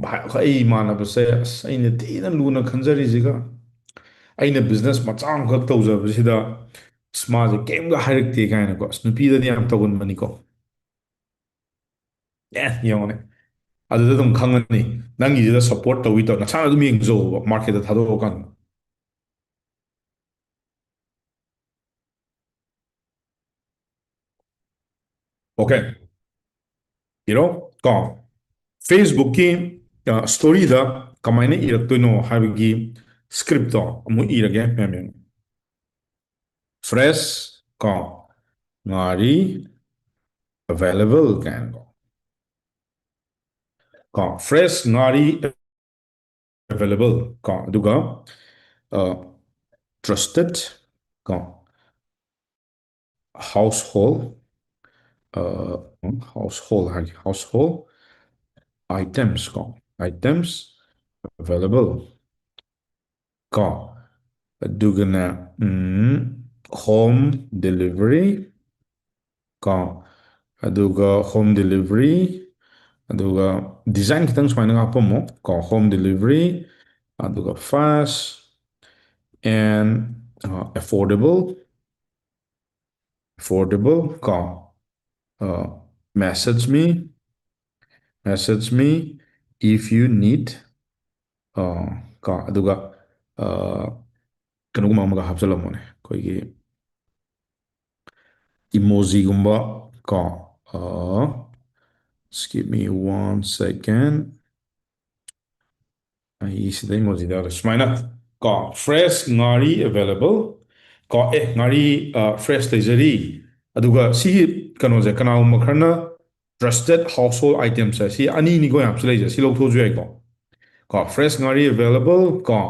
ꯚꯥꯏ, ꯑꯩꯈꯣꯏ, ꯑꯩ ꯏꯃꯥꯟꯅꯕꯁꯦ, ꯑꯁ, ꯑꯩꯅ ꯊꯤꯅ ꯂꯨꯅ ꯈꯟꯖꯔꯤꯁꯤꯒ, ꯑꯩꯅ business ꯃꯆꯥ ꯑꯃꯈꯛ ꯇꯧꯖꯕꯁꯤꯗ, ꯑꯁ, ꯃꯥꯁꯦ ꯀꯩꯝꯒ ꯍꯥꯏꯔꯛꯇꯦ ꯀꯥꯏꯅꯀꯣ꯫ ꯑꯁ, ꯅꯨꯄꯤꯗꯗꯤ ꯌꯥꯝ ꯇꯧꯒꯟꯕꯅꯤꯀꯣ꯫ ꯑꯦ, ꯌꯦꯡꯉꯣꯅꯦ, ꯑꯗꯨꯗ ꯑꯗꯨꯝ ꯈꯪꯉꯅꯤ꯫ ꯅꯪꯒꯤꯁꯤꯗ support ꯇꯧꯋꯤ ꯇꯧ, ꯅꯁꯥꯅ ꯑꯗꯨꯝ ꯌꯦꯡꯖꯧꯕ marketꯇ ꯊꯥꯗꯣꯛꯑꯀꯥꯟꯗ꯫ Okay, ꯏꯔꯣ ꯀꯣ, Facebookꯀꯤ storyꯗ ꯀꯃꯥꯏꯅ ꯏꯔꯛꯇꯣꯏꯅꯣ ꯍꯥꯏꯕꯒꯤ scriptꯇꯣ ꯑꯃꯨꯛ ꯏꯔꯒꯦ, ꯃꯌꯥꯝ ꯌꯦꯡꯉꯣ꯫ Fresh ꯀꯣ, ꯉꯥꯔꯤ available ꯀꯥꯏꯅꯀꯣ꯫ ꯀꯣ, fresh ꯉꯥꯔꯤ available ꯀꯣ, ꯑꯗꯨꯒ, ꯑ, trusted ꯀꯣ, household, ꯑ, household ꯍꯥꯏꯒꯦ, household items ꯀꯣ, items available ꯀꯣ, ꯑꯗꯨꯒꯅ, ꯎꯝ, home delivery ꯀꯣ, ꯑꯗꯨꯒ home delivery, ꯑꯗꯨꯒ design ꯈꯤꯇꯪ ꯁꯨꯃꯥꯏꯅ ꯍꯥꯞꯄꯝꯃꯣ ꯀꯣ, home delivery, ꯑꯗꯨꯒ fast and, uh, affordable, affordable ꯀꯣ, uh, message me, message me if you need, uh, ꯀꯣ, ꯑꯗꯨꯒ, uh, ꯀꯩꯅꯣꯒꯨꯝꯕ ꯑꯃꯒ ꯍꯥꯞꯆꯜꯂꯝꯃꯣꯅꯦ, ꯑꯩꯈꯣꯏꯒꯤ emojiꯒꯨꯝꯕ ꯀꯣ, ꯑ, just give me one second, ꯑꯩ ꯁꯤꯗ emoji ꯌꯥꯎꯔꯦ꯫ ꯁꯨꯃꯥꯏꯅ ꯀꯣ, fresh ꯉꯥꯔꯤ available ꯀꯣ, ꯑꯦ, ꯉꯥꯔꯤ, ꯑ, fresh ꯂꯩꯖꯔꯤ꯫ ꯑꯗꯨꯒ ꯁꯤꯒꯤ ꯀꯩꯅꯣꯁꯦ ꯀꯅꯥꯒꯨꯝꯕ ꯈꯔꯅ trusted household items ꯁꯦ ꯁꯤ ꯑꯅꯤꯅꯤꯀꯣ ꯌꯥꯝ ꯁꯤ ꯂꯩꯖꯦ, ꯁꯤ ꯂꯧꯊꯣꯛꯑꯁꯨ ꯌꯥꯏꯀꯣ꯫ ꯀꯣ, fresh ꯉꯥꯔꯤ available ꯀꯣ,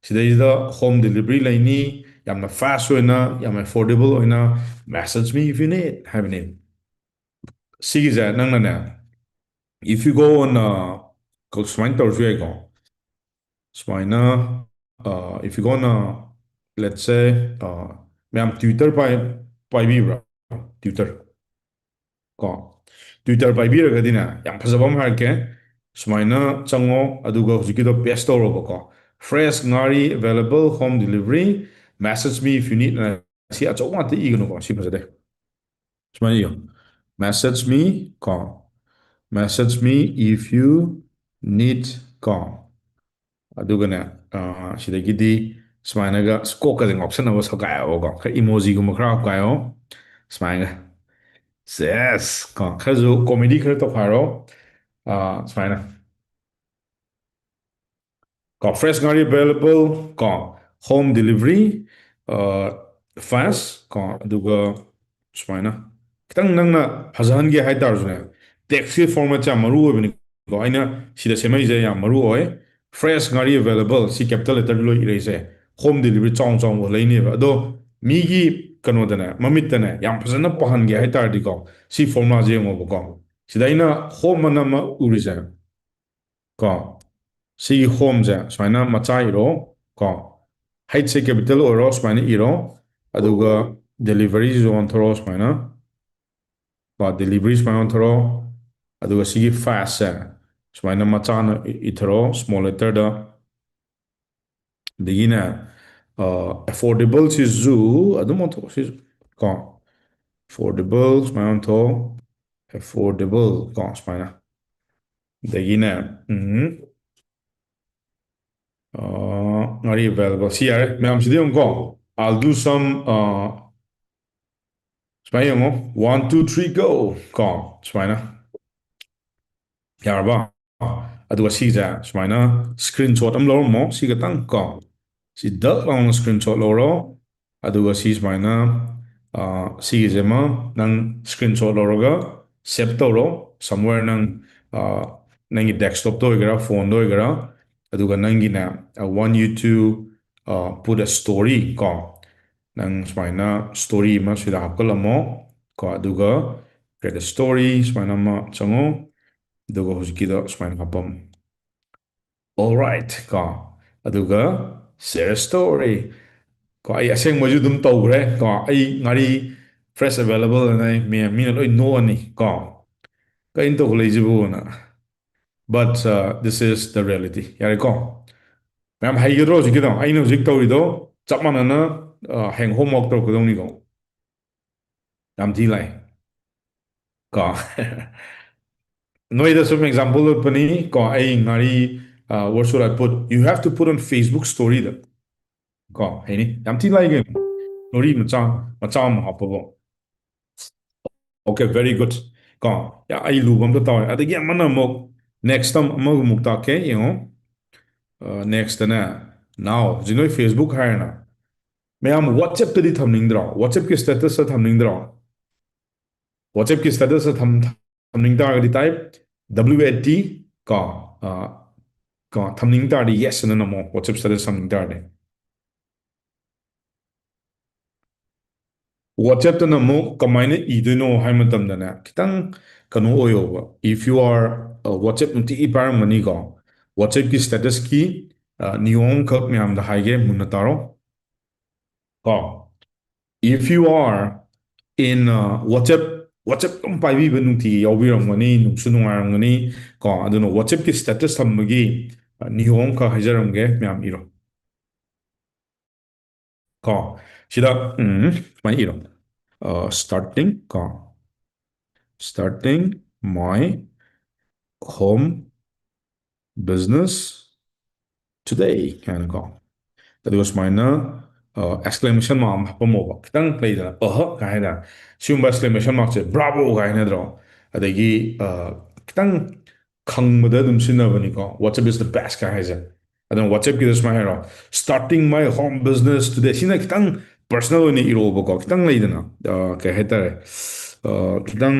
ꯁꯤꯗꯩꯁꯤꯗ home delivery ꯂꯩꯅꯤ, ꯌꯥꯝꯅ fast ꯑꯣꯏꯅ, ꯌꯥꯝꯅ affordable ꯑꯣꯏꯅ, message me if you need ꯍꯥꯏꯕꯅꯤ꯫ ꯁꯤꯒꯤꯁꯦ ꯅꯪꯅꯅꯦ, if you go on, ꯁꯨꯃꯥꯏꯅ ꯇꯧꯔꯁꯨ ꯌꯥꯏꯀꯣ꯫ ꯁꯨꯃꯥꯏꯅ, if you go on, let's say, ꯃꯌꯥꯝ Twitter ꯄꯥꯏ ꯄꯥꯏꯕꯤꯕ꯭ꯔꯥ? Twitter ꯀꯣ, Twitter ꯄꯥꯏꯕꯤꯔꯒꯗꯤꯅꯦ, ꯌꯥꯝ ꯐꯖꯕ ꯑꯃ ꯍꯥꯏꯔꯛꯀꯦ꯫ ꯁꯨꯃꯥꯏꯅ ꯆꯪꯉꯣ, ꯑꯗꯨꯒ ꯍꯧꯖꯤꯛꯀꯤꯗꯣ paste ꯇꯧꯔꯣꯕꯀꯣ꯫ Fresh ꯉꯥꯔꯤ available, home delivery, message me if you need. ꯁꯤ ꯑꯆꯧꯕ ꯉꯥꯛꯇ ꯏꯒꯅꯨꯀꯣ, ꯁꯤ ꯐꯖꯗꯦ꯫ ꯁꯨꯃꯥꯏꯅ ꯏꯌꯣ, message me ꯀꯣ, message me if you need ꯀꯣ꯫ ꯑꯗꯨꯒꯅꯦ, ꯑ, ꯁꯤꯗꯒꯤꯗꯤ ꯁꯨꯃꯥꯏꯅꯒ ꯀꯣꯛꯀꯁꯦ ꯉꯥꯎꯁꯟꯅꯕ ꯁꯛꯀꯥꯏꯑꯣꯀꯣ, ꯈꯔ emojiꯒꯨꯝꯕ ꯈꯔ ꯍꯥꯞꯀꯥꯏꯑꯣ꯫ ꯁꯨꯃꯥꯏꯅ, ꯁꯦꯁ ꯀꯣ, ꯈꯔꯁꯨ comedy ꯈꯔ ꯇꯧꯈꯥꯏꯔꯣ꯫ ꯑ, ꯁꯨꯃꯥꯏꯅ ꯀꯣ, fresh ꯉꯥꯔꯤ available ꯀꯣ, home delivery, fast ꯀꯣ, ꯑꯗꯨꯒ ꯁꯨꯃꯥꯏꯅ ꯈꯤꯇꯪ ꯅꯪꯅ ꯐꯖꯍꯟꯒꯦ ꯍꯥꯏꯇꯥꯔꯁꯨꯅꯦ, text formatꯁꯦ ꯌꯥꯝ ꯃꯔꯨ ꯑꯣꯏꯕꯅꯤꯀꯣ꯫ ꯑꯩꯅ ꯁꯤꯗ ꯁꯦꯝꯃꯛꯏꯁꯦ ꯌꯥꯝ ꯃꯔꯨ ꯑꯣꯏ꯫ Fresh ꯉꯥꯔꯤ available, ꯁꯤ capital letter ꯂꯣꯏ ꯏꯔꯛꯏꯁꯦ, home delivery ꯆꯥꯎꯅ ꯆꯥꯎꯅ ꯎꯍꯜꯂꯛꯏꯅꯦꯕ꯫ ꯑꯗꯣ ꯃꯤꯒꯤ ꯀꯩꯅꯣꯗꯅꯦ, ꯃꯃꯤꯠꯇꯅꯦ ꯌꯥꯝ ꯐꯖꯅ ꯄꯥꯍꯟꯒꯦ ꯍꯥꯏꯇꯥꯔꯗꯤꯀꯣ, ꯁꯤ formulaꯁꯦ ꯌꯦꯡꯉꯣꯕꯀꯣ꯫ ꯁꯤꯗ ꯑꯩꯅ home ꯑꯅ ꯑꯃ ꯎꯔꯤꯁꯦ ꯀꯣ, ꯁꯤꯒꯤ homeꯁꯦ ꯁꯨꯃꯥꯏꯅ ꯃꯆꯥ ꯏꯔꯣ ꯀꯣ, Hꯁꯦ capital ꯑꯣꯏꯔꯣ, ꯁꯨꯃꯥꯏꯅ ꯏꯔꯣ, ꯑꯗꯨꯒ deliveryꯁꯤꯁꯨ ꯑꯣꯟꯊꯣꯔꯛꯑꯣ ꯁꯨꯃꯥꯏꯅ ꯀꯣ, delivery ꯁꯨꯃꯥꯏꯅ ꯑꯣꯟꯊꯣꯔꯛꯑꯣ, ꯑꯗꯨꯒ ꯁꯤꯒꯤ fastꯁꯦ ꯁꯨꯃꯥꯏꯅ ꯃꯆꯥꯅ ꯏ- ꯏꯊꯔꯛꯑꯣ, small letterꯗ꯫ ꯑꯗꯒꯤꯅꯦ, affordable ꯁꯤꯁꯨ ꯑꯗꯨꯝ ꯑꯣꯟꯊꯣꯛꯑꯣ, ꯁꯤꯁꯨ ꯀꯣ, affordable ꯁꯨꯃꯥꯏꯅ ꯑꯣꯟꯊꯣꯛꯑꯣ, affordable ꯀꯣ, ꯁꯨꯃꯥꯏꯅ꯫ ꯑꯗꯒꯤꯅꯦ, ꯎꯝ, ꯑ, ꯉꯥꯔꯤ available ꯁꯤ ꯌꯥꯔꯦ꯫ ꯃꯌꯥꯝꯁꯤꯗꯤ ꯌꯦꯡꯉꯨꯀꯣ, I'll do some, ꯑ, ꯁꯨꯃꯥꯏꯅ ꯌꯦꯡꯉꯣ, one two three go ꯀꯣ, ꯁꯨꯃꯥꯏꯅ꯫ ꯌꯥꯔꯕ? ꯑꯗꯨꯒ ꯁꯤꯁꯦ ꯁꯨꯃꯥꯏꯅ screenshot ꯑꯃ ꯂꯧꯔꯝꯃꯣ, ꯁꯤ ꯈꯛꯇꯪ ꯀꯣ, ꯁꯤ ꯗꯛ ꯂꯥꯎꯅ screenshot ꯂꯧꯔꯣ꯫ ꯑꯗꯨꯒ ꯁꯤ ꯁꯨꯃꯥꯏꯅ, ꯑ, ꯁꯤꯒꯤꯁꯦ ꯑꯃ ꯅꯪ screenshot ꯂꯧꯔꯒ save ꯇꯧꯔꯣ somewhere, ꯅꯪ ꯑ, ꯅꯪꯒꯤ desktopꯇ ꯑꯣꯏꯒꯦꯔꯥ, phoneꯗ ꯑꯣꯏꯒꯦꯔꯥ, ꯑꯗꯨꯒ ꯅꯪꯒꯤꯅꯦ, I want you to uh, put a story ꯀꯣ, ꯅꯪ ꯁꯨꯃꯥꯏꯅ story ꯑꯃ ꯁꯤꯗ ꯍꯥꯞꯀꯠꯂꯝꯃꯣ ꯀꯣ, ꯑꯗꯨꯒ create a story ꯁꯨꯃꯥꯏꯅ ꯑꯃ ꯆꯪꯉꯣ, ꯑꯗꯨꯒ ꯍꯧꯖꯤꯛꯀꯤꯗ ꯁꯨꯃꯥꯏꯅ ꯍꯥꯞꯄꯝꯃꯣ꯫ Alright ꯀꯣ, ꯑꯗꯨꯒ share story ꯀꯣ, ꯑꯩ ꯑꯁꯦꯡꯕꯁꯨ ꯑꯗꯨꯝ ꯇꯧꯈ꯭ꯔꯦ ꯀꯣ, ꯑꯩ ꯉꯥꯔꯤ fresh available ꯑꯅ ꯑꯩ ꯃꯤ- ꯃꯤꯅ ꯂꯣꯏ ꯅꯣꯛꯑꯅꯤ ꯀꯣ, ꯀꯩꯅꯣ ꯇꯧꯈꯠꯂꯛꯏꯁꯤꯕꯨꯅ꯫ But uh, this is the reality. ꯌꯥꯔꯦꯀꯣ? ꯃꯌꯥꯝ ꯍꯩꯒꯗ꯭ꯔꯣ ꯍꯧꯖꯤꯛꯀꯤꯗꯣ? ꯑꯩꯅ ꯍꯧꯖꯤꯛ ꯇꯧꯔꯤꯗꯣ ꯆꯞ ꯃꯥꯟꯅꯅ ꯑ, ꯍꯌꯦꯡ homework ꯇꯧꯔꯛꯀꯗꯧꯅꯤꯀꯣ꯫ ꯌꯥꯝ ꯊꯤ ꯂꯥꯏ ꯀꯣ꯫ ꯅꯣꯏꯗ ꯁꯨꯝ example ꯎꯠꯄꯅꯤ ꯀꯣ, ꯑꯩ ꯉꯥꯔꯤ uh, what should I put? You have to put on Facebook storyꯗ ꯀꯣ, ꯍꯩꯅꯤ꯫ ꯌꯥꯝ ꯊꯤ ꯂꯥꯏ ꯀꯩꯅꯣ꯫ Story ꯃꯆꯥ ꯃꯆꯥ ꯑꯃ ꯍꯥꯞꯄꯕꯣ꯫ Okay, very good. ꯀꯣ, ꯌꯥ, ꯑꯩ ꯂꯨꯕ ꯑꯝꯇ ꯇꯧꯔꯦ꯫ ꯑꯗꯒꯤ ꯑꯃꯅ ꯑꯃꯨꯛ next ꯑꯃ ꯑꯃꯒ ꯑꯃꯨꯛ ꯇꯥꯛꯀꯦ, ꯌꯦꯡꯉꯣ꯫ Nextꯇꯅꯦ, now ꯍꯧꯖꯤꯛ ꯅꯣꯏ Facebook ꯍꯥꯏꯔꯦꯅ, ꯃꯌꯥꯝ WhatsAppꯇꯗꯤ ꯊꯝꯅꯤꯡꯗ꯭ꯔꯣ? WhatsAppꯀꯤ statusꯇ ꯊꯝꯅꯤꯡꯗ꯭ꯔꯣ? WhatsAppꯀꯤ statusꯇ ꯊꯝ ꯊꯝꯅꯤꯡ ꯇꯥꯔꯒꯗꯤ type W A T ꯀꯣ, ꯑ, ꯀꯣ, ꯊꯝꯅꯤꯡ ꯇꯥꯔꯗꯤ yes ꯑꯅ ꯅꯝꯃꯣ, WhatsApp status ꯊꯝꯅꯤꯡ ꯇꯥꯔꯗꯤ꯫ WhatsAppꯇꯅ ꯑꯃꯨꯛ ꯀꯃꯥꯏꯅ ꯏꯗꯣꯏꯅꯣ ꯍꯥꯏ ꯃꯇꯝꯗꯅꯦ, ꯈꯤꯇꯪ ꯀꯩꯅꯣ ꯑꯣꯏꯌꯣꯕ꯫ If you are, uh, WhatsApp ꯅꯨꯡꯇꯤꯒꯤ ꯄꯥꯏꯔꯝꯒꯅꯤꯀꯣ, WhatsAppꯀꯤ statusꯀꯤ, uh, ꯅꯤꯌꯣꯝ ꯑꯃꯈꯛ ꯃꯌꯥꯝꯗ ꯍꯥꯏꯒꯦ, ꯃꯨꯟꯅ ꯇꯥꯔꯣ ꯀꯣ꯫ If you are in, uh, WhatsApp, WhatsApp ꯑꯗꯨꯝ ꯄꯥꯏꯕꯤꯕ ꯅꯨꯡꯇꯤꯒꯤ ꯌꯥꯎꯕꯤꯔꯝꯒꯅꯤ, ꯅꯨꯡꯁꯨ ꯅꯨꯡꯉꯥꯏꯔꯝꯒꯅꯤ ꯀꯣ꯫ ꯑꯗꯨꯅ WhatsAppꯀꯤ status ꯊꯝꯕꯒꯤ, uh, ꯅꯤꯌꯣꯝ ꯑꯃꯈꯛ ꯍꯥꯏꯖꯔꯝꯒꯦ, ꯃꯌꯥꯝ ꯏꯔꯣ ꯀꯣ꯫ ꯁꯤꯗ ꯎꯝ, ꯁꯨꯃꯥꯏꯅ ꯏꯔꯣ꯫ Uh, starting ꯀꯣ, starting my home business today ꯍꯥꯏꯅꯀꯣ꯫ ꯑꯗꯨꯒ ꯁꯨꯃꯥꯏꯅ, uh, exclamation mark ꯑꯃ ꯍꯥꯞꯄꯝꯃꯣꯕ꯫ ꯈꯤꯇꯪ ꯂꯩꯗꯅ, ꯑꯍ ꯀꯥꯏ ꯍꯥꯏꯗꯅ, ꯁꯤꯒꯨꯝꯕ exclamation markꯁꯦ bravo ꯀꯥꯏ ꯍꯥꯏꯅꯗ꯭ꯔꯣ? ꯑꯗꯒꯤ, uh, ꯈꯤꯇꯪ ꯈꯪꯕꯗ ꯑꯗꯨꯝ ꯁꯤꯖꯤꯟꯅꯕꯅꯤꯀꯣ, WhatsApp is the best ꯀꯥꯏ ꯍꯥꯏꯁꯦ꯫ ꯑꯗꯨꯅ WhatsAppꯀꯤꯗ ꯁꯨꯃꯥꯏꯅ ꯍꯥꯏꯔꯣ, starting my home business today꯫ ꯁꯤꯅ ꯈꯤꯇꯪ personal ꯑꯣꯏꯅ ꯏꯔꯛꯑꯣꯕꯀꯣ, ꯈꯤꯇꯪ ꯂꯩꯗꯅ, ꯑ, ꯀꯩ ꯍꯥꯏꯇꯥꯔꯦ, ꯑ, ꯈꯤꯇꯪ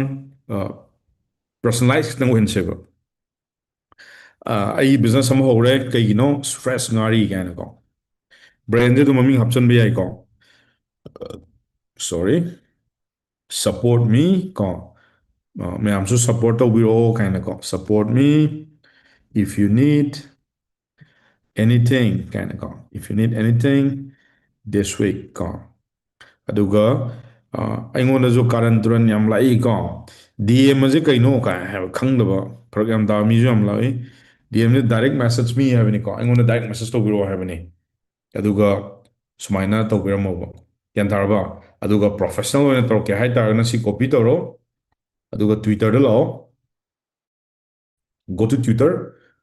personalize ꯈꯤꯇꯪ ꯑꯣꯏꯍꯟꯁꯦꯕ꯫ ꯑꯩ ꯕꯤꯖꯤꯅꯦꯁ ꯑꯃ ꯍꯧꯔꯦ, ꯀꯩꯒꯤꯅꯣ? ꯐ꯭ꯔꯦꯁ ꯉꯥꯔꯤ ꯀꯥꯏꯅꯀꯣ꯫ ꯕ꯭ꯔꯦꯟꯁꯦ ꯑꯗꯨꯝ ꯃꯃꯤꯡ ꯍꯥꯞꯆꯤꯟꯕ ꯌꯥꯏꯀꯣ꯫ Sorry, support me ꯀꯣ꯫ ꯃꯌꯥꯝꯁꯨ ꯁꯞꯄꯣꯔꯠ ꯇꯧꯕꯤꯔꯛꯑꯣ ꯀꯥꯏꯅꯀꯣ꯫ Support me if you need anything ꯀꯥꯏꯅꯀꯣ, if you need anything this week ꯀꯣ꯫ ꯑꯗꯨꯒ ꯑꯩꯉꯣꯟꯗꯁꯨ ꯀꯥꯔꯟ ꯇꯨꯔꯟ ꯌꯥꯝ ꯂꯥꯛꯏꯀꯣ꯫ DM ꯑꯁꯦ ꯀꯩꯅꯣ ꯀꯥꯏ ꯍꯥꯏꯕ ꯈꯪꯗꯕ ꯐꯔꯛ ꯌꯥꯝ ꯇꯥꯕ ꯃꯤꯁꯨ ꯌꯥꯝ ꯂꯥꯛꯏ꯫ DMꯁꯦ direct message me ꯍꯥꯏꯕꯅꯤꯀꯣ, ꯑꯩꯉꯣꯟꯗ direct message ꯇꯧꯕꯤꯔꯛꯑꯣ ꯍꯥꯏꯕꯅꯤ꯫ ꯑꯗꯨꯒ ꯁꯨꯃꯥꯏꯅ ꯇꯧꯕꯤꯔꯝꯃꯣꯕ, ꯒ꯭ꯌꯥꯟ ꯇꯥꯔꯕ? ꯑꯗꯨꯒ professional ꯑꯣꯏꯅ ꯇꯧꯔꯛꯀꯦ ꯍꯥꯏꯇꯥꯔꯒꯅ ꯁꯤ copy ꯇꯧꯔꯣ, ꯑꯗꯨꯒ Twitterꯗ ꯂꯥꯛꯑꯣ, go to Twitter꯫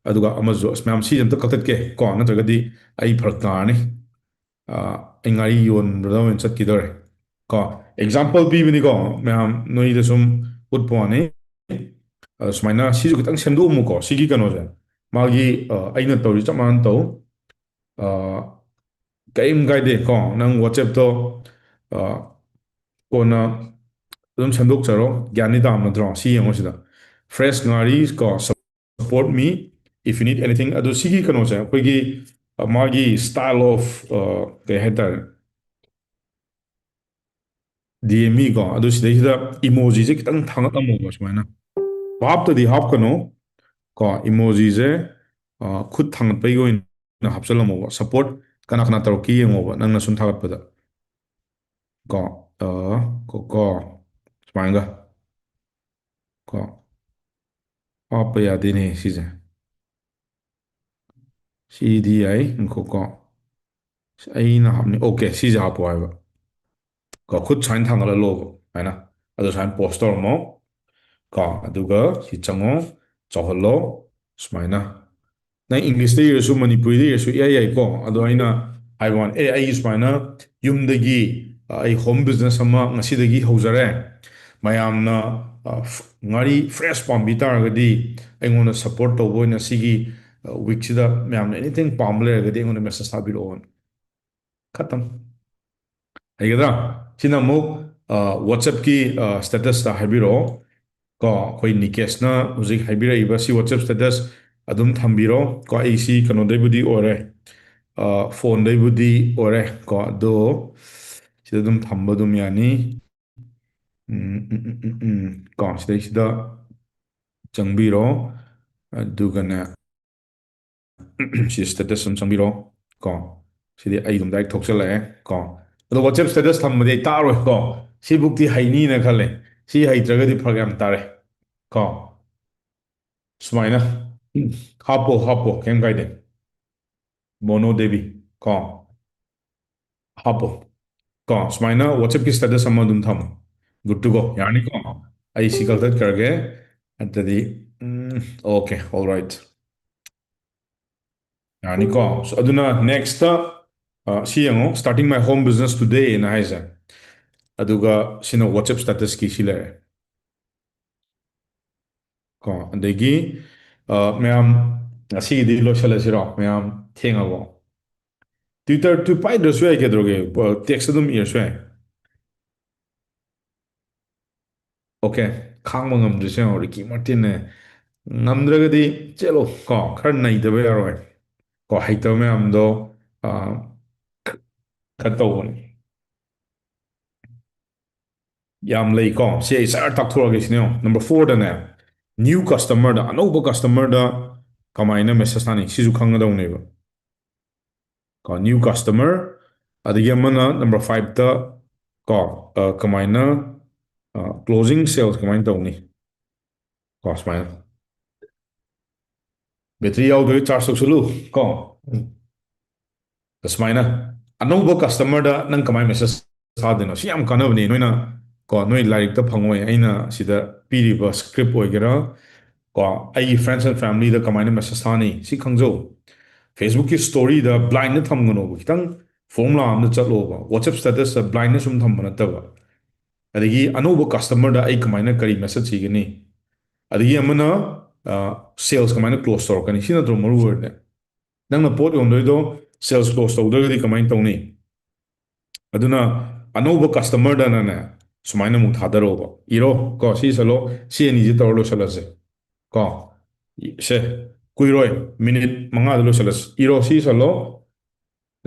ꯑꯗꯨꯒ ꯑꯃꯁꯨ, ꯑꯁ, ꯃꯌꯥꯝ ꯁꯤꯁꯦ ꯑꯝꯇ ꯀꯛꯊꯠꯀꯦ ꯀꯣ, ꯅꯠꯇ꯭ꯔꯒꯗꯤ ꯑꯩ ꯐꯔꯛ ꯇꯥꯔꯅꯤ꯫ ꯑꯩ ꯉꯥꯔꯤ ꯌꯣꯟꯕꯗ ꯑꯣꯏꯅ ꯆꯠꯈꯤꯗꯧꯔꯦ ꯀꯣ꯫ Example ꯄꯤꯕꯅꯤꯀꯣ ꯃꯌꯥꯝ, ꯅꯣꯏꯗ ꯁꯨꯝ ꯎꯠꯄ ꯋꯥꯅꯤ꯫ ꯁꯨꯃꯥꯏꯅ ꯁꯤꯁꯨ ꯈꯤꯇꯪ ꯁꯦꯝꯗꯣꯛꯑꯝꯃꯨꯀꯣ, ꯁꯤꯒꯤ ꯀꯩꯅꯣꯁꯦ꯫ ꯃꯥꯒꯤ ꯑꯩꯅ ꯇꯧꯔꯤ ꯆꯞ ꯃꯥꯟꯅ ꯇꯧ꯫ ꯀꯔꯤꯝ ꯀꯥꯏꯗꯦ ꯀꯣ, ꯅꯪ WhatsAppꯇꯣ ꯀꯣꯟꯅ ꯑꯗꯨꯝ ꯁꯦꯝꯗꯣꯛꯆꯔꯣ꯫ ꯒ꯭ꯌꯥꯟꯗꯤ ꯇꯥꯕ ꯅꯠꯇ꯭ꯔꯣ? ꯁꯤ ꯌꯦꯡꯉꯣ ꯁꯤꯗ, ꯐ꯭ꯔꯦꯁ ꯉꯥꯔꯤ ꯀꯣ, support me if you need anything꯫ ꯑꯗꯣ ꯁꯤꯒꯤ ꯀꯩꯅꯣꯁꯦ ꯑꯩꯈꯣꯏꯒꯤ ꯃꯥꯒꯤ style of ꯀꯩ ꯍꯥꯏꯇꯥꯔꯦ, DM me ꯀꯣ꯫ ꯑꯗꯨ ꯁꯤꯗꯩꯁꯤꯗ emojiꯁꯦ ꯈꯤꯇꯪ ꯊꯥꯡꯒꯠꯂꯝꯃꯣꯕ ꯁꯨꯃꯥꯏꯅ꯫ ꯚꯥꯞꯇꯗꯤ ꯍꯥꯞꯀꯅꯨ ꯀꯣ, emojiꯁꯦ ꯈꯨꯠ ꯊꯥꯡꯒꯠꯄꯒꯤ ꯑꯣꯏꯅ ꯍꯥꯞꯆꯜꯂꯝꯃꯣꯕ꯫ Support ꯀꯅꯥ ꯀꯅꯥ ꯇꯧꯔꯛꯀꯦ ꯌꯦꯡꯉꯣꯕ ꯅꯪꯅ ꯁꯨꯝ ꯊꯥꯒꯠꯄꯗ ꯀꯣ꯫ ꯀꯣ ꯀꯣ ꯁꯨꯃꯥꯏꯅꯒ ꯀꯣ꯫ ꯍꯥꯞꯄ ꯌꯥꯗꯦꯅꯦ ꯁꯤꯁꯦ꯫ ꯁꯤꯗꯤ ꯌꯥꯏ, ꯉꯥꯏꯈꯣꯀꯣ꯫ ꯑꯩꯅ ꯍꯥꯞꯅꯤꯡ, OK, ꯁꯤꯁꯦ ꯍꯥꯞꯄꯣ ꯍꯥꯏꯕ ꯀꯣ꯫ ꯈꯨꯠ ꯁꯨꯃꯥꯏꯅ ꯊꯥꯡꯒꯠꯍꯜꯂꯣꯕ ꯁꯨꯃꯥꯏꯅ꯫ ꯑꯗꯣ ꯁꯨꯃꯥꯏꯅ pause ꯇꯧꯔꯝꯃꯣ ꯀꯣ꯫ ꯑꯗꯨꯒ ꯁꯤ ꯆꯪꯉꯣ, ꯆꯥꯎꯍꯜꯂꯣ ꯁꯨꯃꯥꯏꯅ꯫ ꯅꯪ Englishꯇ ꯏꯔꯁꯨ ꯃꯅꯤꯄꯨꯔꯤꯗ ꯏꯔꯁꯨ ꯏꯌꯥ ꯌꯥꯏꯀꯣ꯫ ꯑꯗꯣ ꯑꯩꯅ ꯍꯥꯏꯕ ꯋꯥꯅꯤ, ꯑꯦ, ꯑꯩꯒꯤ ꯁꯨꯃꯥꯏꯅ ꯌꯨꯝꯗꯒꯤ ꯑꯩ home business ꯑꯃ ꯉꯁꯤꯗꯒꯤ ꯍꯧꯖꯔꯦ, ꯃꯌꯥꯝꯅ ꯉꯥꯔꯤ fresh ꯄꯥꯝꯕꯤ ꯇꯥꯔꯒꯗꯤ ꯑꯩꯉꯣꯟꯗ support ꯇꯧꯕ ꯑꯣꯏꯅ ꯁꯤꯒꯤ weekꯁꯤꯗ ꯃꯌꯥꯝꯅ anything ꯄꯥꯝꯕ ꯂꯩꯔꯒꯗꯤ ꯑꯩꯉꯣꯟꯗ message ꯊꯥꯕꯤꯔꯛꯑꯣ꯫ ꯈꯇꯝ꯫ ꯍꯩꯒꯗ꯭ꯔꯥ? ꯁꯤꯅ ꯑꯃꯨꯛ WhatsAppꯀꯤ statusꯇ ꯍꯥꯏꯕꯤꯔꯛꯑꯣ꯫ ꯀꯣ, ꯑꯩꯈꯣꯏ ꯅꯤꯀꯦꯁꯅ ꯍꯧꯖꯤꯛ ꯍꯥꯏꯕꯤꯔꯛꯏꯕ ꯁꯤ WhatsApp status ꯑꯗꯨꯝ ꯊꯝꯕꯤꯔꯣ꯫ ꯀꯣ, ꯑꯩ ꯁꯤ ꯀꯩꯅꯣꯗꯩꯕꯨꯗꯤ ꯑꯣꯏꯔꯦ, ꯑ, phoneꯗꯩꯕꯨꯗꯤ ꯑꯣꯏꯔꯦ꯫ ꯀꯣ, ꯑꯗꯣ ꯁꯤꯗ ꯑꯗꯨꯝ ꯊꯝꯕ ꯑꯗꯨꯝ ꯌꯥꯅꯤ꯫ ꯎꯝ, ꯎꯝ, ꯎꯝ, ꯎꯝ, ꯎꯝ꯫ ꯀꯣ, ꯁꯤꯗꯩꯁꯤꯗ ꯆꯪꯕꯤꯔꯣ꯫ ꯑꯗꯨꯒꯅꯦ, ꯁꯤ status ꯑꯗꯨꯝ ꯆꯪꯕꯤꯔꯣ꯫ ꯀꯣ, ꯁꯤꯗꯤ ꯑꯩ ꯑꯗꯨꯝ direct ꯊꯣꯛꯆꯜꯂꯛꯑꯦ꯫ ꯀꯣ, ꯑꯗꯣ WhatsApp status ꯊꯝꯕꯗꯤ ꯑꯩ ꯇꯥꯛꯑꯔꯣꯏ꯫ ꯀꯣ, ꯁꯤꯕꯨꯛꯇꯤ ꯍꯩꯅꯤꯅ ꯈꯜꯂꯦ꯫ ꯁꯤ ꯍꯩꯇ꯭ꯔꯒꯗꯤ ꯐꯔꯛ ꯌꯥꯝ ꯇꯥꯔꯦ꯫ ꯀꯣ, ꯁꯨꯃꯥꯏꯅ ꯍꯥꯞꯄꯣ, ꯍꯥꯞꯄꯣ, ꯀꯩꯝ ꯀꯥꯏꯗꯦ꯫ ꯃꯣꯅꯣ ꯗꯦꯕꯤ꯫ ꯀꯣ, ꯍꯥꯞꯄꯣ꯫ ꯀꯣ, ꯁꯨꯃꯥꯏꯅ WhatsAppꯀꯤ status ꯑꯃ ꯑꯗꯨꯝ ꯊꯝꯃꯣ꯫ Good to go꯫ ꯌꯥꯔꯅꯤꯀꯣ? ꯑꯩ ꯁꯤ ꯀꯛꯊꯠꯈ꯭ꯔꯒꯦ꯫ ꯑꯗꯨꯗꯤ, ꯎꯝ, okay, all right꯫ ꯌꯥꯔꯅꯤꯀꯣ? So, ꯑꯗꯨꯅ next, ꯑ, ꯁꯤ ꯌꯦꯡꯉꯣ, "Starting my home business today" ꯅ ꯍꯥꯏꯁꯦ꯫ ꯑꯗꯨꯒ ꯁꯤꯅ WhatsApp statusꯀꯤ ꯁꯤ ꯂꯩꯔꯦ꯫ ꯀꯣ, ꯑꯗꯒꯤ, ꯑ, ꯃꯌꯥꯝ, ꯉꯁꯤꯒꯤꯗꯤ ꯂꯣꯏꯁꯤꯜꯂꯁꯤꯔꯣ? ꯃꯌꯥꯝ ꯊꯦꯡꯉꯕꯣ? Twitter ꯇꯨ ꯄꯥꯏꯗ꯭ꯔꯁꯨ ꯌꯥꯏ, ꯀꯩꯗꯧꯔꯒꯦ? ꯑ, text ꯑꯗꯨꯝ ꯏꯔꯁꯨ ꯌꯥꯏ꯫ Okay, ꯈꯥꯡꯕ ꯉꯝꯗ꯭ꯔꯤꯁꯦ ꯌꯦꯡꯉꯣ, ꯔꯤꯀꯤ ꯃꯥꯔꯇꯤꯟꯅꯦ꯫ ꯉꯝꯗ꯭ꯔꯒꯗꯤ ꯆꯦꯜꯂꯣ, ꯀꯣ, ꯈꯔ ꯅꯩꯗꯕ ꯌꯥꯔꯣꯏ꯫ ꯀꯣ, ꯍꯩꯇꯕ ꯃꯌꯥꯝꯗꯣ, ꯑ, ꯈ-, ꯈꯔ ꯇꯧꯕꯅꯤ꯫ ꯌꯥꯝ ꯂꯩꯀꯣ꯫ ꯁꯤ ꯑꯩ ꯁꯠ ꯇꯥꯛꯊꯣꯔꯛꯑꯒꯦ ꯁꯤꯅꯦ ꯌꯦꯡꯉꯣ꯫ Number fourꯗꯅꯦ, new customerꯗ, ꯑꯅꯧꯕ customerꯗ ꯀꯃꯥꯏꯅ message ꯊꯥꯅꯤ? ꯁꯤꯁꯨ ꯈꯪꯒꯗꯧꯅꯦꯕ꯫ ꯀꯣ, new customer, ꯑꯗꯒꯤ ꯑꯃꯅ number fiveꯇ, ꯀꯣ, ꯑ, ꯀꯃꯥꯏꯅ, ꯑ, closing sales ꯀꯃꯥꯏꯅ ꯇꯧꯅꯤ? ꯀꯣ, ꯁꯨꯃꯥꯏꯅ꯫ Battery ꯌꯥꯎꯗ꯭ꯔꯒ charge ꯇꯧꯁꯜꯂꯨ, ꯀꯣ꯫ ꯁꯨꯃꯥꯏꯅ ꯑꯅꯧꯕ customerꯗ ꯅꯪ ꯀꯃꯥꯏꯅ message ꯊꯥꯗꯣꯏꯅꯣ? ꯁꯤ ꯌꯥꯝ ꯀꯥꯟꯅꯕꯅꯦ꯫ ꯅꯣꯏꯅ, ꯀꯣ, ꯅꯣꯏ ꯂꯥꯏꯔꯤꯛꯇ ꯐꯪꯉꯣꯏ꯫ ꯑꯩꯅ ꯁꯤꯗ ꯄꯤꯔꯤꯕ script ꯑꯣꯏꯒꯦꯔꯥ, ꯀꯣ, ꯑꯩꯒꯤ friends and familyꯗ ꯀꯃꯥꯏꯅ message ꯊꯥꯅꯤ? ꯁꯤ ꯈꯪꯖꯧ꯫ Facebookꯀꯤ storyꯗ blindꯅ ꯊꯝꯒꯅꯣꯕ꯫ ꯈꯤꯇꯪ formula ꯑꯃꯗ ꯆꯠꯂꯣꯕ꯫ WhatsApp statusꯇ blindꯅ ꯁꯨꯝ ꯊꯝꯕ ꯅꯠꯇꯕ꯫ ꯑꯗꯒꯤ ꯑꯅꯧꯕ customerꯗ ꯑꯩ ꯀꯃꯥꯏꯅ ꯀꯔꯤ message ꯁꯤꯒꯅꯤ? ꯑꯗꯒꯤ ꯑꯃꯅ, ꯑ, sales ꯀꯃꯥꯏꯅ close ꯇꯧꯔꯛꯀꯅꯤ? ꯁꯤ ꯅꯠꯇ꯭ꯔꯣ ꯃꯔꯨ ꯑꯣꯏꯔꯤꯗꯤ? ꯅꯪꯅ ꯄꯣꯠ ꯌꯣꯟꯗꯣꯏꯗꯣ sales close ꯇꯧꯗ꯭ꯔꯒꯗꯤ ꯀꯃꯥꯏꯅ ꯇꯧꯅꯤ? ꯑꯗꯨꯅ ꯑꯅꯧꯕ customerꯗꯅꯅꯦ, ꯁꯨꯃꯥꯏꯅ ꯑꯃꯨꯛ ꯊꯥꯗꯔꯛꯑꯣꯕ꯫ ꯏꯔꯣ ꯀꯣ, ꯁꯤ ꯏꯁꯜꯂꯣ, ꯁꯤ ꯑꯅꯤꯁꯤ ꯇꯧꯔ ꯂꯣꯏꯁꯤꯜꯂꯁꯦ ꯀꯣ꯫ ꯁꯦ, ꯀꯨꯏꯔꯣꯏ, ꯃꯤꯅꯤꯠ ꯃꯉꯥꯗ ꯂꯣꯏꯁꯤꯜꯂꯁꯤ꯫ ꯏꯔꯣ, ꯁꯤ ꯏꯁꯜꯂꯣ꯫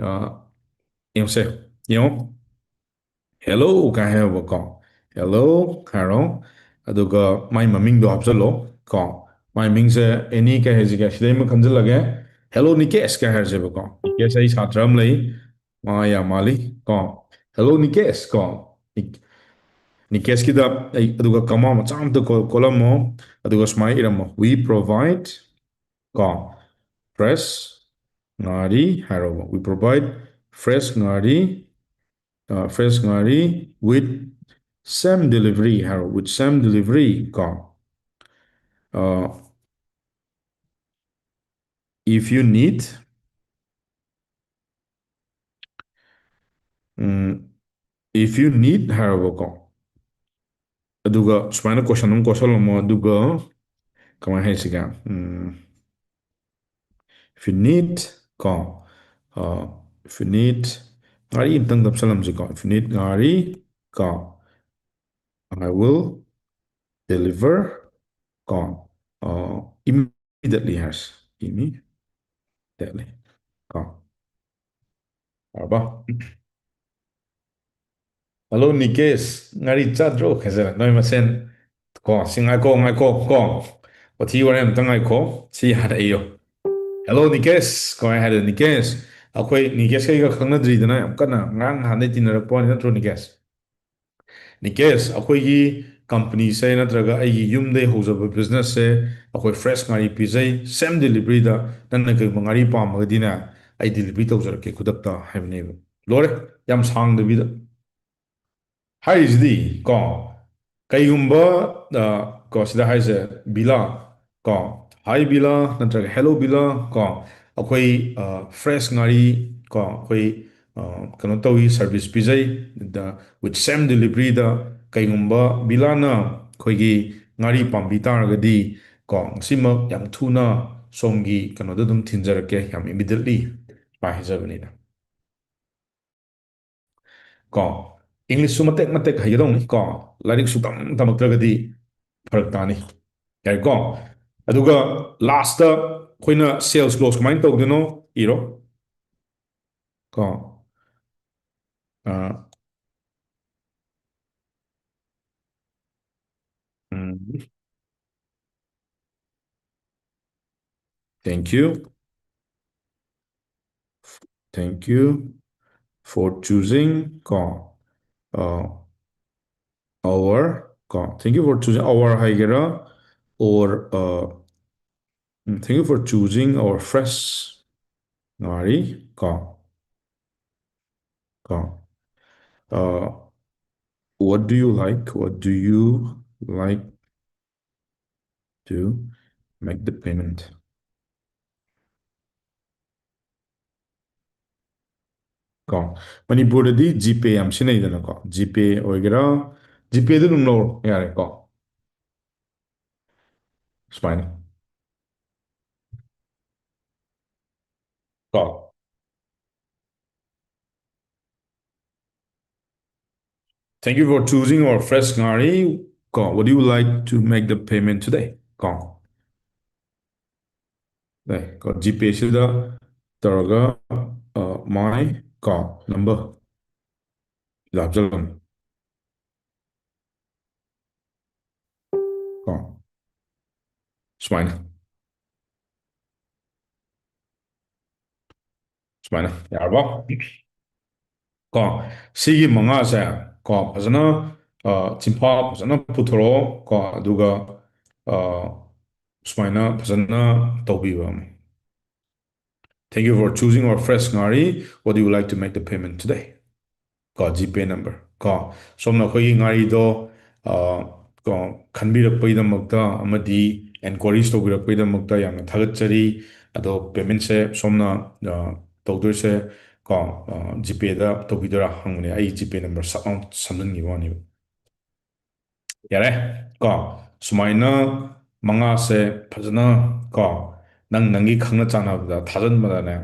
ꯑ, ꯌꯦꯡꯉꯨꯁꯦ, ꯌꯦꯡꯉꯣ꯫ "Hello" ꯀꯥꯏ ꯍꯥꯏꯌꯣꯕꯀꯣ꯫ "Hello" ꯍꯥꯏꯔꯣ꯫ ꯑꯗꯨꯒ ꯃꯥꯏ ꯃꯃꯤꯡꯗꯣ ꯍꯥꯞꯆꯜꯂꯣ ꯀꯣ꯫ ꯃꯥꯏ ꯃꯤꯡꯁꯦ ꯑꯦꯅꯤ ꯀꯩ ꯍꯥꯏꯁꯤꯒꯦ, ꯁꯤꯗꯩ ꯑꯃ ꯈꯟꯖꯜꯂꯒꯦ꯫ "Hello ꯅꯤꯀꯦꯁ" ꯀꯥꯏ ꯍꯥꯏꯔꯁꯦꯕꯀꯣ꯫ ꯅꯤꯀꯦꯁ ꯑꯩ ꯁꯥꯇ꯭ꯔ ꯑꯃ ꯂꯩ, ꯃꯥ ꯌꯥꯝ ꯃꯥꯜꯂꯤ ꯀꯣ꯫ "Hello ꯅꯤꯀꯦꯁ" ꯀꯣ꯫ ꯅꯤꯛ-, ꯅꯤꯀꯦꯁꯀꯤꯗ ꯑꯩ, ꯑꯗꯨꯒ ꯀꯃꯥ ꯃꯆꯥ ꯑꯝꯇ ꯀꯣ-, ꯀꯣꯠꯂꯝꯃꯣ꯫ ꯑꯗꯨꯒ ꯁꯨꯃꯥꯏꯅ ꯏꯔꯝꯃꯣ, "We provide" ꯀꯣ, "fresh ꯉꯥꯔꯤ" ꯍꯥꯏꯔꯣꯕ꯫ "We provide fresh ꯉꯥꯔꯤ, ꯑ, fresh ꯉꯥꯔꯤ with same delivery" ꯍꯥꯏꯔꯣ, "with same delivery" ꯀꯣ꯫ ꯑ, "If you need", um, "If you need" ꯍꯥꯏꯔꯣꯕꯀꯣ꯫ ꯑꯗꯨꯒ ꯁꯨꯃꯥꯏꯅ question ꯑꯃ ꯀꯣꯠꯁꯜꯂꯝꯃꯣ, ꯑꯗꯨꯒ ꯀꯃꯥꯏꯅ ꯍꯥꯏꯁꯤꯒꯦ? ꯎꯝ, "If you need" ꯀꯣ, ꯑ, "If you need" ꯉꯥꯔꯤ ꯑꯝꯇꯪ ꯅꯞꯁꯜꯂꯝꯁꯤꯀꯣ꯫ "If you need" ꯉꯥꯔꯤ ꯀꯣ, "I will deliver" ꯀꯣ, ꯑ, "immediately" ꯍꯥꯏꯔꯁꯤ, "immediately" ꯀꯣ꯫ ꯌꯥꯔꯕ? "Hello ꯅꯤꯀꯦꯁ, ꯉꯥꯔꯤ ꯆꯥꯗ꯭ꯔꯣ?" ꯍꯥꯏꯖꯔ ꯅꯣꯏ ꯃꯁꯦꯟ ꯀꯣ, ꯁꯤ ꯉꯥꯏꯈꯣ, ꯉꯥꯏꯈꯣ ꯀꯣ, ꯋꯥꯊꯤ ꯋꯥꯔꯦꯝ ꯑꯝꯇ ꯉꯥꯏꯈꯣ, ꯁꯤ ꯍꯥꯟꯅ ꯏꯌꯣ꯫ "Hello ꯅꯤꯀꯦꯁ" ꯀꯃꯥꯏꯅ ꯍꯥꯏꯗꯣꯏꯅꯣ? "ꯅꯤꯀꯦꯁ, ꯑꯩꯈꯣꯏ ꯅꯤꯀꯦꯁ ꯀꯩꯒ ꯈꯪꯅꯗ꯭ꯔꯤꯗꯅ, ꯌꯥꯝ ꯀꯟꯅ ꯉꯔꯥꯡ ꯅꯍꯥꯟꯗꯩ ꯇꯤꯟꯅꯔꯛꯄ ꯋꯥꯅꯤ, ꯅꯠꯇ꯭ꯔꯣ ꯅꯤꯀꯦꯁ? ꯅꯤꯀꯦꯁ, ꯑꯩꯈꯣꯏꯒꯤ companyꯁꯦ ꯅꯠꯇ꯭ꯔꯒ ꯑꯩꯒꯤ ꯌꯨꯝꯗꯩ ꯍꯧꯖꯕ businessꯁꯦ ꯑꯩꯈꯣꯏ fresh ꯉꯥꯔꯤ ꯄꯤꯖꯩ, same deliveryꯗ꯫ ꯅꯪꯅ ꯀꯩꯒꯨꯝꯕ ꯉꯥꯔꯤ ꯄꯥꯝꯃꯒꯗꯤꯅꯦ, ꯑꯩ delivery ꯇꯧꯖꯔꯛꯀꯦ ꯈꯨꯗꯛꯇ" ꯍꯥꯏꯕꯅꯦꯕ꯫ ꯂꯣꯏꯔꯦ, ꯌꯥꯝ ꯁꯥꯡꯗꯕꯤꯗ꯫ ꯍꯥꯏꯔꯤꯁꯤꯗꯤ ꯀꯣ, ꯀꯩꯒꯨꯝꯕ, ꯑ, ꯀꯣ, ꯁꯤꯗ ꯍꯥꯏꯁꯦ, "ꯕꯤꯂꯥ" ꯀꯣ, "Hi ꯕꯤꯂꯥ" ꯅꯠꯇ꯭ꯔꯒ "Hello ꯕꯤꯂꯥ" ꯀꯣ, ꯑꯩꯈꯣꯏ, ꯑ, fresh ꯉꯥꯔꯤ ꯀꯣ, ꯑꯩꯈꯣꯏ, ꯑ, ꯀꯩꯅꯣ ꯇꯧꯏ, service ꯄꯤꯖꯩ, the, with same deliveryꯗ꯫ ꯀꯩꯒꯨꯝꯕ ꯕꯤꯂꯥꯅ ꯑꯩꯈꯣꯏꯒꯤ ꯉꯥꯔꯤ ꯄꯥꯝꯕꯤ ꯇꯥꯔꯒꯗꯤ ꯀꯣ, ꯉꯁꯤꯃꯛ ꯌꯥꯝ ꯊꯨꯅ ꯁꯣꯝꯒꯤ ꯀꯩꯅꯣꯗ ꯑꯗꯨꯝ ꯊꯤꯟꯖꯔꯛꯀꯦ, ꯌꯥꯝ immediately ꯁꯨꯃꯥꯏꯅ ꯍꯥꯏꯖꯕꯅꯤꯗ꯫ ꯀꯣ, English ꯁꯨ ꯃꯇꯦꯛ ꯃꯇꯦꯛ ꯍꯩꯒꯗꯧꯅꯤ ꯀꯣ, ꯂꯥꯏꯔꯤꯛꯁꯨ ꯇꯝ ꯇꯝꯃꯛꯇ꯭ꯔꯒꯗꯤ ꯐꯔꯛ ꯇꯥꯅꯤ꯫ ꯌꯥꯏꯀꯣ? ꯑꯗꯨꯒ last ꯑꯩꯈꯣꯏꯅ sales close ꯀꯃꯥꯏꯅ ꯇꯧꯗꯣꯏꯅꯣ ꯏꯔꯣ꯫ ꯀꯣ ꯑ, ꯎꯝ. Thank you. Thank you for choosing ꯀꯣ ꯑ, our ꯀꯣ thank you for choosing our ꯍꯥꯏꯒꯦꯔꯥ, or uh, thank you for choosing our fresh ꯉꯥꯔꯤ ꯀꯣ ꯀꯣ uh, what do you like, what do you like to make the payment? ꯀꯣ ꯃꯅꯤꯄꯨꯔꯗꯗꯤ GPay ꯌꯥꯝ ꯁꯤꯖꯤꯟꯅꯩꯗꯅꯀꯣ, GPay ꯑꯣꯏꯒꯦꯔꯥ, GPayꯗ ꯑꯗꯨꯝ ꯂꯧꯔꯣ ꯌꯥꯔꯦꯀꯣ. ꯁꯨꯃꯥꯏꯅ ꯀꯣ Thank you for choosing our fresh ꯉꯥꯔꯤ ꯀꯣ. Would you like to make the payment today? ꯀꯣ ꯀꯣ GPayꯁꯤꯗ ꯇꯧꯔꯒ ꯃꯥꯏ ꯀꯣ number ꯍꯥꯞꯆꯜꯂꯝꯃꯤ ꯀꯣ ꯁꯨꯃꯥꯏꯅ ꯁꯨꯃꯥꯏꯅ ꯌꯥꯔꯕꯣ? ꯀꯣ ꯁꯤꯒꯤ ꯃꯉꯥꯁꯦ ꯀꯣ ꯐꯖꯅ ꯆꯤꯟꯐꯥ ꯐꯖꯅ ꯄꯨꯊꯣꯔꯛꯑꯣ ꯀꯣ ꯑꯗꯨꯒ ꯁꯨꯃꯥꯏꯅ ꯐꯖꯅ ꯇꯧꯕꯤꯕ ꯑꯃ. Thank you for choosing our fresh ꯉꯥꯔꯤ. What do you like to make the payment today? ꯀꯣ GPay number ꯀꯣ ꯁꯣꯝꯅ ꯑꯩꯈꯣꯏꯒꯤ ꯉꯥꯔꯤꯗꯣ ꯀꯣ ꯈꯟꯕꯤꯔꯛꯄꯒꯤꯗꯃꯛꯇ ꯑꯃꯗꯤ enquiries ꯇꯧꯕꯤꯔꯛꯄꯒꯤꯗꯃꯛꯇ ꯌꯥꯝꯅ ꯊꯥꯒꯠꯆꯔꯤ. ꯑꯗꯣ paymentꯁꯦ ꯁꯣꯝꯅ ꯇꯧꯗꯣꯏꯁꯦ ꯀꯣ GPayꯗ ꯇꯧꯕꯤꯗꯣꯏꯔꯥ ꯍꯪꯕꯅꯦ. ꯑꯩ GPay number ꯁꯠ ꯂꯥꯎ ꯁꯝꯖꯟꯈꯤꯕ ꯋꯥꯅꯦꯕ. ꯌꯥꯔꯦ ꯀꯣ ꯁꯨꯃꯥꯏꯅ ꯃꯉꯥꯁꯦ ꯐꯖꯅ ꯀꯣ ꯅꯪ ꯅꯪꯒꯤ ꯈꯪꯅ ꯆꯥꯟꯅꯕꯗ ꯊꯥꯖꯤꯟꯕꯗꯅꯦ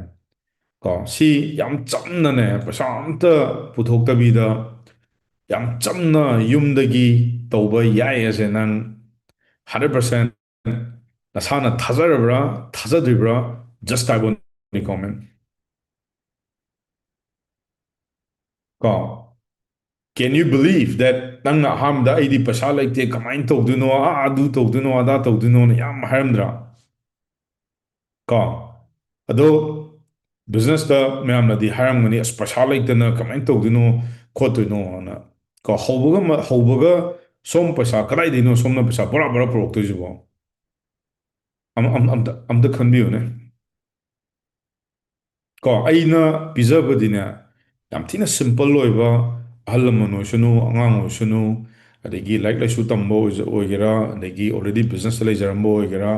ꯀꯣ ꯁꯤ ꯌꯥꯝ ꯆꯝꯅꯅꯦ ꯄꯩꯁꯥ ꯑꯝꯇ ꯄꯨꯊꯣꯛꯇꯕꯤꯗ ꯌꯥꯝ ꯆꯝꯅ ꯌꯨꯝꯗꯒꯤ ꯇꯧꯕ ꯌꯥꯏ ꯑꯁꯦ ꯅꯪ hundred percent ꯅꯁꯥꯅ ꯊꯥꯖꯔꯕ꯭ꯔꯥ, ꯊꯥꯖꯗ꯭ꯔꯤꯕ꯭ꯔꯥ? Just type on the comment. ꯀꯣ, can you believe that ꯅꯪꯅ ꯑꯍꯥꯟꯕꯗ "ꯑꯩꯗꯤ ꯄꯩꯁꯥ ꯂꯩꯇꯦ, ꯀꯃꯥꯏꯅ ꯇꯧꯗꯣꯏꯅꯣ, ꯑꯥ, ꯑꯗꯨ ꯇꯧꯗꯣꯏꯅꯣ, ꯑꯗꯥ ꯇꯧꯗꯣꯏꯅꯣꯅ" ꯌꯥꯝ ꯍꯥꯏꯔꯝꯗ꯭ꯔꯥ? ꯀꯣ, ꯑꯗꯣ businessꯇ ꯃꯌꯥꯝꯅꯗꯤ ꯍꯥꯏꯔꯝꯒꯅꯤ, "ꯑꯁ, ꯄꯩꯁꯥ ꯂꯩꯇꯅ ꯀꯃꯥꯏꯅ ꯇꯧꯗꯣꯏꯅꯣ, ꯈꯣꯠꯇꯣꯏꯅꯣꯅ"꯫ ꯀꯣ, ꯍꯧꯕꯒ ꯃ-, ꯍꯧꯕꯒ ꯁꯣꯝ ꯄꯩꯁꯥ ꯀꯗꯥꯏꯗꯩꯅꯣ ꯁꯣꯝꯅ ꯄꯩꯁꯥ ꯕꯣꯔꯥ ꯕꯣꯔꯥ ꯄꯨꯔꯛꯇꯣꯏꯁꯤꯕꯣ? ꯑꯝ-, ꯑꯝ-, ꯑꯝꯇ, ꯑꯝꯇ ꯈꯟꯕꯤꯌꯨꯅꯦ꯫ ꯀꯣ, ꯑꯩꯅ ꯄꯤꯖꯕꯗꯤꯅꯦ, ꯌꯥꯝ ꯊꯤꯅ simple ꯑꯣꯏꯕ, ꯑꯍꯜ ꯂꯃꯟ ꯑꯣꯏꯁꯅꯨ, ꯑꯉꯥꯡ ꯑꯣꯏꯁꯅꯨ, ꯑꯗꯒꯤ ꯂꯥꯏꯔꯤꯛ ꯂꯥꯏꯁꯨ ꯇꯝꯕ ꯑꯣꯏꯖ-, ꯑꯣꯏꯒꯦꯔꯥ, ꯑꯗꯒꯤ already businessꯇ ꯂꯩꯖꯔꯝꯕ ꯑꯣꯏꯒꯦꯔꯥ,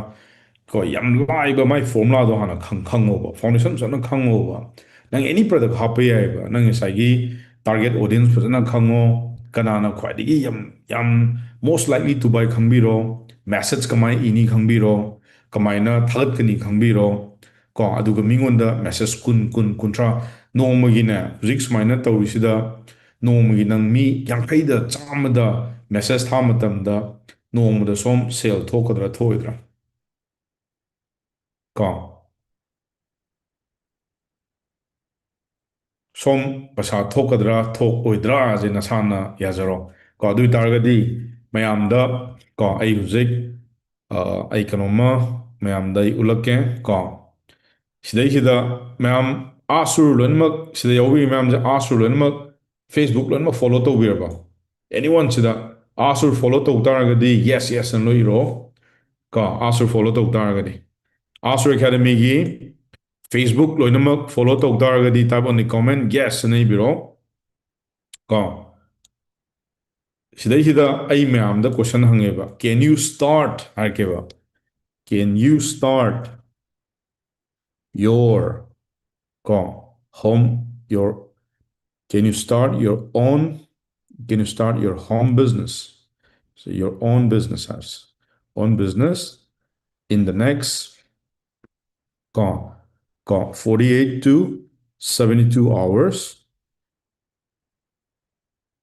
ꯀꯣ, ꯌꯥꯝ ꯂꯥꯏꯕ ꯃꯥꯏ formulaꯗꯣ ꯍꯥꯟꯅ ꯈꯪ-, ꯈꯪꯉꯣꯕ, foundation ꯐꯖꯅ ꯈꯪꯉꯣꯕ꯫ ꯅꯪ any product ꯍꯥꯞꯄ ꯌꯥꯏꯑꯕ, ꯅꯪ ꯉꯁꯥꯏꯒꯤ target audience ꯐꯖꯅ ꯈꯪꯉꯣ, ꯀꯅꯥꯅ ꯈ꯭ꯋꯥꯏꯗꯒꯤ ꯌꯥꯝ, ꯌꯥꯝ most likely to buy ꯈꯪꯕꯤꯔꯣ, message ꯀꯃꯥꯏꯅ ꯏꯅꯤ ꯈꯪꯕꯤꯔꯣ, ꯀꯃꯥꯏꯅ ꯊꯥꯒꯠꯀꯅꯤ ꯈꯪꯕꯤꯔꯣ, ꯀꯣ, ꯑꯗꯨꯒ ꯃꯤꯉꯣꯟꯗ message ꯀꯨꯟ, ꯀꯨꯟ, ꯀꯨꯟꯊ꯭ꯔꯥ, ꯅꯣꯡꯃꯒꯤꯅꯦ, ꯍꯧꯖꯤꯛ ꯁꯨꯃꯥꯏꯅ ꯇꯧꯔꯤꯁꯤꯗ, ꯅꯣꯡꯃꯒꯤ ꯅꯪ ꯃꯤ ꯌꯥꯡꯈꯩꯗ, ꯆꯥꯝꯃꯗ message ꯊꯥ ꯃꯇꯝꯗ, ꯅꯣꯡꯃꯗ ꯁꯣꯝ sale ꯊꯣꯛꯀꯗ꯭ꯔꯥ, ꯊꯣꯛꯑꯣꯏꯗ꯭ꯔꯥ? ꯀꯣ, ꯁꯣꯝ ꯄꯩꯁꯥ ꯊꯣꯛꯀꯗ꯭ꯔꯥ, ꯊꯣꯛꯑꯣꯏꯗ꯭ꯔꯥꯁꯦ ꯅꯁꯥꯅ ꯌꯥꯖꯔꯣ꯫ ꯀꯣ, ꯑꯗꯨ ꯑꯣꯏꯇꯥꯔꯒꯗꯤ ꯃꯌꯥꯝꯗ, ꯀꯣ, ꯑꯩ ꯍꯧꯖꯤꯛ, ꯑ, ꯑꯩ ꯀꯩꯅꯣꯝꯃ ꯃꯌꯥꯝꯗ ꯑꯩ ꯎꯠꯂꯛꯀꯦ꯫ ꯀꯣ, ꯁꯤꯗꯩꯁꯤꯗ ꯃꯌꯥꯝ ꯑꯥꯁꯨꯔ ꯂꯣꯏꯅꯃꯛ, ꯁꯤꯗ ꯌꯥꯎꯕꯤꯔꯤꯕ ꯃꯌꯥꯝꯁꯦ ꯑꯥꯁꯨꯔ ꯂꯣꯏꯅꯃꯛ Facebook ꯂꯣꯏꯅꯃꯛ follow ꯇꯧꯕꯤꯔꯕ? Anyone ꯁꯤꯗ ꯑꯥꯁꯨꯔ follow ꯇꯧ ꯇꯥꯔꯒꯗꯤ yes, yes ꯑꯅ ꯂꯣꯏ ꯏꯔꯣ꯫ ꯀꯣ, ꯑꯥꯁꯨꯔ follow ꯇꯧ ꯇꯥꯔꯒꯗꯤ, ꯑꯥꯁꯨꯔ Academyꯒꯤ Facebook ꯂꯣꯏꯅꯃꯛ follow ꯇꯧ ꯇꯥꯔꯒꯗꯤ type on the comment yes ꯑꯅ ꯏꯕꯤꯔꯣ꯫ ꯀꯣ, ꯁꯤꯗꯩꯁꯤꯗ ꯑꯩ ꯃꯌꯥꯝꯗ question ꯍꯪꯉꯦꯕ, "Can you start?" ꯍꯥꯏꯔꯛꯀꯦꯕ꯫ "Can you start your, ꯀꯣ, home, your, can you start your own, can you start your home business?" So your own business has, own business in the next, ꯀꯣ, ꯀꯣ, forty-eight to seventy-two hours.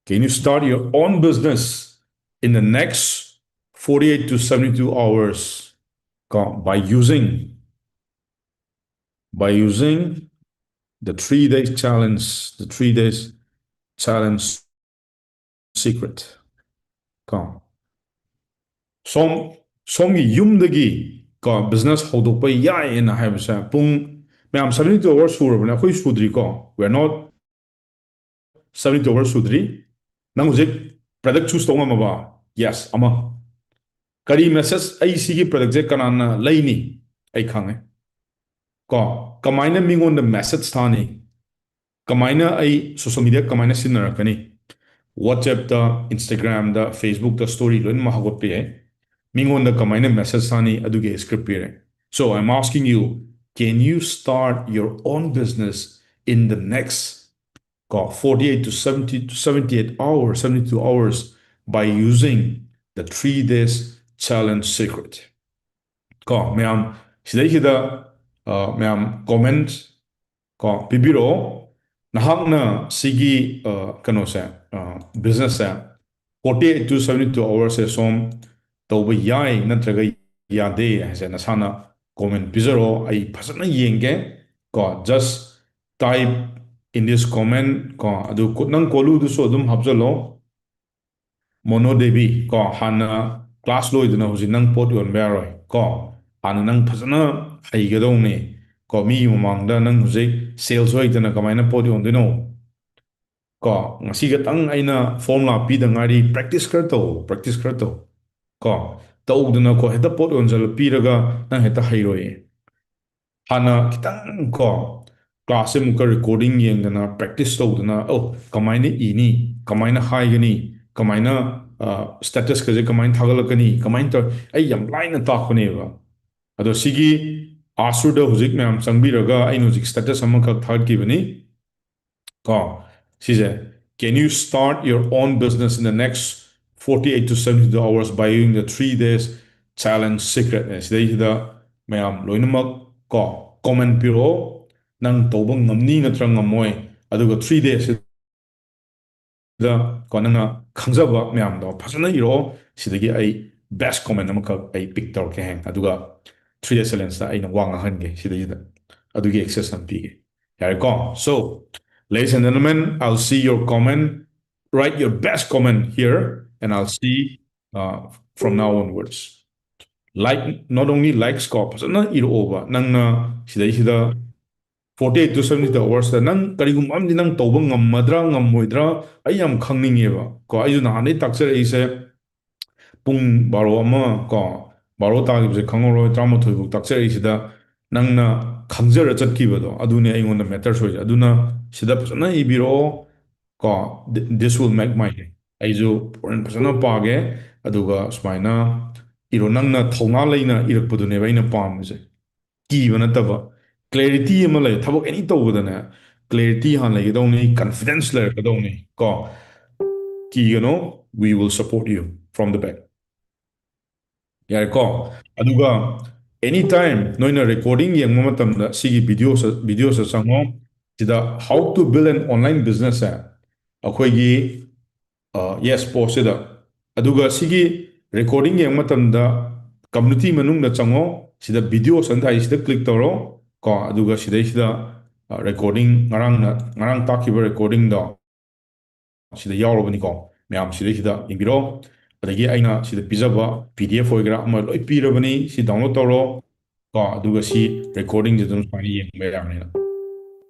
Can you start your own business in the next forty-eight to seventy-two hours? Ko, by using, by using the three days challenge, the three days challenge secret. Ko, ꯁꯣꯝ ꯁꯣꯝꯒꯤ ꯌꯨꯝꯗꯒꯤ ꯀꯣ business ꯍꯧꯗꯣꯛꯄ ꯌꯥꯏꯌꯦꯅ ꯍꯥꯏꯕꯁꯦ ꯄꯨꯡ, ꯃꯌꯥꯝ, seventy-two hours ꯁꯨꯔꯕꯅꯦ, ꯑꯩꯈꯣꯏ ꯁꯨꯗ꯭ꯔꯤꯀꯣ, we are not seventy-two hours ꯁꯨꯗ꯭ꯔꯤ꯫ ꯅꯪ ꯍꯧꯖꯤꯛ product choose ꯇꯧ ꯉꯝꯃꯕ? Yes, ꯑꯃ꯫ ꯀꯔꯤ message, ꯑꯩ ꯁꯤꯒꯤ product ꯁꯦ ꯀꯅꯥꯅ ꯂꯩꯅꯤ? ꯑꯩ ꯈꯪꯉꯦ꯫ ꯀꯣ, ꯀꯃꯥꯏꯅ ꯃꯤꯉꯣꯟꯗ message ꯊꯥꯅꯤ? ꯀꯃꯥꯏꯅ ꯑꯩ social media ꯀꯃꯥꯏꯅ ꯁꯤꯖꯤꯟꯅꯔꯛꯀꯅꯤ? WhatsApp ꯇ, Instagram ꯗ, Facebook ꯇ story ꯂꯣꯏꯅꯃꯛ ꯍꯧꯒꯠꯄ ꯌꯥꯏ꯫ ꯃꯤꯉꯣꯟꯗ ꯀꯃꯥꯏꯅ message ꯊꯥꯅꯤ? ꯑꯗꯨꯒꯤ script ꯄꯤꯔꯦ꯫ So I'm asking you, can you start your own business in the next, ꯀꯣ, forty-eight to seventy to seventy-eight hours, seventy-two hours by using the three days challenge secret? ꯀꯣ, ꯃꯌꯥꯝ, ꯁꯤꯗꯩꯁꯤꯗ, ꯑ, ꯃꯌꯥꯝ comment ꯀꯣ ꯄꯤꯕꯤꯔꯛꯑꯣ꯫ ꯅꯍꯥꯛꯅ ꯁꯤꯒꯤ, ꯑ, ꯀꯩꯅꯣꯁꯦ, ꯑ, business say forty-eight to seventy-two hours ꯁꯦ ꯁꯣꯝ ꯇꯧꯕ ꯌꯥꯏ ꯅꯠꯇ꯭ꯔꯒ ꯌꯥꯗꯦ ꯍꯥꯏꯁꯦ ꯅꯁꯥꯅ comment ꯄꯤꯖꯔꯛꯑꯣ, ꯑꯩ ꯐꯖꯅ ꯌꯦꯡꯒꯦ꯫ ꯀꯣ, just type in this comment ꯀꯣ, ꯑꯗꯨ ꯀꯣ-, ꯅꯪ ꯀꯣꯂꯨꯗꯨꯁꯨ ꯑꯗꯨꯝ ꯍꯥꯞꯆꯜꯂꯣ꯫ ꯃꯣꯅꯣ ꯗꯦꯕꯤ ꯀꯣ, ꯍꯥꯟꯅ class ꯂꯣꯏꯗꯅ ꯍꯧꯖꯤꯛ ꯅꯪ ꯄꯣꯠ ꯌꯣꯟꯕ ꯌꯥꯔꯣꯏ ꯀꯣ, ꯍꯥꯟꯅ ꯅꯪ ꯐꯖꯅ ꯍꯩꯒꯗꯧꯅꯤ ꯀꯣ, ꯃꯤꯒꯤ ꯃꯃꯥꯡꯗ ꯅꯪ ꯍꯧꯖꯤꯛ sales ꯁꯨ ꯍꯩꯇꯅ ꯀꯃꯥꯏꯅ ꯄꯣꯠ ꯌꯣꯟꯗꯣꯏꯅꯣ? ꯀꯣ, ꯉꯁꯤ ꯈꯛꯇꯪ ꯑꯩꯅ formula ꯄꯤꯗ ꯉꯥꯏꯔꯤ, practice ꯈꯔ ꯇꯧ, practice ꯈꯔ ꯇꯧ ꯀꯣ, ꯇꯧꯗꯅ ꯀꯣ, ꯍꯦꯛꯇ ꯄꯣꯠ ꯌꯣꯟꯁꯤꯜꯂ ꯄꯤꯔꯒ ꯅꯪ ꯍꯦꯛꯇ ꯍꯩꯔꯣꯏꯌꯦ꯫ ꯍꯥꯟꯅ ꯈꯤꯇꯪ ꯀꯣ, class ꯁꯦ ꯑꯃꯨꯛꯀ recording ꯌꯦꯡꯗꯅ, practice ꯇꯧꯗꯅ, ꯑꯣ, ꯀꯃꯥꯏꯅ ꯏꯅꯤ, ꯀꯃꯥꯏꯅ ꯍꯥꯏꯒꯅꯤ, ꯀꯃꯥꯏꯅ, ꯑ, status ꯀꯁꯦ ꯀꯃꯥꯏꯅ ꯊꯥꯒꯠꯂꯛꯀꯅꯤ, ꯀꯃꯥꯏꯅ ꯇꯧ-, ꯑꯩ ꯌꯥꯝ ꯂꯥꯏꯅ ꯇꯥꯛꯄꯅꯦꯕ꯫ ꯑꯗꯣ ꯁꯤꯒꯤ Ask Her ꯗ ꯍꯧꯖꯤꯛ ꯃꯌꯥꯝ ꯆꯪꯕꯤꯔꯒ ꯑꯩꯅ ꯍꯧꯖꯤꯛ status ꯑꯃꯈꯛ ꯊꯥꯒꯠꯈꯤꯕꯅꯤ꯫ ꯀꯣ, ꯁꯤꯁꯦ, can you start your own business in the next forty-eight to seventy-two hours by using the three days challenge secret? ꯁꯤꯗꯩꯁꯤꯗ ꯃꯌꯥꯝ ꯂꯣꯏꯅꯃꯛ ꯀꯣ comment ꯄꯤꯔꯛꯑꯣ, ꯅꯪ ꯇꯧꯕ ꯉꯝꯅꯤ ꯅꯠꯇ꯭ꯔꯒ ꯉꯝꯃꯣꯏ, ꯑꯗꯨꯒ three days ꯗ ꯀꯣ ꯅꯪꯅ ꯈꯪꯖꯕ ꯃꯌꯥꯝꯗꯣ ꯐꯖꯅ ꯏꯔꯛꯑꯣ꯫ ꯁꯤꯗꯒꯤ ꯑꯩ best comment ꯑꯃꯈꯛ ꯑꯩ pick ꯇꯧꯔꯛꯀꯦ ꯍꯌꯦꯡ, ꯑꯗꯨꯒ three day challenge ꯇ ꯑꯩꯅ ꯋꯥ ꯉꯥꯡꯍꯟꯒꯦ ꯁꯤꯗꯩꯁꯤꯗ꯫ ꯑꯗꯨꯒꯤ access ꯑꯃ ꯄꯤꯒꯦ꯫ ꯌꯥꯔꯦꯀꯣ? So, ladies and gentlemen, I'll see your comment. Write your best comment here, and I'll see, uh, from now onwards. Like, not only likes ꯀꯣ, ꯐꯖꯅ ꯏꯔꯛꯑꯣꯕ꯫ ꯅꯪꯅ ꯁꯤꯗꯩꯁꯤꯗ forty eight to seventy two hours ꯇ ꯅꯪ ꯀꯔꯤꯒꯨꯝꯕ ꯑꯃꯗꯤ ꯅꯪ ꯇꯧꯕ ꯉꯝꯃꯗ꯭ꯔꯥ ꯉꯝꯃꯣꯏꯗ꯭ꯔꯥ, ꯑꯩ ꯌꯥꯝ ꯈꯪꯅꯤꯡꯉꯦꯕ ꯀꯣ꯫ ꯑꯩꯁꯨ ꯅꯍꯥꯟꯗꯩ ꯇꯥꯛꯆꯔꯛꯏꯁꯦ, ꯄꯨꯡ ꯕꯥꯔꯣ ꯑꯃ ꯀꯣ, ꯕꯥꯔꯣ ꯇꯥꯈꯤꯕꯁꯦ ꯈꯪꯍꯧꯔꯣꯏ, ꯇꯔꯥꯃꯥꯊꯣꯏ ꯐꯥꯎ ꯇꯥꯛꯆꯔꯛꯏꯁꯤꯗ ꯅꯪꯅ ꯈꯪꯖꯔ ꯆꯠꯈꯤꯕꯗꯣ, ꯑꯗꯨꯅꯦ ꯑꯩꯉꯣꯟꯗ matter ꯑꯣꯏꯁꯦ꯫ ꯑꯗꯨꯅ ꯁꯤꯗ ꯐꯖꯅ ꯏꯕꯤꯔꯛꯑꯣ ꯀꯣ꯫ Th-, this will make my day. ꯑꯩꯁꯨ ꯐꯖꯅ ꯄꯥꯒꯦ, ꯑꯗꯨꯒ ꯁꯨꯃꯥꯏꯅ ꯏꯔꯣ꯫ ꯅꯪꯅ ꯊꯧꯅꯥ ꯂꯩꯅ ꯏꯔꯛꯄꯗꯨꯅꯦꯕ ꯑꯩꯅ ꯄꯥꯝꯃꯤꯁꯦ꯫ ꯀꯤꯕ ꯅꯠꯇꯕ, clarity ꯑꯃ ꯂꯩ꯫ ꯊꯕꯛ any ꯇꯧꯕꯗꯅꯦ, clarity ꯍꯥꯟꯅ ꯂꯩꯒꯗꯧꯅꯤ, confidence ꯂꯩꯔꯛꯀꯗꯧꯅꯤ ꯀꯣ꯫ ꯀꯤꯒꯅꯣ, we will support you from the back. ꯌꯥꯔꯦꯀꯣ? ꯑꯗꯨꯒ anytime ꯅꯣꯏꯅ recording ꯌꯦꯡꯕ ꯃꯇꯝꯗ, ꯁꯤꯒꯤ video ꯁ-, video ꯁ ꯆꯪꯉꯣ꯫ ꯁꯤꯗ How to Build an Online Business ꯁꯦ ꯑꯩꯈꯣꯏꯒꯤ, ꯑ, yes, post ꯁꯤꯗ꯫ ꯑꯗꯨꯒ ꯁꯤꯒꯤ recording ꯌꯦꯡꯕ ꯃꯇꯝꯗ community ꯃꯅꯨꯡꯗ ꯆꯪꯉꯣ꯫ ꯁꯤꯗ video ꯁ ꯑꯅ ꯊꯥꯏ, ꯁꯤꯗ click ꯇꯧꯔꯣ ꯀꯣ꯫ ꯑꯗꯨꯒ ꯁꯤꯗꯩꯁꯤꯗ, ꯑ, recording, ꯉꯔꯥꯡꯅ, ꯉꯔꯥꯡ ꯇꯥꯛꯈꯤꯕ recording ꯗꯣ ꯁꯤꯗ ꯌꯥꯎꯔꯕꯅꯤꯀꯣ꯫ ꯃꯌꯥꯝ ꯁꯤꯗꯩꯁꯤꯗ ꯌꯦꯡꯕꯤꯔꯣ꯫ ꯑꯗꯒꯤ ꯑꯩꯅ ꯁꯤꯗ ꯄꯤꯖꯕ P D F ꯑꯣꯏꯒꯦꯔꯥ ꯑꯃ ꯂꯣꯏ ꯄꯤꯔꯕꯅꯤ꯫ ꯁꯤ download ꯇꯧꯔꯣ ꯀꯣ꯫ ꯑꯗꯨꯒ ꯁꯤ recording ꯁꯤ ꯑꯗꯨꯝ ꯁꯨꯃꯥꯏꯅ ꯌꯦꯡꯕ ꯌꯥꯔꯅꯤꯅ꯫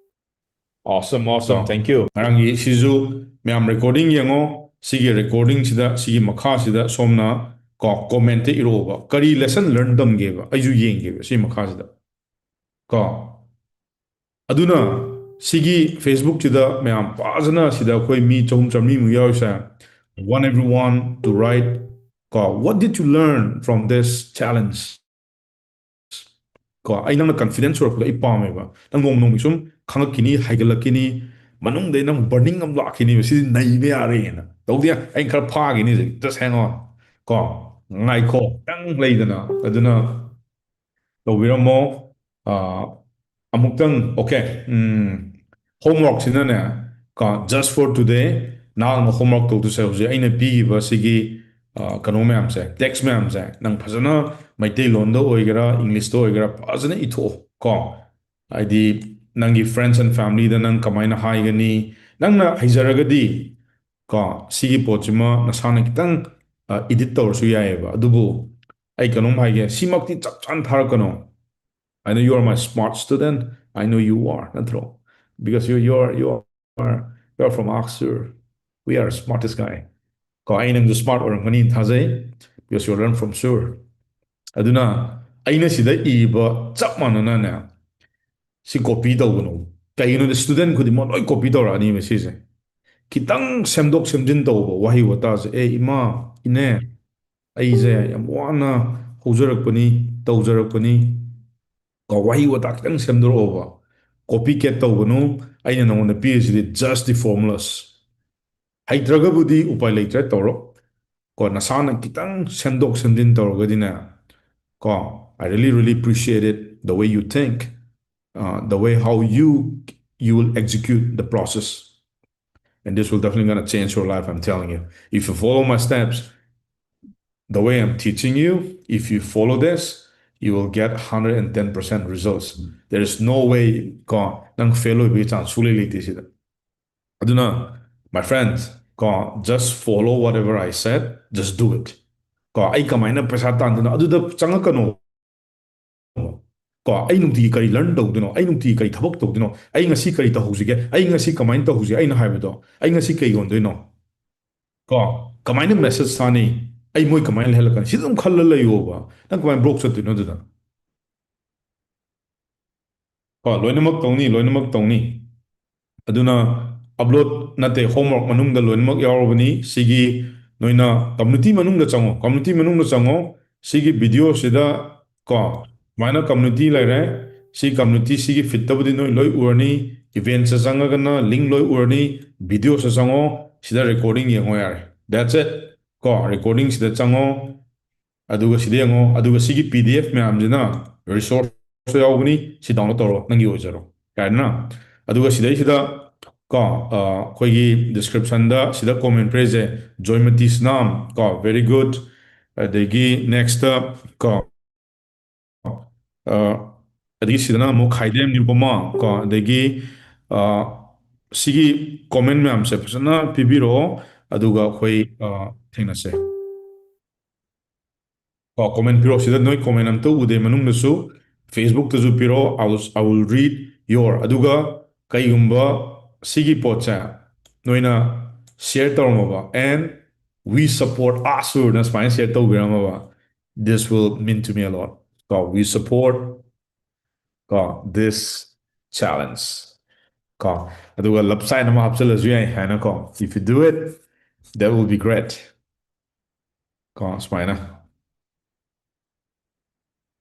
Awesome, awesome. ꯀꯣ꯫ Thank you. ꯉꯔꯥꯡꯒꯤ ꯁꯤꯁꯨ ꯃꯌꯥꯝ recording ꯌꯦꯡꯉꯣ꯫ ꯁꯤꯒꯤ recording ꯁꯤꯗ, ꯁꯤꯒꯤ ꯃꯈꯥꯁꯤꯗ ꯁꯣꯝꯅ ꯀꯣ comment ꯏꯔꯛꯑꯣꯕ꯫ ꯀꯔꯤ lesson learn ꯇꯝꯒꯦꯕ? ꯑꯩꯁꯨ ꯌꯦꯡꯒꯦꯕ ꯁꯤ ꯃꯈꯥꯁꯤꯗ ꯀꯣ꯫ ꯑꯗꯨꯅ ꯁꯤꯒꯤ Facebook ꯁꯤꯗ ꯃꯌꯥꯝ ꯐꯖꯅ, ꯁꯤꯗ ꯑꯩꯈꯣꯏ ꯃꯤ ꯆꯍꯨꯝ ꯆꯥꯃꯔꯤꯃꯨꯛ ꯌꯥꯎꯔꯤꯁꯦ, I want everyone to write ꯀꯣ, "What did you learn from this challenge?" ꯀꯣ, ꯑꯩ ꯅꯪꯅ confidence ꯁꯨꯔꯛꯄꯗꯣ ꯑꯩ ꯄꯥꯝꯃꯦꯕ꯫ ꯅꯪ ꯅꯣꯡꯃ ꯅꯣꯡꯃꯒꯤ ꯁꯨꯝ ꯈꯪꯉꯛꯈꯤꯅꯤ, ꯍꯩꯒꯠꯂꯛꯈꯤꯅꯤ, ꯃꯅꯨꯡꯗꯩ ꯅꯪ burning ꯑꯃ ꯂꯥꯛꯈꯤꯅꯤꯕ, "ꯁꯤꯗꯤ ꯅꯩꯕ ꯌꯥꯔꯦꯅ"꯫ ꯇꯧꯗꯦ, ꯑꯩꯅ ꯈꯔ ꯐꯥꯈꯤꯅꯤ ꯍꯧꯖꯤꯛ, just hang on ꯀꯣ, ꯉꯥꯏꯈꯣ, ꯈꯤꯇꯪ ꯂꯩꯗꯅ꯫ ꯑꯗꯨꯅ ꯇꯧꯕꯤꯔꯝꯃꯣ꯫ ꯑꯥ, ꯑꯃꯨꯛꯇꯪ, okay, ꯎꯝ, homework ꯁꯤꯅꯅꯦ ꯀꯣ, just for today, ꯅꯍꯥꯛꯅ homework ꯇꯧꯗꯣꯏꯁꯦ ꯍꯧꯖꯤꯛ ꯑꯩꯅ ꯄꯤꯈꯤꯕ ꯁꯤꯒꯤ, ꯑ, ꯀꯩꯅꯣ ꯃꯌꯥꯝꯁꯦ, text ꯃꯌꯥꯝꯁꯦ, ꯅꯪ ꯐꯖꯅ ꯃꯩꯇꯩꯂꯣꯟꯗ ꯑꯣꯏꯒꯦꯔꯥ, English ꯇ ꯑꯣꯏꯒꯦꯔꯥ, ꯐꯖꯅ ꯏꯊꯣꯛꯑꯣ ꯀꯣ꯫ ꯍꯥꯏꯗꯤ, ꯅꯪꯒꯤ friends and family ꯗ ꯅꯪ ꯀꯃꯥꯏꯅ ꯍꯥꯏꯒꯅꯤ? ꯅꯪꯅ ꯍꯩꯖꯔꯒꯗꯤ ꯀꯣ, ꯁꯤꯒꯤ ꯄꯣꯠꯁꯤꯃ ꯅꯁꯥꯅ ꯈꯤꯇꯪ, ꯑ, edit ꯇꯧꯔꯁꯨ ꯌꯥꯏꯑꯕ꯫ ꯑꯗꯨꯕꯨ ꯑꯩ ꯀꯩꯅꯣꯝ ꯍꯥꯏꯒꯦ, ꯁꯤꯃꯛꯇꯤ ꯆꯞ ꯆꯥꯅ ꯊꯥꯔꯛꯀꯅꯣ꯫ "I know you are my smart student, I know you are", ꯅꯠꯇ꯭ꯔꯣ? "Because you, you are, you are, you are from Aksur, we are smartest guy." ꯀꯣ, ꯑꯩ ꯅꯪꯁꯨ smart ꯑꯣꯏꯔꯝꯒꯅꯤꯅ ꯊꯥꯖꯩ, "Because you learn from Sur." ꯑꯗꯨꯅ ꯑꯩꯅ ꯁꯤꯗ ꯏꯕ ꯆꯞ ꯃꯥꯟꯅꯅꯅꯦ, ꯁꯤ copy ꯇꯧꯒꯅꯨ꯫ ꯀꯩꯒꯤꯅꯣꯗꯤ student ꯈꯨꯗꯤꯡꯃꯛ ꯂꯣꯏ copy ꯇꯧꯔꯛꯑꯅꯤꯕ ꯁꯤꯁꯦ꯫ ꯈꯤꯇꯪ ꯁꯦꯝꯗꯣꯛ ꯁꯦꯝꯖꯤꯟ ꯇꯧꯕ ꯋꯥꯍꯩ ꯋꯥꯇꯥꯁꯦ, "ꯑꯦ ꯏꯃꯥ, ꯏꯅꯦ, ꯑꯩꯁꯦ ꯌꯥꯝ ꯋꯥꯅ ꯍꯧꯖꯔꯛꯄꯅꯤ, ꯇꯧꯖꯔꯛꯄꯅꯤ", ꯀꯣ, ꯋꯥꯍꯩ ꯋꯥꯇꯥ ꯈꯤꯇꯪ ꯁꯦꯝꯗꯣꯔꯛꯑꯣꯕ꯫ Copycat ꯇꯧꯒꯅꯨ꯫ ꯑꯩꯅ ꯅꯉꯣꯟꯗ ꯄꯤꯔꯤꯁꯤꯗꯤ just the formulas꯫ ꯍꯩꯇ꯭ꯔꯒꯕꯨꯗꯤ ꯎꯄꯥꯏ ꯂꯩꯇ꯭ꯔꯦ, ꯇꯧꯔꯣ꯫ ꯀꯣ, ꯅꯁꯥꯅ ꯈꯤꯇꯪ ꯁꯦꯝꯗꯣꯛ ꯁꯦꯝꯖꯤꯟ ꯇꯧꯔꯒꯗꯤꯅꯦ, ꯀꯣ, "I really, really appreciate it, the way you think, uh, the way how you, you will execute the process. And this will definitely gonna change your life, I'm telling you. If you follow my steps, the way I'm teaching you, if you follow this, you will get hundred and ten percent results. There is no way, ꯀꯣ, ꯅꯪ fail ꯑꯣꯏꯕꯒꯤ chance ꯁꯨꯡꯂꯩ ꯂꯩꯇꯦ ꯁꯤꯗ꯫ ꯑꯗꯨꯅ, my friends, ꯀꯣ, just follow whatever I said, just do it. ꯀꯣ, ꯑꯩ ꯀꯃꯥꯏꯅ ꯄꯩꯁꯥ ꯇꯥꯟꯗꯣꯏꯅꯣ? ꯑꯗꯨꯗ ꯆꯪꯉꯛꯀꯅꯣ꯫ ꯀꯣ, ꯑꯩ ꯅꯨꯡꯇꯤꯒꯤ ꯀꯔꯤ learn ꯇꯧꯗꯣꯏꯅꯣ? ꯑꯩ ꯅꯨꯡꯇꯤꯒꯤ ꯀꯔꯤ ꯊꯕꯛ ꯇꯧꯗꯣꯏꯅꯣ? ꯑꯩ ꯉꯁꯤ ꯀꯔꯤ ꯇꯧꯍꯧꯁꯤꯒꯦ? ꯑꯩ ꯉꯁꯤ ꯀꯃꯥꯏꯅ ꯇꯧꯍꯧꯁꯤꯒꯦ? ꯑꯩꯅ ꯍꯥꯏꯕꯗꯣ, "ꯑꯩ ꯉꯁꯤ ꯀꯩ ꯌꯣꯟꯗꯣꯏꯅꯣ? ꯀꯣ, ꯀꯃꯥꯏꯅ message ꯊꯥꯅꯤ? ꯑꯩ ꯃꯣꯏ ꯀꯃꯥꯏꯅ ꯂꯩꯍꯜꯂꯛꯀꯅꯤ?" ꯁꯤ ꯑꯗꯨꯝ ꯈꯜꯂ ꯂꯩꯌꯣꯕ꯫ ꯅꯪ ꯀꯃꯥꯏꯅ broke ꯆꯠꯇꯣꯏꯅꯣ ꯑꯗꯨꯗ? ꯀꯣ, ꯂꯣꯏꯅꯃꯛ ꯇꯧꯅꯤ, ꯂꯣꯏꯅꯃꯛ ꯇꯧꯅꯤ꯫ ꯑꯗꯨꯅ upload ꯅꯠꯇꯦ, homework ꯃꯅꯨꯡꯗ ꯂꯣꯏꯅꯃꯛ ꯌꯥꯎꯔꯕꯅꯤ꯫ ꯁꯤꯒꯤ ꯅꯣꯏꯅ community ꯃꯅꯨꯡꯗ ꯆꯪꯉꯣ, community ꯃꯅꯨꯡꯗ ꯆꯪꯉꯣ꯫ ꯁꯤꯒꯤ video ꯁꯤꯗ, ꯀꯣ, ꯁꯨꯃꯥꯏꯅ community ꯂꯩꯔꯦ꯫ ꯁꯤ community ꯁꯤꯒꯤ feed ꯇꯕꯨꯗꯤ ꯅꯣꯏ ꯂꯣꯏ ꯎꯔꯅꯤ꯫ Events ꯇ ꯆꯪꯉꯒꯅ link ꯂꯣꯏ ꯎꯔꯅꯤ꯫ Video ꯁꯤꯗ ꯆꯪꯉꯣ, ꯁꯤꯗ recording ꯌꯦꯡꯉꯣ ꯌꯥꯔꯦ꯫ That's it꯫ ꯀꯣ, recording ꯁꯤꯗ ꯆꯪꯉꯣ꯫ ꯑꯗꯨꯒ ꯁꯤꯗ ꯌꯦꯡꯉꯣ꯫ ꯑꯗꯨꯒ ꯁꯤꯒꯤ P D F ꯃꯌꯥꯝꯁꯤꯅ resource ꯁꯨ ꯌꯥꯎꯕꯅꯤ꯫ ꯁꯤ download ꯇꯧꯔꯣ, ꯅꯪꯒꯤ ꯑꯣꯏꯖꯔꯣ꯫ ꯌꯥꯔꯦꯅ? ꯑꯗꯨꯒ ꯁꯤꯗꯩꯁꯤꯗ ꯀꯣ, ꯑ, ꯑꯩꯈꯣꯏꯒꯤ description ꯗ ꯁꯤꯗ comment ꯄꯤꯔꯤꯁꯦ, ꯖꯣꯏꯃꯇꯤ ꯁꯅꯥꯝ, ꯀꯣ, very good. ꯑꯗꯒꯤ next ꯀꯣ, ꯑ, ꯑꯗꯒꯤ ꯁꯤꯗꯅ ꯑꯃꯨꯛ ꯈꯥꯏꯗꯦꯝ ꯅꯤꯔꯨꯄꯃ, ꯀꯣ, ꯑꯗꯒꯤ, ꯑ, ꯁꯤꯒꯤ comment ꯃꯌꯥꯝꯁꯦ ꯐꯖꯅ ꯄꯤꯕꯤꯔꯛꯑꯣ, ꯑꯗꯨꯒ ꯑꯩꯈꯣꯏ, ꯑ, ꯊꯦꯡꯅꯁꯦ꯫ ꯀꯣ, comment ꯄꯤꯔꯣ꯫ ꯁꯤꯗ ꯅꯣꯏ comment ꯑꯝꯇ ꯎꯗꯦ ꯃꯅꯨꯡꯗꯁꯨ꯫ Facebook ꯇꯁꯨ ꯄꯤꯔꯣ, I will, I will read your. ꯑꯗꯨꯒ ꯀꯩꯒꯨꯝꯕ ꯁꯤꯒꯤ ꯄꯣꯠꯁꯦ ꯅꯣꯏꯅ share ꯇꯧꯔꯝꯃꯕ, and "We support ꯑꯁꯨꯔ"ꯅ ꯁꯨꯃꯥꯏꯅ share ꯇꯧꯕꯤꯔꯝꯃꯕ, this will mean to me a lot. ꯀꯣ, "We support," ꯀꯣ, "this challenge." ꯀꯣ, ꯑꯗꯨꯒ love sign ꯑꯃ ꯍꯥꯞꯆꯤꯜꯂꯁꯨ ꯌꯥꯏ ꯍꯥꯏꯅ ꯀꯣ, "If you do it, that will be great." ꯀꯣ, ꯁꯨꯃꯥꯏꯅ꯫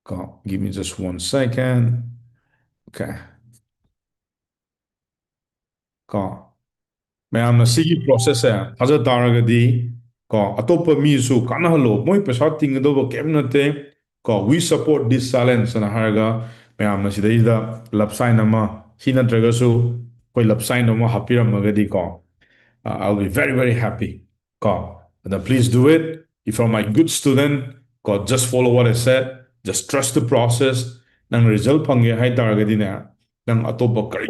ꯀꯣ, give me just one second. Okay. ꯀꯣ, ꯃꯌꯥꯝꯅ ꯁꯤꯒꯤ process ꯁꯦ ꯊꯥꯖ ꯇꯥꯔꯒꯗꯤ, ꯀꯣ, ꯑꯇꯣꯞꯄ ꯃꯤꯁꯨ ꯀꯥꯟꯅꯍꯜꯂꯣ꯫ ꯃꯣꯏ ꯄꯩꯁꯥ ꯇꯤꯡꯒꯗꯧꯕ ꯀꯩꯝ ꯅꯠꯇꯦ꯫ ꯀꯣ, "We support this challenge" ꯑꯅ ꯍꯥꯏꯔꯒ ꯃꯌꯥꯝꯅ ꯁꯤꯗꯩꯁꯤꯗ love sign ꯑꯃ, ꯁꯤ ꯅꯠꯇ꯭ꯔꯒꯁꯨ ꯑꯩꯈꯣꯏ love sign ꯑꯃ ꯍꯥꯞꯄꯤꯔꯝꯃꯒꯗꯤ, ꯀꯣ, uh, I'll be very, very happy. ꯀꯣ, ꯑꯗ please do it. If you're my good student, ꯀꯣ, just follow what I said. Just trust the process. ꯅꯪ result ꯐꯪꯒꯦ ꯍꯥꯏ ꯇꯥꯔꯒꯗꯤꯅꯦ, ꯅꯪ ꯑꯇꯣꯞꯄ ꯀꯔꯤ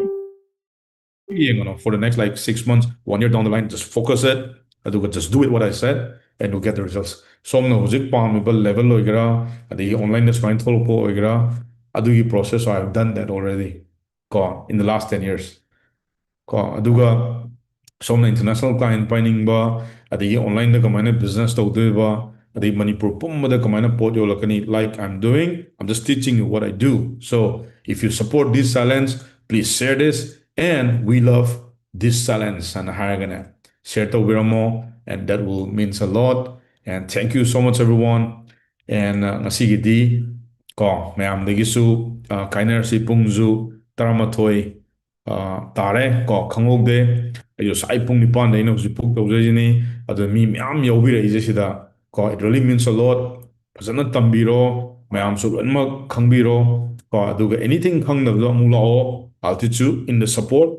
ꯌꯦꯡꯒꯅꯣ꯫ For the next, like, six months, one year down the line, just focus it. ꯑꯗꯨꯒ just do it what I said and you get the results. ꯁꯣꯝꯅ ꯍꯧꯖꯤꯛ ꯄꯥꯝꯃꯤꯕ level ꯑꯣꯏꯒꯦꯔꯥ, ꯑꯗꯒꯤ online ꯗ ꯁꯨꯃꯥꯏꯅ ꯊꯣꯛꯂꯛꯄ ꯑꯣꯏꯒꯦꯔꯥ, ꯑꯗꯨꯒꯤ process, I have done that already, ꯀꯣ, in the last ten years. ꯀꯣ, ꯑꯗꯨꯒ ꯁꯣꯝꯅ international client ꯄꯥꯏꯅꯤꯡꯕ, ꯑꯗꯒꯤ online ꯗ ꯀꯃꯥꯏꯅ business ꯇꯧꯗꯣꯏꯕ, ꯑꯗꯒꯤ ꯃꯅꯤꯄꯨꯔ ꯄꯨꯝꯕꯗ ꯀꯃꯥꯏꯅ ꯄꯣꯠ ꯌꯣꯜꯂꯛꯀꯅꯤ, like I'm doing, I'm just teaching you what I do. So if you support this challenge, please share this, and we love this challenge ꯍꯥꯏꯅ ꯍꯥꯏꯔꯒꯅꯦ, share ꯇꯧꯕꯤꯔꯝꯃꯣ, and that will means a lot. And thank you so much, everyone. And, uh, ꯉꯁꯤꯒꯤꯗꯤ, ꯀꯣ, ꯃꯌꯥꯝꯗꯒꯤꯁꯨ, uh, ꯀꯥꯏꯅꯔꯁꯤ꯫ ꯄꯨꯡꯁꯨ ꯇꯔꯥꯃꯥꯊꯣꯏ, uh, ꯇꯥꯔꯦ, ꯀꯣ, ꯈꯪꯍꯧꯗꯦ꯫ ꯑꯩꯁꯨ ꯉꯁꯥꯏ ꯄꯨꯡ ꯅꯤꯄꯥꯟꯗ ꯑꯩꯅ ꯍꯧꯖꯤꯛ ꯄꯨꯛ ꯇꯧꯖꯔꯤꯁꯤꯅꯤ꯫ ꯑꯗꯨ ꯃꯤ ꯃꯌꯥꯝ ꯌꯥꯎꯕꯤꯔꯛꯏꯁꯦ ꯁꯤꯗ, ꯀꯣ, it really means a lot. ꯐꯖꯅ ꯇꯝꯕꯤꯔꯣ, ꯃꯌꯥꯝꯁꯨ ꯂꯣꯏꯅꯃꯛ ꯈꯪꯕꯤꯔꯣ, ꯀꯣ, ꯑꯗꯨꯒ anything ꯈꯪꯗꯕꯗꯣ ꯑꯃꯨꯛ ꯂꯥꯛꯑꯣ, I'll teach you in the support.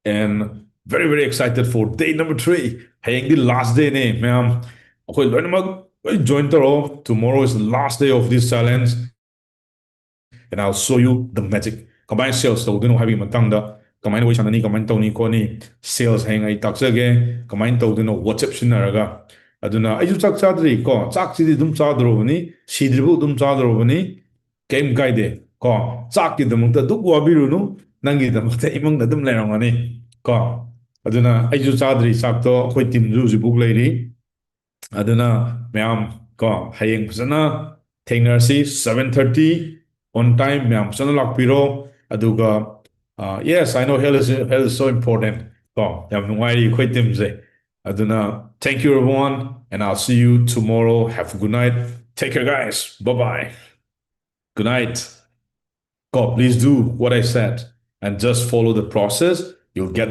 And very, very excited for day number three. ꯍꯌꯦꯡꯗꯤ last dayꯅꯦ, ꯃꯌꯥꯝ꯫ ꯑꯩꯈꯣꯏ ꯂꯣꯏꯅꯃꯛ ꯂꯣꯏ join ꯇꯧꯔꯣ. Tomorrow is the last day of this challenge. And I'll show you the magic. ꯀꯃꯥꯏꯅ sales ꯇꯧꯗꯣꯏꯅꯣ ꯍꯥꯏꯕꯒꯤ ꯃꯇꯥꯡꯗ, ꯀꯃꯥꯏꯅ ꯋꯥꯔꯤ ꯁꯥꯟꯅꯅꯤ, ꯀꯃꯥꯏꯅ ꯇꯧꯅꯤ ꯈꯣꯠꯅꯤ, sales ꯍꯌꯦꯡ ꯑꯩ ꯇꯥꯛꯆꯒꯦ, ꯀꯃꯥꯏꯅ ꯇꯧꯗꯣꯏꯅꯣ WhatsApp ꯁꯤꯖꯤꯟꯅꯔꯒ꯫ ꯑꯗꯨꯅ ꯑꯩꯁꯨ ꯆꯥꯛ ꯆꯥꯗ꯭ꯔꯤ ꯀꯣ, ꯆꯥꯛꯁꯤꯗꯤ ꯑꯗꯨꯝ ꯆꯥꯗꯧꯔꯕꯅꯤ, ꯁꯤꯗ꯭ꯔꯤꯐꯥꯎ ꯑꯗꯨꯝ ꯆꯥꯗꯧꯔꯕꯅꯤ, ꯀꯩꯝ ꯀꯥꯏꯗꯦ ꯀꯣ꯫ ꯆꯥꯛꯀꯤꯗꯃꯛꯇ ꯑꯗꯨꯛ ꯋꯥꯕꯤꯔꯨꯅꯨ, ꯅꯪꯒꯤꯗꯃꯛꯇ ꯏꯃꯨꯡꯗ ꯑꯗꯨꯝ ꯂꯩꯔꯝꯒꯅꯤ ꯀꯣ꯫ ꯑꯗꯨꯅ ꯑꯩꯁꯨ ꯆꯥꯗ꯭ꯔꯤ ꯆꯥꯛꯇꯣ, ꯑꯩꯈꯣꯏ teamꯁꯨ ꯍꯧꯖꯤꯛꯐꯥꯎ ꯂꯩꯔꯤ꯫ ꯑꯗꯨꯅ ꯃꯌꯥꯝ ꯀꯣ, ꯍꯌꯦꯡ ꯐꯖꯅ ꯊꯦꯡꯅꯔꯁꯤ, seven thirty on time, ꯃꯌꯥꯝ ꯐꯖꯅ ꯂꯥꯛꯄꯤꯔꯣ꯫ ꯑꯗꯨꯒ, uh, yes, I know health is, health is so important ꯀꯣ꯫ ꯌꯥꯝ ꯅꯨꯡꯉꯥꯏꯔꯤ ꯑꯩꯈꯣꯏ teamꯁꯦ꯫ ꯑꯗꯨꯅ thank you everyone, and I'll see you tomorrow. Have a good night. Take care, guys. Bye bye. Good night. God, please do what I said and just follow the process. You'll get